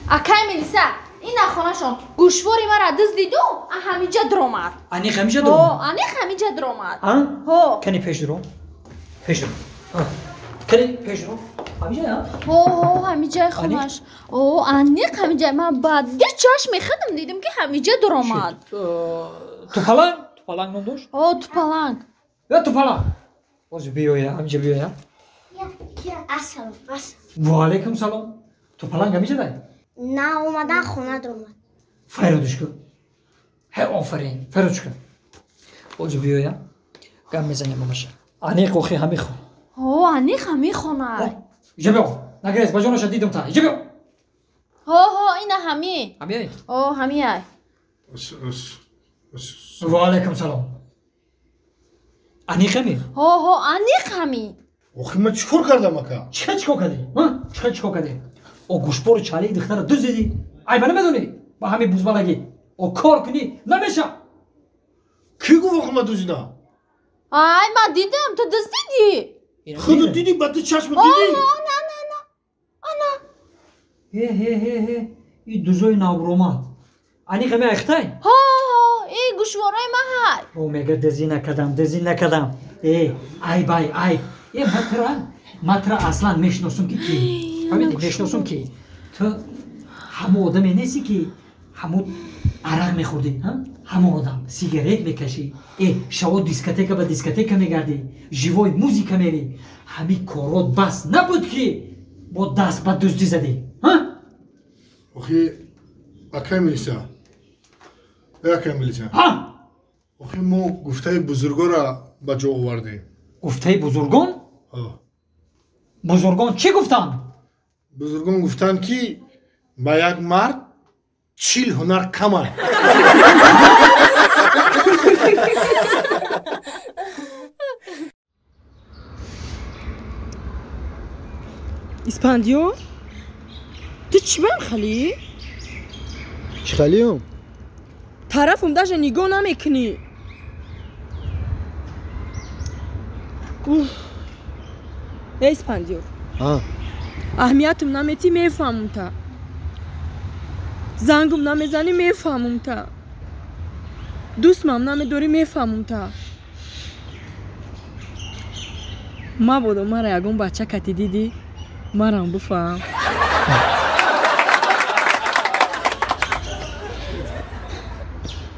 Акай милиса, ина хонашон гӯшвори мара дуздиду ҳамиҷа даромад. Аниқ ҳамиҷа даромад? Аниқ ҳамиҷа даромад. Ҳо. Кани пеш даром? Пеш даром. Кани пеш даром? Ҳамиҷа? Ҳо, ҳо, ҳамиҷаи хонаш. О, аниқ ҳамиҷа. Ман баъди чашми худам дидам ки ҳамиҷа даромад. Тупаланг? Тупаланг ном дошт? О, Тупаланг. Я Тупаланг. Ҳозир биёя, ҳамиҷа биёя. Ассалом, ассалом. Ва алайкум салом. Тупаланг ҳамиҷа дай? На, омадан хона даромад. Файродуш кун. Ҳе, офарин, файродуш кун. Ҳозир биёя. Гап мезанем ҳамаша. Аниқ охи ҳами хон. Ҳо, аниқ ҳами хона. Иҷа биё. Нагрез, ба ҷонаша дидам та. Иҷа биё. Ҳо, ҳо, ина ҳами. Ҳами? Ҳо, ҳами ай. Ва алайкум салом. Аниқ ҳами? Ҳо, ҳо, аниқ ҳами. Охи ман чӣ кор кардам ака? Чӣ чӣ кор кардӣ? Ҳа? Чӣ чӣ кор кардӣ? О гӯшбори чалии духтара дуздидӣ. Ай ба намедонӣ? Ба ҳами бузбалагӣ. О кор кунӣ намеша. Кӣ гуфт охи ман дуздидам? Ай, ман дидам, ту дуздидӣ. Худат дидӣ, ба ту чашм дидӣ? На, на, на. Ана. Ҳе, ҳе, ҳе, ҳе. И дузои навромад. Аниқ ҳами айхтай? Ҳо, ҳо, и гӯшвораи ман ҳай. О, мега дузӣ накардам, дузӣ накардам. Э, айб, ай, айб. Э, матра аслан мешиносум ки ки. Фаҳмидӣ, мешиносум ки. Ту ҳамон одаме нестӣ ки ҳамон арақ мехӯрдӣ, ҳамон одам сигарет мекашӣ, э шаво дискотека ба дискотека мегардӣ, живой музика мерӣ. Ҳамин корот бас набуд ки бо даст ба дуздӣ задӣ. Охи акай милиса, акай милиса, охи мо гуфтаи бузургонро ба ҷо овардем. Гуфтаи бузургон? Бузургон чӣ гуфтанд? Бузургон гуфтанд ки ба як мард 40 ҳунар кам аст. Испандиё? Ту чӣ бам хали? Чӣ халиём? Тарафум даже нигоҳ намекунӣ. Эй Испандиё. Аҳамиятум наметӣ мефаҳмум та. Зангум намезанӣ мефаҳмум та. Дӯстмам намедорӣ мефаҳмум та. Мабодо мара ягон бача кати дидӣ, марам бифаҳм.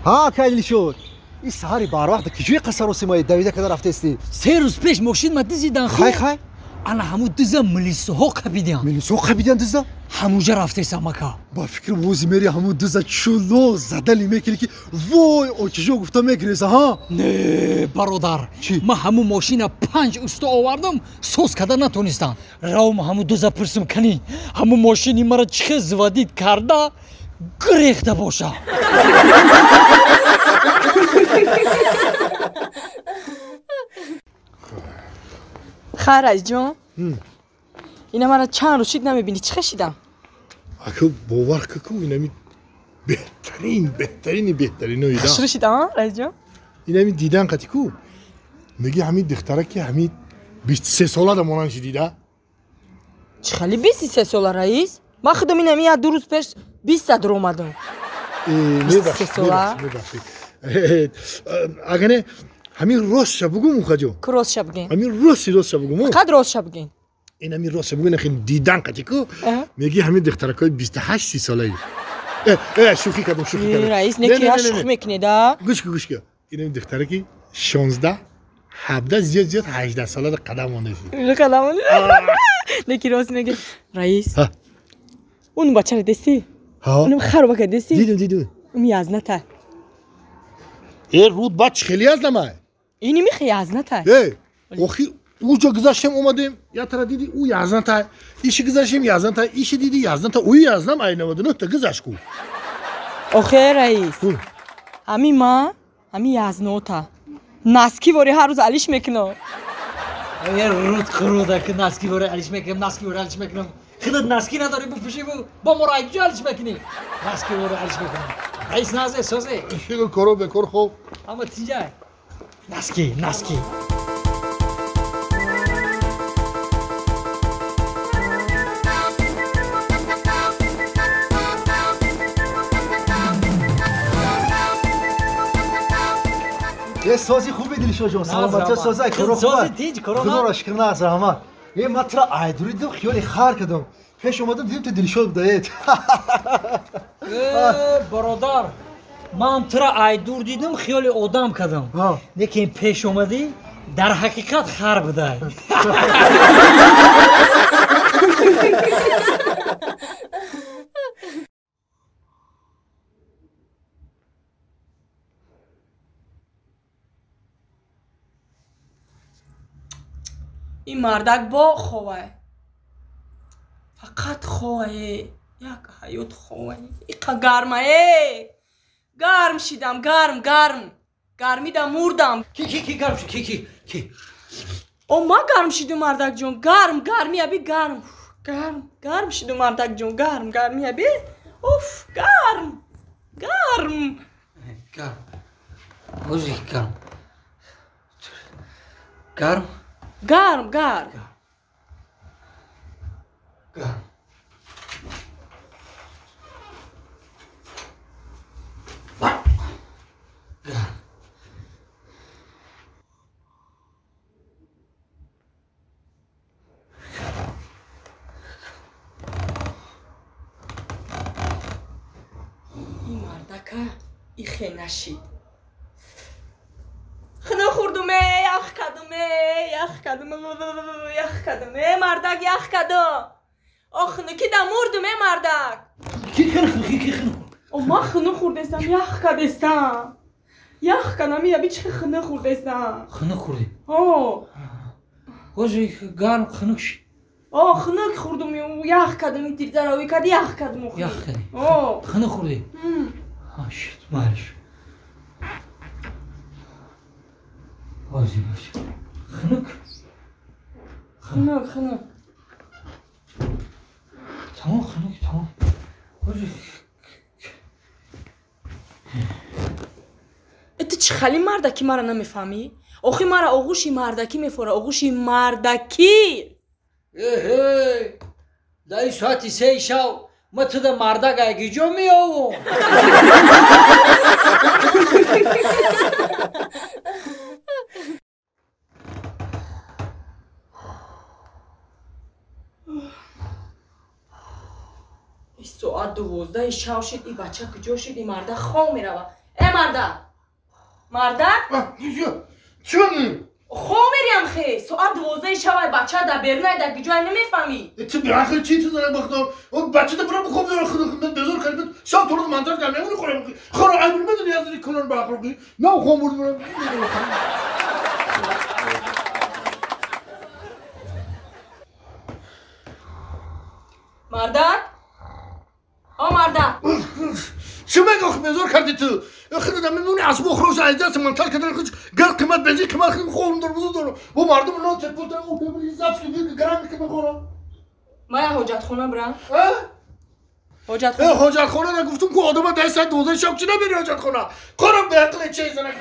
Ҳа, кайли шуд. Ин саҳари барвақт киҷои қасаросимои давида када рафтестӣ? 3 рӯз пеш мошин ма дизидан ху. Хай, хай. Ана ҳамун диза милисҳо қабидиан. Милисҳо қабидиан диза? Ҳамунҷа рафтесам ака. Ба фикр вози мери ҳамун диза чуло задали мекунӣ ки вой очижо гуфта мегиреза, ҳа? Не, бародар. Ма ҳамун мошина 5 уста овардам, соз карда натонистам. Равм ҳамун диза пурсим кани. Ҳамун мошини мара чӣ хел заводид карда гирехта боша. Хай раисҷон, ина мара чанд рӯз шид намебинӣ, чӣ хешидам? Ака бовар каку, инами беҳтарин, беҳтарини беҳтариноида. Хушрӯ шидам, раисҷон? Инами дидан қати ку? Меги ҳамин духтара ки ҳамин 23 сола да монанд шидида? Чӣ хели 23 сола, раис? Ман худам инами як ду рӯз пеш 20 дар омадам. Мебахшед, мебахшед. Агар не ҳамин ростша бугум ухаҷон. Ку ростша бугин? Ҳамин рости ростша бугум. Фақат ростша бугин. Ин ҳамин ростша бугум, ин дидан қати ку меги ҳамин духтаракои 28-30 солаи. Шӯхӣ кардам, шӯхӣ кардам. Раис, не ки шӯхӣ мекунед, а? Гӯш ку, гӯш ку. Ин ҳамин духтараки 16, 17, зиёд зиёд 18 сола қадам мондаи. Қадам монда. Не ки рост меги. Раис. Он бачаро дести? Онам хароба кардести? Дидум, дидум. Ум язната. Э, руд баъд чӣ хеле язнамай? Ини михе язната. Э, охи уҷо гузаштем омадем, я тара диди ӯ язната, иши гузаштем язната, иши диди язната, ӯ язнам ай 99 та гузашт ку. Охе раис. Ҳами ма, ҳами язнота. Наски вори ҳар рӯз алиш мекунам. Э, руд хуруда ки наски вори алиш мекунам, наски вори алиш мекунам. Худат наски надорӣ бипӯшиву бо моро айҷо алиш мекунӣ. Наски вори алиш мекунам. Раис назе созе. Шиго коро бекор хоб. Ама тиҷай. Наски, наски. Е, сози хуби Дилшод ҷон, саломатӣ созай, коро Сози тинҷ, коро Худоро шукр, наз раҳмат. Е, ман тура айдурӣ дидам, хиёли хар кардам. Пеш омадам, дидам ту Дилшод будаед. Э, бародар, ман тура айдур дидам, хиёли одам кардам. Лекин пеш омадӣ, дар ҳақиқат хар будай. Ин мардак бо ховай. Фақат ховае. Як ҳаёт ховае. Иқа гармае. Гарм шидам, гарм, гарм. Гармида мурдам. Ки ки ки гарм шид? Ки ки ки? О, ма гарм шидум, мардакҷон. Гарм, гарми аби гарм. Гарм, гарм шидум, мардакҷон. Гарм, гарми аби. Уф, гарм. Гарм. Гарм. Ози гарм. Гарм. Гарм, гарм. Гарм. Гарм. Ин мардака ихе нашид. Хунук хӯрдуме, ях кардуме, ях кардум, ях кардум, э мардак, ях кардум. О, хунукида мурдум, э мардак. Ки хунук, ки ки хунук? О, ман хунук хӯрдестам, ях кардестам. Ях кардам, яби чӣ хунук хӯрдестам. Хунук хӯрдӣ? О. Ҳозир гарм хунук шид. О, хунук хӯрдум, ях кардум, тирзаравӣ карди, ях кардум. Ях кардӣ? О. Хунук хӯрдӣ? Шит, майлиш. Ҳозир бош. Хунук? Хунук, хунук. Тамом, хунук, тамом. Ҳозир. Ту чӣ хали мардаки мара намефаҳмӣ? Охи мара оғӯши мардакӣ мефора, оғӯши мардакӣ. Эҳе, дар ин соати 3 шав ма туда мардак айгиҷо меёвум. Соат 12 шав шид, и бача куҷо шид, и мардак хов мерава. Э мардак! Мардак? Чӣ? Хов мериам хе. Соат 12 шав ай бача дар берунай, дар куҷоай намефаҳмӣ. Ту беақл чӣ ту занак бахтор? Он бача да бира бихоб дора худ безор кард. Шав туро мантар кардам, мемонӣ хӯрам. Хӯро айб медонӣ аз ин кунон ба ақл. На хом бурд. Мардак? О мардак! Чӣ мегӯ безор кардӣ ту? Худам мемонӣ аз бохрош аз даст мантар кардан худ гар қимат бензин қимат хӯрм дор бузу дор. Бо мардум нон тепул та о пебри заф ки гарам ки бихӯрам. Ма я ҳоҷатхона бирам? Ҳоҷатхона. Ҳоҷатхона нагуфтум ку одама дар соат 12 шаб чӣ намери ҳоҷатхона? Корам беақле чӣ занак.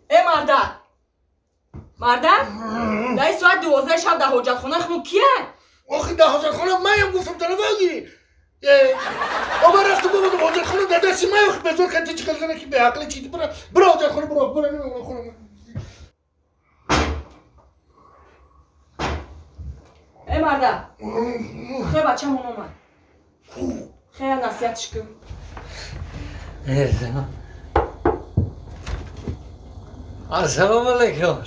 Э мардак! Мардак? Дар соат 12 шаб дар ҳоҷатхона хмо кия? آخه ده حاجت خانه من هم گفتم تنه آبا رفتم بابا حاجت خانه در دستی من آخه بزرگ کن چی کردن که به عقل چیدی برا برا حاجت خانه برا برا نمی‌دونم خانه. ای مرده خیلی بچه من اومد خیلی نصیحتش کن. السلام علیکم.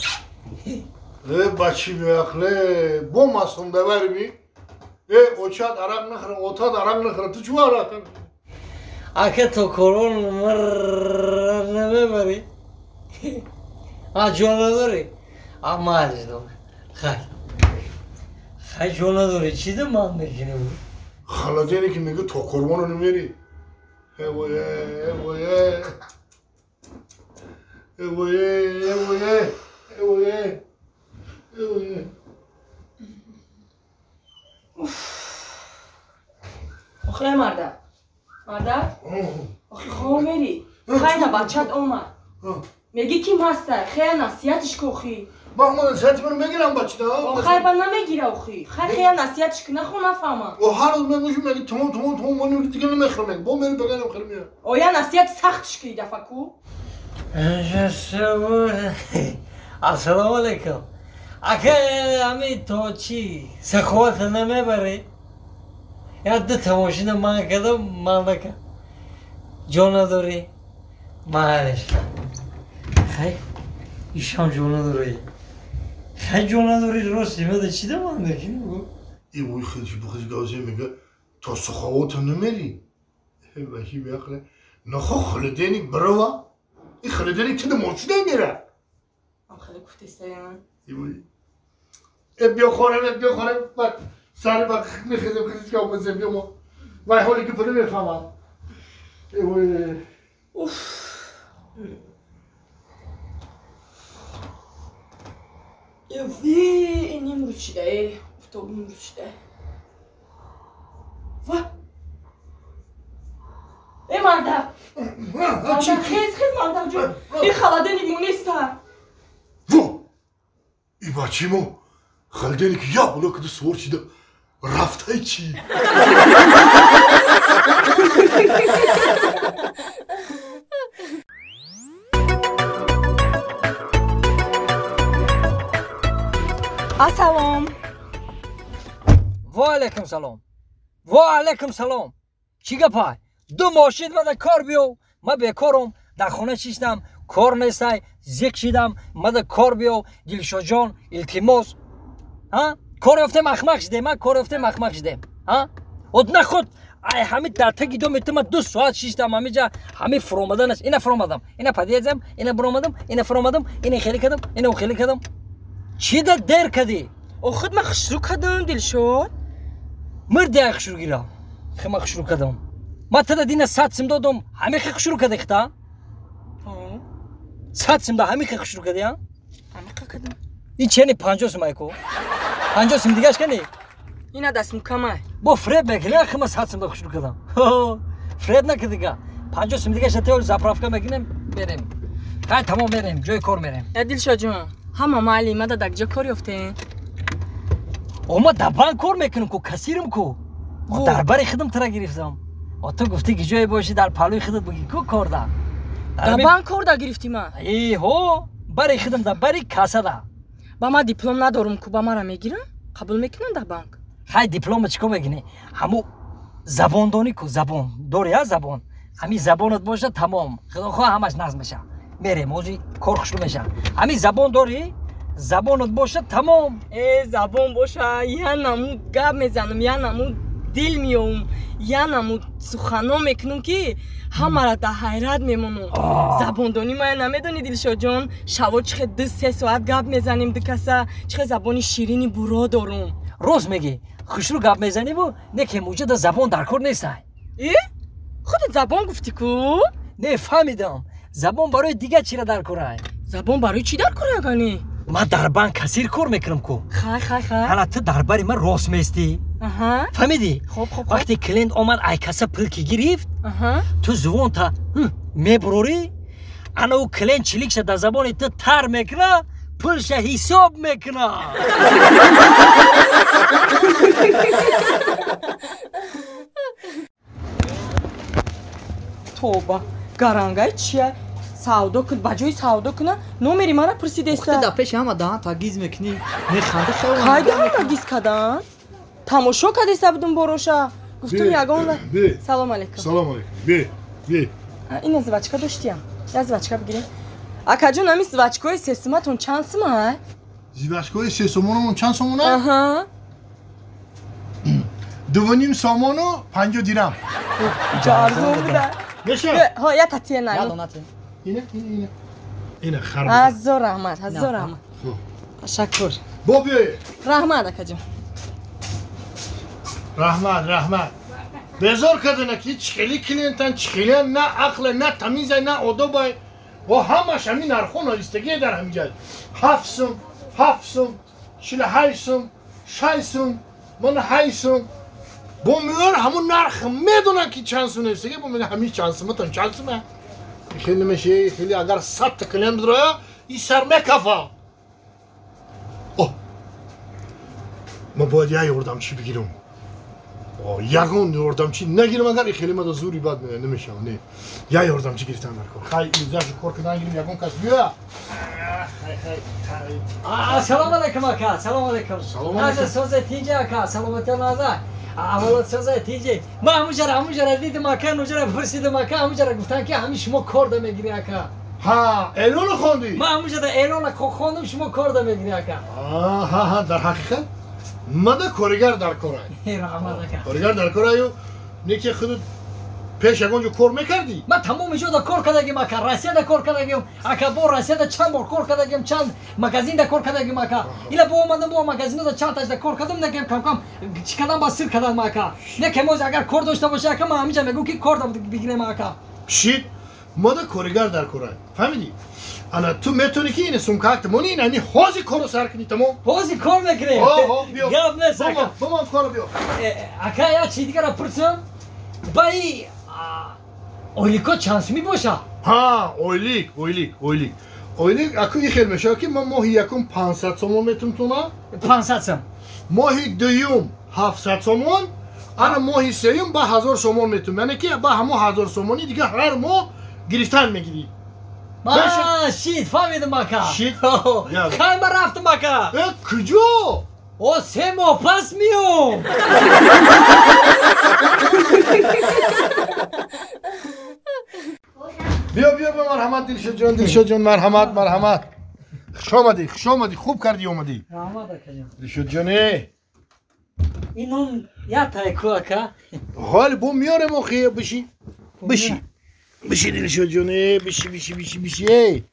بچی بیعقله بوم هستم ببری بی اوچات عرق نخرم اوتاد عرق نخرم تو چه عرق اگه تو کرون مر نمیبری جون نداری اما عزیزم خیلی خیلی جون نداری چی ده من میکنی بود خلاجینی که میگه تو کرون رو نمیری ای وای ای وای ای وای ای وای ای وای آخه مرده مرده آخه خواه میری خیلی بچت اومد میگی کی مسته خیلی نصیحتش که آخی با من نصیحت منو میگیرم بچه آخه با نمیگیره آخی خیلی خیلی نصیحتش که نخو نفهمم و هر روز من گوشم میگه تمام تمام تمام من دیگه نمیخرم میگه با میری بگم خیلی میاد آیا نصیحت سختش که دفعه کو السلام علیکم. اگه همین تو چی سخوات نمیبری یا دو تماشین من کردم من نکرد جا نداری معلش خیلی ایشم جا نداری خیلی جا نداری راست میده چی ده من نکنی بگو ای وای خیلی بخیش گازی میگه تا سخوات نمیری باشی بیاخله نخو خلدینی بروا این خلدینی که ماشین نمیره خیلی گفتی سیان ای بیا خورم بیا خورم بعد سر با میخیزم خیزم که آموزم بیا ما وای حالی که پدر میفهمم ای وای اوف این امروز شده افتاب امروز شده وای ای مرده مرده خیز خیز مرده جون این خلادنی مونیسته ای بچه ما خلدینی که یا بولا کده سوار چیده رفته چی السلام و علیکم سلام و علیکم سلام. چی گپای دو ماشین مده کار بیو من بیکارم در خانه چیستم کار نیستای زیق شدم مده کار بیو دلشاد جان التماس ها کار یافتم احمق شدم من کار یافتم احمق شدم ها od نخود ای همین در تگی دو میتم 2 ساعت شیشتم همینجا همین فرامدنش اینا فرامدم اینا پدیزم اینا برآمدم اینا فرامدم اینا خیلی کردم اینا خیلی کردم چی در دیر کردی او خود من خشرو کردم دلشاد مردی خشرو گیرم خیلی من خشرو کردم ما تا دینه 100 سم دادم همین خیلی خشرو کردی خدا 100 سم ده همین خیلی خشرو کردی ها همین کردم این چنی 50 سم ایکو 50 سم دیگهش کنی اینا دست مکمه با فریب میکنی خیلی من 100 سم ده خشرو کردم فریب نکردی دیگه 50 سم دیگهش تیول زپرافکا میکنیم بریم خیلی تمام بریم جای کار میریم دلشاد جان همه معلمه دا دک جا کار یافته ما در بانک کار میکنم کو کثیرم کو در بر خودم ترا گرفتم تو گفتی که جای باشی در پهلوی خودت بگی کو کار ده در بانک کار ده گرفتی من ای هو برای خودم ده برای کاسه ده با ما دیپلم ندارم کو با مرا میگیرن قبول میکنن در بانک خیلی دیپلم چیکار میکنی همو زبان دانی کو زبان داری ها زبان همین زبانت باشه تمام خدا خواه همش نظم میشه میریم اوزی کار خوشلو میشه همین زبان داری زبانت باشه تمام ای زبان باشه یا نمو گپ میزنم یا نمو دل میوم یا نمو سخنا میکنم که همه را در حیرت میمونم زباندانی ما نمیدونی دلشاد جان شبا چه 2-3 ساعت گپ میزنیم دو کسا چه زبانی شیرینی برا دارم روز میگی خوشرو گپ میزنی و نه که موجود زبان در کار نیست ای خودت زبان گفتی کو نه فهمیدم زبان برای دیگه چی را در کاره زبان برای چی در کاره گانی من در بانک کثیر کار میکنم کو خای خای خای حالا تو در بری من راست میستی فهمیدی خب خب وقتی کلینت آمد ای کسا پول کی گرفت تو زبان تا میبروری انا او کلینت چلیکش در زبان تو تر میکنه Пулша ҳисоб мекунад. Тоба, гарангай чия? Савдо кун, ба ҷои савдо куна, номери мара пурсидеста. Охта дар пеши ҳама даҳан тагиз мекунӣ. Механди хеле. Кай даҳан тагиз кадан? Тамошо кадеста будум бороша. Гуфтум ягон. Салом алейкум. Салом алейкум. Бе, бе. Ина звачка доштиям. Я звачка бигирем. Акаҷон, ҳамин звачкаҳои сесуматон чанд сума? Звачкаҳои сесумонамон чанд сомона? Аҳа. 2.5 сомону 50 дирам. Ҷо арзон буда. Меша? Ҳо, я татия на. Я донате. Ина, ина, ина. Ина харбуза. Ҳазор раҳмат, ҳазор раҳмат. Хуб. Ташаккур. Бо биёед. Раҳмат, акаҷон. Раҳмат, раҳмат. Безор кардана ки чӣ хели клиентан, чӣ хели на ақле, на тамизе, на одобай. Ва ҳамаш ҳамин нархҳо навистагие дар ҳамин ҷай. 7 сум, 7 сум, 48 сум, 6 сум, мана 8 сум. Бо меёр ҳамун нарх медонад ки чанд сум навистагие, бо меёр ҳамин чанд суматон чанд сума? Хеле намеши, хеле агар 100 та клиент бидроя, и сар мекафа. О! Ма бояд як ёрдамчӣ бигирам. Ягон ёрдамчӣ нагирам, агар и хеле мада зури бад намешавад. Не. Я ёрдамчӣ гирифтан дар кор. Хай, имзашу кор кардан гирим, ягон кас биёя. Хай, хай, хай. Салом алейкум, ака. Салом алейкум. Салом алейкум. Наза соза тинҷа, ака. Саломатӣ наза. Аввалот соза тинҷа. Ман ҳамунҷара дидам, ака, ҳамунҷара пурсидам, ака, ҳамунҷара гуфтан ки ҳамин шумо кор да мегирӣ, ака. Ҳа, эълоно хондӣ? Ман ҳамунҷара эълона хондам, шумо кор да мегирӣ, ака. Ҳа, ҳа, дар ҳақиқат мада коригар дар корай. Раҳмат, ака. Коригар дар кораю, не ки худат пеш ягон ҷо кор мекардӣ? Ман тамоми ҷода кор кардагим, ака. Россияда кор кардагим, ака, бо Россияда чанд бор кор кардагим, чанд магазинда кор кардагим, ака. Ила бо омадам, бо магазинода чанд ташда кор кардам, некем кам-кам чӣ кардам, ба сир кардам, ака. Некем оз агар кор дошта бошӣ, ака, ман ҳаминҷа мегӯм ки кор бигирем, ака. Шит, мада коригар дар корай. Фаҳмидӣ? Ана ту метавонӣ ки ина сумкаакта мони, ина ҳамин ҳозир корро сар кунӣ, тамом? Ҳозир кор мекунем. Ҳо, биё. Гап нест, ака. Бомам корро биё. Ака, як чизи дигара пурсам. Ба и ойлико чанд сумӣ боша? Ҳа, ойлик, ойлик, ойлик. Ойлик аку и хел мешавад ки ман моҳи якум 500 сомон метум туна. 500 сом. Моҳи дуюм 700 сомон, ана моҳи сеюм ба 1000 сомон метум. Яъне ки ба ҳамон 1000 сомони дига ҳар моҳ гирифтан мегирӣ. Шит, фаҳмидам, ака. Шит. Кай ман рафтам, ака? Куҷо? О, 3 моҳ пас миём. Биё, биё, биё, марҳамат, Дилшод ҷон, Дилшод ҷон, марҳамат, марҳамат. Хуш омадӣ, хуш омадӣ, хуб кардӣ омадӣ. Раҳмат, акаҷон. Дилшод ҷон, э. Ин нон як тай ку, ака? Ҳол бо меёрем охи, биши. Биши. Биши, Дилшод ҷон, э, биши, биши, биши, биши, э.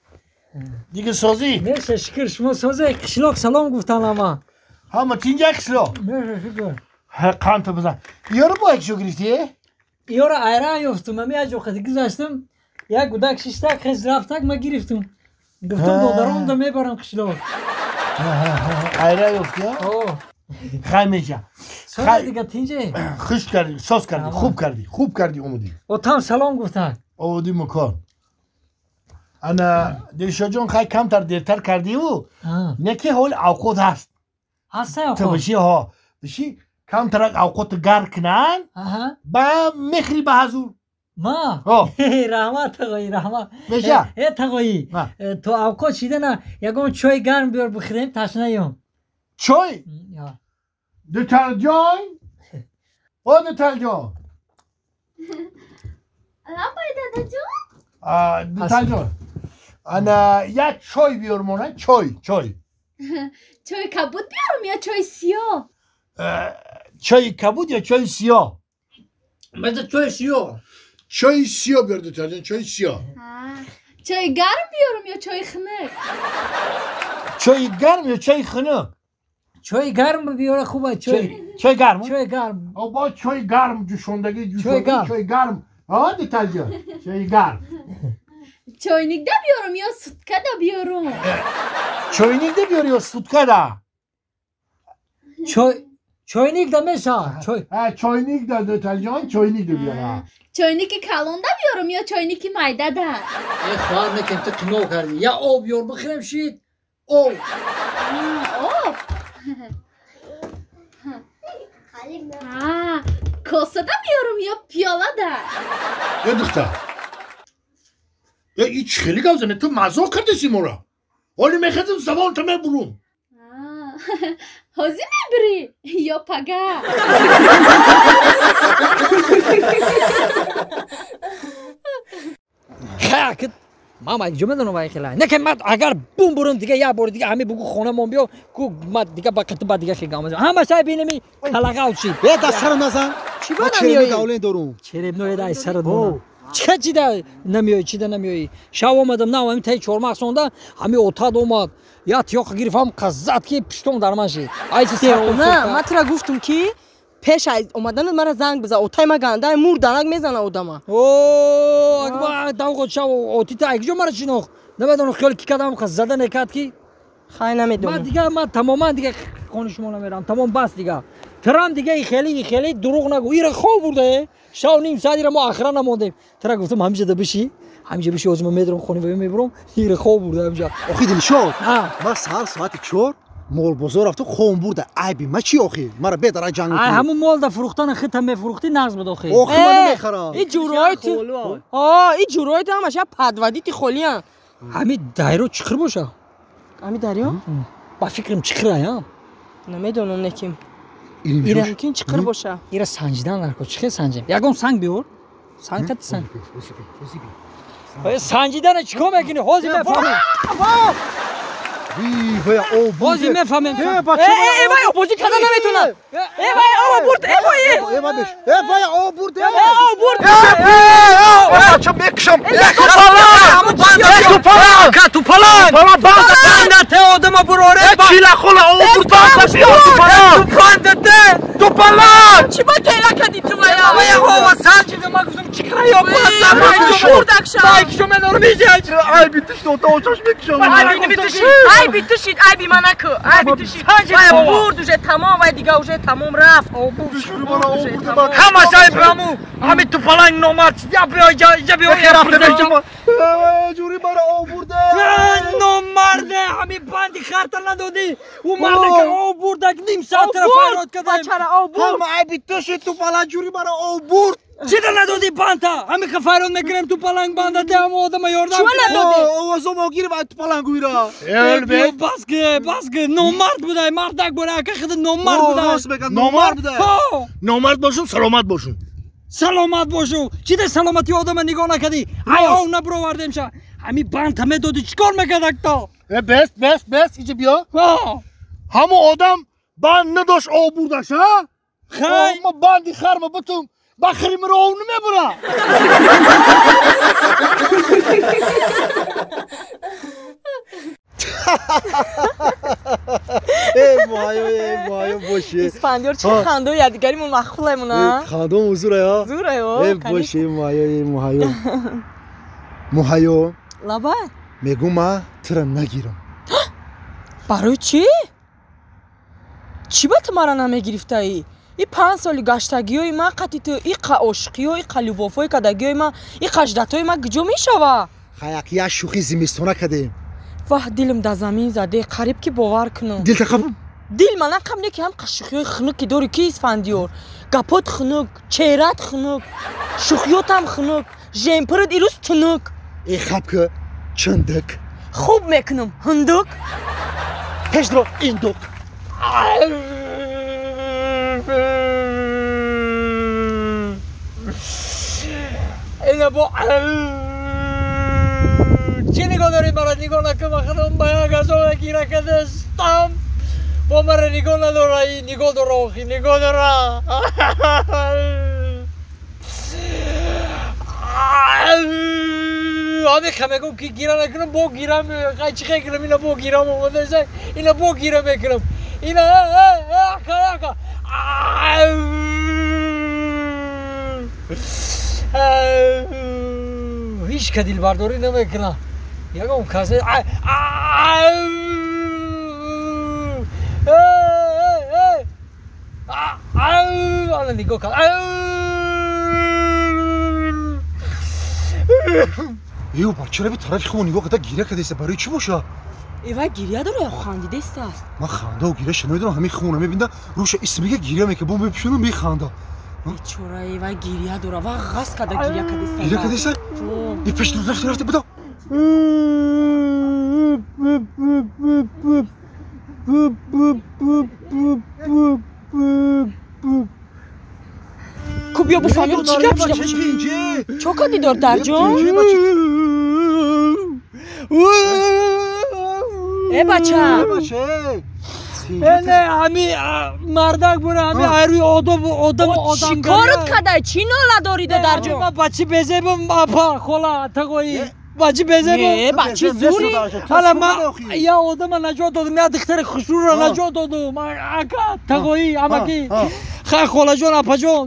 Дига созӣ? Меша, шукр, шумо созӣ. Қишлоқ салом гуфтан ама. Ҳама тинҷа қишлоқ? Меша, шукр. Ҳа, қанта бизан. Ёро бо якшо гирифтӣ, э? Ёро айран ёфтум, ами як ҷо қади гузаштам. Як гудак шиштак, хез рафтак, ма гирифтум. Гуфтум додаромда мебарам қишлоқ. Айран ёфтӣ, а? Хай меша. Хай дига тинҷе? Хуш кардӣ, соз кардӣ, хуб кардӣ, хуб кардӣ омадӣ. Отам салом гуфтан. Оводӣ мукор. Ана Дилшодҷон, хай камтар дертар кардиву, не ки ҳол авқот ҳаст. Ҳаст авқот? Ту биши, ҳо. Биши камтарак авқоту гарм кунанд, ба мехӯрӣ ба ҳазур. Ма? Раҳмат, тағоӣ, раҳмат. Меша? Э, тағоӣ, то авқот шидана ягон чой гарм биёр бихӯрем, ташнаём. Чой? Дуталҷон? О, Дуталҷон. Лапай, дадаҷон? Дуталҷон. Ана як чой биёр мона, чой, чой. Чойи кабуд биёрам ё чойи сиёҳ? Чойи кабуд ё чойи сиёҳ? Меда чойи сиёҳ. Чойи сиёҳ биёр, Дуталҷон, чойи сиёҳ. Чойи гарм биёрам ё чойи хунук? Чойи гарм ё чойи хунук? Чойи гарм биёра хуба, чой. Чойи гарм? Чойи гарм. О, бо чойи гарм ҷӯшондагӣ, ҷӯшондагӣ, чойи гарм. О, Дуталҷон, чойи гарм. Чойникда биёрам ё суткада биёрам? Чойникда биёр ё суткада? Чой чойникда меша. Чой. Чойникда, Дуталҷон, чойникда биёр. Чойники калонда биёрам ё чойники майдада? Э, хоҳар, некем ту қино кардӣ. Я об биёр бихӯрем шид, Об. Об. Косада меёрам ё пиёлада? Э духтар. Э ин чӣ хеле гап зане? Ту мазоқ кардеси моро. Ҳоли мехезам забонта мебурум. Ҳозир мебирӣ ё пага? Хай, ман ҷо медонам вай хела. Не ки ман агар бум бурум дига як бори дига ҳами бугу хонамон биё, ку ман дига ба қити ба дига хегам. Ҳама шай бинеми калағав шид. Э даст сарам назан. Чӣ ба намеоӣ? Давлен дорум. Черебное дай сарат монам. Чӣ чида намеоӣ, чида намеоӣ? Шав омадам, на ҳами таи чормағ сонда, ҳами отад омад. Я тиёқ гирифтам, қаззад ки пиштон дар ман шид. Айси На, ман тура гуфтум ки пеш аз омаданат мара занг бизан. Отай ма гандаи мур данак мезана одама. О, акба давғот шав отита айкҷо мара шинох. Намедонам хиёл ки кадам қаз зада некад ки. Хай намедонам. Ман дига ман тамоман дига хони шумо намерам. Тамом бас дига. Трам дига и хеле дурӯғ нагӯ. Ира хоб бурда. Шав ним соат ира мо охира намондем. Тра гуфтам ҳамиҷа да биши. Ҳамиҷа биши озма медрам хони ва мебурам. Ира хоб бурда ҳамиҷа. Охи Дилшод. Ман саҳар соати 4 молбозор рафту хом бурда. Айби ма чӣ охи? Мара бедара ҷанг Ай ҳамун мол да фурӯхтана хита мефурӯхтӣ нағз буд охи. Охи ман намехарам. И ҷуръои ту. А, и ҷуръои ту ҳамаша падвадити холиян. Ҳами дайро чиқир боша? Ҳами дарё? Ба фикрам чиқир ая. Намедонам неким. Мумкин чиқир боша. Ира санҷидан нарко чӣ санҷем? Ягон санг биёр. Санг қати санг. Санҷидана чӣ кор мекунӣ? Ҳозир мефаҳмем. Бозӣ мефаҳмем. Э, вай обозӣ карда наметавонад. Э, вай об бурд. Э, вай. Э, вай беш. Э, вай об бурд. Э, об бурд. Э, чо мекшам. Тупалан, тупалан. Банда те одама буроре. Чила хола об бурд. Тупалан. Тупанда те. Тупалан. Чӣ ба тела кардӣ ту вая? Вай ова санҷида ман гуфтам чӣ кара ё баса. Майкшо менорам иҷа. Ай битиш дота очаш мекшам. Ай битиш. Ай битишид, ай би мана ку. Ай битишид. Вай бурд уже тамом, вай дига уже тамом рафт. Ҳама шай браму. Ҳами тупаланг номард. Я биё иҷа, иҷа биё. Ҷури мара об бурда. Номарде, ҳами банди харта надодӣ. Ӯ мардака об бурда, ним соат тра файрод кардем. Бачара об бурд. Ҳама ай битишид тупаланг ҷури мара об бурд. Чида надодӣ банта? Ҳами ха файрод мекунем тупаланг банда те ҳама одама ёрдам. Чува надодӣ? Овозо гирифт ай тупаланг уира. Бас ки, бас ки, номард будай, мардак будай, ака хида номард будай. Рост мегӯяд, номард будай. Номард бошум, саломат бошум. Саломат бошум. Чида саломати одама нигоҳ накардӣ? Ай ов набуровардемша. Ҳами банта медодӣ, чӣ кор мекард акто? Э, бес, бес, бес, иҷа биё. Ҳамо одам банд надошт об бурдаш, а? Хай. Ма банди харма бутум. Бахри мро ов намебура. Э муҳайё, э муҳайё боши. Исфандиёр чӣ хандо ядигаримон махулемон, а? Хандом зура, а? Зура, о. Э боши, муҳайё, э муҳайё. Муҳайё. Лабай. Мегӯм ма тура нагирам. Барои чӣ? Чӣ ба ту мара намегирифтаӣ? И 5 соли гаштагиҳои ман қати ту, и қа ошиқиҳо, и қа любовҳои кардагиҳои ман, и қаждатҳои ман куҷо мешава? Хаяк як шӯхи зимистона кардем. Ваҳ, дилам дар замин заде, қариб ки бовар кунам. Дил тақаб? Дил мана қаб не ки ҳам қа шӯхиҳои хунук ки дорӣ ки Исфандиёр. Гапот хунук, чеҳрат хунук, шӯхиётам хунук, жемпират ирӯз тунук. Э хаб ки чандак. Хуб мекунам, ҳундук. Пешдро индук. Ина бо чӣ нигоҳ дорӣ мара нигоҳ накун, ман худам ба як азола гира кардастам. Бо мара нигоҳ надора, нигоҳ дора охи, нигоҳ дора. Ҳами ха мегӯм ки гира накунам, бо гира меояд. Чӣ хе кунам, ина бо гирам омадаса, ина бо гира мекунам. Ина ака ака. Ҳеҷ ка дилбардорӣ намекунам. Ягон касе ана нигоҳ кард. Ё бачара би тарафи хубо нигоҳ карда гиря кардеса, барои чӣ боша? Эвай гирья дора ё хандидеста? Ман хандаву гиряша намедонам, ҳамин хона мебинда, рӯша исмига гирья мека, бо мепӯшонам механда. Бечора, эвай гирья дора, ва ғаз када гирья кадеста. Гирья кадеста? И пеш рафта рафта буда. Ку биё буфаҳмем чӣ гап шуда. Чо кади додарҷон? Э бача. Э не, ҳами мардак бура, ҳами айрӯи одоб одам одам. Чӣ корат кадай? Чӣ нола дорӣ додарҷон? Ма бачи безебам апа, хола, тағоӣ. Бачи безебам. Не, бачи зури. Ҳала ма я одама наҷот додам, я духтари хушрӯро наҷот додум. Ака, тағоӣ, амакӣ. Хай холаҷон, апаҷон.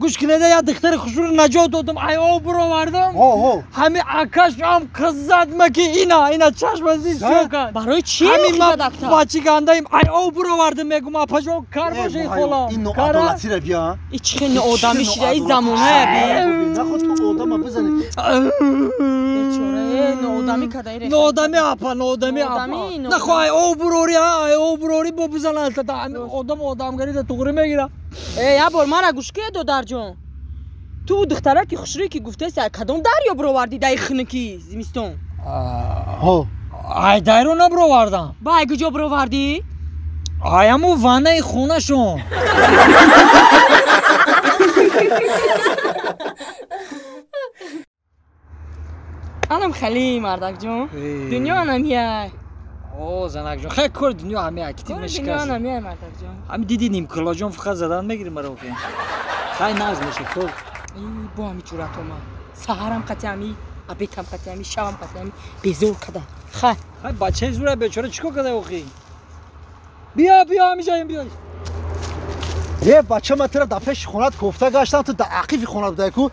Гӯш кунеда, я духтари хушрӯро наҷот додум, ай об буровардам. Ҳами акаш ам қиззад маки ина, ина чашма зист чӯ кард. Барои чӣ ҳами ма бачи гандаим, ай об буровардам, мегум апаҷон, кар боши хола. Ин ноадолатиро бия. И чӣ хел ноодамӣ шида и замоная би. Наход ту одама бизани. Бечора, ноодамӣ када ире. Ноодамӣ апа, ноодамӣ апа. Нахо ай об бурори, ай об бурори бо бизанад та ҳами одам одамгарида туғри мегира. Э, я бор мара гӯш ке додарҷон. Ту духтараки хушрӯе ки гуфтаси, ай кадом дарё бировардӣ даи хунуки зимистон? Ай дарё набировардам. Ба ай куҷо бировардӣ? Ай ҳаму ваннаи хонашон. Анам хали мардакҷон. Дунё анамияй. О, занакҷон, хай кори дунё ҳамия, китиб мешикаст. Дунё анамияй мардакҷон. Ҳами диди нимкулоҷон фақат задан мегири маро охи. Хай нағз меша, то. Бо ҳами ҷуръатома. Саҳарам қати ҳами, абетам қати ҳами, шабам қати ҳами безор када. Хай. Хай бачаи зура бечора чикор када охи? Биё, биё ҳамиҷаем биё. Е бача, ман тура дар пеши хонат кофта гаштам, ту дар ақифи хонат будай ку.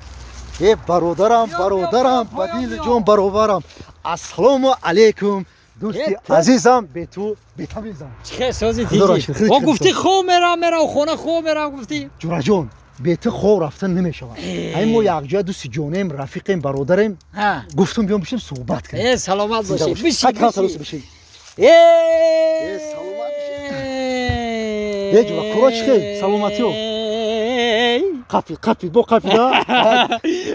Е бародарам, бародарам, ба дили ҷон баробарам. Ассалому алайкум. Дӯсти азизам, бе ту бетамизам. Чӣ сози диди? О гуфти хоб мерам, мерам хона хоб мерам гуфти. Ҷураҷон, бе ту хоб рафтан намешавад. Ҳамин мо якҷоя дӯсти ҷонем, рафиқем, бародарем. Гуфтум биём бишем суҳбат кунем. Э, саломат бошӣ. Бишин. Бишин. Э, саломат бошӣ. Э, ҷура, куро чӣ хел? Саломатиё. Қапи, қапи, бо қапи да.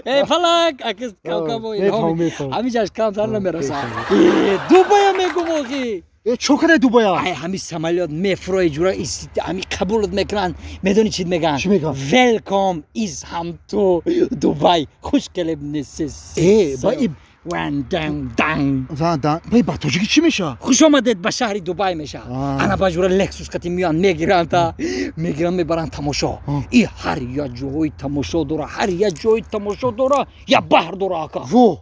Э, фалак, акис кавкабо илҳом. Ҳамиҷаш камтар намерасад. Э, Дубая мегум охи. Э, чо кадай Дубая? Ай, ҳами самолёт мефурои ҷура, ҳами қабулот мекунанд. Медони чӣ мегӯянд? Чӣ мегӯянд? Welcome is ҳам ту Дубай. Хуш келиб несис. Э, ба и Ван дан дан. Ван дан. Ба ба тоҷикӣ чӣ мешавад? Хуш омадед ба шаҳри Дубай мешавад. Ана ба ҷура Лексус қати меоянд, мегиранд та, мегиранд, мебаранд тамошо. И ҳар як ҷои тамошо дора, ҳар як ҷои тамошо дора, як баҳр дора ака. Во.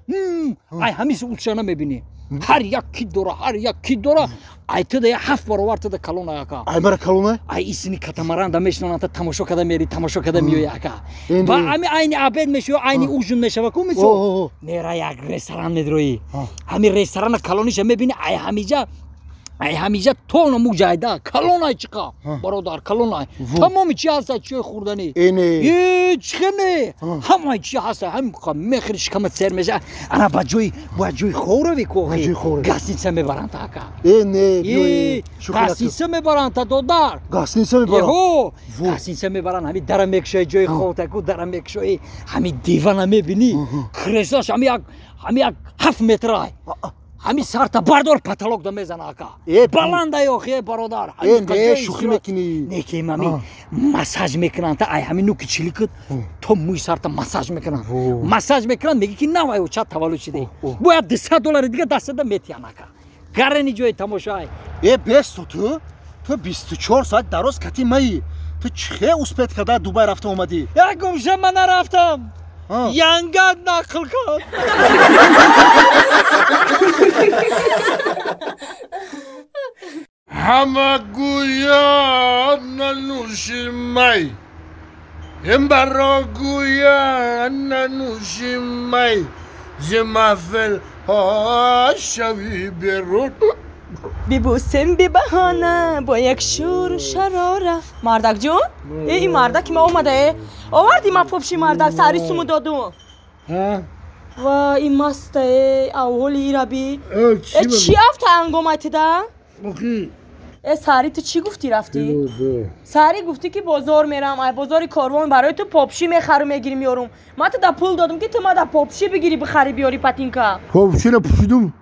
Ай ҳамис улчана мебинӣ. Ҳар як кит дора, ҳар як кит дора. Ай туда як 7 баробар туда калона ака. Ай мара калона? Ай исини катамаранда мешинонанд та тамошо када мери, тамошо када меои ака. Ба ҳами айни обед мешава, айни ужин мешава ку мисол. Мера як ресторан медроӣ. Ҳами ресторана калониша мебини, ай ҳамиҷа ай ҳамиҷа то намук ҷайда калонай чиқа бародар калонай тамоми чи ҳаста чиёи хӯрданӣ э чихе не ҳамаи чи ҳаста ҳам мехӯри шикамат сер меша ана ба ҷои бояд ҷои хӯравӣ ку гостиница мебаранд ака гостиница мебаранд та додар гостиница мебаранд ҳо гостиница мебаранд ҳами дара мекушои ҷои хобта ку дара мекушои ҳами дивана мебинӣ креслаш ҳами як 7 метрай ҳами сарта бардор потолок да мезана ака баланда охи э бародар э не шӯхӣ мекунӣ не ки ҳами массаж мекунанд та ай ҳами нуки чиликат то мӯи сарта массаж мекунанд массаж мекунанд меги ки навай оча таваллуд шиде бояд 200 доллари дига дастада метиҳанд ака гарани ҷои тамошоай э бесто ту 24 соат дароз кати маи ту чихе успет карда Дубай рафта омадӣ? Як гумша ман нарафтам. Янгат нақл кард. Ҳама гӯянд нанӯши май, баро гӯянд нанӯши май, зи маҳфилҳо шавӣ берун. Бибусем бибаҳона бо як шуру шарора. Мардакҷон, э ин мардаки ма омада э. Оварди ма попши мардак сари суму додум. Ва ин маста э авҳоли ираби. Э чӣ афта ангомай тида? Охи. Э сари ту чӣ гуфтӣ рафтӣ? Сари гуфтӣ ки бозор мерам, ай бозори корвон барои ту попши мехару мегирӣ меёрум. Ман ту да пул додум ки ту ма да попши бигирӣ бихарӣ биёрӣ патинка. Попширо пӯшидум.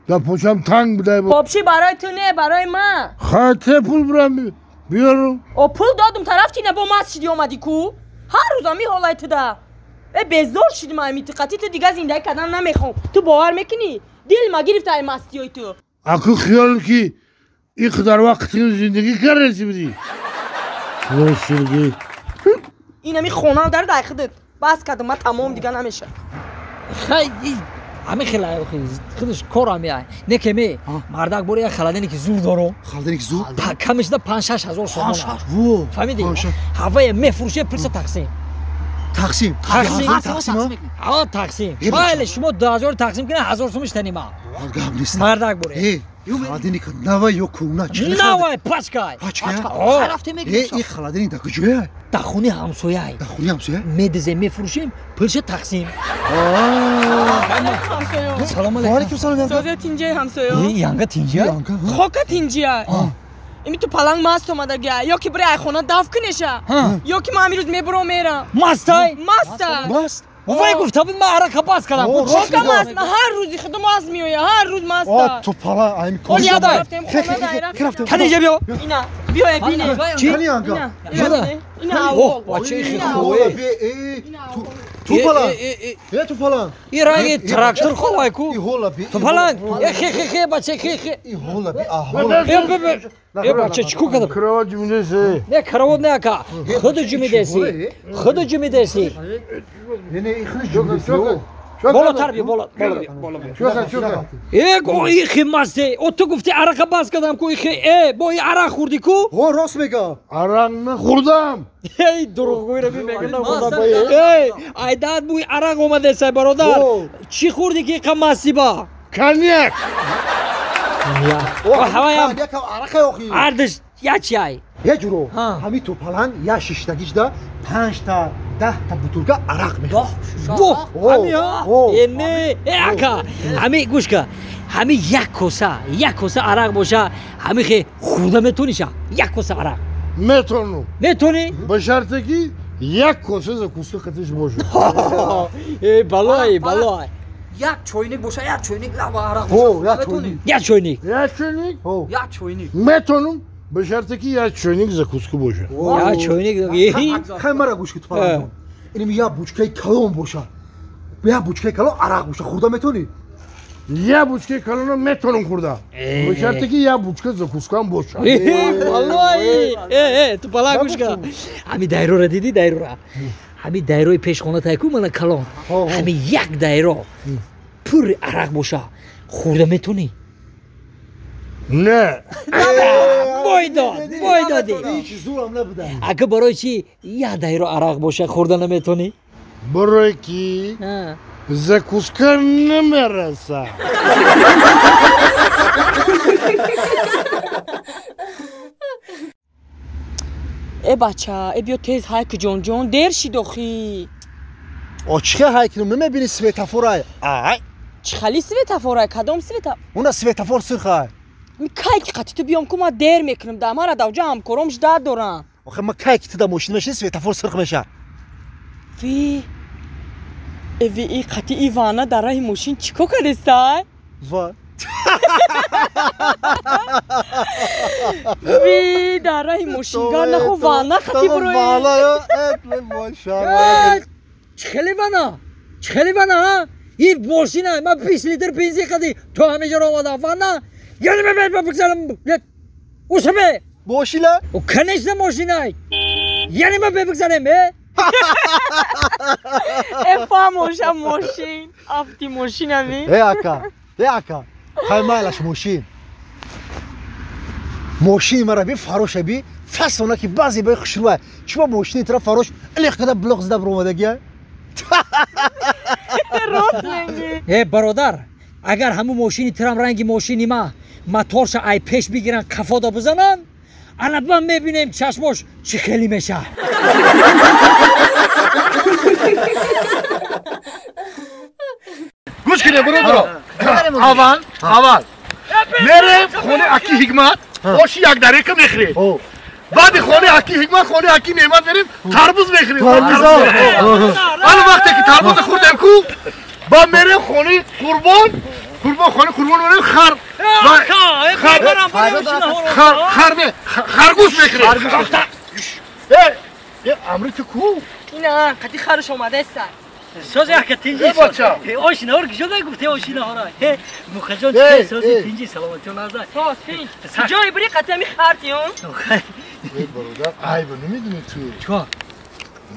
Да почам танг будай. Попши барои ту не, барои ман. Хай те пул бурам биёрум. О пул додум тарафти на бо маст шидӣ омадӣ ку? Ҳар рӯз ами ҳолай ту да. Э безор шидим ай митиқати ту дига зиндагӣ кардан намехоҳам. Ту бовар мекунӣ? Дил ма гирифта ай мастиёи ту. Аку хиёл ки ин қадар вақт зиндагӣ кардаси будӣ. Ин ами хона дар дай худат. Бас кардам, ман тамом дига намешавад. Хай ҳами хела худаш кор ами ай. Не ки ме мардак бори як халадине ки зур дорум. Халадине ки зур? Камишда 5-6 ҳазор сомон. Фаҳмидӣ? Ҳавае мефурӯше пулса тақсим. Тақсим. Тақсим. Ҳа тақсим. Майли шумо 2000 тақсим кунед 1000 сомиш танима. Гап нест. Мардак боре. Халадине ки навай ё кӯна? Навай пачкай. Пачкай? Э ин халадине дар куҷоя? Дар хонаи ҳамсояй. Дар хонаи ҳамсоя? Медизем мефурӯшем пулша тақсим. Салом алейкум. Ва алейкум салом. Созия тинҷияй ҳамсоё? Янга тинҷияй? Хока тинҷияй. Ими ту паланг маст омадагия. Ё ки бири ай хона даф кунеша. Ё ки ман ҳамин рӯз мебурам мерам. Мастай? Маста. Маст? Вай гуфта буд ман арақа бас кардам. Хока маст. Ман ҳар рӯзи худо маст меоя. Ҳар рӯз маста. Ту паланг ай кор. Рафтем. Кани биё. Ина биё бине. Чи? Ина. Ина. О, бачаи хихое. Ту паланг. Э ту паланг. И ранги трактор ховай ку. Ту паланг. Э хе хе хе бача хе хе. И ҳола би аҳола. Э бача чӣ кардам? Кроват ҷумидаси. Не кроват не ака. Худ ҷумидаси. Худ ҷумидаси. Не не худ ҷумидаси. Болотар биё, боло, боло биё, боло биё. Чӯка, чӯка. Э, го ихи масте. О ту гуфти арақа бас кардам ку ихи. Э, бо и арақ хӯрдӣ ку? О, рост мега. Арақ нахӯрдам. Эй, дурӯғгӯйро би мегӯям хӯрдам. Эй, айдат бӯи арақ омадесай бародар. Чӣ хӯрдӣ ки иқа масти ба? Коньяк. Коньяк. О, ҳаваям. Арақа охи. Ардиш я чай. Я ҷуро. Ҳами ту паланг я шиштагижда 5 та 10 та бутулка арақ мехӯрд. Ҳами э не, э ака. Ҳами гӯш ка. Ҳами як коса арақ боша, ҳами хе хӯрда метониша. Як коса арақ. Метонум. Метонӣ? Ба шарте ки як коса закуска қатиш боша. Э балой, балой. Як чойник боша, як чойник лава арақ боша. Як чойник. Як чойник. Як чойник? Як чойник. Метонум. Ба шарте ки як чойник закуска боша. Як чойник. Хай мара гӯш ки ту паланг. Инам як бучкаи калон боша. Як бучкаи калон арақ боша, хӯрда метонӣ? Як бучкаи калонро метонам хӯрда. Ба шарте ки як бучка закускаам боша. Валлоҳи. Э, ту паланг гӯш ка. Ҳами дайрора дидӣ дайрора? Ҳами дайрои пешхона тай ку мана калон. Ҳами як дайро пур арақ боша, хӯрда метонӣ? Не. Бой дод, бой додӣ. Зурам набуда. Ака барои чӣ як дайро арақ боша хӯрда наметонӣ? Барои ки закуска намераса. Э бача, э биё тез ҳай ки ҷонҷон, дер шид охи. О чӣ ҳай кунам, намебинӣ светофорай? Ай. Чӣ хали светофорай? Кадом света? Уна светофор сурхай. Ми кай ки қати ту биём ку ма дер мекунам, да мара давҷа ҳамкором жда дорам. Охе ма кай ки ту да мошин мешини светофор сурх меша. Ви эви и қати и вана дар раҳи мошин чӣ кор кардестай? Ва. Ви дар раҳи мошингар нахо вана қати бурои. Чӣ хеле вана? Чӣ хеле вана, ҳа? И мошина, ма 20 литр бензин қади то ҳамиҷоро омадам. Вана? Яъне ме бигзарам. Усаме. Мошина? О, конечно мошина. Яъне ма бигзарем, э? Э фамоша мошин, афти мошина ми. Э ака, э ака. Хай майлаш мошин. Мошини мара би фароша би фасона ки баъзе баи хушрӯа. Чима мошини тара фарош илех када блок зада баромадагия? Рост мегӣ. Э бародар, агар ҳамун мошини тирам ранги мошини ма моторша ай пеш бигиран қафода бизананд, ана ман мебинем чашмош чӣ хеле меша. кунем бародаро. Аввал, аввал. Мерем хонаи аки Ҳикмат, оши як дарека мехӯрем. Баъди хонаи аки Ҳикмат, хонаи аки Неъмат мерем, тарбуз мехӯрем. Ана вақте ки тарбуза хӯрдем ку, баъд мерем хонаи Қурбон, Қурбон хонаи Қурбон мерем хар хар хар не, харгӯш мехӯрем. Э, амри ту ку? Ина қати харш омадаеста. Сози ака тинҷи. Оши наҳор кишода гуфте оши наҳора. Мухаҷон чӣ сози тинҷи саломатиён назар. Соз тинҷ. Ҷои бири қати ами хартиён. Бародар, айба намедонӣ ту. Чикор?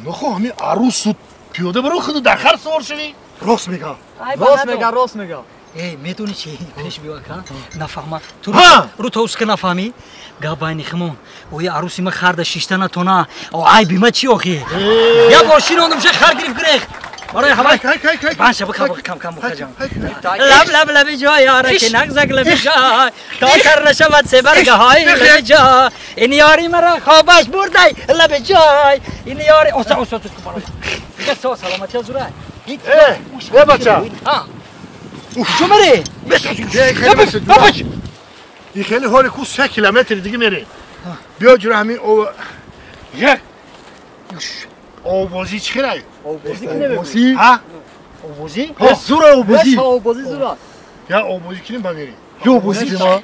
Нахо ҳами арӯсу пиёда баро худу дар хар савор шавӣ. Рост мега. Рост мега, рост мега. Эй, медонӣ чи пеш биё ака? Нафаҳма. Ту ру то уска нафаҳмӣ? Гап байни химон. Ои арӯси ма харда шишта натона. Айби ма чи охи? Як бор шинондум ша хар гирифт гирехт. барои ҳавай банша бикам кам кам мухаҷон. Лаб лаб лаби ҷой ёра ки нағзак лаби ҷой то тар нашавад себаргаҳои лаби ҷой ин ёри маро хобаш бурдай лаби ҷой ин ёри оса оса ту барои дига со саломатия зура. Э, бача. Куҷо мерӣ? И хеле ҳоли ку 3 километр дига мерем. Биё ҷура ҳамин як обозӣ чӣ хелай? Обозӣ? Ҳа? Обозӣ? Зура обозӣ. Обозӣ зура. Я обозӣ кунем ба мерем. Ё обозӣ кунем?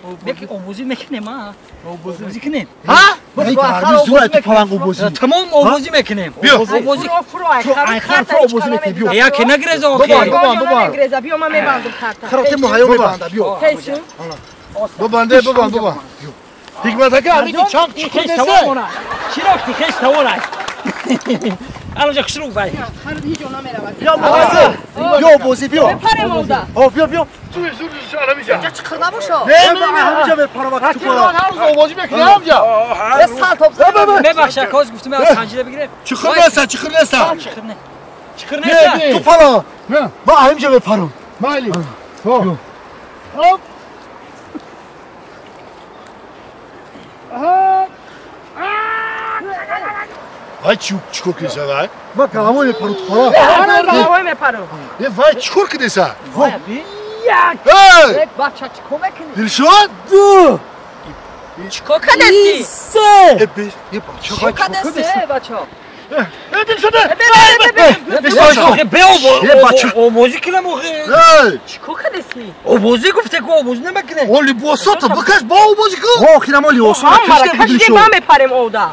Обозӣ мекунем, а? Обозӣ кунем. Ҳа? Зура ту паланг обозӣ. Тамом обозӣ мекунем. Биё. Обозӣ. Ай хар обозӣ мекунем, биё. Яке нагреза охи. Бобан, бобан. Нагреза, биё ман мебандам харта. Харате муҳайё мебанда, биё. Бобанде, бобан, бобан. Ҳикмат ака, ами ки чанд чуқур нест. Чӣ рафти хеш тавонай? Алонҷа хушрӯ бай. Хар ҳеҷ намеравад. Биё обозӣ, биё. Мепарем овда. О, биё, биё. Ту зур ҳамиҷа. Ҷа чиқир набошо. Не, не, ҳамиҷа мепарам ту паланг. Ҳар рӯз обозӣ мекунӣ ҳамиҷа. Э, сад топ. Мебахш ака, ҳоз гуфтам аз санҷида бигирем. Чиқир неста, чиқир неста. Чиқир не. Чиқир неста. Ту паланг. Ман ҳамиҷа мепарам. Майли. Хоп. Хоп. Вай чикор кидаса вай? Ман галавой мепарам ту паланг. Галавой мепарам. Е вай чикор кидаса? Як. Эй! Бача чикор мекунӣ? Дилшод? Ду. Чикор кадасти? Се. Е бе, е бача вай чикор кадасти? Бача. Е Дилшод! Бе обозӣ кунам охи. Эй! Чикор кадасти? Обозӣ гуфте ку обозӣ намекунӣ. О либосото бикаш бо обозӣ ку. О, хирамо либосото кашида Дилшод. Ман мепарем овда.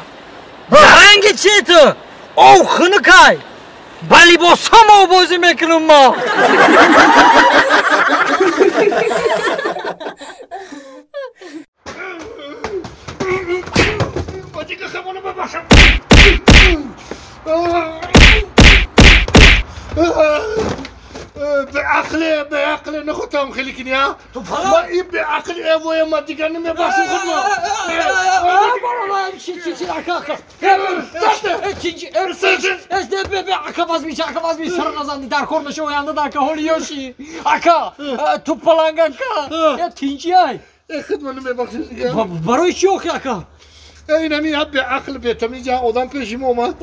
Ранги чи ту? Ов хунукай. Ба либосам обозӣ мекунам ма. به عقل به عقل نخوتم خیلی کنی ها ما این به عقل اوای ما دیگر نمیبخشم خود ما چی چی چی اکا اکا چی اکا باز میشه اکا باز میشه سر نزندی در کار نشه оянда дар ҳоли ёши ака ту паланг ака я тинҷи ай خود ما نمیبخشم دیگه барои чӣ охи ака این همی به عقل به تمیز آدم پیشیم اومد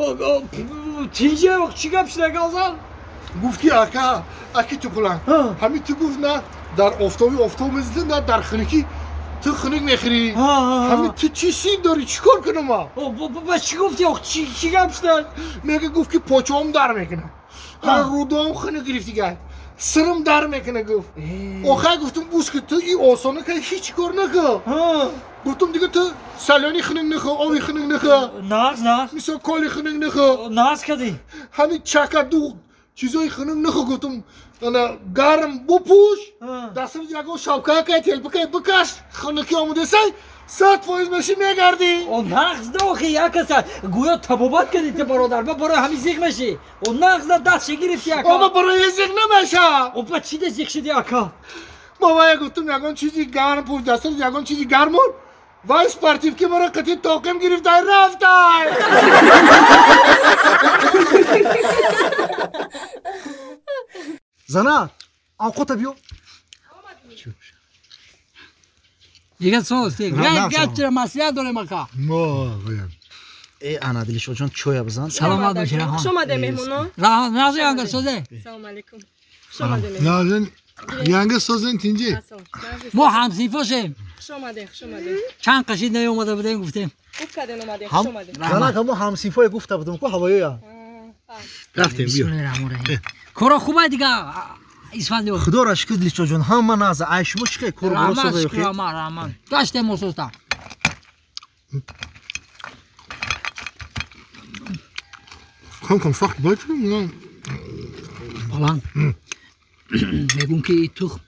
тинҷи ай чӣ гап шуда галзан گفت که اکا اکی تو پلنگ همین تو گفت نه در آفتابی آفتاب میزدن نه در خنکی تو خنک میخری همین تو چی سیب داری چیکار کنم ما با چی گفتی آخ چی گپ شده میگه گفت که پاچه‌ام در میکنه رودام خنک گرفتی گه سرم در میکنه گفت آخر گفتم بوس که تو این آسانه که هیچ کار نکن گفتم دیگه تو سلیانی خنک نخو آبی خنک نخو ناز ناز مثل کالی خنک نخو ناز کردی همین چکه دوغ چیزای خنک نخو گفتم انا گرم بپوش دستم یکو شبکه که تلپکه بکش خنکی آموده سی 100% میشی میگردی او نغز ده آخه یک کسا گویا تبابت کردی تو برادر با برای همین زیغ میشی او نغز ده دست گرفتی اکا اما برای زیغ نمیشه او با چی ده زیغ شدی اکا بابا گفتم یکون چیزی گرم پوش دستم یکون چیزی گرمون وایس پارتیف که مرا قطعی توقیم گرفت رفت. زنا آقا بیو دیگه سوز دیگه گچ چرا مسئله داره مکا ما ای انا دلشاد جان چویا بزن سلامت باشی. خوش اومده مهمونا. راه نازی انگار سوزه. سلام علیکم. خوش اومده مهمون. نازن Янга созен тинҷи. Мо ҳамсинфошем. Хуш омадед, хуш омадед. Чанд қашид наёмада будем, гуфтем. Хуб карден омадед, хуш омадед. Занака мо ҳамсинфое гуфта будем ку ҳавоёя. Рафтем, биё. Коро хубай дига, Исфандиёр. Худоро шукр, Дилшодҷон, ҳама наза. Ай шумо чӣ хел кор Раҳмат, шукр, раҳмат, раҳмат. Гаштем ососта. Кам кам сахт бад. Баланд. Мегӯм ки тухм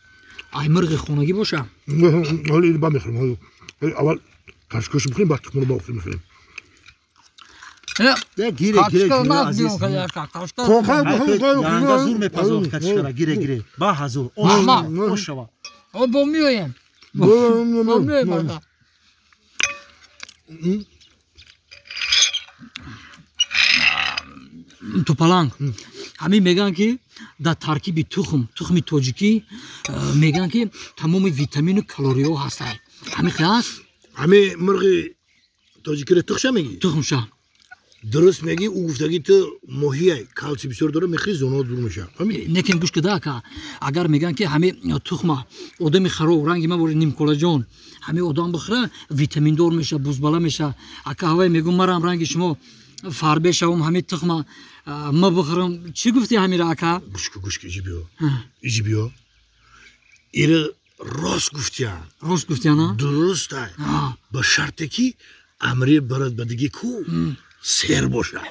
ай мирғи хонагӣ боша. Ҳоли ба мехӯрем. Ҳоли аввал кашкош бихӯрем, баъд тухмро ба охир мехӯрем. Гире, гире, азиз. Янга зур мепазод качкара, гире, гире. Ба ҳазур. Ош шава. О, бо меоем. Бо меоем, ака. Тупаланг. Ҳамин мегӯянд ки дар таркиби тухм, тухми тоҷикӣ мегӯянд ки тамоми витамину калориҳо ҳастанд. Ҳамин хел аст? Ҳамин мирғи тоҷикиро тухша мегӣ? Тухмша. Дуруст мегӣ, ӯ гуфтагӣ ту моҳия калсий бисёр дора, мехӯрӣ зонаҳо дур мешавад. Фаҳмидӣ? Лекин гӯш кида ака, агар мегӯянд ки ҳамин тухма одами хароб ранги ма бори нимколаҷон ҳамин одам бихӯра витаминдор мешавад, бузбала мешавад. Ака ҳавай мегӯм марам ранги шумо фарбе шавам ҳамин тухма ма бихӯрам. Чӣ гуфтӣ ҳамира ака? Гӯш ку, гӯш ку, иҷи биё. Иҷи биё. Ира рост гуфтиян. Рост гуфтиян, а? Дуруст ай. Ба шарте ки амре барад ба диги ку сер бошад.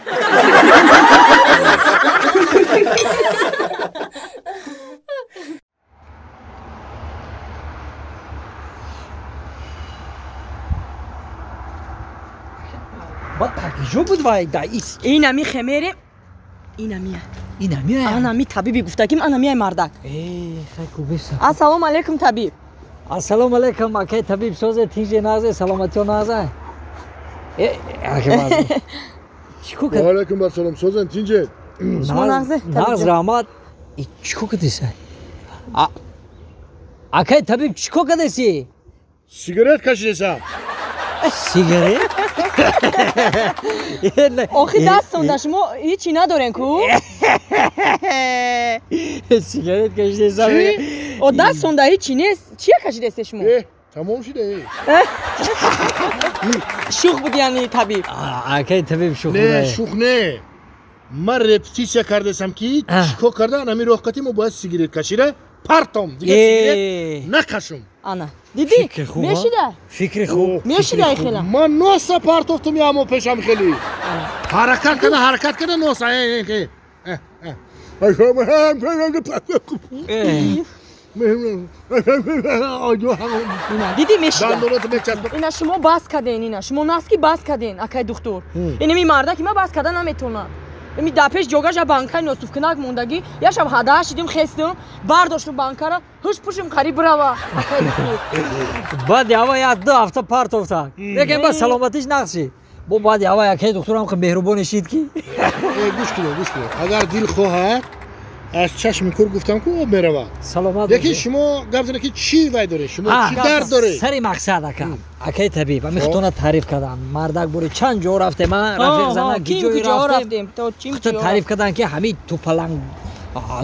Бад куҷо буд вай да ис? Инами хемере, инамия. Инамия? Анами табиби гуфтагим, анамияй мардак. Э, хай кубеса. Ассалому алайкум, табиб. Ассалому алайкум, акай табиб, созе тинҷе назе, саломатиё назе. Э, ака чико кад? Ва алайкум ассалом, созен тинҷе. Шумо нағзе? Нағз, раҳмат. Чико кадеса? Акай табиб, чико кадеси? Сигарет кашидесам. Сигарет? Охи дастонда шумо ҳичи надорен ку? Сигарет кашидесам. О, дастонда ҳичи нест. Чия кашидесе шумо? Тамом шуда. Шух буд яъни табиб. Акай табиб шух Не, шух не. Ман репетитсия кардасам ки чико карда ҳамин роҳқати мо бояд сигарет кашида партом, дигар сигарет накашум. Ана, дидӣ? Мешида? Фикри хуб. Мешида хела. Ман носа партофтум ямо пешам хели. Ҳаракат карда, ҳаракат карда носа. Ина, дидӣ мешида? Ина шумо бас карден, ина шумо наски бас карден, акай духтур. Инами мардаки ма бас карда наметавонад. Ими дар пеш ҷогаша банкаи носуфкунак мондагӣ, як шаб ҳадаҳ шидим, хестим, бардоштум банкара, ҳуш пушим қариб бирава. Баъди ҳава як ду ҳафта партофта. Лекин ба саломатиш нақс шид. Бо баъди ҳава якай духтурам хел меҳрубоне шид ки. Гӯш кунед, гӯш кунед. Агар дил хоҳад, аз чашми кур гуфтам ку об меравад. Саломат. Лекин шумо гап занед ки чӣ вай доред? Шумо чӣ дард доред? Сари мақсад ака. Акай табиб, ами хутона таъриф кардам. Мардак бори чанд ҷо рафтем, а? Рафиқ зана ки ҷое рафтем? Хуто таъриф кардан ки ҳамин тупаланг,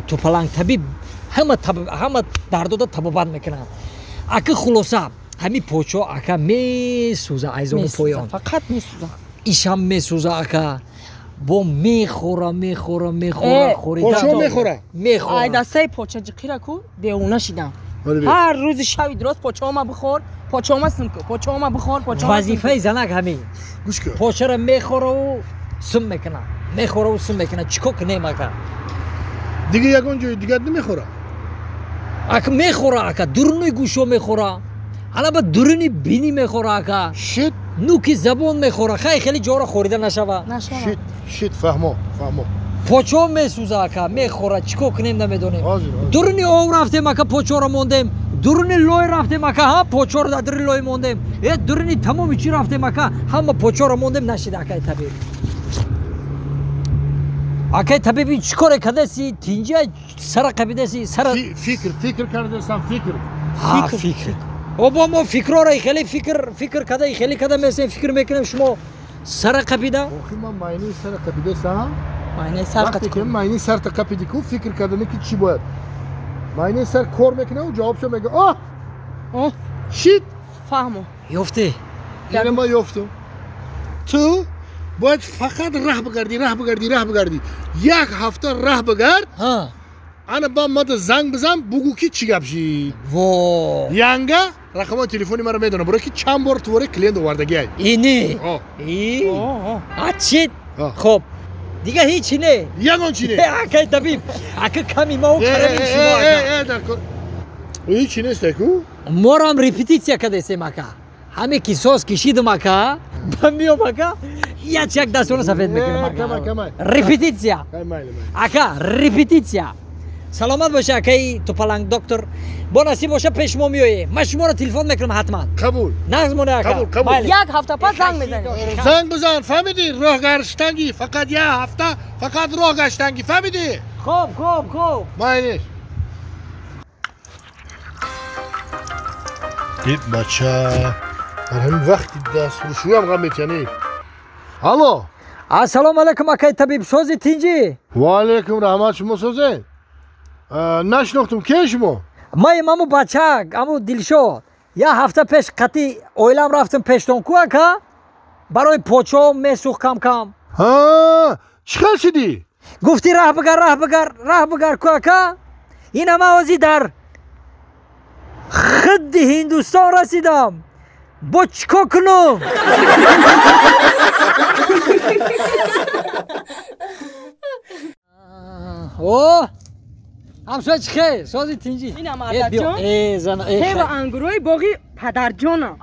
тупаланг табиб ҳама дардода табобат мекунанд. Ака хулоса, ҳамин почо ака месӯза айзони поён. Фақат месӯза. Ишам месӯза ака. Бо мехӯра, мехӯра, мехӯра, хӯрида. Почо мехӯра? Мехӯра. Ай дастаи поча ҷиқира ку девона шидам. Ҳар рӯзи шаби дурост почаома бихӯр, почаома сум ку, почаома бихӯр, почаома. Вазифаи занак ҳамин. Гӯш кун. Почаро мехӯраву сум мекунад. Мехӯраву сум мекунад. Чӣ кор кунем ака? Дига ягон ҷои дигар намехӯра? Ака мехӯра ака, дуруни гӯшо мехӯра. Ана ба дуруни бинӣ мехӯра ака. Шит. Нуки забон мехӯра. Хай хеле ҷоро хӯрида нашава. Шит, шит, фаҳмо, фаҳмо. Почо месӯза ака, мехӯра, чӣ кор кунем намедонем. Дуруни ов рафтем ака, почоро мондем. Дуруни лой рафтем ака, ҳа, почоро дар дуруни лой мондем. Э, дуруни тамоми чӣ рафтем ака, ҳама почоро мондем, нашида акай табиб. Акай табиб чӣ коре кардаси? Тинҷа сара қабидаси, сара фикр, фикр кардасам, фикр. Фикр, фикр. Обо мо фикрора хеле фикр, фикр када, хеле када месем, фикр мекунем шумо сара қабида? Охи ман майни сара қабидасам. Майни сар қабида. Майни сар қабиди ку фикр кардане ки чӣ бояд. Майни сар кор мекунам, ҷавобшо мега. Оҳ! Оҳ! Шит! Фаҳмо. Ёфтӣ? Яъне ман ёфтам. Ту бояд фақат раҳ бигардӣ, раҳ бигардӣ, раҳ бигардӣ. Як ҳафта раҳ бигард. Ана ба мада занг бизан, бугӯ ки чӣ гап шид. Во! Янга рақамҳои телефони маро медонам, барои ки чанд бор туворе клиент овардагиай. Ини? И? А чит? Хоб. Дига ҳеҷ не. Ягон чи не. Акай табиб, ака ками ма карами шумо ака. Ҳеҷ чи нест аку? Морам репетитсия кадесем ака. Ҳаме ки соз кишидам ака, ба миём ака, як як дастона сафед мекунам ака. Репетитсия. Ака, репетитсия. Саломат боша акаи тупаланг доктор. Бо насиб боша пеш мо меоем. Ман шуморо телефон мекунам ҳатман. Қабул. Нағз моне ака. Қабул, қабул. Як ҳафта пас занг мезанем. Занг бизан, фаҳмидӣ? Роҳ гаштангӣ, фақат як ҳафта, фақат роҳ гаштангӣ, фаҳмидӣ? Хоб, хоб, хоб. Майнеш. Дид бача, дар ҳамин вақти дастрӯшӯям ғам метиянӣ. Алло. Ассалому алайкум акаи табиб, сози тинҷӣ? Ва алайкум раҳмат, шумо созед? Нашинохтум, ке шумо? Маем аму бачак, аму Дилшод. Як ҳафта пеш қати оилам рафтам пештон ку ака? Барои почо месӯх кам-кам. Ҳа, чӣ хел шидӣ? Гуфтӣ раҳ бигар, раҳ бигар, раҳ бигар ку ака? Ина ман ҳозир дар хидди Ҳиндустон расидам. Бо чӣ кор кунам? О! Ҳамсоя чӣ хел? Сози тинҷӣ. Ина мардакҷон. Сева ангурои боғи падарҷонам.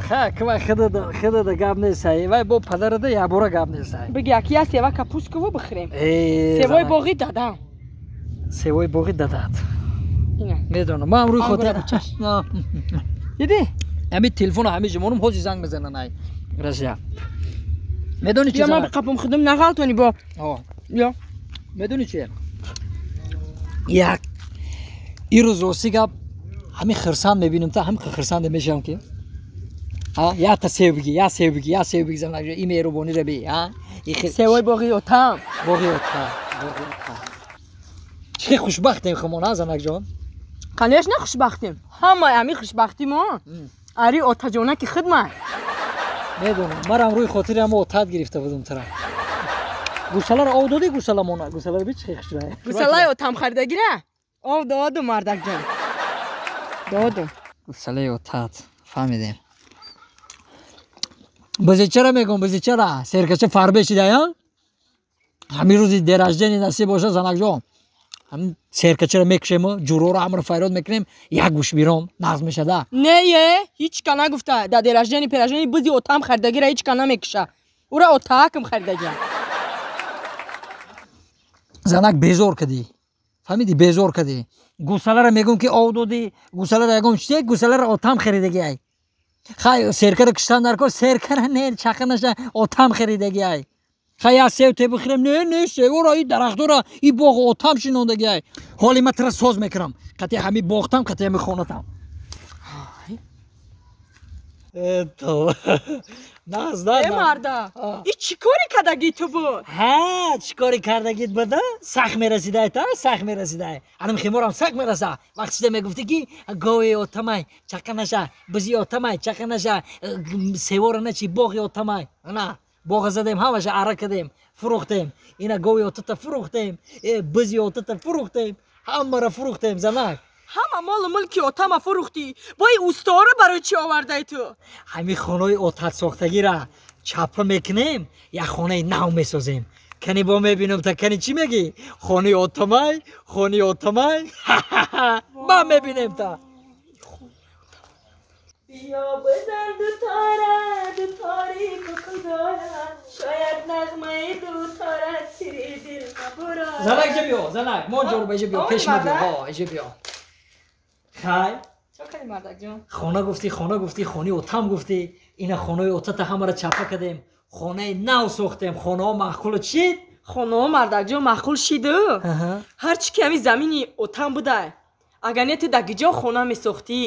Ха, ква хидада гап несай. Вай бо падарада якбора гап несай. Биги аки я сева капусково бихӯрем. Севои боғи дадам. Севои боғи дадат. Медонам. Ман рӯи хотир. Дидӣ? Ҳамин телефоно ҳамин ҷимонум ҳозир занг мезананд ай Россия. Медонӣ чӣ? Я ман қапум худум нағалтонӣ бо. Ё. Медонӣ чӣ? Як ирӯз рости гап ҳамин хирсанд мебинам та ҳамин хирсанде мешавам ки якта сев биги, як сев биги, як сев биги занак ин меҳрубониро би, а? Севои боғи отам. Боғи отам, боғи отам. Чӣ хушбахтем хумон, а занакҷон? Конечно хушбахтем. Ҳамаи ҳамин хушбахтӣ мо ари отаҷона ки хидмат. Медонам, марам рӯи хотири ҳама отат гирифта будум тара. Гусаларо ов додӣ гусаламона? Гусаларо би чӣ хушрай? Гусалаи отам харидагира? Ов додум мардакҷон. Додум. Гусалаи отат, фаҳмидем. Бизичара мегӯм, бизичара. Серкача фарбе шидая? Ҳамин рӯзи день рождения насиб боша занакҷон. Ҳамин серкачаро мекушему, ҷуроро ҳамаро файрод мекунем, як гӯш биром, нағз мешада. Не, е, ҳеҷ ка нагуфта. Дар день рождения, пераждения бизи отам харидагира ҳеҷ ка намекуша. Ура отаакам харидагия. Занак безор кардӣ. Фаҳмидӣ, безор кардӣ. Гусаларо мегӯм ки ов додӣ, гусаларо ягон чизе, гусаларо отам харидагиай. Хай серкаро куштан дар кор, серкара не, чақа наша, отам харидагиай. Хай як сев те бихӯрем, не, не, севора, и дарахтора, и боғ отам шинондагиай. Ҳоли ман тара соз мекунам. Қати ҳами боғтам, қати ҳами хонатам. То. Нағз, Э марда, и чӣ кори кардагӣ ту буд? Ҳа, чӣ кори кардагит буда? Сах мерасидай та, сах мерасидай. Анам химорам сах мераса. Вақт шида мегуфтӣ ки гови отамай, чақа наша, бизи отамай, чақа наша, севора начи, боғи отамай. Ана, боға задем, ҳамаша ара кардем, фурӯхтем. Ина гови отата фурӯхтем, бизи отата фурӯхтем, ҳамаро фурӯхтем, занак. Ҳама молу мулки отама фурӯхтӣ. Бо ин усторо барои чӣ овардаи ту? Ҳамин хонаи отатсохтагиро чапа мекунем, як хонаи нав месозем. Кани бо мебинам та кани чӣ мегӣ? Хонаи отамай, хонаи отамай. Ман мебинем та. Биё бизан дутора, дутори кукудора, шояд нағмаи дутора сири дил набурад. Занак иҷа биё, занак, мо ҷорба иҷа биё, пеш ма биё, ҳо, иҷа биё. Хай? Чо кардӣ мардакҷон? Хона гуфтӣ, хона гуфтӣ, хонаи отам гуфтӣ. Ина хонаи отата ҳамаро чапа кардем, хонаи нав сохтем, хонаҳо маъқулу чид? Хонаҳо мардакҷон маъқул шиду. Ҳарчи ки ҳамин замини отам буда, агар не ту дар гиҷо хона месохтӣ.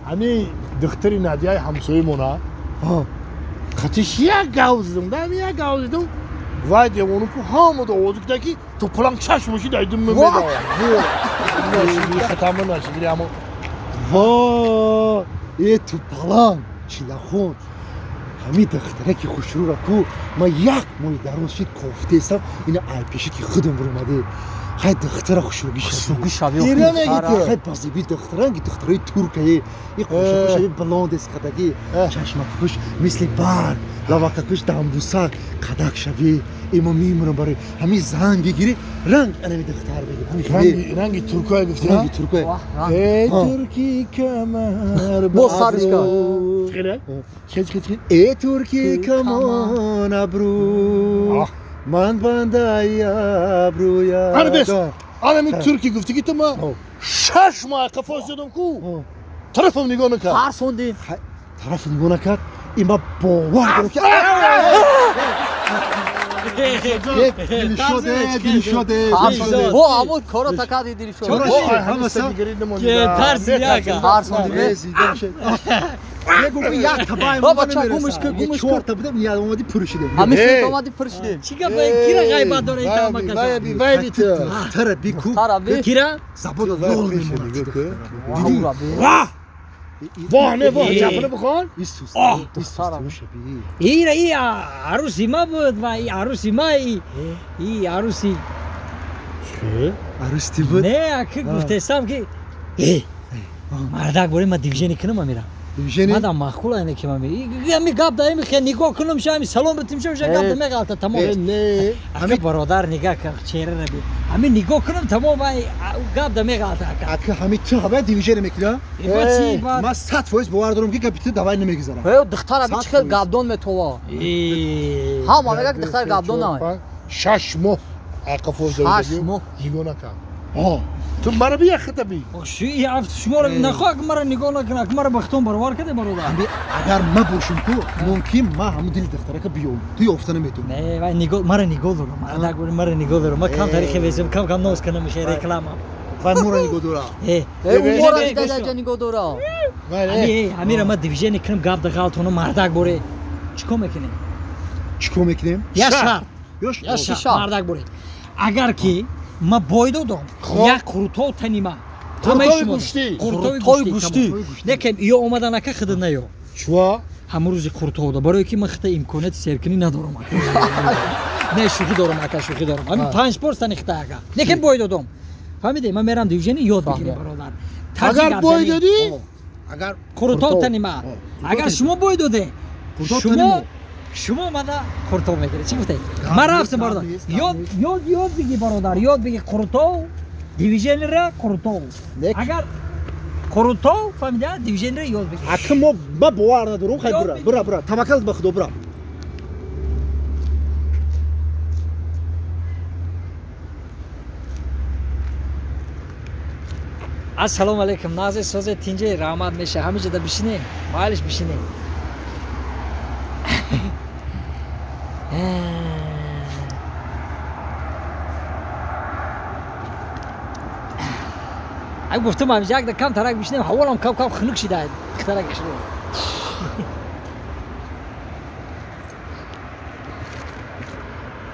Ҳамин духтари Надияи ҳамсоямона қатиш як гав зидум, ҳамин як гав зидум, Вай девону ку ҳама да овоз кида ки ту паланг чашмоши дайдум мемеда. Хатама нашигири ама. Во, э ту паланг чилахон. Ҳамин духтараки хушрӯра ку ман як моҳи дароз шид кофтесам ина айпеши ки худам буромаде. Хай духтара хушрӯгӣ шавӣ. Ира меги ту. Хай базиби духтаранги духтарои туркае. И хушрӯшави блондес кадаги. Чашмакуш мисли барг, лавакакуш дамбусак, қадак шавӣ. Има мемурам барои ҳамин зан бигирӣ, ранг анами духтар бигир. Ранги туркое гуфтӣ? Ранги туркое. Эй турки камар. Боз саришка. Эй турки камон абрӯ. Ман бандаи абрӯя. Ана бес. Анами турки гуфтӣ ки ту ма 6 моҳ қафо задам ку. Тарафам нигоҳ накард. Тарсондӣ. Тараф нигоҳ накард. Има бовар дорам ки Дилшоде. Во амуд коро такади Дилшод. Тарсондӣ. Мегӯм як табай чорта будем, я омади пур шудем. Ҳамин омади пур шудем. Чӣ гап кира ғайбат дора ин тамака? Вай ту. Тара бику. Кира? Забон лол мемонад. Дидӣ? Ваҳ! Воҳ не воҳ, ҷапана бихон. Исус. Ира и аруси ма буд ва и аруси ма и аруси. Чӣ? Аруси ти буд? Не, аки гуфтесам ки мардак боре ма дивижени кунам амира. Мадам маъқул айне ки мами. Ами гап даими хе нигоҳ кунам ша ами салом битим ша гап да меғалта тамом. Не, ами бародар нигоҳ кар чеҳра раби. Ами нигоҳ кунам тамом ай гап да меғалта ака. Ака ҳами ту ҳавай дивижени мекунӣ? Ман 100% бовар дорам ки гапи ту давай намегузарам. Э духтар аби чӣ хел гапдон метова. Ҳама мегӯяд ки духтар гапдон ай. 6 моҳ ақафо 6 моҳ нигоҳ накард. Ту мара бия хата би. Шуморо нахоҳ мара нигоҳ накунад, мара бахтон баровар каде бародар. Агар ма бошам ку, мумкин ма ҳамун дили духтарака биём. Ту ёфта наметавонӣ. Не, вай нигоҳ, мара нигоҳ дорам. Мардак бори мара нигоҳ дорам. Ма кам таърихи везем, кам кам ноз кунам миша реклама. Вай мора нигоҳ дора. Э, мора дадаҷа нигоҳ дора. Ҳамира ма дивижени кунам гап да ғалтону мардак боре. Чӣ кор мекунем? Чӣ кор мекунем? Я шарт. Я шарт. Мардак боре. Агар ки ма бой додам, як қурутов танима. Қурутови гӯштӣ. Қурутови гӯштӣ. Лекин ё омада нака хида наё. Чува? Ҳамун рӯзи қурутовда. Барое ки ман хита имконияти серкунӣ надорам. Не, шӯхӣ дорам ака, шӯхӣ дорам. Ҳамин 5 пор тани хита ака. Лекин бой додам. Фаҳмидӣ? Ман мерам дивижени ёд бигирем бародар. Агар бой додӣ, агар қурутов танима. Агар шумо бой доде, шумо мана қурутов мегиред. Чӣ гуфтед? Ман рафтам бародар. Ёд ёд ёд биги бародар, ёд биги қурутов, дивиженера қурутов. Агар қурутов фаҳмида, дивиженера ёд биги. Ака мо ма бовар надорам, хай бура, бура, бура. Таваккал ба Худо бура. Ассалому алайкум. Назе созе тинҷе раҳмат меша. Ҳамиҷода бишинем. Майлиш бишинем. Ай гуфтам ҳамиҷа як да кам тарак бишинем, ҳаволам кам кам хунук шида. Тарак шида.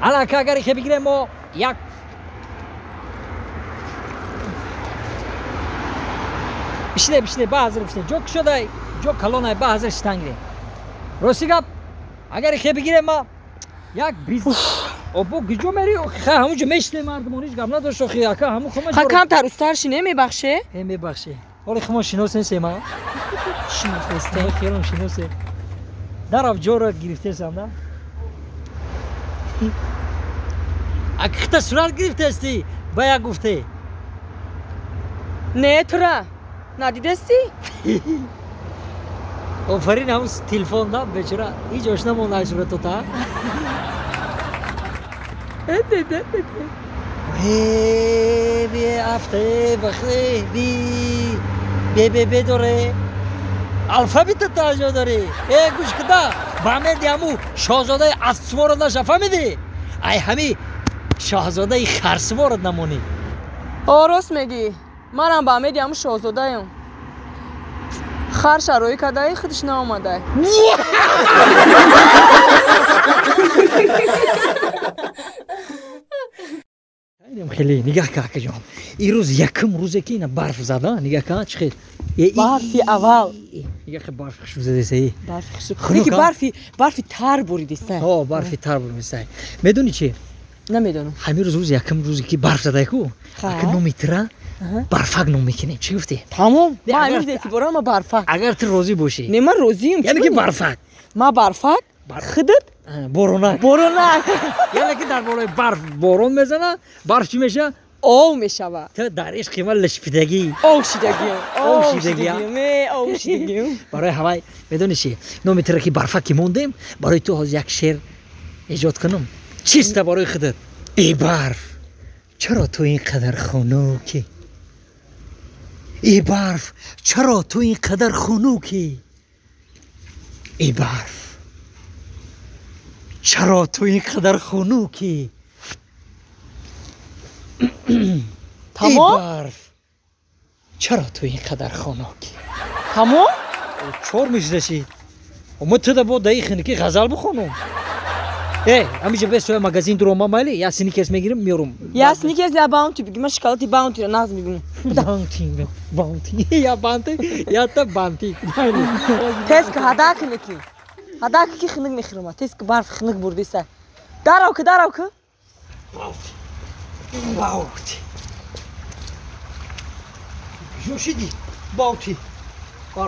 Ала ака агар хе бигирем мо як бишине, бишине, ба ҳазир бишине. Ҷо кушодай, ҷо калонай, ба ҳазир шитан гирем. Рости гап, агар хе бигирем ма як биз обо гиҷо мери, ха ҳамунҷо мешинем мардумон, ҳеҷ гап надошт охи ака ҳамун хума. Ха камтар устар шине мебахше? Э мебахше. Ҳоли хумо шинос нестем а? Шинос нестем. Хелом шиносем. Дарав ҷоро гирифтесам да? Ака хита сурат гирифтести, ба як гуфте. Не тура. Надидести? Офарин ҳамун телефон да бечора ҳеҷ ошна монда суратота. Бе афте бахе би бе бе бе доре. Алфавита таҷо дори. Э гӯш кида ба меди ҳаму шоҳзодаи аспсуворо наша фаҳмидӣ? Ай ҳами шоҳзодаи харсуворо намонӣ. О рост мегӣ. Манам ба меди ҳаму шоҳзодаем. Хар шароӣ кардаи худаш наомадай. хеле нигаҳ ка акаҷон. Ин рӯз якум рӯзе ки ина барф зада, нигаҳ ка чӣ хел. Барфи аввал. Нигаҳ ка барф хушб задеса. Барфи хушб. Леки барфи тар буридиста. Ҳо, барфи тар буридиста. Медонӣ чӣ? Намедонам. Ҳамин рӯз рӯзи якум рӯзе ки барф задай ку, ака номи тира барфак ном мекунем. Чӣ гуфтӣ? Тамом. Ман ҳамин рӯз эътиборам ма барфак. Агар ту розӣ бошӣ. Не, ман розием. Яъне ки барфак. Ма барфак? Худат? Боронак. Боронак. Яъне ки дар болои барф борон мезана, барф чӣ меша? Ов мешава. Ту дар ишқи ман лишпидагӣ. Ов шидагием. Ов шидагием. Ме ов шидагием. Барои ҳавай медонӣ чӣ? Номи тура ки барфак ки мондем, барои ту ҳозир як шеър эҷод кунам. Чиста барои худат. Эй барф, чаро ту ин қадар хунукӣ? Эй барф, чаро ту ин қадар хунукӣ? Эй барф, чаро ту ин қадар хунукӣ? Тамом? Эй барф, чаро ту ин қадар хунукӣ? Тамом? Чор мешидашӣ. Ма туда бо даи хунукӣ ғазал бихонам. Эй, ҳамиҷа бес соя магазин дурома майли, я сникерс мегирим, меорум. Я сникерс, я баунти бигир, ман шоколади баунтиро нағз мебинам. Баунти, баунти, я банти, я та банти. Тез ки ҳада кунӣ ки. Ҳада ки хунук мехӯрам, тез ки барф хунук бурдиса. Дарав ки, дарав ки. Баунти. Баунти. Ҷӯшиди, баунти.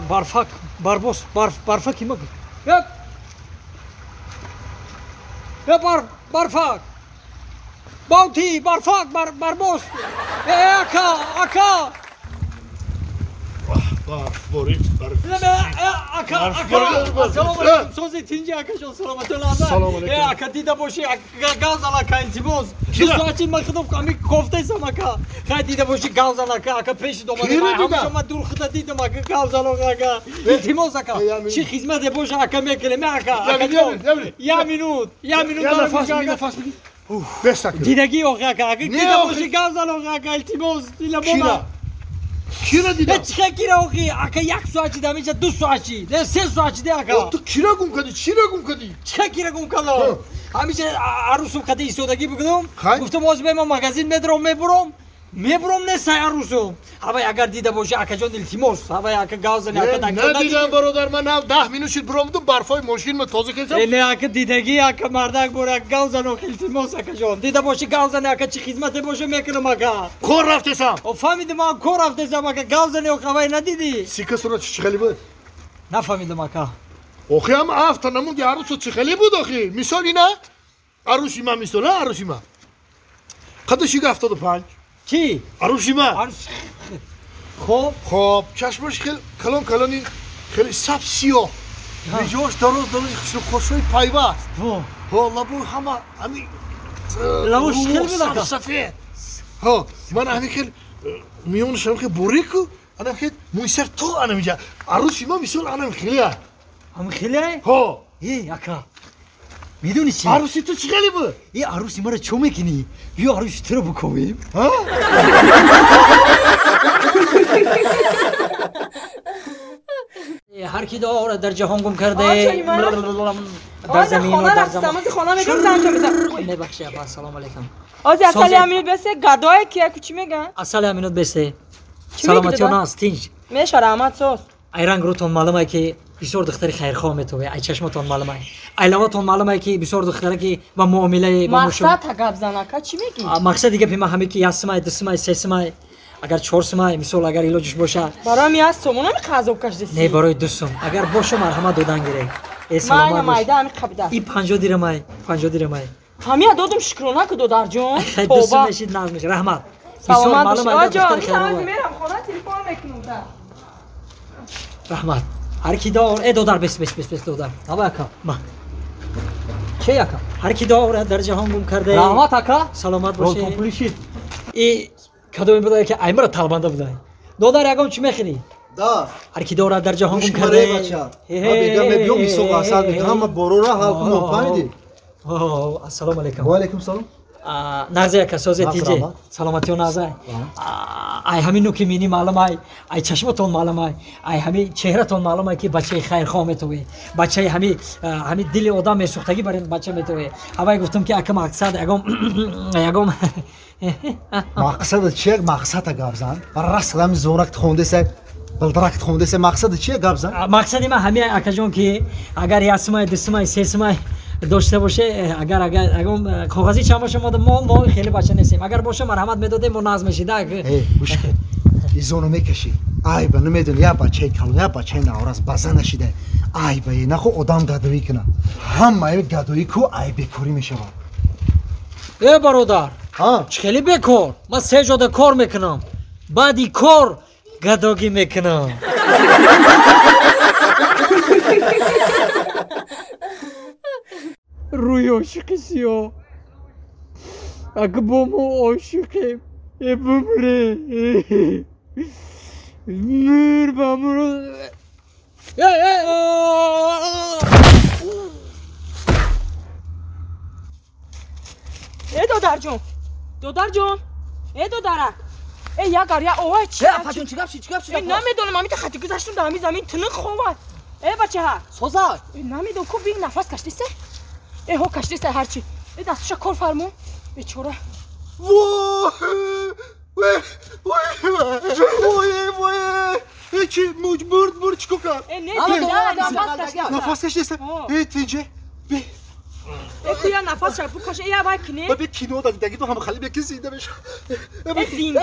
Барфак, барбос, барф, барфаки ма. Я Я барфак! Баунти, барфак, барбос! Э, ака, ака! Барф борид, барф. Ака, ака! Салом алейкум, сози тинҷи акаҷон, саломатон азар. Салом алейкум. Э, ака, дида бошӣ, гав зан ака, илтимос. Ду соати ман худам ами кофтаисам ака. Хай дида бошӣ, гав зан ака, ака пеши домада. Ҳамаҷо ман дур худа дидам ака, гав зан ака. Илтимос ака. Чӣ хизмате боша ака мекунем, ака. Акаҷон. Я минут, я минут. Я нафас бигир, нафас бигир. Дидагӣ охи ака, ака дида бошӣ, гав зан ака, илтимос. Дила Кира дидам? Чӣ кира охи? Ака як соат чида меша, ду соат чи, не се соат чида ака. Ту кира гум кардӣ? Чира гум кардӣ? Чӣ кира гум кардам? Ҳамиша арӯсум қади истодагӣ бикунам. Гуфтам ҳозир мемам магазин медаром, мебурам. Мебурам не сай арӯсум. Ҳавай агар дида бошӣ акаҷон илтимос. Ҳавай ака гав зани ака дака. Надидам бародар, ман нав 10 минут шуд буромадам, барфои мошинма тоза кардам. Не ака дидагӣ ака мардак бор ака гав зан ох илтимос акаҷон. Дида бошӣ гав зани ака чӣ хизмате боша мекунам ака. Кор рафтесам. О фаҳмидам ман кор рафтесам ака гав зани ох ҳавай надидӣ. Сика сурат чӣ хеле буд? Нафаҳмидам ака. Охи ҳам афта намунди арӯсо чӣ хеле буд охи? Мисол ина? Арӯси ман мисол, арӯси ман. Қадаш 75. Чӣ? Арӯси ман. Хоб? Хоб, чашмаш хеле калон калони хеле сабз сиёҳ. Риҷош дароз дароз хушрӯқошҳои пайваст. Ҳо, лабои ҳама ҳами лабош хеле буд ака. Сафед. Ҳо, ман ҳами хел миёнаш ҳам хел бурику, анам хел мӯйсар то анам инҷа. Арӯси ман мисол анам хеле. Ҳам хеле? Ҳо. Э, ака. Медонӣ чӣ? Арӯси ту чӣ хеле буд? Э, арӯси маро чо мекунӣ? Биё арӯси туро бикобем. Ҳа? Ҳар ки дорад дар ҷаҳон гум карда дар замин ва дар замон. Хона мегам занҷо мезан. Мебахши апа, ассалому алайкум. Ози асали аминут бесе гадое ки яку чӣ меган? Асали аминут бесе. Саломатиён аст, тинҷ. Меша раҳмат соз. Ай ранг рӯтон маълум ай ки бисёр духтари хайрхоҳ метобе, ай чашматон маълум ай. Ай лаватон маълум ай ки бисёр духтаре ки ба муомилаи ба мушо. Мақсад гап зан ака, чӣ мегӣ? Мақсади гапи ман ҳаме ки як симай, ду симай, се симай, агар чор симай, мисол агар илоҷиш боша. Барои як сомон ҳами қазоб кашдеси? Не, барои ду сум. Агар бошо марҳамат додан гирек. Э, саломат бош. Майда ҳами қабда. И 50 дирамай, 50 дирамай. Ҳамия додум шукрона ку додарҷон. Ду сум мешид нағз мешид. Раҳмат. Бисёр маълум ай духтари хайрхоҳ. Мерам хона телефон мекунам да. Раҳмат. Ҳар ки дор, э додар бес бес бес бес додар. Ҳава ака, ма. Чӣ ака? Ҳар ки дорад дар ҷаҳон гум карда. Раҳмат ака. Саломат бошӣ. Ролтон пули шид. И кадоме будай ки аймара талбанда будай. Додар ягон чӣ мехӯрӣ? Да. Ҳар ки дорад дар ҷаҳон гум карда. Бача. Ма бега мебиём ҳисоб асад мекунам, ҳама борора ҳал кунам, фаҳмидӣ? Ассалому алайкум. Ва алайкум салом. Нағзе яка созе тиҷе. Саломатиё нағзе. Ай ҳамин нуки мини маълум ай, ай чашмотон маълум ай, ай ҳамин чеҳратон маълум ай ки бачаи хайрхоҳ метовӣ. Бачаи ҳами дили одам месӯхтагӣ бар ин бача метовӣ. Аввай гуфтам ки ака мақсад ягом ягом мақсад чи мақсада гап зан. Раст ҳами зонак хондеса балдрак хондеса мақсад чи гап зан? Мақсади ман ҳами акаҷон ки агар як сумай, ду сумай, се сумай дошта боше, агар ягон коғазӣ чанд боша, мо хеле бача нестем. Агар боша марҳамат медодем, мо назм мешид. Гӯш кун, изоно мекашӣ. Айба намедони, як бачаи калон, як бачаи наврас база нашида. Айба нахо одам гадоӣ кунад. Ҳамаи гадоӣ ку ай бекорӣ мешавад. Э бародар, чӣ хеле бекор? Ман се ҷода кор мекунам. Баъди кор гадогӣ мекунам. Рӯи ошиқи сиёҳ. Ак бо мо ошиқем, э бумре. Мир ба муро. Э додарҷон, додарҷон, э додарак. Э ягар я овай чи? Апаҷон чӣ гап шид, чӣ гап шид? Э намедонам, ҳамита хати гузаштум дар ҳамин замин тинық ховад. Э бачаҳа. Соза. Э намедонам ку бин нафас каштисе? Э ҳо каштисе ҳарчи. Э дастуша кор фармон. Бечора. Вой! Вой! Вой! Вой! Э чи муҷ бурд бурд чӣ кор? Э не зинда нафас каштисе. Нафас каштисе. Э тинҷе. Би. Э куя нафас ша букаш э я вай кине. Ба кино да дидаги ту ҳама хали беки зинда меша. Э зинда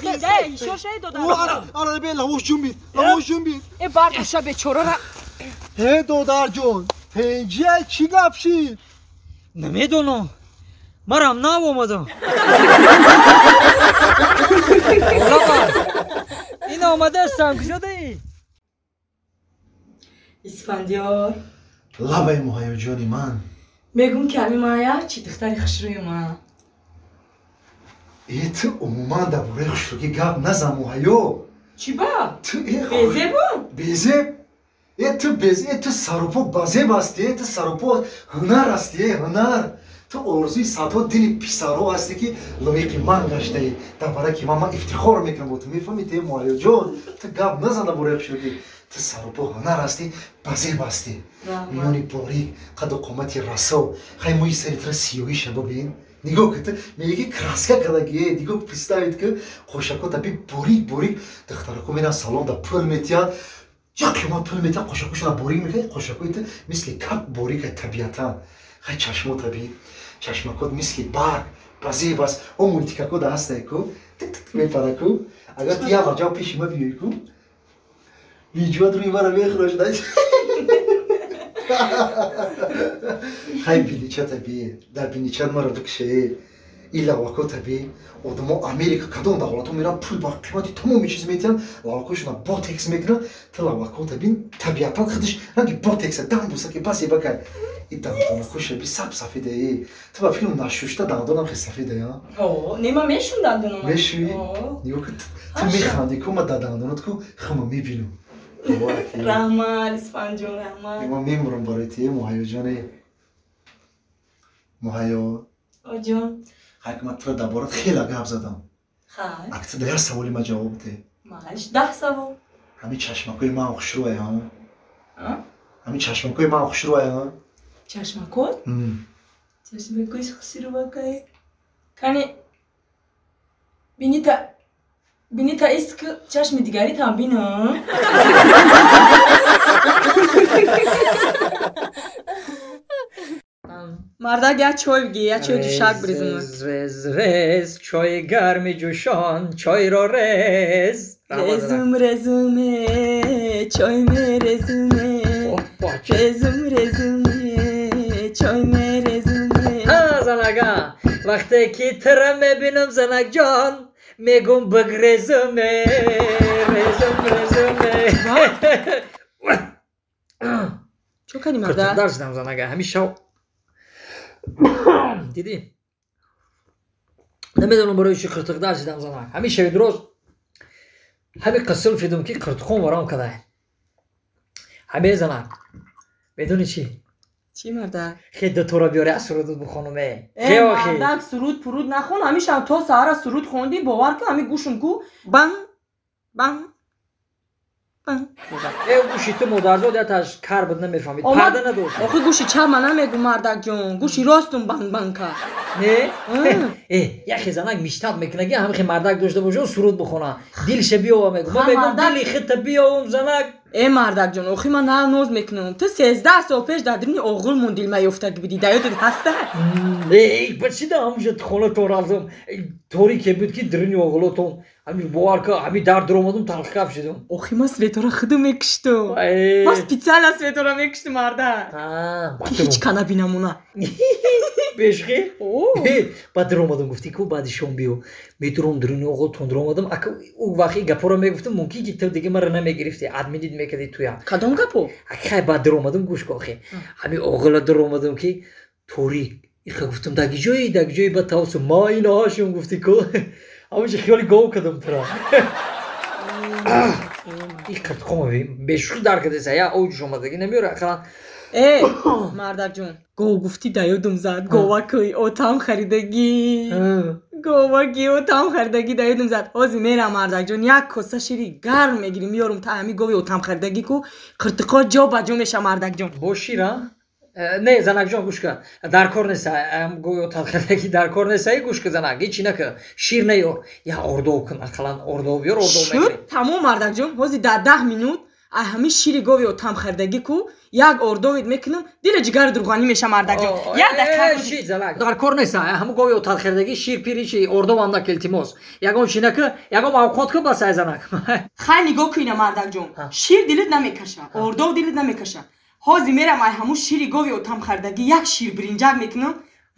зинда ишор шай додар. Ара ара бе лавош ҷунбид. Лавош ҷунбид. Э бардуша бечорара. Э додарҷон, тинҷе чӣ гап шид? Намедонам. Марам нав омадам. Ин омадаастам, куҷодаӣ? Исфандиёр. Лабаи муҳайёҷони ман. Мегум ки ҳамин мая чӣ духтари хушрӯи ман. Э ту умуман дар бораи хушрӯгӣ гап назан муҳайё. Чӣ ба? Ту безебу? Безеб? Э ту без э ту сарупо базеб ҳастӣ, э ту сарупо ҳунар ҳастӣ, э ҳунар. Ту орзуи садҳо дили писарҳо ҳастӣ ки лоиқи ман гаштаӣ. Дар бараки ман ифтихор мекунам бо ту, мефаҳмӣ ту муҳайёҷон? Ту гап назан дар бораи хушрӯгӣ. Ту сарупо ҳунар ҳастӣ, базеб ҳастӣ. Миёни борик, қаду қомати расо. Хай мӯи сари тура сиёҳиша бибин. Нигоҳ ки ту мегӯӣ ки краска кардагӣ, нигоҳ представить ки қошакота би борик борик духтарако меран салон да пул метиҳанд. Як қимат пул метиҳанд, қошакошона борик мекунанд, қошакои ту мисли кап борик ай табиатан. Хай чашмота бин. Чашмакот мисли барг, базеб аст. О мультикако да ҳастай ку, тик тик мепара ку. Агар ту як ваҷав пеши ма биёӣ ку, биҷуат рӯи мара мехӯрошад. Хай биничата би, дар биничат мара бикше, ин лавакота би. Одамо Америка кадом давлатҳо меран пул ба қимати тамоми чиз метиҳанд, лавакошона ботекс мекунанд. Ту лавакота бин, табиатан худаш ранги ботекса, дам буса ки бас ебакай. И дандонакоша би саб сафеда е. Ту ба фикрам нашушта дандонам хеле сафеда я. О, не ман мешум дандонома. Мешӯӣ? Нигоҳ ки ту механдӣ ку, ман дар дандонат ку хума мебинам. Раҳмат, Исфанҷон, раҳмат. Ман мемурам барои ту, муҳайёҷоне. Муҳайё. Оҷон. Хай ки ман туро дар борат хеле гап задам. Хай. Ак ту дар як саволи ман ҷавоб бидеҳ. Малиш, 10 савол. Ҳамин чашмакои ман хушрӯя, ҳа? Ҳамин чашмакои ман хушрӯя, ҳа? Чашмакот? Чашмакош хушрӯакай. Кани бинита бинита ист ки чашми дигаритам бинам. Мардак як чой бигӣ, як чой ҷӯшак бирезам. Рез, рез, чойи гарми ҷӯшон, чойро рез. Резум, резуме, чой мерезуме. Резум, резуме, чой мерезуме. Ҳа, занага, вақте ки тура мебинам, занакҷон, мегум бигрезуме, резум, резуме. Чо кардӣ мардак? Куртукдар шудам, занага, ҳамин шав дидӣ? Намедонам барои чӣ қиртиқдар шудам, занак. Ҳамин шави дуроз ҳамин қисл фидум ки қиртиқон варом кадай. Ҳамин занак, медонӣ чӣ? Чӣ мардак? Хе дутора биёре аз суруд бихонум э. Э мардак суруд пуруд нахон, ҳамеша то саҳара суруд хондӣ, бовар кун ҳами гӯшум ку банг банг банг. Э гӯши ту модарзод яташ кар буд намефаҳмид. Парда надошт. Охи гӯши чапма намегӯ мардакҷон, гӯши ростум банг банг кард. Не? Э яхе занак миштаб мекунад ки ҳамихе мардак дошта бошад суруд бихона. Дилша биёва мегӯ. Ман мегӯм дили хита биёвум занак. Э мардакҷон, охи ман на ноз мекунам. Ту 13 сол пеш дар дини оғулмон дилма ёфтагӣ будӣ, дар ёдат ҳаста? Э ба чӣ да ҳамуша хонатон рафтам. Торике буд ки дирини оғулотон. Ҳамин бовар ка, ҳамин дар дуромадум талхкаф шудум. Охи ман светора худум мекуштум. Ман специально светора мекуштум мардак. Ҳеҷ ка набинамона. Бешхи? Баъд дуромадум гуфтӣ ку баъди шом биё. Медуром дирини оғултон дуромадум. Ака ӯ вақти гапҳоро мегуфтум мумкин ки ту дига маро намегирифтӣ, админит мекардӣ туя. Кадом гапо? Хай баъд дуромадум гӯш ку охи. Ҳамин оғула дуромадум ки торик. Иха гуфтум даги ҷои, даги ҷои ба тавсу ма инаҳашум гуфтӣ ку. Ҳамаша хиёли гов кардам тура. И қиртқома бешухӣ дар кардеса, я оҷуш омадагӣ намеёра ақаллан. Э мардакҷон, гов гуфтӣ да ёдум зад, говакӯи отам харидагӣ. Говаки отам харидагӣ да ёдум зад. Ҳозир мерам мардакҷон, як коса шири гарм мегирим меёрум та ҳами гови отам харидагӣ ку қиртиқо ҷо ба ҷо меша мардакҷон. Бо шира? Не занакҷон гӯш кун, дар кор нест гови отам харидагӣ дар кор нест, гӯш кун занак, ҳеҷ нака, шир наёр, я ордов кун, ақаллан ордов биёр, ордов мегирем. Тамом мардакҷон, ҳозир дар 10 минут ай ҳами шири гови отам харидагӣ ку як ордовит мекунам, дила ҷигари дурғанӣ меша мардакҷон. Як дақиқа шир занак, дар кор нест ҳаму гови отам харидагӣ, шир пири чи ордовам нака илтимос. Ягон чи нака, ягон авқот ку бас ай занак. Хай нигоҳ кун ина мардакҷон, шир дилит намекаша, ордов дилит намекаша. Ҳозир мерам ай ҳаму шири гови отам харидагӣ як шир биринҷак мекунам,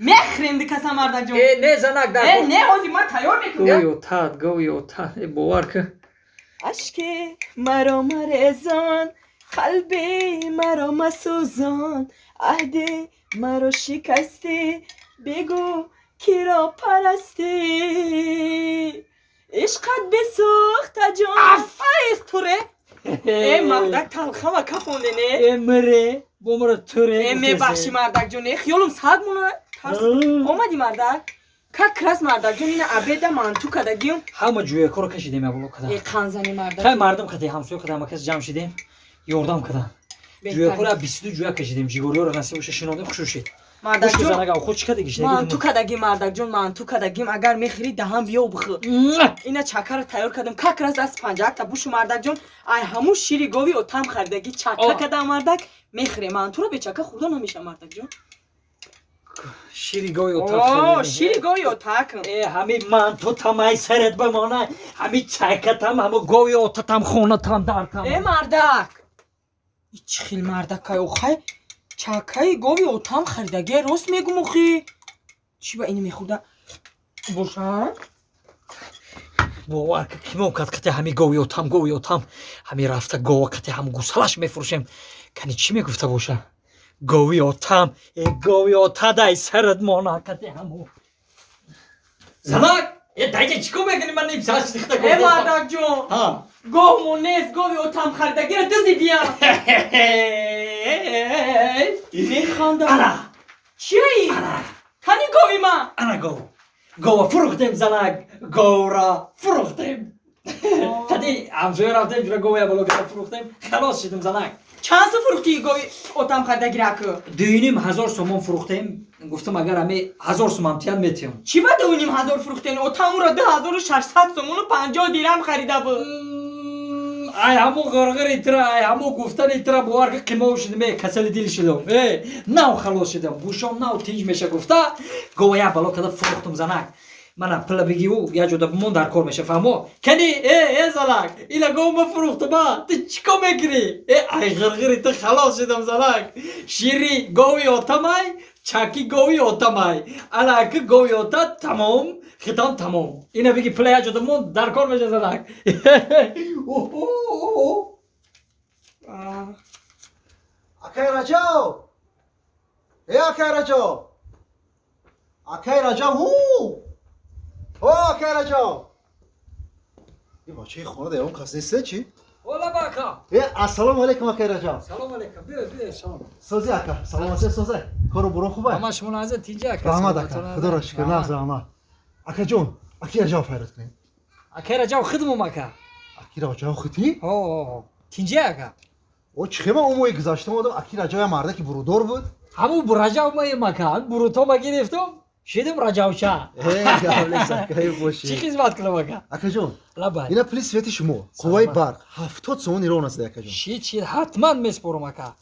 мехӯрем дикаса мардакҷон. Э не занак дар э не ҳозир ман тайёр мекунам. Гови отат, гови отат, э бовар кун. Ашки маро марезон, қалби маро масӯзон, аҳди маро шикастӣ, бигӯ киро парастӣ. Ишқат бисӯхта ҷон. Аф туре. Э мардак талхама кафонде не? Э мире, бо маро туре. Э мебахшӣ мардакҷон, э хиёлум сад мона. Омадӣ мардак? Как раз мардакҷон ина обеда манту кардагиюм. Ҳама ҷӯякҳоро кашидем яболо када. Э қанзани мардак. Хай мардум кади ҳамсоя када ҳама кас ҷамъ шидем, ёрдам кадан. Ҷӯякҳоро 22 ҷӯя кашидем, ҷигориёро насиб боша шинодем, хушу шид. Мардакҷон занага худ чӣ кардагӣ шинагӣ? Манту кардагӣ мардакҷон, манту кардагим. Агар мехӯрӣ даҳан биё бихӯр. Ина чакаро тайёр кардам, как раз аз 51 та бушу мардакҷон, ай ҳамун шири гови отам харидагӣ чака кардам мардак, мехӯрем. Мантуро бечака хӯрда намеша мардакҷон. Шири гови отак харидагӣ. Шири гови отак. Э ҳами мантутам ай сарат бимона, ҳами чакатам, ҳаму гови отатам хонатам дартам. Э мардак. Чӣ хел мардакай охай? Чакаи гови отам харидагӣ рост мегум охи. Чӣ ба ини мехӯрда бошад? Бовар ки кимон кард қати ҳами гови отам, гови отам, ҳами рафта гова қати ҳам гусалаш мефурӯшем. Кани чӣ мегуфта боша? Гови отам, э гови отадай сарат мона қати ҳаму. Занак, э дайҷа чӣ кор мекунӣ? Ман ним соат шидихта Э мардакҷон, говмон нест, гови отам харидагиро дузидиям. Механдам. Ана. Чияи? Кани гови ман? Ана гов. Гова фурӯхтем занак, говра фурӯхтем. Қади ҳамсоя рафтем, ҷура гова ябало гара фурӯхтем, халос шидем занак. Чанд сум фурӯхтӣ гови отам харидагиро аку? 2500 сомон фурӯхтем. Гуфтам агар ҳами 1000 сомон тиям метиям. Чӣ ба 2500 фурӯхтен? Отам ӯро 2600 сомону 50 дирам харида буд. Ай ҳаму ғирғири тира, ай ҳаму гуфтани тира бовар ки қимов шудам, э касали дил шудам. Э нав халос шудам, гӯшом нав тинҷ меша гуфта, гова як бало када фурӯхтум занак. Мана пила бигиву як ҷода бимон дар кор меша, фаҳмо? Кани, э занак, ила гов ма фурӯхтум, а ту чӣ кор мекунӣ? Э ай ғирғири ту халос шудам занак. Шири гови отамай, чаки гови отамай. Ана ки гови ота тамом, хитам тамом. Ина биги пила як ҷода бимон дар кор меша занак. Акай Раҷаб! Э акай Раҷаб! Акай Раҷаб, ҳу! О, акай Раҷаб! Ин бачаи хона дар ягон кас нест, чӣ? Ола бака. Ассалому алайкум акай Раҷаб. Салом алайкум. Биё, биё, салом. Сози ака, саломатӣ созай. Кору буро хубай? Ҳама шумо назар тинҷа ака. Раҳмат ака, худоро шукр, нағз раҳмат. Акаҷон, аки Раҷаб файрат кунем. Акай Раҷаб хидмум ака. Аки Раҷаб хити? Ҳо, тинҷа ака. О чӣ хема умои гузаштам одам аки Раҷаб я мардаки бурудор буд. Ҳамун Раҷаб маем ака, бурутома гирифтум. Шидим Раҷабча. Чӣ хизмат кунам ака? Акаҷон, ина пули свети шумо, қувваи барқ 70 сомон ирон аст акаҷон. Шид, шид, ҳатман меспорам ака.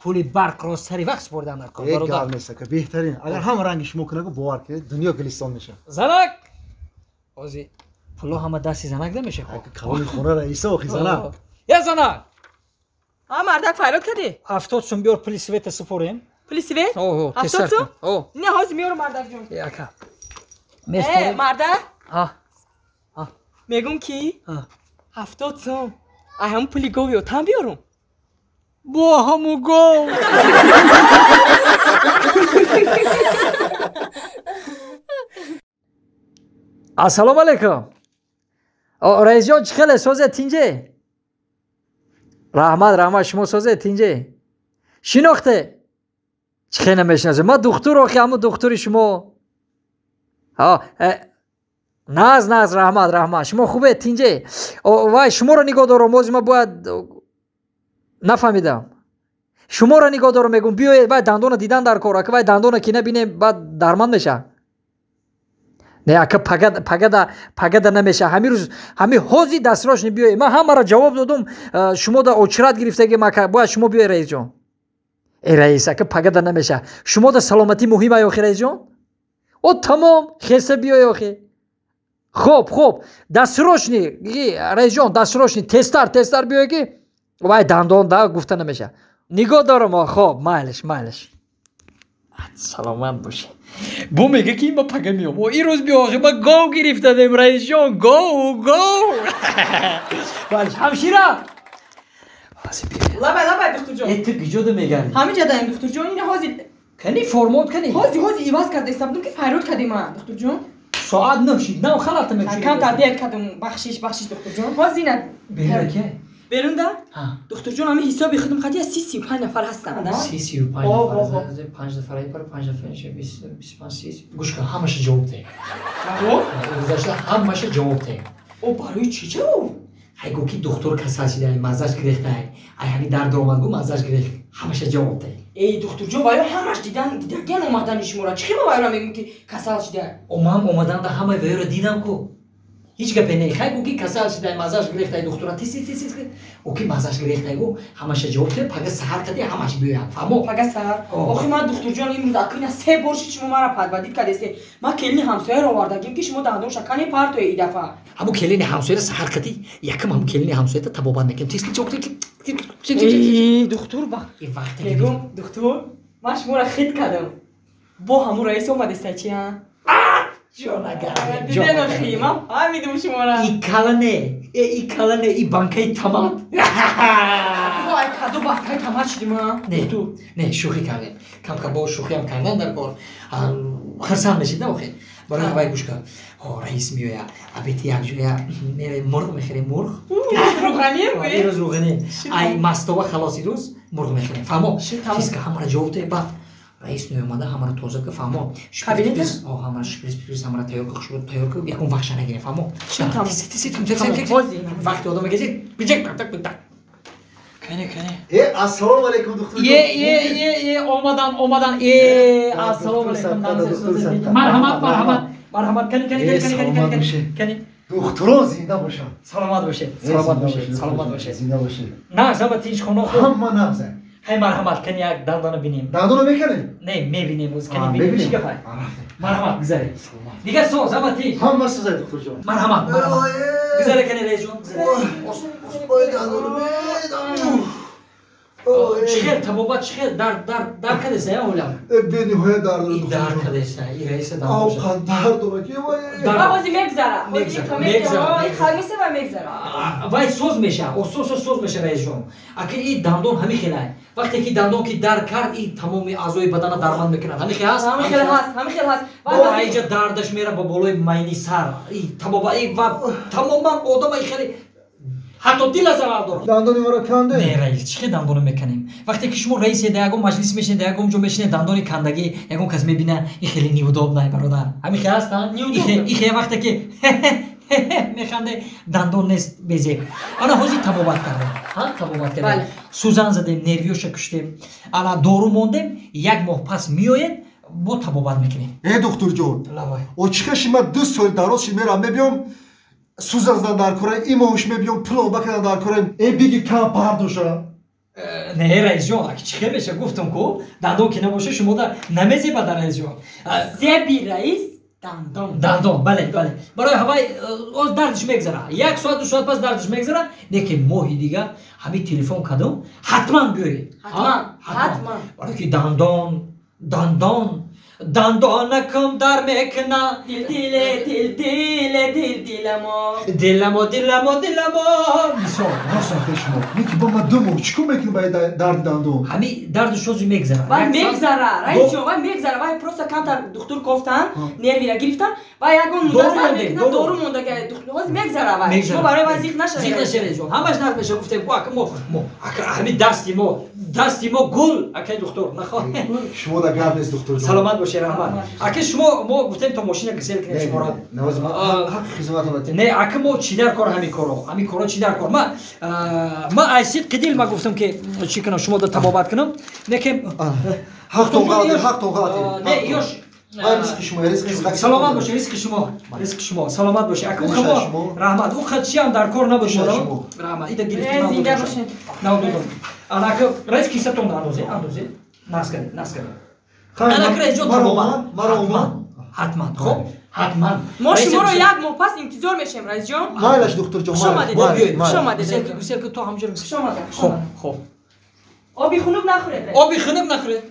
Пули барқро сари вақт споридан дар кор. Гап нест ака, беҳтарин. Агар ҳама ранги шумо кунагу бовар кунед, дунё гулистон мешавад. Занак! Ҳозир пуло ҳама дасти занак намешавад. Калони хона раиса охи занак. Е занак! А мардак файрод кардӣ? 70 сом биёр пули света супорем. Пули свет? 70 сом? Не, ҳозир меёрам мардакҷон. Ака. Э, мардак? Мегум ки 70 сом. Ай ҳамун пули гови отам биёрум. Бо ҳаму гов. Ассалому алайкум. Раисҷон чӣ хеле созе тинҷе? Раҳмат, раҳмат, шумо созе тинҷе? Шинохте? Чӣ хеле намешиносем? Ман духтур охи, ҳамун духтури шумо. Наз, наз, раҳмат, раҳмат. Шумо хубе тинҷе? Вай, шуморо нигоҳ дорам, ҳозир ман бояд нафаҳмидам. Шуморо нигоҳ дорам, мегӯм биёед, вай дандона дидан дар кор, ака вай дандона ки набинем, баъд дарманд меша. Не, ака пагада намеша. Ҳамин рӯз, ҳамин ҳозир дастрошни биёед. Ман ҳамаро ҷавоб додум, шумо да очират гирифтагим, ака бояд шумо биёед раисҷон. Э раис, ака пагада намеша. Шумо да саломатӣ муҳим ай охи раисҷон? О тамом, хеса биёй охи. Хоб, хоб, дастрошни, раисҷон, дастрошни, тезтар, тезтар биёй ки вай дандон да гуфта намеша. Нигоҳ дорам, хоб, майлиш, майлиш. Саломат бошӣ. Бо мега ки ма пага меом. О ирӯз биё охи, ма гов гирифтадем раисҷон, гов, гов. Майлиш, ҳамшира. Лабай, лабай, духтурҷон. Э, ту куҷода мегардӣ? Ҳамин ҷа даем, духтурҷон, ина ҳозир. Кани формот кани? Ҳозир, ҳозир иваз карда истабудум ки файрод кардем ма, духтурҷон. Соат 9 шид, нав халата мекушӣ. Камтар дер кардум, бахшиш, бахшиш, духтурҷон. Ҳозир ина. Берун ке? Берун да? Духтурҷон, ҳамин ҳисоби худум хати 35 нафар ҳастанд, да? 35 нафар. 5 нафар, 5 нафар, 25, 30. Гӯш кун, ҳамаша ҷавоб деҳ. Ҷавоб? Гузашта ҳамаша ҷавоб деҳ. О, барои чӣ ҷавоб? Ҳай гӯ ки духтур касал шида, маззаш гирехта, ай ҳамин дард омад, гӯ маззаш гирехт, ҳамаша ҷавоб деҳ. Эй, духтурҷон, вайо ҳамаш дидан, дидагиан омадани шуморо. Чӣ хел вайро мегӯм ки касал шида? О, ман омаданда ҳамаи вайро дидам ку. Ҳеҷ гапе не. Хай гӯ ки касал шида, маззаш гирехта, духтура тис тис тис. О ки маззаш гирехта, гӯ ҳамаша ҷавоб деҳ, пага саҳар кади ҳамаш биёяд. Фаҳмо? Пага саҳар. Охи ман духтурҷон имрӯз акина 3 бор шид шумо маро падвадид кардесте. Ман келини ҳамсояро овардагим ки шумо дандонша кане партоe и дафъа. Ҳамун келини ҳамсояро саҳар кади, якам ҳамун келини ҳамсоята табобат мекунем. Тис ҷавоб деҳ. Эй, духтур, вақт мегӯм, духтур, ман шуморо хит кардам. Бо ҳамун раис омадеста чи, а? Ҷонагарм, шуморо. И калане, э и калане, и банкаи тамат. Ай кадо банкаи тамат шудим, а? Не, не, шӯхӣ кардем. Кам-кам бо шӯхиам кардан дар кор. Хурсанд мешид, на охи? Барои вай гӯш кун. О, раис меояд. Абети якҷоя меравем мурғ мехӯрем, мурғ. Рӯғанӣ? Ирӯз рӯғанӣ. Ай мастова халос ирӯз мурғ мехӯрем. Фаҳмо? Тизка ҳамаро ҷавоб деҳ, баъд раис меомада ҳамаро тоза ка, фаҳмо? Кабинета? О, ҳамаро шприц приц ҳамаро тайёр ка, хушбӯ тайёр ка, якум вақт нагирем, фаҳмо? Вақти одам мегезид. Кани, кани. Э, ассалому алайкум, духтурҷон. Е, е, е, е, омадан, омадан. Э, ассалому алайкум. Марҳамат, марҳамат. Марҳамат, кани, кани, кани, кани, кани, кани. Кани. Духтурон зинда бошанд. Саломат бошед, саломат бошед, саломат бошед. Зинда бошед. Нағз, ҳама тинч хона хуб. Ҳама нағз. Ҳай марҳамат, кани як дандона бинем. Дандона мекунем? Не, мебинем, оз кани бинем. Чӣ гапай? Марҳамат, гузаред. Дигар соз, ҳама тинч. Ҳама созай, духтурҷон. Марҳамат, марҳамат. Гузаре кани раисҷон, гузаре. Ой, дандона. Чӣ хел табобат, чӣ хел дард, дард, дард кардеса, я олам? Бениҳоят дард дорад. И дард кардеса, и раиса дард. Авқат дард дорад ки вай. Ҳозир мегзара. Мегзара. Хамиса ва мегзара. Вай соз меша, осос соз меша раисҷон. Аки и дандон ҳамин хелай. Вақте ки дандон ки дард кард, и тамоми аъзои бадана дарманд мекунад. Ҳамин хел ҳаст? Ҳамин хел ҳаст, ҳамин хел ҳаст. Ва инҷа дардаш мера ба болои майни сар. И табоба, и ва тамоман одама и хеле Ҳатто дила зарар дорад. Дандони маро канде? Не, раис, чӣ хел дандоно меканем? Вақте ки шумо раисе да ягон маҷлис мешинед, да ягон ҷо мешинед, дандони кандагӣ ягон кас мебина, ин хеле неудобно, бародар. Ҳамин хел аст, а? И хел вақте ки механде, дандон нест, безеб. Ана ҳозир табобат кардем. Ҳа, табобат кардем. Сӯзан задем, нервиёша куштем. Ана дору мондем, як моҳ пас меоед, бо табобат мекунем. Э, духтурҷон, очиқаши ман 2 сол дароз шид, мерам мебиём, сӯзан задан дар кораем, ин моҳуш мебиём, пломба кардан дар кораем. Э, биги кам бардоша. Не, раисҷон, аки чӣ хел меша, гуфтам ку, дандон ки набоша, шумо да намезебада, раисҷон. Зеби раис дандон. Дандон, бале, бале. Барои ҳавай оз дардиш мегзара. 1 соат, 2 соат пас дардиш мегзара, лекин моҳи дига ҳамин телефон кардам, ҳатман биёед. Ҳатман, ҳатман. Барои ки дандон, дандон, дандонакам дар мекуна. Дил диле, дил диле, дил диламо. Диламо, диламо, диламо. Мисол. Рост рафте шумо. Лекин бо ман 2 моҳ чӣ кор мекунам ба дарди дандон? Ҳамин дарду шози мегзара. Вай мегзара, раисҷон, вай мегзара. Вай просто камтар духтур кофтан, нервира гирифтан, вай ягон муддат дар мекунад, дору монда, духтур ҳозир мегзара вай. Шумо барои вай зиқ нашавед. Зиқ нашавед, раисҷон. Ҳамаш нағз мешавад. Гуфтем, ку ака мо, ака ҳамин дасти мо, дасти мо гул, акай духтур, нахоҳ. Шумо да гап нест, духтурҷон. Саломат бошед, раҳмат. Ака шумо мо гуфтем то мошина гисел кунем шуморо. Ҳаққи хизматон. Не, ака мо чӣ дар кор ҳамин коро? Ҳамин коро чӣ дар кор? Ма айсид қидил ма гуфтам ки чӣ кунам, шумо да табобат кунам. Лекин ҳақтон ғалат, ҳақтон ғалат. Не, ёш ризқи шумо, ризқи шумо. Саломат бошед, ризқи шумо, ризқи шумо. Саломат бошед. Ака шумо раҳмат. Ӯ қад чиам дар кор набошад. Раҳмат. Ида гирифтем. Зинда бошед. Навдудам. Ана ака раис кисатон андозе, андозе. Нас кардем, нас кардем. Ана раис ҷон табобат. Ҳатман, хуб? Ҳатман. Мо шуморо як моҳ пас интизор мешавем, раисҷон. Майлаш, духтурҷон. Хуш омадед. Хуш омадед. Гусел ки то ҳамҷо. Хуш омадед. Хуб, хуб. Оби хунук нахӯред. Оби хунук нахӯред.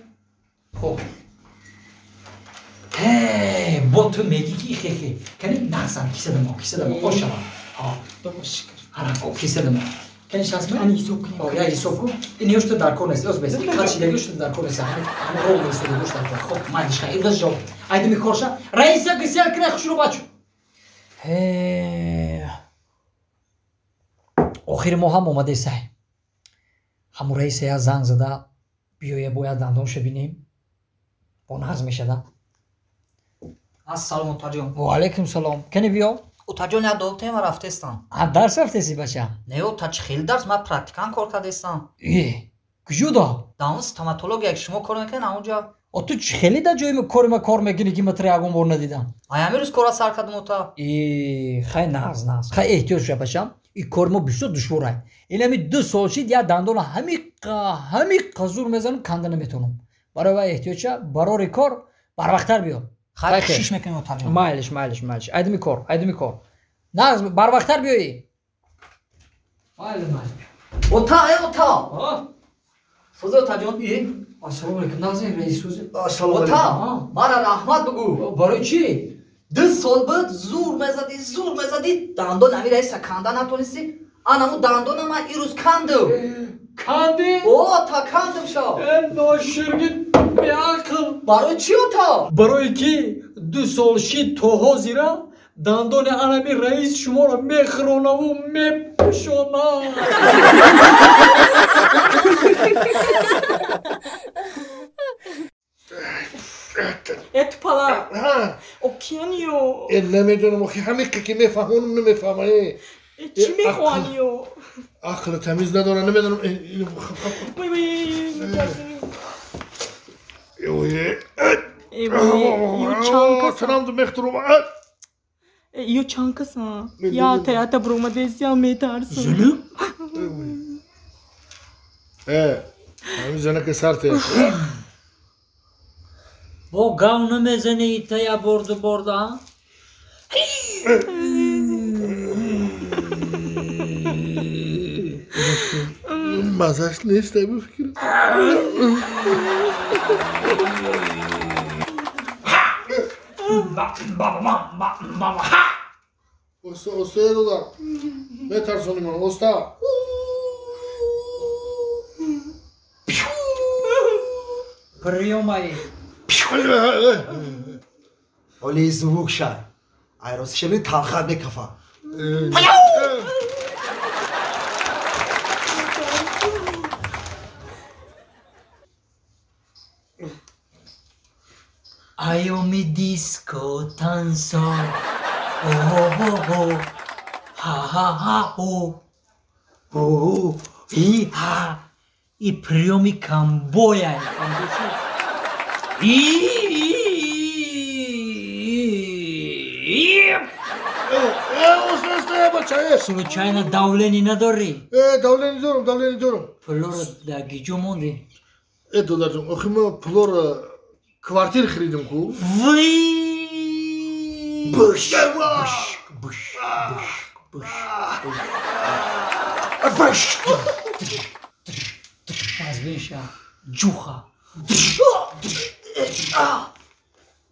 Хуб. Э, бо ту мегӣ ки хе-хе. Кани нағзам, кисадамо, кисадамо, ошава. Ҳа, ана, кисадамо. Кани шанс ме? Ани ҳисоб кунем. О, я ҳисоб кун. Ин ёшта дар кор нест. Ёз бес. Қачидаги ёшта дар кор нест. Ҳама рол нест, ёшта дар кор. Хоб, майдиш хай. Имрӯз ҷавоб. Айдими корша. Раиса гисел кина хушру бачу. Э. Охири моҳ ҳам омадесай. Ҳамун раиса я занг зада, биёя бояд дандонша бинем. Бо нағз мешада. Ассалому утаҷон. Ва алайкум салом. Кани биё? Утаҷон, як доктор рафтестам. А дарс рафтеси, бача? Не, ута чӣ хел дарс, ман практикан кор кардестам. Э, куҷо да? Дар он стоматология ки шумо кор мекунед, ҳамонҷо. О, ту чӣ хеле дар ҷои кори ма кор мекунӣ, ки ма туро ягон бор надидам? Ай ҳамин рӯз кора сар кардам, ута. Э, хай нағз, нағз. Хай эҳтиёт ша, бачам. Ин кори мо бисёр душвор ай. Ин ҳами 2 сол шид, як дандона ҳамиқа зур мезанам, канда наметавонам. Барои вай эҳтиёт ша, барори кор барвақттар биё. Хай кӯшиш мекунем, утаҷон. Майлиш, майлиш, майлиш. Айдими кор, айдими кор. Нағз, барвақттар биёӣ. Майли, майли. Ота, э, ота. Сӯзи утаҷон. Ассалому алайкум. Нағз, раис сӯзи. Ассалому Ота, алайкум. мара раҳмат бугӯ. Барои чӣ? 2 сол буд, зур мезадӣ, зур мезадӣ, дандон ҳамин раиса канда натонистӣ. Анаму дандона ман ирӯз кандам. Канди? О, та кандам шо. Э, ноширги беақл. Барои чӣ, ота? Барои ки 2 сол шид то ҳозира дандони анами раис шуморо мехӯронаву мепӯшона. Э, тупала. Океаниё. Э, намедонам, охи ҳамиқа ки мефаҳмонам, намефаҳма. Э, Э, чӣ мехоҳаниё? Ақли тамиз надора, намедонам. Э, Вай, вай, метарсам. Э, Э, вай, ё чанд каса. Танамду мехтурум. Э, ё чанд каса. Я таята буромадесия, метарсам. Э, ҳамин занаки сарте. Бо гав намезанӣ, тая борду борда? Мазаш нест, ай бификр. Оста, оста, дода. Метарсони ман, оста. Приёмай. Оли звук ша. Ай ростишами талхат мекафа. Паёми диско тансо. О-хо-хо. Ха-ха-ха-хо. О, и ха. И приёми камбоя. И Случайно давление надорӣ? Давление дорам, давление дорам. Пулоро дар гиҷо мондӣ? Додарҷон, охи ма пулоро квартир харидам ку. Вый! Буш! Буш! Буш! Буш! Буш! Аз беша ҷуха.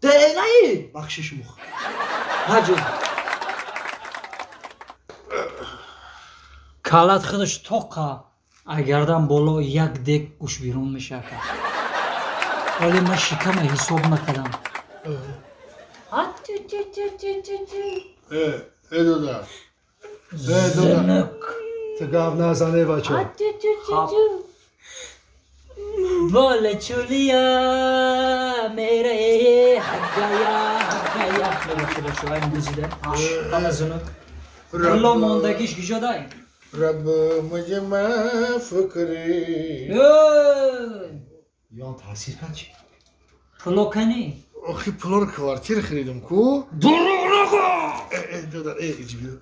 Денаи! Бахшиш мух. Ҳаҷо. Калат худаш тоқа, агардан боло як дек гӯш берун мешавад. Вале ман шикама ҳисоб накардам. Додар. Зинак. Ту гап назане, бача. Бола чулия мере ҳагая ҳагая. Мебахшед, бачаҳо, айн гузида. Ана зинак. Пуло мондагиш киҷо дай? Раб муҷе маф каре. Ён таъсир кард чи? Пуло кани? Охи пулоро квартир харидам ку. Дурӯғ нагӯ! Додар, иҷбиё.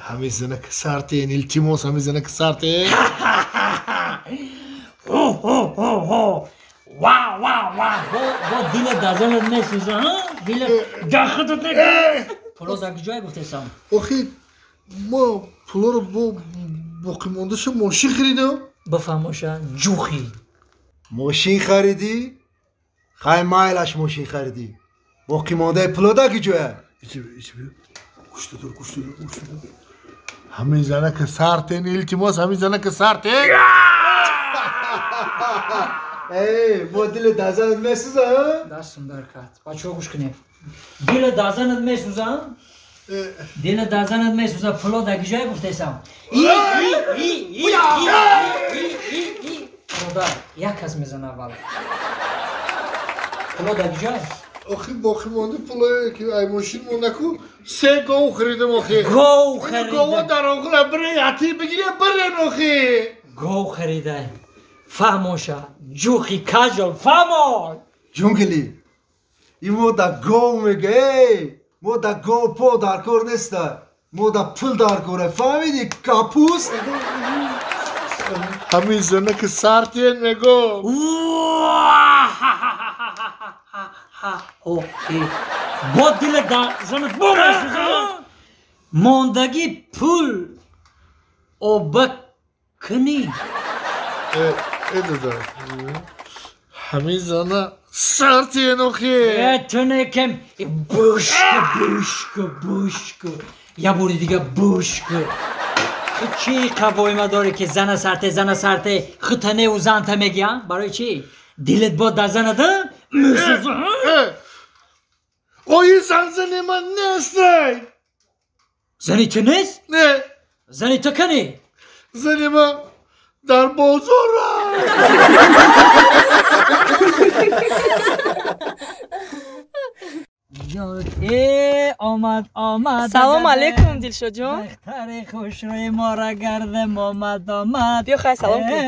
Ҳамин занак сартен, илтимос, ҳамин занак сартен. Хо-хо-хо-хо. Ва, ва, ва. Бо дила дазанат месӯза, ҳа? Дила дахатат не. Пуло дар куҷое гуфтесам? Охи мо пулоро бо боқимондаша мошин харидам. Бифаҳмоша, ҷухӣ. Мошин харидӣ? Хай майлаш мошин харидӣ. Боқимондаи пуло дар куҷоя? Гӯш дор, гӯш дор, гӯш дор. Ҳамин занака сартен, илтимос, ҳамин занака сартен. Эй, бо дили дазанат месӯза? Дастум дар кард. Бачаҳо гӯш кунед. Дили дазанат месӯза? Дили дазанат месӯза, пуло дар куҷое гуфтесам? И и и и и и и. Бародар, як кас мезана аввал. Пуло дар куҷое? Охи боқимонда пулое ки ай мошин монда ку, се гов харидам охи. Гов харида. Гова дар оғла бире, ати бигире, бирен охи. Гов харида. Фаҳмоша, ҷухи кажол, фаҳмо! Ҷунгли, и мо да гов мега, эй! Мо да гов по дар кор неста. Мо да пул дар кора. Фаҳмиди, капуст? Ҳамин занаки сартен мего. Бо дила занат бомесӯза? Мондагӣ пул оба кунӣ. Додар, ҳамин зана сартен охи. Ту некем бушка, бушка, бушка. Я бори дига бушка. Ту чӣ қавоима дорӣ ки зана сарте, зана сарте, хута неу занта мегӯям? Барои чӣ? Дилет бо дар занада месӯза? Ои зан зани ман нестай. Зани ту нест? Не. Зани ту кани? Зани ман дар бозор. Омад, омад. Салом алейкум, Дилшодҷон. Духтари хушрӯи моро гардем, омад, омад. Биё хай салом кун.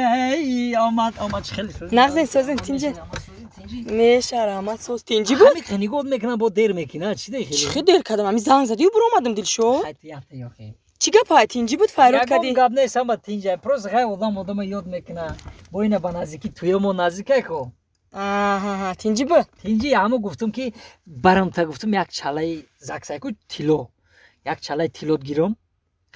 Омад, омад. Хеле сӯз. Нағзин, созин, тинҷи. Меша, раҳмат, соз. Тинҷи буд? Ҳамин нигоҳ мекунам, бо дер мекунӣ. Чӣ дер? Чӣ хел дер кардам? Ҳамин занг задию буромадам, Дилшод. Чӣ гап ҳай? Тинҷи буд, файрод кардӣ? Ягон гап нест, ҳама тинҷа. Просто хай одам одама ёд мекуна. Бо ина ба наздикӣ туё мо наздикай ко. Аҳа, тинҷи буд? Тинҷи, ҳамо гуфтум ки барамта гуфтум як чалаи заксайку тилло. Як чалаи тиллот гирам.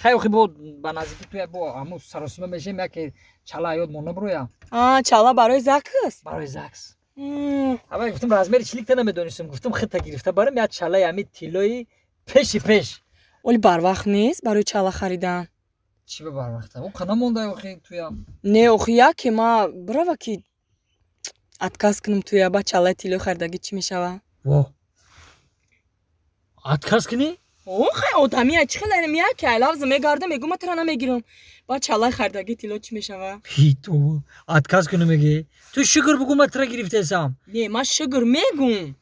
Хай охи бо ба наздикӣ туя бо ҳамо саросима мешем, яке чала ёд мо наброя. А, чала барои закс? Барои закс. Ҳама гуфтум размери чиликта намедонистум. Гуфтум хита гирифта барам як чалаи ҳами тиллои пеши пеш. Оли барвақт нест барои чала харидан? Чӣ ба барвақта? О қана монда охи туям. Не, охи яке ма бирава ки отказ кунам туя, ба чалаи тилло харидагӣ чӣ мешава? Во. Отказ кунӣ? О, хай одамия чӣ хел инам як айлавз мегардам, мегӯ ма тра намегирам. Ба чалай хардаги тилло чӣ мешава? Ҳи, отказ кунӣ мегӣ? Ту шукр бугӯ ма тра гирифтесам. Не, ма шукр мегӯм.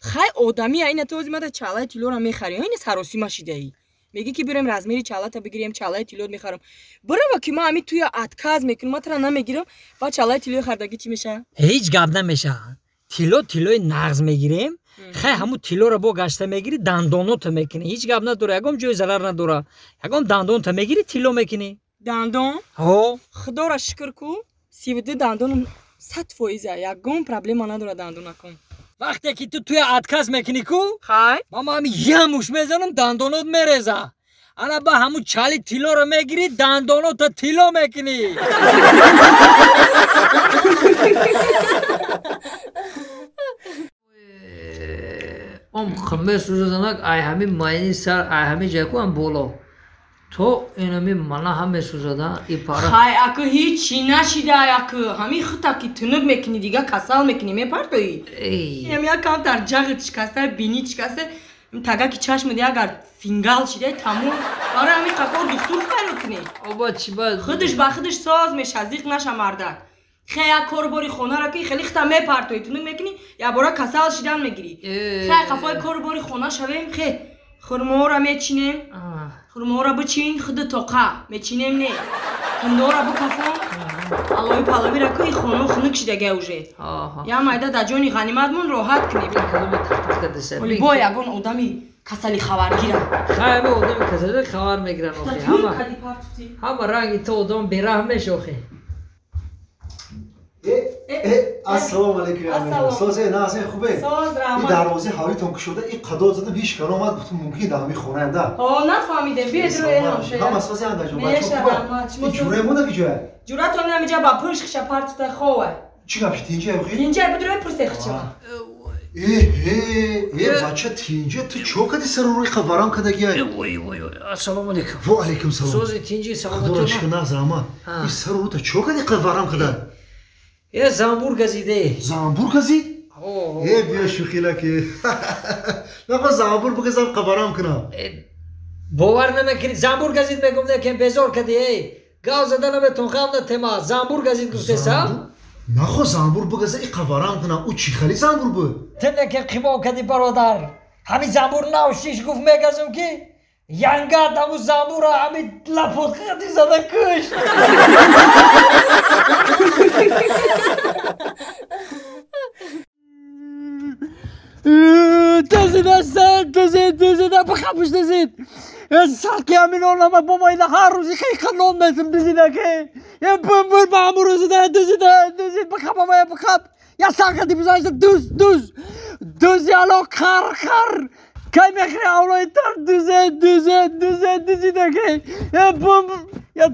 Хай одамия ина ту ози мада чалай тиллоро мехарӣ, ина саросима шидаӣ. Мегӣ ки бирем размери чалата бигирем, чалаи тилло мехарам. Бирава ки ма ами туя отказ мекунам, ма тра намегирам, ба чалаи тиллои хардаги чӣ мешава? Ҳеҷ гап намешава. Тилло тиллои нағз мегирем, хай ҳамун тиллоро бо гашта мегирӣ, дандоното мекунӣ. Ҳеҷ гап надора, ягон ҷои зарар надора. Ягон дандонто мегирӣ, тилло мекунӣ. Дандон? Ҳо. Худоро шукр ку, 32 дандоном 100%, ягон проблема надора дандонаком. Вақте ки ту туя отказ мекунӣ ку, хай, ман ҳами ямуш мезанам, дандонот мереза. Ана ба ҳамун чали тиллоро мегирӣ, дандоното тилло мекунӣ. Ом месӯзанак ай ҳами майни сар, ай ҳами ҷайку ам боло. То инами мана ҳам месӯзада и пара. Хай акы ҳичи нашида акы. Ҳами хута ки тунук мекунӣ, дига касал мекунӣ, мепартоӣ. Инам як камтар ҷағит шикаста, бинит шикаста, тага ки чашм ди агар фингал шида, тамом. Барои ҳами қафор духтур файро кунӣ. Оба чӣ ба худаш ба худаш соз меша, зиқ наша мардак. Хе як корбори хонара ки хеле хита мепартоӣ, тунук мекунӣ, якбора касал шидан мегирӣ. Хе қафои корбори хона шавем, хе хурморо мечинем. Хурморо бичин, худи тоқа мечинем не. Кундора бикафон, алои палавира ку и хоно хунук шидага уже. Я майда да ҷони ғаниматмон роҳат кунем. Бо ягон одами касали хабаргира. Хай ами одами касали хабар мегиран охи. Ҳама ранги ту одам бераҳм меша охи. Ассалому алайкум. Созе назе хубе. И дарвозаи ҳавлитон кушода, и қадо задам, ҳеҷ кар омад, гуфтам мумкин дар ҳамин хонаам да. Ҳо, нафаҳмидем. Биё дурои ҳамшая. Ҳама созе анда ҷон, бачо хубе. И ҷураи монда ки ҷоя? Ҷуратон намиҷа ба пушт хиша партута хова. Чӣ гап ши тинҷа охи? Тинҷа бидурои пурсе хича. Э, бача тинҷа, ту чо кади сару рӯи хабарам кадагиай? Вой, вой, вой. Ассалому алайкум. Ва алайкум салом. Сози тинҷи саломатӣ. Худоро шукр, нағз раҳмат. И сару рӯта чо кади хабарам када? Е замбур газиде. Замбур газид? Е биё шӯхила ки. Нахо замбур бигазам қабарам кунам. Бовар намекунӣ, замбур газид мегум некем безор кади эй. Гав зада наметон ғам натема. Замбур газид гуфтеса? Нахо замбур бигаза и қабарам кунам. Ӯ чӣ хали замбур буд? Ту неке қимон кади бародар. Ҳами замбур навшиш гуфт мегазум ки янгат ҳаму замбура ҳами лапот қади зада кушт. Дузида сен, дузид, дузида, бихапш дузид. Сарки ҳамин олама бобо ина ҳар рӯзи хиқа нон метим дузида ки. Бумбур ба ҳамун рӯзида дузида, дузид, бихап ама бихап. Я сарка дибузашта дуз, дуз. Дузи ало қар, қар. Кай мехри авлои тар дузе, дузе, дузе, дузида ки. Бум, я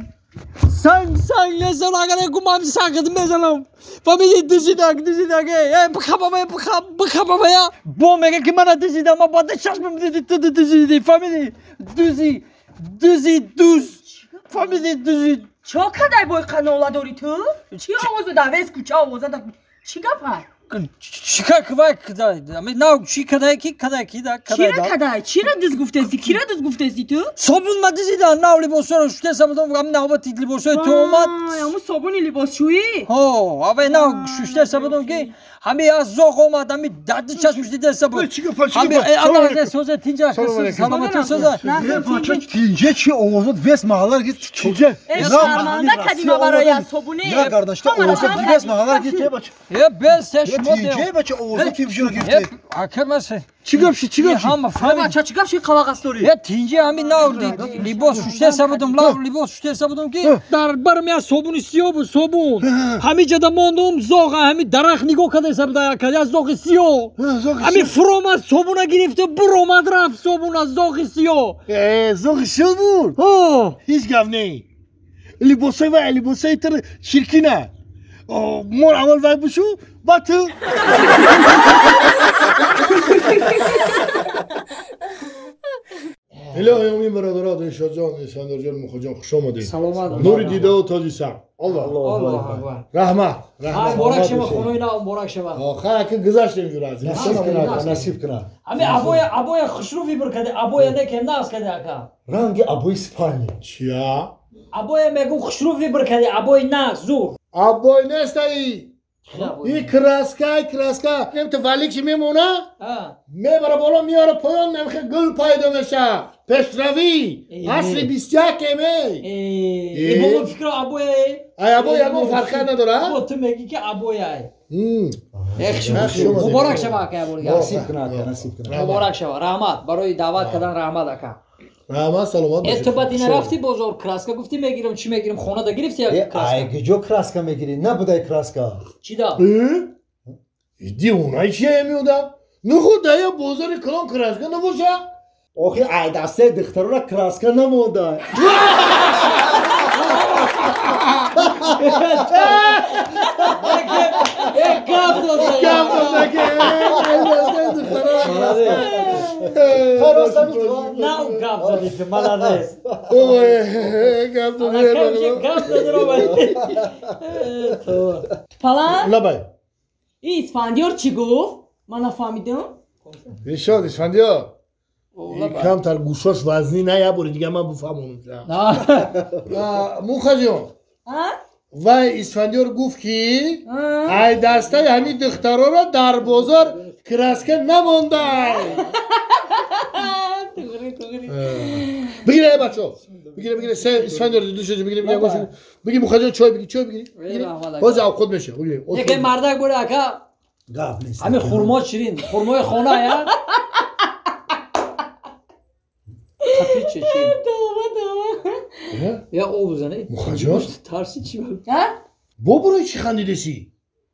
санг, санг, несам агар гумам сангат мезанам. Фамили дузидак, дузидак, э, бихап ама бихап, бихап ама я. Бо мега ки мана дузида, ма бада чашмам диди, ту дузиди, фамили дузи, дузи, дуз. Фамили дузи. Чо кадай бой қанола дори ту? Чӣ овозу да вес кӯча овоза да чӣ гапа? Чика квай кадай? Ами нав чӣ кадай ки кадай ки да кадай да. Чира кадай? Чира дуз гуфтеси? Кира дуз гуфтеси ту? Собун ма дузида, нав либосҳоро шуштеса будам, ами навбати либосҳои ту омад. Ҳамун собуни либосшӯӣ? Ҳо, авай нав шуштеса будам ки ҳами аз зоғ омад, ҳами дарди чашмш дидеса буд. Чӣ гапа, чӣ гапа? Соза тинҷа, саломатӣ соза. Бача тинҷа чӣ овозот вес маҳаллар ки тинҷа. Шарманда кадӣ ма барои аз собуни. Я гардашта овозот вес маҳаллар ки бача. Е бес шумо тинҷа бача овозот ким шуро гирифте? Акар масе. Чӣ гап ши, чӣ гап ши? Ҳама фаҳмид. Бача чӣ гап ши қавағас дорӣ? Е тинҷа ҳами нав либос шуштеса будам, лав либос шуштеса будам ки дар барм я собуни сиёҳ буд, собун. Ҳами ҷада мондум, зоға ҳами дарахт нигоҳ кардеса буда як я зоғи сиёҳ. Ҳами фуромад собуна гирифту буромад рафт собуна зоғи сиёҳ. Э, зоғи сиёҳ буд? Ҳо. Ҳеҷ гап не. Либосои вай либосои тир чиркина. Мор аввал вай бушу, баъд ту. Илоҳи омин бародаро, Дилшодҷон, Исфандиёрҷон, Мухоҷон, хуш омадед. Саломат. Нури дидаву тоҷи сар. Аллоҳ. Аллоҳу акбар. Раҳмат. Раҳмат. Муборак шава, хонаи нав муборак шава. Ха, ки гузаштем ҷура. Насиб кунад, насиб кунад. Ами абоя, абоя хушрӯ вибр каде, абоя некем нағз каде ака. Ранги абои спальни. Чия? Абоя мегум хушрӯ вибр каде, абои нағз, зур. Абой нестаи. И краска, и краска. Нем ту валикши мемона? Мебара боло, миёра поён, немхе гул пайдо меша. Пешравӣ. Асри 21 ме. И бобо фикро абоя. Ай абой ягон фарқият надора? Бо ту мегӣ ки абоя. Муборак шава ака, яборга. Насиб кунад, насиб кунад. Муборак шава. Раҳмат барои даъват кардан, раҳмат ака. Раҳмат, саломат бошед. Ту баъд ина рафти бозор, краска гуфти мегирам, чӣ мегирам, хона да гирифти як краска? Ай, куҷо краска мегирӣ? Набудай краска. Чӣ да? Дивонаи чия меодам? Нуху дая бозори калон краска набоша? Охи, ай дастаи духтарора краска намонда. Гап дода. Гап дода ки ай дастаи духтарора краска. Нав гап задӣ ту, молодец. Ой, гап дода. Гап дода ромад. Палан? Лабай. И Исфандиёр чӣ гуфт? Ман нафаҳмидам. Дилшод, Исфандиёр. Камтар гӯшош вазнӣ на, як бори дига ман бифаҳмонам. Мухаҷон. Вай Исфандиёр гуфт ки ай дастаи ҳамин духтароро дар бозор краска намондай. Бигир ай бачо. Бигир, бигир, Исфандиёр Дилшод, бигир, бигир, бигир Мухаҷон чой бигир, чой бигир. Боз авқот меша. Яке мардак буре ака. Гап нест. Ҳамин хурмо ширин, хурмои хона я. Чӣ? Тоба, тоба. Я об зане. Мухаҷон? Тарси чӣ? Бо барои чӣ хандидесӣ?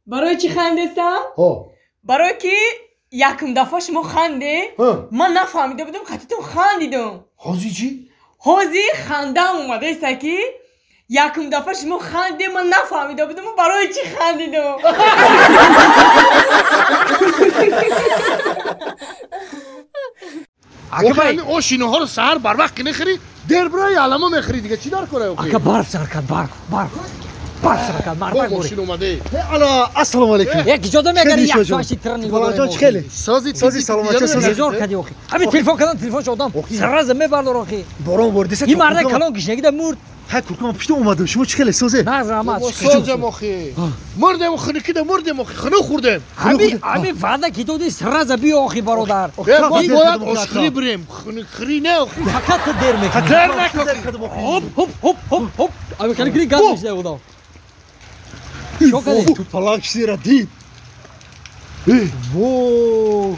Барои чӣ хандестам? Барои ки якум дафъа шумо ханде, ман нафаҳмида будам, қатитон хандидам. Ҳозир чӣ? Ҳозир хандаам омадаеста ки якум дафъа шумо ханде, ман нафаҳмида будам, барои чӣ хандидам. Ошиноҳоро саҳар барвақт ки нехӯрӣ, дер бираи алама мехӯрӣ, дига чӣ дар кора? Ака, барф сар кард, барф, барф. Барф сар кард, мардак бури. Мошин омаде. Ала, ассалому алайкум. Як иҷоза мегари як соати трани. Балаҷон чӣ хеле? Сози, сози, саломатча, сози. Безор кади охи. Ҳамин телефон кардан, телефонш одам сразу мебардор охи. Борон бордеса. Ин мардак калон гишнагида мурд. Хай куркам пушта омадам. Шумо чӣ хеле созе? Нағз, раҳмат. Созем охи. Мурдем, хунукида мурдем охи, хунук хӯрдем. Ҳамин ваъда ки додӣ, сразу биё охи бародар. Бояд ошхӯрӣ бирем. Хунукхӯрӣ не охи. Фақат ту дер мекунӣ. Дер накун. Хоп, хоп, хоп, хоп, хоп. Ами хеле кини гап мешавад одам. Чо кардӣ? Ту палак чизера дид. Во!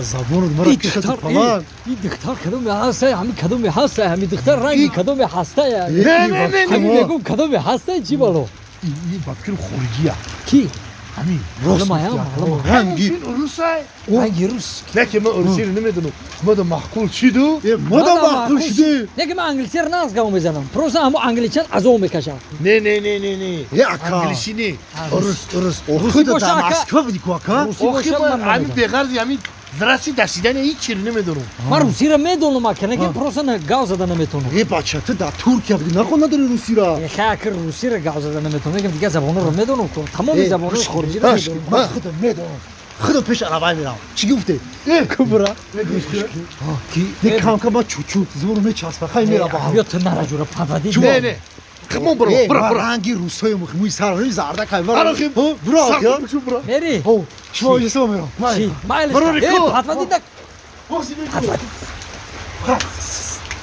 Забонат мара киша ту палак. Ин духтар кадоме ҳаста? Ҳамин кадоме ҳаста? Ҳамин духтар ранги кадоме ҳаста? Не, не, не, ҳамин мегум кадоме ҳаста? Чӣ бало? Ин ба фикрм хориҷия. Ки? Ҳамин рост. Ранги русай. Ранги рус. Не ки ман русиро намедонам. Мада маъқул шиду? Мада маъқул шиди. Не ки ман англисиро нағз гап мезанам. Просто ҳамо англичан азоб мекашад. Не, не, не, не, не. Англиси не. Рус, рус. Охи дар Москва буди ку ака? Охи ман ҳамин беғарзи ҳамин зраси дасидани ҳеҷ чиро намедонам. Ман русиро медонам ака, не ки просто гап зада наметавонам. Э бача, ту дар Туркия буди, нахон надори русиро. Хай ака, русиро гап зада наметавонам. Мегам дигар забонҳоро медонам ку. Тамоми забонҳои хориҷиро медонам. Ман худам медонам. Худам пеш аравай мерам. Чӣ гуфте? Кубра. Ки? Не кам-кам ма чучу зуру мечаспа. Хай мера ба ҳам. Биё ту нара ҷура падади. Не, не. Хмо бро, бро, бро. Ранги русои муи сар, зарда кай. Бро, бро, бро. Мери. Шумо иҷоза мерам. Чӣ? Майли. Бро, падади так. Падади.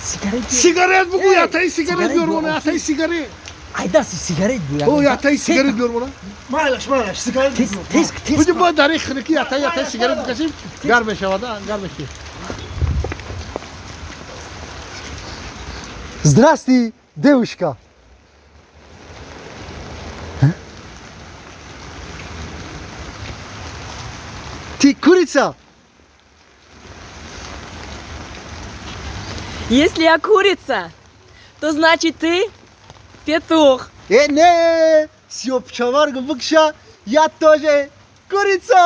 Сигарет. Сигарет бугу, ятаи сигарет биёр мона, ятаи сигарет. Айдаси сигарет буя. О, ятаи сигарет биёр мона. Майлаш, майлаш, сигарет. Тез, тез, тез. Буди мо дар хунукӣ ятаи сигарет бикашем, гарм мешавад, гарм мешавад. Здрасти, девушка. Ты курица? Если я курица, то значит ты петух. Не, сёпчаваргу букша, я тоже курица.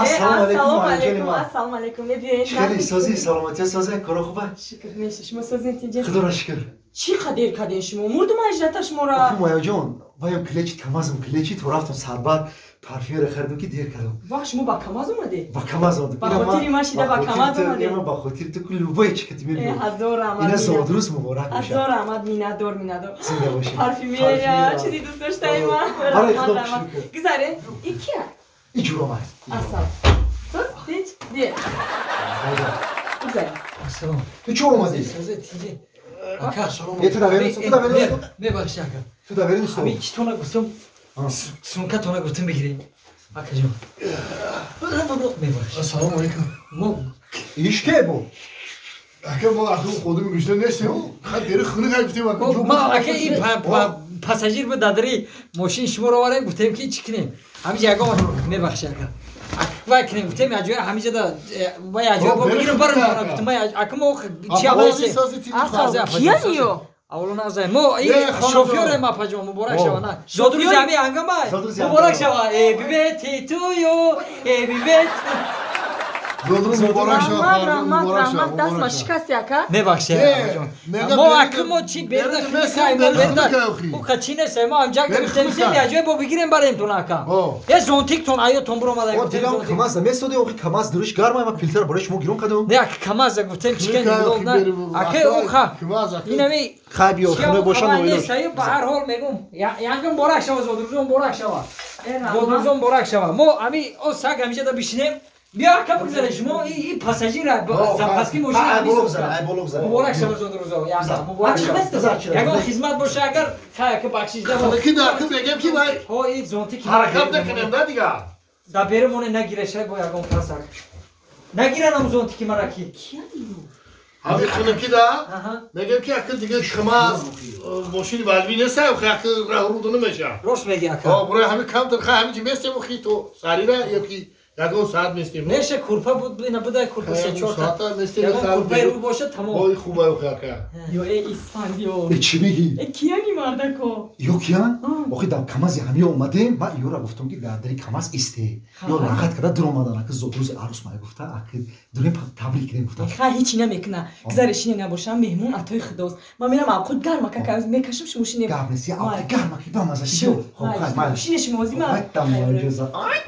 Ассалому алайкум, алайкум, ассалому алайкум. Мебиёед. Хеле сози, саломатия созе, коро хуба? Шукр, меша. Шумо созин тинҷе? Худоро шукр. Чӣ қадер каден шумо? Мурдум аҷрата шуморо. Охи мояҷон, ваям клечи камазм клечи то рафтам сарбар парфюмера харидам ки дер кардам. Вах, шумо ба камаз омадед? Ба камаз омадам. Ба хотири ман шида ба камаз омадед? Ина ба хотири ту любой чӣ кати мебиём. Ҳазор раҳмат. Ина зодрӯз муборак бошад. Ҳазор раҳмат, миннатдор, миннатдор. Зинда бошед. Парфюмерия, чизи дӯст доштаи ман. Барои худо шукр. Гузаред, ин кия? Ин ҷуром аст. Ассалом. Соз, тинч, дер. Гузаред. Ассалом. Ту чӣ омадӣ? Созе, тинҷе. Ака, ту доверен, ту доверен. Мебахши, ака. Ту доверен нестӣ. Ҳамин чӣ тона гуфтам, сумка тона гуфтам бигирем. Акаҷон. Мебахши. Ассалому алайкум. Мо иш ке бу? Ака, мо аху худум гушта нестем. Хат бери хуни гай гуфтем ака. Ма ака ин пассажир буд дадари мошин шуморо оварем, гуфтем ки чӣ кунем? Ҳамин ягон мебахши, ака. Вай кунем, гуфтем аҷоя ҳамиҷа да вай аҷоя бо бигирем барем гуфтем вай ака мо чи аввале Кияниё? Аввало назай. Мо шофёрем, апаҷон, муборак шава. На. Зодрӯзи ҳами ҳангама. Муборак шава. Happy birthday to you. Happy birthday. Зодрӯз муборак шава, Раҳмат, раҳмат, даст ма шикасти, ака? Мебахши, апаҷон. Мо ака мо чи берда хунукай, мо берда. Ӯ чи нест, мо ҳамҷа гуфтем ки аҷоя бо бигирем барем тон, ака. Е зонтиктон аётон буромада. О, дилам камаз месоди, охи камаз дуриш гарма, ма филтр барои шумо гирон кардам. Не, ака камаз гуфтем чи кен на. Ака ӯха. Инами хай биё, хунук боша ноилош. Ба ҳар ҳол мегум, янгим муборак шава, зодрӯзон муборак шава. Зодрӯзон муборак шава. Мо ами о саг ҳамиҷа да бишинем. Биё ака бигзаре шумо и пассажира запаски мошин муборак шава зодрӯзо, янга муборак шава. Ягон хизмат боша агар хай ака бахшиш да. Ки дар ки мегем ки вай. Ҳо и зонтики ҳаракат накунем да дига. Да беремоне нагиреша бо ягон кас ак. Нагиранам зонтики мара ки. Ҳамин хунуки да мегем ки ака дига шума мошини валви нест, ака раҳрӯ намеша. Рост меги ака. Ҳо, барои ҳамин камтар хай ҳамин чи местем хи то сарира ё ки ягон соат местем. Неша курпа буд, ина буда курпа се чор та. Ягон курпаи рӯ боша тамом. Ой хуба ё ака. Ё э Исфандиёр. Э чӣ мегӣ? Э кияни мардако? Ё киян? Охи дар камази ҳамё омадем, ман ёра гуфтам ки дар дари камаз исте. Ё рағат карда дур омадан, ака зодрӯзи арӯс мая гуфта, ака дурем табрик кунем гуфта. Хай ҳечи намекуна. Гузаре шине набошам, меҳмон атои худост. Ман мерам авқот гарма кака мекашам шумо шине. Гап нест, авқот гарма ки бамаза шиё. Хоб хай майлиш. Шине шумо озима. Ай тамоҷиза. Ай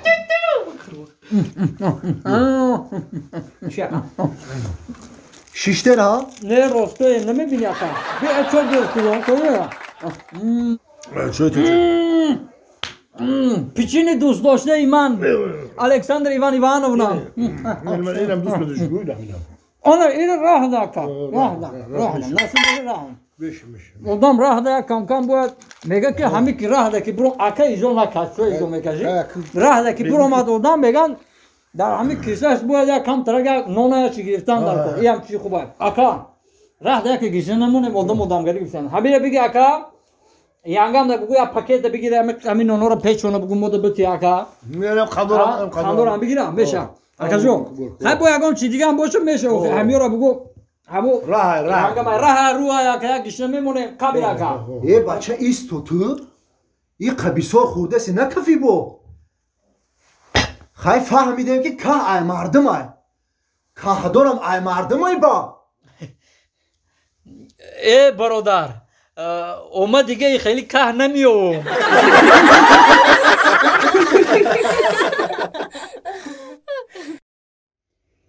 Шиштера? Не, росте, намебини ака. Бе чо гирифтӣ, Пичини дӯстдоштаи ман Александр Иван Ивановна. Инам дӯст медошт, гӯй инам. Она ина роҳ да ака. Роҳ да, роҳ да. Насиб роҳ. Одам роҳ да кам-кам бояд мега ки ҳами ки роҳ да ки буро ака изо накаш, чо изо мекаши? Роҳ да ки буромад одам меган дар ҳами кисаш бояд як кам тарага нона чи гирифтан дар кор. Иам чи хуб аст. Ака роҳ да ки гишна намонем одам одамгари гирифтан. Ҳамира биги ака янгам да бугу як пакет да бигире ҳами нонора печона бугу мода бити ака. Мерам қандорам, қандорам бигирам меша. Акаҷон, хай бо ягон чи дигам боша меша. Ҳамиёра бугу ҳаму раҳ раҳ янгам раҳ руа ака як гишна мемонем қабир ака. Э бача исто ту и қабисор хӯрдаси накафӣ бо. Хай фаҳмидем ки каҳ ай мардумай. Каҳдорам ай мардумай ба. Э бародар, ома дига хеле каҳ намеёвам.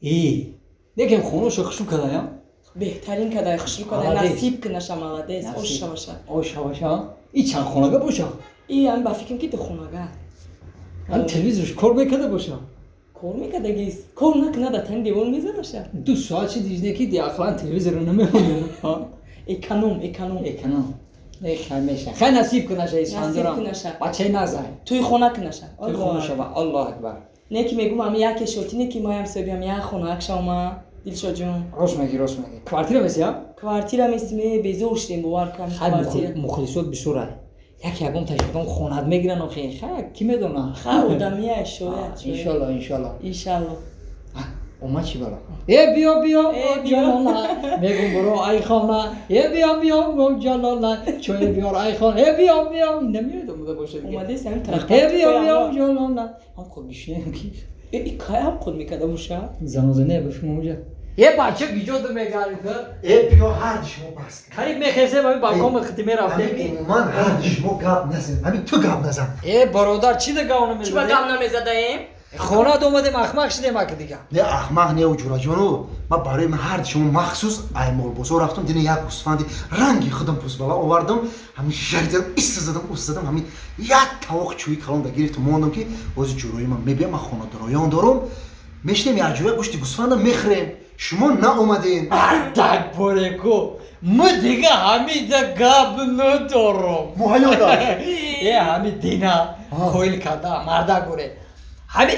И некем хоношо хушрӯ кадаям? Беҳтарин кадай, хушрӯ кадай, насиб кунаша, молодец, ош шаваша. Ош шаваша? И чанд хонага боша? И ами ба фикрам ки ду хонага. Ам телевизорш кор мекарда боша? Кор мекардагист. Кор накунад, дар тани девор мезанаша. 2 соат чи дижне ки ақлан телевизорро намемонем. Эконом, эконом. Эконом. Не хай меша. Хай насиб кунаша Исфандиёрам. Насиб кунаша. Бачаи назай. Туи хона кунаша. Туи хона шава. Аллоҳ акбар. Не ки мегум ами яке шоти, не ки маям соҳибиам як хона шавма. Дилшодҷон. Рост меги, рост меги. Квартира меси, а? Квартира меси, ме безор шудем, бовар кун. Хай мухлисот бисёр ай. Як ягон ташаккун хонат мегиран охи. Хай ки медона? Хай одамия шояд. Иншалло, иншалло. Иншалло. Омад чӣ бало? Э биё биё ҷалола, мегум буро ай хона. Э биё биё ҷалола, чой биёр ай хона. Э биё биё, намеёд омада бошад. Омадест ҳамин тараф. Э биё биё ҷалола. Ҳам хуб бишнем ки Э кай авқот мекарда боша? Занозане бифим онҷа. Е бача гиҷо ду мегарид? Э биё ҳарди шумо бас. Қариб мехезем ҳамин балкон хити мерафтем. Умуман ҳарди шумо гап назан. Ҳамин ту гап назан. Э бародар чӣ да гап намезадем? Чӣ ба гап намезадаем? Хона омадем ахмақ шидем аки дига. Не ахмақ не ҷураҷону. Ман барои ман ҳарди шумо махсус аймолбозор рафтам, дина як гӯсфанди ранги худам пӯстбала овардам, ҳамин жаридам, иста задам, уст задам, ҳамин як тавоқ чӯи калон да гирифтам, мондам ки бози ҷурои ман мебиям, ман хонадороён дорам, мешинем якҷоя гӯшти гӯсфанда мехӯрем. Шумо наомадем. Ардак бореку, мо дига ҳамида гап надорам. Муҳайё дор. Э ҳами дина хоил карда мардак боре. Ҳами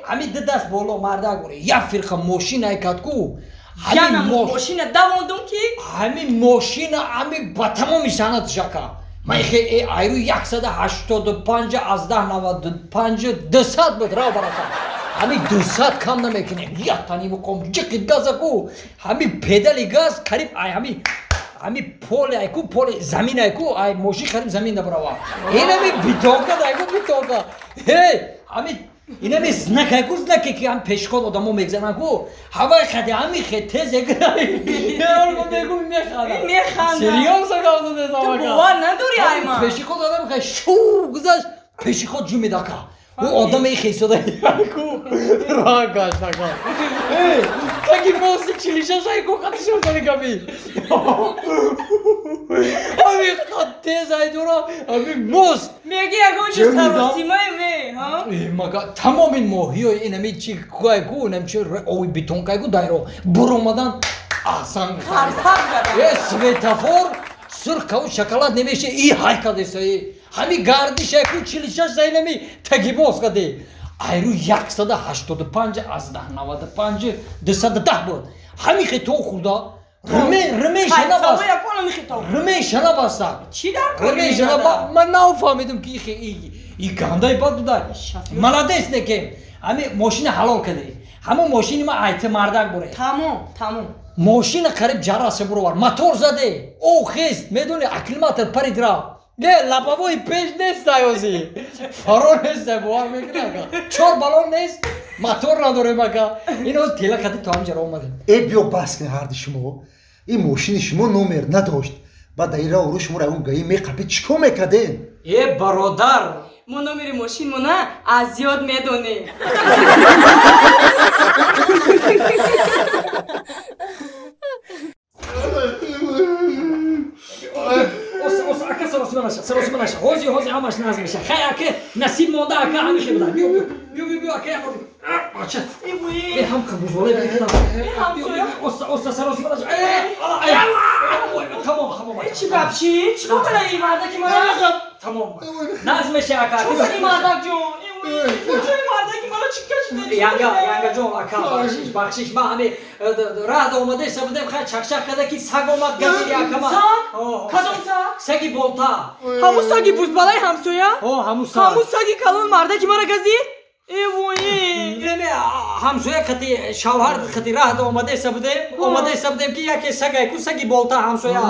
ҳами ду даст боло мардак боре. Як фирқа мошина айкад ку. Ҳами мошина давондум ки? Ҳами мошина ҳами ба тамоми санат шака. Ман хе айру 185 аз 1095 200 буд рав барака. Ҳами 200 кам намекунем. Як тани муқом ҷиқи газа ку. Ҳами педали газ қариб ай ҳами поле ай ку поле замин ай ку ай мошин қариб замин дабарава. Инами битонка дай ку битонка. Ҳей ҳами инами знак ай ку знаке ки ҳам пешход одамо мегзананд ку. Ҳавай хади ҳами хе тез эграй. Ма мегум механдам. Механдам. Серьёзно гап задесам ака. Ту бовар надори ай ма. Пешиход одам хе шу гузашт пешиход ҷу медака. Ӯ одаме хесода яку ра гаштака. Э, таки моси 46 ай ку қати шуртани габи. Ами қат тез ай дора, ами мост. Меги ягон чи саросимаи ме, ҳа? Э, мага тамоми моҳиёи инами чи куай ку, инами чи ови бетонкай ку дайро буромадан аҳсан. Харсак задан. Э, светофор сурх каву шоколад немеше и ҳай кадеса э. Ҳами гардиш ай ку 46 зайнами тагибоз каде. Айру 185 аз 1095 210 буд. Ҳами хе то хурда рмен шана баст. Рмен шана баста. Чӣ дар кор? Рмен шана ба ман нафаҳмидам ки хе и гандаи бад буда. Молодец некем. Ҳами мошина ҳалол каде. Ҳамон мошини ма айти мардак буре. Тамом, тамом. Мошина қариб ҷарасе буровар. Мотор заде. О хест, медони акклиматор парид рафт. Не, лобовой пеш нест аёзи. Фаро нест, бовар мекунӣ ака. 4 баллон нест, мотор надорем ака. Ин оз тела кади то ҳамҷаро омадем. Э биё бас кунед ҳарди шумо. Ин мошини шумо номер надошт. Баъд дар ин роҳ рӯ шуморо он гаи меқапид, чӣ кор мекардем? Э бародар, мо номери мошинмона аз ёд медонем. Оса, ака саросима наша, саросима наша. Ҳози, ҳози ҳамаш назм меша. Хай ака насиб монда ака ҳами хе буда. Биё, биё, биё, биё ака як бор. Бача. Э ҳам қабузоле бихтам. Оса, оса саросима наша. Э, ала, ай. Тамом, тамом. Э чӣ гап чӣ? Чӣ кор кара ин мардаки мана? Тамом. Назм меша ака. Чӣ кор ин мардак ҷон? Куҷои мардаки мана чӣ кашида? Янга, янга ҷон ака, бахшиш, бахшиш. Ма ҳами раҳ омада истабудем, хай чақчақ карда ки саг омад газиди акама. Саг? Кадом саг? Саги болта. Ҳамун саги бузбалаи ҳамсоя? Ҳо, ҳамун саг. Ҳамун саги калон мардаки мара газид? Э вой! Инаме ҳамсоя қати шавҳар қати раҳ омада истабудем, омада истабудем ки яке сагай ку саги болта ҳамсоя.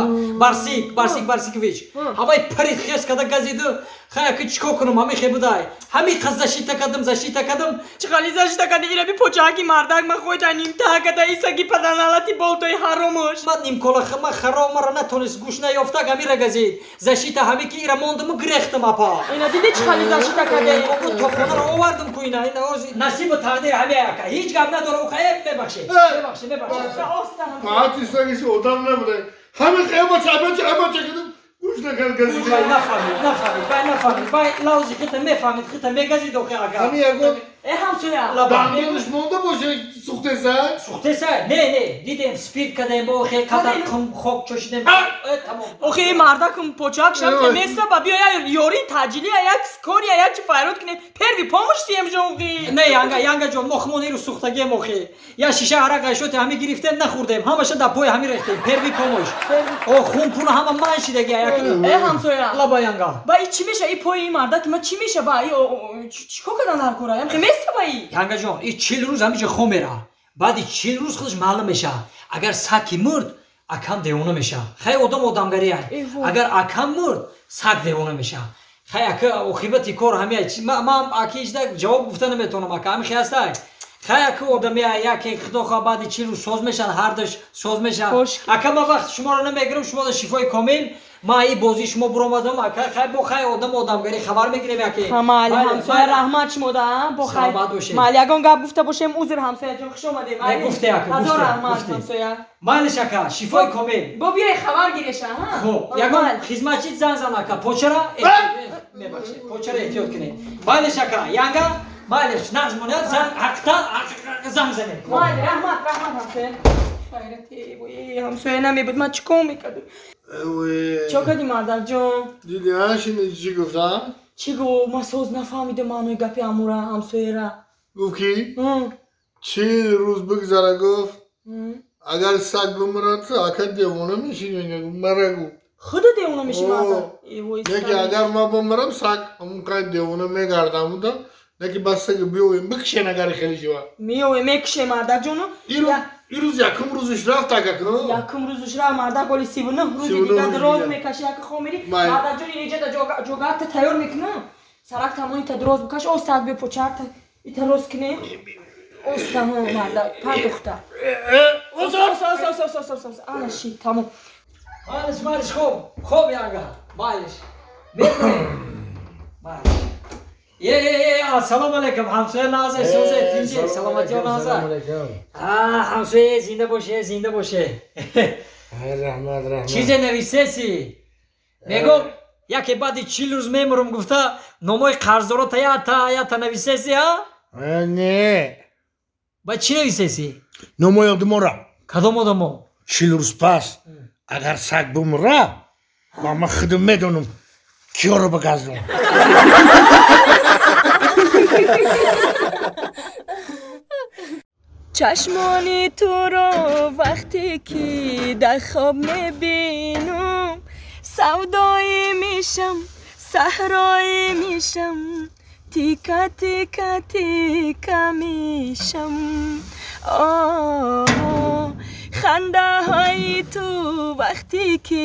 Барсик, Барсик Барсикович. Ҳавай парид хес карда газиду. Хай аки чӣ кор кунам, ҳами хе будай. Ҳами қаз защита кардам, защита кардам. Чӣ қали защита карди? Ира би почааки мардак ма хойта нимта када и саги паданалати болтои ҳаромуш. Ман нимкола ма харомара натонист гӯш наёфта ҳамира газид. Защита ҳами ки ира мондаму гирехтам апа. Ина диди чӣ қали защита карди? То хонаро овардам ку ина, ина ози насибу тақдир ҳами ака. Ҳеҷ гап надора ука, мебахшед. Мебахшед, мебахшед. Қати сагиш одам набуда. Ҳами хе бача, бача кардам. Гӯш накард газид. Вай нафаҳмид, нафаҳмид, вай нафаҳмид. Вай лавзи хита мефаҳмид, хита мегазид охи ака. Ҳами ягон Э ҳамсоя. Дандонаш монда боша сӯхтеса? Сӯхтеса? Не, не, дидем спирт кардем, охи қадар қум хок чошидем. Тамом. Охи мардакум почак шаб ки места ба биё я ёри таҷили як скори як чи файрод кунем. Первый помощь тием ҷон охи. Не, янга, янга ҷон, мо хумон иру сӯхтагием охи. Я шиша арақ айшоти ҳами гирифтем, нахӯрдем. Ҳамаша дар пои ҳами рехтем. Первый помощь. О, хун пуна ҳама ман шидаги як. Э ҳамсоя. Лаба янга. Ба и чӣ меша? И пои мардаки ма чӣ меша? Ба и чӣ кор кардан дар кора? Ям хе Янга ҷон, и 40 рӯз ҳамиҷа хом мера. Баъди 40 рӯз худаш маълум меша. Агар саки мурд, акам девона меша. Хай одам одамгарӣ ай. Агар акам мурд, саг девона меша. Хай ака оқибати кор ҳами ай. Ман аки ҳеҷ ҷавоб гуфта наметавонам ака. Ҳами хе ҳастай. Хай ака одами яке худо хоҳ баъди 40 рӯз соз мешан, ҳардуш соз мешан. Ака ман вақт шуморо намегирам, шумо шифои комил. Ма и бозии шумо буромадам, ака хай бо хай одам одамгарӣ хабар мегирем яке. Майли ҳамсоя раҳмат шумо да, бо хай. Майли ягон гап гуфта бошем, узр ҳамсоя ҷон, хуш омадем. Не гуфте ака, гуфте. Раҳмат ҳамсоя. Майлиш ака, шифои комил. Бо биёй хабар гиреша, ҳа? Хуб, ягон хизматчи зан зан ака, почара мебахшед, почара эҳтиёт кунед. Майлиш ака, янга майлиш нағз монад, зан ҳақтан занг занед. Майли, раҳмат, раҳмат ҳамсоя. Хайрати, ҳамсоя намебуд, ман чӣ кор мекардам? Чо кардӣ модарҷон? Дидӣ шини чӣ гуфта? Чӣ гуфт? Ман соз нафаҳмидам маънои гапи амура ҳамсояра. Гуфт ки 40 рӯз бигзара, гуфт агар саг бимирад ака девона мешӣ, мара гуфт. Худо девона мешӣ модар? Неки агар ман бимирам саг ҳамон қай девона мегардам да, неки бас саг биёем бикшен агар хеле шава. Миёем мекшем модарҷону. Ирӯз якум рӯзиш рафт ака ку? Якум рӯзиш рафт мардак, оли 39 рӯзи дига дроз мекаши, яка хом мери. Модарҷон инҷа ҷогарта тайёр мекунам. Сарак тамони та дроз букаш, остак биё почарта ита роз кунем. Оста ҳо мардак, пардохта. Оста, оста, оста, оста, оста, ана ши, тамом. Майлиш, майлиш, хоб, хоб янга, майлиш. Мекунем. Майлиш. Е, ассалому алайкум, ҳамсоя наза, созе, тинҷе, саломатиё наза. Ҳамсоя зинда боше, зинда боше. Раҳмат, раҳмат. Чизе нависеси? Мегум, яке баъди 40 рӯз мемурам гуфта, номои қарздоро та ята нависеси, ҳа? Не. Ба чӣ нависеси? Номои одамора. Кадом одамо? 40 рӯз пас, агар саг бимура, ман худам медонам киёро багаздам. Чашмони туро вақте ки дар хоб мебинам, савдоӣ мешам, саҳроӣ мешам, тика тика тика мешам. Хандаҳои ту вақте ки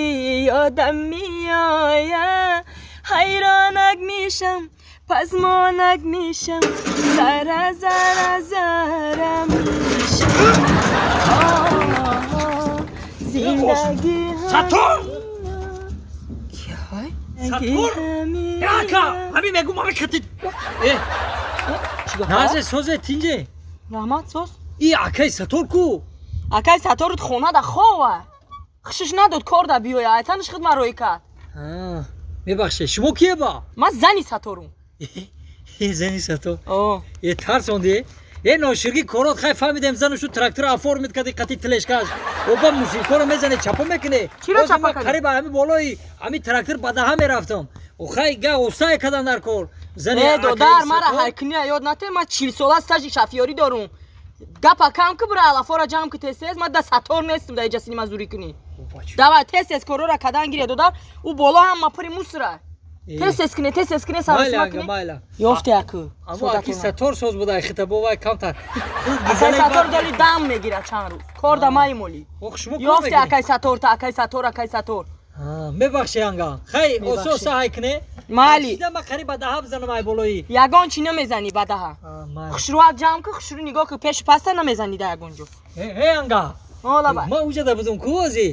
ёдам меояд, ҳайронак мешам, пазмонак мешам, зара зара зара мешам. Зиндагӣ Сатор! Сатор! Ака, ҳамин мегум, ҳамин хати. Назе созе тинҷе. Раҳмат соз. И акаи Сатор ку? Акаи Саторут хона да хова. Хушиш надод кор да биёя, айтаниш худ ман рӯй кард. Мебахшед, шумо кие ба? Ман зани Саторум. Зани Сатор? Е тарсонди? Е ноширги корот хай фаҳмидем, зану шу трактора оформит кади қати телешкаш. Оба мусиқоро мезане, чапо мекуне. Чиро чапа кади? Қариб ҳами болои ҳами трактор ба даҳа мерафтам. Хай га остай кадан дар кор. Зани э додар, мара ҳайкуния ёд нате, ман 40 сола стажи шафёрӣ дорум. Гапа кам ки бура алафора ҷамъ ки тез-тез, ман да Сатор нестам да иҷа синима зурӣ кунӣ. Давай тез-тез корора кадан гире додар, ӯ боло ҳама пури мусра. Тез-тез куне, тез-тез куне, саросима куне. Майла. Ёфте аку. Аммо аки Сатор соз буда, хита бо вай камтар. Акай Сатор доли дам мегирад чанд рӯз. Кор да маймолӣ. Ёфте акай Сатор та, акай Сатор, акай Сатор. Мебахши анга. Хай, ососа ҳай куне. Майли. Ман қариб ба даҳа бизанам ай болои. Ягон чӣ намезанӣ ба даҳа. Хушрӯак ҷамъ ку, хушрӯ нигоҳ ку, пеши паста намезанӣ да ягон ҷо. Э анга. Ман уҷа будам ку ози.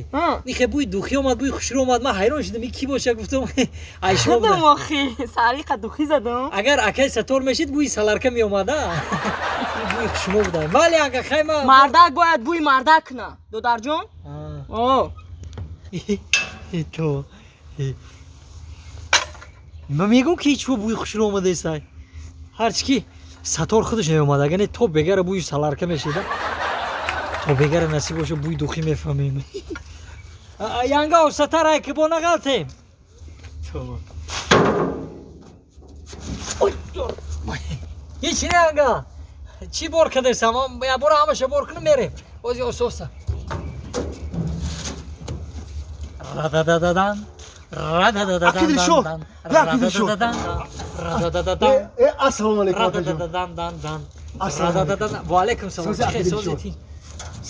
Ихе бӯи духӣ омад, бӯи хушрӯ омад. Ман ҳайрон шудам, и кӣ боша гуфтам. Ай шумо худам охи, сариқа духӣ задам. Агар акаи Сатор мешид, бӯи саларка меомад, а? Бӯи хушмо буда. Вале анга хай ман мардак бояд бӯи мардак куна, додарҷон. О. То. Ман мегӯм ки ҳеҷ бӯи хушрӯ омадаестай. Ҳарчи ки Сатор худаш намеомад, агар не то бегара бӯи саларка мешида. То бегара насиб боша бӯи духӣ мефаҳмем. Янга осатар ай ки бо нағалтем. Ҳеҷ не анга. Чӣ бор кардесам? Я бора ҳамаша бор кунам мерем. Ози ососа. Ра-да-да-да-дан. Ра-да-да-да-дан. Ра-да-да-да-дан. Ра-да-да-да-дан. Ассалому алайкум. Ра-да-да-да-дан. Ра-да-да-да. Ва алайкум салом.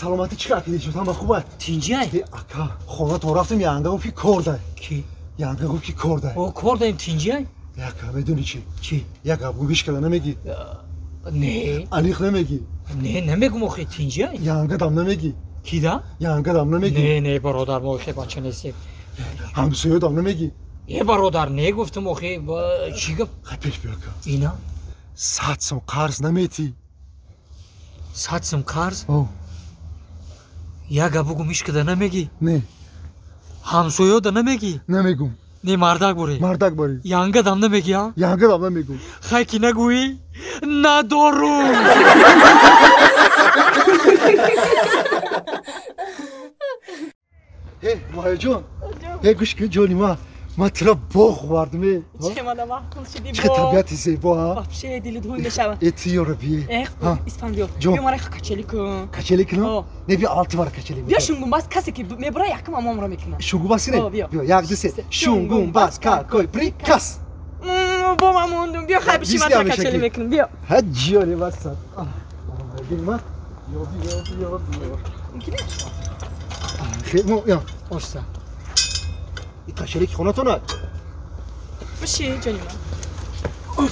Саломатӣ чӣ акиди шуд? Ҳама хуб аст? Тинҷай? Ака, хона то рафтем, янга гуфт ки кор дай. Ки? Янга гуфт ки кор дай. О, кор даем тинҷай? Ака, медонӣ чӣ? Чӣ? Як гап гӯш карда намегӣ? Не. Аниқ намегӣ? Не, намегум охи, тинҷа. Янгадам намегӣ? Кида? Янгадам намегӣ? Не, не, бародар, мо охи бача нестем. Ҳамсоядам намегӣ? Е, бародар, не гуфтам охи, чӣ гап? Хай пеш биё ка. Ина? 100 сом қарз наметӣ? 100 сом қарз? Як гап бугум, ишкада намегӣ? Не. Ҳамсоёда намегӣ? Намегум. Не, мардак борӣ? Мардак борӣ. Янгадам намегӣ, а? Янгадам намегум. Хай ки нагӯӣ, надорум. Э, Моҳиҷон, э, гӯш кун ҷони ма. Ман туро боғ овардам, э. Чӣ мада маъқул шудӣ Чӣ табиати зебо, а? Вообще дилит ҳуй мешавад. Э, ту ёро бие. Эх, Исфандиёр, биё мара качели кун. Качели кунам? Не, биё алты бара качели. Биё шунгумбаз, касе ки мебура якум амомро мекунад. Шунгумбаз кине? Биё, як, ду, се. Шунгумбаз, какой приказ? Бо ман мондум. Биё хай биши, ман туро качели мекунам. Биё. Ҳа, ҷони ма сад. Ма. Биё, биё, биё, биё. Хе, мо, я. Оста. Качели ки хонатонад? Биши, ҷони ман.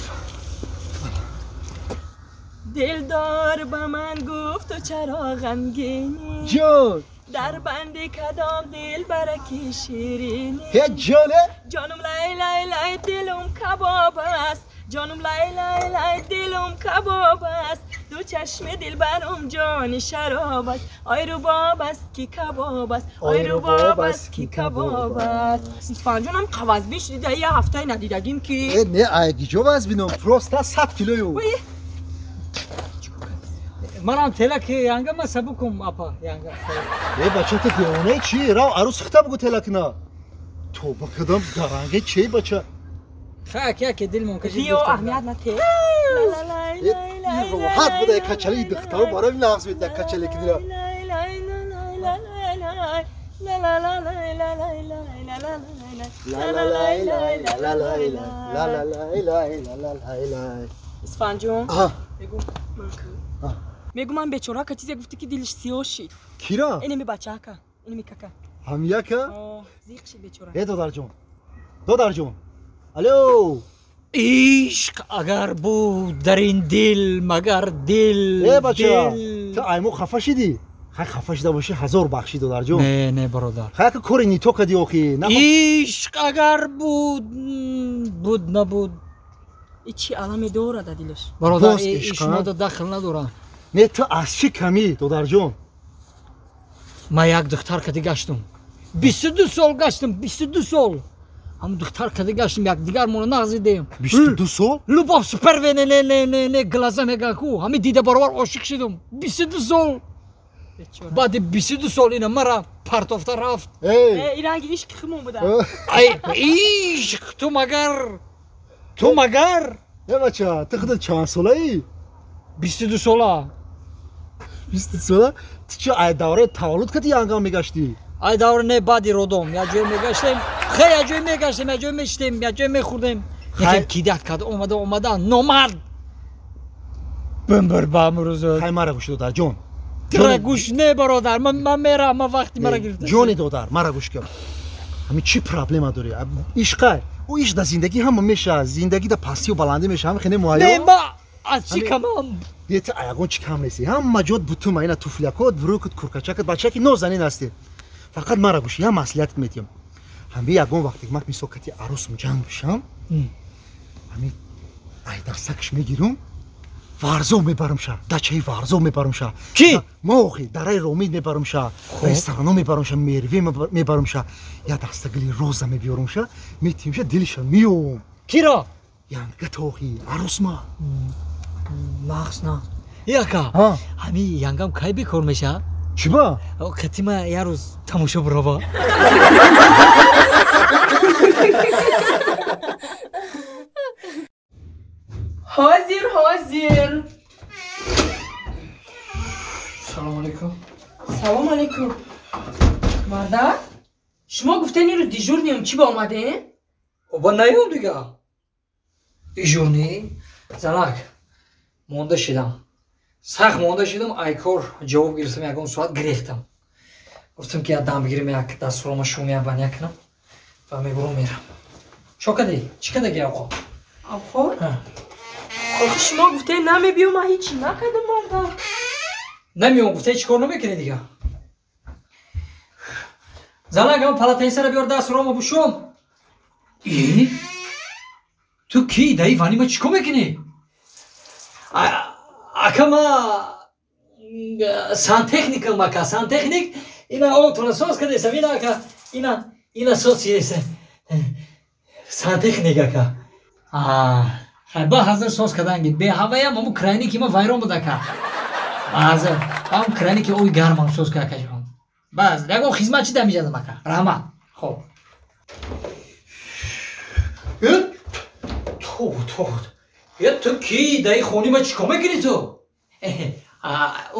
Дилдор ба ман гуфт, ту чаро ғамгинӣ? Ҷон! Дар банди кадом дилбараки ширинӣ? Ҳе, ҷоне? Ҷонум лай лай лай, дилум кабоб аст. Ҷонум лай лай лай, дилум кабоб аст. Ду чашми дилбарум ҷони шароб аст. Ой рубоб аст ки кабоб аст. Ой рубоб аст ки кабоб аст. Исфанҷонам қавазбин шудида, я ҳафтае надидагим ки. Э, не, ай гиҷо вазбинам, просто 100 килою. Манам телак янга ма сабукум апа янга. Э, бача, ту девонаи чӣ? Рав арӯс хита бугу телакна. Тоба кадам гаранге чӣ, бача? Хак яке дилмон кашид. Биё аҳамият нате. Роҳат буда як качалии духтаро барои нағз бед як качале ки дира. Исфанҷон, мегу ман бечора ка чизе гуфтӣ ки дилиш сиёҳ шид. Кира? Инеми бачака, инеми кака. Ҳамяка? Зиқ шид бечора. Э, додарҷон, додарҷон, алло. Ишқ агар буд дар ин дил, магар дил. Э, бача, ту айму хафа шидӣ? Хай хафа шида бошӣ, ҳазор бахшӣ, додарҷон. Не, не, бародар. Хай яка кори нито кадӣ охи. Ишқ агар буд, буд набуд. И чӣ аламе дорад дар дилаш? Бародар, ишмода дахл надорам. Не, ту аз чӣ камӣ, додарҷон? Ман як духтар кади гаштум. 22 сол гаштум, 22 сол. Ҳам духтар кади гаштум, якдигармонро нағзидем. 22 сол? Любовь с первой не не не не не глаза мегӯянд ку, ҳамин дида баробар ошиқ шидум. 22 сол. Баъди 22 сол ина мара партофта рафт. Э, иранги ишқи хумон буда. Ай, ишқ, ту магар, ту магар. Э, бача, ту худат чанд солаӣ? 22 сола. 22 сола? Ту чӣ ай давраи таваллуд кади янгам мегаштӣ? Ай давра не, баъди родом. Як ҷое мегаштем, хе, як ҷое мегаштем, як ҷое мешитем, як ҷое мехӯрдем. Якем кидат кард, омада, омада, номард. Бимбир ба амрӯзо. Хай мара гӯш, додарҷон. Тура гӯш не, бародар, ман мерам, ман вақти мара гирифта. Ҷони додар, мара гӯш кун. Ҳамин чӣ проблема дорӣ? Ишқай. Ӯ иш дар зиндагӣ ҳама мешавад, зиндагӣ дар пастию баландӣ мешавад, ҳама хеле муайян. Не, ма аз чӣ камам? Не, ту ягон чӣ кам нестӣ. Ҳама ҷот бутума, ина туфлякот, брюкот, куркачакот, бачаки нозанин ҳастӣ. Фақат мара гӯш, як маслиҳат метиҳам. Ҳами ягон вақте ман мисол кати арӯсам ҷанг бишам, ҳами ай дастакш мегирам, Варзо мебарам ша, дачаи Варзо мебарам ша. Ки? Ма охи, дараи Ромид мебарам ша, ресторано мебарам ша, Мерве мебарам ша, я дастагили роза мебиёрам ша, метиҳем ша, дилша миём. Киро? Янга тохи, арӯсма. Нағз, нағз. Яка, ҳами янгам кай бекор меша? Чӣ ба? Қатима як рӯз тамошо бурава. Ҳозир, ҳозир. Салом алейкум. Салом алейкум. Мардак, шумо гуфтен ин рӯз дежурнием, чӣ ба омадем? Оба наём дига. Дежурни? Занак, монда шидам. Сахт монда шидам, айкор ҷавоб гирифтам, ягон соат гирехтам. Гуфтам ки як дам бигирем, як дастурома шумия баня кунам ва мебурам мерам. Чо кади? Чӣ кадаги авқот? Авқот? Охи шумо гуфте намебиём, ман ҳечи накардам марда. Намеём гуфте чӣ кор намекунӣ дига? Занак, ам палатаисара биёр, даст рома бушом. И? Ту ки? Даи вани ма чӣ кор мекунӣ? Ака, ма сантехникам, ака, сантехник. Ина обтона соз кардесам, ина ака, ина соз чидесам. Сантехник ака. Хай, ба ҳазр соз карданги. Беҳаваям ҳамун крайники ма вайрон буд ака. Ҳазр ҳамун крайники оби гармам соз кар ака ҷон. Баз, ягон хизмат чи дамиҷадам ака. Раҳмат. Хоб. Ту, ту. Е, ту ки? Даи хони ма чӣ кор мекунӣ ту?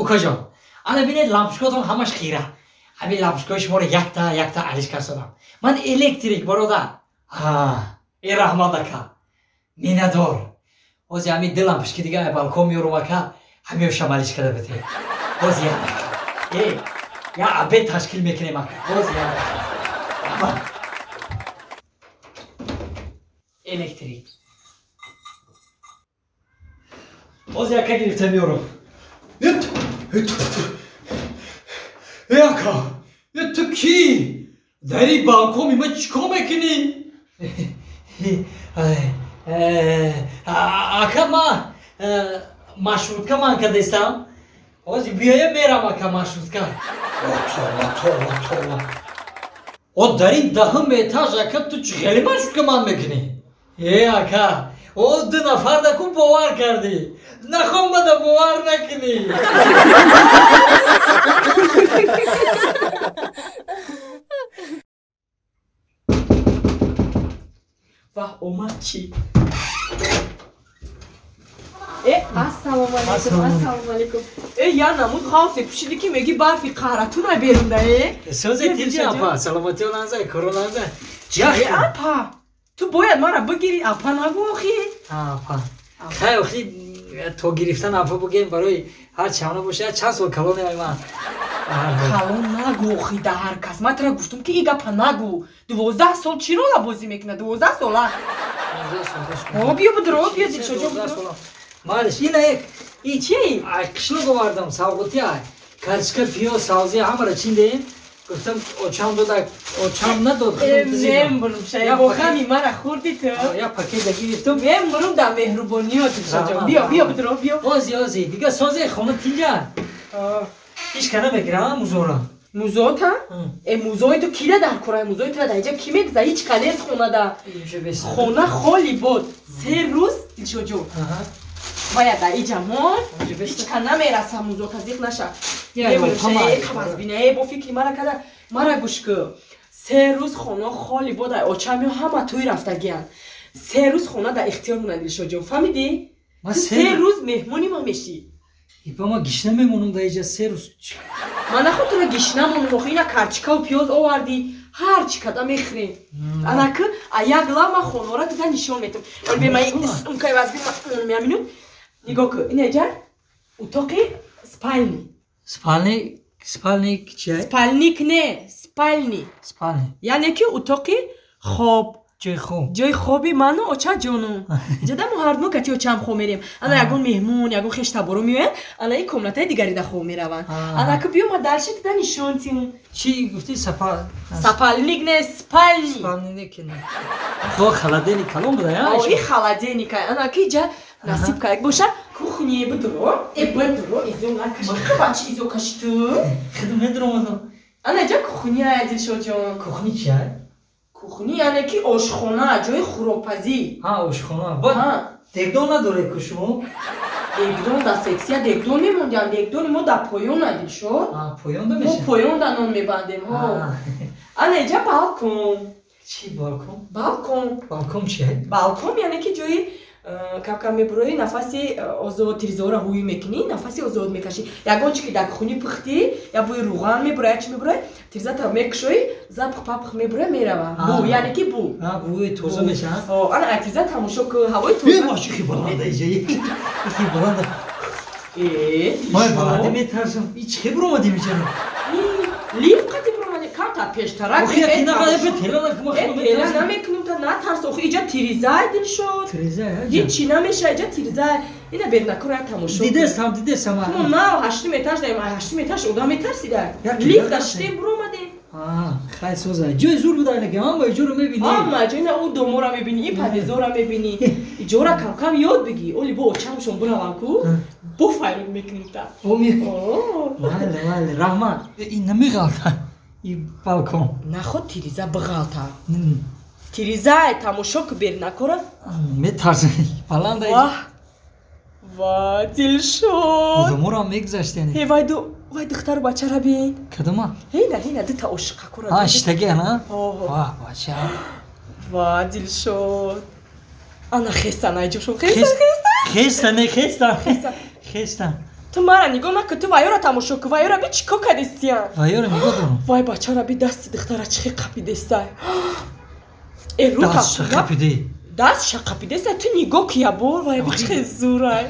Укаҷон, ана бинед, лампочкотон ҳамаш хира. Ҳамин лампочкои шуморо якта якта алиш кардам. Ман электрик, бародар. Э, раҳмат ака. Миннатдор. Ҳозир ҳамин ду лампочки дига балкон меёрум ака, ҳамеёшам алиш карда бите. Ҳозир як ака. Э, я обед ташкил мекунем ака. Ҳозир як ака. Раҳмат. Электрик. Ҳозир ака гирифта меёрум. Э, ака, э, ту ки? Дар ин балкони ма чӣ кор мекунӣ? Ака, ма маршрутка ман кардестам. Ҳозир биёя мерам ака маршрутка. Това, това, това. О, дар ин даҳум этаж ака ту чӣ хеле маршрутка ман мекунӣ? Э, ака, о, ду нафар даку бовар кардӣ. Нахом мада бовар накунӣ. Ваҳ, омад чӣ? Э, ассалому алайкум, ассалому алайкум. Э, я намуд ҳавсе пӯшиди ки меги барфи қаҳратуна берунда, э? Созе тинҷи апа, саломатиё нанзай, коро нанзай. Э, апа, ту бояд мара бигирӣ, апа нагӯ охи. Апа. Хай, охи то гирифтан апа бугем барои ҳар чанд бошад, чанд сол калоне ай ман. Калон нагӯ охи да ҳар кас. Ман тура гуфтум ки и гапа нагӯ. 12 сол чӣ рола бозӣ мекунад? 12 сола. О, биё бидро, биё Дилшодҷон бидро. Малиш, ина як И чи? Ай қишлоқ овардам, савғоти ай. Карчка, пиёз, савзи ҳамаро чиндем. Гуфтам очам дода, очам надод. Мембурум шай, бо хами мара хӯрди ту. Я пакет гирифтам. Мембурум дар меҳрубониё Дилшодҷон. Биё, биё бидро, биё. Ози, ози, дига созе хона тинҷа. Ҳеч ка намегирам музора. Музота? Э, музои ту кида дар кораи музои тура дар иҷа ки мегза? Ҳеч ка нест хонада. Хона холӣ буд. 3 рӯз Дилшодҷон. Бояд дар иҷа мон, ҳеч ка намераса музота, зиқ наша. Қабазбинаe бо фикри мара када, мара гӯш кӯ. 3 рӯз хона холӣ буд, ай очамё ҳама тӯй рафтагиянд. 3 рӯз хона дар ихтиёр монад Дилшодҷон, фаҳмидӣ? Ту 3 рӯз меҳмони ма мешӣ. Ипа ма гишна мемонам дар иҷа 3 рӯз. Ман наход тура гишна монам, охи ина карчикаву пиёз овардӣ, ҳар чӣ када мехӯрем. Анаки а як лав ман хонора дида нишон метам. Бемаимкайвазбимаминут нигоҳ кӯ, ина иҷа утоқи спальни. Спальни, спальник чи? Спальник не, спальни. Спальни. Яъне ки утоқи хоб. Ҷои хоб. Ҷои хоби ману очаҷону. Иҷода мо ҳардумо кати очаам хоб мерем. Ана ягон меҳмон, ягон хештаборо меоянд, ана ин комнатаи дигарида хоб мераванд. Анаки биё ма дарши дида нишон тим. Чӣ гуфтӣ сапа? Сапальник не, спальни. Спальник не. Хо холодильник калон буда, я? О, и холодильник. Анаки иҷа насиб каяк боша, кухне бидро, э бидро, изо накаши. Хабачи изо каши ту? Хидм медромадам. Ана иҷа кухня, Дилшодҷон. Кухни чия? Кухни яъне ки ошхона, ҷои хӯрокпазӣ. Ҳа, ошхона. Бад дегдон надоред ку шумо? Дегдон дар сексия дегдон мемондиам. Дегдони мо дар поён, Дилшод. Поён да Мо мешавад? поён да нон мебандем. Ана иҷа балкон. Чӣ балкон? Балкон. Балкон чия? Балкон яъне ки ҷои кам-кам мебуроӣ, нафаси озод, тирезаҳоро ҳӯй мекунӣ, нафаси озод мекашӣ. Ягон чи ки дар кухни пухтӣ, я бӯи руған мебура, я чи мебура, тирезата мекушоӣ, запах папах мебура, мерава. Бу, яъне ки бу. Бӯи тоза мешавад? Ана ай тиреза тамошо кӯ, ҳавои тоза. Е, ма чӣ баланда иҷа, ихи баланда. Э, Май баланда метарсам. И чӣ хел буромадем иҷаро? Лифт қати буромадем, камтар камтар пештарак. Охи яки нафар тела накун. Тела намекунам, та натарс. Охи иҷа тиризай Дилшод. Тиризай? Ҳичи намеша, иҷа тиризай. Ина бернакора тамошо. Дидесам, дидесам. Мо нав ҳаштум этаж даем, ҳаштум этаж одам метарсида. Лифт даштем буромадем. Хай соза. Ҷои зур буда ки ҳама иҷоро мебинӣ. Ҳама ҷо ина ӯ домора мебинӣ, ин подъездора мебинӣ. Иҷора кам-кам ёд бигӣ. Оли бо очамшон буравам ку, бо файрод мекунем та. Майли, майли, раҳмат. Ин намеғалта. Ин балкон. Наход тириза биғалта. Тириза тамошо ку бернакора. Метарсам. Баланда. Ваҳ. Ва Дилшод. Одаморо мегузаштем. Ҳе вай ду вай духтару бачара бин. Кадома? Ҳина, ҳина, дута ошиқакора. А, шитаги ана? Ва, бача. Ва Дилшод. Ана хестан айҷошон, хестан, хестан. Хестан, не хестан. Хестан. Ту мара нигоҳ накун, ту вайёра тамошо кун, вайёра би чӣ кор кардистиян? Вайёра нигоҳ дорам. Вай бачара би дасти духтара чӣ хел қапидестай. Э, рӯ Даст қапиди. Даст шақапидестай, ту нигоҳ ку ябор, вай би чӣ хел зурай.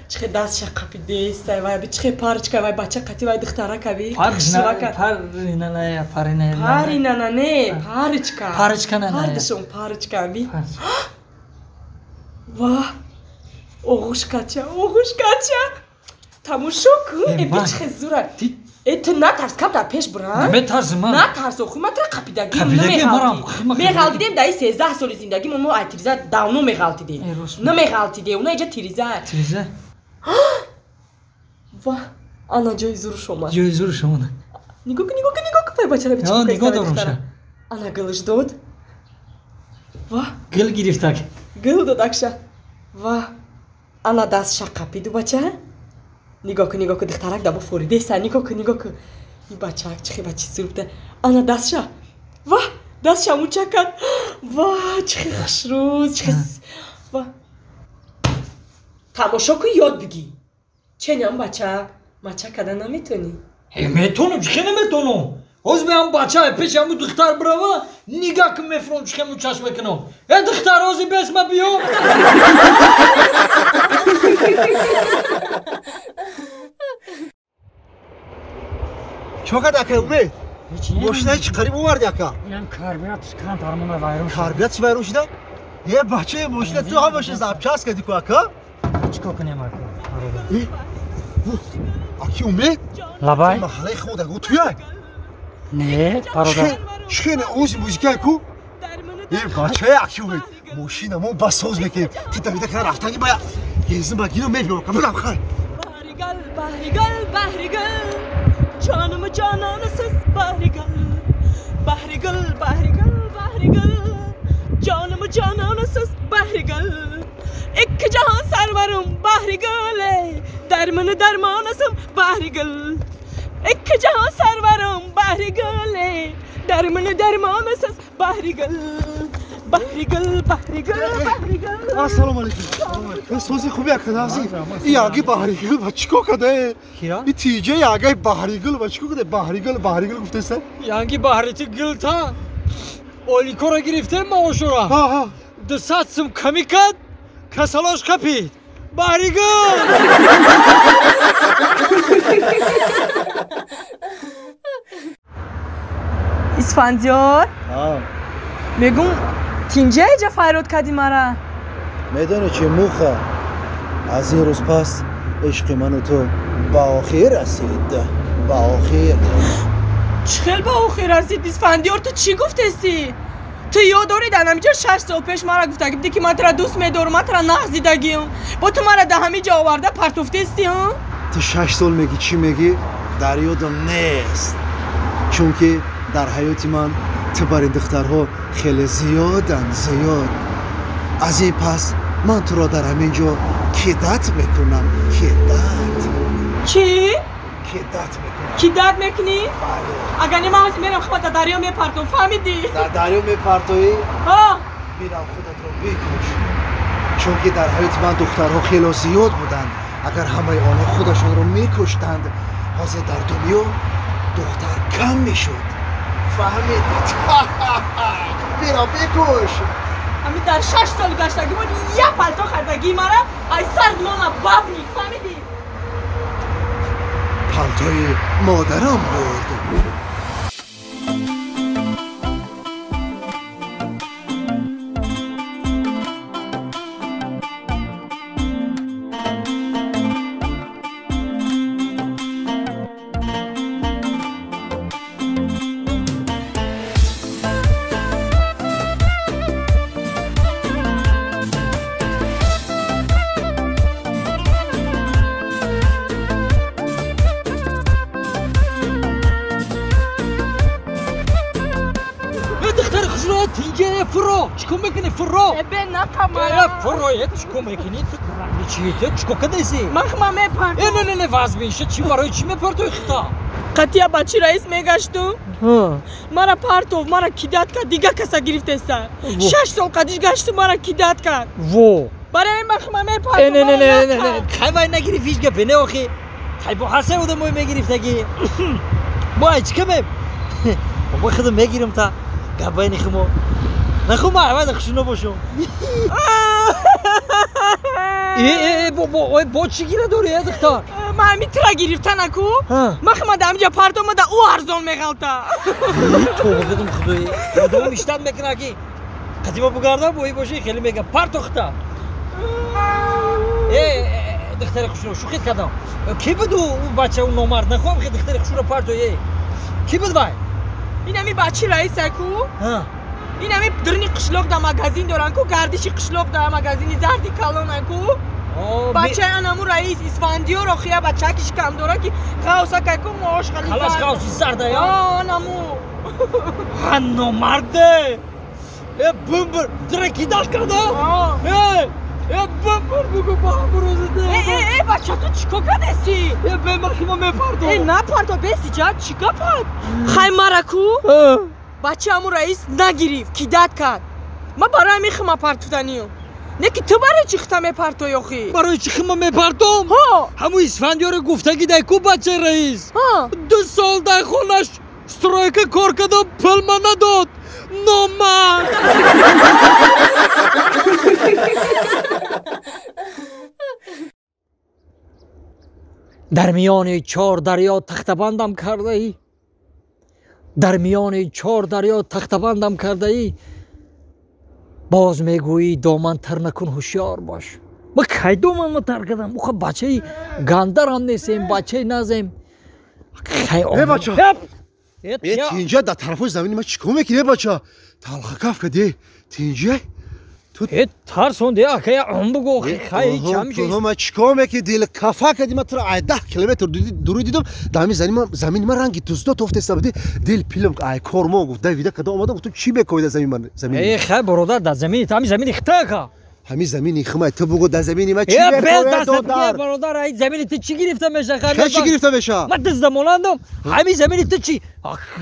Чӣ хел даст шақапидестай, вай би чӣ хел парочка, вай бача қати, вай духтара каби. Паринана, паринана. Паринана не, парочка. Парочка на. Ҳардушон парочка би. Ва, оғӯшкача, оғӯшкача. Тамошо кун, э би чӣ хел зурай. Э, ту натарс, камтар пеш буран. Наметарсам ман. Натарс, охи ман тура қапидагим меғалтидем. Дар 13 соли зиндагимон мо ай тириза давно меғалтидем. Намеғалтидем, уна иҷа тириза. Тириза? Ва, ана ҷои зуруш омад. Ҷои зуруш омад. Нигоҳ кун, нигоҳ кун, нигоҳ кун, вай бачара би чӣ нигоҳ дорам ша. Ана гилш дод. Ва. Гил гирифтак. Гил дод акша. Ва, ана дастша қапиду бача. Нигоҳ кун, нигоҳ кун, духтарак даба форидеса, нигоҳ кун, нигоҳ кун. Ин бачаак чӣ хел бачи зур буда. Ана дастша. Ва, дастша муча кард. Ва, чӣ хел хушрӯз, чӣ хел ва. Тамошо кун, ёд бигӣ. Ченам бачаак, мача карда наметонӣ? Э, метонам, чӣ хел наметонам? Ҳозир меам бача пеши ҳамун духтар бирава, нигаҳ кун мефурам, чӣ хел мучаш мекунам. Э, духтар, ҳозир бес ма биё. Чӣ кард ака Умед? Мошинаи чӣ қариб оварди ака? Инам карбюратор камтар монда вайрон шуда. Карбюратор вайрон шуда? Е, бача, мошина ту ҳамаша запчаст кардӣ ку ака? Чӣ кор кунем ака? Аки Умед? Лабай? Маҳаллаи худо гу туяй? Не, бародар. Чӣ не ози музикай ку? Е, бача, аки Умед, мошина мо бас соз мекунем. Ту давида кана рафтанги бая. Гезим ба гино мебиём, ка будам хай. Баҳригал, баҳригал, баҳригал. Ҷонум ҷононасиз баҳригал. Баҳригал, баҳригал, баҳригал. Ҷонум ҷононасиз баҳригал. Ikki jahon sarvarim bahrigul, darmini darmonasım bahrigul. Ikki jahon sarvarim bahrigul, darmini darmonasiz bahrigul. Bahrigul, bahrigul, bahrigul. Assalomu alaykum. So'zi хуби ака нази. И яги баҳригул ба чӣ кор карда? И тиҷа ягаи баҳригул ба чӣ кор карда? Баҳригул, баҳригул гуфтеса? Янги баҳрити гул та оликора гирифтем маошора. 200 сум камӣ кард, касалош қапид. Баҳригул! Исфандиёр? Мегум тинҷа иҷа файрод кардӣ мара? Медонӣ чи муха? Аз ин рӯз пас ишқи ману ту ба охир расид. Ба охир. Чӣ хел ба охир расид, Исфандиёр? Ту чӣ гуфтестӣ? Ту ёд дорӣ дар ҳамиҷо 6 сол пеш мара гуфтагӣ будӣ ки ман тура дӯст медорам, ман тура нағз дидагиам. Бо ту мара дар ҳамиҷо оварда партофтестӣ? Ту 6 сол мегӣ, чӣ мегӣ? Дар ёдам нест. Чунки дар ҳаёти ман ту бар ин духтарҳо хеле зиёданд, зиёд. Аз ин пас ман туро дар ҳамин ҷо кидат мекунам, кидат. Чӣ? Кидат мекунам. Кидат мекунӣ? Бале. Агар не ман ҳозир мерам худат дар дарё мепартом, фаҳмидӣ? Дар дарё мепартоӣ? Ҳа. Бирам худатро бикуш. Чунки дар ҳаёти ман духтарҳо хело зиёд буданд. Агар ҳамаи онҳо худашонро мекуштанд, ҳозир дар дунё духтар кам мешуд. Фаҳмидӣ? Бирам бикуш. Ами дар 6 соли гаштагимон як палто хардагии мара ай сард мона бабник, фаҳмидӣ? Палтои модарам буд. Фурро, чӣ кор мекунӣ, фурро? Бе накамара. Фурро, чӣ кор мекунӣ? Чӣ чӣ кор кадаси? Ман хма мепартом. Не, не, не, вазмиша, чӣ барои чӣ мепартои хита? Қатия бачи раис мегашту? Мара партов, мара кидат кард, дига каса гирифтеса. 6 сол қадиш гашту, мара кидат кард. Во. Барои ман хма мепартом. Не, не, не, не, не. Хай вай нагирифт ҳеҷ гапе, не охи. Хай бо ҳар се одамой мегирифтаги. Бо ай чӣ каме? Бо худам мегирам та. Гап байни хумо. Наху ма аввал хушуно бошум. Э, бо бо бо чӣ гира дорӣ, э, духтар? Ман ҳамин тира гирифта наку. Ман хма да ҳаминҷа партома да ӯ арзон меғалта. Тоба кардам худои. Одам иштат мекуна ки қадима бугардам бои боши хеле мега партохта. Э, духтари хушро шӯхит кардам. Ки буд ӯ бача, ӯ номард? Нахоҳам ки духтари хушро парто, э. Ки буд вай? Ин ҳамин бачи раиса ку? Ин ҳамин дурни қишлоқ да магазин доран ку, гардиши қишлоқ да магазини зарди калонан ку. Бачаи анаму раис Исфандиёро хия бачакиш кам дора ки ғавса кай ку мош хали. Халас ғавси зарда я? Анаму. Ҳа номарде! Э бумбр, дира кидаш карда? Э, э бумбр бугу ба ҳамрӯза. Э, э, э, бача ту чӣ кор кардеси? Э бе ман хима мепартом. Э напарто беси ҷа, чӣ гапат? Хай мара ку? Бача ҳамун раис нагирифт, кидат кард. Ман барои ҳамин хима партуданиём. Не ки ту барои чӣ хита мепартои охи? Барои чӣ хима мепартом? Ҳамун Исфандиёро гуфтаги дай ку бачаи раис. 2 сол дар хонаш стройка кор кардам, пул ма надод. Номард! Дар миёни чор дарё тахтабандам кардаӣ. Дар миёни чор дарё тахтабандам кардаӣ. Боз мегӯӣ доман тар накун, ҳушёр бош. Ма кай доманма тар кардам? Уха бачаи гандарам нестем, бачаи назем. Хай Э бача. Э тинҷа дар тарафҳои замини ман чӣ кор мекунӣ, э бача? Талхакаф кардӣ. Тинҷа? Э тарсонди, акая он бугу хай чам. Ма чӣ кор мекунӣ? Дил кафа кардӣ, ман туро ай 10 километр дуруй дидам. Дар ҳамин замини ман ранги дуздо тофтеста будӣ. Дил пилам ай кор мо гуфт, давида када омадам, гуфтам чӣ мекоӣ дар замини ман? Замини. Э хай бародар, дар замини ҳамин замини хита ака. Ҳамин замини химай ту бугу дар замини ман чӣ мекоӣ, додар? Бародар, ай замини ту чӣ гирифта меша? Чӣ гирифта меша? Ман дузда монандам. Ҳамин замини ту чӣ?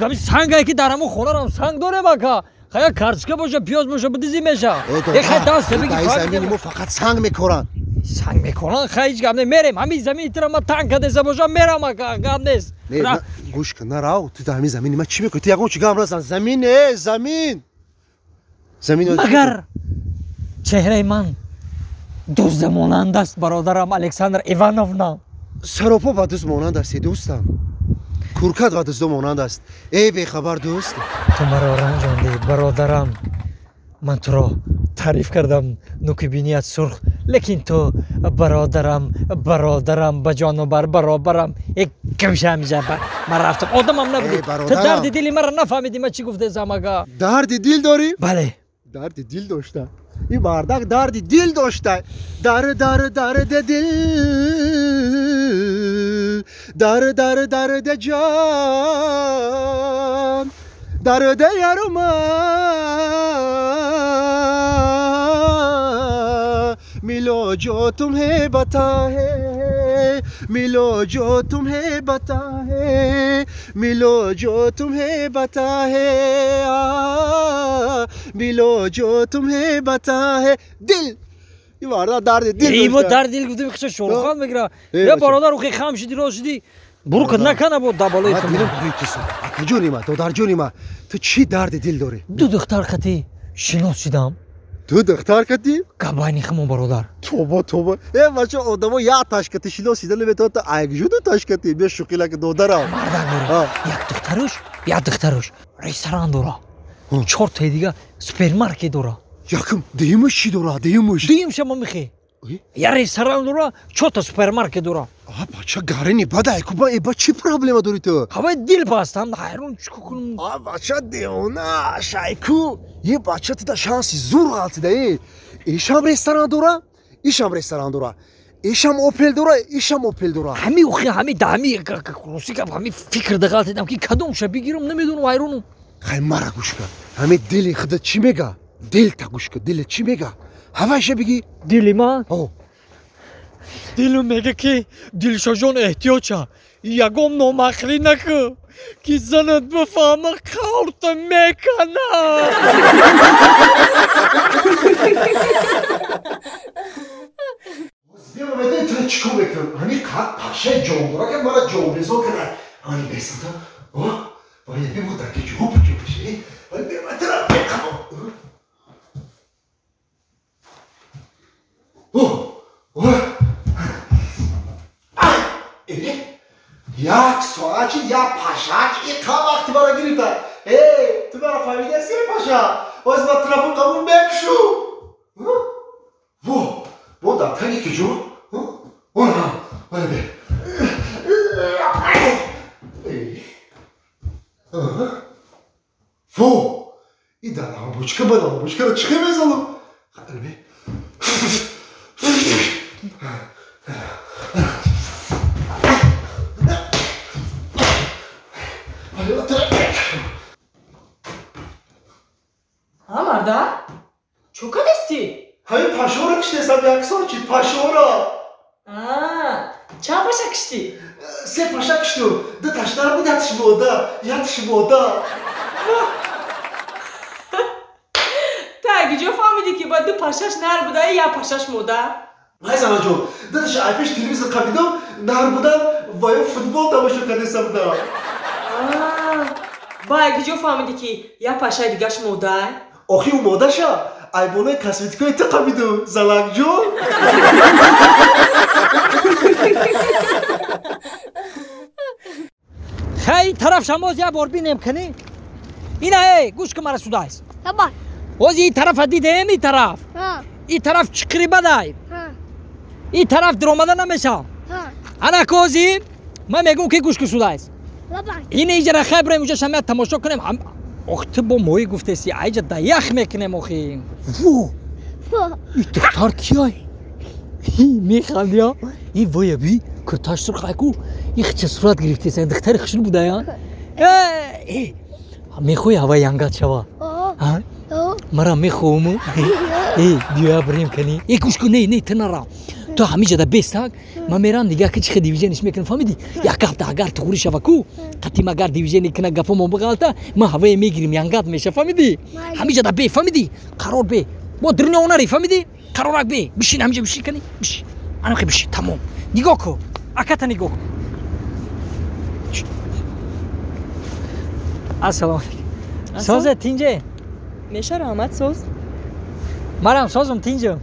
Ҳамин сангае ки дар ҳамон хонаам санг дорем ака. Хая картошка боша, пиёз боша, бидизӣ меша. Э хай даст бигӣ. Дар замини мо фақат санг мекоранд. Санг мекоранд, хай ҳеҷ гап не, мерем. Ҳамин замини туро ман танг кардеса бошам, мерам ака, гап нест. Не, гӯш кун, нарав. Ту дар ҳамин замини ман чӣ мекунӣ? Ту ягон чӣ гап назан. Замин, э, замин. Замин. Магар чеҳраи ман дузда монанд аст, бародарам Александр Ивановна? Саропо ба дузд монанд аст, дӯстам. Куркат ба дуздо монанд аст. Эй бехабар дӯст. Ту маро ранҷондӣ, бародарам. Ман туро таъриф кардам, нуки биният сурх, лекин ту бародарам, бародарам, ба ҷону бар баробарам. Э гамша ҳамиҷа ман рафтам, одамам набудӣ. Ту дарди дили маро нафаҳмидӣ, ман чӣ гуфтесам ага? Дарди дил дорӣ? Бале. Дарди дил дошта. Ин мардак дарди дил дошта. Дар дар дарди дил. Дар дар дарди ҷон. Дарди ярма. Мило ҷо तुम्हें बता है, मिलो जो तुम्हें बता है, मिलो जो तुम्हें बता है, मिलो जो तुम्हें बता है. Дил ин дарди дил. Имо дарди дил гуфтем, хиша шорухан мегира. Я бародар, ухи хам шиди, рост шиди. Бурук накана бо дабалои ту. Дилам барои ту сӯхт. Акаҷони ма, додарҷони ма, ту чӣ дарди дил дорӣ? Ду духтар қати шинос шидам. Ду духтар кати? Габайни химо бародар. Тоба, тоба. Э бача, одамо як ташкати шинос шида наметавонад, ту айгжу ду ташкати. Бе шӯхилак додарам. Мардак дора. Як духтаруш, як духтаруш ресторан дора. 4 таи дига супермаркет дора. Якм, дуюмуш чӣ дора? Дуюмуш. Дуюмша ма мехе. Я ресторан дора, 4та супермаркет дора. А бача гарини бадай ку ба, ба чӣ проблема дорӣ ту? Ҳавай дил бастам, ҳайрон чӣ кунам? А бача девона, шайку. Е бача ту да шанси зур ғалтида е. Ишам ресторан дора, ишам ресторан дора. Ишам Опел дора, ишам Опел дора. Ҳами ухи, ҳами да ҳами рости гап, ҳами фикр дағалтидам ки кадомша бигирам, намедонам, ҳайронам. Хай мара гӯш кун. Ҳами дили худат чӣ мега? Дилта гӯш кун, дилат чӣ мега? Ҳавайша бигӣ. Дили ман? Дилам мега ки Дилшоҷон эҳтиёҷ ша. Ягон номақлӣ накун, ки занат бифаҳма қаврта мекана. Бия тра чӣ кор мекунам? Ҳамин қад пашаи ҷондора ки мара ҷонбезор карда. Ани бесата. Вай бибу дар ки ҷо пачо паши. Вай бема тра беқамо. Як соат чи як пашак иқа вақти мара гирифта. Эй, ту мара фаҳмидаси паша? Оз ма тра буқаму мекушу. Во, во дар таги ки ҷо? Она, вай бе. Во, и дар ламбочка ба ламбочкаро чӣ хел мезанам? Бе. Ҳа марда? Чо кадастӣ? Ҳамин пашора киштесам як сол чи пашора. Чанд паша киштӣ? Се паша киштум. Ду таш нар буд, ятиш мода, ятиш мода. Ту агиҷо фаҳмидӣ ки ба ду пашаш нар буда, як пашаш мода? Вай занаҷон, ду таша ай пеш телевизор қабидам, нар будам ва ё футбол тамошо кардесам будам. Ба агиҷо фаҳмидӣ ки як пашаи дигаш мода? Охи ӯ модаша айбонаи косметикаи ту қабидум, залакҷон. Хай тараф шамоз як бор бинем кани. Ина эй, гӯш кун мара судайс. Оз и тарафа дидем и тараф. И тараф чиқри бадай. И тараф диромада намешав. Ана кози ман мегӯм ки гӯш кун судайс. Ина иҷара хай бирем уҷа шамия тамошо кунем. Ох ту бо моҳӣ гуфтеси, айҷа да ях мекунем охи. Во! И духтар кияй? Механди а? И воя би, курташ сурх айку, и хча сурат гирифтеса, духтари хушрӯ будая? Э, мехоҳӣ ҳаваи янгат шава? Мара мехоҳуму? Э, биёя бирем кани. Э, гӯш кун, не, не, ту нара. Ту ҳамиҷа да бестак, ман мерам дига ки чӣ хел дивижениш мекунам, фаҳмидӣ? Як ҳафта агар туғрӣ шава ку, қатим агар дивижени кина гапомон биғалта, ман ҳавае мегирим, янгат меша, фаҳмидӣ? Ҳамиҷа да бе, фаҳмидӣ? Қарор бе. Бо дурниё нари, фаҳмидӣ? Қарорак бе. Бишин ҳамиҷа бишин кани, бишин. Анахе бишин, тамом. Нигоҳ кун, аката нигоҳ кун. Ассалому алайкум. Созе тинҷе? Меша раҳмат соз. Марам созум тинҷам.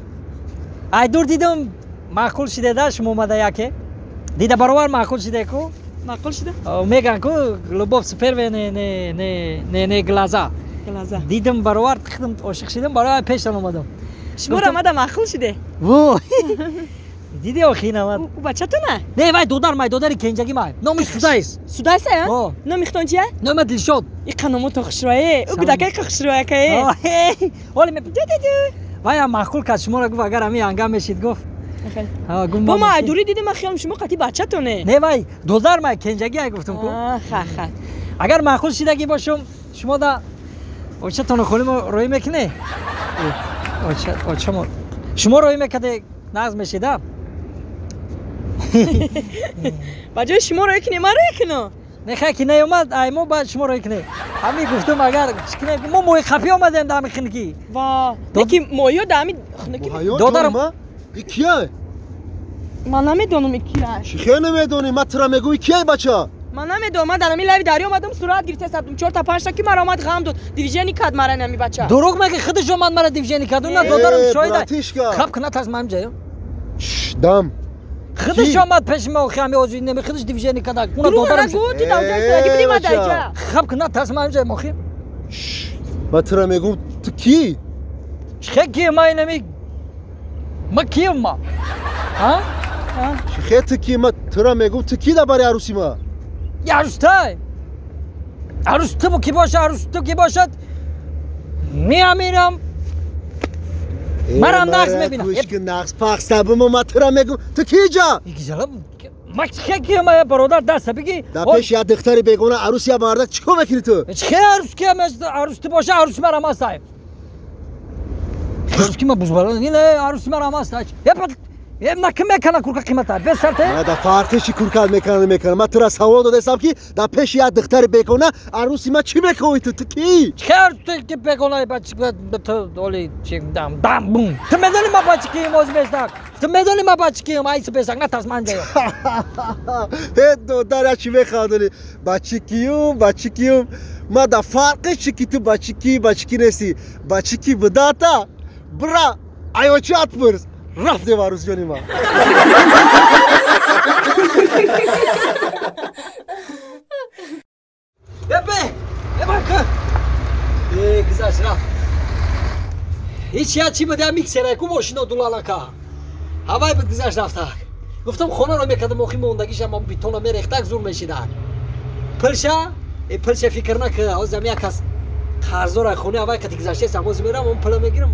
Ай дур дидам маъқул шиде да шумо омада яке? Дида баровар маъқул шиде ку? Маъқул шиде? Меган ку любовь с первой не не не не не глаза. Глаза. Дидам баровар худам ошиқ шидам, баровар пештан омадам. Шумо омада маъқул шиде? Во! Диди охи намад. У бачатона? Не, вай додар май, додари кенҷагӣ май. Номиш Судайс. Судайс а? Номи хитон чия? Номи Дилшод. И қаномото хушрӯе. У гудакай хушрӯякае. Оли ме вай маъқул кард шуморо гуфт агар ҳамин янга мешид гуфт. Бо ма айдурӣ дидим, ман хиёлам шумо қатъи бачатоне. Не, вай додар май кенҷагӣ ай гуфтум ку. Ха ха. Агар маъқул шидагӣ бошум, шумо да очатону холимо роӣ мекунӣ? Очамо. Шумо роӣ мекарде нағз мешида? Ба ҷои шумо роӣ кунем, ман роӣ кунам. Не, хай ки наёмад, ай мо баъд шумо роӣ кунем. Ҳамин гуфтум агар чӣ кунем, мо моҳи қапӣ омадем да ҳамин хунукӣ. Ва, лекин моҳиё да ҳамин хунукӣ. Додарам и кияй? Ман намедонам и кияй. Чӣ хел намедонӣ? Ман тура мегӯм и кияй бача? Ман намедонам, ман дар ҳамин лави дарё омадам, сурат гирифта сабдум, 4 та 5 та ки мара омад ғам дод. Дивижени кард мара ин бача. Дурӯғ мегӣ, худаш омад мара дивижени кард. Уна додарам шоҳида. Хаб кунад аз ман ҷаё. Дам. Худаш омад пеши ма охи ҳами озуи неми худаш дивижени кард. Уна додарам. Дурӯғ нагӯ, ту давҷаи сураги бидӣ ман даҷа. Хаб кунад аз ман ҷаё охи. Ман тура мегӯм ту кӣ? Чӣ ки ман инами ма кием ма? А? Чӣ ту ки? Ман тура мегӯм ту кӣ дар бари арӯси ма? Арӯстай. Арӯс ту ки бошад, арӯс ту ки бошад, меамирам. Марам нағз мебинам. Гӯш кун, нағз пахс табумо, ман тура мегӯм ту кӣ ҷа? Ма чӣ ки ма бародар даста бигӣ. Дар пеши як духтари бегона арӯси як мардак чӣ кор мекунӣ ту? Чӣ арӯс ки арӯс ту боша, арӯс марам ҳастай. Ки ма бузбаланд ин аруси мара ҳам аст. На ким мекана курка қимата? Бесарте? Ма да фарқи чи курка мекана мекана. Ма тура савол додасам ки дар пеши як духтари бегона аруси ма чӣ мекови ту? Ту кӣ? Чӣ ту ки бегона бачи ту оли чи дам дам бум. Ту медони ма бачи кием ози бесак? Ту медони ма бачи кием айси бесак на тас ман ҷаё. Э додар я чӣ механдони? Бачи киюм, бачи киюм. Ма да фарқи чи ки ту бачи ки, бачи ки нести. Бачи ки будата? Бра, айочат пурс. Рафтем арӯсҷони ман. Бе, бе, э, гузашт рафт. Ҳеч я чӣ буд, я миксера ку мошино дулалака. Ҳавай буд гузашт рафтак. Гуфтам хонаро мекардам, охи мондагиша ма битона мерехтак зур мешидак. Пилша, э пилша фикр нака, ҳозир як кас қарздора хонаи ҳавай қати гузаштаст, ҳозир мерам, он пила мегирам.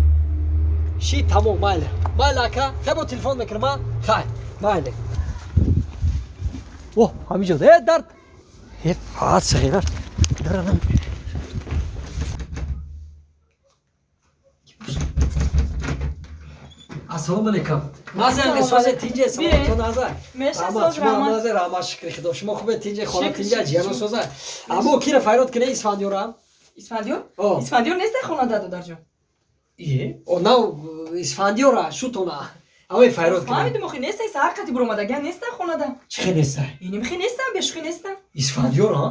Ши тамом, майли. Майли ака, хай бо телефон мекунам, а? Хай, майли. О, ҳаминҷо. Э, дард. Э, фаат сағирар. Даранам. Ассалому алайкум. Мазан созе тинҷе, саломатон аза. Меша соз раҳмат. Мазан раҳмат шукри худо. Шумо хубе тинҷе, хона тинҷе, ҷиҳано соза. Аммо кира файрод кине Исфандиёрам? Исфандиёр? Исфандиёр нест хона додарҷон. Е, о нав Исфандиёра шутона. Авай файрод кине. Фаҳмидум охи нестай саҳар қати буромадагиан нестан хонада. Чӣ хел нестай? Иним хе нестан, бешухӣ нестан. Исфандиёр, ҳа?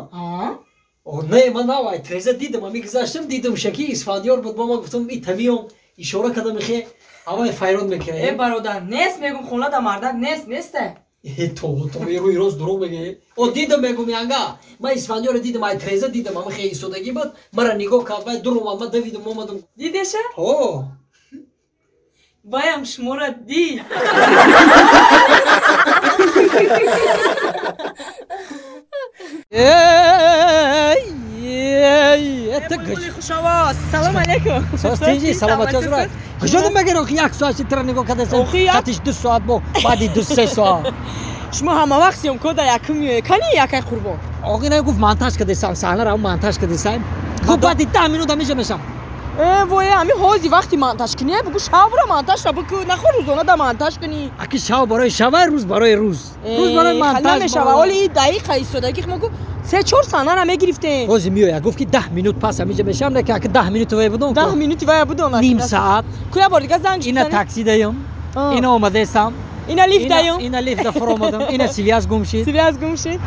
О, не, ман нав ай треза дидам, ами гузаштам, дидам шаки Исфандиёр буд, бо ман гуфтам и тамиём, ишора кардам ихе, авай файрод мекунем. Э, бародар, нест мегум хонада мардак нест, нестай. Э, то, то, рӯи рост дурӯғ мегӯӣ. О, дидам мегум янга. Ман Исфандиёрро дидам, ай треза дидам, ами хе истодагӣ буд, мара нигоҳ кард, вай дур омад, ман давидам, омадам. Дидеша? О. Ваям шуморо дид. Хушовоз. Салом алейкум. Соз тинҷи, саломатӣ озура. Куҷо мегир охи як соат ши тира нигоҳ кардасам? Қатиш 2 соат бо баъди 2-3 соат. Шумо ҳама вақт съёмка дар якум меоед. Кани якай қурбон? Охи на гуфт монтаж кардасам, саҳнаро монтаж кардасам. Гуфт баъди 10 минут ҳамиҷа мешам. Э, вой, ҳами ҳози вақти монтаж кунӣ, бугу шавра монтажра бикӯ, нахо рӯзона да монтаж кунӣ. Аки шав барои шава, рӯз барои рӯз. Рӯз барои монтаж. Хали намешава, оли и дақиқа истодагӣ мо гу 3-4 саҳнара мегирифтем. Ҳози меояд, гуфт ки 10 минут пас ҳамиҷа мешам, не ки аки 10 минут вай будон. 10 минути вай будон. Ним саат. Ку я бор дига занг Ина такси даём. Ина омадаестам. Ина лифт даём. Ина лифт да фуромадам. Ина связь гум шид. Связь гум шид.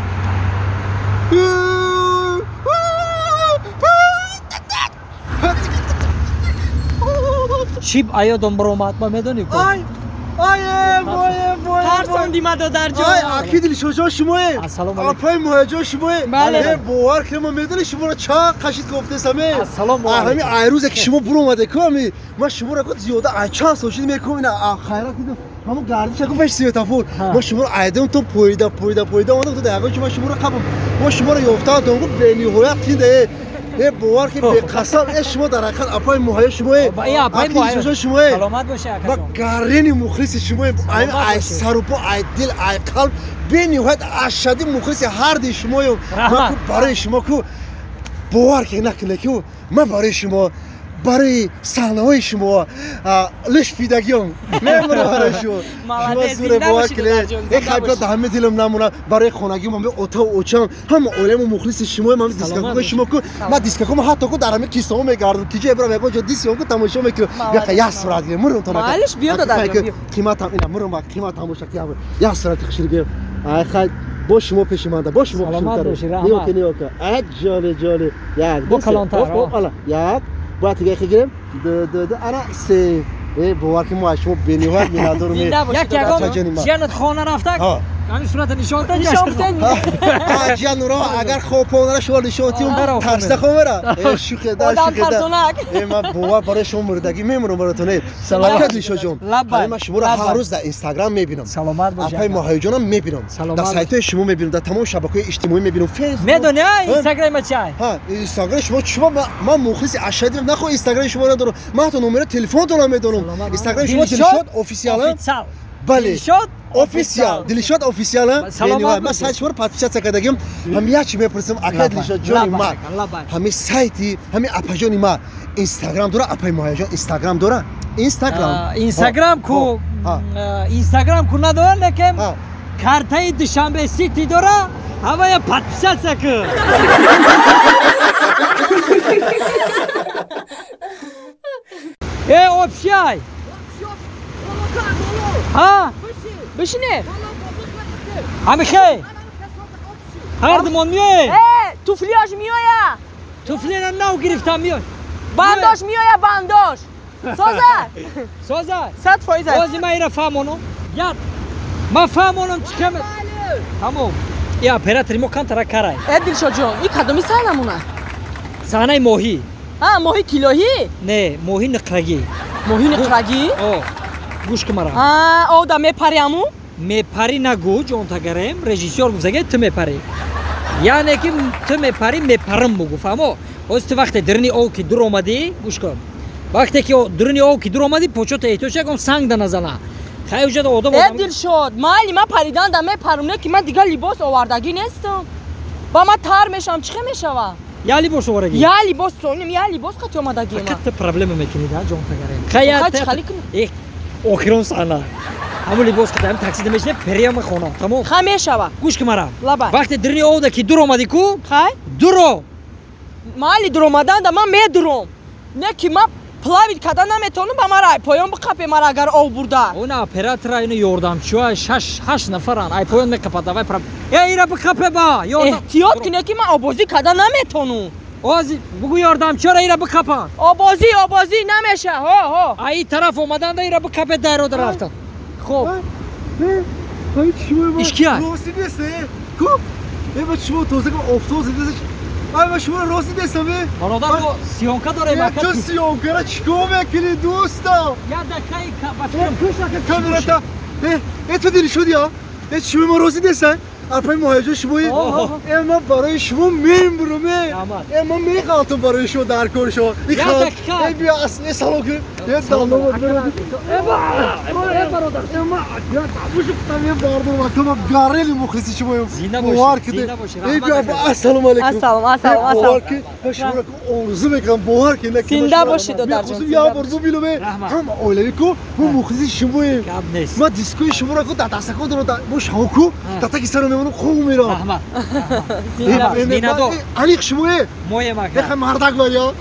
Чип аёдом баромад, ма медонӣ ку? Ай, ай, вой, вой. Тарсонди ма додарҷон. Ай, аки Дилшодҷон шумое? Ассалому алайкум. Апаи Муҳайяҷон шумое? Бале. Бовар кунед, ма медонӣ шуморо чанд қашид кофтесам, э? Ассалому алайкум. Ҳами айрӯзе ки шумо буромаде ку, ами ма шуморо ку зиёда ай чанд сол шид мекунам, ина хайрат дидам. Ҳамон гардиша ку пеш светофор. Ма шуморо айдам то поида, поида, поида омадам то дар ягон ҷо ма шуморо қабам. Ма шуморо ёфтаам, то гу бениҳоят тинда, э. Э, бовар ки беқасам, э, шумо дар ҳақиқат апаи Муҳайё шумое. Апаи Муҳайё шумое. Саломат бошед, Ма акаҷон. гарени мухлиси шумое. Ай сарупо, ай дил, ай қалб бениҳоят ашадди мухлиси ҳарди шумоем. Ма ку барои шумо ку бовар ки накунед ку ман барои шумо, барои саҳнаҳои шумо лиш фидагиём мемонам барои шумо. Шумо зуре бовар кунед. Э, хай биё дар ҳама дилам намонам. Барои хонагиам ҳама отаву очам, ҳама оиламо мухлиси шумоем, ҳама дискакои шумо ку. Ман дискакомо ҳатто ку дар ҳама кисаҳо мегардам. Ки ҷое бирам ягон ҷо диск ку тамошо мекунам. Бия хай як сурат гирем. Мурум то нака. Малиш биё додарҷон, биё. Қиматам ина мурум ба қиматам боша ки як сурати хушил гирем. Ай хай бо шумо пеши манда, бо шумо Саломат бошӣ, раҳмат. Ниё ки, ниё ки. Ай ҷоли ҷоли. Як, Бо калонтар, ала, як. Бояд дига хигирем. Ду, ду, ду, ана се. Э, бовар ки мо аз шумо бениҳоят миннатдорем. Як ягон ҷиянат хона рафтак, ҳамин сурата нишон та Нишон битен. Ҷиян нуро агар хобпонара шумо нишон тиюм, тарсида хоб мера. Э, шӯхе да, Одам шӯхе да. тарсонак. Э, ман бовар барои шумо мурдагӣ мемурам баротон. Э, Саломат. Ака Дилшодҷон, Лаббай. ман шуморо ҳар рӯз дар Инстаграм мебинам. Саломат бошӣ. Апаи Муҳайёҷонам мебинам. Дар сайтҳои шумо мебинам, дар тамоми шабакаҳои иҷтимоӣ мебинам. Фейсбук. Медонӣ, а, Инстаграми ма чай? Ҳа, Инстаграми шумо чумо ман мухлиси ашаддим. Нахо Инстаграми шумо надорам. Ман ҳатто номери телефонтонам медонам. Инстаграми шумо Дилшод официал. Официал. Бале. Дилшод Официал. Дилшод официал. Саломат. Ман сайт шуморо подписаться кардагим. Ҳам як чи мепурсам, ака Дилшод ҷони ма. Ҳами сайти, ҳами апаҷони ма Инстаграм дора, апаи Муҳайяҷон Инстаграм дора? Инстаграм. Инстаграм ку Инстаграм ку надора, лекин картаи Душанбе Сити дора, ҳамая подписаться ку. Э, общай. Ҳа? Бишине. Ҳамихе. Ҳардумон миёе? Э, туфлиаш миёя. Туфлиро нав гирифтам миёй. Бандош миёя, бандош. Соза. Соза. 100%. Бози ман ира фаҳмонам. Як. Ман фаҳмонам чӣ кам. Тамом. И оператори мо камтара карай. Э, Дилшодҷон, и кадоми саҳнамона? Саҳнаи моҳӣ. А, моҳи тиллоҳӣ? Не, моҳи нуқрагӣ. Моҳи нуқрагӣ? О. Гӯш кун мара. А, ода мепари аму? Мепари нагӯ, ҷонтагарем. Режиссёр гуфтаге ту мепари. Яъне ки ту мепари, мепарам бугу, фаҳмо? Ҳозир ту вақте дирни ов ки дур омадӣ, гӯш кун. Вақте ки дурни ов ки дур омадӣ, почота эҳтиёҷ ягон санг да назана. Хай уҷада одам Э, Дилшод, майли ман паридан да мепарам, не ки ман дигар либос овардагӣ нестам. Ба ман тар мешавам, чӣ хел мешавам? Я либос овардагӣ? Я либос соним, я либос қати омадагӣ ман. Фақат ту проблема мекунӣ, да, ҷонтагарем. Хай, Хай, чӣ хали кунӣ? Э, охирон саҳна. Ҳамун либос қати ҳам таксида мешинем, прямо хона. Тамом. Хай мешава. Гӯш кун мара. Лабай. Вақте дурни овда ки дур омадӣ ку? Хай. Дуро. Майли дур омадан да ман медуром. Не ки ман плавить карда наметавонам, ба мара поён биқапе мара агар ов бурда. Она оператора, ина ёрдамчиҳо, 6 нафаран. Ай поён меқапад, давай прав. Э, ира биқапе ба. Ёрдам. Эҳтиёт кунед ки ман обозӣ карда наметавонам. Ози бугу ёрдамчиҳоро ира биқапан. Обозӣ, обозӣ намеша. Ҳо, ҳо. Ай тараф омаданда ира биқапе дайрода рафтан. Хоб. Ишкия. Рости нест, э? Ку? Э, ба шумо тоза ки офтоб задаш. Ай, ба шумо рости нестам, э? Бародар, мо съёмка дорем, ака. Ту съёмкара чикор мекунӣ, дӯстам? Я дақиқаи ба фикрам. Куш ака камерата. Э, э, ту дили шуди, а? Э, шумо мо рости нестам? Апаи Муҳайяҷон шумои? Э, ман барои шумо мембурам, э. Э, ман меғалтам барои шумо дар кори шумо. Я дақиқа. Э, биё, э, салом кун. Э, дандон Э, бародар. Э, ман я табушу кутам, э, бардорам, ака, ман гарели мухлиси шумоем. Зинда бошӣ, Бовар кунед. зинда бошӣ, Э, раҳмат биё, ака. ассалому алайкум. Ассалом, ассалом, Э, ассалом. бовар кунед, ман шуморо орзу мекунам, бовар кунед, ки Зинда ман шуморо бошӣ, додарҷон, мехостам зинда як бор бошӣ. бубинам, э. Раҳмат. Ҳама оилавӣ ку, мо мухлиси шумоем. Гап нест. Ман дискои шуморо ку дар дастакон дорам, бо шаво ку, дар таги сарам мемонам, хуб мерам. Раҳмат. Зинда бошӣ. Миннатдор. Аниқ шумое. Моем ака. Еха мардак ва я.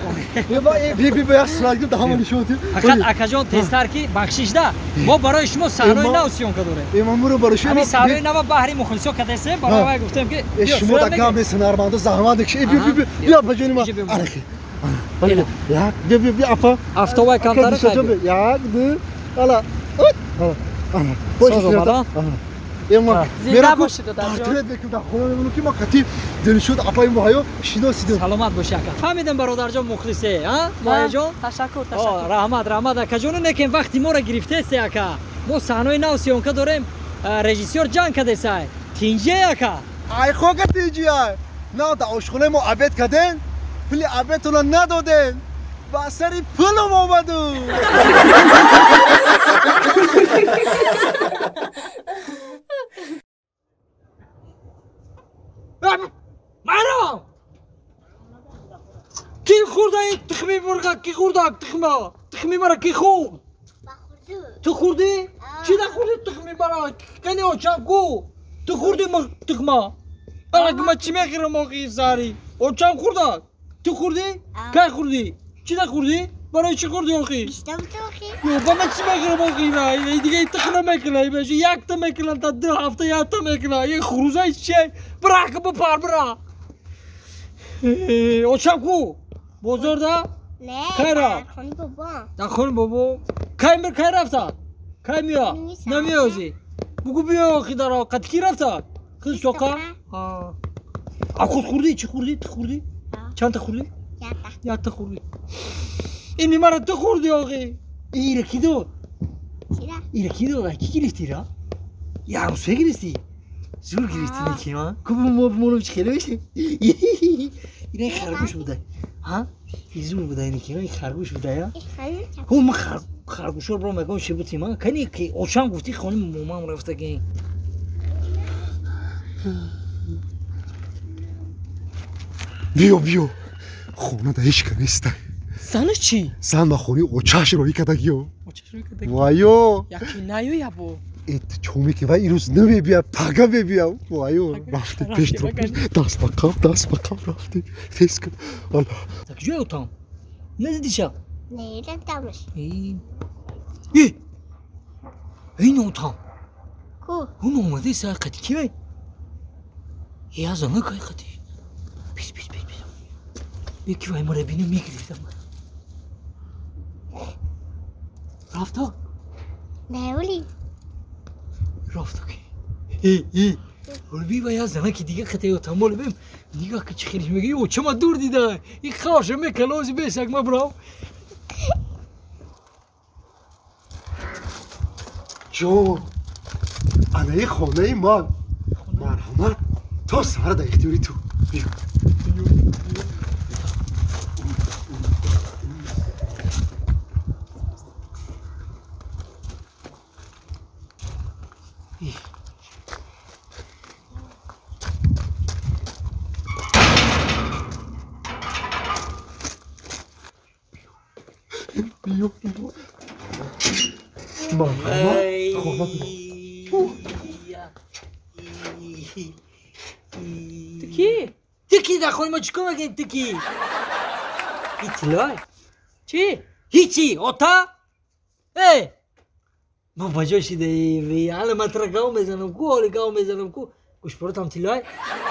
Би би би як сурат гирифт, ҳама нишон дид. Фақат акаҷон тезтар ки бахшишда. Мо барои шумо саҳнаи нав съёмка дорем. Э, ман мурам барои шумо. Ҳамин саҳнаи нава баҳри мухлисо кадесем, барои вай гуфтем ки Э, биё, шумо сурат дар гап мегирем. нест, ҳунармандо заҳмат мекашед. Э, би би би биё ба ҷони ман. Иҷа биё. Арахи. Ана. Як, би би би апа. Автобай камтар Ака, Дилшод ҷон, як, ду, ала. Ана. Ана. Бош, Соз омадан? Ана. Э, ман Зинда мерам ку, бошӣ, додарҷон. портрет мекунам, дар хона мемонам ки ман қатъи Дилшод апаи Муҳайё шиносидам. Саломат бошӣ ака. Фаҳмидам бародарҷон мухлисе, а? Муҳайёҷон? Ташаккур, О, ташаккур. раҳмат, раҳмат акаҷону, лекин вақти моро гирифтесе ака. Мо саҳнаи нав съёмка дорем, режиссёр ҷанг кадесай. Тинҷе ака. Ай хока тинҷия. На дар ошхонаи мо обед карден, пули обедтонро надоден. Ба сари пулам омаду. Марам! Ки хӯрда ин тухми мурға? Ки хӯрда тухма? Тухми мара ки хӯрд? Ту хӯрдӣ? Чӣ нахӯрдӣ тухми мара? Кани очам ку? Ту хӯрдӣ тухма? Ала ма чӣ мехӯрам охи саҳарӣ? Очам хӯрда? Ту хӯрдӣ? Кай хӯрдӣ? Чӣ нахӯрдӣ? Барои чӣ хӯрдӣ охи? Ё, ба ман чӣ мехӯрам охи? Дига ин тухм намекунам, якта мекунам, та 2 ҳафта якта мекунам. Ин хурӯзаи чие? Бира, бипар, бира. Очам ку? Бозор да? Не, Кай рафт? дар хони бобо. Дар хони бобо? Кай мир, кай рафта? Кай миё? Намеёзи? Бугу биё охи дар қати ки рафта? Хиз соқа? А худ хӯрдӣ? Чӣ хӯрдӣ? Ту хӯрдӣ? Чандта хӯрдӣ? Якта хӯрдӣ. Ини мара ту хӯрдӣ охи. Ира ки дод? Ира ки дод? Ки гирифтӣ ра? Я ҳамсоя гирифтӣ? Зур гирифтӣ неки, а? Ку мо бимонам чӣ хеле мешем? Ина харгӯш буда. Ҳа? Зур буда неки, ин харгӯш буда, я? Ҳо, ман хар харгӯшор биром ягон чи бутим а кани ки очам гуфти хони момам рафтаги. Биё, биё, хона да ҳеч ка нестай. Занаш чӣ? Зан ба хонаи очаш роҳӣ кардагиё. Вайё, яки наёя бо. Чо меки, вай ирӯз намебия, пага мебия. Вайё, рафте пеш, даст ба қаб, даст ба қаб рафте, тез кун. Так ҷое отам надидиша? Надидамаш. Ин отам ку он омадаи сар қати ки вай? Я зана кай қати. Пис, пис, пис, пис. Беки вай мара бина мегирифтам. Рафта? Не, оли. Рафта ки. Э, Олби вай я зана ки дига қати отам ол бим. Нига ки чи хелиш меги, о чама дур дида. И хавша мекалози бесак ма брав. Ҷон, анаи хонаи ман. Марҳамат, то саҳар дар ихтиёри ту. Биё. Биё, биё. Марҳамат, хона. Ту кӣ? Ту кӣ дар хонаи мо чӣ кор мекунӣ ту кӣ? Иттилоъ? Чӣ? Ҳичи, ота? Э! Ма ба ҷо шидаи, ҳала ман тура гав мезанам ку, ҳоли гав мезанам ку. Гӯшпоротам тиллои?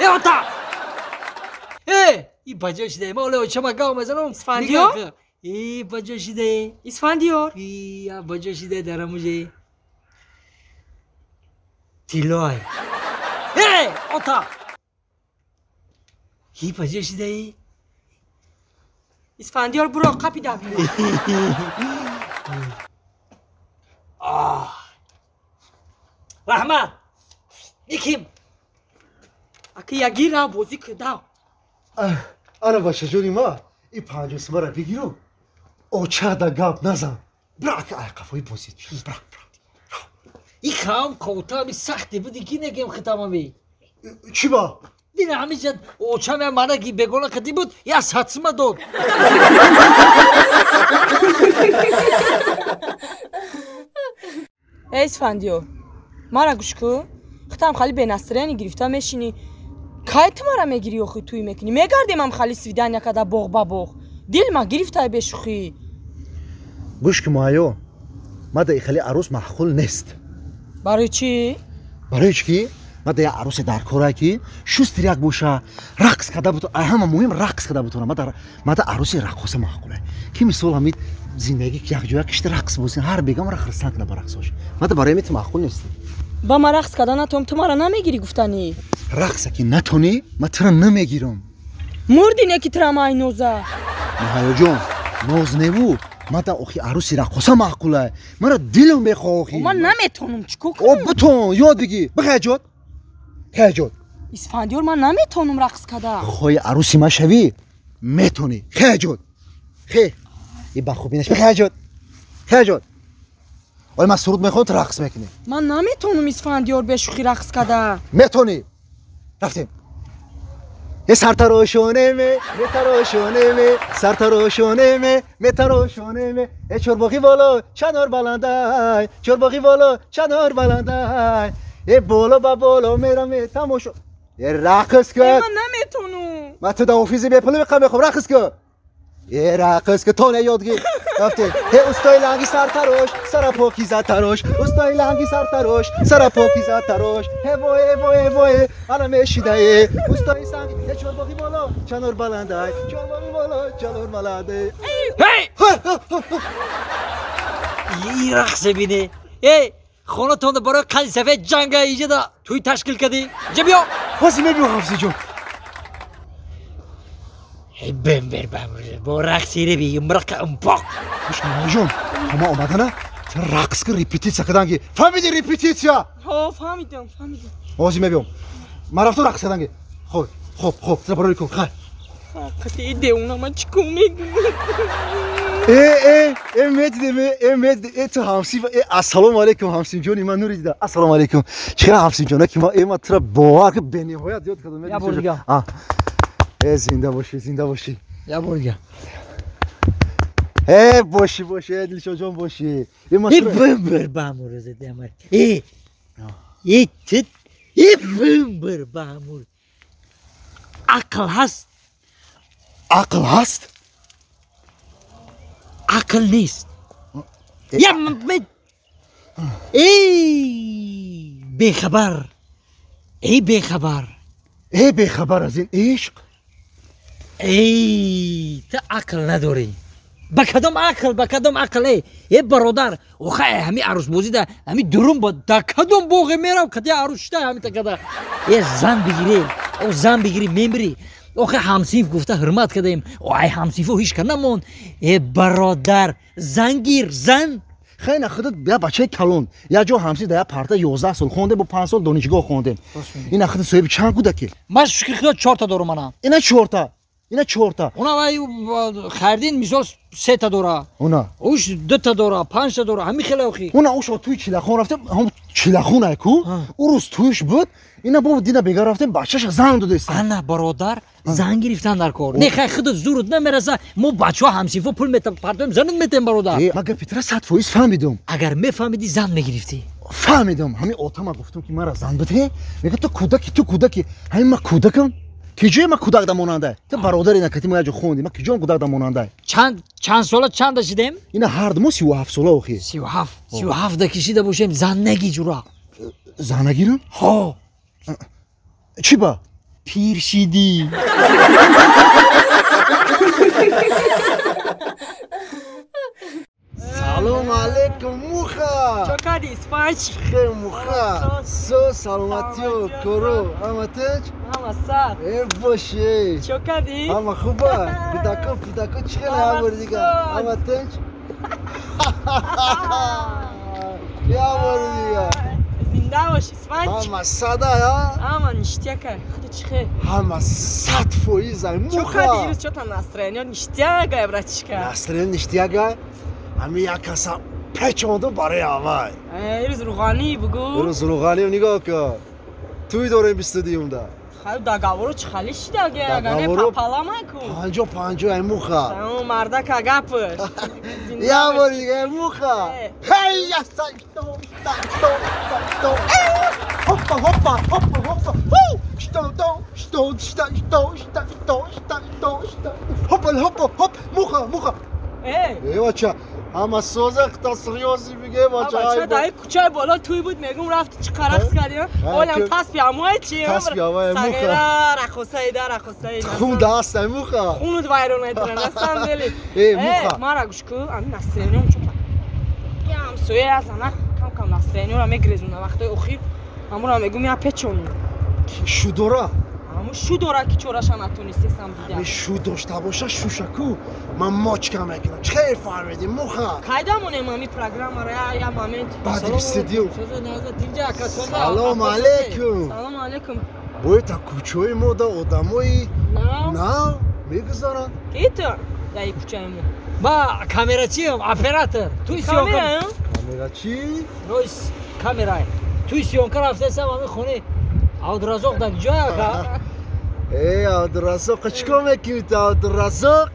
Э, ота! Э! И ба ҷо шидаи, ма ҳоли очама гав мезанам. Исфандиёр? И ба ҷо шидаи. Исфандиёр? И ба ҷо шидаи дар ҳамуҷе. Тиллои. Э, ота! И ба ҷо шидаи? Исфандиёр, буро, қапида биё. Раҳмат. Иким? Аки ягира бозӣ куда. Ана бачаҷони ма, и 50 сумара бигиру очада гап назан. Бира, ака, ай қафои бозӣ. Бира, бира. И хам қовтами сахте буди ки негем хитамами. Чӣ ба? Дина ҳамиҷа очам я манаги бегона қадӣ буд, я 100 сума дод. Эй, Исфандиёр, мара гӯш кун. Хитам хали бенастроение гирифта мешинӣ. Кай ту мара мегирӣ охи тӯй мекунӣ? Мегардем ам хали свидания када боғ ба боғ. Дил ма гирифтай бешӯхӣ. Гӯш ки, муайё, ма да ихали арӯс маъқул нест. Барои чӣ? Барои чӣ ки ма да як арӯсе дар кора ки шустрый як боша, рақс карда бутона, ҳама муҳим рақс карда бутона. Ма да арӯси раққоса маъқуле ки мисол ҳамид зиндагӣ якҷоя кишти рақс бозӣ, ҳар бега мара хирсан кунад ба рақсош. Ма да барои ту маъқул нестӣ. Ба ма рақс карда натонам, ту мара намегирӣ гуфтанӣ. Рақса ки натонӣ, ма тура намегирам. Мурдӣ не ки тура май ноза. Муҳайёҷон, ноз неву, ма да охи арӯси раққоса маъқула, мара дилам мехоҳ охи. Ман наметонам, чӣ кор О, кунам? бутон, ёд бигир, бихаҷод, хеҷод. Исфандиёр, ман наметонам рақс карда. Хоҳи арӯси ма шавӣ, метонӣ, хеҷод, хе и ба хубӣ наш, бихаҷод, хеҷод. Оли ман суруд мехонам, ту рақс мекунӣ. Ман наметонам, Исфандиёр, бешӯхӣ рақс карда. Метонӣ, рафтем. Е, сартарошонеме, метарошонеме, сартарошонеме, метарошонеме. Е, чорбоғи боло, чанор баландай, чорбоғи боло, чанор баландай. Е, боло ба боло мераме тамошо. Е, рақс кун. Ман наметонам. Ман ту да офиси бепули мехоҳам, мехоҳам, рақс кун. Е, рақс кун, то не ёд гир. Рафтем. Е, устои ланги сартарош, сара покиза тарош, устои ланги сартарош, сара покиза тарош. Е, вой, вой, вой, ана мешидае устои санги. Е, чорбоғи боло, чанор баландай, чорбоғи боло, чанор баландай. Ҳей! И рақсе бине. Эй, хонатонда барои қанди сафед ҷанга иҷада тӯй ташкил кардӣ. Иҷа биё. Ҳозир мебиём, ҳафзиҷон. Эй, бембер бамбер, бо рақсире би, имрақа импоқ. Гӯш кун, муҳайёҷон, то ман омадана ту рақс кун, репетитсия кардан ги. Фаҳмиди, репетитсия? Ҳо, фаҳмидам, фаҳмидам. Ҳозир мебиём, ман рафтам рақс кардан ги. Хоб, хоб, хоб, тира барори кун, хай. Ҳақиқати, девона, ман чӣ кор мекунам? Э, медидем, э, медидем, э, ту ҳамсиф, э, ассалому алайкум, ҳамсиф ҷони ман нури дида. Ассалому алайкум. Чӣ ҳамсиф ҷона ки ма, э, ма тура бовар ки бениҳоят ёд кардам. Я бор дига. А. Э, зинда бошӣ, зинда бошӣ. Я бор дига. Э, бошӣ, бошӣ, э, Дилшодҷон бошӣ. Э, ма Э, бимбир ба ҳамун рӯзи дамар. Э, э, тит, э, бимбир ба ҳамун. Ақл ҳаст? Ақл ҳаст? Ақл нест. Я эй, бехабар. Эй, бехабар. Эй, бехабар аз ин ишқ. Эй, ту ақл надорӣ. Ба кадом ақл, ба кадом ақл, эй? Э, бародар, охай ҳами арӯсбозӣ да ҳами дурум ба да кадом боғе мерам, кади арӯс шида ҳами такада. Э, зан бигирӣ, о зан бигирӣ, мемирӣ. Охе ҳамсинф гуфта ҳурмат кардем. О, ай ҳамсинфо ҳеч ка намонд. Э, бародар, зан гир, зан. Хеле худат я бачаи калон, як ҷо ҳамсинф дар як парта 11 сол хондем, бо 5 сол донишгоҳ хондем. Ина худат соҳиби чанд кӯдаки? Ман шукри худо чорта дорум ана. Ина чорта. Ина чорта. Она вай Хайрдин мисол сета дора. Она. Уш дута дора, панҷта дора, ҳами хеле охи. Она уш туи чилахон рафтем, ҳам чилахон ай ку? Ӯ рӯз туиш буд. Ина бо дина бега рафтем, бачаша зан додест. Ана бародар, зан гирифтан дар кор. Не хай худат зурут намераса, мо бачаҳо ҳамсинфо пул метапартоем, занат метем бародар. Э, ман гапи тура 100% фаҳмидум. Агар мефаҳмидӣ зан мегирифтӣ. Фаҳмидум. Ҳамин отама гуфтум ки мара зан бидеҳ. Мега ту кӯдаки, ту кӯдаки. Ҳамин ман кӯдакам? Киҷое ман кӯдак да монанда? Ту бародари накати мо як ҷо хондем. Ман киҷоам кӯдак да монанда? Чанд сола чанда шидем? Ина ҳар ду мо 37 сола охи. 37. 37 да кишида бошем, зан наги ҷура. Зан нагирам? Ҳо. Чӣ ба? Пир шидӣ. Салом алейкум, муха. Чо кардӣ, Исфанч? Хел муха. Со саломатиё, кору, ҳама тинч? Ҳама сад. Э, боши. Чо кардӣ? Ҳама хуба. Кӯдако, пудако чӣ хеле ҳар бори дига? Ҳама тинч? Я бори дига. Зинда бош, Исфанч. Ҳама сада, я? Ҳама ништяка. Худо чӣ хел? Ҳама 100% ай, Чо муха. кардӣ ирӯз? Чо там настроение ништяга, братишка? Настроение ништяга? Ҳами як каса печонду барои авай. Э, ирӯз рӯғанӣ бугӯ. Ирӯз рӯғанӣ нигоҳ кун. Туй дорем 22-юмда. Хай договору чӣ хали шидаги? Агане Договору? папалама ку. 50-50 ай муха. Тамом, мардака гапш. Я бори дига, ай муха. Ҳей, яса, што, што, што, што. Хоппа, хоппа, хоппа, хоппа. Ху! Што, то, што, што, што, што, што, што, што, што. Хоппа, хоппа, хоп, муха, муха. Э, Э, бача, ҳама соза та серьёзный биге, бача. Бача дай кучаи боло туй буд, мегум рафти чӣ рақс кардем. Олам таспи амои чи? Таспи амои, муха. Сагера рақосаи да рақосаи. Хун даст, ай муха. Хунут вайрон метра, на самом деле. Э, муха. Мара гӯш ку, ами настроением чо. Ям суе аз ана кам кам настроениеро мегрезуна вақтои охир. Амура мегум я печону. Шу дора? Аму шу дора ки чораша натонистесам дида. Ами шу дошта боша, шушаку. Ман мочка мекунам. Чӣ фаҳмидӣ, муха? Кайда монем ами программаро я момент. Баъди 22. Салом алейкум. Салом алейкум. Бояд та кӯчаи мо да одамои нав мегузаранд. Ки ту? Дар кӯчаи мо. Ма камерачиам, оператор. Туи съёмка. Камера? Камерачи? Ройс камера. Туи съёмка рафтесам ами хони Абдуразоқ дар ҷой ака? Э, Абдуразоқ, чӣ кор мекунӣ ту, Абдуразоқ?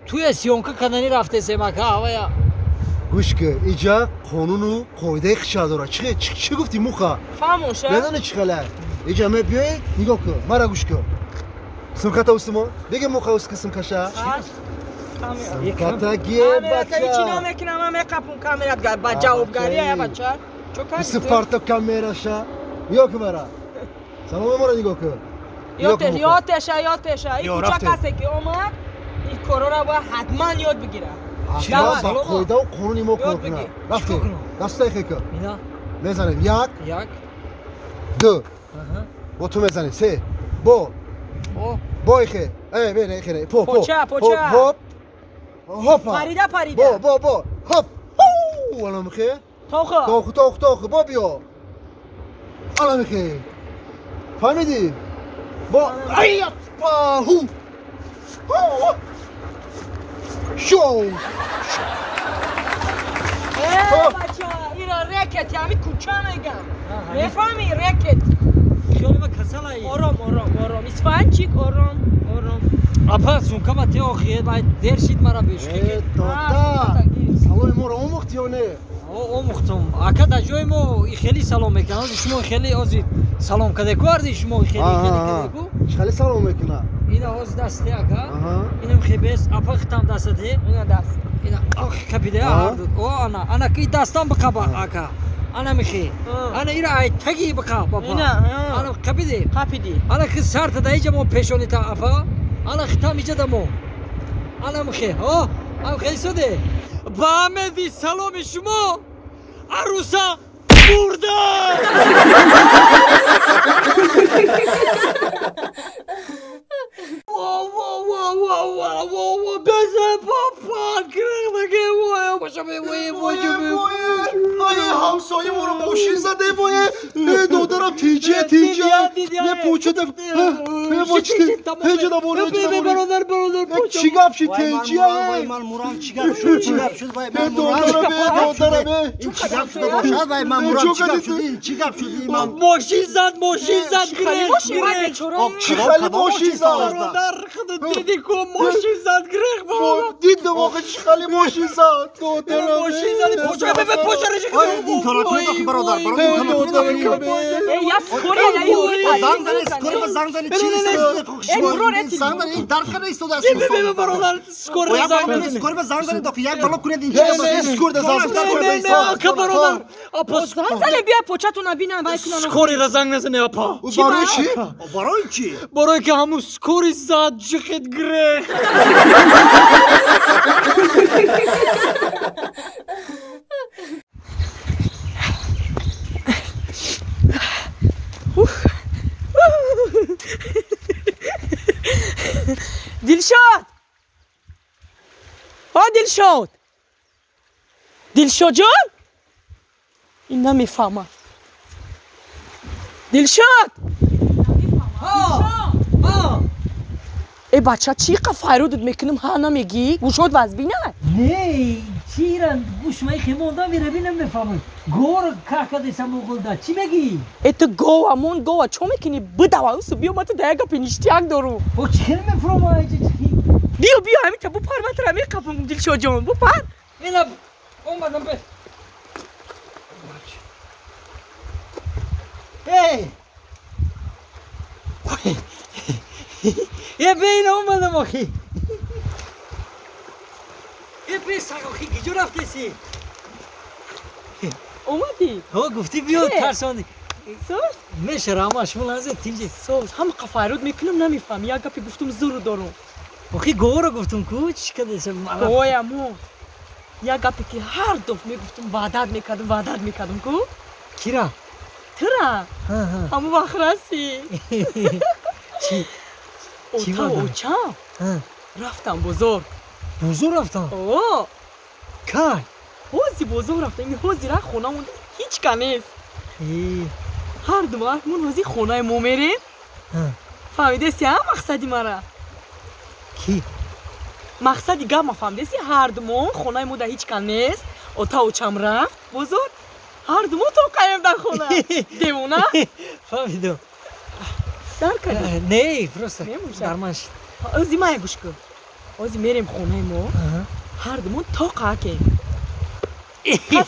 Туя съёмка кардани рафтесем ака, авая. Гӯш кун, иҷа қонуну қоидаи хиша дорад. Чӣ гуфтӣ, муха? Фаҳмоша? Медонӣ чӣ хеле? Иҷа мебиёӣ, нигоҳ кун, мара гӯш кун. Сумката устумо? Биге муха устки сумкаша. Сумката ге, Камера чӣ бача. намекунам, ман меқапум камерат ба ҷавобгарӣ, я бача. Чо кардӣ ту? Бисту парто камераша. Нигоҳ кун мара. Саломи мара нигоҳ кун. Нигоҳ кун, муха. Ётеша, ётеша. Ин Ё, кӯча рафтем. касе ки омад, ин корора бояд ҳатман ёд бигирад. Ҳатман ба қоидаву қонуни мо кор Ёд кунад. бигир. Рафтем. Дастаи хе кун. Ина. Мезанем. Як. Як. Ду. Бо ту мезанем. Се. Бо. Бо ихе. Э, бе, не, ихе, не. По, по. Поча, поча. Хоп, хоп. Хопа. Парида, парида. Бо, бо, бо. Хоп. Ху! Ала михе. Тоху. Тоху, тоху, тоху. Бо биё. Ала михе. да Шоу. Э, бача, ира рекет, ҳами кӯча мегам. Мефаҳми рекет? Хиёли ма касалай. Ором, ором, ором. Исфанчик, ором, ором. Апа, сумкама те охи, бай дер шид мара бешки. Э, дода. Саломи моро омӯхти ё не? Омӯхтум. Ака, дар ҷои мо хеле салом мекунад. Ози шумо хеле ози салом кардеку, арди шумо хеле хеле кардеку. Хеле салом мекунад. Ина оз дасте ака. Инам хебес, апа хитам дастате. Ина даст. Ина ох капиде ҳарду. О ана, ана ки дастам биқаба ака. Ана михи. Ана ира ай таги биқа папа. Ина, ана капиде. Капиди. Ана ки сарта да иҷа мо пешонита апа. Ана хитам иҷа да мо. Ана михи. О, ам хеле соде. Ба амеди саломи шумо аруса бурда. ҳамсоя моро мошин заде вое. Додарам тиҷа тиҷа не пучада чӣ гап шид тиҷа? Ман мурам, чӣ гап шуд? Чӣ гап шуд? Вай ман мурам, ин чӣ гап шуда бошад? Вай ман мурам, чӣ гап шуд? Ин чӣ гап шуд? Ман мошин зад, мошин зад. Чӣ хали мошин зад? Бародар, диди ку мошин зад, грех бо. Дидам охи, чӣ хали мошин зад? Мошин зад, поча бе поча реши. Ин тора кунед охи, бародар, бародар. Э, я скорая, я занг зани, скорая занг зани. Чӣ занг зани? Ин дард карда истодааст. Бародар, скорая занг зани. Скорая занг зани охи, як бало кунед ин. Скорая занг зани. Ака, бародар, апа, занг зани, биё початона бинам, вай кунам. Скорая занг назани, апа. Барои чӣ? Барои чӣ? Барои ки ҳамун скорый зад, ҷиқид грех. Дилшод! О, Дилшод! Дилшодҷон? Ин намефаҳмад. Дилшод! Э, бача, чӣ қа файрудат мекунам, ҳа намегӣ? Гӯшот вазбина? Не, чиран гӯшмаи хемонда мерабинам, мефаҳмам. Гор какадесам оғулда. Чӣ мегӣ? Э, ту гова мон гова чо мекунӣ? Бидава усу биё, ма ту да як гапи ништяк дорум. О, чӣ хел мефурома? Биё, биё, ҳамита бупар, ма тура меқапам, Дилшодҷон, бупар. Ина омадам бе. Эй! Е, бе, ина омадам охи. Е, бе, саг охи, гиҷо рафтеси? Омадӣ? Ҳо, гуфтӣ биё, тарсондӣ. Соз? Меша, рама, шумо лаҳза тинҷи. Соз, ҳама қа файруд мекунам, намефаҳмӣ. Як гапе гуфтум, зуру дорум. Охи, говоро гуфтум ку, чӣ кадеса? Ой, амо. Як гапе ки ҳар дафъ мегуфтум, ваъдат мекардум, ваъдат мекардум ку? Кира? Тура. Ҳамон вақт расӣ. Чӣ? Ота очам рафтам бозор. Бозор рафтам? О. Кай? Ҳози бозор рафтам. Ин ҳозира хонамон ҳеҷ ка нест. Ҳар ду мон ҳози хонаи мо мерем. Фаҳмидеси, ҳа, мақсади мара? Ки? Мақсади гап ма фаҳмидеси? Ҳар ду мон хонаи мо да ҳеҷ ка нест. Ота очам рафт бозор. Ҳар ду мо тоқаем дар хона. Девона? Фаҳмидам. Дар кардӣ? Не, просто дарман шид. Ози мая гӯш кун. Ози мерем хонаи мо. Ҳар ду мон тоқакем.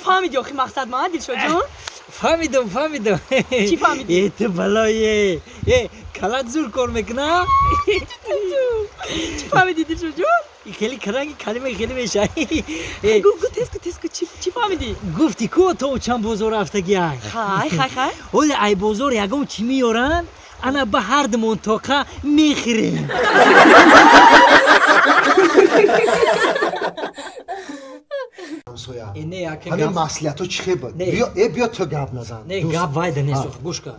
Фаҳмиди охи мақсад ма, Дилшодҷон? Фаҳмидам, фаҳмидам. Чӣ фаҳмидӣ? Э, ту балое. Э, калат зур кор мекуна? Чӣ фаҳмидӣ, Дилшодҷон? Хеле каранги калима хеле меша. Гу, гу, тез ку, тез ку, чӣ фаҳмидӣ? Гуфтӣ ку то чанд бозор рафтагӣ ай. Хай, хай, хай. Ҳоли ай бозор ягон чӣ меёранд, ана ба ҳар думон тоқа мехӯрем. ҳамсоя, ҳамин маслиҳатҳо чӣ хел буд? Э, биё, ту гап назан. Не, гап вайда нест, гӯш кун.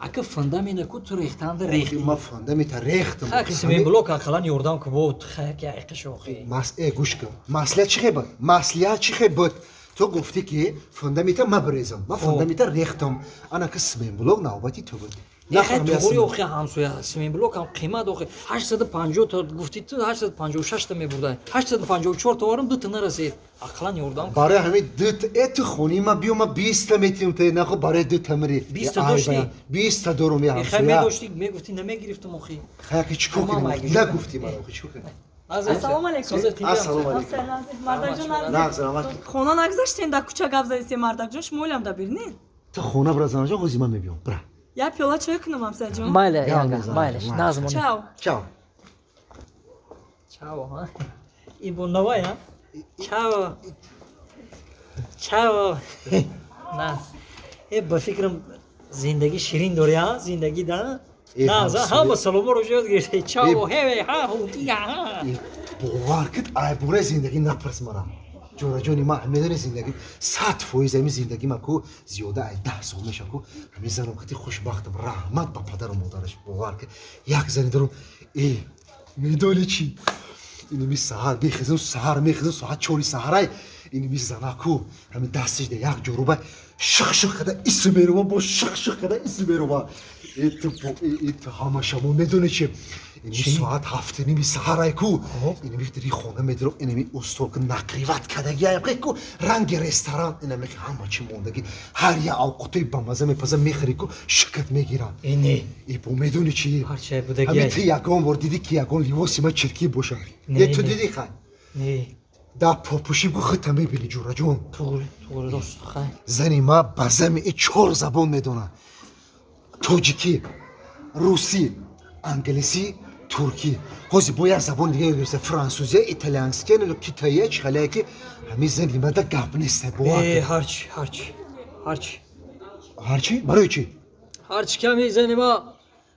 Ака, фундамента ку ту рехтанда рехтӣ. Ма фундамента рехтам. Ха, қисми блок ақаллан ёрдам ку бо хаяки айқиш охи. Э, гӯш кун, маслиҳат чӣ хел буд? Маслиҳат чӣ хел буд? Ту гуфтӣ ки фундамента ма бирезам, ма фундамента рехтам. Ана ки симентблок навбати ту буд. Туғри охи ҳамсоя симинблок ҳам қимат охи 850 та гуфти ту 856 та мебурдай 854 та оварам дута нарасид ақлан ёрдам барои ҳамин дута э ту хони ма биё ма 20 та метиҳам та нахо барои дута мири 20 та дошти 20 та дорум я ҳамсоя хай медошти мегуфти намегирифтам охи хай ки чикор кунем нагуфти мара охи чикор кунем Ассалому алейкум. Ассалому алейкум. Мардакҷон хона нагузаштем дар кӯча гап задисем мардакҷон шумо олям да бирнед. Ту хона бира занаҷон ҳози ман мебиём бира. Я пиёла чой кунам ҳамсаяҷон. Майле майле назм. Чао. Чао. Чао ҳа. И бо навай ҳа. Чао. Чао. На. Э ба фикрам зиндагӣ ширин дори ҳа зиндагӣ да. На, за ҳама саломоро ёд гирифте. Чао, хеве, ҳа, ҳу, тия, ҳа. Бовар кит, ай бораи зиндагӣ напурс мара. Ҷораҷони ман медони зиндагӣ 100% ҳамин зиндагӣ ма ку зиёда ай 10 сол меша ку ҳамин занам хати хушбахтам раҳмат ба падару модараш бовар ки як зани дорам э медони чӣ иними саҳар мехезам саҳар мехезам соат 4 саҳарай иними зана ку ҳамин дастиш да як ҷоруба шиқ шиқ када ису мерува бо шиқ шиқ када ису мерува это ҳама шамо медони чи иними соат 7:30 саҳарай ку иними дри хона медиро иними устол ки накриват кадагиаям ку ранги ресторан инами ҳама чи мондаги ҳар я авқотои бамаза мепаза мехӯри ку шикат мегирам ине ибо медони чи ҳами ту ягон бор дидӣ ки ягон либоси ма чиркӣ боша е ту дидӣ хай не да попӯшӣ гу хита мебини ҷураҷон туғри туғри рост хай зани ма ба зами и чор забон медонад тоҷикӣ русӣ англисӣ туркӣ ҳозир бо як забон дига гирифта франсузия италианския китаия чӣ халия ки ҳамин зани мада гап нест бовар ҳарчи ҳарчи ҳарчи ҳарчи барои чӣ ҳарчи ки ҳамин зани ма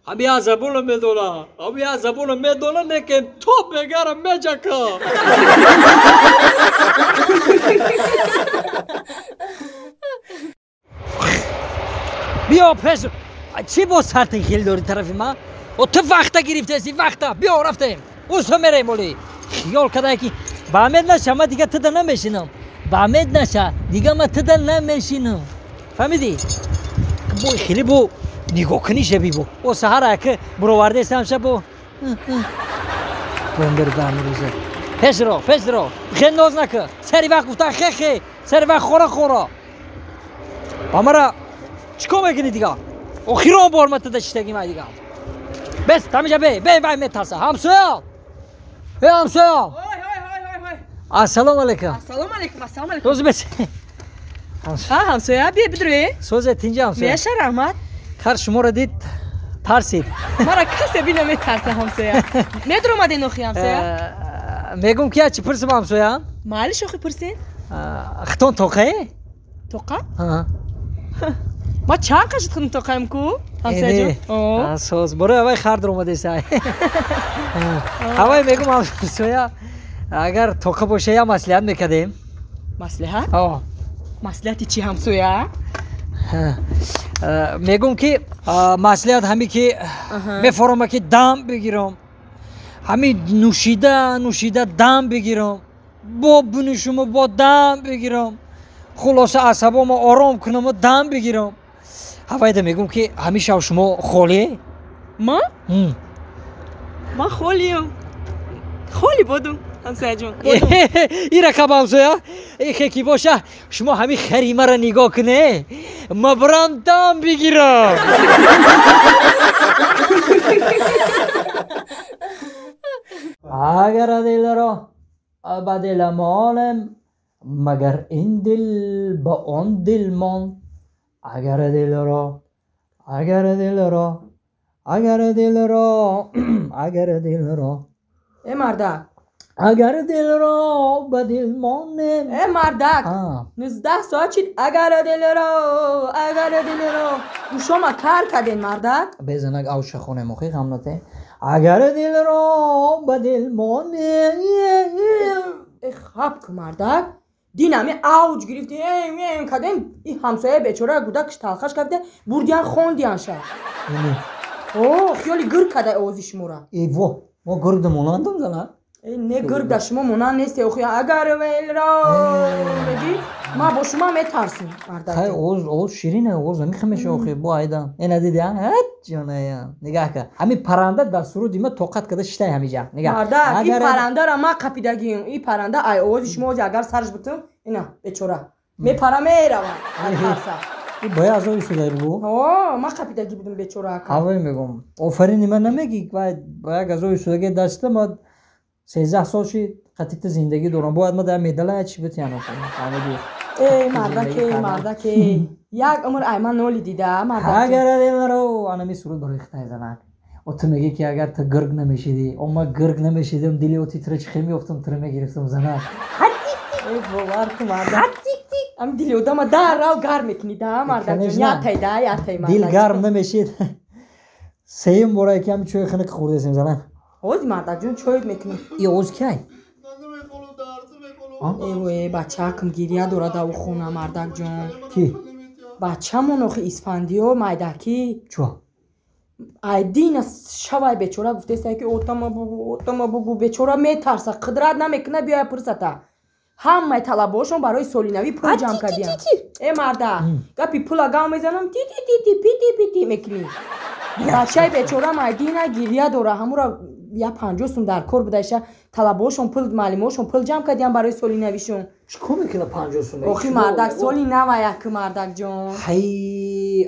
ҳамин як забонро медона ҳамин як забонро медона некем то бегара меҷака биё пеш чӣ бо сарти хел дори тарафи ман о ту вақта гирифтеси вақта биё рафтем усо мерем оли хиёл кардае ки ба амед наша ман дига туда намешинам ба амед наша дига ман туда намешинам фаҳмидӣ бо хеле бо нигоҳ кунӣ шаби бо о саҳара ки буровардесам ша бо бомбердамрӯза пешро пешро хе ноз нака сари вақт гуфтан хе хе сари вақт хора хора ба мара чӣ кор мекунӣ дига охирон бор ма туда чиштагӣ ма дига бес тамиҷа бе бе вай метарса ҳамсоя э ҳамсоя ассалому алайкум ассалому алайкум ассалому алайкум рӯзи бес ҳа ҳамсоя бие бидурӣ созе тинҷа ҳамсоя меша раҳмат хар шуморо дид тарсид мара касе бина метарса ҳамсоя медуромаден охи ҳамсоя мегум ки чӣ пурсим ҳамсоя майли шохи пурсин хитон тоқае тоқа ма чанд қашид худм тоқаем ку ҳамсояҷон соз барои аввай хар дуромадеса аввай мегум ҳамсоя агар тоқа боша я маслиҳат мекардем маслиҳат маслиҳати чӣ ҳамсоя мегум ки маслиҳат ҳаме ки мефорома ки дам бигирам ҳами нӯшида нӯшида дам бигирам бо бинӯшуму бо дам бигирам хулоса асабомо ором кунаму дам бигирам ҳавайда мегум ки ҳамин шав шумо холие ма ман холиям холи бодум ҳамсояҷон ин рақам ҳамсоя ихе ки боша шумо ҳамин хари маро нигоҳ куне ма барам дам бигирам агар дилро ба диламонем магар ин дил ба он дил монд агар дилро агар дилро агар дилро агар дилро э мардак агар дилро ба дил монем э мардак 19 соат шид агар дилро агар дилро гӯшома кар карден мардак безанак авша хонем охи ғам нате агар дилро ба дил монем э хаб ку мардак дин ҳами авҷ гирифти эм кардем и ҳамсояи бечора гудакш талхаш карда бурдиян хондиян ша о хиёли гирг карда овози шумора э во мо гиргда монандам зана не гирг да шумо монанд несте охи агар велро мегӣ Ма бо шумо метарсим, мардак. Хай, оз оз ширина, оз ҳамин меша охи, бо айда. Ина диди, а? Ҷоная. Нигаҳ ка. Ҳамин парранда дар суруди ма тоқат карда шитай ҳамиҷа. Нигаҳ. Мардак, ин паррандара ма қапидагием. Ин парранда ай овози шумо ози агар сарш бутум, ина бечора. Мепара мерава. Ай тарса. Боя аз ои судай бугу? О, ма қапидагӣ будум бечора ака. Ҳавой мегум. Офарини ман намегӣ, вай ба як азои судаги даста ма 13 сол ши қатита зиндагӣ дорам. Бояд ма дар медала чӣ битян охи. Фаҳмидӣ? Эй мардаке, мардаке. Як умр ай ман ноли дида, мардаке. Агар дилро анами суруд барои хитай занак. О ту мегӣ ки агар ту гирг намешидӣ, о ма гирг намешидам, дили о титра чӣ хел меёфтам, тира мегирифтам занак. Эй бовар ку мардак. Ам дили одама даррав гарм мекунӣ да мардакҷон. Ятай да, ятай мардак. Дил гарм намешид. Сеюм бора ки ҳами чойи хунук хӯрдесем занак. Ҳози мардакҷон чой мекунӣ. И оз кай? Э бачакам гиря дорад ав хона мардакҷон. Ки? Бачамон охи Исфандиёр майдаки. Чо? Айдина шавай бечора гуфтеста ки отама бугу, отама бугу, бечора метарса, қудрат намекуна биёя пурсата. Ҳамаи талабаҳошон барои соли навӣ пул ҷамъ кардиям. Э марда, гапи пула гав мезанам, ти ти ти ти пити пити мекунӣ. Бачаи бечора майдина гиря дора, ҳамура я 50 сум дар кор будаиша, талабаҳошон пул, маълимаҳошон пул ҷамъ кардиям барои соли навишон. Чӣ кор мекунад 50 сум? Охи мардак, соли нава як мардакҷон. Ҳай,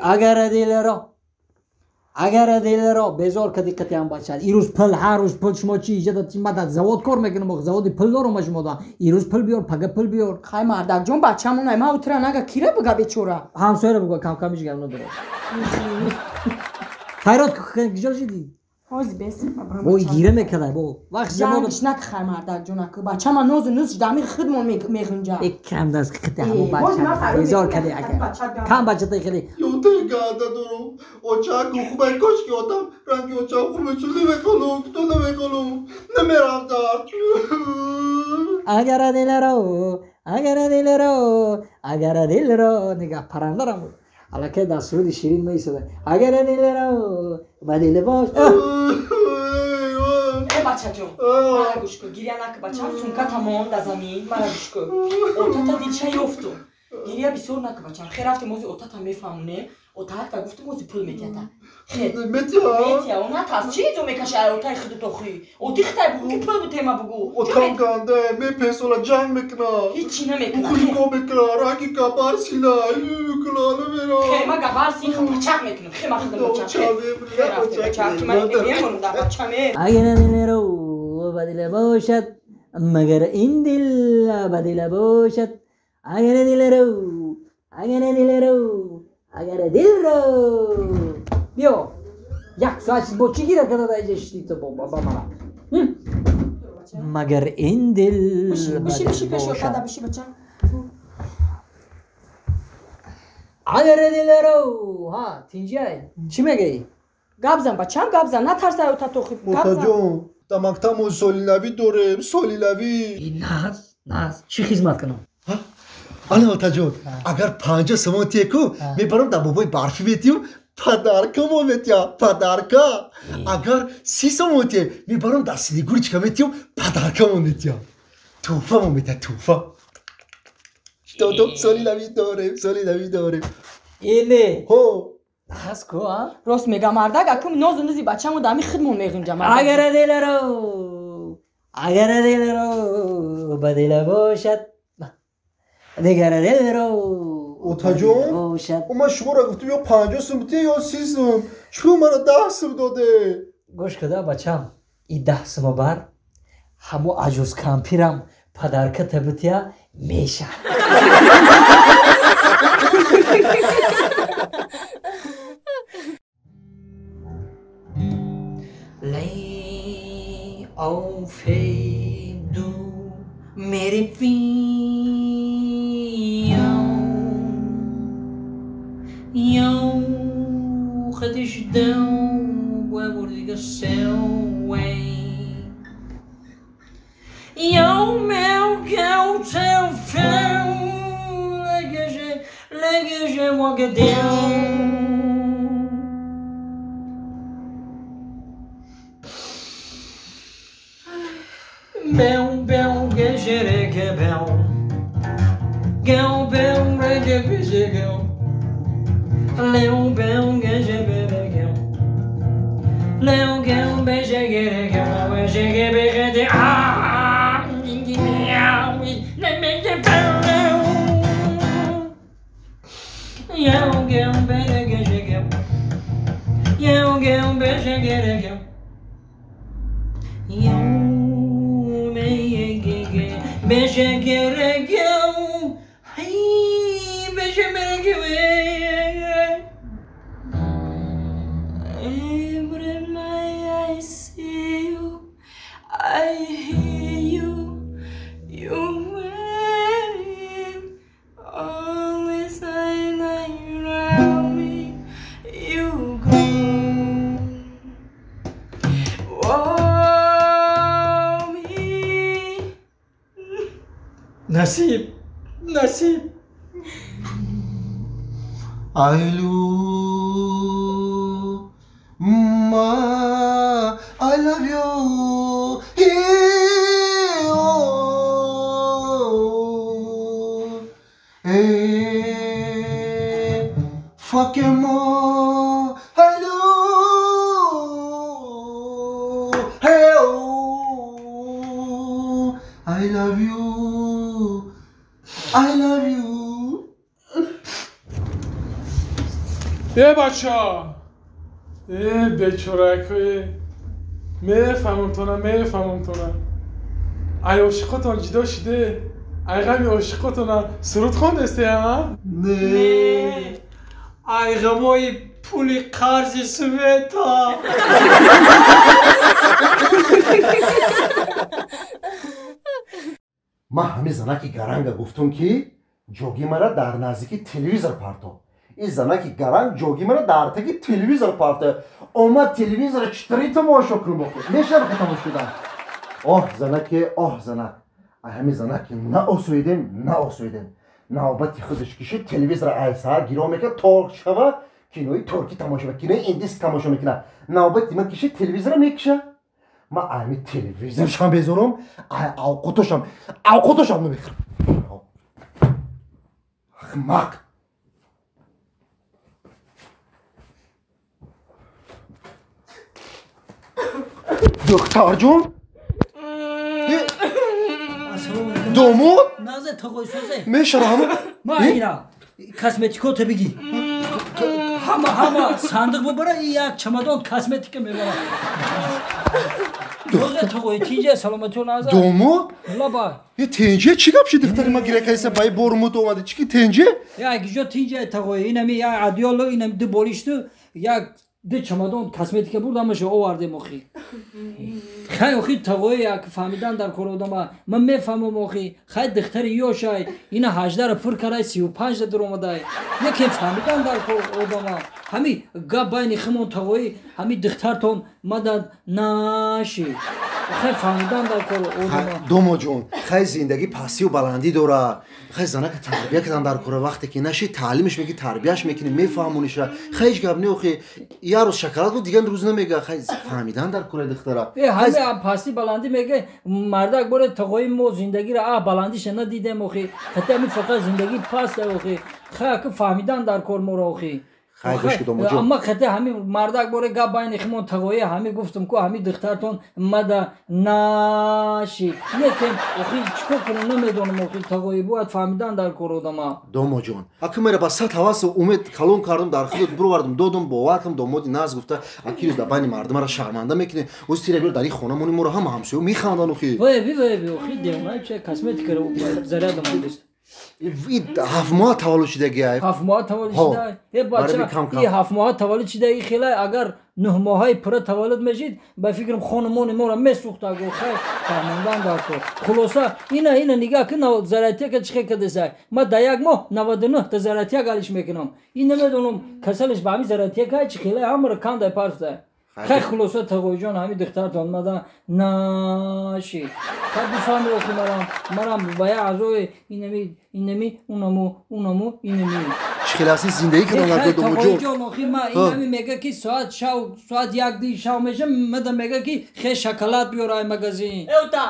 агар дилро безор кардӣ қатъиан бача. Ирӯз пул, ҳар рӯз пул, шумо чӣ иҷода ма дар завод кор мекунам, охи заводи пул дорам шумо да. Ирӯз пул биёр, пага пул биёр. Хай мардакҷон, бачамон ай ма утра нага кира буга бечора. Ҳамсояро буга, кам кам ҳеҷ гап надорад. Файрод куҷо шидӣ? Ҳози бес. Бо гира мекардай бо. Вақт ҷангш нак хай мардакҷон аку. Бачама нозу нуз дами худмон меғунҷа. Э кам даст қити ҳамон бача. Безор кардӣ ака. Кам бачата хеле. Ёте ганда дорум. Очаку хубай кошки одам ранги очам хуб мешуд намехонум, кто намехонум. Намерам дар. Агар дилро, агар дилро, агар дилро нигаҳ паррандарам. Аллакай дар суруди ширин меисода. Агар дилро ба дил бош. Э бачаҷон, мара гӯш кун, гиря накун бачам, сумката мон дар замин, мара гӯш кун. Отата дилша ёфтум. Гиря бисёр накун бачам. Хе рафтем ози отата мефаҳмоне. Отаакта гуфтум ози пул метиҳата. Хе метиҳа? Метиҳа, о натарс. Чӣ изо мекаши ай отаи худут охи? Оти хитай бугу ки пул бутема бугу. Отам ганде, мепесола ҷанг мекуна. Ҳичи намекуна. Хулиго мекуна, ранги габар сина, мекуна, намера. Хе ма габар син ха пачақ мекунам. Хе ма худам бачам. Хе рафтем бачам, ки ман мемонам дар бачаме. Агар дилро ба дил бошад, магар ин дил ба дил бошад. Агар дилро, агар дилро, агар дилро. Биё, як соат бо чӣ гира карда дар инҷа шидӣ ту ба мана? Магар ин дил ба Биши, дил биши пеши бошад. отада биши бачам. Агар дилро, ҳа, тинҷай. Чӣ мегӯӣ? Гап зан бачам, гап зан, натарсай отато хи. Гап зан. Отаҷон, дар мактабмон соли навӣ дорем, соли навӣ. Наз, наз, чӣ хизмат кунам? Ана отаҷон, агар 50 сомон тие ку, мебарам дар бобои барфӣ метиҳум, падарка мо метиҳам, падарка. Агар 30 сомон тие, мебарам дар Снегурочка метиҳум, падарка мо метиҳам. Тӯҳфа мо метиҳам, тӯҳфа. Додом соли навӣ дорем, соли навӣ дорем. Ине. Ҳо. Ҳаст ку, а? Рост мега мардак, акум нозу нузи бачамон дар ҳамин худмон меғунҷа мардак. Агар дилро, агар дилро ба дил бошад, дигар дилро Отаҷон, ман шуморо гуфтам ё 50 сум битие ё 30 сум. Чун маро 10 сум доде? Гӯш куда бачам, и 10 сума бар ҳамо аҷуз кампирам падарка табития меша. Lay auf du mere fião, خدش دو وردگسو يوم وكوتو فو لقجي لقجي وقدو بيو بيو قشرك بيو جو بيو. I see you, I hear you, you wave, always around me, you go. Oh, me. Nasib, Nasib. Alo, ma, I love you. Hey, oh, hey, fuck him all. Hello, hey, oh, I love you. I love you. Э бача, э бечоракое, мефаҳмам тона, мефаҳмам тона. Ай ошиқотон ҷидо шиде, ай ғами ошиқотона суруд хондесте, а? Не, ай ғамои пули қарзи Света. Ман ҳамин занаки гаранга гуфтум, ки ҷоги мара дар наздики телевизор парто. Ин занаки гаранг ҷоги мара дар таги телевизор парто. Омад телевизора читори тамошо кунам, мешавад тамошо шудан. Оҳ занаке, оҳ занак, ай ҳамин занаки наосоидем, наосоидем. Навбати худаш кишид, телевизора ай саҳар гиро мекунад, торк шава, кинои туркӣ тамошо мекунад, кинои индис тамошо мекунад. Навбати ман кишид, телевизора мекиша. Ман ами телевизоршам безорам, ай авқотошам, авқотошам намехӯрам. Ахмақ! Духтарҷон? Домод? Назе тағой созе. Мешавам. Ма ина косметикоте бигӣ. Ҳама ҳама сандиқ бибара, як чамадон косметика мебара. Тағой тинҷа саломатиё назар. Домод? Лаба. Е тинҷа чӣ гап шид духтари ма гиря кардиса баи бормуд омада чӣ ки тинҷа? Як ҷо тинҷа тағой инами як адёло инами ду болишту як ду чамадон косметика бурд, ҳамаша овардем охи. Хай охи тағои як фаҳмидан дар кор одама. Ман мефаҳмам охи. Хай духтари ёшай ина 18-ра пур карай 35-да дуромадай. Яке фаҳмидан дар кор одама. Ҳами гап байни химон тағои ҳами духтартон мадад наши. Хай фаҳмидан дар кор одама. Домоҷон, хай зиндагӣ пастию баландӣ дорад. Хай занака тарбия кардан дар кора, вақте ки наши таълимаш мекунӣ, тарбияш мекунӣ, мефаҳмониша. Хай ҳеҷ гап не охи. Як рӯз шоколад гуфт, дигар рӯз намега. Хай фаҳмидан дар кораи духтара. Ҳаме пасти баландӣ мега, мардак боре тағои мо зиндагиро а баландиша надидем охи. Ҳатто ҳами фақат зиндагӣ паст охи. Хай ака фаҳмидан дар кор моро охи. Хай гӯш ки домоҷон. Амма хата ҳами мардак боре гап байни химон тағои ҳами гуфтум ку ҳами духтартон мада наши. Лекин охи чикор кунам намедонам охи тағои бояд фаҳмидан дар кор одама. Домоҷон, аки мера ба сад ҳавасу умед калон кардум, дар худат бировардум, додум, бовар кардам, домоди наз гуфта, аки рӯз дар байни мардумара шарманда мекунӣ. Оз тира биёр дар ин хона мони моро ҳама ҳамсоё механданд охи. Вай би вай би охи девона че косметикаро зарядам андест. Ин ҳафт моҳ таваллуд шидагиай. Ҳафт моҳ таваллуд шида? Э бача, ин ҳафт моҳ таваллуд шида, ин хелай агар 9 моҳаи пурра таваллуд мешид, ба фикрам хонумони моро месӯхта го. Хай фаҳмондан дар кор. Хулоса ина ина нигаҳ кун, заратяка чӣ хел кардесай. Ман дар як моҳ 99 та заратяк алиш мекунам. Ин намедонам касалиш ба ҳамин заратяка чӣ хелай ҳамаро кандай парфта. Хай хулоса тағоиҷон ҳамин духтартон мада наши. Хай бифаҳми охи марам, марам ба як аъзои инами инами унаму унаму инами. Чӣ хел ҳасти зиндагӣ кардан дар домоҷон? Тағоиҷон охи ма инами мега ки соат шав, соат як ди шав меша, мада мега ки хе шоколад биёр ай магазин. Эвта.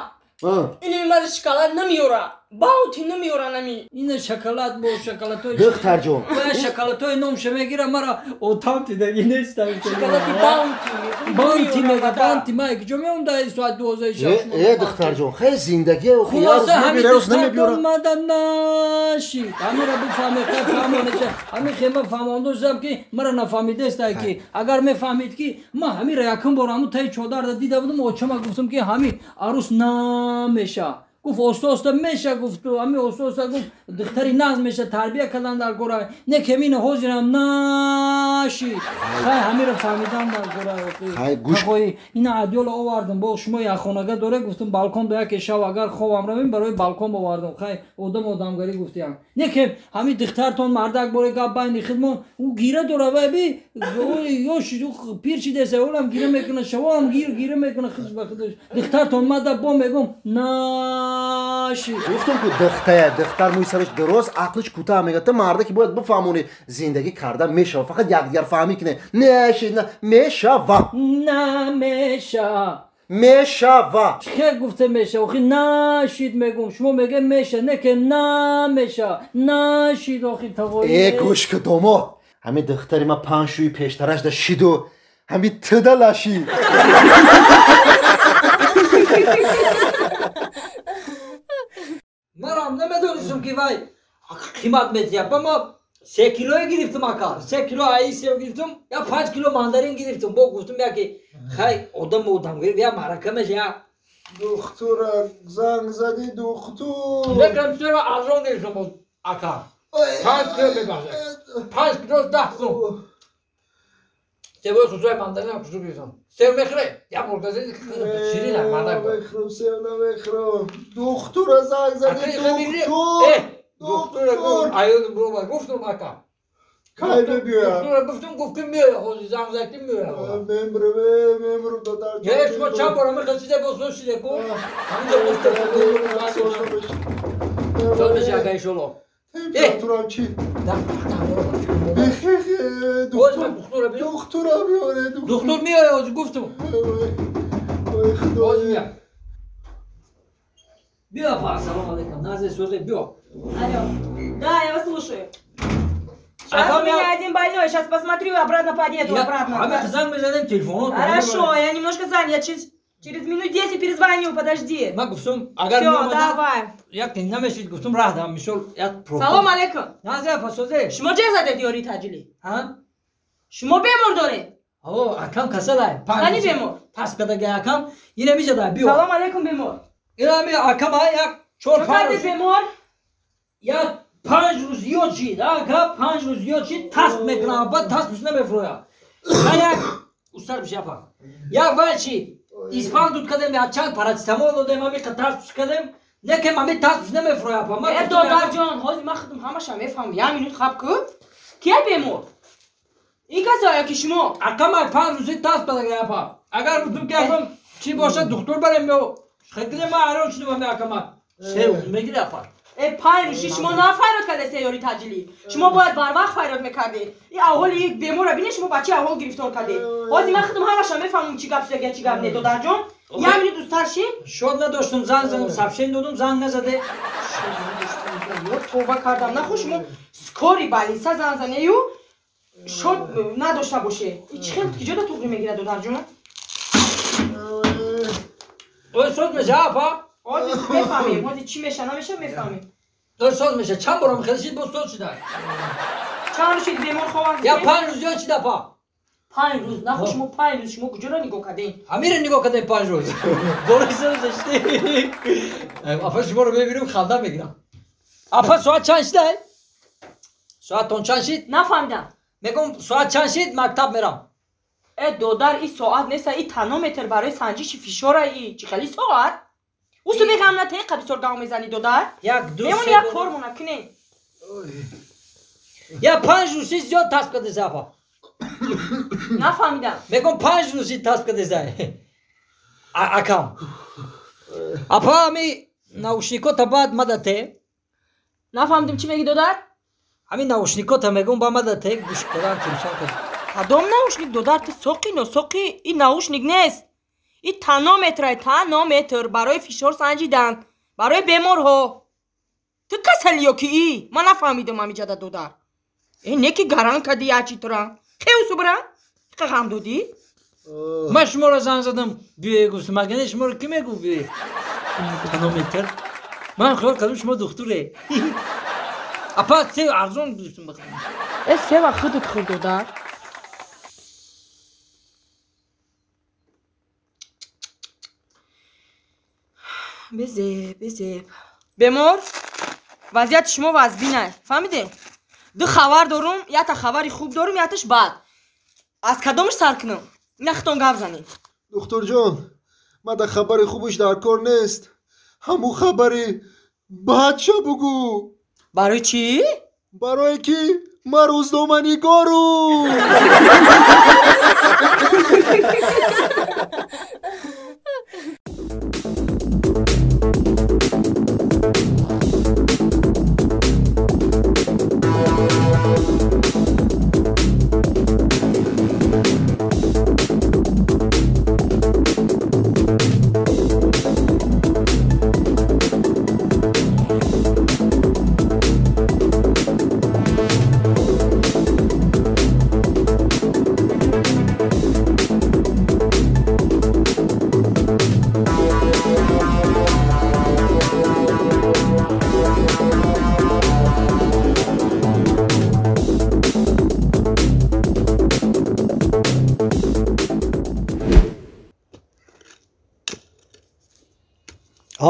Инами мада шоколад намеёра. Баунти намеёран ами. Ина шоколад бо шоколадҳои духтарҷон. Шоколадҳои номша мегирам, мара отам тидаги нестам. Шоколади баунти. Баунти мега, баунти ма куҷо меом дар соат 12 шаб. Э духтарҷон, хеле зиндагие хулоса ҳамин духтартон мада нашид. Ҳамира бифаҳме, фаҳмонеша. Ҳамин хема фаҳмондошам ки мара нафаҳмидестай ки агар мефаҳмид ки ма ҳамира якум бор ҳамун таи чодарда дида будам, очама гуфтам ки ҳамин арӯс намеша. Гуфт оста оста меша, гуфт ҳамин оста оста гуфт духтари нағз меша, тарбия кардан дар гора. Не ки ҳамин ҳозирам нашид. Хай ҳамира фаҳмидан дар гора. Хай ина адёла овардам, бо шумо яхонага доре гуфтам балкон до яке шав, агар хобам равем барои балкон овардам. Хай одам одамгарӣ гуфтиям. Не ки ҳамин духтартон мардак боре гап байни хидмон, ӯ гира дора вай би ёш пир шидеса, олам гира мекуна, шавоам гир гира мекуна худш ба худаш. Духтартон мада бо мегум на. Гуфтам ку духтая, духтар мӯи сараш дароз, ақлиш кӯтоҳ мега. Ту марда ки бояд бифаҳмонӣ зиндагӣ кардан мешава, фақат якдигар фаҳмӣ кине. Неши, мешава. Намеша. Мешава. Чӣ гуфта меша? Охи нашид мегум. Шумо меге меша, не ки намеша. Нашид охи тавои. Э гӯш ку домод. Ҳамин духтари ма панҷ шӯи пештараш да шиду ҳамин туда лашид. Марам намедонистам ки вай қимат метиҳад. Ба ма 3 килое гирифтам ака. 3 кило аи сев гирифтам, я 5 кило мандарин гирифтам. Бо гуфтам яки хай одам одамгирифт, я маърака меша, я духтура занг зади духтур. Мекунам сева арзон гирифтам ака. 5 кило мебахшад. 5 кило 10 сум. Севои хусуи мандаринам хусу гирифтам. Сев мехӯре? Я бургази ширин ак мардак. Намехӯрам, сев намехӯрам. Духтура занг зади духтур. Духтура гуфт, аюн буромад, гуфтам ака. Кай мебиёяд? Духтура гуфтам, гуфт ки меояд, ҳозир занг зад ки меояд. Мемрам, мемрам додарҷон. Е, шумо чанд бора мехӯред, боз соз шиде ку? Ҳаминҷо гуфтам. Соз меша ака иншолло. Температурам чи? Духтура биёре. Духтур меояд, ҳозир гуфтам. Ҳозир меояд. Биё, апа, салом алейкум. Назе созе, биё. Алло. Да, я вас слушаю. Сейчас у меня один больной, сейчас посмотрю, обратно подъеду, обратно. А занг мезанем телефон. Хорошо, я немножко занят, через минут 10 перезвоню, подожди. Ма гуфтам, агар Всё, давай. Як намешид гуфтам раҳ дам, мисол як Салом алейкум. Назе апа созе. Шумо чӣ задед ёри таҷили? Ҳа? Шумо бемор доред? О, акам касалай. Қани бемор? Пас кадаги акам, ина мижада, биё. Салом алейкум бемор. Ина ми акам як 4 5 бемор? Як 5 рӯз зиёд шид, ака 5 рӯз зиёд шид, тасб мекунам, баъд тасбш намефурӯяд. Як устар биши апа. Як вай шид. Испан дуд кардем, як чанд парацетамол додем, ҳамин қадр тасбш кардем. Не ки ҳамин тасбш намефурӯяд апа. Э додарҷон, ҳозир ман худам ҳамаша мефаҳмам. Як минут хаб ку. Кия бемор? Ин касое ки шумо? Ака ман 5 рӯзи тасб кардам апа. Агар гуфтам ки акам чӣ бошад духтур барем ё хекне ман ҳайрон шудам ҳамин акама. Се рӯз мегирад апа. Э 5 рӯз шумо нафайрод кардаст ёри таҷилӣ. Шумо бояд барвақт файрод мекардед. Ин аҳволи беморро бинед, шумо ба чӣ аҳвол гирифтор кардед. Ҳозир ман худам ҳамаша мефаҳмам чӣ гап шуда, чӣ гап не, додарҷон. Як минут устар шид. Шод надоштам, занг задам, сабшен додам, занг назаде. Товба кардам, нахо шумо скори балиса занг занею шод надошта боше. Ин чӣ хел киҷода туғри мегирад, додарҷон? Ой, соз меша апа. ҳозир мефаҳмем, ҳозир чӣ меша, намеша мефаҳмем. Дор соз меша, чанд борам хеле шид, боз соз шида. Чанд рӯз шид бемор хованд? Я 5 рӯз зиёд шид апа. 5 рӯз, нахо шумо 5 рӯз шумо куҷоро нигоҳ кардем? Ҳамиро нигоҳ кардем 5 рӯз. Бори соз шид. Апа шуморо мебинам, ханда мегирам. Апа соат чанд шида? Соатон чанд шид? Нафаҳмидам. Мегӯм соат чанд шид, мактаб мерам. Э додар, ин соат неста, ин тонометр барои санҷиши фишора, и чӣ хели соат? Усу мегам на теқа бисёр гав мезанӣ додар? Як ду мемон як кор мона кунем. Я 5 рӯзи зиёд тасб кардеса апа. Нафаҳмидам. Мегӯм 5 рӯзи тасб кардеса. Акам. Апа ами наушникота баъд мадате. Нафаҳмидам чӣ мегӣ додар? Ҳамин наушникота мегӯм ба мадате гӯш кардан телефон кард. Кадом наушник додар? Ту соқи носоқи, ин наушник нест. Ин тонометрай, тонометр барои фишор санҷидан, барои беморҳо. Ту касали ё ки и? Ман нафаҳмидам ҳамиҷада додар. Э неки гаран кади ячи тура. Хеусу бира? Иқа ғам додӣ? Ман шуморо занг задам, биёе гуфтам, магане шуморо ки мегуфт биёе? Тонометр. Ман хиёл кардам шумо духтуре. Апа сев арзон гуфтам бихарам. Э сева худат хӯр додар. Безеб, безеб. Бемор, вазъияти шумо вазбин аст. Фаҳмидед? Ду хабар дорум, якта хабари хуб дорум, якташ бад. Аз кадомаш сар кунам? Ина худтон гап занед. Духтурҷон, ман дар хабари хубаш дар кор нест. Ҳамун хабари бадша бугӯ. Барои чӣ? Барое ки ман рӯзноманигорум.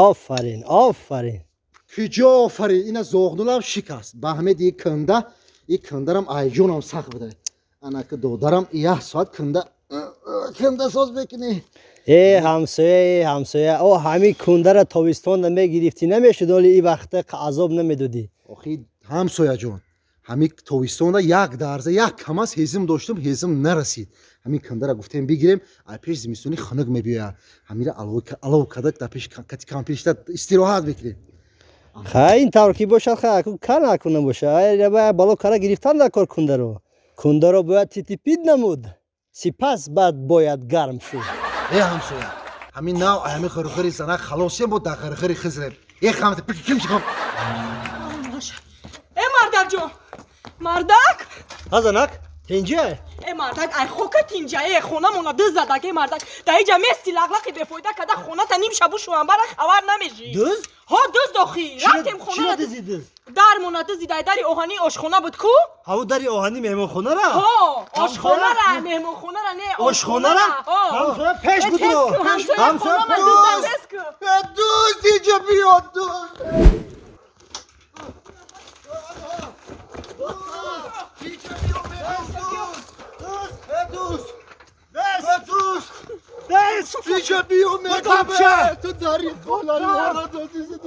Офарин, офарин. Куҷо офарин? Ина зоғнулам шикаст. Ба ҳамед и канда, и кандарам айҷонам сахт буда. Анаки додарам як соат канда канда соз мекунӣ. Э ҳамсоя, э ҳамсоя, о ҳамин кундара тобистонда мегирифтӣ намешуд, оли и вақта азоб намедодӣ. Охи ҳамсояҷон, ҳамин тобистонда як дарза як камаз ҳезим доштум, ҳезим нарасид. Ҳамин кандара гуфтем бигирем, ай пеш зимистони хунук мебиёяд. Ҳамира алов карда дар пеш кати кампиришта истироҳат мекунем. Хай ин тавр ки бошад, хай аку кар накунам бошад. Ай бало кара гирифтан дар кор кундаро. Кундаро бояд титипид намуд. Сипас баъд бояд гарм шуд. Э ҳамсоя, ҳамин нав ҳамин хирхири занак халосем бо дар хирхири хизрем. Э хамта пики ким шикам. Э мардакҷон, мардак? Ҳа занак, тинҷа? Э мардак, ай хока тинҷа, э хонамона дыз задак, э мардак. Дар иҷа мести лағлақи бефоида када хоната ним шабу шуанбара хабар намешӣ. Дыз? Ҳо дыз дохӣ. Рафтем хона. Чиро дызӣ дыз? Дармона дызӣ дар дари оҳании ошхона буд ку? Ҳаву дари оҳании меҳмонхонара? Ҳо, ошхонара, меҳмонхонара не, ошхонара? Ҳамсоя пеш будро. Ҳамсоя пеш. Э дузд иҷа биёд, дузд. Иҷа биё мегӯм, ту дар ин хона маро додӣ, дӯст.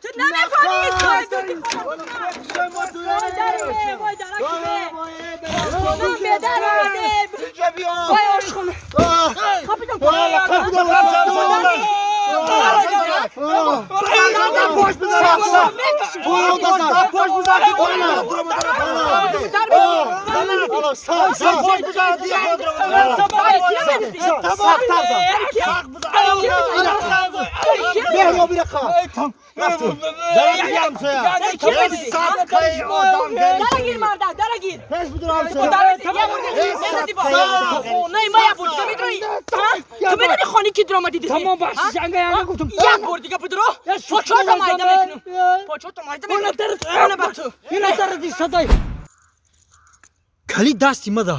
Ту намефаҳмӣ. Як бор дига будро, почота майда мекунам, почота майда мекунам. Ина дарди садай. Кали дасти мада.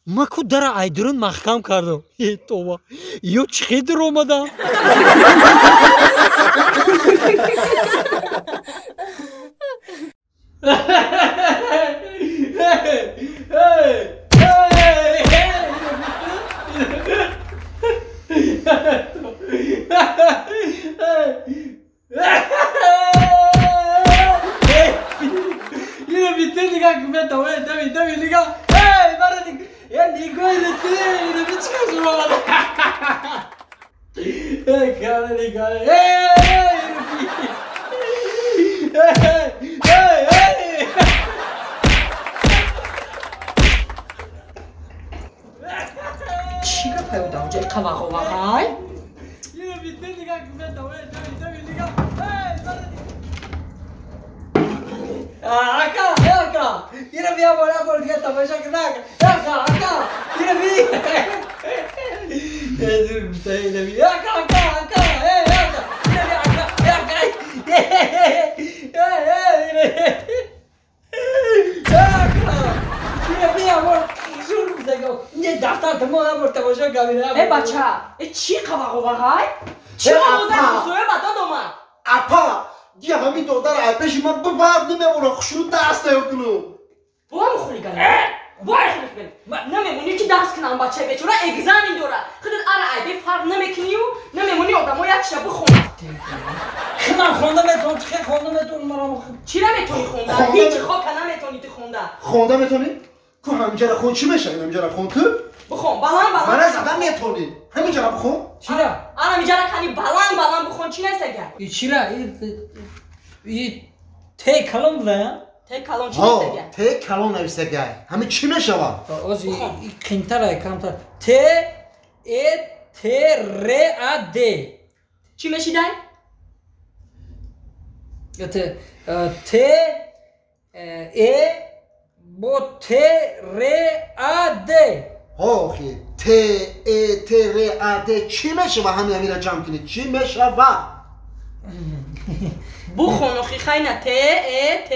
Ма ку дара айдурун маҳкам кардам. Э това. Ё чӣ дур омадам? Yine bitti liga kımet tamam tabii tabii liga. Hey bana ya nigoy bitti yine bir çıkarsın bana. Hey kara liga. Hey hey hey hey. Чӣ гапае одамҷа? қавағовағай? Ака, ака, ира бия бора бор дига тамоша кунак. Ака, ака, ира би. Э, дур гуфта, ира би. Ака, ака, ака, э, ака, ира би, ака, ака. Э, э, ира. Ака, ира бия бор. Зур гуфта, не дафтар тамом бор тамоша кабина. Э, бача, э чӣ қавағовағай? Чӣ овоза ҳамсоя ба дод омад? Апа, дия ҳамин додар ай пеши ман бибар намемона, хушрӯ даст наёкунам. Бо ҳам хулиган. Бо хулиган. Намемонӣ ки даст кунам бачаи бечора экзамен дора. Худат ара ай бефарқ намекунию, намемонӣ одамо як шаб бихонад. Худам хонда метавонам, чӣ хонда метавонам маро? Чира метавонӣ хонда? Ҳеҷ хока наметавонӣ ту хонда. Хонда метавонӣ? Ку ҳаминҷара хон чӣ мешавад? Ҳаминҷара хон ту? Бихон, баланд баланд. Мана задан метавонӣ. Ҳаминҷара бихон. Чира? Ара ҳаминҷара кани баланд баланд бихон чӣ нест агар? И чира? И те калон буда? Те калон чӣ нест агар? Те калон нависагай. Ҳамин чӣ мешавад? Оз и қинтара камтар. Те э Т Р А Д. Чӣ мешидай? Т Э бо Т Р А Д. Охи, Т Э Т Р А Д чӣ мешава? Ҳамин ҳаминро ҷамъ кунед. Чӣ мешава? Бухон охи хайна Т Э Т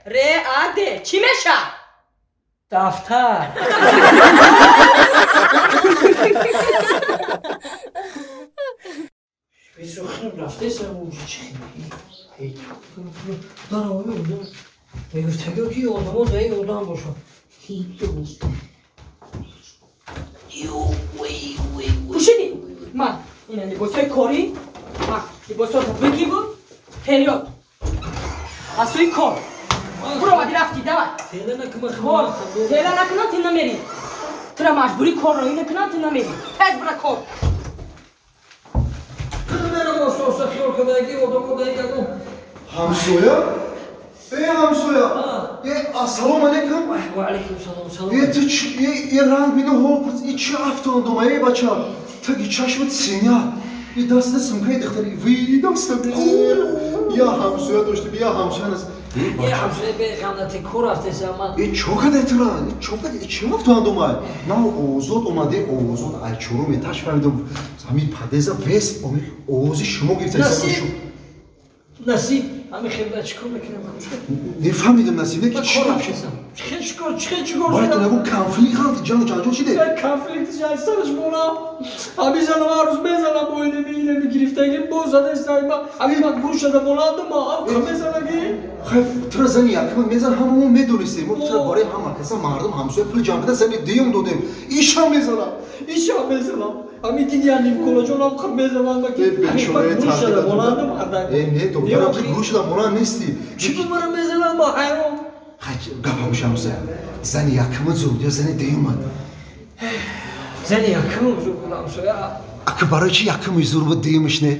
Р А Д чӣ меша? Дафтар. Мегуфтагиё ки одамо даи одам бошад. Пӯшидӣ? Ма ина либосҳои корӣ, ма либосҳоро бигибу период. Аз сӯи кор. Буромадӣ рафтӣ, давай. Тела накунам. Тела накунам, ту намерӣ. Тура маҷбурӣ кор роӣ накунам, ту намерӣ. Тез бура кор. Ҳамсоя? Э, ҳамсоя! Э, ассалому алайкум! Ва алайкум салом, салом. Э, ту чӣ, э, ранг мино ҳол, э, чӣ афтондум, э, бача? Таги чашмат синя. Э, даста сумкаи духтари, вай, даста бе. Я ҳамсоя доштем, я ҳамсоя нест. Э, ҳамсоя бе ғамнати кор рафтеса ман. Э, чо кадай тура? Э, чо кадай? Э, чӣ афтондум, ай? На озод омаде, озод, ай чорум этаж фаҳмидум. Ҳамин падеза вес, овози шумо гирифта. Насиб. Насиб. Ҳамин хелда чӣ кор мекунам? Нефаҳмидам насиб, не ки чӣ? Чӣ чӣ кор, чӣ чӣ кор? Бояд ту нагу конфликт ҳалти, ҷану ҷанҷол шиде? Конфликт сараш мона. Ҳамин занам ҳар рӯз мезанам бо инами инами гирифтагӣ, боз задестай ма. Ҳамин ман гӯшада монандам, ҳам мезанаги. Хайф, тура зани якма мезан, ҳама мо медонистем. Мо тура барои ҳама каса мардум ҳамсоя пул ҷамъ карда зани дуюм додем. Ишам мезанам. Ишам мезанам. Ҳамин диди я нимколаҷонам қир мезанам ки гӯшада монандам. Э, не, додарам, ту гӯшада монанд нестӣ. Чӣ бу мара мезанам, ма ҳайрон. Хай, гапа гӯш ҳамсоя. Зани якма зур ё зани дуюмат? Зани якма зур буд ҳамсоя. Ака барои чӣ якмаш зур буд, дуюмаш не?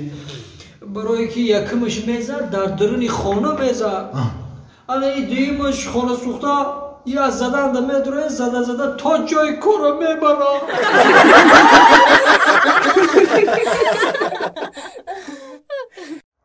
Барое ки якмаш мезад, дар даруни хона мезад. Ана и дуюмаш хона сӯхта, и аз заданда медуре, зада зада то ҷои корро мебарад.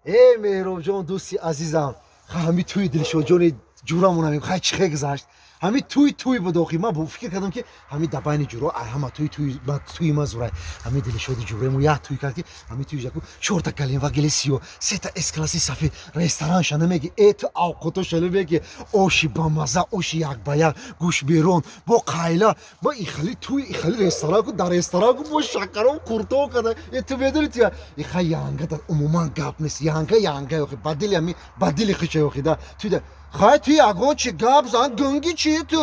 Э, Меҳробҷон, дӯсти азизам, ҳами тӯи Дилшодҷони ҷурамонам, хай чӣ хе гузашт? Ҳами тӯй тӯй буд охи. Ман фикр кардам ки ҳами дар байни ҷуро ай ҳама тӯй тӯй тӯи ман зурай. Ҳами Дилшоди ҷурамо як тӯй кард ки ҳами тӯй яку чорта галинва гели сиё, сета эс-класси сафед, ресторан шана меги, э ту авқото шана меги, оши бамаза, оши як ба як, гӯш берон, бо қайла, ма ихали тӯй, ихали ресторан ку, дар ресторан ку бо шакаром курто када. Э ту медони ту иха янга дар умуман гап нест, янга янга охи, ба дили ҳами, ба дили хича охи да. Ту да хай ту ягон чи гап зан, гунги чи ту?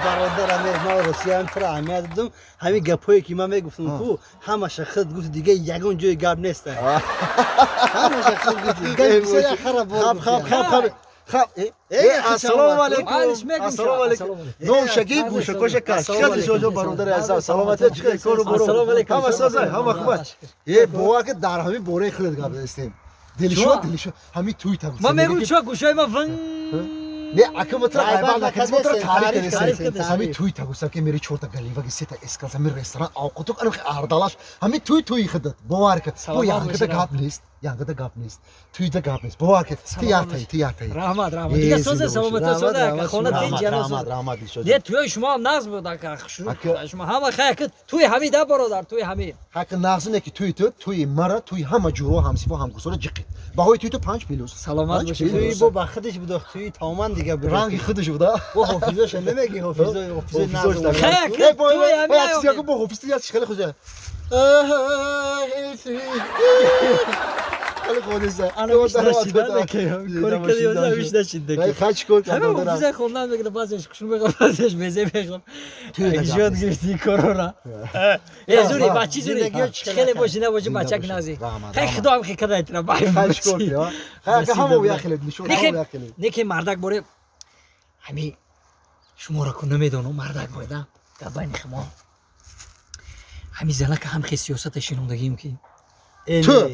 Бародарам, ман росиям тура аҳамият додам. Ҳамин гапҳое ки ман мегуфтам ку, ҳамаша худ гуфт, дига ягон ҷои гап нест. Ҳамаша худ гуфт. Хаб, хаб, хаб, хаб. Хаб, ассалому алайкум. Ассалому алайкум. Ном шагӣ гӯшакоша каш. Чӣ қадр шоҷон бародари азиз, саломатӣ, чӣ қадр кору бору. Ҳама созай, ҳама хуб аст. Э, бовар ки дар ҳамин бораи худат гап задистем. Дилшод, Дилшод, ҳамин тӯй та. Ман мегӯм чо гӯшаи ман ванг Не, ака мотра ғайбат накардем, мотра таъриф кардем. Ҳами туй тагусам ки мери чорта галиваги сета эскалса ми ресторан авқутук ана ардалаш. Ҳами туй туи хидат. Бовар ка. Бо янгада гап нест. Янгада гап нест. Туйда гап нест. Бовар ка. Ти ятай, ти ятай. Раҳмат, раҳмат. Дига созе саломат созе ака хона тинҷ яна Раҳмат, раҳмат Дилшод. Не, туи шумо ҳам нағз буд ака. Шумо ҳама хай ака туи ҳами да бародар, туи ҳами. Ҳақи нағз не ки туи ту, туи мара, туи ҳама ҷуро ҳамсифо ҳамкурсоро ҷиқид. Баҳои туи ту 5 плюс. Саломат бошед. Туи бо ба худаш буд, туи тамоман дига буд. Ранги худаш буда. Бо ҳофизоша намеги ҳофизо, ҳофизои нағз. Хай ака туи ҳами. Як бо ҳофиз як хеле худаш. خیلی خودشه. انا وش نشیدن که کاری کردی وش نشیده که. خاچ کن. همه حافظه خوندن میگه بعضیش خوشم میاد بعضیش مزه میخوام. یاد گرفتی کرونا. ای زوری بچی زوری خیلی باشه نباشه بچک نازی. خیلی خدا هم خیلی کده ایتنا بای. خاچ کن یا. خیلی همو یا خیلی نشون همو یا خیلی. نه که مردک باره همی شما را کو نمیدونم مردک باید گبانی خما. همی زنک هم خیلی سیاست شنوندگیم که. تو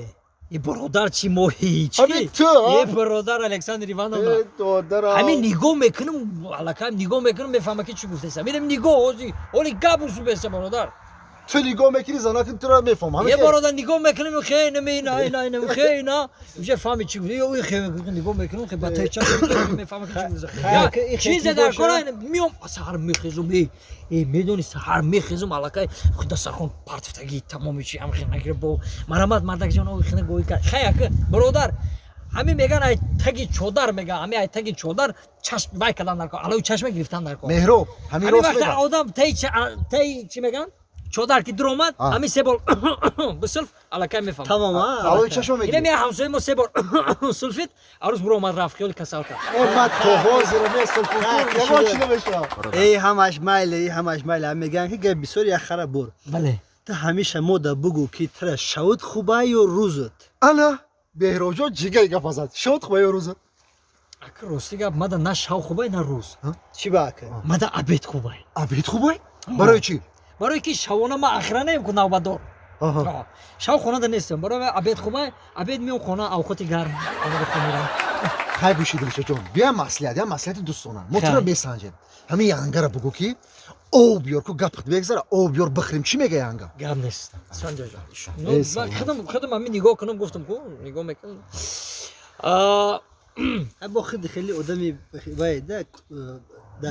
ای برادر چی ما هیچ ای برادر الکساندر ایوانونا همین نگاه میکنم الکام نگاه میکنم میفهمم که چی گفته میرم نگاه اوزی اولی گابوسو بسه برادر تو نگاه میکنی زنات تو را میفهمم یه برادر نگاه میکنم خیلی نه نه نه نه خیلی نه میشه فهمی چی گفته اوی خیلی نگاه میکنم خیلی باتای چا میفهمم که چی گفته چیز در کار میام سحر میخیزم ای میدونی سحر میخیزم الکای خدا سرخون پارتفتگی تمام چی هم خیلی نگیره با مرحمت مردک جان او خیلی گوی کرد خیلی برادر همین میگن ای تگی چودر میگن همین ای تگی چودر چشم وای کردن در کار علاوه چشم گرفتن در کار مهراب همین راست میگن آدم تی چی میگن چودر که در اومد همین سه بار بسلف الکی میفهم تمام علاوه چشم میگیره اینم یه همسایه ما سه بار سلفید عروس برو اومد رفت خیلی کسال کرد ما تو حاضر مثل فوتور یه چی نمیشه ای همش مایل ای همش مایل میگن که بسیار یک خره بر بله تو همیشه مودا بگو که تر شود خوبه یا روزت انا بهروز جان جیگر گپ زد شود خوبه یا روزت اگه راستی گپ مدا نه شو خوبه نه روز چی با که مدا ابد خوبه ابد خوبه برای چی برای که شوانه ما اخیرا نیم که نوبتدار شو خونه ده نیستم برای ابد خوبه ابد میام خونه اوقات گرم خونه به میرم خیلی گوشی دلش جان بیا مسئله یا مسئله دوستانه ما تو رو بسنجیم همین ینگره بگو که او بیار کو گپ بگذره او بیار بخریم چی میگه ینگا گپ نیست سنجا جان خودم همین نگاه کنم گفتم کو نگاه میکنم با خود خیلی آدمی باید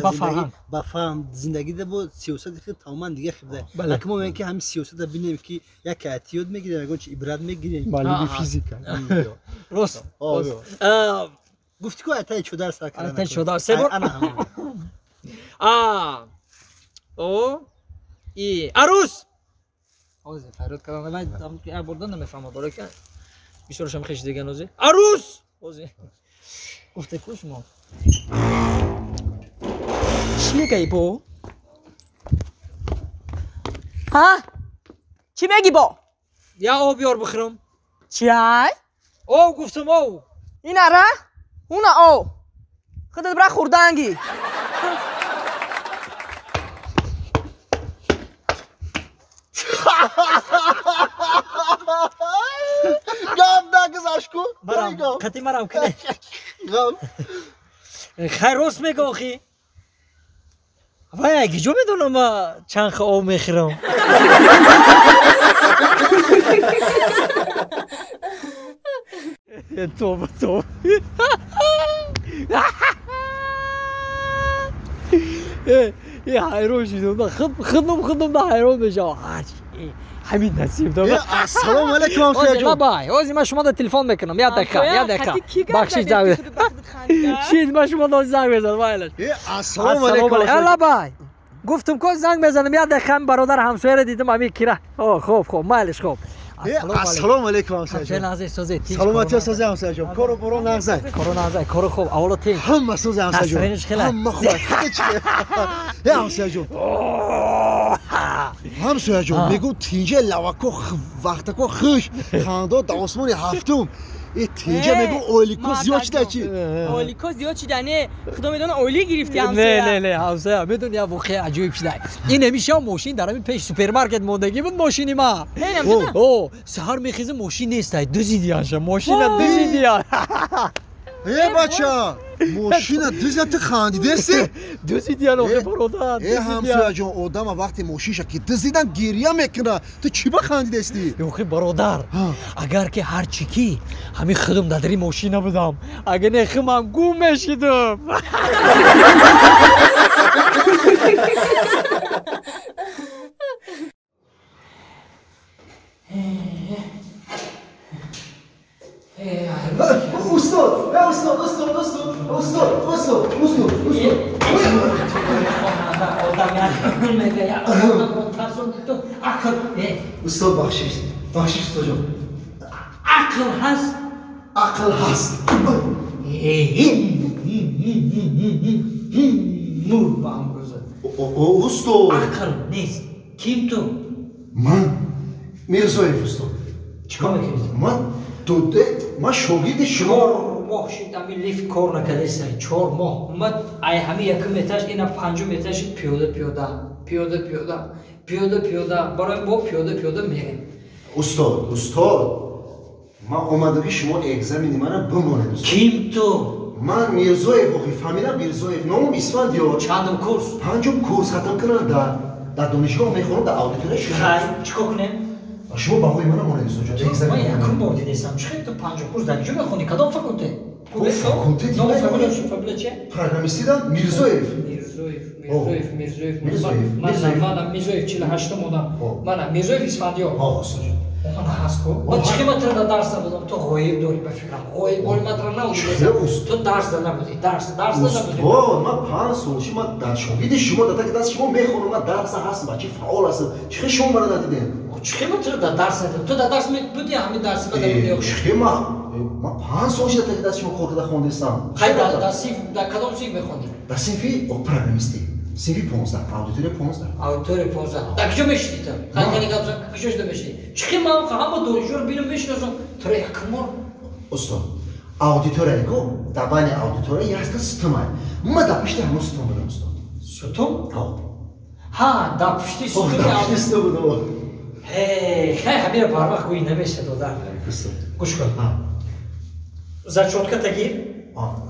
با فهم با فهم زندگی ده با سیاست خیلی تماما دیگه خیلی اگه ما میگیم که هم سیاست ببینیم که یک اتیود میگیریم یکون چی عبرت میگیریم معلومی فیزیک راست گفتی که اتای چودر سر کردن اتای چودر سه بار آ او ای عروس آوازه فریاد کردم من هم بردن نمیفهمم برای که بیشترشم خیلی دیگه نوزی عروس آوازه گفته کوش ما چی میگی با؟ ها؟ چی میگی با؟ یا آب بیار بخورم چی های؟ او گفتم او این اره؟ اون او خودت برا خوردنگی گم نگذاش کو مرام قطی مرام کنه خیر راست میگه آخی وای اگه جو میدونم ما چند خو آب میخورم توبه توبه یه حیران شدم خودم ده حیران میشم همین نصیب دارم السلام علیکم همسایه جان بای اوزی من شما دا تلفن میکنم یه دقیقه یه دقیقه بخشش زنگ شید من شما دا زنگ بزنم وایلش السلام علیکم الا بای گفتم که زنگ بزنم یه دقیقه برادر همسایه رو دیدم همین کیره خب خب مایلش خب السلام علیکم همسایه جان سلامتی سازی همسایه جان کارو برو نغزه کارو نغزه کارو خوب اولو تین همه سازی همسایه جان همه خوب همسایه جان همسایه جان میگو تینجه لواکو وقتکو خوش خنده در آسمان هفتم ای تینجه میگو اولیکو زیاد شده چی اولیکو زیاد شده نه خدا میدونه اولی گرفتی همسایه نه نه نه همسایه میدونی یه واقعه عجیب شده این همیشه ماشین در همین پیش سوپرمارکت موندگی بود ماشینی ما او سحر میخیزه ماشین نیست دزدیانش ماشین دزدیان ای بچه Мошина дузя ту хандидеси? Дузидиян охе бародар. Э ҳамсояҷон, одама вақте мошинша ки дузидан гирья мекуна, ту чӣ ба хандидести? Охе бародар, агар ки ҳарчи ки ҳамин худум дар дари мошина будам, агар не хумам гум мешидам. Устод, устод, устод, устод, устод, устод, устод, устод. Устод бахшиш, бахшиш устодҷон. Ақл ҳаст? Ақл ҳаст. Мур ба амрӯза. Устод. Ақл нест. Ким ту? Ман Мирзоев устод. Чӣ кор мекунӣ? Ман доде, ман шогирди шумо. 4 моҳ шид ҳами лифт кор накардеса, 4 моҳ. Ман ай ҳами якум этаж ина панҷум этаж шид пиёда пиёда, пиёда пиёда, пиёда пиёда, барои бо пиёда пиёда мерем. Устод, устод, ман омадам ки шумо экзамени мана бимонед. Ким ту? Ман Мирзоев, охи фамилия Мирзоев, номам Исфандиёр. Чандум курс? Панҷум курс хатм кардам, дар донишгоҳ мехонам, дар аудитория шумо. Хай, чӣ кор кунем? Шумо баҳои мана монед, устодҷон. Ман якум бор дидесам. Чӣ хел ту панҷум курс дар куҷо мехонӣ? Кадом факултет? Факултет? Фамилия чия? Программистида Мирзоев. Мирзоев, Мирзоев, Мирзоев, Мирзоев. Мана Мирзоев 48-ум одам. Мана Мирзоев Исфандиёр. Устодҷон. Мана ҳаст ку. Ман чӣ хел матра дар дарс набудам? Ту ғоиб дорӣ ба фикрам. Ғоиб бори матра набудӣ. Ту дарс да набудӣ. Дарс, дарс да набудӣ. Устод, ман 5 сол ши ман дар шогирди шумо, дар таки даст шумо мехонам, ман дарса ҳастам, бачаи фаъол ҳастам. Чӣ хел шумо мана надидем? Чӣ хел матра дар дарс надидем? Ту дар дарс будӣ, ҳамин дарси ман набудӣ? Чӣ хел ман? Ман 5 сол ши дар таки даст шумо кор карда хондистам. Хай, дар синф, дар кадом синф мехондӣ? Дар синфи программистӣ. Синфи 15, аудитория 15. Аудитория 15. Дар куҷо мешидӣ ту? Хай, кани гап зан, куҷо шуда мешидӣ? Чӣ хел ман ҳама донишҷӯро бинам мешиносам, туро якум бор? Устод, аудитория ку, дар байни аудитория якта сутун ай. Ман дар пушти ҳамон сутун будам, устод. Сутун? Ҳа, дар пушти сутун. Дар пушти сутун будам. Ҳей, хай ҳамира барвақт гӯӣ намешад, додар. Гӯш кун. Зачётка тагир.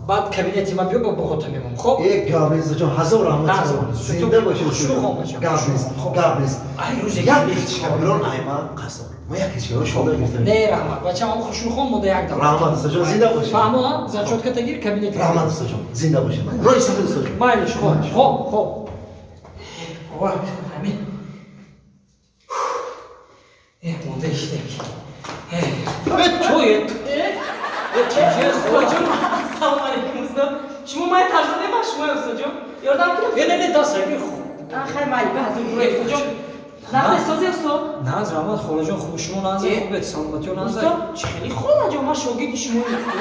Баъд кабинети ман биё, ба боғота мемон. Хоб? Э, гап нест, ҷон, ҳазор раҳмат. Зинда бошед. Гап нест, гап нест. Як кишкабирон ай ман қасор. Ман як кишкабирон шода гирифтам. Не, раҳмат. Бачам, ҳам хушрӯхон монда як дам. Раҳмат, устодҷон, зинда бошед. Фаҳмо, зачётка тагир, кабинети. Раҳмат, устодҷон, зинда бошед. Роҳи сафед, устодҷон. Майлиш, хоб, хоб, хоб. Бовар кун, ҳамин. Э, монда ишидем. Э, туе. Ассалому алайкум, устод. Шумо май тарзоне ба шумо, устодҷон. Ёрдам кунед? Не, не, не, даст агир. Хай, майли, ба ҳазур бурай, устодҷон. Нағз сози, устод? Нағз, раҳмат, холаҷон, хуб, шумо нағз, хубед, саломатиё нағз. Устод, чӣ хеле холаҷон, ман шогирди шумо, устод.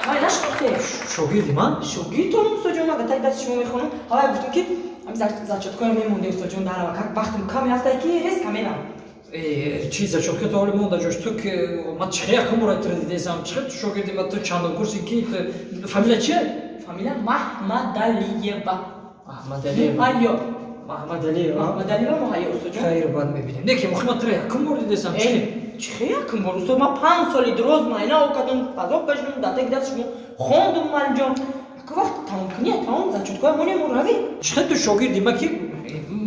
Ман нашинохтем. Шогирди ман? Шогирдтон, устодҷон, ман дар таги дасти шумо мехонам. Ҳавай гуфтам ки ҳамин зачёткаро мемонде, устодҷон, дар ҳавакак вақтам каме ҳастае ки резка мерам. Чи зачётка то ҳоли монда ҷош ту ки ман чӣ хел якум бора туро дидесам, чӣ хел ту шогирди ман, ту чандум курси ки фамилия чия? Фамилия Маҳмадалиева. Маҳмадалиева. Муҳайё. Маҳмадалиева. Маҳмадалиева Муҳайё, устодҷон. Хайр, баъд мебинем. Не ки мухи ман туро якум бор дидесам, чӣ? Чӣ хел якум бор, устод? Ман 5 соли дроз майна окадам, азоб кашидам, дар таги даст шумо хондум, маҷон. Аку вақт тамом кунӣ, тамом зачёткаи монем, равӣ. Чӣ хел ту шогирди ман ки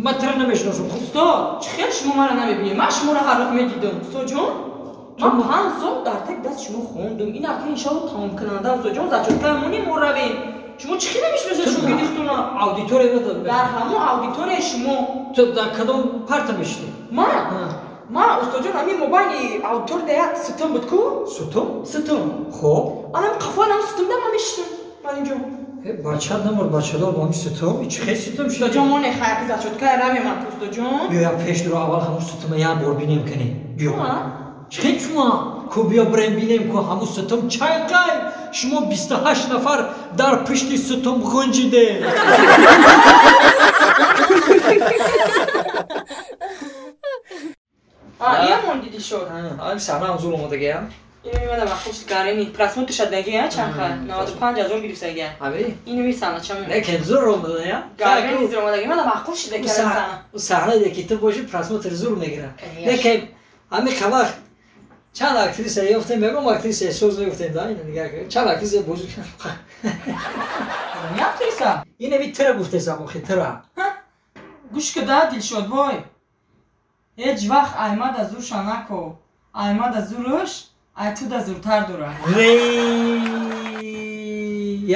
ман туро намешиносам? Устод, чӣ хел шумо маро намебинед? Ман шуморо ҳар рӯз медидам, устодҷон. Ман 5 сол дар таги даст шумо хондум. Ин ака иншоалло тамомкунанда, устодҷон, зачёткаи монем, равем. Шумо чӣ хел намешиносед шогирди худтона? Аудитория надод. Дар ҳамон аудиторияи шумо. Ту дар кадом парта мешидӣ? Ман? Ман, устодҷон, ҳамин мобайни аудитория як сутун буд ку? Сутун? Сутун. Хоб. Анам қафои ҳамон сутунда ман мешидам, маълимҷон. Бача намур, бачадор бо ҳамин сутун? Чӣ хел сутун шуда? Устодҷон, моне хаяки зачёткаи равем ак, устодҷон. Биё, як пеш дуро аввал ҳамон сутума як бор бинем кунем. Биё. Чӣ хел чума? Ку биё бирем бинем ку ҳамон сутун чайқай. Шумо 28 нафар дар пушти сутун ғунҷиде. Ия монди дишод. Ҳамин саҳнаам зур омадагия. Ину мемада вақт гарени просмотр шадаги, чанха 95 000 гирифтаги. Аби? Ину ми сана чам. Не кен зур омада я. Гарени зур омадаги, мада вақт шуда ки сана. У саҳна ки ту боши просмотр зур мегира. Не кен ҳамин вақт чанд актриса ёфтем, мегӯм актриса соз мегуфтем да, ина нигоҳ кун. Чанд актриса бозӣ кардам. гуфтеса? Инами тира гуфтесам, охи тира. Гӯш куда, Дилшод бой. Ҳеҷ вақт Аймада зурша нако. Аймада зуруш ай ту да зуртар дора.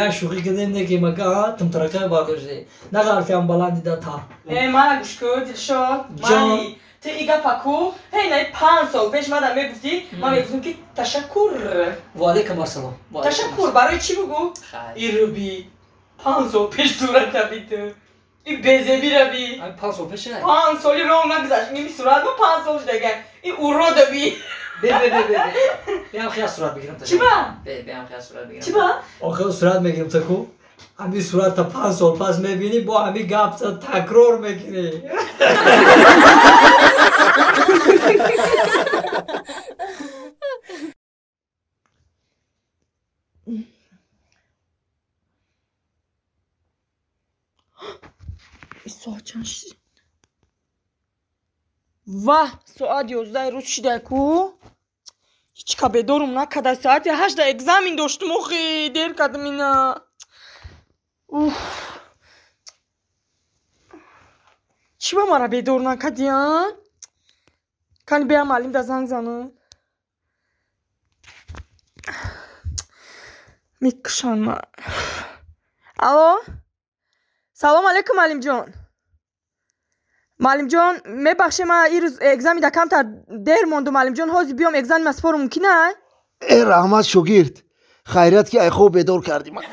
Я шӯхӣ кардем, не ки мака тумтаракай бардоште. Нағалтиам баланди да та. Э, мана гӯш ку, Дилшод. Мани ту и гапа ку, ҳей най 5 сол пеш мада мегуфтӣ, ман мегуфтам ки ташаккур. Ва алайкум ассалом. Ташаккур барои чӣ бугу? И руби 5 сол пеш сурата би ту. И безеби раби. 5 сол пеш? 5 соли роҳ нагузашт. Ини сурат мо 5 сол шудага. И урода би. Бе бе бе бе. Биам хия сурат бигирам та. Чӣ ба? Бе биам хия сурат бигирам. Чӣ ба? Охир сурат мегирам та ку. Ҳами сурата 5 сол пас мебинӣ, бо ҳами гапта такрор мекунӣ. Соат чанд шид? Ваҳ, соат 11 рӯз шида ку. Ҳеҷ ка бедорум накарда. Соати 8 экзамен доштум, охи дер кардам ина. Уф. Чӣ ба мара бедор накардиян? Кани беям маълим да занг занам. Мекушанд ма. Алло? Салом алейкум, маълимҷон. Маълимҷон, мебахше, ма ирӯз экзамида камтар дер мондум, маълимҷон, ҳозир биём экзамин ма спору мумкин ай? Э, раҳмат, шогирд. Хайрият ки ай хоб бедор кардӣ ман.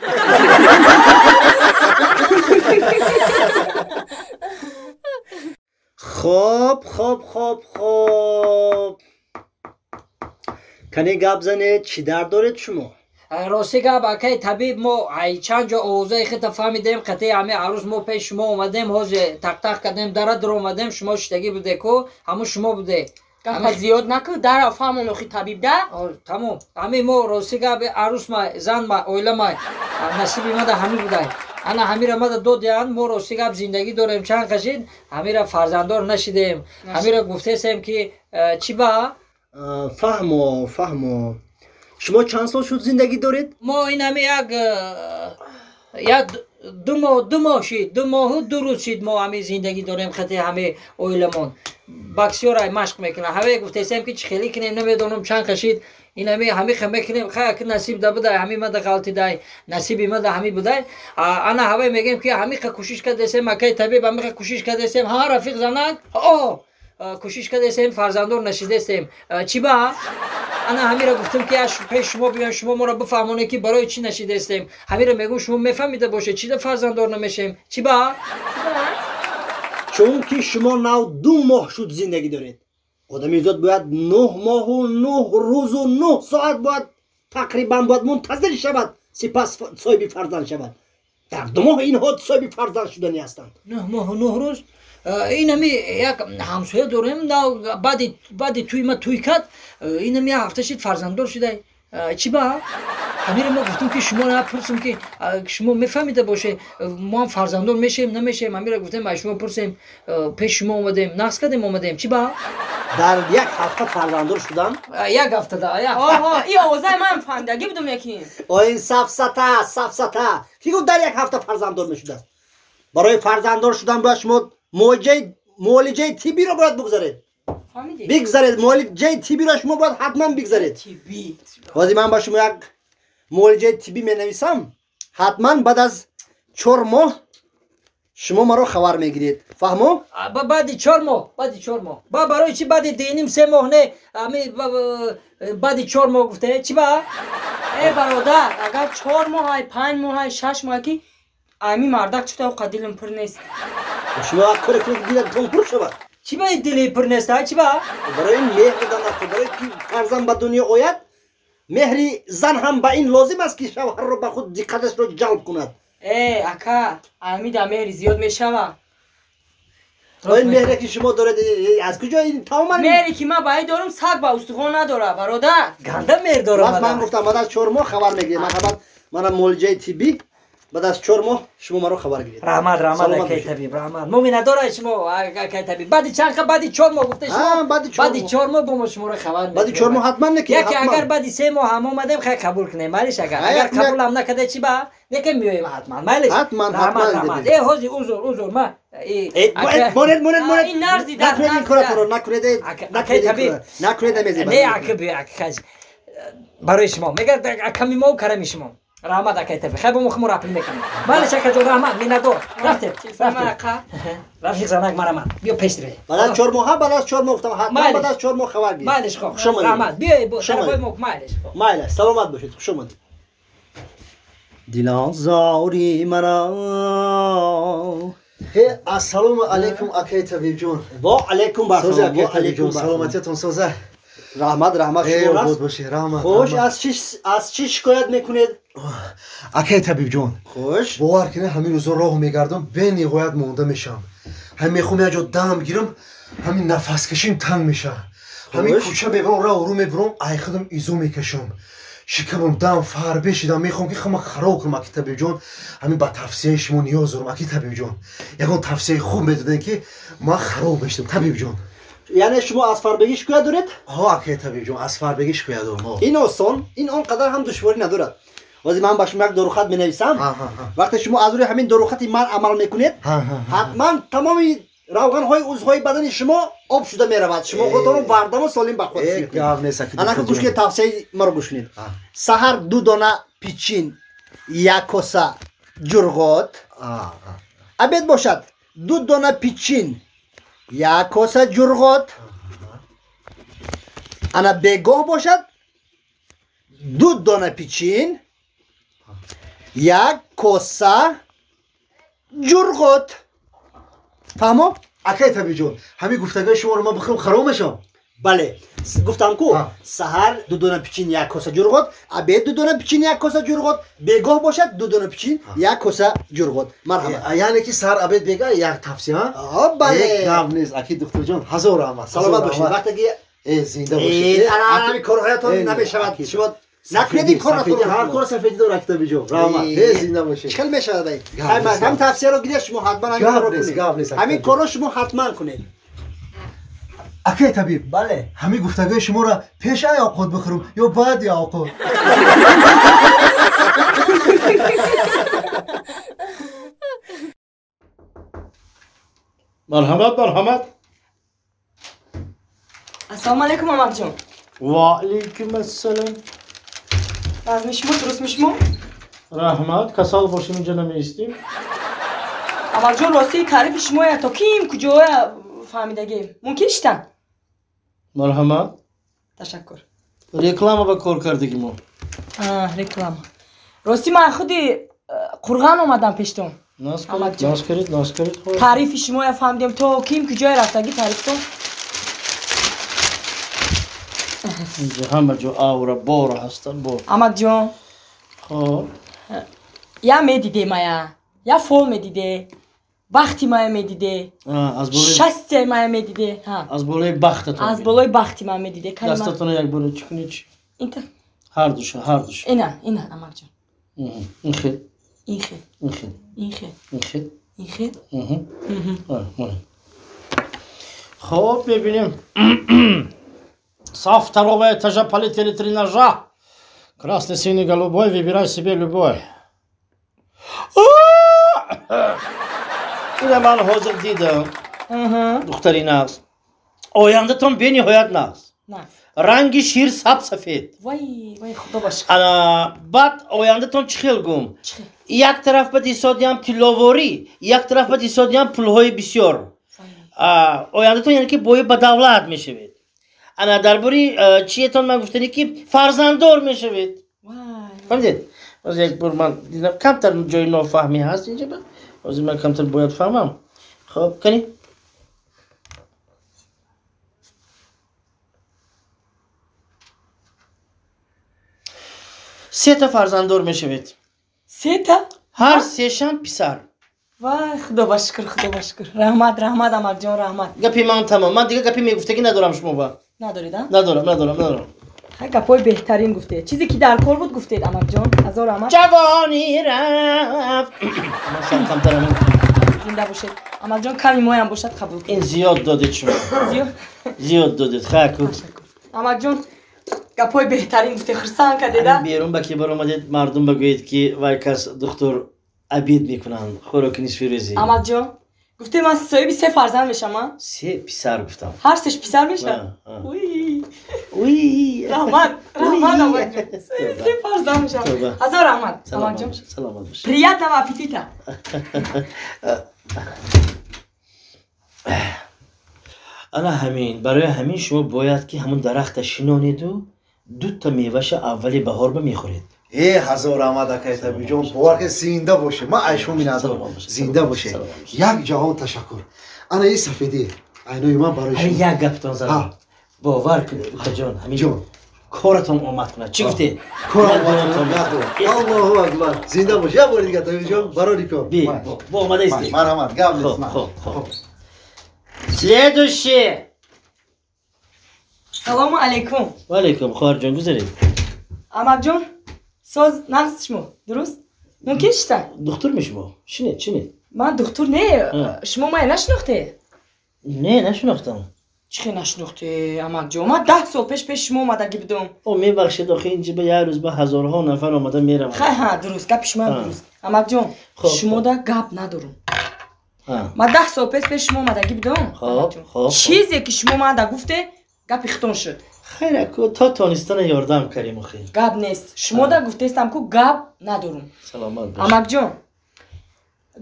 Хоб, хоб, хоб, хоб. Кане гап занед, чӣ дард доред шумо? Рости гап, акай табиб, мо ай чанд ҷо овозаи хита фаҳмидем, қатъи ҳами арӯз мо пеш шумо омадем, ҳозир тақтақ кардем, дара дур омадем, шумо шиштагӣ буде ку, ҳамун шумо буде. Гапа зиёд накӯ, дара фаҳмон охи табиб да? Тамом. Ҳами мо рости гап арӯс ма, зан ма, оила ма, насиби мада ҳами будай. Ана ҳамира мада додиянд, мо рости гап зиндагӣ дорем чанд қашид, ҳамира фарзанддор нашидем. Ҳамира гуфтесем ки чӣ ба? Фаҳмо, фаҳмо. Шумо чанд сол шуд зиндагӣ доред? Мо ин ҳами як ду моҳ шид, 2 моҳу 2 рӯз шид мо ҳами зиндагӣ дорем хати ҳами оиламон. Баксиёрай машқ мекунам. Ҳаме гуфтесем ки чӣ хеле кунем, намедонам чанд қашид. Ин ҳами ҳами ха мекунем, хай ки насиб да будай, ҳами мада ғалтидай, насиби мада ҳами будай. Ана ҳавай мегем ки ҳами ха кӯшиш кардесем, акай табиб ҳами ха кӯшиш кардесем, ҳа рафиқ занак, о кӯшиш кардесем, фарзанддор нашидестем. Чӣ ба? Ана ҳамира гуфтам ки пеш шумо биёем, шумо моро бифаҳмонед ки барои чӣ нашидестем. Ҳамира мегӯм шумо мефаҳмида бошед, чӣ да фарзанддор намешем? Чӣ ба? Чунки шумо нав 2 моҳ шуд зиндагӣ доред. Одамизод бояд 9 моҳу 9 рӯзу 9 соат бояд тақрибан бояд мунтазир шавад, сипас соҳиби фарзанд шавад. Дар 2 моҳ инҳо соҳиби фарзанд шудани ҳастанд. 9 моҳу 9 рӯз? Ин ҳами як ҳамсоя дорем, баъди тӯй ма тӯй кард, ин ҳами як ҳафта шид фарзанддор шудай. Чӣ ба? Ҳамиро мо гуфтем ки шумо пурсем ки шумо мефаҳмида бошед, мо ҳам фарзанддор мешем, намешем. Ҳамиро гуфтем аз шумо пурсем, пеш шумо омадем, нақс кардем омадем. Чӣ ба? Дар як ҳафта фарзанддор шудан? Як ҳафтада. Оҳо, и овозаи ман фаҳмидагӣ будум якин. О, ин сафсата, сафсата. Ки гуфт дар як ҳафта фарзанддор мешудааст? Барои фарзанддор шудан бояд шумо муолиҷаи тиббиро бояд бигзаред. Бигзаред, муолиҷаи тиббиро шумо бояд ҳатман бигзаред. Ҳозир ман ба шумо як муолиҷаи тиббӣ менависам, ҳатман баъд аз 4 моҳ шумо маро хабар мегиред. Фаҳмо? Баъди 4 моҳ, баъди 4 моҳ. Ба барои чӣ баъди 2.5-3 моҳ не, ами баъди 4 моҳ гуфте? Чӣ ба? Э бародар, агар 4 моҳ ай, 5 моҳ ай, 6 моҳ ки ами мардак чута оқа дилам пур нест. Шумо як коре кунед ки дилатон пур шавад. Чӣ ба дили пур нест, чӣ ба? Барои меҳр додан, барои ки фарзанд ба дунё ояд, меҳри зан ҳам ба ин лозим аст ки шавҳарро ба худ диққаташро ҷалб кунад. Э, ака, ами да меҳри зиёд мешава. ин меҳре ки шумо доред аз куҷо ин тамоман меҳре ки ман ба ин дорам саг ба устухон надора, бародар. Ганда меҳр дорам. Ман гуфтам баъд аз 4 моҳ хабар мегирем. Ман хабар манам муолиҷаи тиббӣ Баъд аз 4 моҳ шумо маро хабар гиред. Раҳмат, раҳмат акай табиб, раҳмат. Мо миннатдорем шумо акай табиб. Баъди чанд қа, баъди 4 моҳ гуфте шумо? Баъди 4 моҳ бо мо шуморо хабар мекунем. Баъди 4 моҳ ҳатман неки. Яке агар баъди 3 моҳ ҳам омадем, хай қабул кунем. Майлиш агар. Агар қабул ҳам накарда чи ба? Лекин меоем ҳатман. Майлиш. Ҳатман, ҳатман. Раҳмат. Э, ҳозир узр, узр ма. Монед, монед, монед. Накунед ин коратонро, накунед. Акай табиб. Накунед намезебад. Не, ака би, ака. Барои шумо. Мегӯяд ками мо карами шумо. Раҳмат акай табиб. Хай бо мо хумор апил мекунем. Майлиш акаҷон, раҳмат, миннатдор. Рафтем. Рафтем. Рафиқ занак марамат. Биё пеш рав. Баъд аз 4 моҳ, баъд аз 4 моҳ гуфтам, ҳатман баъд аз 4 моҳ хабар гиред. Майлиш хоб. Раҳмат. Биё бо тарафи мо майлиш хоб. Майлиш, саломат бошед. Хуш омадед. Дилозори маро. Ассалому алайкум акай табибҷон. Ва алайкум ассалом. Ва алайкум саломатиятон соза. Раҳмат, раҳмат шумо раст. Бошед, раҳмат. Хуш, аз чӣ шикоят мекунед? Акай табибҷон. Хуш. Бовар кунед, ҳамин рӯзо роҳ мегардам, бениҳоят монда мешавам. Ҳамин мехоҳам як ҷо дам гирам, ҳамин нафаскашим танг мешавад. Ҳамин кӯча мебарам, роҳ рӯ мебарам, ай худам изо мекашам. Шикамам дам фарбе шидам, мехоҳам ки хама хароб кунам аки табибҷон. Ҳамин ба тавсияи шумо ниёз дорам аки табибҷон. Ягон тавсияи хуб медодем ки ман хароб мешудам табибҷон. Яъне шумо аз фарбегӣ шикоят доред? Ҳо акай табибҷон, аз фарбегӣ шикоят дорам. Ин осон, ин он қадар ҳам душворӣ надорад. Ҳозир ман ба шумо як дорухат менависам. Вақте шумо аз рӯи ҳамин дорухати ман амал мекунед, ҳатман тамоми равғанҳои узвҳои бадани шумо об шуда меравад. Шумо худтонро бардаму солим ба худ мекунед. Анака гӯш кунед, тавсияи маро гӯш кунед. Саҳар 2 дона пичин, 1 коса ҷурғот. Обед бошад 2 дона пичин, 1 коса ҷурғот. Ана бегоҳ бошад 2 дона пичин, 1 коса ҷурғот. Фаҳмо? Акай табибҷон, ҳамин гуфтагои шуморо ман бихӯрам хароб мешавам? Бале, гуфтам ку саҳар 2 дона пичин, 1 коса ҷурғот, обед 2 дона пичин, 1 коса ҷурғот, бегоҳ бошад 2 дона пичин, 1 коса ҷурғот. Марҳамат. Яъне ки саҳар, обед, бегоҳ як тавсия? Бале. Гап нест аки духтурҷон, ҳазор раҳмат. Саломат бошед. Вақте ки зинда бошед. Ҳамин корҳоятон намешавад. Шумо накунед ин корро. Ҳар кор сафедӣ дорад аки табибҷон. Раҳмат. Зинда бошед. Чӣ хел мешавад ай? Ҳам тавсияро гиред, шумо ҳатман ҳамин корро кунед. Ҳамин корро шумо ҳатман кунед. Акай табиб, бале, ҳамин гуфтагои шуморо пеш ай овқот бихӯрам ё баъди овқот? Марҳамат, марҳамат. Ассалому алайкум амакҷон. Ва алайкум ассалом. Вазми шумо дуруст мишмо? Раҳмат, касал бошем инҷа намеистем. Амакҷон, рости таърифи шумоя то ким куҷоя фаҳмидагӣ. Мумкин шитан? Марҳамат. Ташаккур. Реклама ба кор кардагӣ мо. Реклама. Рости ман худи Қурғон омадам пештон. Наз кунед, наз кунед. Таърифи шумоя фаҳмидем то ким куҷоя рафтагӣ таърифтон. Инҷа ҳама ҷо авра бора ҳастанд бор. Амакҷон. Хоб. Я медиде мая, я фол медиде. Бахти мая медиде. Шастияи мая медиде. Аз болои бахтатон. Аз болои бахти мая медиде. Дастатонро як бора чӣ кунед чӣ? Инта. Ҳар душа, ҳар душа. Ина, ина амакҷон. Ин хел. Ин хел. Ин хел. Ин хел. Ин хел. Ин хел. Хоб, мебинем. Со второго этажа полетели 3 ножа. Красный, синий, голубой, выбирай себе любой. Ина ман ҳозир дидам. Духтари нағз. Ояндатон бениҳоят нағз. Ранги шир саб сафед. Вай, вай, худо ба шукр. Ана баъд ояндатон чӣ хел гум? Як тараф ба дисодиам тилловорӣ, як тараф ба дисодиам пулҳои бисёр. Ояндатон яъне ки бои ба давлат мешавед. Ана дар бораи чиетон ман гуфтанӣ ки фарзанддор мешавед. Фаҳмидед? Ҳозир як бор ман дидам камтар ҷои нофаҳмӣ ҳаст инҷа. Ҳозир ман камтар бояд фаҳмам. Хоб, кани? Сета фарзанддор мешавед. Сета? Ҳар сешам писар. Вай, худо ба шукр, худо ба шукр. Раҳмат, раҳмат амакҷон, раҳмат. Гапи ман тамом. Ман дига гапи мегуфтагӣ надорам шумо ба. Надоред, а? Надорам, надорам, надорам. Хай гапҳои беҳтарин гуфтед. Чизе ки дар кор буд гуфтед амакҷон. Ҳазор раҳмат. Ҷавони рафт. рафт. Ман сар камтар амин. Зинда бошед. Амакҷон, ками моям бошад, қабул кунед. Ин зиёд додед шумо. Зиёд? Зиёд додед. Хайр. Амакҷон, гапҳои беҳтарин гуфте, хурсанд кардеда. Берун ба ки баромадед, мардум бигӯед ки вай кас духтур обид мекунанд, хӯроки нисфирӯзӣ. Амакҷон, гуфте ман соҳиби се фарзанд мешам, а? Се писар гуфтам. Ҳар сеш писар мешам? Уй. Уй. Раҳмат, раҳмат, амакҷон. Соҳиби се фарзанд мешам. Ҳазор раҳмат, амакҷон. Саломат бошед. Приятного аппетита. Ана ҳамин, барои ҳамин шумо бояд ки ҳамун дарахта шинонеду дута меваша аввали баҳор ба мехӯред. Э, ҳазор раҳмат, акай Табиҷон, бовар кунед, зинда бошед. Ман айшо миннатдорам. Зинда бошед. Як ҷаҳон ташаккур. Ана ин сафедӣ айнои ман барои шумо. Ҳамин як гаптон задам. Бовар кунед, укаҷон, ҳамин коратон омад кунад. Чӣ гуфтед? Корам омад кунад. Аллоҳу акбар. Зинда бош. Як бори дигар, Табиҷон, барори кор. Би, бо омада истед. Марҳамат, гап нест. Хоб, хоб. Следующий. Салому алейкум. Ва алейкум, хоҳарҷон, гузаред. Амакҷон, соз нағз шумо, дуруст? Мумкин шита? Духтур мешумо? Шинед, шинед. Ман духтур не, шумо мая нашинохте? Не, нашинохтам. Чӣ хел нашинохте, амакҷон? Ман 10 сол пеш пеш шумо омадагӣ будум. О, мебахшед, охи инҷа ба як рӯз ба ҳазорҳо нафар омада мераванд. Хай, ҳа, дуруст, гапи шумоам дуруст. Амакҷон, шумода гап надорум. Ман 10 сол пеш пеш шумо омадагӣ будум. Чизе ки шумо манда гуфте, гапи хитон шуд. Хайр, аку то тонистана ёрдам кардем охи. Гап нест. Шумода гуфтестам ку гап надорум. Саломат бош. Амакҷон,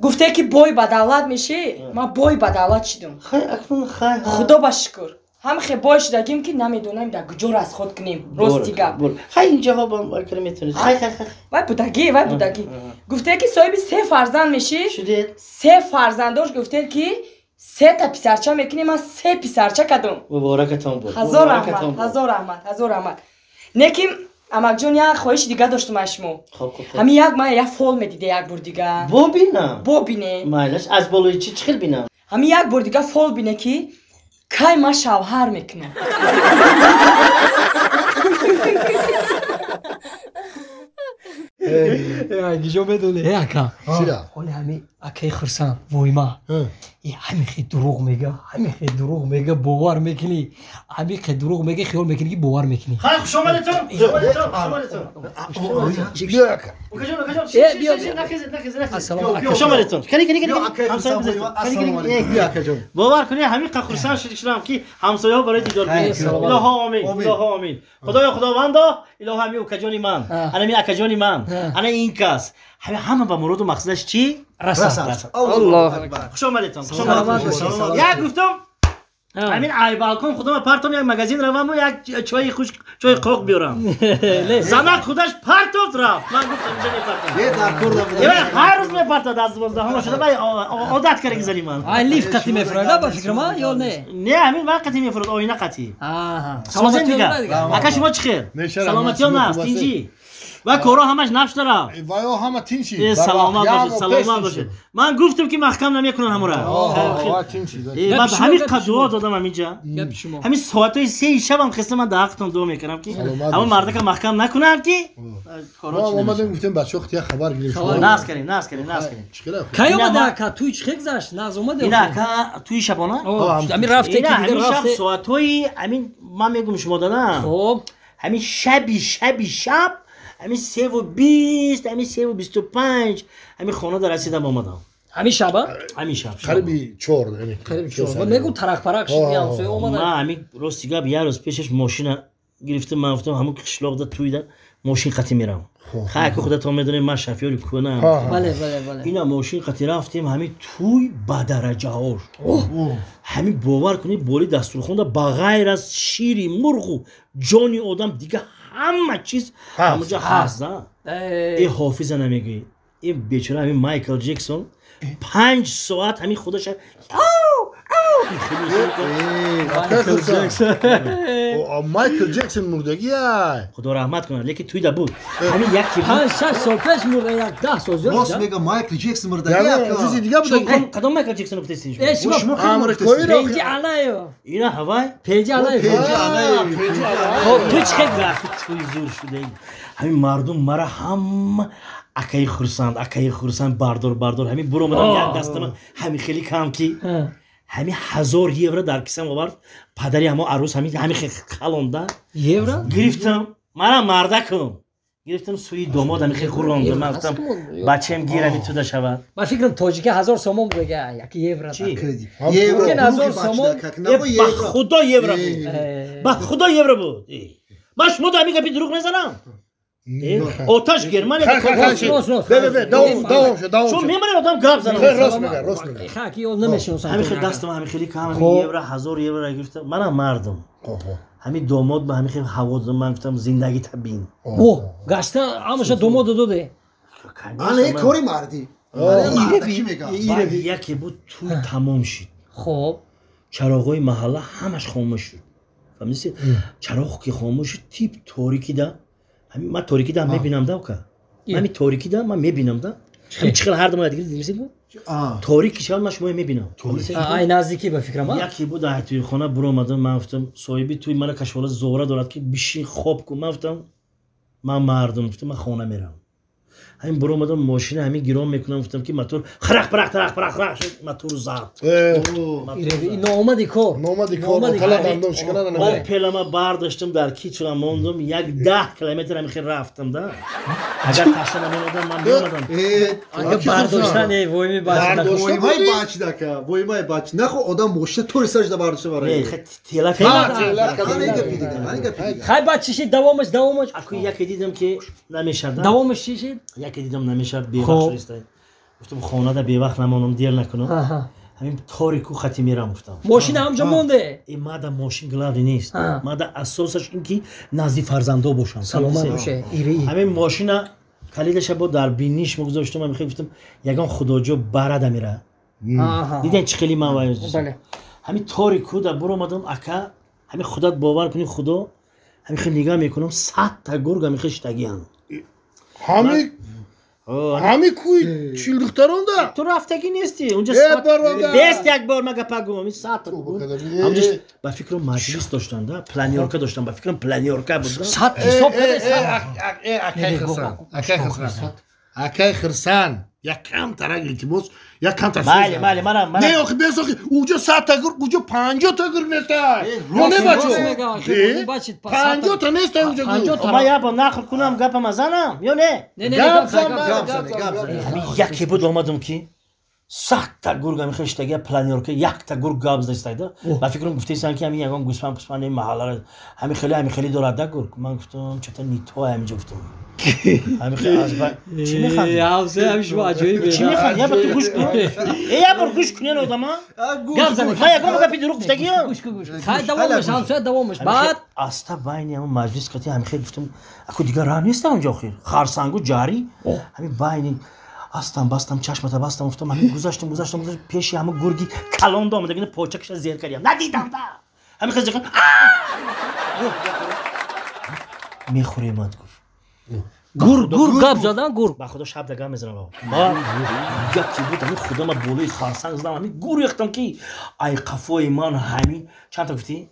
гуфте ки бой ба давлат мешӣ, ман бой ба давлат шидум. Хайр, акнун хайр. Худо ба шукр. Ҳам хе бой шудагим ки намедонам дар куҷо расход кунем. Рости гап. Хай, инҷаҳо бам кара метавонед. Хай, хай, хай. Вай будагӣ, вай будагӣ. Гуфте ки соҳиби се фарзанд мешӣ. Шудед. Се фарзандош гуфте ки сета писарча мекунӣ, ман се писарча кардум. Муборакатон бод. Ҳазор раҳмат, ҳазор раҳмат, ҳазор раҳмат. Лекин амакҷон, як хоҳиши дига доштум аз шумо. Ҳамин як ман як фол медиде як бор дига. Бобинам. Бобине. Майлаш, аз болои чӣ хел бинам? Ҳамин як бор дига фол бине ки кай ман шавҳар мекунам. Гиҷо медони, э ака. Ҳоли ҳамин акаи хурсанд войма. Ҳамин хел дурӯғ мега, ҳамин хел дурӯғ мега, бовар мекунӣ. Ҳамин хел дурӯғ мега, хиёл мекунӣ ки бовар мекунӣ. Хай, хуш омадетон. Хуш омадетон, хуш омадетон. Биё ака. Укаҷон, укаҷон, нахезед, нахезед, нахезед. Хуш омадетон. Кани, кани, кани. Ҳамсоя бизед. Кани, кани. Биё акаҷон. Бовар кунед, ҳамин қа хурсанд шудам ки ҳамсояҳо барои дидор биёянд. Илоҳо омин, илоҳо омин. Худоё худовандо, илоҳо ҳамин укаҷони ман, ана ҳамин акаҷони ман, ана ин кас. Ҳама ба муроду мақсадаш чӣ? Расад. Аллоҳу акбар. Хуш омадетон. Хуш омадетон. Як гуфтам, ҳамин ай балкон худама партом, як магазин раваму як чойи хушк, чойи қоқ биёрам. Занак худаш партофт рафт. Ман гуфтам инҷа мепартам. Е, дар кор набуда. Ҳар рӯз мепартад аз 12 шуда, вай одат карда гизани ман. Ай лифт қати мефурад, ба фикрам, ё не? Не, ҳамин вақт қати мефурад, оина қати. Аҳа. Саломатиён дига. Ака шумо чӣ хел? Саломатиён аст, тинҷӣ. Ва коро ҳамаш нафш дорад. Ваё ҳама тинчи. Саломат бошед, саломат бошед. Ман гуфтам ки маҳкам намекунан ҳамура. Ман ҳамин қад дуо додам ҳаминҷа. Ҳамин соатҳои 3 шабам хеста ман дар ҳақтон дуо мекунам ки ҳамон мардака маҳкам накунанд ки коро чӣ. Мо омадем гуфтем бачаҳо хати хабар гирифтем. Наз кардем, наз кардем, наз кардем. Кай омада ака? Туй чӣ гузашт? Наз омада? Ина ака туи шабона? Ҳамин рафте ки ҳамин шаб соатҳои ҳамин ман мегум шумо додам. Хоб. Ҳамин шаби шаби шаб ҳамин 3:20, ҳамин 3:25 ҳамин хона дар расидам омадам. Ҳамин шаба? Ҳамин шаб. Қариби 4, яъне. Қариби 4. Ман мегум тарақ-парақ шуд, ҳамсоя омада. Ман ҳамин рости гап як рӯз пешаш мошина гирифтам, ман гуфтам ҳамон қишлоқда туйда мошин қатӣ мерам. Хай ки худатон медонед ман шофёри кӯнаам. Бале, бале, бале. Ина мошин қатӣ рафтем, ҳамин туй ба дараҷаҳош. Ҳамин бовар кунед, бори дастурхонда ба ғайр аз шири мурғу ҷони одам дига ҳама чиз ҳамонҷо ҳаст. Э ҳофиза намегӯӣ. Ин бечора ҳамин Майкл Ҷексон 5 соат ҳамин худаша ау ау Майкл Джексон мурдагӣ ай. Худо раҳмат кунад, лекин туйда буд. Ҳамин як 5-6 сол пеш мурда, як 10 сол зиёд. Рост мега, Майкл Джексон мурдагӣ ака. Чизи дига буд. Кадом Майкл Джексон гуфтесин шумо? Шумо Амрикоиро. Пенҷи Алаев. Ина ҳавай? Пенҷи Алаев. Пенҷи Алаев. Хоб, ту чӣ хел рафти туй зур шуда? Ҳамин мардум мара ҳама акаи хурсанд, акаи хурсанд, бардор, бардор. Ҳамин буромадам як дастама ҳамин хеле кам ки ҳамин 1000 евро дар кисам овард. Падари ҳамо арӯс ҳамин халонда. Евро? Гирифтам, мана мардакум. Гирифтам сӯи домод ҳамин хел хӯрондам. Ман гуфтам бачаем гир ҳамин туда шавад. Ман фикрам тоҷика 1000 сомон буд, як евро. Чӣ? Евро. 1000 сомон. Ба худо евро буд. Ба худо евро буд. Ман шумо ҳамин гапи дурӯғ мезанам? Оташ Германия. Чун мемонад одам гап занад. Рост мега, рост мега. Ха, ки ё намешиносам. Ҳамин хел дастам ҳамин хели кам евро, 1000 евро гирифтам. Манам мардум. Ҳамин домод ба ҳамин хел ҳаво додам. Ман гуфтам зиндагӣ табин. О, гашта ҳамаша домод доде. Ана ин кори мардӣ. Баъд яке буд туй тамом шид. Хоб. Чароғҳои маҳалла ҳамаш хомӯш шуд. Фаҳмидӣ? Чароғ ки хомӯш шуд, тип торикида. Ман торикида мебинам да, ука. Ҳамин торикида ман мебинам да. Ҳамин чӣ хел ҳар дам дигар дидем ку? Торик ки шавад ман шумо мебинам. Ай наздикӣ ба фикрам. Яке буд ай туи хона буромадам, ман гуфтам соҳиби туй мана кашвола зора дорад ки бишин хоб кун. Ман гуфтам ман мардум, гуфтам ман хона мерам. Ҳамин буромадам мошина ҳамин гирон мекунам, гуфтам ки мотор храх прах трах прах прах шуд, мотор зад. Ноомади кор. Ноомади кор. Тала дандон шиканада намеравад. Пелама бардоштам дар кичурам мондум, як 10 километр ҳамин хел рафтам да. Агар ташна намеомадам ман меомадам. Агар бардоштан э войми бач. Воймай бач дака, воймай бач. Нахо одам мошина тори сажда бардошта барои. Тела тела. Хай бач чӣ шид? Давомаш, давомаш. Аку яке дидам ки намешад. Давомаш чӣ шид? Яке дидам намешад, бевақт шудиста. Гуфтам хонада бевақт намонам, дер накунам. Ҳамин торику хати мерам гуфтам. Мошина ҳамҷо монде? Э, мада мошин главный нест. Мада асосаш ин ки назди фарзандо бошам. Саломат боше. Ҳамин мошина калидаша бо дар биниш мегузоштам, ҳамин хел гуфтам ягон худоҷо барада мера. Диден чӣ хели ман вай. Ҳамин торику да буромадам ака, ҳамин худат бовар кунӣ худо, ҳамин хел нигаҳ мекунам 100 та гург ҳамин хел шитагианд. Ҳами кӯи чилдухтаронда? Ту рафтагӣ нестӣ. Унҷа бест як бор ма гапа гум. 100 та гург. Ҳамҷа ба фикрам маҷлис доштанд, планёрка доштанд, ба фикрам планёрка буд. 100 ҳисоб кардед? Акай Хирсан, акай Хирсан. Акай Хирсан, якам тарак илтимос, якам тар. Майли, майли, манам, манам. Не, охи бес охи, уҷо 100 та гург, уҷо 50 та гург нестай. Ё не бачо? 50 та нестай уҷо гург. Ман як бор нақл кунам гапама занам ё не? Гап зан, гап зан. Яке буд омадам ки 100 та гург ҳамин хел шитагия планёрка, якта гург гап зада. Ба фикрам гуфтаистанд ки ҳамин ягон гӯсфанд пӯсфанд ин маҳалларо ҳамин хеле ҳамин хеле дорад да гург. Ман гуфтам чата не то ҳаминҷо гуфтам. Ҳамин хел аз ба чӣ механдӣ? Ҳамсоя ҳамин шумо аҷоиб. Чӣ механдӣ? Я бор ту гӯш кун. Э, я бор гӯш кун одама. Гап зан. Ман ягон гапи дурӯғ гуфтагиам. Гӯш кун, гӯш кун. Хай давомаш, ҳамсоя давомаш. Баъд аста байни ҳамон маҷлис қати ҳамин хел гуфтам, аку дигар раҳ нест онҷо охир. Харсангу ҷарӣ. Ҳамин байни астам бастам чашмата бастам гуфтам ҳамин гузаштам гузаштам гузаштам пеши ҳамон гурги калон омада гина почакаша зер кардям. Надидам да. Ҳамин хел зер мехӯремад гуфт. Гург, гург гап задан гург. Ба худо шаб да гап мезанам. Ма яке буд ҳамин худо ма болои харсанг задам ҳамин гурехтам ки ай қафои ман ҳамин чанд та гуфтӣ?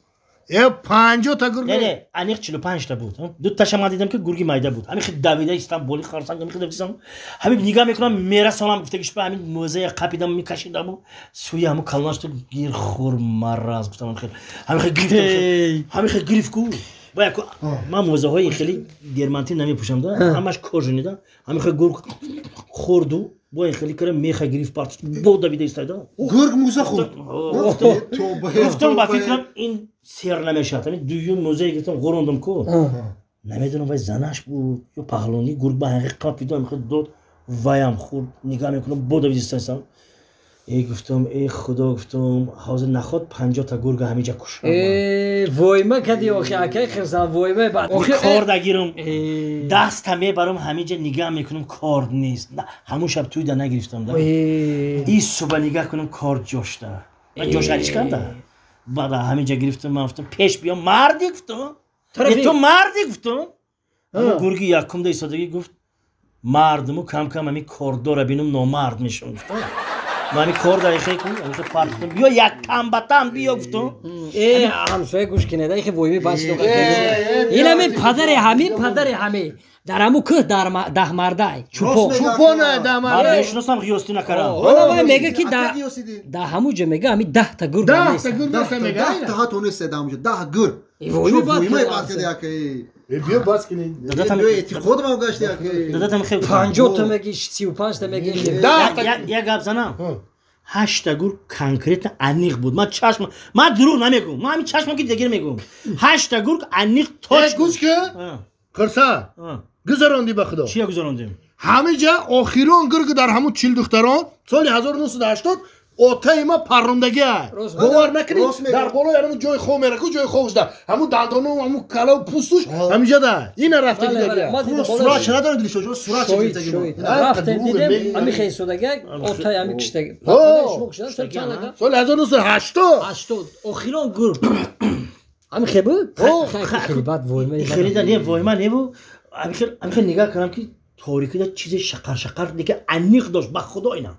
Э, 50 та гург. Не, не, аниқ 45 та буд. Ду таша ман дидам ки гурги майда буд. Ҳамин хел давида истам болои харсанг ҳамин хел давидам. Ҳамин нигаҳ мекунам мерасонам гуфтагиш ба ҳамин мӯзая қапидам мекашидаму сӯи ҳамун калонаш гир хур мараз гуфтам ҳамин хел. Ҳамин хел гирифтам. Ҳамин хел гирифт ку. Бояд ман мӯзаҳои хеле дермантин намепӯшам да, ҳамаш кожаный да. Ҳамин хел гург хӯрду бо ин хеле кара меха гирифт парт бо давида истода. Гург мӯза хӯрд. Гуфтам ба фикрам ин сер намешавад. Ҳамин дуюм мӯзае гирифтам ғурондам ку. Намедонам вай занаш буд ё паҳлонӣ гург ба ҳақиқат қапида ҳамин хел дод ваям хӯрд. Нигаҳ мекунам бо давида истодам. Э гуфтам э худо гуфтам ҳозир наход 50 та гурга ҳаминҷа кушам. Э войма кади охи акай Хирсан войма баъд. Корда гирам. Даста мебарам ҳаминҷа нигаҳ мекунам корд нест. Ҳамун шаб туйда нагирифтам да. И суба нигаҳ кунам корд ҷошта. Ман ҷошариш кардам. Баъд ҳаминҷа гирифтам, ман гуфтам пеш биё, марди гуфтам. Ту марди гуфтам. Гурги якумда истодагӣ гуфт мардуму кам-кам ҳамин кордора бинум номард мешавам гуфтам. Ман ҳамин кор дар ихе кун, ҳамин парт кун, биё як там ба там биё гуфтам. Э, ҳамсоя гӯш кинед, ихе войми баъд шуд. Ин ҳамин падари ҳамин, падари ҳамин. Дар ҳамун кӯҳ даҳмардай, чӯпон. Чӯпон даҳмардай. Ман мешиносам, ғиёстӣ накардам. Ҳоло вай мега ки дар ҳамун ҷо мега ҳамин 10 та гург. 10 та гург нест мега. 10 та ҳатто нест дар ҳамун ҷо, 10 гург. Войми баъд кардӣ. Биё бас кунед. Биё эътиқод ма гашти яке. Дадатам хел 50 та меги, 35 та меги. Як гап занам. 8 та гург конкретно аниқ буд. Ман чашм, ман дурӯғ намегӯм. Ман ҳамин чашмам ки дигар мегӯм. 8 та гург аниқ точ. Гӯш ки? Қирса. Гузарондӣ ба худо. Чия гузарондем? Ҳамиҷа охирон гург дар ҳамун 40 духтарон соли 1980 отаи ма паррондагиа. Бовар накунед, дар болои ҳамун ҷои хоб мераку, ҷои хоб шуда. Ҳамун дандону, ҳамун калаву пӯстуш ҳамиҷа да. Ина рафта дидагиа. Сурат ча надоред дилшод, ҷо сурат ча гирифтаги мо. Рафтем дидем, ҳами хесодаги, отаи ҳами киштаги. Соли 1980. 80 охирон гург. Ҳами хе буд? Хеле бад войма. Хеле не войма не бу. Ҳамихел нигаҳ кардам ки торикида чизе шақар-шақар дига аниқ дошт, ба худо ина.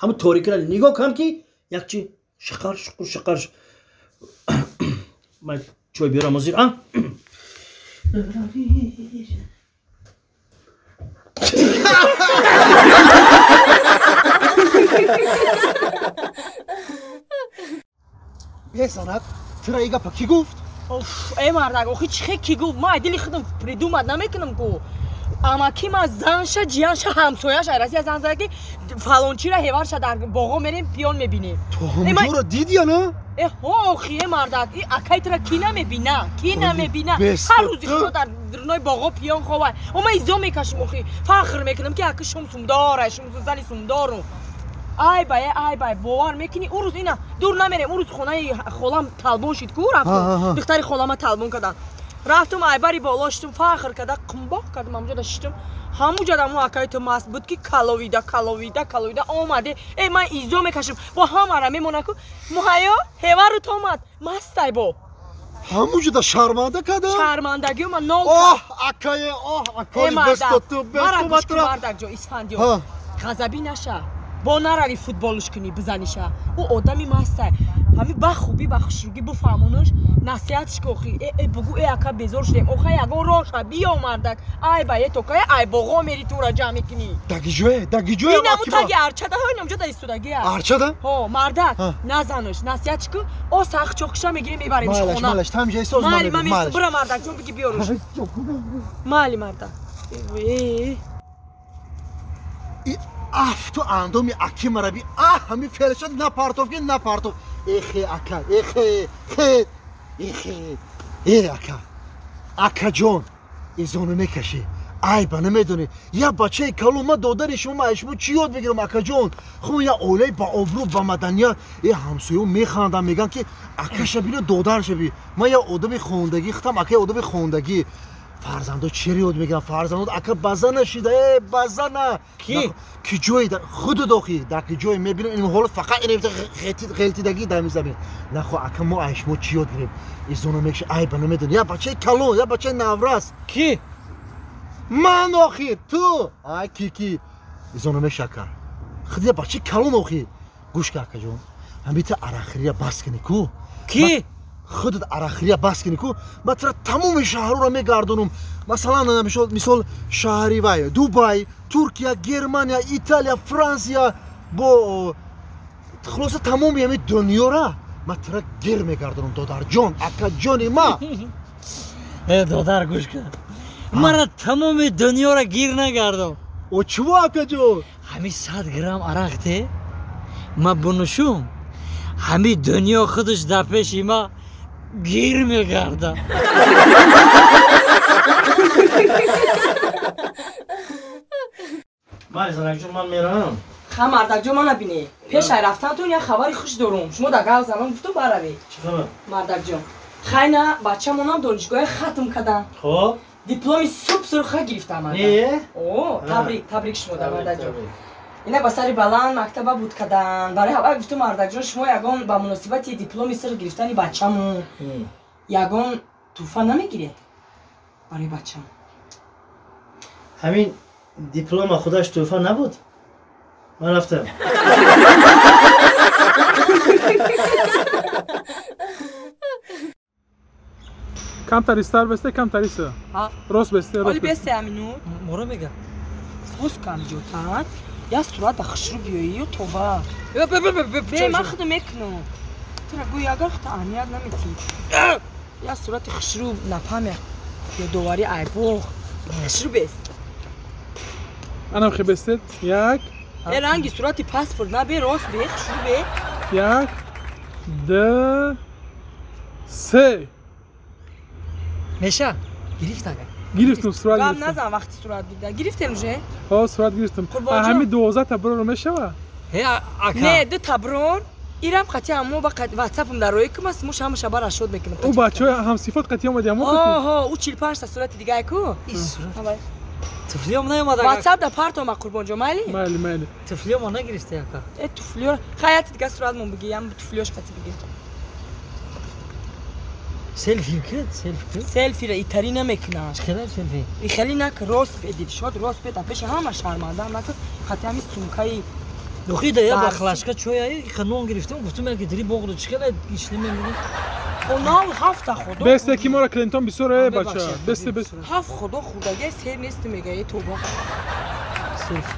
Ҳамун торикиро нигоҳ кардам ки як чи шақар шуқур шақар. Ман чой биёрам ҳозир, а? Бесанат, тура и гапа кӣ гуфт? Э мардак, охи чӣ хе кӣ гуфт? Ман дили худам придумать намекунам ку. Амаки ма занша, ҷиянша, ҳамсояша Россия зан зада ки фалончира ҳеварша дар боғо мерем пиён мебинем. Ту ҳамҷоро дидӣ я на? Э ҳо, охи э мардак, и акай тура кӣ намебина? Кӣ намебина? Ҳар рӯзи худо дар дурнои боғо пиён ховай. О ман изо мекашам охи, фахр мекунам ки аки шум сумдора, шум зани сумдорум. Ай бай, ай бай, бовар мекунӣ? Ӯ рӯз ина дур намерем, ӯ рӯз хонаи холам талбон шид ку рафтум. Духтари холама талбон карданд. Рафтум айбари боло шитум, фахр карда, қумбоқ кардам, ҳамуҷода шитум. Ҳамуҷода ҳамун акаи ту маст буд ки каловида, каловида, каловида омаде. Э ман изо мекашам, бо ҳамара мемона ку. Муҳайё, ҳеварут омад, мастай бо. Ҳамуҷода шарманда кардам? Шармандагиё ман нол. Оҳ, акае, оҳ, акаи бесто ту, бесто матра. Мардакҷон, Исфандиёр, ғазабӣ наша. Бо нарави футболш кунӣ, бизаниша. Ӯ одами мастай. Ҳами ба хубӣ, ба хушругӣ бифаҳмонаш, насиҳатш ки охи, э э бугӯ, э ака безор шудем. Оха ягон роҳ ша, биё мардак. Ай ба е токая, ай боғо мери тура ҷамъ мекунӣ. Даги ҷое, даги ҷое. Ин ҳамун таги арчада, ҳо инамҷо да истодагия. Арчада? Ҳо, мардак, назанаш, насиҳатш ку, о сахт чоқиша мегирем мебаремш хона. Малаш, малаш, тамҷа исоз ман. Мали, ман бура мардак, ҷон биги биёруш. Мали мардак. Э. Афту андоми аки мараби, аҳ, ҳами фелшад напартов ки напартов. Эхе ака, эхе, хе, эхе, э ака, акаҷон, изону мекашӣ, айба намедонӣ. Як бачаи калон, ман додари шумо, ман шумо чӣ ёд бигирам, акаҷон? Хуб, як оилаи ба обрӯ, ба маданият, э ҳамсоё механданд, мегӯянд ки акаша бино, додарша би. Ман як одами хондагӣ, худам ака одами хондагӣ. Фарзандо чиро ёд мегиранд? Фарзандо ака база нашида, э база на. Ки? Ки ҷое худут охи, дар ки ҷое мебинам ин ҳолат фақат ин ғелтидагӣ дар мизабин. Нахо ака, мо ай шумо чӣ ёд гирем? Изоно мекаши, айба намедонӣ. Як бачаи калон, як бачаи наврас. Ки? Ман охир, ту. Ай ки ки. Изоно мекаши ака. Худ як бачаи калон охи. Гӯш ка акаҷон. Ҳамита арақхӯрия бас кунӣ ку. Ки? Худат арақхӯрия бас кунӣ ку, ман тура тамоми шаҳрҳоро мегардонам. Масалан, мисол шаҳри вай, Дубай, Туркия, Германия, Италия, Франсия, бо хулоса тамоми ҳамин дунёра ман тура гир мегардонам, додарҷон, акаҷони ма. Э додар, гӯш кун. Мара тамоми дунёра гир нагардон. О чиво, акаҷон? Ҳамин 100 грамм арақ те, ман бунӯшум, ҳамин дунё худаш дар пеши ма гир мегардад. Мали занакҷон, ман меравам. Ха мардакҷон, мана бинед. Пеш ай рафтантон як хабари хуш дорум. Шумо дар гав занон гуфту баравед. Чӣ хабар? Мардакҷон, хайна бачамонам донишгоҳе хатм карданд. Хоб? Дипломи суп сурха гирифтам. Не? О, табрик, табрик шумо да мардакҷон. Ина ба сари баланд мактаба буд кадан. Барои ҳавай гуфтум мардакҷон шумо ягон ба муносибати дипломи сир гирифтани бачамон ягон тӯҳфа намегиред барои бачам. Ҳамин диплома худаш тӯҳфа набуд? Ман рафтам. Камтар истар бесте, камтар иста. Рост бесте, рост. Оли бесте амину. Мора мега. Боз кам ҷотан. Я сурат хушрӯ биёӣ това. Бе ман худам мекунам. Тура гӯй агар худта аҳамият наметӣ. Я сурати хушрӯ напамя. Ёдоварӣ айбоғ. Хушрӯ бест. Анам хе бестед. Як. Э ранги сурати паспорт на бе рост бе хушрӯ бе. Як, ду, се. Меша, гирифт ага. Гирифтам сурат гирифтам. Гап назан вақти сурат гирифта. Гирифтем уже? Ҳо, сурат гирифтам. Ҳами 12 та брор мешава? Э, ака. Не, ду та брор. Ирам қати ҳамо ба WhatsApp-м дар рои кумас, муш ҳамаша бар ашод мекунам. Ӯ бачаҳои ҳамсифот қати омади ҳамо қати? Ҳо, ӯ 45 та сурати дигае ку? И сурат. Туфлиём наомада. WhatsApp да партома Қурбонҷон, майли? Майли, майли. Туфлиёмо нагирифта ака. Э, туфлиё. Хай, яти дига суратмон биги, ям туфлиёш қати биги. Селфи кид, селфи кид. Селфи ра итари намекунам. Чӣ хеле селфи? И хеле нак рост бе Дилшод рост бе пеш ҳама шармандаам нак хати ҳами сумкаи Дохи да я бахлашка чой ай ханон гирифтам гуфтам ки дри боғ чӣ хеле ишли мемонӣ. Онал ҳафта худо. Бесте ки мора клиентон бисёр э бача. Бесте бесте. Ҳафт худо хурдаги сер нест мега э тоба. Селфи.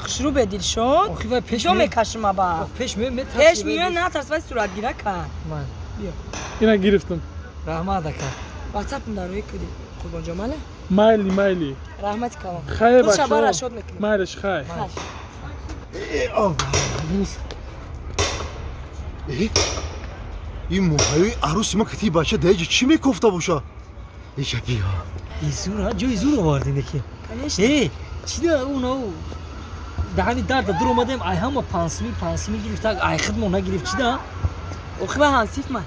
Хушрӯ бе Дилшод. Охи вай пеш ҷо мекашим аба. Пеш ме метарс. Пеш меё натарс вай суратгира кар. Ман. Биё. Ина гирифтам. Раҳмат ака. WhatsApp-м дар рои куди. Қурбонҷон мала? Майли, майли. Раҳмати калон. Хайр бача. Шабар ашод мекунем. Майлиш хай. Ин муҳайёи арӯси ма кати бача даиҷа чӣ мекофта боша? Иҷа биё. Изур, ҷои зур овардин ки. Э, чӣ да унау даҳани дарда дур омадем, ай ҳама пансими, пансими гирифта, ай хидмо нагирифт, чӣ да? Охи ва ҳамсиф ма.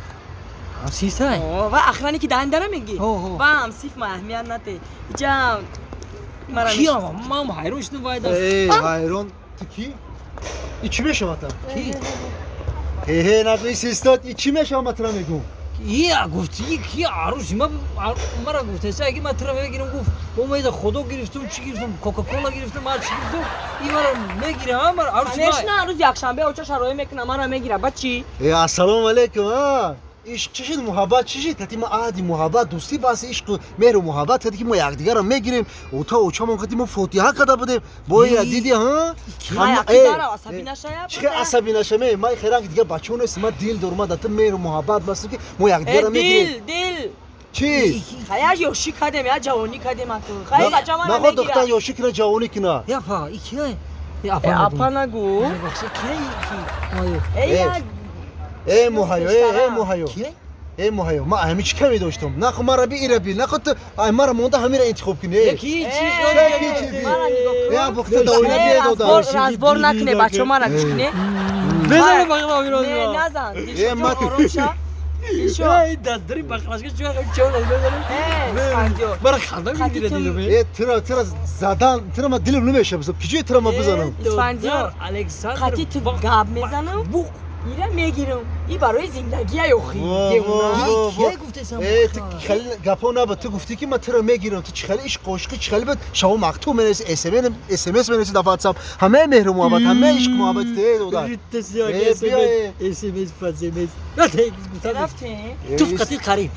Ҳамсифтай? Ва охране ки даҳани дара мегӣ? Ва ҳамсиф ма аҳамият нате. Иҷа мара Киам? Ман ҳайрон шудам вай даст. Э, ҳайрон ту ки? И чӣ мешавад там? Ки? Ҳе, нагӯи систод, и чӣ мешавад ма тура мегӯм? Ия, гуфти ки арӯси ма мара гуфтеса, аги ма тура мегирам, гуфт, омеда худо гирифтум, чӣ гирифтум, Кока-кола гирифтум, ҳар чӣ гирифтум, и мара мегирам, мара арӯси ма. Конечно, рӯзи якшанбе оча шароӣ мекунам, мара мегира, ба чӣ? Э, ассалому алайкум, а? Ишқ чӣ шуд, муҳаббат чӣ шуд? Кати ма аҳди муҳаббат, дӯстӣ бас ишқу меҳру муҳаббат кади ки мо якдигарро мегирем. Ота очамон кати мо фотиҳа карда будем. Бо ира диди, ҳа? Чӣ хел асабӣ нашаме? Ман херанг дигар бачаҳо нестам, ман дил дорам, ман дар ту меҳру муҳаббат бастам ки мо якдигарро мегирем. Дил, дил. Чӣ? Хай як ёшӣ кардем, як ҷавонӣ кардем ату. Хай бача мара мегира. Наход духтар ёшӣ кина, ҷавонӣ кина. Япа, ики? Апа нагу. Эй, Э муҳайё, э муҳайё. Э муҳайё, ман ҳами чӣ каме доштам? Нахо мара би ира би, нахо ту ай мара монда ҳамира интихоб кунӣ. Э ки чӣ? Э бухта давина би дода. Разбор накне бачо мара гӯш кунӣ. Безан бақла миро. Не, назан. Э ма оромша. Эй, дадри бақлашка чӣ чор мезанам. Э, Спандиёр. Мара ханда мегирад дилам. Э, тура тура задан, тура ма дилам намешава. Киҷои тура ма бизанам? Исфандиёр, Александр. Қати ту гап мезанам. Буқ. Ира мегирам. И барои зиндагия ёхи. Э, ту хеле гапо наба, ту гуфтӣ ки ман тура мегирам, ту чӣ хеле ишқ ошиқӣ чӣ хеле буд, шаво мактуб менависӣ, СМС менависӣ дар WhatsApp. Ҳамаи меҳру муҳаббат, ҳамаи ишқ муҳаббат ту дода. СМС, СМС. Рафтем. Туф қати қариб.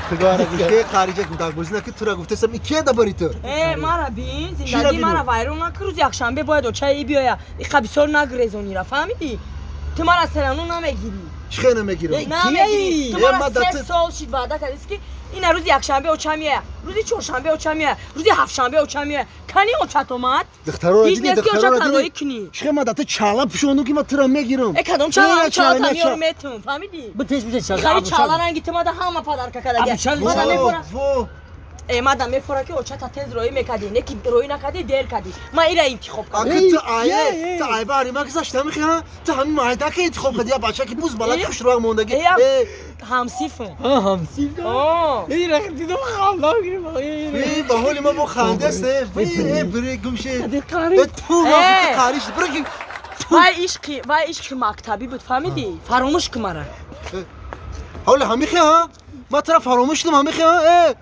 Ту гара гуфтӣ қариҷа гудакбозӣ накӣ тура гуфтасам, и кия дабари ту? Э, мара бин, зиндагӣ мара вайрон накӣ, рӯзи якшанбе бояд очаи биёя. Иқа бисёр нагрезонира, фаҳмидӣ? Ту мара серану намегирӣ. Чӣ хел намегирам? Намегирӣ. Ту мара 3 сол шид ваъда кардист ки ина рӯзи якшанбе оча меоя, рӯзи чоршанбе оча меоя, рӯзи ҳафтшанбе оча меоя. Кани очат омад? Духтароро Ҳеҷ дидӣ, нест ки оча духтароро танҳоӣ дидӣ? кунӣ. Чӣ хел ман дар ту чала пӯшондум ки ман тура мегирам? Э, кадом чала? Э, Чала чала, тамиёр чала. метум, фаҳмидӣ? Битеш битеш чала. Хари чала ранги ту мада ҳама падарка кардагия. Абучал Мада мебора. Во, Мадам мефора ки очата тез роӣ мекардӣ, не ки роӣ накардӣ, дер кардӣ. Ман ира интихоб кардам. Аки ту ае, ту ай бари ма гузашта мехи, ҳа? Ту ҳамин майдака интихоб кардӣ, я бача ки буз балад хушрӯ мондагӣ. Ҳамсифм. Ҳамсиф? Эй, рахт дидам ханда гирифт. Эй, ба ҳоли ма бо ханда аст. Эй, бире гумше. Ту қариш, бире. Вай ишқи мактабӣ буд, фаҳмидӣ? Фаромӯш кун мара. Ҳоли ҳамихи, ҳа? Ма тура фаромӯш шудам ҳамихи, ҳа? Э,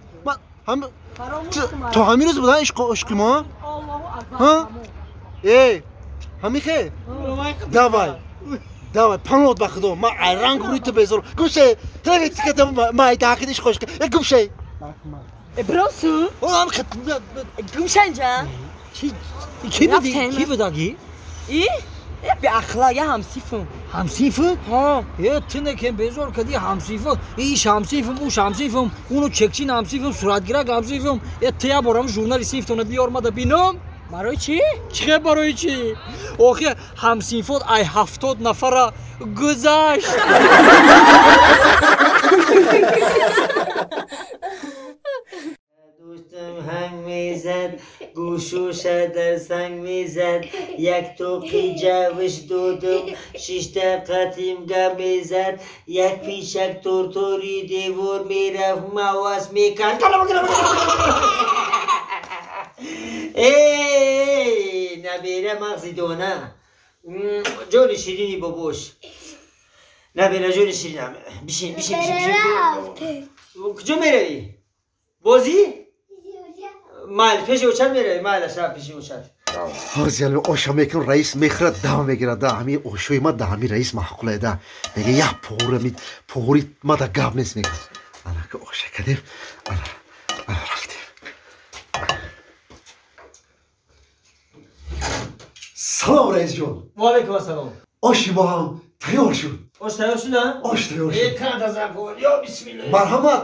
то ҳамин рӯз буд ишқи мо? Ҳа? Эй, ҳамихе? Давай. Давай, панот ба худо, ман айранг рӯи ту безор. Гумше, ту тиката майдакид ишқ ошқа. Э, гумше. Э, бросу. Гумше инҷа. Ки буди? Ки будаги? И? Э, беахлоқ, я ҳамсифм. Ҳамсиф? Ҳа. Э, ту некем безор кади ҳамсиф. Иш ҳамсифм, уш ҳамсифм, уну чекчин ҳамсифм, суратгирак ҳамсифм. Э, ту я борам журнали синфтона биёр мада бинам. Барои чӣ? Чӣ барои чӣ? Охи ҳамсинфот ай 70 нафара гузашт. Дӯстам ҳанг мезад, гӯшуша дар санг мезад, як тоқи ҷавиш додум, шишта қатим гап мезад, як пишак тортори девор мерафт, маваз мекард. Эй, набера мағзи дона, ҷони ширини бобош. Набера ҷони ширинам, бишин, бишин, бишин. Куҷо меравӣ? Бозӣ? Майли, пеши очат меравӣ, майла, шаб пеши очат. Ҳозир оша мекунам, раис мехӯрад, дам мегирад, да, ҳамин ошои ма да ҳамин раис маъқулае, да. Мега, як пора ми, пори ма да гап нест, мега. Ана ки оша кардем, ана, ана рафтем. Салом, раисҷон. Ва алайкум ассалом. Оши мо ҳам тайёр шуд. Ош тайёр шуд, а? Ош тайёр шуд. Э, канда забон, ё бисмиллоҳ. Марҳамат.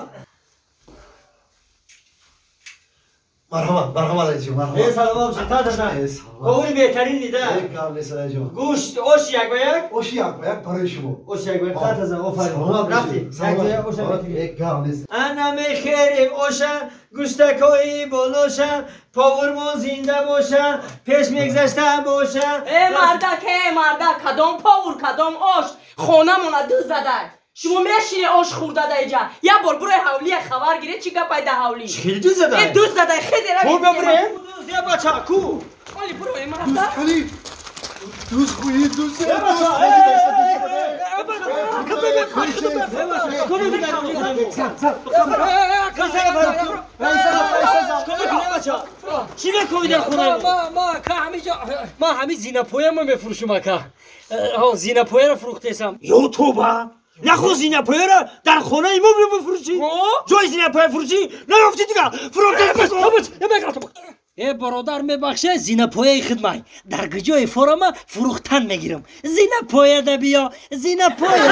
Марҳамат, марҳамат раисҷон, марҳамат. Э, салом бошед, та та. Овури беҳтарин дида. Э, гап нест раисҷон. Гӯшт, ош як ба як? Ош як ба як барои шумо. Ош як ба як, та та, офарин. Рафтем. Як ба як оша мехӯрем. Э, гап нест. Ана мехӯрем оша, гӯштакҳои болоша, повурмон зинда боша, пеш мегзашта боша. Э, мардак, э, мардак, кадом повур, кадом ош? Хонамона ду задай. Шумо мешине ош хӯрда да иҷа. Як бор бурои ҳавлия хабар гире, чӣ гапай да ҳавлӣ? Чӣ ду задай? Э, ду задай, хезе ра. Ку бибурем? Я бача, ку? Оли бурои марда. Дуз хуи, дуз. Я бача, чӣ мекунӣ дар хона? Ма ҳамин зинапоямо мефурӯшум, ака. Зинапояро фурӯхтесам. Ё тоба! Нахо зинапояро дар хонаи мо бифурӯшӣ? Ҷои зинапоя фурӯшӣ наёфтӣ дигар. Фурӯхтес. Э, бародар, мебахше, зинапояи хидмай. Дар куҷои форама фурӯхтан мегирам. Зинапоя да биё, зинапоя.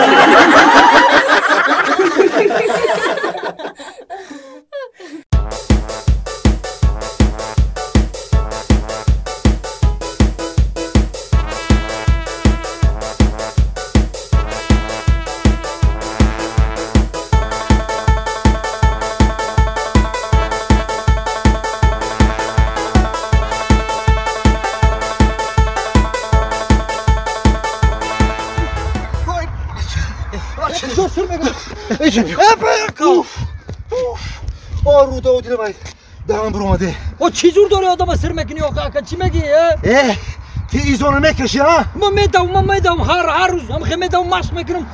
О, руда дилам даҳан буромаде. О, чӣ зур дори одама сир мекунӣ, охи ака, чӣ мегӣ, э? Э, ти изона мекашӣ, а? Ман медавам, ман медавам, ҳар рӯз ҳамхе медавам, машқ мекунам,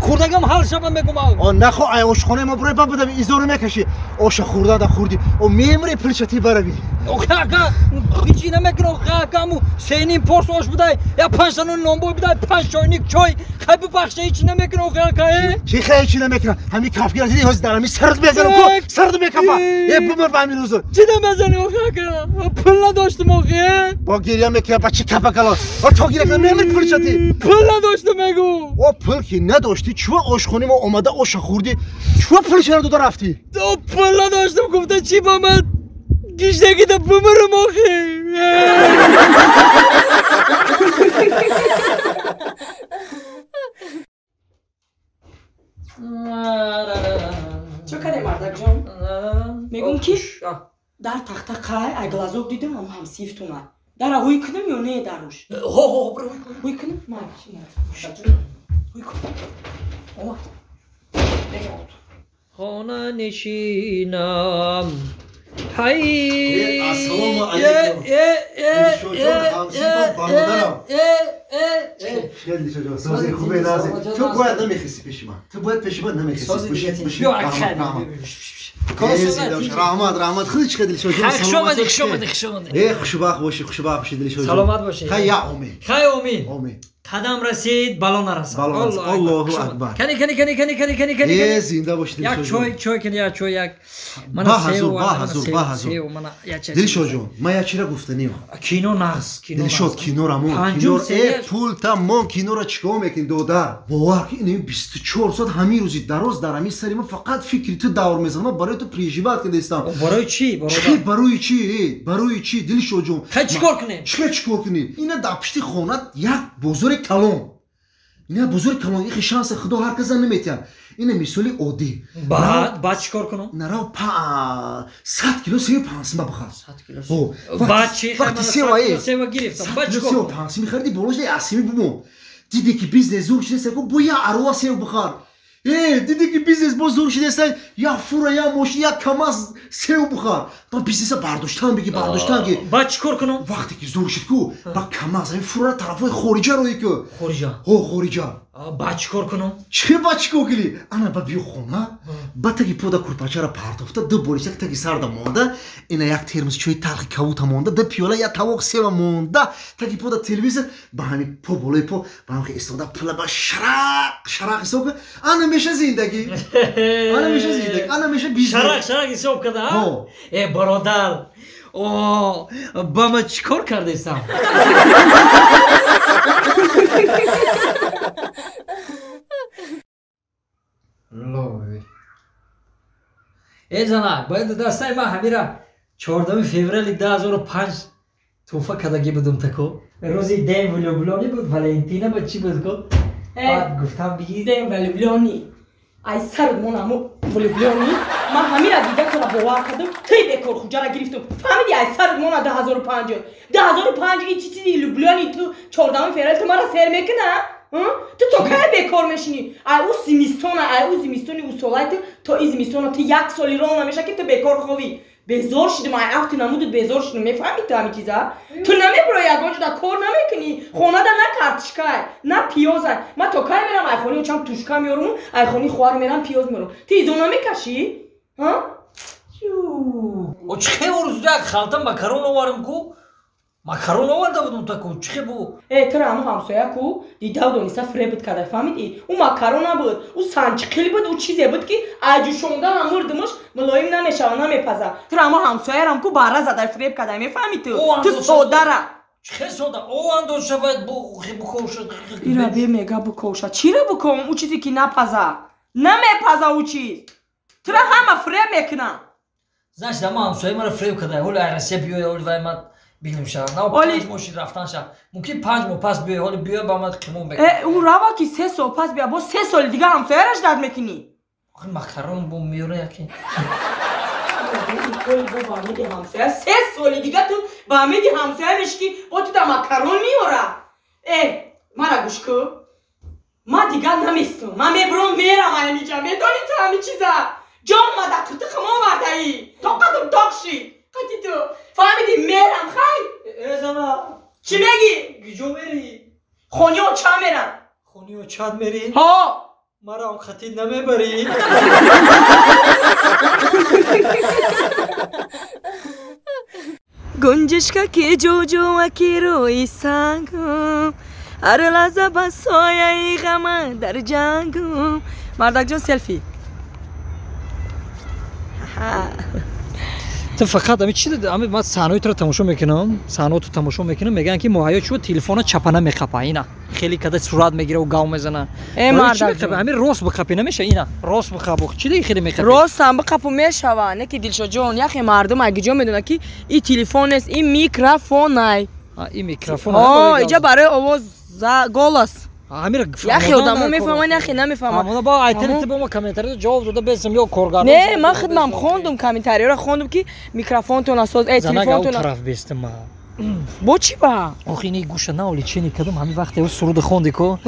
хӯрдагам ҳал шава мегум. О, нахо, ай ошхонаи ма бурай ба будам, изона мекашӣ. Оша хӯрда да хӯрдӣ. О, мемри пилча ти баравӣ. Охи ака, ҳичи намекунам, охи ака, аму сеним порс ош будай, я панҷ танони нонбой будай, панҷ чойник чой, хай бибахша, ҳичи намекунам, охи ака, э? Чӣ хай ҳичи намекунам? Ҳамин кафгира дидӣ, ҳозир дар ҳамин сард мезанам, ку сард мекафа. Э, бумр ба ҳамин рӯзо. Чӣ намезанӣ, охи ака? Пул надоштам, охи, э? Бо гиря мекунам, ба чӣ капа калон. О, то гиря кунам, мемри пулча ти. Пул надоштам, мегу. О, пул ки надоштӣ, чува ошхонаи мо омада оша хӯрдӣ, чува пулча надода рафтӣ? О, пул надоштам, гуфта чӣ ба ман гиштагида бумрам, охи. Чӣ кардем, мардакҷон? Мегум Мумкин дар тахта қай ай глазок дидам ам ҳамсифтуна. Дара ҳуй кунам ё не даруш? Ҳо ҳо бро ҳуй кун. Ҳуй кунам? Май. Ҳуй кун. Омад. Хона нишинам. Ҳай. Ассалому алайкум. Дилшодҷон, ҳамсифам, бародарам. Хеле Дилшодҷон, сози хубе нази. Ту бояд намехисӣ пеши ман. Ту бояд пеши ман намехисӣ. Раҳмат, раҳмат. Худи чӣ Дилшодҷон? Хуш омадӣ, хуш омадӣ, хуш омадӣ. Э, хушбахт бошӣ, хушбахт бошӣ Дилшодҷон. Саломат бошӣ. Хай я омин. Хай омин. Омин. Қадам расид, бало нарасад. Аллоҳу акбар. Кани, кани, кани, кани, кани, кани, кани. Э, зинда бошӣ Як Дилшодҷон. чой, чой кани, як чой, як. Ба ҳазур, ба ҳазур, ба ҳазур. Дилшодҷон, ман як чира гуфтаниам. Кино нағз, кино. Дилшод, кинора мон. Панҷум Кино, э, серияш. пул тамом, кинора чикор мекунӣ, додар? Бовар ки ин 24 соат ҳамин рӯзи дароз дар ҳамин сари ман фақат фикри ту давр мезанам. Ман барои ту переживать кардастам. Барои чӣ, бародар? Чӣ барои чӣ? Э, барои чӣ, Дилшодҷон? Хай чикор кунем? Чӣ чикор кунӣ? Ина дар пишти хонат як бозори калон. Ина бозори калон, ихи шанси худо ҳар каса наметиҳад. Ина мисоли оддӣ. Баъд, баъд чикор кунам? Нарав па 100 кило севи пансима бихар. 100 кило. О, Баъд чӣ? Вақти сева е. Сева гирифтам. Баъд кило чикор сева кунам? пансими хариди, болош асими бумон. Диде ки бизнес зур шидаст, бо я арова сев бихар. Э, диде ки бизнес боз зур шидаст, я фура, я мошин, я камаз сев бихар. Ба бизнеса бардоштан биги, бардоштан ги. Баъд чикор кунам? Вақте ки зур шид ку, ба камаз, ҳамин фура тарафҳои хориҷа роӣ ку. Хориҷа? Ҳо, хориҷа. Баъд чикор кунам? Чӣ баъд чикор кунӣ? Ана ба биё хона, ба таги пода курпачара партофта, ду болишак таги сарда монда, ина як термос чои талхи кавута монда, ду пиёла як тавоқ сева монда, таги пода телевизор, ба ҳамин по болои по, ба ҳамин истода пула ба шарақ, шарақ ҳисоб кун. Ана меша зиндагӣ. Ана меша зиндагӣ, ана меша бизнес. Шарақ, шарақ ҳисоб карда, а? Ҳо. Э, бародар, о, ба ман чикор кардестам? Лови. Э, зана, бояд дастаи ман ҳамира 14 феврали 2005 тӯҳфа кардагӣ будум тако. Рӯзи День влюблённый буд, Валентина буд, чӣ буд ко? Баъд гуфтам биги День влюблённый. Ай сарат мон ҳамо влюблённый. Ман ҳамира дида тура бовар кардам, туи бекорхуҷара гирифтам. Фаҳмиди ай сарат мона 2005. 2005 ин чӣ чизи влюблённый ту 14 феврал ту мара сер мекуна? Ту то кай бекор мешинӣ? Ай ӯ зимистона, ай ӯ зимистони ӯ солай ту то и зимистона ту як соли рон намеша ки ту бекор ховӣ. Безор шудам, ай афти намудут безор шудам. Мефаҳмӣ ту ҳамин чиза? Ту намебурои ягон ҷода кор намекунӣ. Хонада на картишкай, на пиёзай. Ман то кай мерам ай хони очам тушка меёрам, ай хони хоҳар мерам пиёз меёрам. Ту изо намекашӣ? О, чӣ хел рӯз як халта макарон оварам ку? Макарон оварда будум таку, чӣ хел бу? Э, тура ҳамун ҳамсоя ку дидав дониста фиреб карда, фаҳмидӣ? Ӯ макарон набуд, ӯ санчиқил буд, ӯ чизе буд ки айҷӯшонданам мурдимаш мулоим намешава, намепаза. Тура ҳамун ҳамсоярам ку барра зада фиреб карда, мефаҳмӣ ту? Ту содара. Чӣ хел сода? О андоза бояд букоша. Ира бе мега букоша. Чира буком? Ӯ чизе ки напаза. Намепаза ӯ чиз. Тура ҳама фиреб мекунанд. Значит, ама ҳамсоя маро фиреб карда. Ҳоли ай Россия биёя, ҳоли вай ман бинем ша. На 5 моҳ шид рафтан ша. Мумкин 5 моҳ пас биёя, ҳоли биёя ба ман қимон мекунад. Э, ӯ рава ки 3 сол пас бия, боз 3 соли дига ҳамсояраш дард мекунӣ. Охи макарон бо меёра яке. Бо ба умеди ҳамсоя 3 соли дига ту ба умеди ҳамсоя мешӣ ки бо ту да макарон меёра. Э, мара гӯш кун. Ман дига наместам. Ман мебурам мерам ҳаминҷа. Медонӣ ту ҳамин чиза? Ҷон ма дар қиртиқам овардаӣ. Тоқатам тоқ шид. Қати ту. Фаҳмидӣ мерам хай? Э, зана. Чӣ мегӣ? Куҷо мерӣ? Хони оча мерам. Хони очат мерӣ? Ҳо. Марам хатид намебарӣ? Гунҷишкаки ҷуҷӯаки рӯи сангум, ҳар лаҳза ба сояи ғама дар ҷангум. Мардакҷон селфи. Ту фақат ами чи ами ман саҳнаҳои туро тамошо мекунам, саҳнаҳото тамошо мекунам, мегӯянд ки муҳайё чӯ телефона чапана меқапа, ина хеле када сурат мегира ва гав мезана. Э, мардакҷон, ами рост биқапӣ намеша, ина рост биқап, чи диги хеле меқапӣ? Ростам биқапу мешава, не ки Дилшодҷон, яхе мардум агиҷо медонад ки и телефон нест, и микрофонай. И микрофон. О, иҷа барои овоз, голос. Яхе одамо мефаҳманд, яхе намефаҳманд. Фаҳмода, ба айтери ту ба мо комментариро ҷавоб дода бесам ё коргардон. Не, ман худмам хондум комментариёро, хондум ки микрофонтон асоз, телефонтон. Занак тараф бестам ма. Бо чӣ ба? Охи ини гӯша наоли чени кадам ҳамин вақте ӯ суруд хонди ко.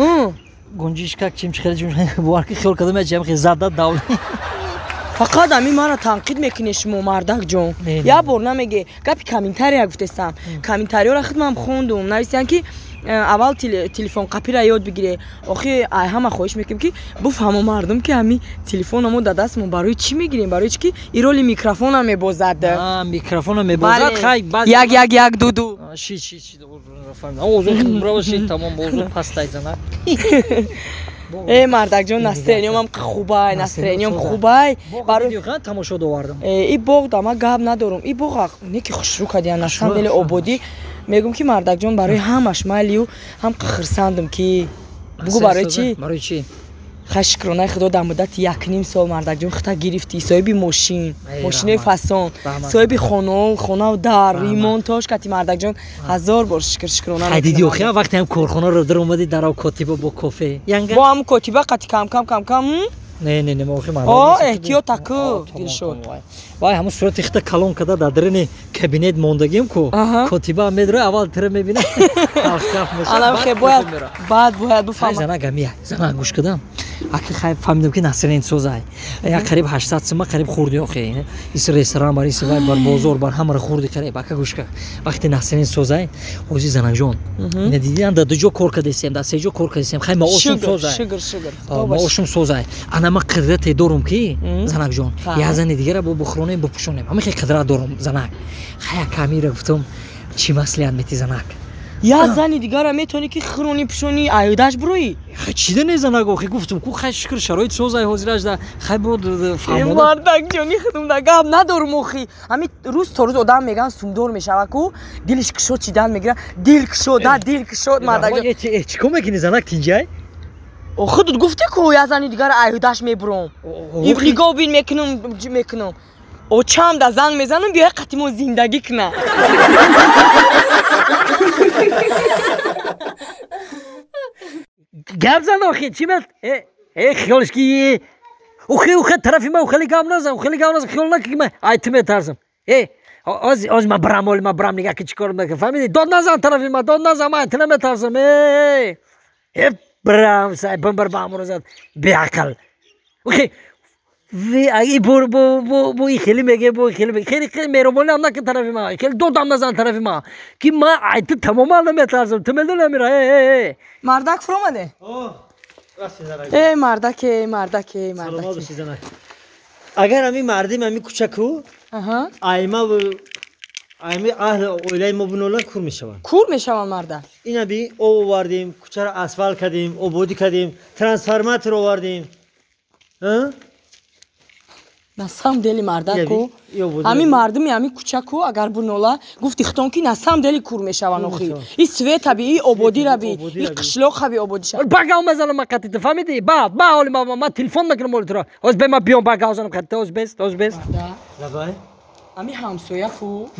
Гунҷишкак чим чихели чим бовар ки хиёл кадам ячам хе зада давли. Фақат ҳамин маро танқид мекунед шумо, мардакҷон. Як бор намеге гапи комментария гуфтестам. Комментариёро худмам хондум. Нависиянд ки аввал телефон қапира ёд бигире. Охи ҳама хоҳиш мекунем ки буфаҳмо мардум ки ҳами телефономо дар дастмон барои чӣ мегирем, барои чӣ ки и роли микрофона мебозад. Микрофона мебозад. Хай 1 1 1 2 2. Ши ши ши фаҳмидам. Ши тамом озу пастай занак. Э мардакҷон, настроениёмам хубай, настроениём хубай. Барои тамошо довардам. И боғ да ма гап надорум. И боғ не ки хушрӯ кардиян, на самом деле ободӣ. Мегум ки мардакҷон барои ҳамаш майлию ҳам хурсандам ки бугу барои чӣ? Барои чӣ? Хай шукронаи худо дар муддати 1.5 сол мардакҷон хита гирифтӣ, соҳиби мошин, мошинаи фасон, соҳиби хонаву дар, ремонтош кати мардакҷон ҳазор бор шукр шукрона. Хай диди охи вақте ҳам корхонаро дар омадӣ дарав котиба бо кофе. Бо ҳам котиба қати кам кам кам кам. Не не не, ма охи мардак. О, эҳтиёт таку дилшод. Вай ҳамун сурати хита калон када дар дарини кабинет мондагим ку котиба медро аввал тира мебина. Ана бояд баъд бояд буфаҳмам. Зана гамия, зана гӯш кадам. Аки хай фаҳмидам ки насрин созай. Як қариб 800 сима қариб хӯрди охи. Ис ресторан бар ис вай бар бозор бар ҳамаро хӯрди қариб. Ака гӯш ка. Вақте насрин созай, ҳози занакҷон. Ина дидиам дар ду ҷо кор кардесем, дар се ҷо кор кардесем. Хай маошум созай. Шукр шукр. Маошум созай. Ана ма қудрате дорум ки занакҷон. Я зани дигара бо бухронем бупӯшонем. Ҳамин хел қудрат дорум занак. Хай камира гуфтам чӣ маслиҳат мети занак? Я зани дигара метавонӣ ки хиронӣ пӯшонӣ аюдаш буроӣ? Хай чида не занак охи гуфтум ку хай шукр шароит созай ҳозираш да хай буд фаҳмода. Мардакҷони худум да гап надорум охи. Ҳамин рӯз то рӯз одам меган сумдор мешава ку дилиш кушод чидан мегира, дил кушод, да дил кушод мардакҷон. Чӣ кор мекунӣ занак тинҷай? Худут гуфтӣ ку я зани дигара аюдаш мебуром. Нигоҳ бин мекунам. Очам да занг мезанам биёй қатимо зиндагӣ куна. Гап зан охи, чӣ мет? Хиёлш ки охи охи тарафи ма хеле гап назан, хеле гап назан, хиёл накун ки ман ай ту метарсам. Оз оз ма брам, оли ма брам нигаҳ ки чӣ кор мекунам, фаҳмидӣ? Дод назан тарафи ма, дод назан, ман ту наметарсам. Брам сай бамбар ба амро зад беақл. Охи и бо бо бо бо и хеле меге, бо хеле меге, хеле хеле меҳрубонӣ ҳам накун тарафи ма, хеле додам назан тарафи ма, ки ма ай ту тамоман наметарсам, ту медонӣ амира. Мардак фуромаде? Эй мардак, эй мардак, эй мардак. Саломат бошӣ занак. Агар ҳамин мардим ҳамин кӯчаку айма айми аҳли оилаи мо биноланд кур мешаванд. Кур мешаванд мардак. Ина би об овардем, кӯчаро асфалт кардем, ободӣ кардем, трансформатор овардем. На самом деле мардаку, ҳамин мардуми ҳамин кӯчаку агар бунола гуфти хитон ки на самом деле кур мешаванд охи. И света би, и ободира би, и қишлоқа би ободиша. Ба гав мезанам ман қати ту фаҳмидӣ? Ба, ба ҳоли ман телефон мекунам ҳоли туро. Ҳоз бе ман биём ба гав занам қати ту, ҳоз бес, ҳоз бес. Лабай. Ҳамин ҳамсоя ку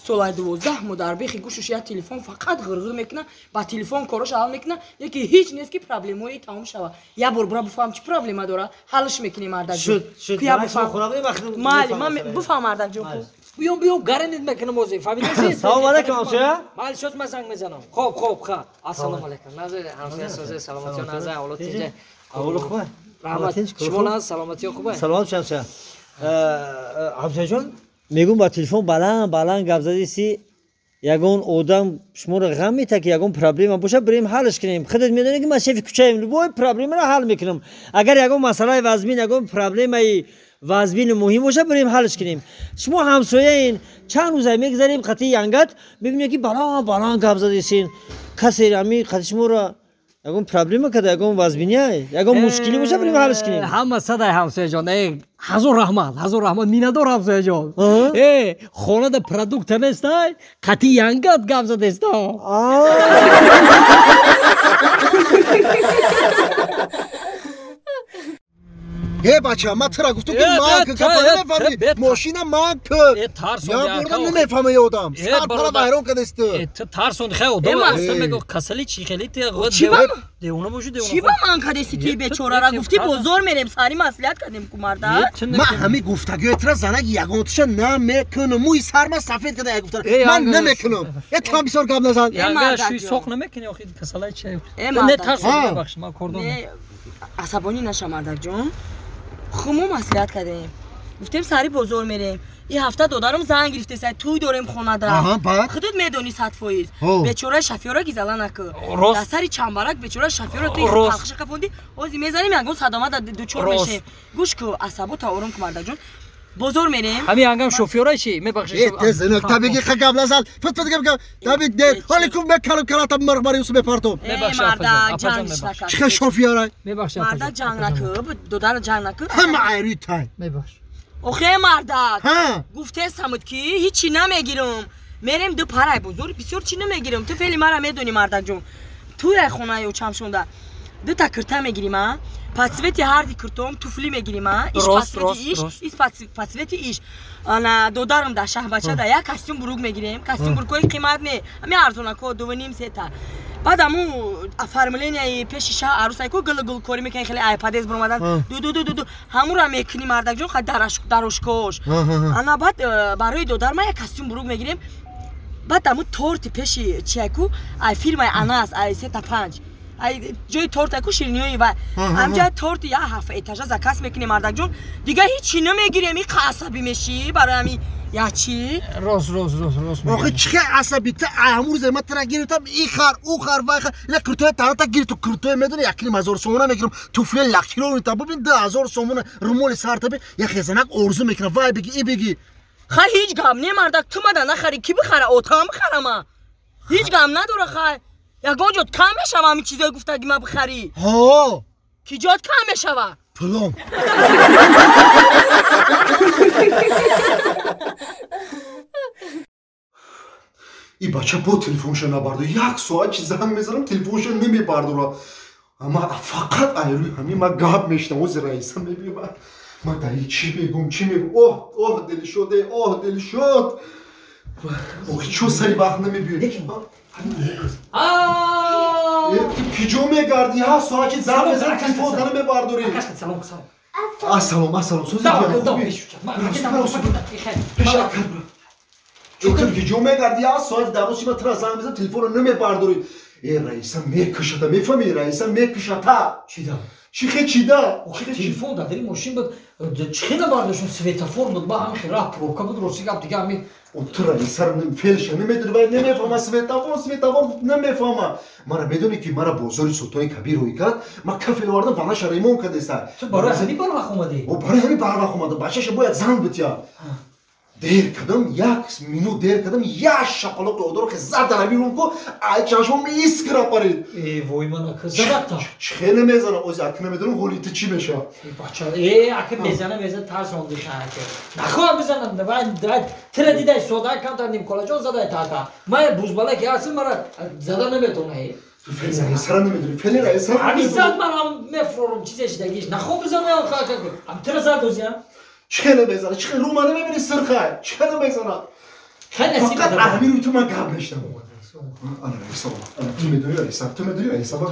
солаи 12 мо дар бехи гӯшаш як телефон фақат ғирғир мекуна, ба телефон корош ҳал мекуна, яки ҳеҷ нест ки проблемаи тамом шава. Як бор бура буфаҳм чӣ проблема дора, ҳалш мекунем мардакҷон. Шуд, шуд. Майли, ман буфаҳм мардакҷон ку. Биём, биём, гаранид мекунам ҳозир, фаҳмидасӣ? Салом алайкум ҳамсоя. Майли, шуд ман занг мезанам. Хоб, хоб, ха. Ассалому алайкум. Назар ҳамсоя созе, саломатиё назар, ҳолат тинҷа. Аҳволу хуб? Раҳмат. Шумо наз, саломатиё хуб? Саломат ҳамсоя. Ҳамсояҷон, мегӯм ба телефон баланд баланд гап задиси, ягон одам шуморо ғам метаҳад ки ягон проблема бошад, бирем ҳалш кунем. Худат медонӣ ки ман шефи кӯчаем, любой проблемаро ҳал мекунам. Агар ягон масъалаи вазмин, ягон проблемаи вазмину муҳим бошад, бирем ҳалш кунем. Шумо ҳамсояин, чанд рӯза мегзарем қатъи янгат, мебинем ки баланд баланд гап задисин. Касе ҳами қатъи шуморо ягон проблема карда, ягон вазминия, ягон мушкилӣ бошад, бирем ҳалш кунем. Ҳама садай ҳамсояҷон. Ҳазор раҳмат, ҳазор раҳмат, миннатдор ҳамсояҷон. Хонада продукта нестай, қатъи янгат гап задеста. Э бача, ма тура гуфтум ки ман ки гапа намефаҳмӣ. Мошина ман ки. Э тарсон. Я бурдам намефаҳмӣ одам. Сар пара вайрон кардест ту. Э ту тарсон хай одам аслан мегӯ касали чи хели ти девона боши девона. Чи ба ман кардести ти бечорара гуфти бозор мерем сари маслиҳат кардем ку марда. Ман ҳами гуфтагиҳои тура занак ягонташа намекунам. Мӯи сарма сафед карда як гуфтара. Ман намекунам. Э ту ҳам бисёр гап назан. Янга шуи соқ намекунӣ охи касалаи чи. Не тарсон бахш ман кордон. Асабонӣ наша мардакҷон. Хумо маслиҳат кардем. Гуфтем сари бозор мерем. Ин ҳафта додарам занг гирифтеса тӯй дорем хонада. Худат медонӣ 100%. Бечора шофёра гизала накӯ. Дар сари чамбарак бечора шофёра ту талхиша қафондӣ. Ози мезанем ягон садома дар дучор мешем. Гӯш ку асабота ором ку мардакҷон. Бозор мерем. Ҳами ангам шофёра чи? Мебахшед. Э тез табиги ха гап назан. Фут фут гап гап. Табиг де. Ҳоли ку мекалам калата марғмари усу мепартом. Мебахшед апаҷон мебахшед. Чи ха шофёра? Мебахшед мардак ҷанг накӯ, додарро ҷанг накӯ. Ҳама айрӯи тай. Мебахшед. Охе мардак. Гуфтесамуд ки ҳичи намегирам. Мерем ду парай бозор, бисёр чи намегирам. Ту феъли мара медонӣ мардакҷон. Туй хонаи очамшонда. Дута кирта мегирим, а? По цвети ҳарди киртом туфли мегирим, а? Иш по цвети иш, иш по цвети иш. Ана додарам да шаҳбача да як костюм бурук мегирем. Костюм бурукҳои қимат не, ҳами арзонако 2.5 сета. Баъд аму оформленияи пеши шаҳ арӯсайко гул-гулкорӣ мекунем, хеле айпадез баромадан. Ду ду ду ду ду ҳамура мекунӣ мардакҷон, ха дарошкош. Ана баъд барои додарма як костюм бурук мегирем. Баъд аму торти пеши чияку, ай фирмаи Анас, ай 3-5. Ай ҷои тортаку ширинии ва ҳамҷа торти я ҳафт этажа заказ мекунем мардакҷон. Дига ҳичи намегирем, иқа асабӣ мешӣ барои ҳами я чӣ? Рост рост рост рост. Охи чӣ хел асабӣ? Ту ҳамун рӯзе ман тура гирифтам, и хар, ӯ хар, вай хар. Ина куртои тарата гирифту куртои медонӣ 1,5 ҳазор сомона мегирам, туфли лакиро мета бибин 2 000 сомона, румоли сарта би, як хезанак орзу мекунам, вай бигӣ, и бигӣ. Хай ҳеҷ гап не мардак, ту мада нахарӣ, кӣ бихара? Отам бихарама. Ҳеҷ гап надора хай. Ягон ҷот кам мешава ҳамин чизое гуфтаги ма бихарӣ? Ҳо. Ки ҷот кам мешава? Пулом. И бача бо телефонша набардор. Як соат чи занг мезанам, телефонша намебардора. Ама фақат айрӯи ҳамин ма гап мешинам, ози раиса мебиёбад. Ма даи чӣ мегӯм, чӣ мегӯм? Оҳ, оҳ, Дилшод, оҳ, Дилшод. Охи чо сари вақт намебиёӣ? Киҷо мегардӣ? Ҳафт соат чи занг мезанам, телефонта намебардорӣ. Салом, салом. Ассалом, ассалом. Киҷо мегардӣ? Ҳафт соат дар рӯзи ман тура занг мезанам, телефонро намебардорӣ. Э раиса мекушата, мефаҳмӣ? Раиса мекушата. Чида? Чӣ хе чида? Охи телефон дар дари мошин буд. Чӣ хе набардоштум? Светофор буд, ба ҳамин хел раҳ пробка буд, рости гап дига ҳамин. Ту раисаро фелша намедонӣ, вай намефаҳма светофор, светофор намефаҳма. Мара медонӣ ки мара бозори Султони Кабир рӯй кард, ман кафел овардам, ванаша ремонт кардеста. Ту барои ҳамин барвақт омадӣ? О, барои ҳамин барвақт омадам. Бачаша бояд занг битя. Дер кардам, як минут дер кардам, як шапалоқи одоро хе зад дар ҳамин рӯм ку, ай чашмом искра парид. Э, вой ман ака задакта. Чӣ хеле намезанам, ози ака намедонам ҳоли ту чӣ мешавад. Бача, э, ака мезана, мезана тарсонди хака. Нахоҳам бизанам, давай, давай, тира дидай сода камтар нимколаҷон задай така. Ман бузбала ки ҳастам, мара зада наметонай. Ту фели раисара намедонӣ, фели раисара. Ҳамин зад ман ҳам мефурорам чизеш дагиш. Нахоҳам бизанам хака. Ҳам тира зад озиям. Чӣ хеле мезана? Чӣ хеле рӯ мана мебинӣ сирхай? Чӣ хеле мезана? Фақат ҳамин рӯи ту ман гап мешнавам. Ана раиса, ана ту медонӣ раиса, ту медонӣ раиса, ман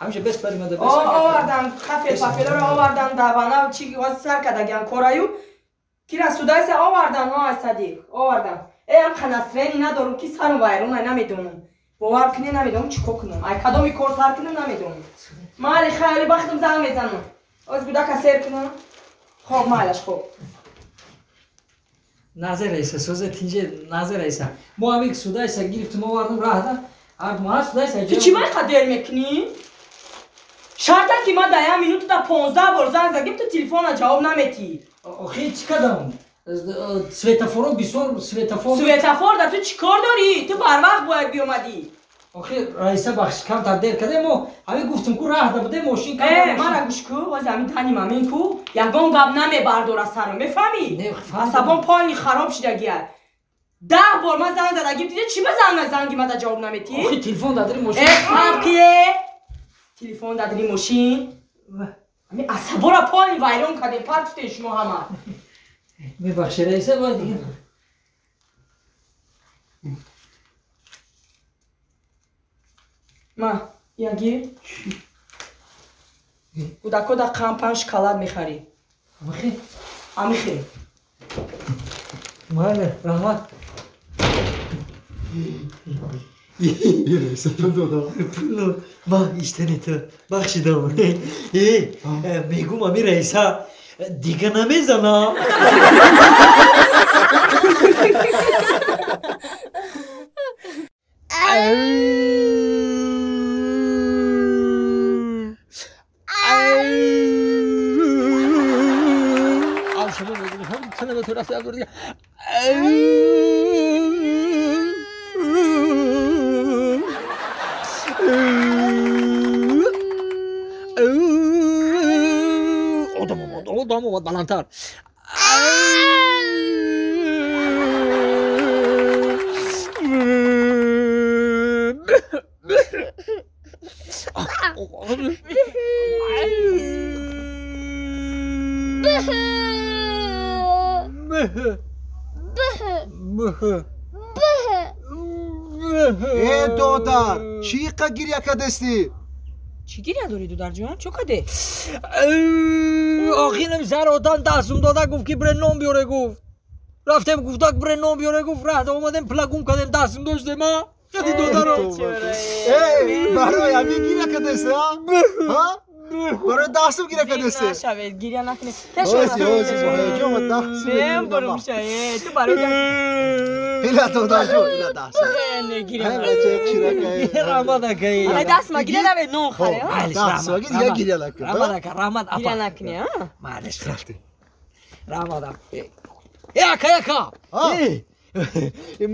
ҳамеша бес паримада бес. Овардан кафел пафеларо овардан давана чи сар кардагиан кораю кира судайса овардан ҳо аз садиқ овардан. Э ам ханасрени надорум ки сару вайрон ай намедонам. Бовар кунӣ намедонам чӣ кор кунам. Ай кадоми кор сар кунам намедонам. Майли хайли бахтам занг мезанам. Оз гудака сер кунам. Хоб майлаш хоб. Назар раиса, сӯзе тинҷе Назар раиса. Мо ҳамин судайса гирифтум овардум раҳда. Ма судайса. Ту чӣ майқа дер мекунӣ? Шарта ки ман дар як минуту дар 15 бор занг задим, ту телефона ҷавоб наметӣ. Охи чӣ кардам? Светофоро бисёр светофор. Светофор да ту чӣ кор дорӣ? Ту барвақт бояд биомадӣ. Охи раиса бахш камтар дер кардем, мо ҳамин гуфтум ку раҳда будем мошин. Э, мара гӯш ку, оз ҳамин дани мамин ку, ягон гап намебардора сарам, мефаҳмӣ? Асабон полни хароб шидагия. 10 бор ман занг задагим, дида чӣ ба занги мада ҷавоб наметӣ? Охи телефон дар дари мошин. Э, фарқие? Телефон дар дари мошин. Ами асабора полни вайрон кардем, партуфтем шумо ҳама. Мебахшед раиса, ма дига. Ма, ягир. Кӯдако да қам панҷ шоколад мехарӣ. Амихе? Амихе. Майли, раҳмат. Раиса пул додам. Пул дод. Ма иштани ту бахшидам. Мегум ами раиса дига намезанам. Одам омад баландтар. Э додар, чӣ қа гиря кардастӣ? Чӣ гиря дорӣ додарҷон? Чо каде? Охирам сар одам дастум дода гуфт ки бре нон биёре гуфт. Рафтем гуфтак бре нон биёре гуфт, раҳда омадем пула гум кардем, дастум доштем а? Қади додаро. Э, барои ҳамин гиря кардастӣ, а? Барои дастум гиря кардастӣ? Нашавед, гиря накунед. Ҳози, ҳози, ҳояҷон, дастум. Мем бурумша, э, ту барои дастум. Ила додарҷон, ила дастум. Раҳмат акаи. Ай даст ма гиря навед нон харе, а? Даст ма гиря гиря накун. Раҳмат ака, раҳмат апа. Гиря накунӣ, а? Малиш рафтем. Раҳмат апа. Э ака, ака.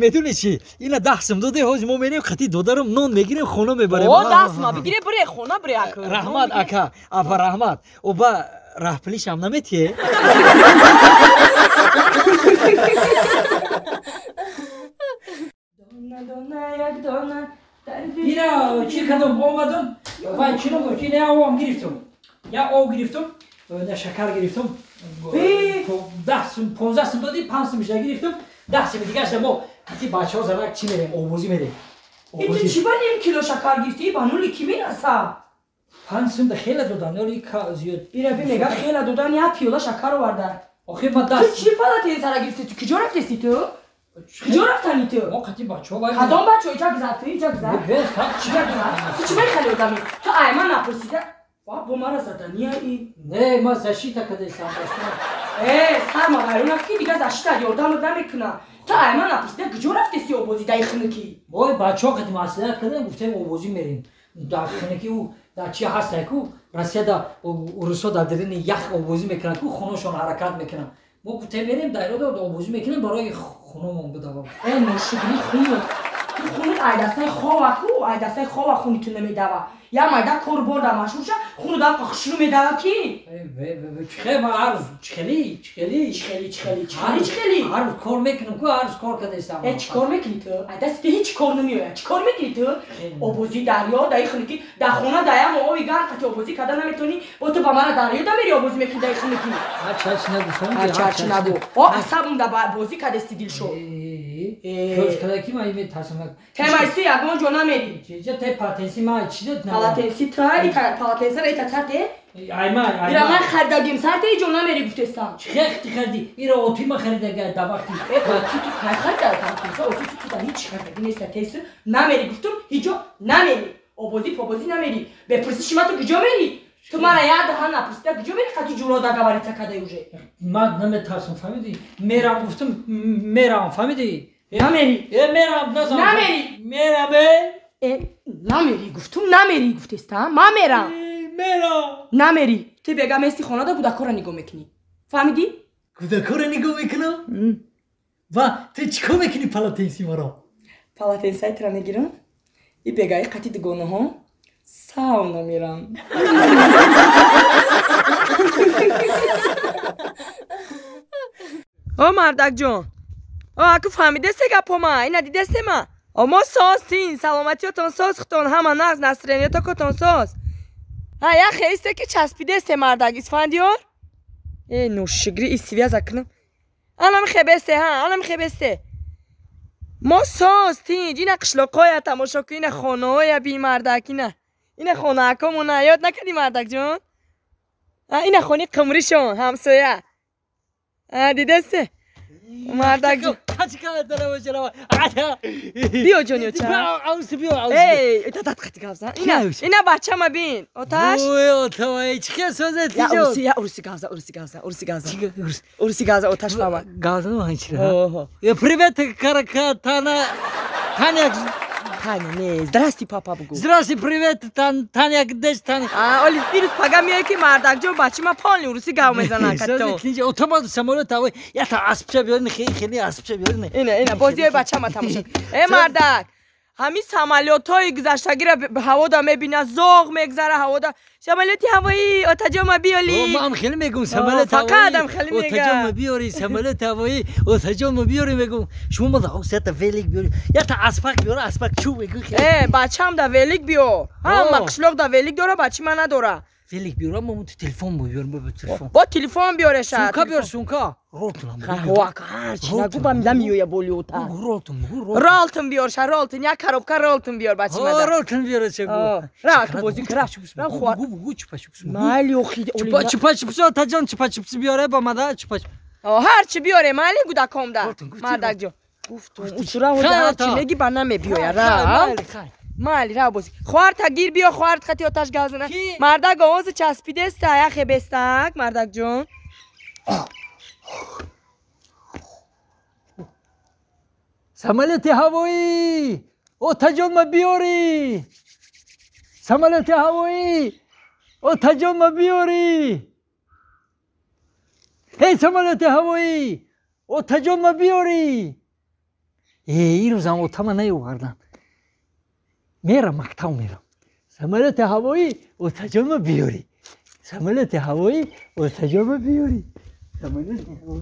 Медонӣ чӣ? Ина дастам доде, ҳозир мо мерем қати додарам нон мегирем, хона мебарем. О, даст ма бигире, бире хона бире ака. Раҳмат ака, апа раҳмат. Оба раҳпулишам наметиҳе? Ина чӣ кардам, омадам, вай чино гуфт, ина я обам гирифтам. Я об гирифтам, на шакар гирифтам. 10 сум, 15 сум додӣ, 5 сум иша гирифтам. 10 сум дигаша мо қати бачаҳо занак чӣ мерем, овозӣ мерем. Ин ту чӣ ба ним кило шакар гирифтӣ? Ба нули кӣ мераса? 5 сум да хела додан, нули зиёд. Ира би мега хела додан, як пиёла шакар оварда. Охир ма даст. Ту чӣ фалати сара гирифтӣ? Ту куҷо рафтести ту? Куҷо рафтани ту? Мо қати бачаҳо вай. Кадом бачаҳо? Иҷа гузар ту, иҷа гузар. Чӣ гузар? Ту чӣ мехали одами? Ту ай ман напурсида. Ва бо мара задания и. Не, ма защита кардесам бачаҳо. Э, сарма вайрон накунӣ, дига защита ёрдамат намекуна. Ту ай ман напурсида куҷо рафтести обозӣ дар хунукӣ? Вой бачаҳо қати маслиҳат кардем, гуфтем обозӣ мерем. Дар хунукӣ ӯ дар чи ҳастай ку? Россия да урусҳо дар дарини ях обозӣ мекунанд ку, хуношон ҳаракат мекунанд. Мо гуфтем мерем дар ирода обозӣ мекунем барои хуномон бидавам. Э, ношукрӣ хун. Ту хунут ай дастаи хова ку, ай дастаи хова хуни ту намедава. Я майда кор борда машғул ша, хуну дар хушрӯ медава ки? Чихе ма ҳар рӯз чихели, чихели, чихели, чихели, чихели, чихели. Ҳар рӯз кор мекунам ку, ҳар рӯз кор кардастам. Э, чӣ кор мекунӣ ту? Ай дасти ту ҳеҷ кор намеояд. Чӣ кор мекунӣ ту? Обозӣ дарё, дар хунукӣ, дар хона даям оби гарм қати обозӣ карда наметонӣ, бо ту ба мара дарё да мери обозӣ мекунӣ дар хунукӣ. Ҳар чӣ нагу, фаҳмидӣ? Ҳар чӣ нагу. О, асабам да бозӣ кардасти Дилшод. Кӯш карда ки ман метарсам. Темайси ягон ҷо намери. Чиҷа те патенси ма чида Палатенси та ита палатенсара ита сарте? Ай ма, ай Ира ман харидагим сарте иҷо намери гуфтестам. Чӣ хехти хариди? Ира оти ма харидага да вақти. Э, оти ту кай харида палатенса? Оти ту ту да ҳеҷ харидаги неста тесу. Намери гуфтум, ҳиҷо намери. Обозӣ побозӣ намери. Бепурсиши ма ту куҷо мери? Ту мара як даҳан напурсида куҷо мери қати ҷуро договориться кадай уже? Ман наметарсам, фаҳмидӣ? Мерам гуфтум, мерам, фаҳмидӣ? Намери. Э, мерам, назан. Намери. Мерам, э. Э, намери гуфтум, намери гуфтеста, ман мерам. Мерам. Намери. Ту бега мести хонада кӯдакҳоро нигоҳ мекунӣ. Фаҳмидӣ? Кӯдакҳоро нигоҳ мекунам? Ва ту чӣ кор мекунӣ палатенси маро? Палатенсаи туро мегирам. И бегаи қати дугонаҳо сауна мерам. О мардакҷон, о аку фаҳмидесте гапома, ина дидестема? О мо созтин, саломатиётон соз, хутон ҳама нағз, настроениётокотон соз. Ҳа, як хеисте ки часпидесте мардак Исфандиёр. Э, ношигри и связа кунам. Анам хебесте, ҳа, анам хебесте. Мо соз тинҷ, ина қишлоқҳоя тамошо кун, ина хонаҳоя би мардак, ина. Ина хонаакомона ёд накардӣ мардакҷон? Ина хони қимришон ҳамсоя. Дидесте? Мардакҷон. Биё ҷони оча. Эй, дадат қати гап зан. Ина, ина бачама бин. Оташ. Ой, отавай, чӣ хел созед тиҷо? Я уруси гап зан, уруси гап зан, уруси гап зан. Уруси гап зан, оташ фама. Гап зан ҳанчира. Привет, Каракатана. Таня. Таня, не, здрасти, папа бугу. Здрасти, привет, Таня, где ж Таня? А, оли, дирӯз пага меояд ки мардакҷон бачи ма полни уруси гап мезанад катто. Отама самолёт ҳавои, ята аспча биёрин, хеле хеле аспча биёрин. Ина, ина, бозиҳои бачама тамошо. Э, мардак, ҳамин самолётҳои гузаштагиро ҳавода мебина, зоғ мегзара ҳавода. Самолёти ҳавоӣ, отаҷома биёли. Ман хеле мегум самолёт ҳавоӣ. Фақат ам хеле мега. Отаҷома биёри, самолёт ҳавоӣ, отаҷома биёри мегум. Шумо мада ята велик биёри, ята аспак биёра, аспак чу мегум. Э, бачам да велик биё. Ҳама қишлоқ да велик дора, бачи ма надора. Велик биёра, мо телефон биёрем, бо телефон. Бо телефон биёреша. Сумка биёр, сумка. Ролтон. Ҳа, ҳарчи нагу ба намеоя боли ота. Ролтон, ролтон биёрша, ролтон, як коробка ролтон биёр бачи мада. Ролтон биёреша гу. Ра, бозӣ кра. Гу, гу, чупа чупс. Майли охи. Чупа чупа чупс, отаҷон чупа чупс биёре ба мада, чупа. Ҳарчи биёре, майли гудакомда. Мардакҷон. Гуфтум, усура ҳарчи меги ба намебиёя, ра. Майли, ра бозӣ. Хоҳарта гир биё, хоҳарт хати оташ гап зана. Мардак овози часпидеста, яхе бестак, мардакҷон. Самолёти ҳавоӣ, отаҷон ма биёрӣ. Самолёти ҳавоӣ, отаҷон ма биёрӣ. Эй, самолёти ҳавоӣ, отаҷон ма биёрӣ. Э, ирӯзам отама наёвардан. Мерам, мактаб мерам. Самолёти ҳавоӣ, отаҷон ма биёрӣ. Самолёти ҳавоӣ, отаҷон ма биёрӣ. Самолёти ҳавоӣ.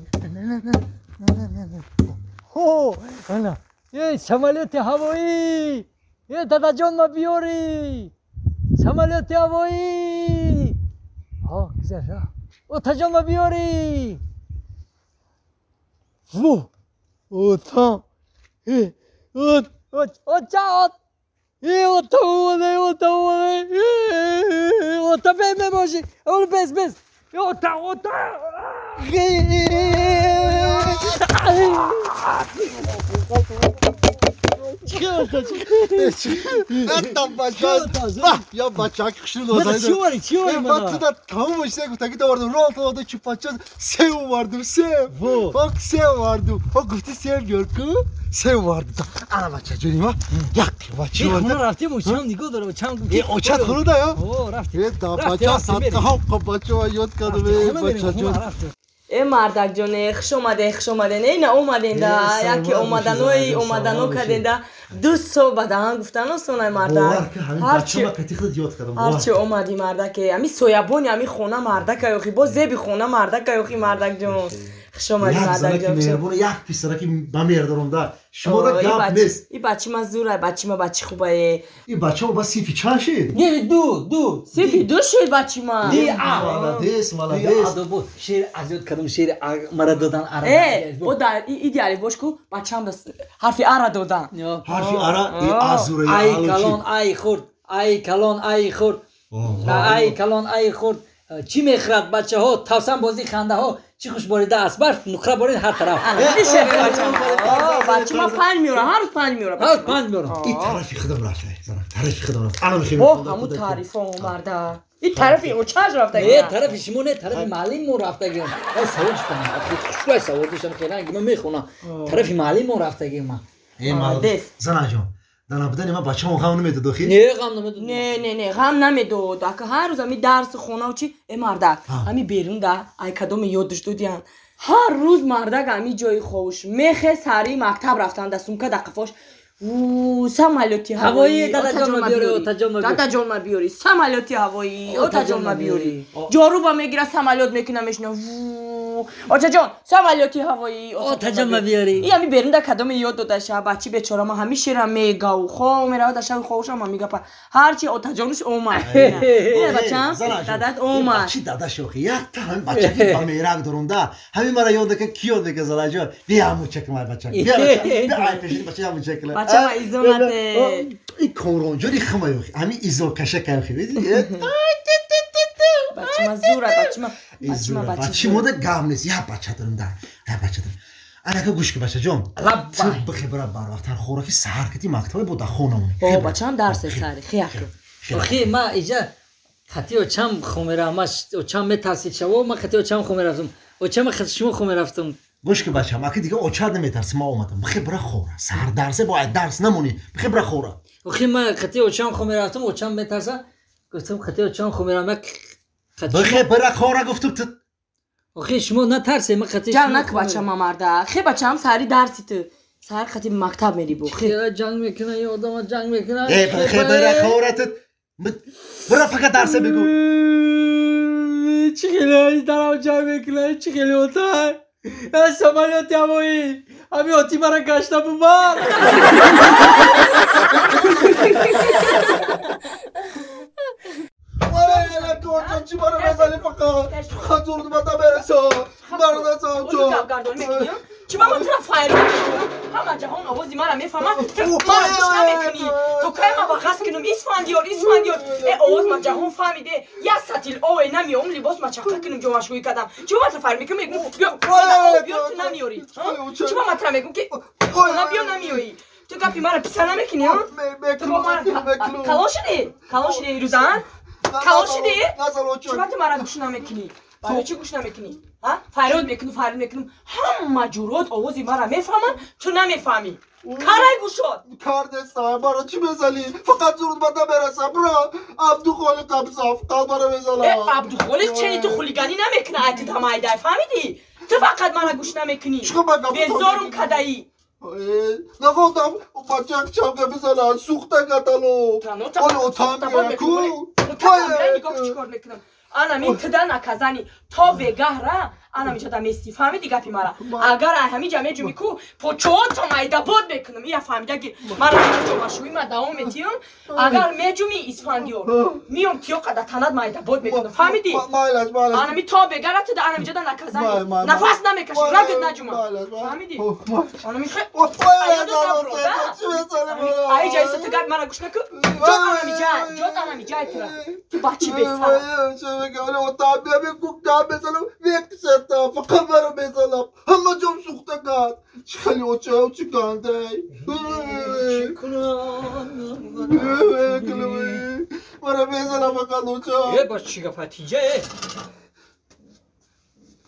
Хо, ана, эй, самолёти ҳавоӣ, э, дадаҷон ма биёрӣ. Самолёти ҳавоӣ. Ҳо, гузашт, отаҷон ма биёрӣ. Во, ота, э, от, от, оча, от. Э, ота омада, ота омада. Э, ота бе мебошӣ. Ол бес, бес. Ота, ота. Я бачак хушрӯ Мада чӣ оварӣ, чӣ оварӣ мада? Ман туда тамом чиза гуфтагӣ довардам. Ролтон ода чупача сев овардум, сев. Ок, сев овардум. Ок, гуфти сев биёр ку? Сев овардум. Ана бача ҷони ма, як бача Э, хона рафтем, очам нигоҳ дорам, очам гуфти. Э, очат хӯрда ё? О, рафтем. Э, да бача садқаҳо бача ёд кардам, э, бача ҷон. Э, мардакҷоне, хуш омаден, хуш омаден. Э, ина омаденда, яке омаданои омадано карденда. 2 сол ба даҳан гуфтан осонай мардак. Ҳарчи омадӣ мардаке, ами соябони ами хона мардака ёхи, боз зеби хона мардака ёхи мардакҷон. Хуш омадӣ мардакҷон. Меҳрубон як писараки ба меҳр дорам да. Шумо да гап нест. И бачи ма зурай, бачи ма бачи хубае. И бача ба синфи чанд шид? Не, ду. Синфи 2 шид бачи ма. Ди а. Молодец, молодец. Шеър аз ёд кардам, шеър мара додан ара. Э, бо да идеали бош ку бачам да ҳарфи ара додан. Ҳарфи ара и азура. Ай калон, ай хурд, ай калон, ай хурд. Ай калон, ай хурд. Чӣ мехӯрад бачаҳо? Тавсан бозӣ хандаҳо. Чӣ хуш борида аст барф, нуқра борид ҳар тараф. Бачи ма 5 меёра, ҳар рӯз 5 меёра. Ҳар 5 меёра. И тарафи худам рафта, тарафи худам рафта. Ана мехоҳем. О, ҳамун таърифо омарда. И тарафи очаш рафтагӣ. Не, тарафи шумо не, тарафи муаллим мо рафтагӣ. Ай савол шудам. Хушрӯй савол доштам, хеле ранги ман мехонам. Тарафи муаллим мо рафтагӣ ман. Э, молодец. Занаҷон, дар набудани ман бачаам ғам намедод охи? Не, ғам намедод. Не, не, не, ғам намедод. Ака ҳар рӯз ами дарси хонау чи, э мардак, ами берун да, ай кадоме ёдш додиян. Ҳар рӯз мардак ами ҷои ховуш мехе сари мактаб рафтан да сумка да қафош. Самолёти ҳавоӣ, дадаҷон ма биёри, самолёти ҳавоӣ, отаҷон ма биёри. Ҷоруба мегира, самолёт мекуна, мешина. Очаҷон, самолёти ҳавоӣ. Отаҷон ма биёри. И ами берун да кадоме ёд додаша, бачи бечора ма ҳами шера мегав, хо мерава да шави ховшам ма мегапа. Ҳарчи отаҷонуш омад. Ина бачам, дадат омад. Бачи дадаш охи, якта ҳами бачаки ба мерак дорум да. Ҳами мара ёд дека ки ёд дека залаҷон. Бия мучак май бачак. Бия бачак. Бия ай пеши бача мучак. Бача ма изонате. И комронҷони хама ёхи. Ҳами изор кашака ёхи. Бачима зура, бачима. Бачи мода гам нест. Я бача дорум да. Я бача дорум. Анака гӯш ки бачаҷон. Ту бихебара барвақттар хӯраки саҳар кити мактабе бо да хонамон. О, бачам дарсе сари, хияку. Охи, ма иҷа хати очам хо меравам, ма очам метарсид шаво, ма хати очам хо мерафтам. Очам хати шумо хо мерафтам. Гӯш ки бачам, аки дига очар наметарси, ма омадам. Бихебара хӯра. Саҳар дарсе бояд дарс намонӣ. Бихебара хӯра. Охи, ма хати очам хо мерафтам, очам метарса. Гуфтам хати очам хо меравам. Бихебара хӯра гуфтам ту. Охи, шумо натарсе, ма хати ҷанг нак бачам марда. Хе бачам саҳари дарси ту. Саҳар хати мактаб мери бу. Хе ҷанг мекуна, ё одама ҷанг мекуна. Э, бихебара хӯра ту. Бира фақат дарсе бигӯ. Чӣ хеле дарам ҷанг мекуна, чӣ хеле отай. Э, самолёти ҳавоӣ. Ҳами оти мара гашта бубар. Чӣ мара мезанӣ фақат? Фақат зурд ба берасо. Бародасо чо. Чӣ ба ман тура файрод мекунам? Ҳама ҷаҳон овози мара мефаҳмад. Мара гӯш намекунӣ. То кай ма вағаз кунам? Исфандиёр, Исфандиёр. Э, овоз ма ҷаҳон фаҳмиде. Як сатил ове намеом, либос ма чақа кунам, ҷомашӯӣ кардам. Чӣ ба ман тура файрод мекунам? Мегӯм, биё, биё, ту намеёрӣ. Чӣ ба ман тура мегӯм ки хона биё намеёӣ? Ту гапи мара писа намекунӣ, а? Ту бо мара калон шудӣ? Калон шудӣ ирӯза, а? Калон шудӣ? Чӣ ба ту мара гӯш намекунӣ? Барои чӣ гӯш намекунӣ? Фарёд мекунам, фарёд мекунам. Ҳама ҷурот овози мара мефаҳманд, ту намефаҳмӣ. Карай гӯшод. Кардеста, мара чӣ мезанӣ? Фақат зурд ба намерасам, бра. Абдухолиқ абза, фақат мара мезанад. Э, Абдухолиқ чени ту хулиганӣ намекуна, ай ту тамайдай, фаҳмидӣ? Ту фақат мара гӯш намекунӣ. Безорум кадаӣ. Нахостам бачак чавга бизанад, сӯхта катало. Оли отам ку. Нигоҳ чӣ кор мекунам. Ана мин туда наказани то бегаҳра ана миҷода мести, фаҳмиди гапи мара? Агар ай ҳамиҷа меҷуми ку почоото майдабод мекунам. Ия фаҳмида ки мара ҷомашӯӣ ма давом метиҳам. Агар меҷуми Исфандиёр, миём тиёқа да танат майдабод мекунам. Фаҳмидӣ? Ана ми то бегара туда ана миҷода наказани. Нафас намекашӣ, рагт наҷума. Фаҳмидӣ? Ана ми ай ҷайса ту гап мара гӯш накун. Ҷот ана миҷай, ҷот ана миҷай тура. Ту бачи бесар. Фақат маро мезанам. Ҳама ҷом сӯхта кард. Чӣ хеле оча, чӣ гандай. Маро мезанам фақат оча. Э, ба чӣ гапа тинҷа, э?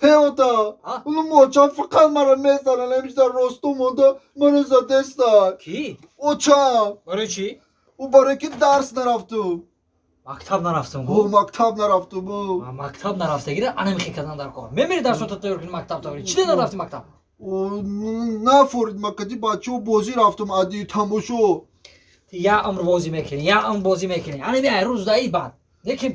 Ҳе ота, унум очам фақат маро мезанад. Ҳамиша дар росту монда маро задеста. Кӣ? Очам. Барои чӣ? Ӯ барои ки дарс нарафту. Мактаб нарафтам. О, мактаб нарафтум. Мактаб нарафтагира ана михе кардан дар кор. Мемери дарсото тайёр кунӣ мактаб тайёр. Чӣ нарафти мактаб? Нафорид макади бачаҳо бозӣ рафтум ади тамошо. Я амр бозӣ мекунӣ, я амр бозӣ мекунӣ. Ана ми рӯз даи баъд. Лекин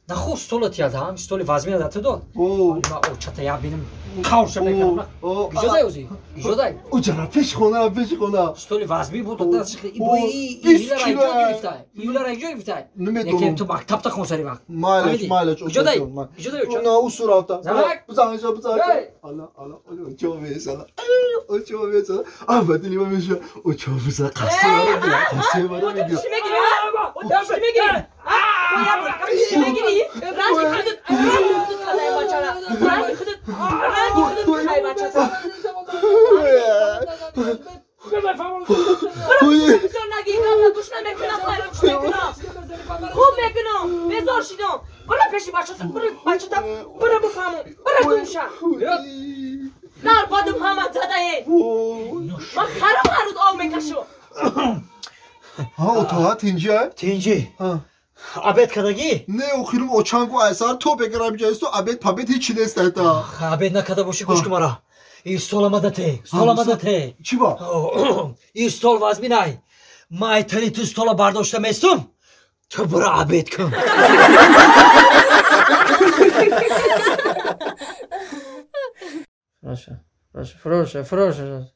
нахо стола тиядам, столи вазмина да ту дод. Ма очата я бинам қавша мекардам. Иҷозай ӯзи? Иҷозай? Оҷара пеши хона, пеши хона. Столи вазмӣ буд, дасташ ибои июлара иҷо гирифтай. Июлара иҷо гирифтай. Лекин ту мактаб та хон сари вақт. Майлаш, майлаш. Иҷозай? Иҷозай оча? На, усу рафта. Занак? Бизан, бизан. Ала, ала, очо мезана. Очо мезана. А, бадили ма меша. Очо мезана. Қасти мара бия, қасти мара бия. Чӣ мегирӣ? Чӣ мегирӣ? Чӣ мегирӣ? Ранги худат, ранги худат кадай бачара. Ранги худат, ранги худат кадай бачара. Бизор наги, гӯш намекунам, файрод чӣ мекунам? Хуб мекунам, безор шидам. Бара пеши бачата, бара бачата, бара бифаҳмам, бара гумша. Нар бадум ҳама задае. Ман харам ҳар рӯз об мекашам. Ҳа, отоа тинҷи? Тинҷи. Обед кардагӣ? Не, охирум очангу айсар то бегарам ҷайсту обед пабед ҳечи нест айта. Обед накарда бошӣ гӯш кун мара. Ин стол омадате, стол омадате. Чӣ ба? Ин стол вазминай. Ма айтани ту стола бардошта местум. Ту бура обед кун. Раша, раша, фроша, фроша.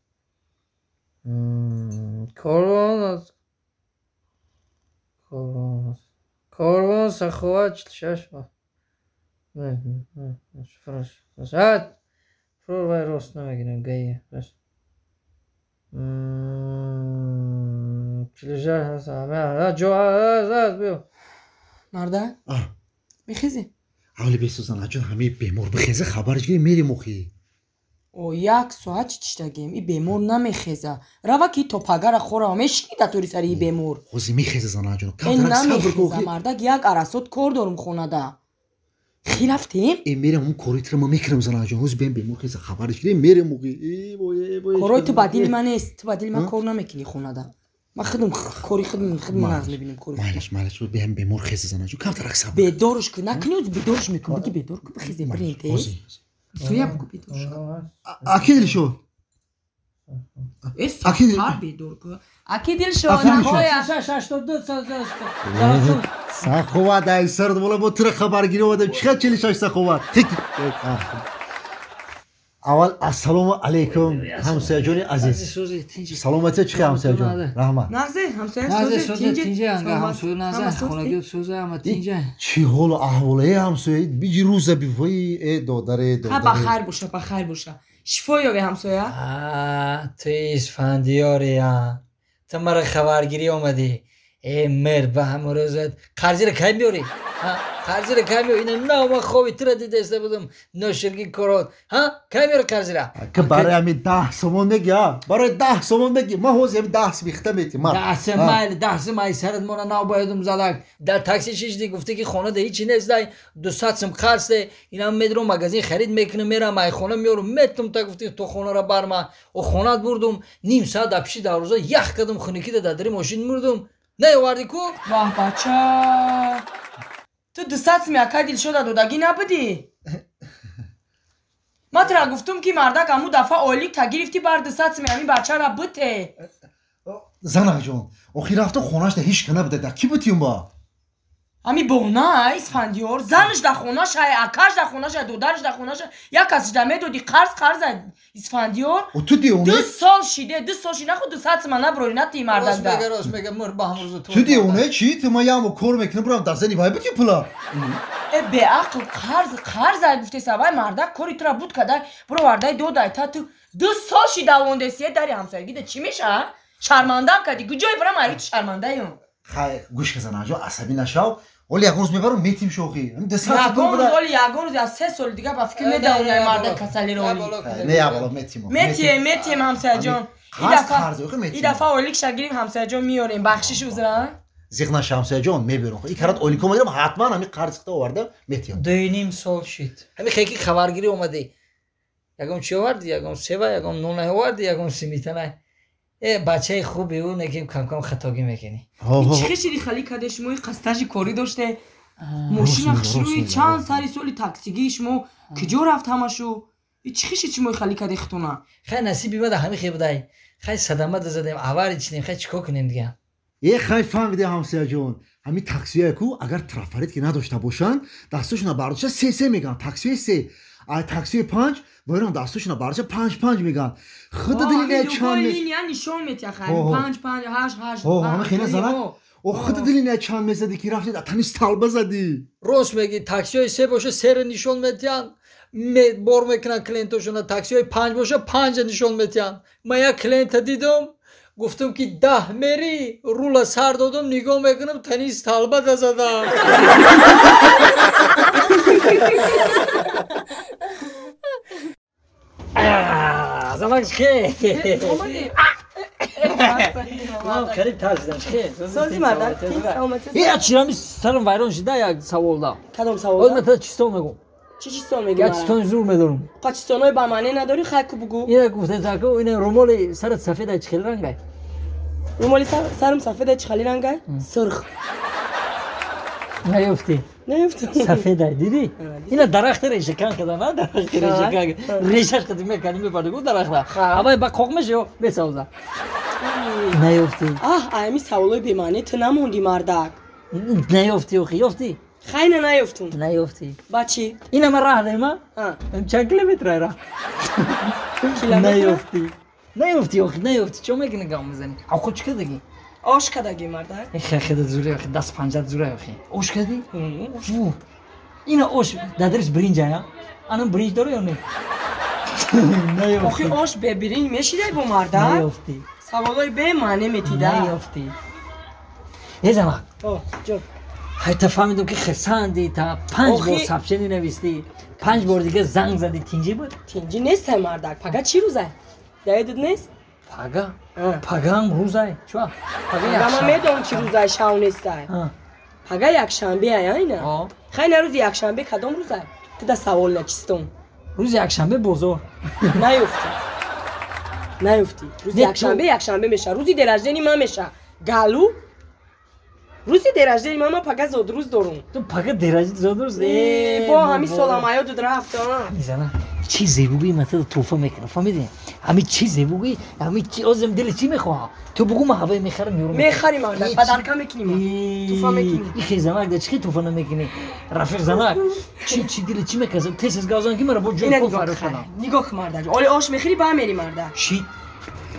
Корвон, корвон, корвон саховат 46. Не, не, фрош, раша. Фрор вай рост намегирам, гайе, раша. 46, ҷо, аз, биё. Марда? Мехези? Аввали бесӯзан, аҷон, ҳамаи бемор бихеза, хабарш гирем, мерем охи. О, як соат чӣ чиштагем, и бемор намехеза. Рава ки то пагара хӯрава, мешини да тори сари и бемор. Ҳозир мехеза, занаҷон. Э, намехеза, мардак, як арасот кор дорум хонада. Хи рафтем? Э, мерем, ҳамун корои туро ма мекунам, занаҷон. Ҳозир бем бемор хеза, хабарш гирем, мерем охи. Э, вой, э, вой. Корои ту ба дили ман нест, ту ба дили ман кор намекунӣ хонада. Ман худам кори худам худам нағз мебинам кори. Майлаш, майлаш, бем бемор хеза, занаҷон. Камтарак сабр. Бедорш кун, накунӣ, бедорш мекунам. Буги бедор кун, бихезем, бирем тез. Суя бугу бедор шуд. Аки Дилшод. Э, сахар бедор кун. Аки Дилшод, нахоя. 82 Саховат, ай сард бола бо тура хабаргирӣ омадам. Чӣ қадр 46 саховат? Аввал ассалому алайкум, ҳамсояҷони азиз. Саломатия чӣ ҳамсояҷон? Раҳмат. Нағзе, ҳамсоя Нағзе, сӯзе, сӯзе, тинҷа, анга ҳамсоя нағзе, хонагиё сӯзе, ҳама тинҷа. Чӣ ҳолу аҳволе ҳамсоя? Биҷи рӯза бивои, э додаре, Ха, додаре. ба хайр боша, ба хайр боша. Шифо ёбе ҳамсоя. Ту Исфандиёри, а. Ту мара хабаргирӣ омадӣ. Э, мер, ба ҳама рӯзат қарзиро кай меёрӣ? Қарзиро кай меёрӣ? Ина нав ман хоби тура дидаиста будам, ноширги корот. Ҳа? Кай меёрӣ қарзира? Ки барои ҳамин 10 сомон меги, а? Барои 10 сомон меги. Ман ҳозир ҳамин 10 симихта метим, ман. 10 сим майли, 10 сим ай сарат мона нав боядум задак. Дар такси шишди, гуфтӣ ки хона да ҳичи нест, дай 200 сим қарз де. Инам медром магазин харид мекунам, мерам ай хона меёрам, метум та гуфтӣ то хонара барма. О хонат бурдум, ним соат дар пиши дарвоза ях кардум, хунукида дар дари мошин мурдум. Наёвардӣ ку? Ваҳ, бача. Ту 200 сими акай Дилшода додагӣ набудӣ? Ман тура гуфтум ки мардак аму дафъа ойлик та гирифтӣ бар 200 сими ҳамин бачара буте. Занаҷон, охи рафта хонашда ҳеч ка набуда, да ки бутим ба? Ҳами бона, Исфандиёр, занаш дар хонашай, акаш дар хонашай, додараш дар хонашай, як касш да медодӣ қарз қарз Исфандиёр. О, ту девона? 2 сол шиде, 2 сол шиде, нахуд 200 сима наброри, натии мардак Рост да. мега, рост мега, мур ба ҳамрӯза ту. Ту девона чӣ? Ту ман ямо кор мекунам, бурам дар зани вай бутим пула. Э, беақл, қарз қарз ай гуфтеса, вай мардак кори тура буд кадай, буровардай додай, та ту 2 сол шида вондеси, дари ҳамсоягида чӣ меша? Шармандам кардӣ, куҷое бурам айри ту шармандаём? Хай, гӯш ка занаҷон, асабӣ нашав. Оли ягон рӯз мебарам, метим шохи. Ҳамин 200 сом Ягон буда. рӯз, оли ягон рӯз, аз 3 соли дига ба фикр медавонай мардак касалиро оли. Не, я боло метим. Метием, метием ҳамсояҷон. Қарз қарз, охи метим. И дафъа ойликша гирифт ҳамсояҷон меёрем, бахшиш узра. Зиқ наша ҳамсояҷон, меберам. И карат ойлико мегирам, ҳатман ҳамин қарз хита оварда метиям. 2.5 сол шид. Ҳамин хеки хабаргирӣ омадӣ. Ягон чӣ овардӣ, ягон сева, ягон нон овардӣ, ягон симитана. Э, бачаи хуби ӯ неки кам-кам хатогӣ мекунӣ. Чӣ хешиди хали каде шумо и қастажи корӣ доште? Мошина хушрӯи чанд сари соли таксигии шумо куҷо рафт ҳамашу? И чӣ хешид шумо и хали каде хитона? Хай насиби мада ҳамин хе будай. Хай садама дазадем, аварӣ чинем, хай чӣ кор кунем дига? Э, хай фаҳмиде ҳамсояҷон. Ҳамин таксиҳое ку агар трафарет ки надошта бошанд, дастошона бардошта се се мегӯянд, таксиҳои се. Ай таксиҳои панҷ, вайрон дастошона бардошта панҷ панҷ мегӯянд. Худа дили не чанд линия нишон метия хай. 5 5 8 8. Ҳо, ҳама хела занак. О, худа дили не чанд мезадӣ ки рафтед, атани сталба задӣ. Рост мегӣ, таксиҳои се боша серо нишон метиҳанд, бор мекунанд клиентошона, таксиҳои панҷ боша панҷа нишон метиҳанд. Ман як клиента дидам, гуфтам ки 10 мери, рула сар додам, нигоҳ мекунам, тани сталба дазадам. Занак чӣ? Ман қариб тарсидам, чӣ? Сози мардак, саломатӣ. Э, чирами сарам вайрон шуда як савол дам. Кадом савол? Оз ман чистон мегӯм. Чӣ чистон мегӯ? Як чистони зур медорам. Қа чистонои ба маъне надорӣ, хай ку бугӯ. Ина гуфта таку, ина румоли сарат сафед ай чӣ хел рангай? Румоли сарам сафед ай чӣ хели рангай? Сурх. Наёфтӣ. Наёфтам. Сафед ай, дидӣ? Ина дарахти решакан када, на дарахти решакан. Решаш қати мекани мебарди гу дарахта. Абай ба қоқ меша ё месавза. Наёфтӣ. Аҳ, ай ами саволои бемаъне ту намондӣ мардак. Наёфтӣ охи, ёфтӣ? Хайна наёфтум. Наёфтӣ. Ба чӣ? Ина ман раҳ дема? Чанд километр раҳ? Наёфтӣ. Наёфтӣ охи, наёфтӣ. Чо мекунӣ гап мезанӣ? Охо чӣ кардагӣ? Ош кардагӣ мардак. Хе зуре охи, даст панҷат зуре охи. Ош кардӣ? Ина ош дадариш биринҷ ая? Анам биринҷ дора ё не? Охи ош бе биринҷ мешидай бо мардак? Наёфтӣ. Саволои бемаъне метида. Наёфтӣ. Е занак. Ҷон. Ҳайта фаҳмидам ки хирсанди та 5 бор сообщение навистӣ, 5 бор дига занг задӣ, тинҷӣ буд? Тинҷӣ нестай мардак. Пага чӣ рӯзай? Даёдат нест? Пага? Пагаам рӯзай. Чӣ? Пага ман медонам чӣ рӯзай, шав нестай. Пага якшанбе ай айна? Хайна рӯзи якшанбе кадом рӯзай? Ту да савол начистон. Рӯзи якшанбе бозор. Наёфтӣ. Наёфтӣ. Рӯзи якшанбе якшанбе меша. Рӯзи день ман меша. Галу? Рӯзи день ман, ман пага зодрӯз дорум. Ту пага день зодрӯз? Бо ҳамин солам аёдат рафт. Мизана, чӣ зебогӣ ман ту туҳфа мекунам, фаҳмидӣ? Ҳамин чӣ зебогӣ, ҳамин чӣ озим дили чӣ мехоҳам? Ту бугу ман ҳавай мехарам, меорам. Мехарӣ мардак, падарка мекунӣ ман. Туҳфа мекунӣ. Ихе занак, да чӣ туҳфа намекунӣ? Рафиқ занак, чӣ дили чӣ меказам? Тез аз гавзан ки мара бо ҷои кор фарёд кардам. Нигоҳ кун мардак, оли ош мехӯрӣ ба мери мардак. Чӣ?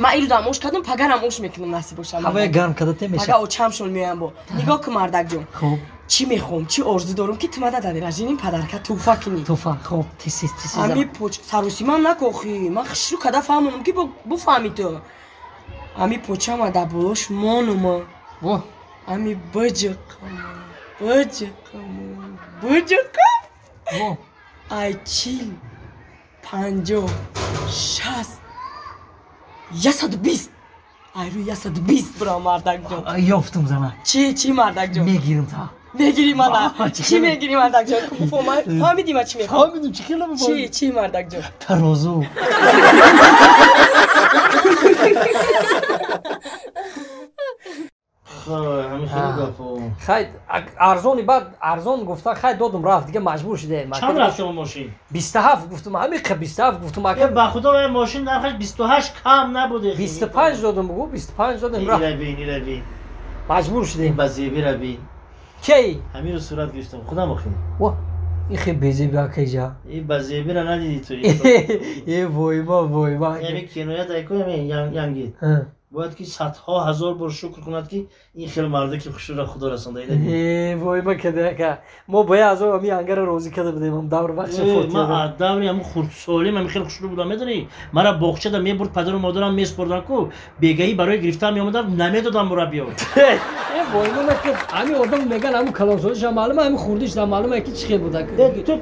Ман ирӯзам ош кардам, пагарам ош мекунам, насиб бошам. Ҳавоя гарм карда те меша. Пага очамшон меоям бо. Нигоҳ кун мардакҷон. Хуб. Чӣ мехоҳам, чӣ орзу дорам ки ту мада дар день падарка туҳфа кунӣ. Туҳфа, хуб, тез тез тез. Ами поч сарусимам накохӣ. Ман хушрӯ када фаҳмонам ки буфаҳмӣ ту. Ами почама дар болош монума. Во. Ами баҷақама, баҷақама, баҷақам. Во. Ай 40, 50, 60, 120. Ай рӯи 120 бирам мардакҷон. Ёфтум занак. Чӣ мардакҷон? Мегирам та. Мегирӣ мана? Чӣ мегирӣ мардакҷон? Фаҳмидӣ ман чӣ мехоҳам? Фаҳмидум, чӣ хеле мефаҳмидум. Чӣ мардакҷон? Тарозу. Хай арзони баъд арзон гуфта хай додум рафт, дига маҷбур шудем. Чанд рафт шумо мошин? 27 гуфтум, ҳамин 27 гуфтум ака. Ба худо вай мошин нархаш 28 кам набуде. 25 додум бугу, 25 додум рафт. Ира бин, ира бин. Маҷбур шудем. Ба зебира бин. Кей? Ҳаминро сурат гирифтам, худам охи. Ва, ин хе безеби акайҷа. И ба зебира надидӣ ту. Е войма, войма. Яъне киноя дайко янгид. Бояд ки садҳо ҳазор бор шукр кунад ки ин хел марде ки хушро худо расонда. Э войма кадака. Мо бояд аз ами ангара розӣ карда будем, давр вақти фотиа. Ман аз даври ҳамун хурдсолим ҳамин хел хушрӯ будам, медонӣ? Мара боғчада мебурд падару модарам месупордан ку, бегаӣ барои гирифтан меомадам, намедодам мураббиё. Э войма накард. Ҳамин одам меган ҳамун калонсолишам маълума, ҳамин хурдишам маълума ки чӣ хел буда. Ту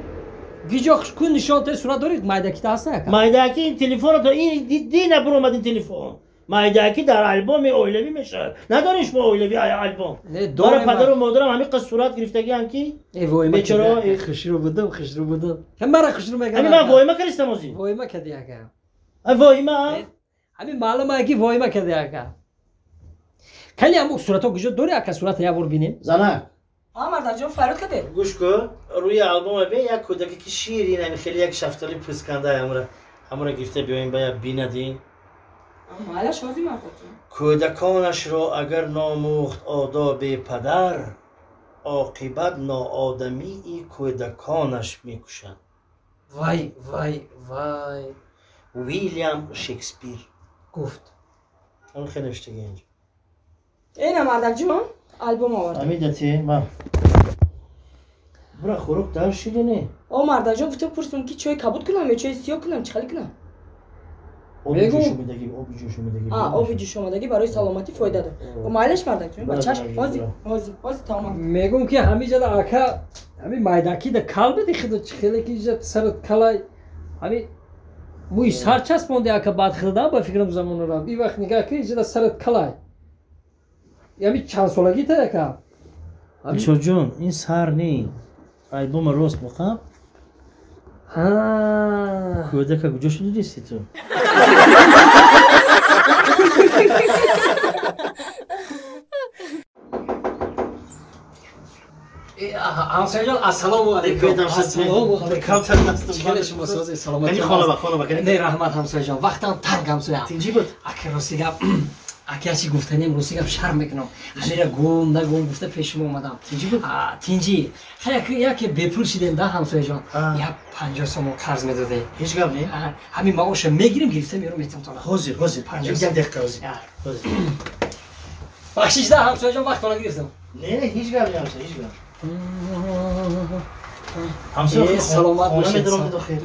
гиҷо кун нишон те сурат дорӣ, майдакита ҳаста яка? Майдаки ин телефон то ин дина буромад ин телефон. Майдаки дар албоми оилавӣ мешавад. Надорӣ шумо оилавӣ албом? Мара падару модарам ҳамин қад сурат гирифтагианд ки бечора хушрӯ будам, хушрӯ будам. Мара хушрӯ мегӯям. Ҳамин ман воима кардистам озӣ. Воима кардӣ ака. Воима? Ҳамин маълума ки воима кардӣ ака. Кали ҳамун суратҳо куҷо дорӣ ака, сурата як бор бинем? Занак. А мардакҷон фарёд кардед? Гӯш кун, рӯи албома бин як кӯдаке ки ширин ҳамин хеле як шафтоли пӯсканда ҳамура гирифта биёем ба як бинадин. Малаш ҳозир мардакҷон. Кӯдаконашро агар номӯхт одоби падар, оқибат ноодамии кӯдаконаш мекушад. Вай, вай, вай. Вилям Шекспир гуфт. Ҳамин хеле навиштаги инҷо. Эна мардакҷон, албом овардам. Ҳамин ма. Бура хӯрок дар ширине. О мардакҷон, гуфта пурсум ки чой кабуд кунам ё чои сиёҳ кунам, чӣ хеле кунам? Оби ҷӯшомадагӣ. Оби ҷӯшомадагӣ барои саломатӣ фоида дорад. Майлаш мардакҷон, ба чашм ҳозир, ҳозир, ҳозир тамом. Мегӯм ки ҳамин ҷода ака, ҳамин майдаки да кал биди худо чӣ хеле ки ҷа сарат калай, ҳамин мӯи сар часпонди ака баъд хӯрдан ба фикрам замоно рафт. Ин вақт нигаҳ ки ҷода сарат калай. Ҳамин чанд солагӣ та ака? Дилшодҷон, ин сар не. Албома рост муқаб. Кӯдака куҷо шуди дисти ту? ҳамсояҷон, ассалому алайкум. Ассалому алайкум. Чӣ шумо сози саломатӣ? Хона ба, хона ба. Не, раҳмат ҳамсояҷон. Вақтам танг ҳамсоя. Тинҷӣ буд? Ака рости гап Аки гуфтанем, рости гап шарм мекунам. Ҳамира гум нагум гуфта пеш шумо омадам. Тинҷӣ буд? Тинҷӣ. Ха яке бепул шидем да ҳамсояҷон. Як 50 сомон қарз медоде. Ҳеҷ гап не? Ҳамин маоша мегирим, гирифта меёрам метам тона. Ҳозир, ҳозир. Як дақиқа ҳозир. Ҳозир. Бахшиш да ҳамсояҷон, вақт тона гирифтам. Не, не, ҳеҷ гап не ҳамсоя, ҳеҷ гап. Ҳамсоя, саломат бошед.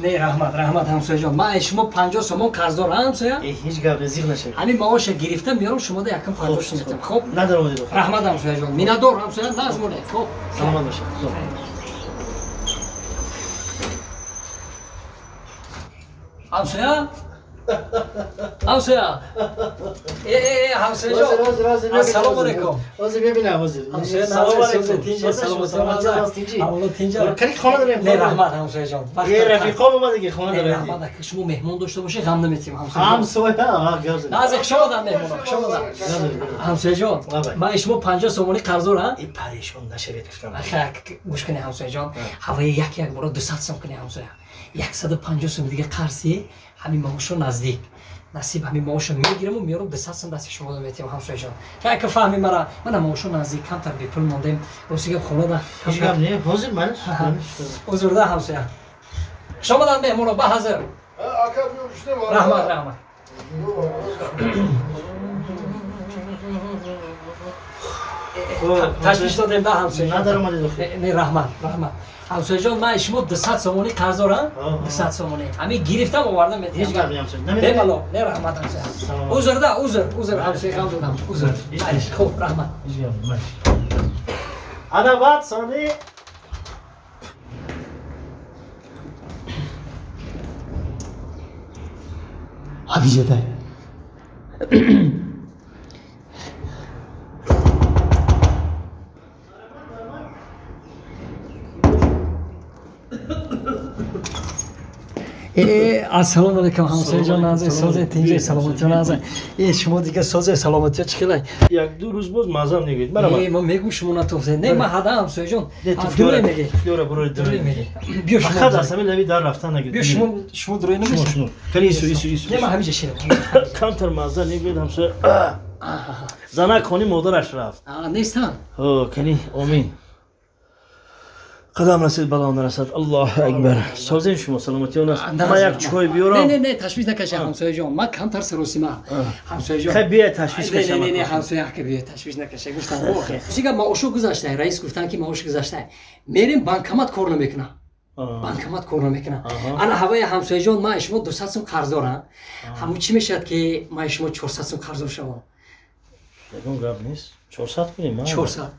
Не, раҳмат, раҳмат ҳамсояҷон. Ман шумо 50 сомон қарздор ҳамсоя? Ҳеҷ гап не, зиқ нашавед. Ҳамин маоша гирифта меёрам шумо да якам 50 сом метам. Хоб? Надаромадед. Раҳмат ҳамсояҷон. Миннатдор ҳамсоя, назм монед. Хоб. Саломат бошед. Ҳамсоя? Ҳамсоя. Ҳамсояҷон. Ассалому алайкум. Ҳозир мебинам, ҳозир. Ҳамсоя, салому алайкум. Тинҷ, саломат, тинҷ. Аввало тинҷ. Кани хона дорем. Не, раҳмат ҳамсояҷон. Рафиқом омадиги хона дорем. Раҳмат, ака шумо меҳмон дошта бошед, ғам наметим ҳамсояҷон. Ҳамсоя, гап зад. Назик, хуш омаданд меҳмонон, хуш омаданд. Ҳамсояҷон, ман шумо 50 сомонӣ қарздор, ҳа? Парешон нашавед гуфтам. Гӯш кунед ҳамсояҷон, ҳавои як як бора 200 сом кунед ҳамсоя. 150 сом дига қарзи ҳамин маошо наздик. Насиб ҳамин маошо мегираму меёрам 200 сом дасти шумо метиҳам ҳамсояҷон. Яке фаҳми мара, мана маошо наздик, камтар бепул мондем. Рости гап хонада. Ҳеҷ гап не, ҳозир ман. Узрда ҳамсоя. Хуш омаданд меҳмонон, ба ҳазир. Ака биё бишнем. Раҳмат, раҳмат. Ташвиш додем да ҳамсояҷон. Надаромадед охир. Не, раҳмат, раҳмат. Ҳамсояҷон, ман шумо 200 сомонӣ қарздорам, 200 сомонӣ. Ҳамин гирифтам овардам метиҳам. Ҳеҷ гап не ҳамсоя. Бемало, не раҳмат ҳамсоя. Узр да, узр, узр ҳамсоя ғам додам. Узр. Майли, хуб, раҳмат. Ҳеҷ гап не, майли. Ана баъд сони ҳамиҷадай. Ассалому алайкум ҳамсояҷон, наза созе тинҷ, саломатӣ наза. Шумо дига созе саломатӣ чӣ хелай? Як ду рӯз боз мазам негӯед. Мара ман мегӯм шумо натофтед. Не, ман ҳада ҳамсояҷон. Дурӯй мегӣ. Туфлёра бурои дурӯй мегӣ. Биё шумо. Фақат аз ҳамин лави дар рафтан нагӯед. Биё шумо, шумо дурӯй намешавед. Шумо. Кани ису ису ису. Не, ман ҳамиҷа шинам. Камтар маза негӯед ҳамсоя. Занак хони модараш рафт. Нестан? Ҳо, кани омин. Қадам расид, бало нарасад. Аллоҳу акбар. Созем шумо, саломатиён аст. Ман як чой биёрам. Не, не, не, ташвиш накашед ҳамсояҷон. Ман камтар саросима. Ҳамсояҷон. Хай биёед ташвиш кашам. Не, не, не, ҳамсоя ки биёед ташвиш накашед. Гуфтам, чига маошо гузаштае. Раис гуфтан ки маош гузаштае. Мерем банкомат кор намекунам. Банкомат кор намекунам. Ана ҳавои ҳамсояҷон, ман шумо 200 сом қарздорам. Ҳамун чӣ мешавад ки ман шумо 400 сом қарздор шавам? Ягон гап нест. 400 кунем. 400.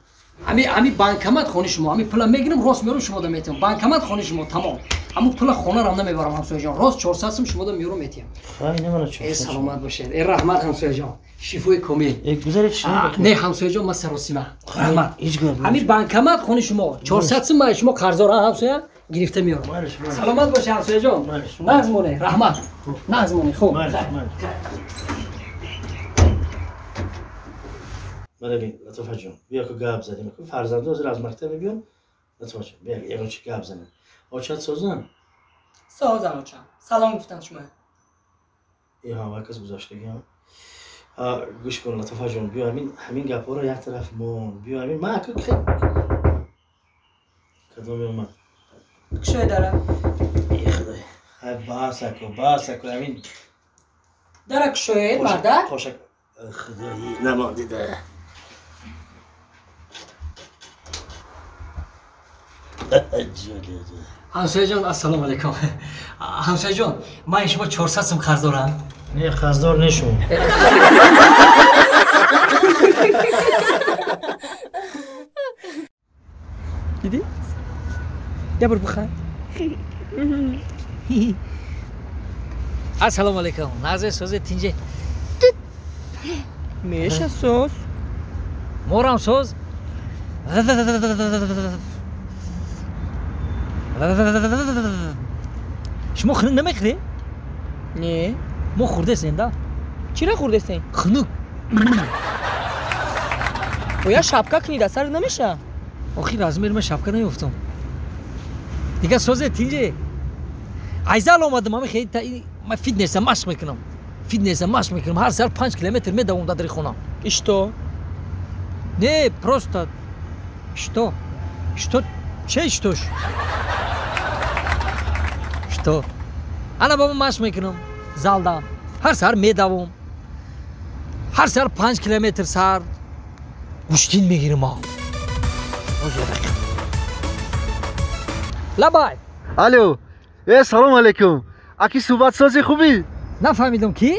Ами банкомат хони шумо, ами пула мегирам, рост меёрам шумо да метиҳам. Банкомат хони шумо тамом. Ҳамун пула хонарам намебарам ҳамсояҷон. Рост 400 сом шумо да меёрам метиҳам. Хай, намана 400. Саломат бошед. Раҳмат ҳамсояҷон. Шифои комил. Гузаред шумо. Не ҳамсояҷон, ман саросима. Раҳмат. Ҳеҷ гап. Ами банкомат хони шумо 400 сом ман шумо қарздорам ҳамсоя, гирифта меёрам. Саломат бошед ҳамсояҷон. Нағз монед. Раҳмат. Нағз монед. Хуб. Мана бин, Латофаҷон, биё ку гап задем. Фарзандо ҳозир аз мактаб мебиён. Латофаҷон, биё ягон чи гап занем. Очат созам? Созам очам. Салом гуфтан шумо. Ҳа, вай кас гузаштагӣ. Гӯш кун, Латофаҷон, биё ҳамин гапҳоро як тараф мон. Биё ҳамин ман ака кадоме омад? Кушой дара. Э худой. Хай бас аку, бас аку ҳамин. Дара кушоед, мардак? Қошак. Худои намондида. Ҳамсояҷон, ассалому алайкум. Ҳамсояҷон, ман шумо 400 сом қарз дорам. Не, қарздор не шумо. Дидӣ? Я бор биханд. Ассалому алайкум. Наза созе тинҷе. Меша соз. Морам соз. Шумо хунук намехӯред? Не. Мо хӯрдесем да? Чира хӯрдесем? Хунук. Оя шапка кунӣ дар сар намеша? Охир размери ман шапка намеёфтам. Дига созе тинҷе. Айзал омадам, ами хеле ман фитнеса машқ мекунам. Фитнеса машқ мекунам, ҳар сар 5 километр медавам дар хона. И что? Не, просто что? Что? Че что? Что? Ана баба машқ мекунам залда. Ҳар сар медавам. Ҳар сар 5 километр сар гӯштин мегирам. Лабай. Алло. Салом алейкум. Аки суҳбатсози хубӣ? Нафаҳмидам ки?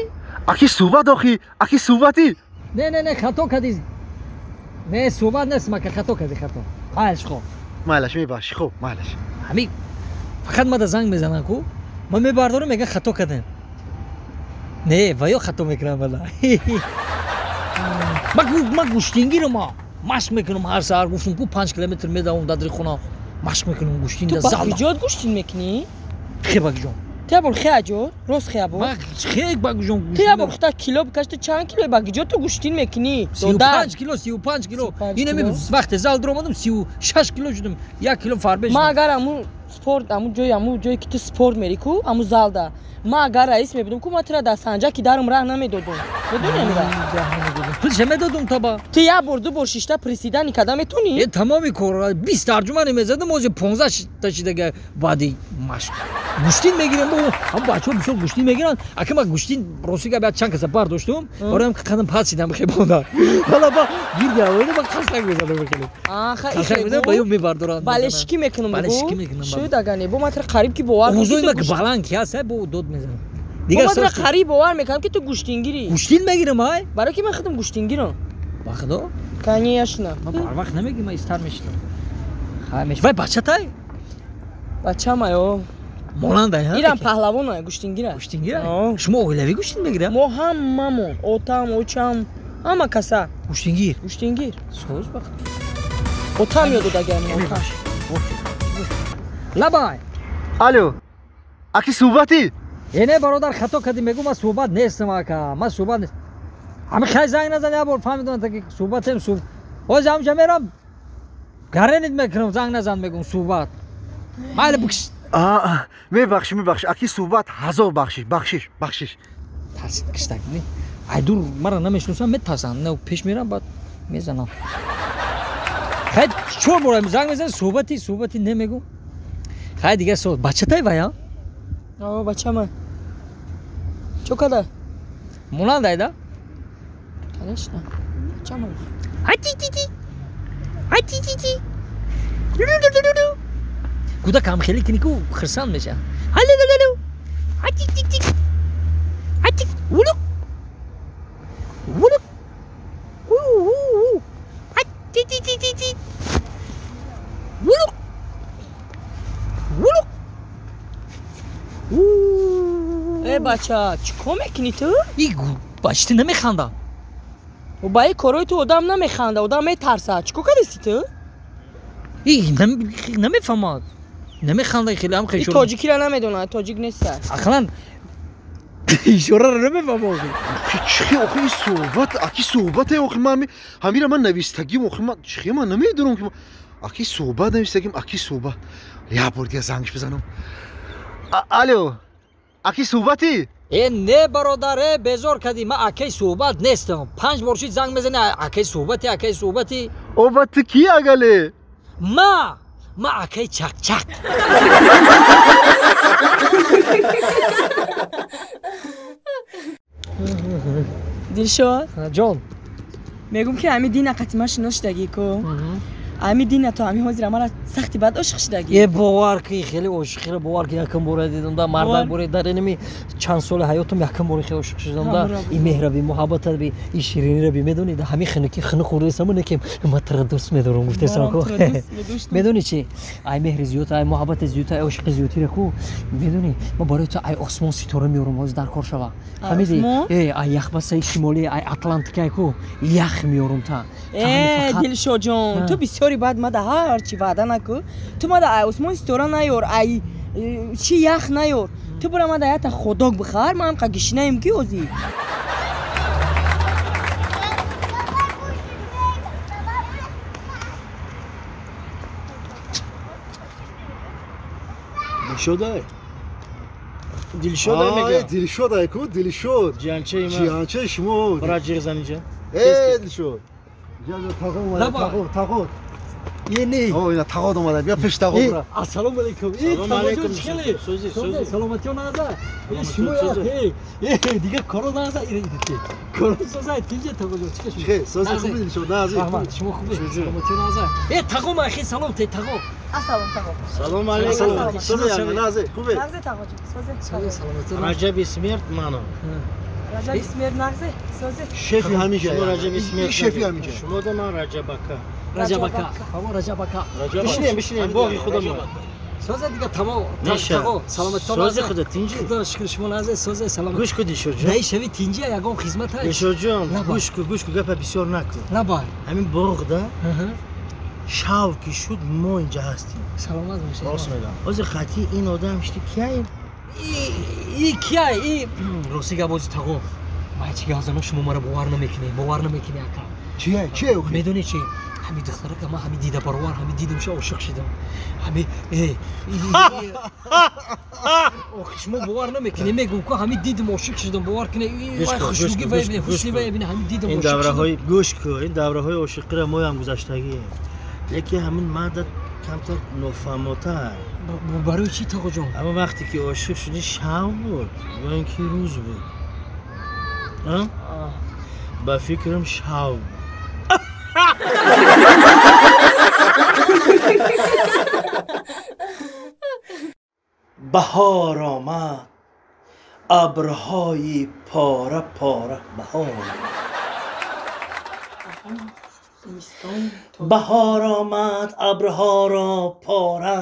Аки суҳбат охи, аки суҳбатӣ. Не, не, не, хато кардӣ. Не, суҳбат нест, мака хато кардӣ, хато. Майлаш хоб. Майлаш, мебахши, хоб, майлаш. Ҳамин фақат мада занг мезанам ку, ман мебардорам, мегӯям хато кардем. Не, ва ё хато мекунам вала. Ман гӯштингирам, машқ мекунам ҳар саҳар, гуфтам ку 5 километр медавам дар хона, машқ мекунам гӯштин дар зал. Ту ба куҷо гӯштин мекунӣ? Хе ба куҷо? Ту ябор хе аҷо, рост хе ябор. Ман хе ба куҷо? Ту ябор хита кило бикаш, ту чанд кило ба куҷо ту гӯштин мекунӣ? 35 кило, 35 кило. Ин вақте зал даромадам 36 кило шудам, 1 кило фарбе шудам. Ман агар аму спорт, аму ҷое ки ту спорт мери ку, аму залда. Ман агар раис мебудам ку, ман тура дар санҷаки дарум раҳ намедодум. Медонӣ амира? Пулша медодум таба. Ту як бор, ду бор шишта приседани када метонӣ? Тамоми кор 20 тарҷумани мезадам, ози 15 та шидага баъди машқ. Гӯштин мегирам, ҳам бачаҳо бисёр гӯштин мегиранд. Ака ман гӯштин рости гап як чанд каса бардоштум, бароям қадам пасидам хебонда. Ҳала ба гирди авоида ба қасак мезадам хеле. Қасак мезадам ба ё мебардоранд. Балешикӣ мекунам. Балешикӣ мекунам. Шуд ага не, бо ман тура қариб ки бовар мекунам. Озои баланд ки ҳаст, бо дод мезанам. Дигар ман тура қариб бовар мекунам ки ту гӯштингирӣ. Гӯштин мегирам ай? Барои ки ман худам гӯштингирам. Ба худо? Конечно. Ман бар вақт намегирам, ман истар мешидам. Хай меш. Вай бачатай? Бачам ай, о. Монандай, ҳа? Ирам паҳлавон гӯштингира. Гӯштингира? Шумо оилавӣ гӯштин мегирад? Мо ҳамамон, отам, очам, ҳама каса. Гӯштингир? Гӯштингир. Соз бахт. Отам ёд додагам, отам. Лабай. Алло. Аки суҳбатӣ? Не, бародар, хато кардӣ, мегӯм ман суҳбат нестам ака, ман суҳбат нест. Ҳамин хай занг назан, як бор фаҳмидам ки суҳбатем суҳбат. Ҳозир ҳамҷа мерам, гаренит мекунам, занг назан мегӯм суҳбат. Майли бикш. Мебахши, мебахши, аки суҳбат ҳазор бахшиш, бахшиш, бахшиш. Тарсид киштак, не? Ай дур мара намешиносам, метарсам, не пеш мерам, баъд мезанам. Хай чор бор занг мезанам, суҳбати, суҳбати намегӯм. Хай дигар суҳбат, бачатай вая? О, бачама. Чо када? Монандай да? Конечно. Бачама. Ати-ти-ти. Ати-ти-ти. Кӯдак ҳам хеле кини ку хирсанд мешавад. Ҳаллалалу. Ати-ти-ти. Ати. Улук. Улук. У-у-у. Ати-ти-ти-ти. Улук. Улук. Э, бача, чӣ кор мекунӣ ту? И бача, ту намеханда. Ба ин корҳои ту одам намеханда, одам метарсад. Чӣ кор кардисти ту? И намефаҳмад. Намеханда хеле ҳам хеле. И тоҷикиро намедонад, тоҷик нест. Ақлан ишораро намефаҳмад. Чӣ охи ин суҳбат, аки суҳбате охи ман ҳамира ман навистагим охи ман чӣ ман намедонам ки аки суҳбат навистагим, аки суҳбат. Як бор дигар зангш бизанам. Алло, аки суҳбатӣ? Э, не бародар, э, безор кардӣ, ман акаи суҳбат нестам. 5 бор шид занг мезанӣ, акаи суҳбатӣ, акаи суҳбатӣ. Оба ту кӣ агале? Ма акаи чақчақ. Дилшод? Ҷон. Мегӯм ки ҳами дина қати ман шинос шудагӣ ку. Ҳами дина то ҳами ҳозир мара сахти бад ошиқ шудагӣ. Е, бовар ки хеле ошиқиро бовар ки якум бора дидам да, мардак боре дар инами чанд соли ҳаётам якум бора хеле ошиқ шудам да. И меҳра би, муҳаббата би, и ширинира би, медонӣ да ҳами хинуки хину хӯрдасаму некем ман тура дӯст медорам гуфтасам ку. Медонӣ чи? Ай меҳри зиёд, ай муҳаббати зиёд, ай ошиқи зиёдтира ку. Медонӣ ман барои ту ай осмон ситора меорам ҳозир дар кор шава. Фаҳмидӣ? Э, ай яхбастаи шимолӣ, ай Атлантика ку ях меорам та. Э, Дилшодҷон, ту бисёри баъд мада ҳар чи ваъда накун. Ту мада ай осмон ситора наёр, ай чи ях наёр. Ту бура мада ята ходок бихар, ман ҳамқа гишинаем ки озӣ. Дилшодай. Дилшод мега. Дилшод айку, Дилшод. Ҷиянчаи ман. Ҷиянчаи шумо. Бара ҷиғ зан инҷа. Э, Дилшод. Ҷа тағо омада, тағо, тағо. Е, не. О, ина тағо омада. Бия пеш тағо бара. Ассалому алайкум. Э, тағоҷон чӣ Сӯзи, сӯзи. Саломатиён аза. Э, шумо э, э, дигар коро наза, ира ира. Коро соза, тинҷа тағоҷон чӣ шумо? Чӣ? Сӯзи хуб Дилшод, наза. Раҳмат, шумо хубед? Саломатиён аза. Э, тағо махи салом те тағо. Ассалом тағо. Салом алайкум. Сӯзи наза, хубед? Нағзе тағоҷон, сӯзи. Сӯзи саломатиён. Раҷаби смерт мано. Раҷаби смерт нағзе, сӯзи. Шефи ҳамиҷа. Шумо Раҷаби смерт. Шефи ҳамиҷа. Шумо да ман Раҷабака. Раҷабака. Ҳамо Раҷабака. Бишинем, бишинем, боғи худамон. Соза дига тамом. Тағо, саломатиён. Сӯзи худо тинҷи. Худо шукр шумо наза, сӯзи саломат. Гӯш кун Дилшодҷон. Дай шави тинҷи ягон хизмат ҳаст. Дилшодҷон, гӯш кун, гӯш кун, гапа бисёр накун. Набай. Ҳамин боғда шав ки шуд мо инҷа ҳастем. Саломат бошед. Рост мегам. Ҳозир хати ин одам шти кияем? И кияй? И рости гап бози тағо. Ман чӣ гап занам шумо маро бовар намекунед, бовар намекунед ака. Чия? Чия? Медонед чи? Ҳами духтарака ман ҳами дида баровар, ҳами дидам ша ошиқ шидам. Ҳами охи шумо бовар намекунед, мегӯм ку ҳами дидам ошиқ шидам, бовар кунед. Хушнуги вай бинед, ҳусни вай бинед, ҳами дидам ин ошиқ шидам. Давраҳои гӯш кун, ин давраҳои ошиқиро моям гузаштагием. Лекин ҳамин марда камтар нофаҳмотар. Барои чӣ тағоҷон? Аммо вақте ки ошиқ шудӣ шав буд ё ин ки рӯз буд? Ба фикрам шав буд. Баҳор омад, абрҳои пора пора баҳор. Баҳор омад, абрҳоро пора.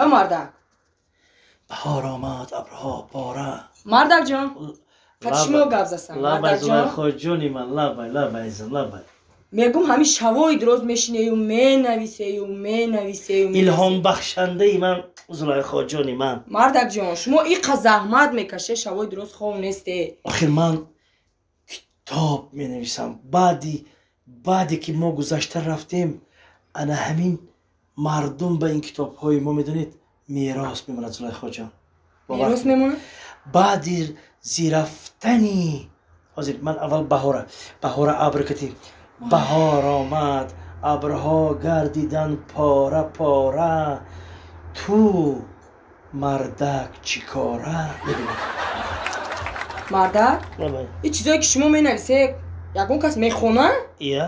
Э, мардак. Баҳор омад, абрҳо пора. Мардак ҷон, қад шумо гап засам. Лабай Зулайхоҷони ман, лабай, лабай, азизам, лабай. Мегум ҳамин шавои дуроз мешинею менависею менависею. Илҳомбахшандаи ман Зулайхоҷони ман. Мардак ҷон, шумо иқа заҳмат мекаше, шавои дуроз хов несте. Охир ман китоб менависам. Баъде ки мо гузашта рафтем, ана ҳамин мардум ба ин китобҳои мо медонед мерос мемонад Зулайхоҷон. Мерос мемонад? Баъди зирафтани ҳозир ман аввал баҳора баҳора абр катим. Баҳор омад, абрҳо гардидан пора пора. Ту мардак чӣ кора? Мардак? Ин чизое ки шумо менависед, ягон кас мехонад? Ия.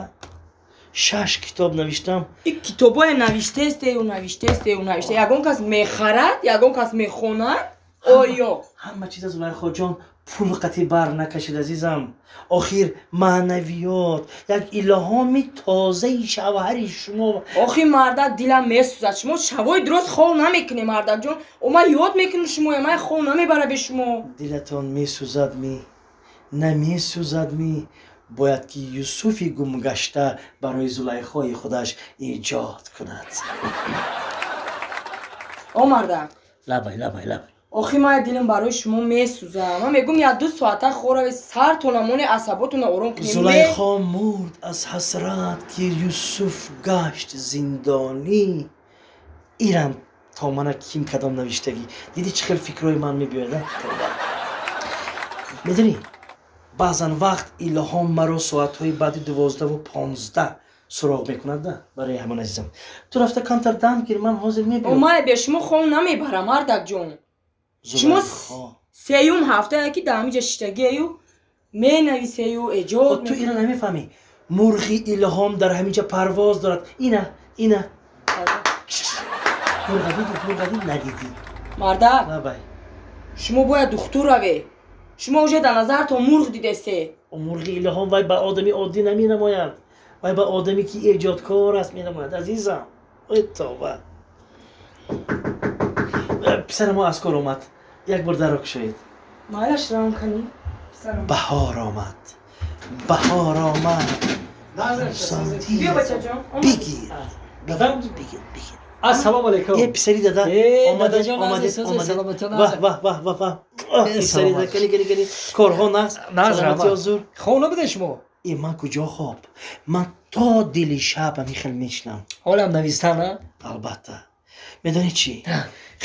6 китоб навиштам. Ин китобое навиштестею навиштестею навиште. Ягон кас мехарад, ягон кас мехонад? Оё? Ҳама чиз Зулайхоҷон пул қатӣ бар накашид азизам. Охир маънавиёт, як илҳоми тозаи шавҳари шумо. Охи мардак дилам месӯзад. Шумо шавои дуроз хов намекунед мардакҷон. О ман ёд мекунам шумоя, ман хов намебара бе шумо. Дилатон месӯзад ми? Намесӯзад ми? Бояд ки Юсуфи гумгашта барои Зулайхои худаш эҷод кунад. О мардак. Лабай, лабай, лабай. Охи ман дилам барои шумо месӯзам. Ман мегӯм як ду соата хораве сартона моне асаботона ором кунем. Зулайхо мурд аз ҳасрат ки Юсуф гашт зиндонӣ. Ирам то мана ким кадом навиштагӣ. Дидӣ чӣ хел фикрҳои ман мебиёяд? Медонӣ, баъзан вақт илҳом маро соатҳои баъди 12:15 суроғ мекунад да барои ҳамон азизам. Ту рафта камтар дам гир, ман ҳозир мебиём. Ман бе шумо хов намебарам мардакҷон. Шумо сеюм ҳафтае ки дар ҳамиҷа шиштагиею менависею эҷод. Ту ира намефаҳмӣ. Мурғи илҳом дар ҳамиҷа парвоз дорад. Ина, ина. Мурға дидӣ, мурға дидӣ, надидӣ. Мардак, шумо бояд духтур равед. Шумо уже дар назартон мурғ дидесте. Мурғи илҳом вай ба одами оддӣ наменамояд. Вай ба одаме ки эҷодкор аст менамояд, азизам. Ой тавба. Писарамо аз кор омад. Як бор дарро кушоед. Майлаш равам канӣ. Баҳор омад. Баҳор омад. Биё бачаҷон. Бигир. Бигир, бигир. Ассалому алайкум. Э, писари дада. Омадед, омадед, омадед. Ваҳ, ваҳ, ваҳ, ваҳ, ваҳ. Писари дада, кали, кали, кали. Корҳо нағз. Саломатӣ ҳозур. Хоб набудед шумо? Э, ман куҷо хоб? Ман то дили шаб ҳамин хел мешинам. Ҳолам навистан, а? Албатта. Медонӣ чӣ?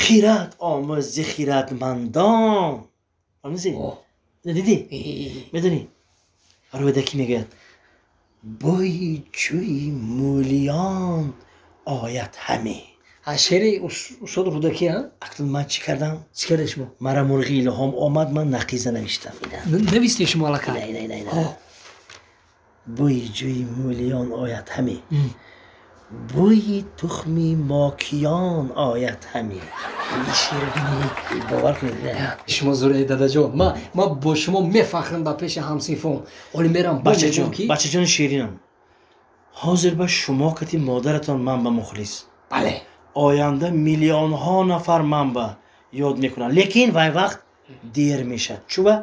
Хират омӯз зи хиратмандон. Фаҳмидӣ? Дидӣ? Медонӣ? Рӯдакӣ мегӯяд бӯи ҷӯи мӯлиён ояд ҳаме. Шеъри устод Рӯдакӣ, а? Акнун ман чӣ кардам? Чӣ кардед шумо? Мара мурғи илҳом омад, ман нақиза навиштам. Навистед шумо аллакай? Не, не, не. Бӯи ҷӯи мӯлиён ояд ҳаме, бӯи тухми мокиён ояд ҳаме. Бовар кунед. Шумо зуре, дадаҷон. Ман бо шумо мефахрам ба пеши ҳамсинфом. Ҳоле мерам. Бачаҷон, бачаҷони ширинам, ҳозир ба шумо кати модаратон ман ба мухлис. Бале. Оянда миллионҳо нафар ман ба ёд мекунанд, лекин вай вақт дер мешавад. Чува?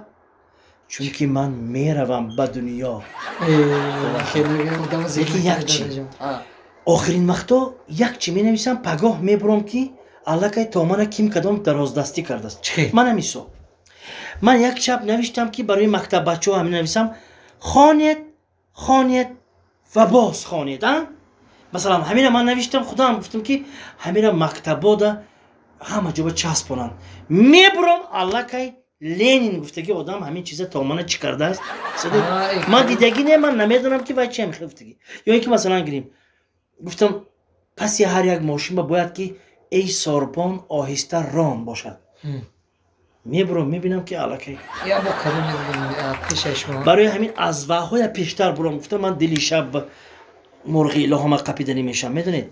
Чунки ман меравам ба дунё. Лекин як чи, охирин вақто як чи менависам, пагоҳ мебурам ки аллакай то мана ким кадом дароздастӣ кардааст. Мана мисол, ман як шаб навиштам ки барои мактаббачаҳо ҳамин нависам: хонед, хонед ва боз хонед. Масалан, ҳамина ман навиштам, худам гуфтам ки ҳамина мактабода ҳама ҷоба часпонанд. Мебурам, аллакай Ленин гуфтаги одам ҳамин чиза то мана чӣ кардааст. Ман дидагӣ не, ман намедонам ки вай чи ҳамин гуфтагӣ. Ё ин ки масалан гирим, гуфтам паси ҳар як мошинба бояд ки эй сорбон оҳиста рон бошад. Мебурам, мебинам ки аллакай барои ҳамин аз ваҳоя пештар бурам. Гуфтам ман дили шаб мурғи илоҳома қапида намешавам. Медонед,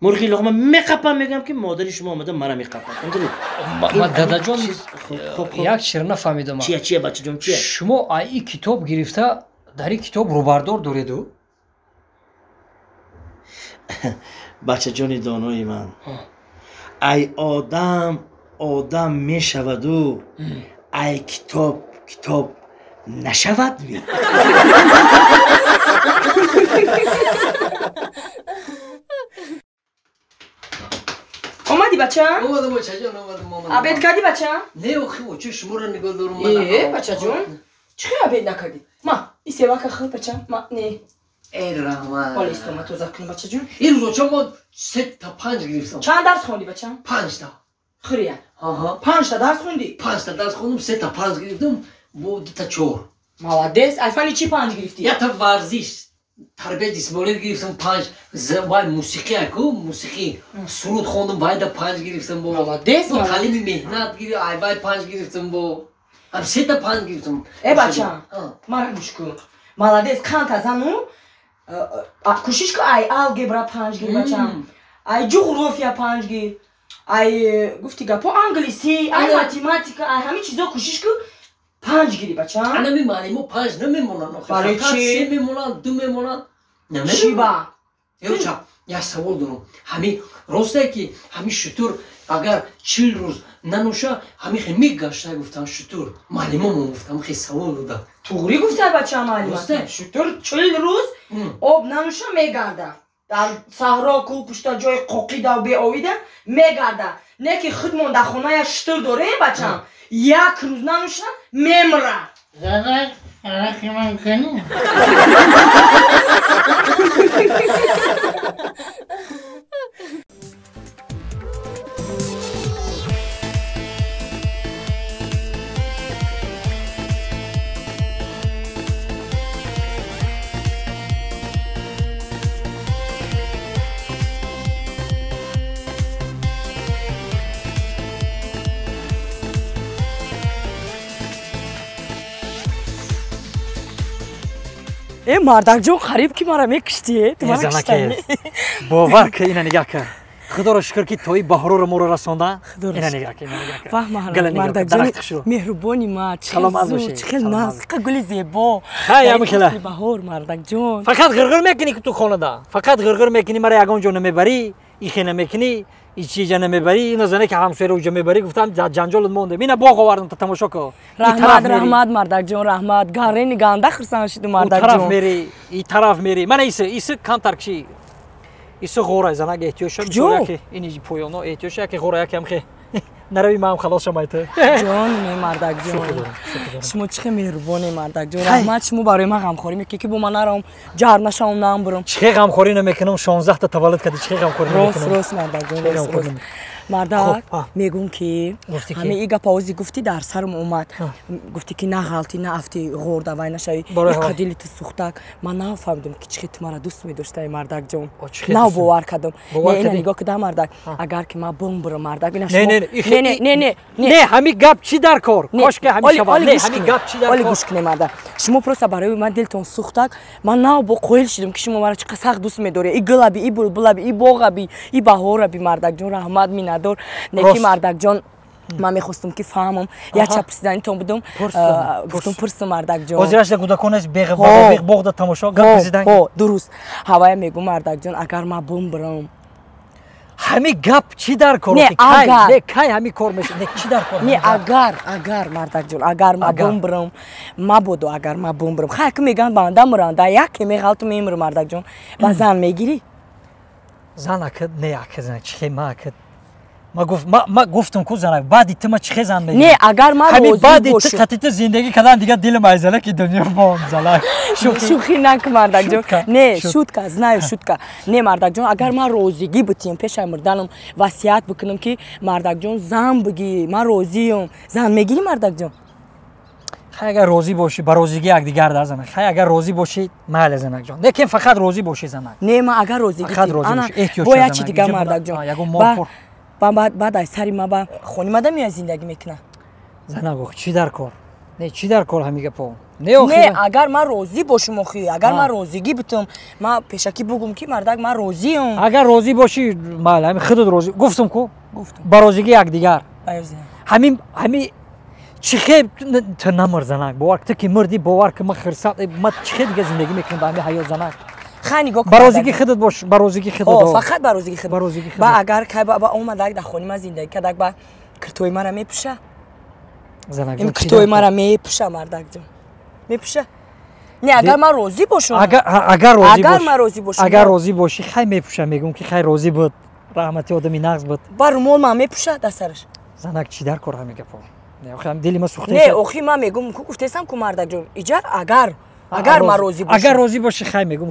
мурғи илоҳома меқапам, мегӯям ки модари шумо омада мара меқапад. Дадаҷон, як чизро нафаҳмидам. Чия, чия, бачаҷон, чия? Шумо ай китоб гирифта, дар ин китоб рӯбардор дореду? Бачаҷони донои ман, ай одам одам мешаваду ай китоб китоб нашавад ми? Омадӣ, бача? Омадам, бачаҷон, омадам, омадам. Обед кардӣ, бача? Не, охи, очи шуморо нигоҳ дорум. Э, бачаҷон, чӣ хел обед накардӣ? Ма, и севака хӯр, бача. Ма, не. Эй, раҳмат. Ҳола истома тоза кунем, бачаҷон. Ин рӯзоча мо 3 та 5 гирифтам. Чанд дарс хондӣ, бача? Панҷта. Хӯрия. Панҷта дарс хондӣ? Панҷта дарс хондум, 3 та 5 гирифтам, бо 2 та 4. Молодец. Ай фани чӣ 5 гирифтӣ? Якта варзиш, тарбияи ҷисмонӣ гирифтам 5, вай мусиқӣ аку, мусиқӣ, суруд хондум, вайда 5 гирифтам бо. Молодец. Таълими меҳнат ай вай 5 гирифтам бо. Ҳам 3 та 5 гирифтам. Э, бача, мара гӯш кун. Молодец, қанта зану кӯшиш кун, ай алгебра 5 гир, бача. Ай ҷуғрофия 5 гир. Ай гуфти гапо англисӣ, ай математика, ай ҳамин чизо кӯшиш кун 5 гири, бача. Анами муаллимо 5 намемонанд. Барои чӣ? 3 мемонанд, 2 мемонанд. Чӣ ба? Ёча, як савол дорам. Ҳамин ростае ки ҳамин шутур агар 40 рӯз нанӯша, ҳамин хел мегашта гуфтан шутур. Муаллимомон гуфтам, хел савол дода. Туғрӣ гуфта, бача, муаллима. Шутур 40 рӯз об нанӯша мегарда. Дар саҳро, кӯҳ пушта, ҷои қоқида беовида мегарда. Не ки худмон дар хона як шутур дорем, бачам. Як рӯз нанӯша мемра. Занак, арақи ман кани? Э, мардакҷон, қариб ки мара мекуштӣ, ту мара куштанӣ. Бовар ки, ина нигаҳ кар. Худоро шукр ки тои баҳороро моро расонда. Ина нигаҳ кар, ина нигаҳ кар. Ваҳ, мардакҷони меҳрубони ма, чӣ хел наз, чӣ гули зебо. Хай, ҳамин хела. Баҳор, мардакҷон. Фақат ғирғир мекунӣ ки ту хонада. Фақат ғирғир мекунӣ, мара ягон ҷо намебарӣ, ихе намекунӣ, ичиҷа намебарӣ, ина зане ки ҳамсояро уҷа мебарӣ, гуфтам ҷанҷолат мондем. Ина боғ овардам, та тамошо кун. Раҳмат, раҳмат, мардакҷон, раҳмат. Гарени ганда хурсанд шуду, мардакҷон. Тараф мерӣ, и тараф мерӣ. Мана иси, иси камтар киши. Иси ғора, занак, эҳтиёҷ шуд. Яке ини поёно эҳтиёҷ, яке ғора, яке ҳамхе Нарави ман халос шамай ту. Ҷон мардак ҷон. Шумо чӣ меҳрубоне мардак ҷон. Раҳмат шумо барои ман ғамхорӣ мекунед ки бо ман нарам, ҷар нашавам, намбурам. Чӣ ғамхорӣ намекунам? 16 та таваллуд кардӣ, чӣ ғамхорӣ намекунам? Рост, рост мардак ҷон, рост, рост. Мардак мегӯм ки ҳамин и гапа ози гуфтӣ дар сарам омад. Гуфтӣ ки на ғалтӣ, на афтӣ, ғорда вай нашавӣ. Иқа дили ту сӯхтак. Ман нафаҳмидам ки чӣ ту мара дӯст медоштаи мардак ҷон. Нав бовар кардам. Не, ина нигоҳ куда мардак. Агар ки ман бомбурам мардак, ина шумо не не не не не ҳамин гап чӣ дар кор? Кошки ҳамин шавад. Не, ҳамин гап чӣ дар кор? Оли гӯш кунед мардак. Шумо просто барои ман дилтон сӯхтак. Ман нав бо қоил шудам ки шумо мара чӣ қадр сахт дӯст медоред. И гулаби, и булбулаби, и боғаби, и баҳораби мардак ҷон, раҳмат миннатдор. Неки мардак ҷон, ман мехостам ки фаҳмам. Як чап пурсиданитон будам, гуфтам пурсам мардак ҷон. Ҳозираш да кӯдакон аст беғ боғда тамошо гап пурсидан. Ҳо, дуруст. Ҳавая мегӯм мардак ҷон, агар ман бумбурам. Ҳамин гап чӣ дар кор? Не, агар. Не, кай ҳамин кор мешавад? Не, чӣ дар кор? Не, агар, агар мардак ҷон, агар ман бумбурам, мабодо агар ман бумбурам. Хай ки мегӯянд банда муранда, яке меғалту мемурам мардак ҷон. Ба зан мегирӣ? Зан ака, не ака зан, чӣ ма ака. Ма гуфтам ку занак, баъди ту ма чӣ зан мегирам? Не, агар ман розӣ бошам. Баъди ту қатъи ту зиндагӣ кардан дигар дилам айзалак ки дунё бом залак. Шӯхӣ накун мардак ҷон. Не, шутка, знаю, шутка. Не мардак ҷон, агар ман розигӣ бутиям пешай мурданам васият бикунам ки мардак ҷон зан бигӣ, ман розиям. Зан мегирӣ мардак ҷон? Хай агар розӣ бошӣ, ба розигӣ якдигар дар занак. Хай агар розӣ бошӣ, майли занак ҷон. Лекин фақат розӣ бошӣ занак. Не, ман агар розигӣ фақат розӣ бошӣ. Эҳтиёҷ бояд чӣ дигар мардак ҷон. Баъд аз сари ма ба хонимада меояд зиндагӣ мекунад. Занак ох, чӣ дар кор? Не, чӣ дар кор ҳамин гапо? Не, агар ман розӣ бошам охи, агар ман розигӣ бутам, ман пешакӣ бугум ки мардак ман розиам. Агар розӣ бошӣ, майли, ҳамин худат розӣ. Гуфтам ку? Ба розигӣ якдигар. Ҳамин ҳамин чӣ хе ту намур занак, бовар ту ки мурдӣ, бовар ки ман хирсат, ман чӣ хе дига зиндагӣ мекунам ба ҳамин ҳаёт занак. Хай нигоҳ кун. Ба розигӣ худат бош, ба розигӣ худат. Фақат ба розигӣ худат. Ба розигӣ худат. Ба агар кай ба омадак дар хони ман зиндагӣ кардак, ба киртои мара мепӯша. Занак ин киртои мара мепӯша мардак ҷон. Мепӯша. Не, агар ман розӣ бошам. Агар розӣ агар ман розӣ бошам. Агар розӣ бошӣ, хай мепӯша, мегӯм ки хай розӣ буд. Раҳмати одами нағз буд. Ба румол ман мепӯша дар сараш. Занак чӣ дар кор ҳамин гапо? Не, охи дили ма сӯхта. Не, охи ман мегӯм, ку гуфтесам ку мардак ҷон, иҷа агар агар ман розӣ бошам. Агар розӣ бошӣ, хай мегӯм,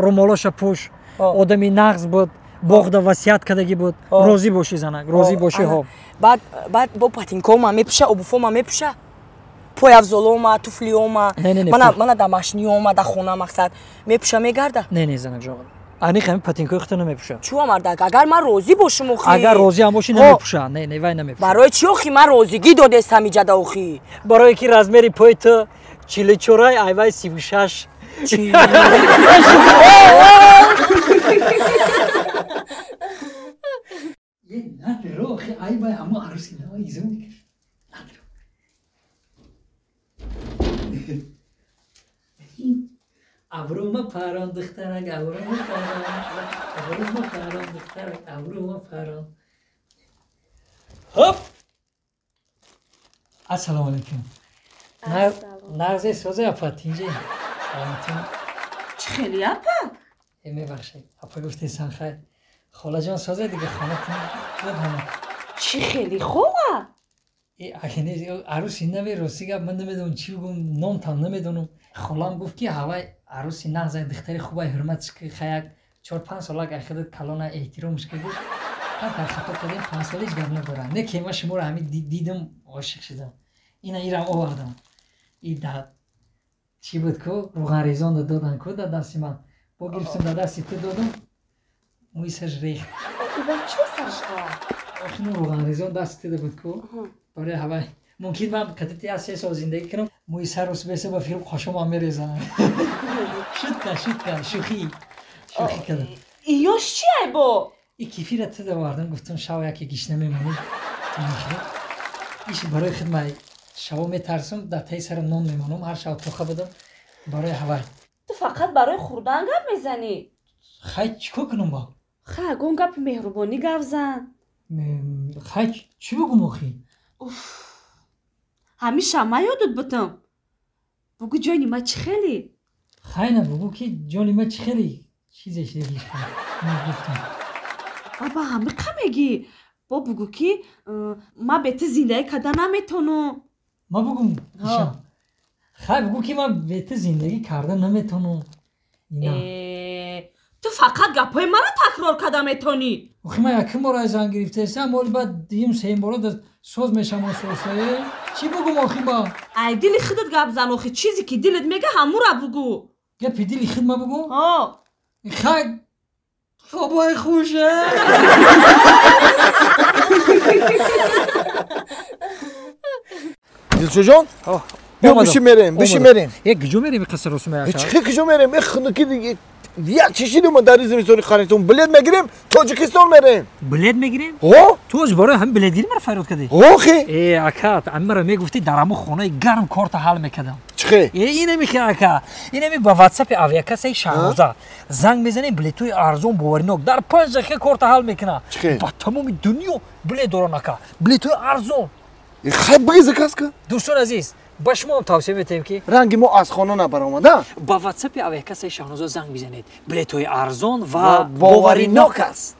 румолоша пӯш, одами нағз буд, боғда васият кардагӣ буд, розӣ бошӣ занак, розӣ бошӣ ҳо. Баъд баъд бо патинкома мепӯша, обуфома мепӯша, пойафзолома, туфлиома, мана дар машиниома, дар хона мақсад мепӯша мегарда. Не, не занак ҷон, аниқ ҳамин патинкои худто намепӯша. Чӯ мардак, агар ман розӣ бошам охи. Агар розӣ ҳам бошӣ намепӯша. Не, не, вай намепӯша. Барои чӣ охи ман розигӣ додестам иҷада охи? Барое ки размери пои ту 44 айвай 36. Ай вай ҳамо арӯси нава изо мекард. Надро. Абрӯма парон духтарак, абрӯма парон, абрӯма парон духтарак, абрӯма парон. Хоп! Ассалому алайкум. Нағзе созе апа, тинҷе? Саломатӣ. Чӣ хеле апа? Мебахшед, апа гуфтесан хайр. Холаҷон созе дига хона тинҷ ҳама. Чӣ хеле хола? Арӯси нави рости гап ман намедонам чӣ бигӯм, номтам намедонам. Холам гуфт ки ҳавай арӯси нағз духтари хубай ҳурматш ки хаяк 4-5 солак ай худат калона эҳтиромш ки гуфт. Камтар хато кардем, 5 сол ҳеҷ гап надорам. Не ки ман шуморо ҳамин дидам ошиқ шудам. Ина ирам овардам. И да чӣ буд ку рӯғанрезон додан ку дар дасти ман. Бо гирифтам дар дасти ту додам, мӯи сарш рехт. Охи ну рӯғанрезон дасти ту буд ку. Барои ҳавай мумкин ман катити аз 3 сол зиндагӣ кунам, мӯи сарро беса ба филм қошомам мерезам. Шутка, шутка, шӯхӣ. Шӯхӣ кардам. Иёш чи ай бо? И кефира ту овардам, гуфтам шав яке гишна мемонӣ. Иш барои худ ман шаво метарсам, дар таи сарам нон мемонам, ҳар шав тоха будам барои ҳавай. Ту фақат барои хӯрдан гап мезанӣ? Хай чӣ кор кунам бо? Хай ягон гапи меҳрубонӣ гап зан. Хай чӣ бигӯм охи? Уф, ҳамеша ма ёдат бутам. Бугӯ ҷони ма чӣ хеле? Хай на бугӯ ки ҷони ма чӣ хеле? Чизе шидагиш гуфтам. Баба ҳамиқа мегӣ? Бо бугӯ ки ман бе ту зиндагӣ карда наметонам. Ма бугум? Хай, бугӯ ки ман бе ту зиндагӣ карда наметонам. Ту фақат гапҳои маро такрор карда метонӣ. Охи ман якум бора зан гирифтаистам, оли баъд дуюм сеюм бора соз мешам ососае. Чӣ бугум охи ба? Ай дили худат гап зан охи, чизе ки дилат мега ҳамура бугӯ. Гапи дили худ ма бугӯ? Хай, хобои хуш. Дилшоҷон, биё биши мерем, биши мерем. Е, куҷо мерем қаср росума? Чӣ куҷо мерем? Э, хунуки диги як чишидум дар зимистони харитон. Билет мегирем, Тоҷикистон мерем. Билет мегирем? Ҳо? Ту аз барои ҳамин билетгирӣ маро фарёд кардӣ? Ҳо, хе. Э, ака, аммаро мегуфтӣ, дар ҳамон хонаи гарм корта ҳал мекардам. Чихе? Э, инами хе, ака. Инами ба ватсапи авиакассаи Шаҳноза занг мезанем, билетҳои арзон боваринок дар 5 дақиқа корта ҳал мекунад. Ба тамоми дунё билет доран, ака. Билетҳои арзон. Хай, биги заказ ка. Дӯстон азиз, ба шумо ҳам тавсия метаҳем ки ранги мо аз хона набаромада ба ватсапи авиакассаи Шаҳноза занг бизанед, билетҳои арзон ва боваринок аст.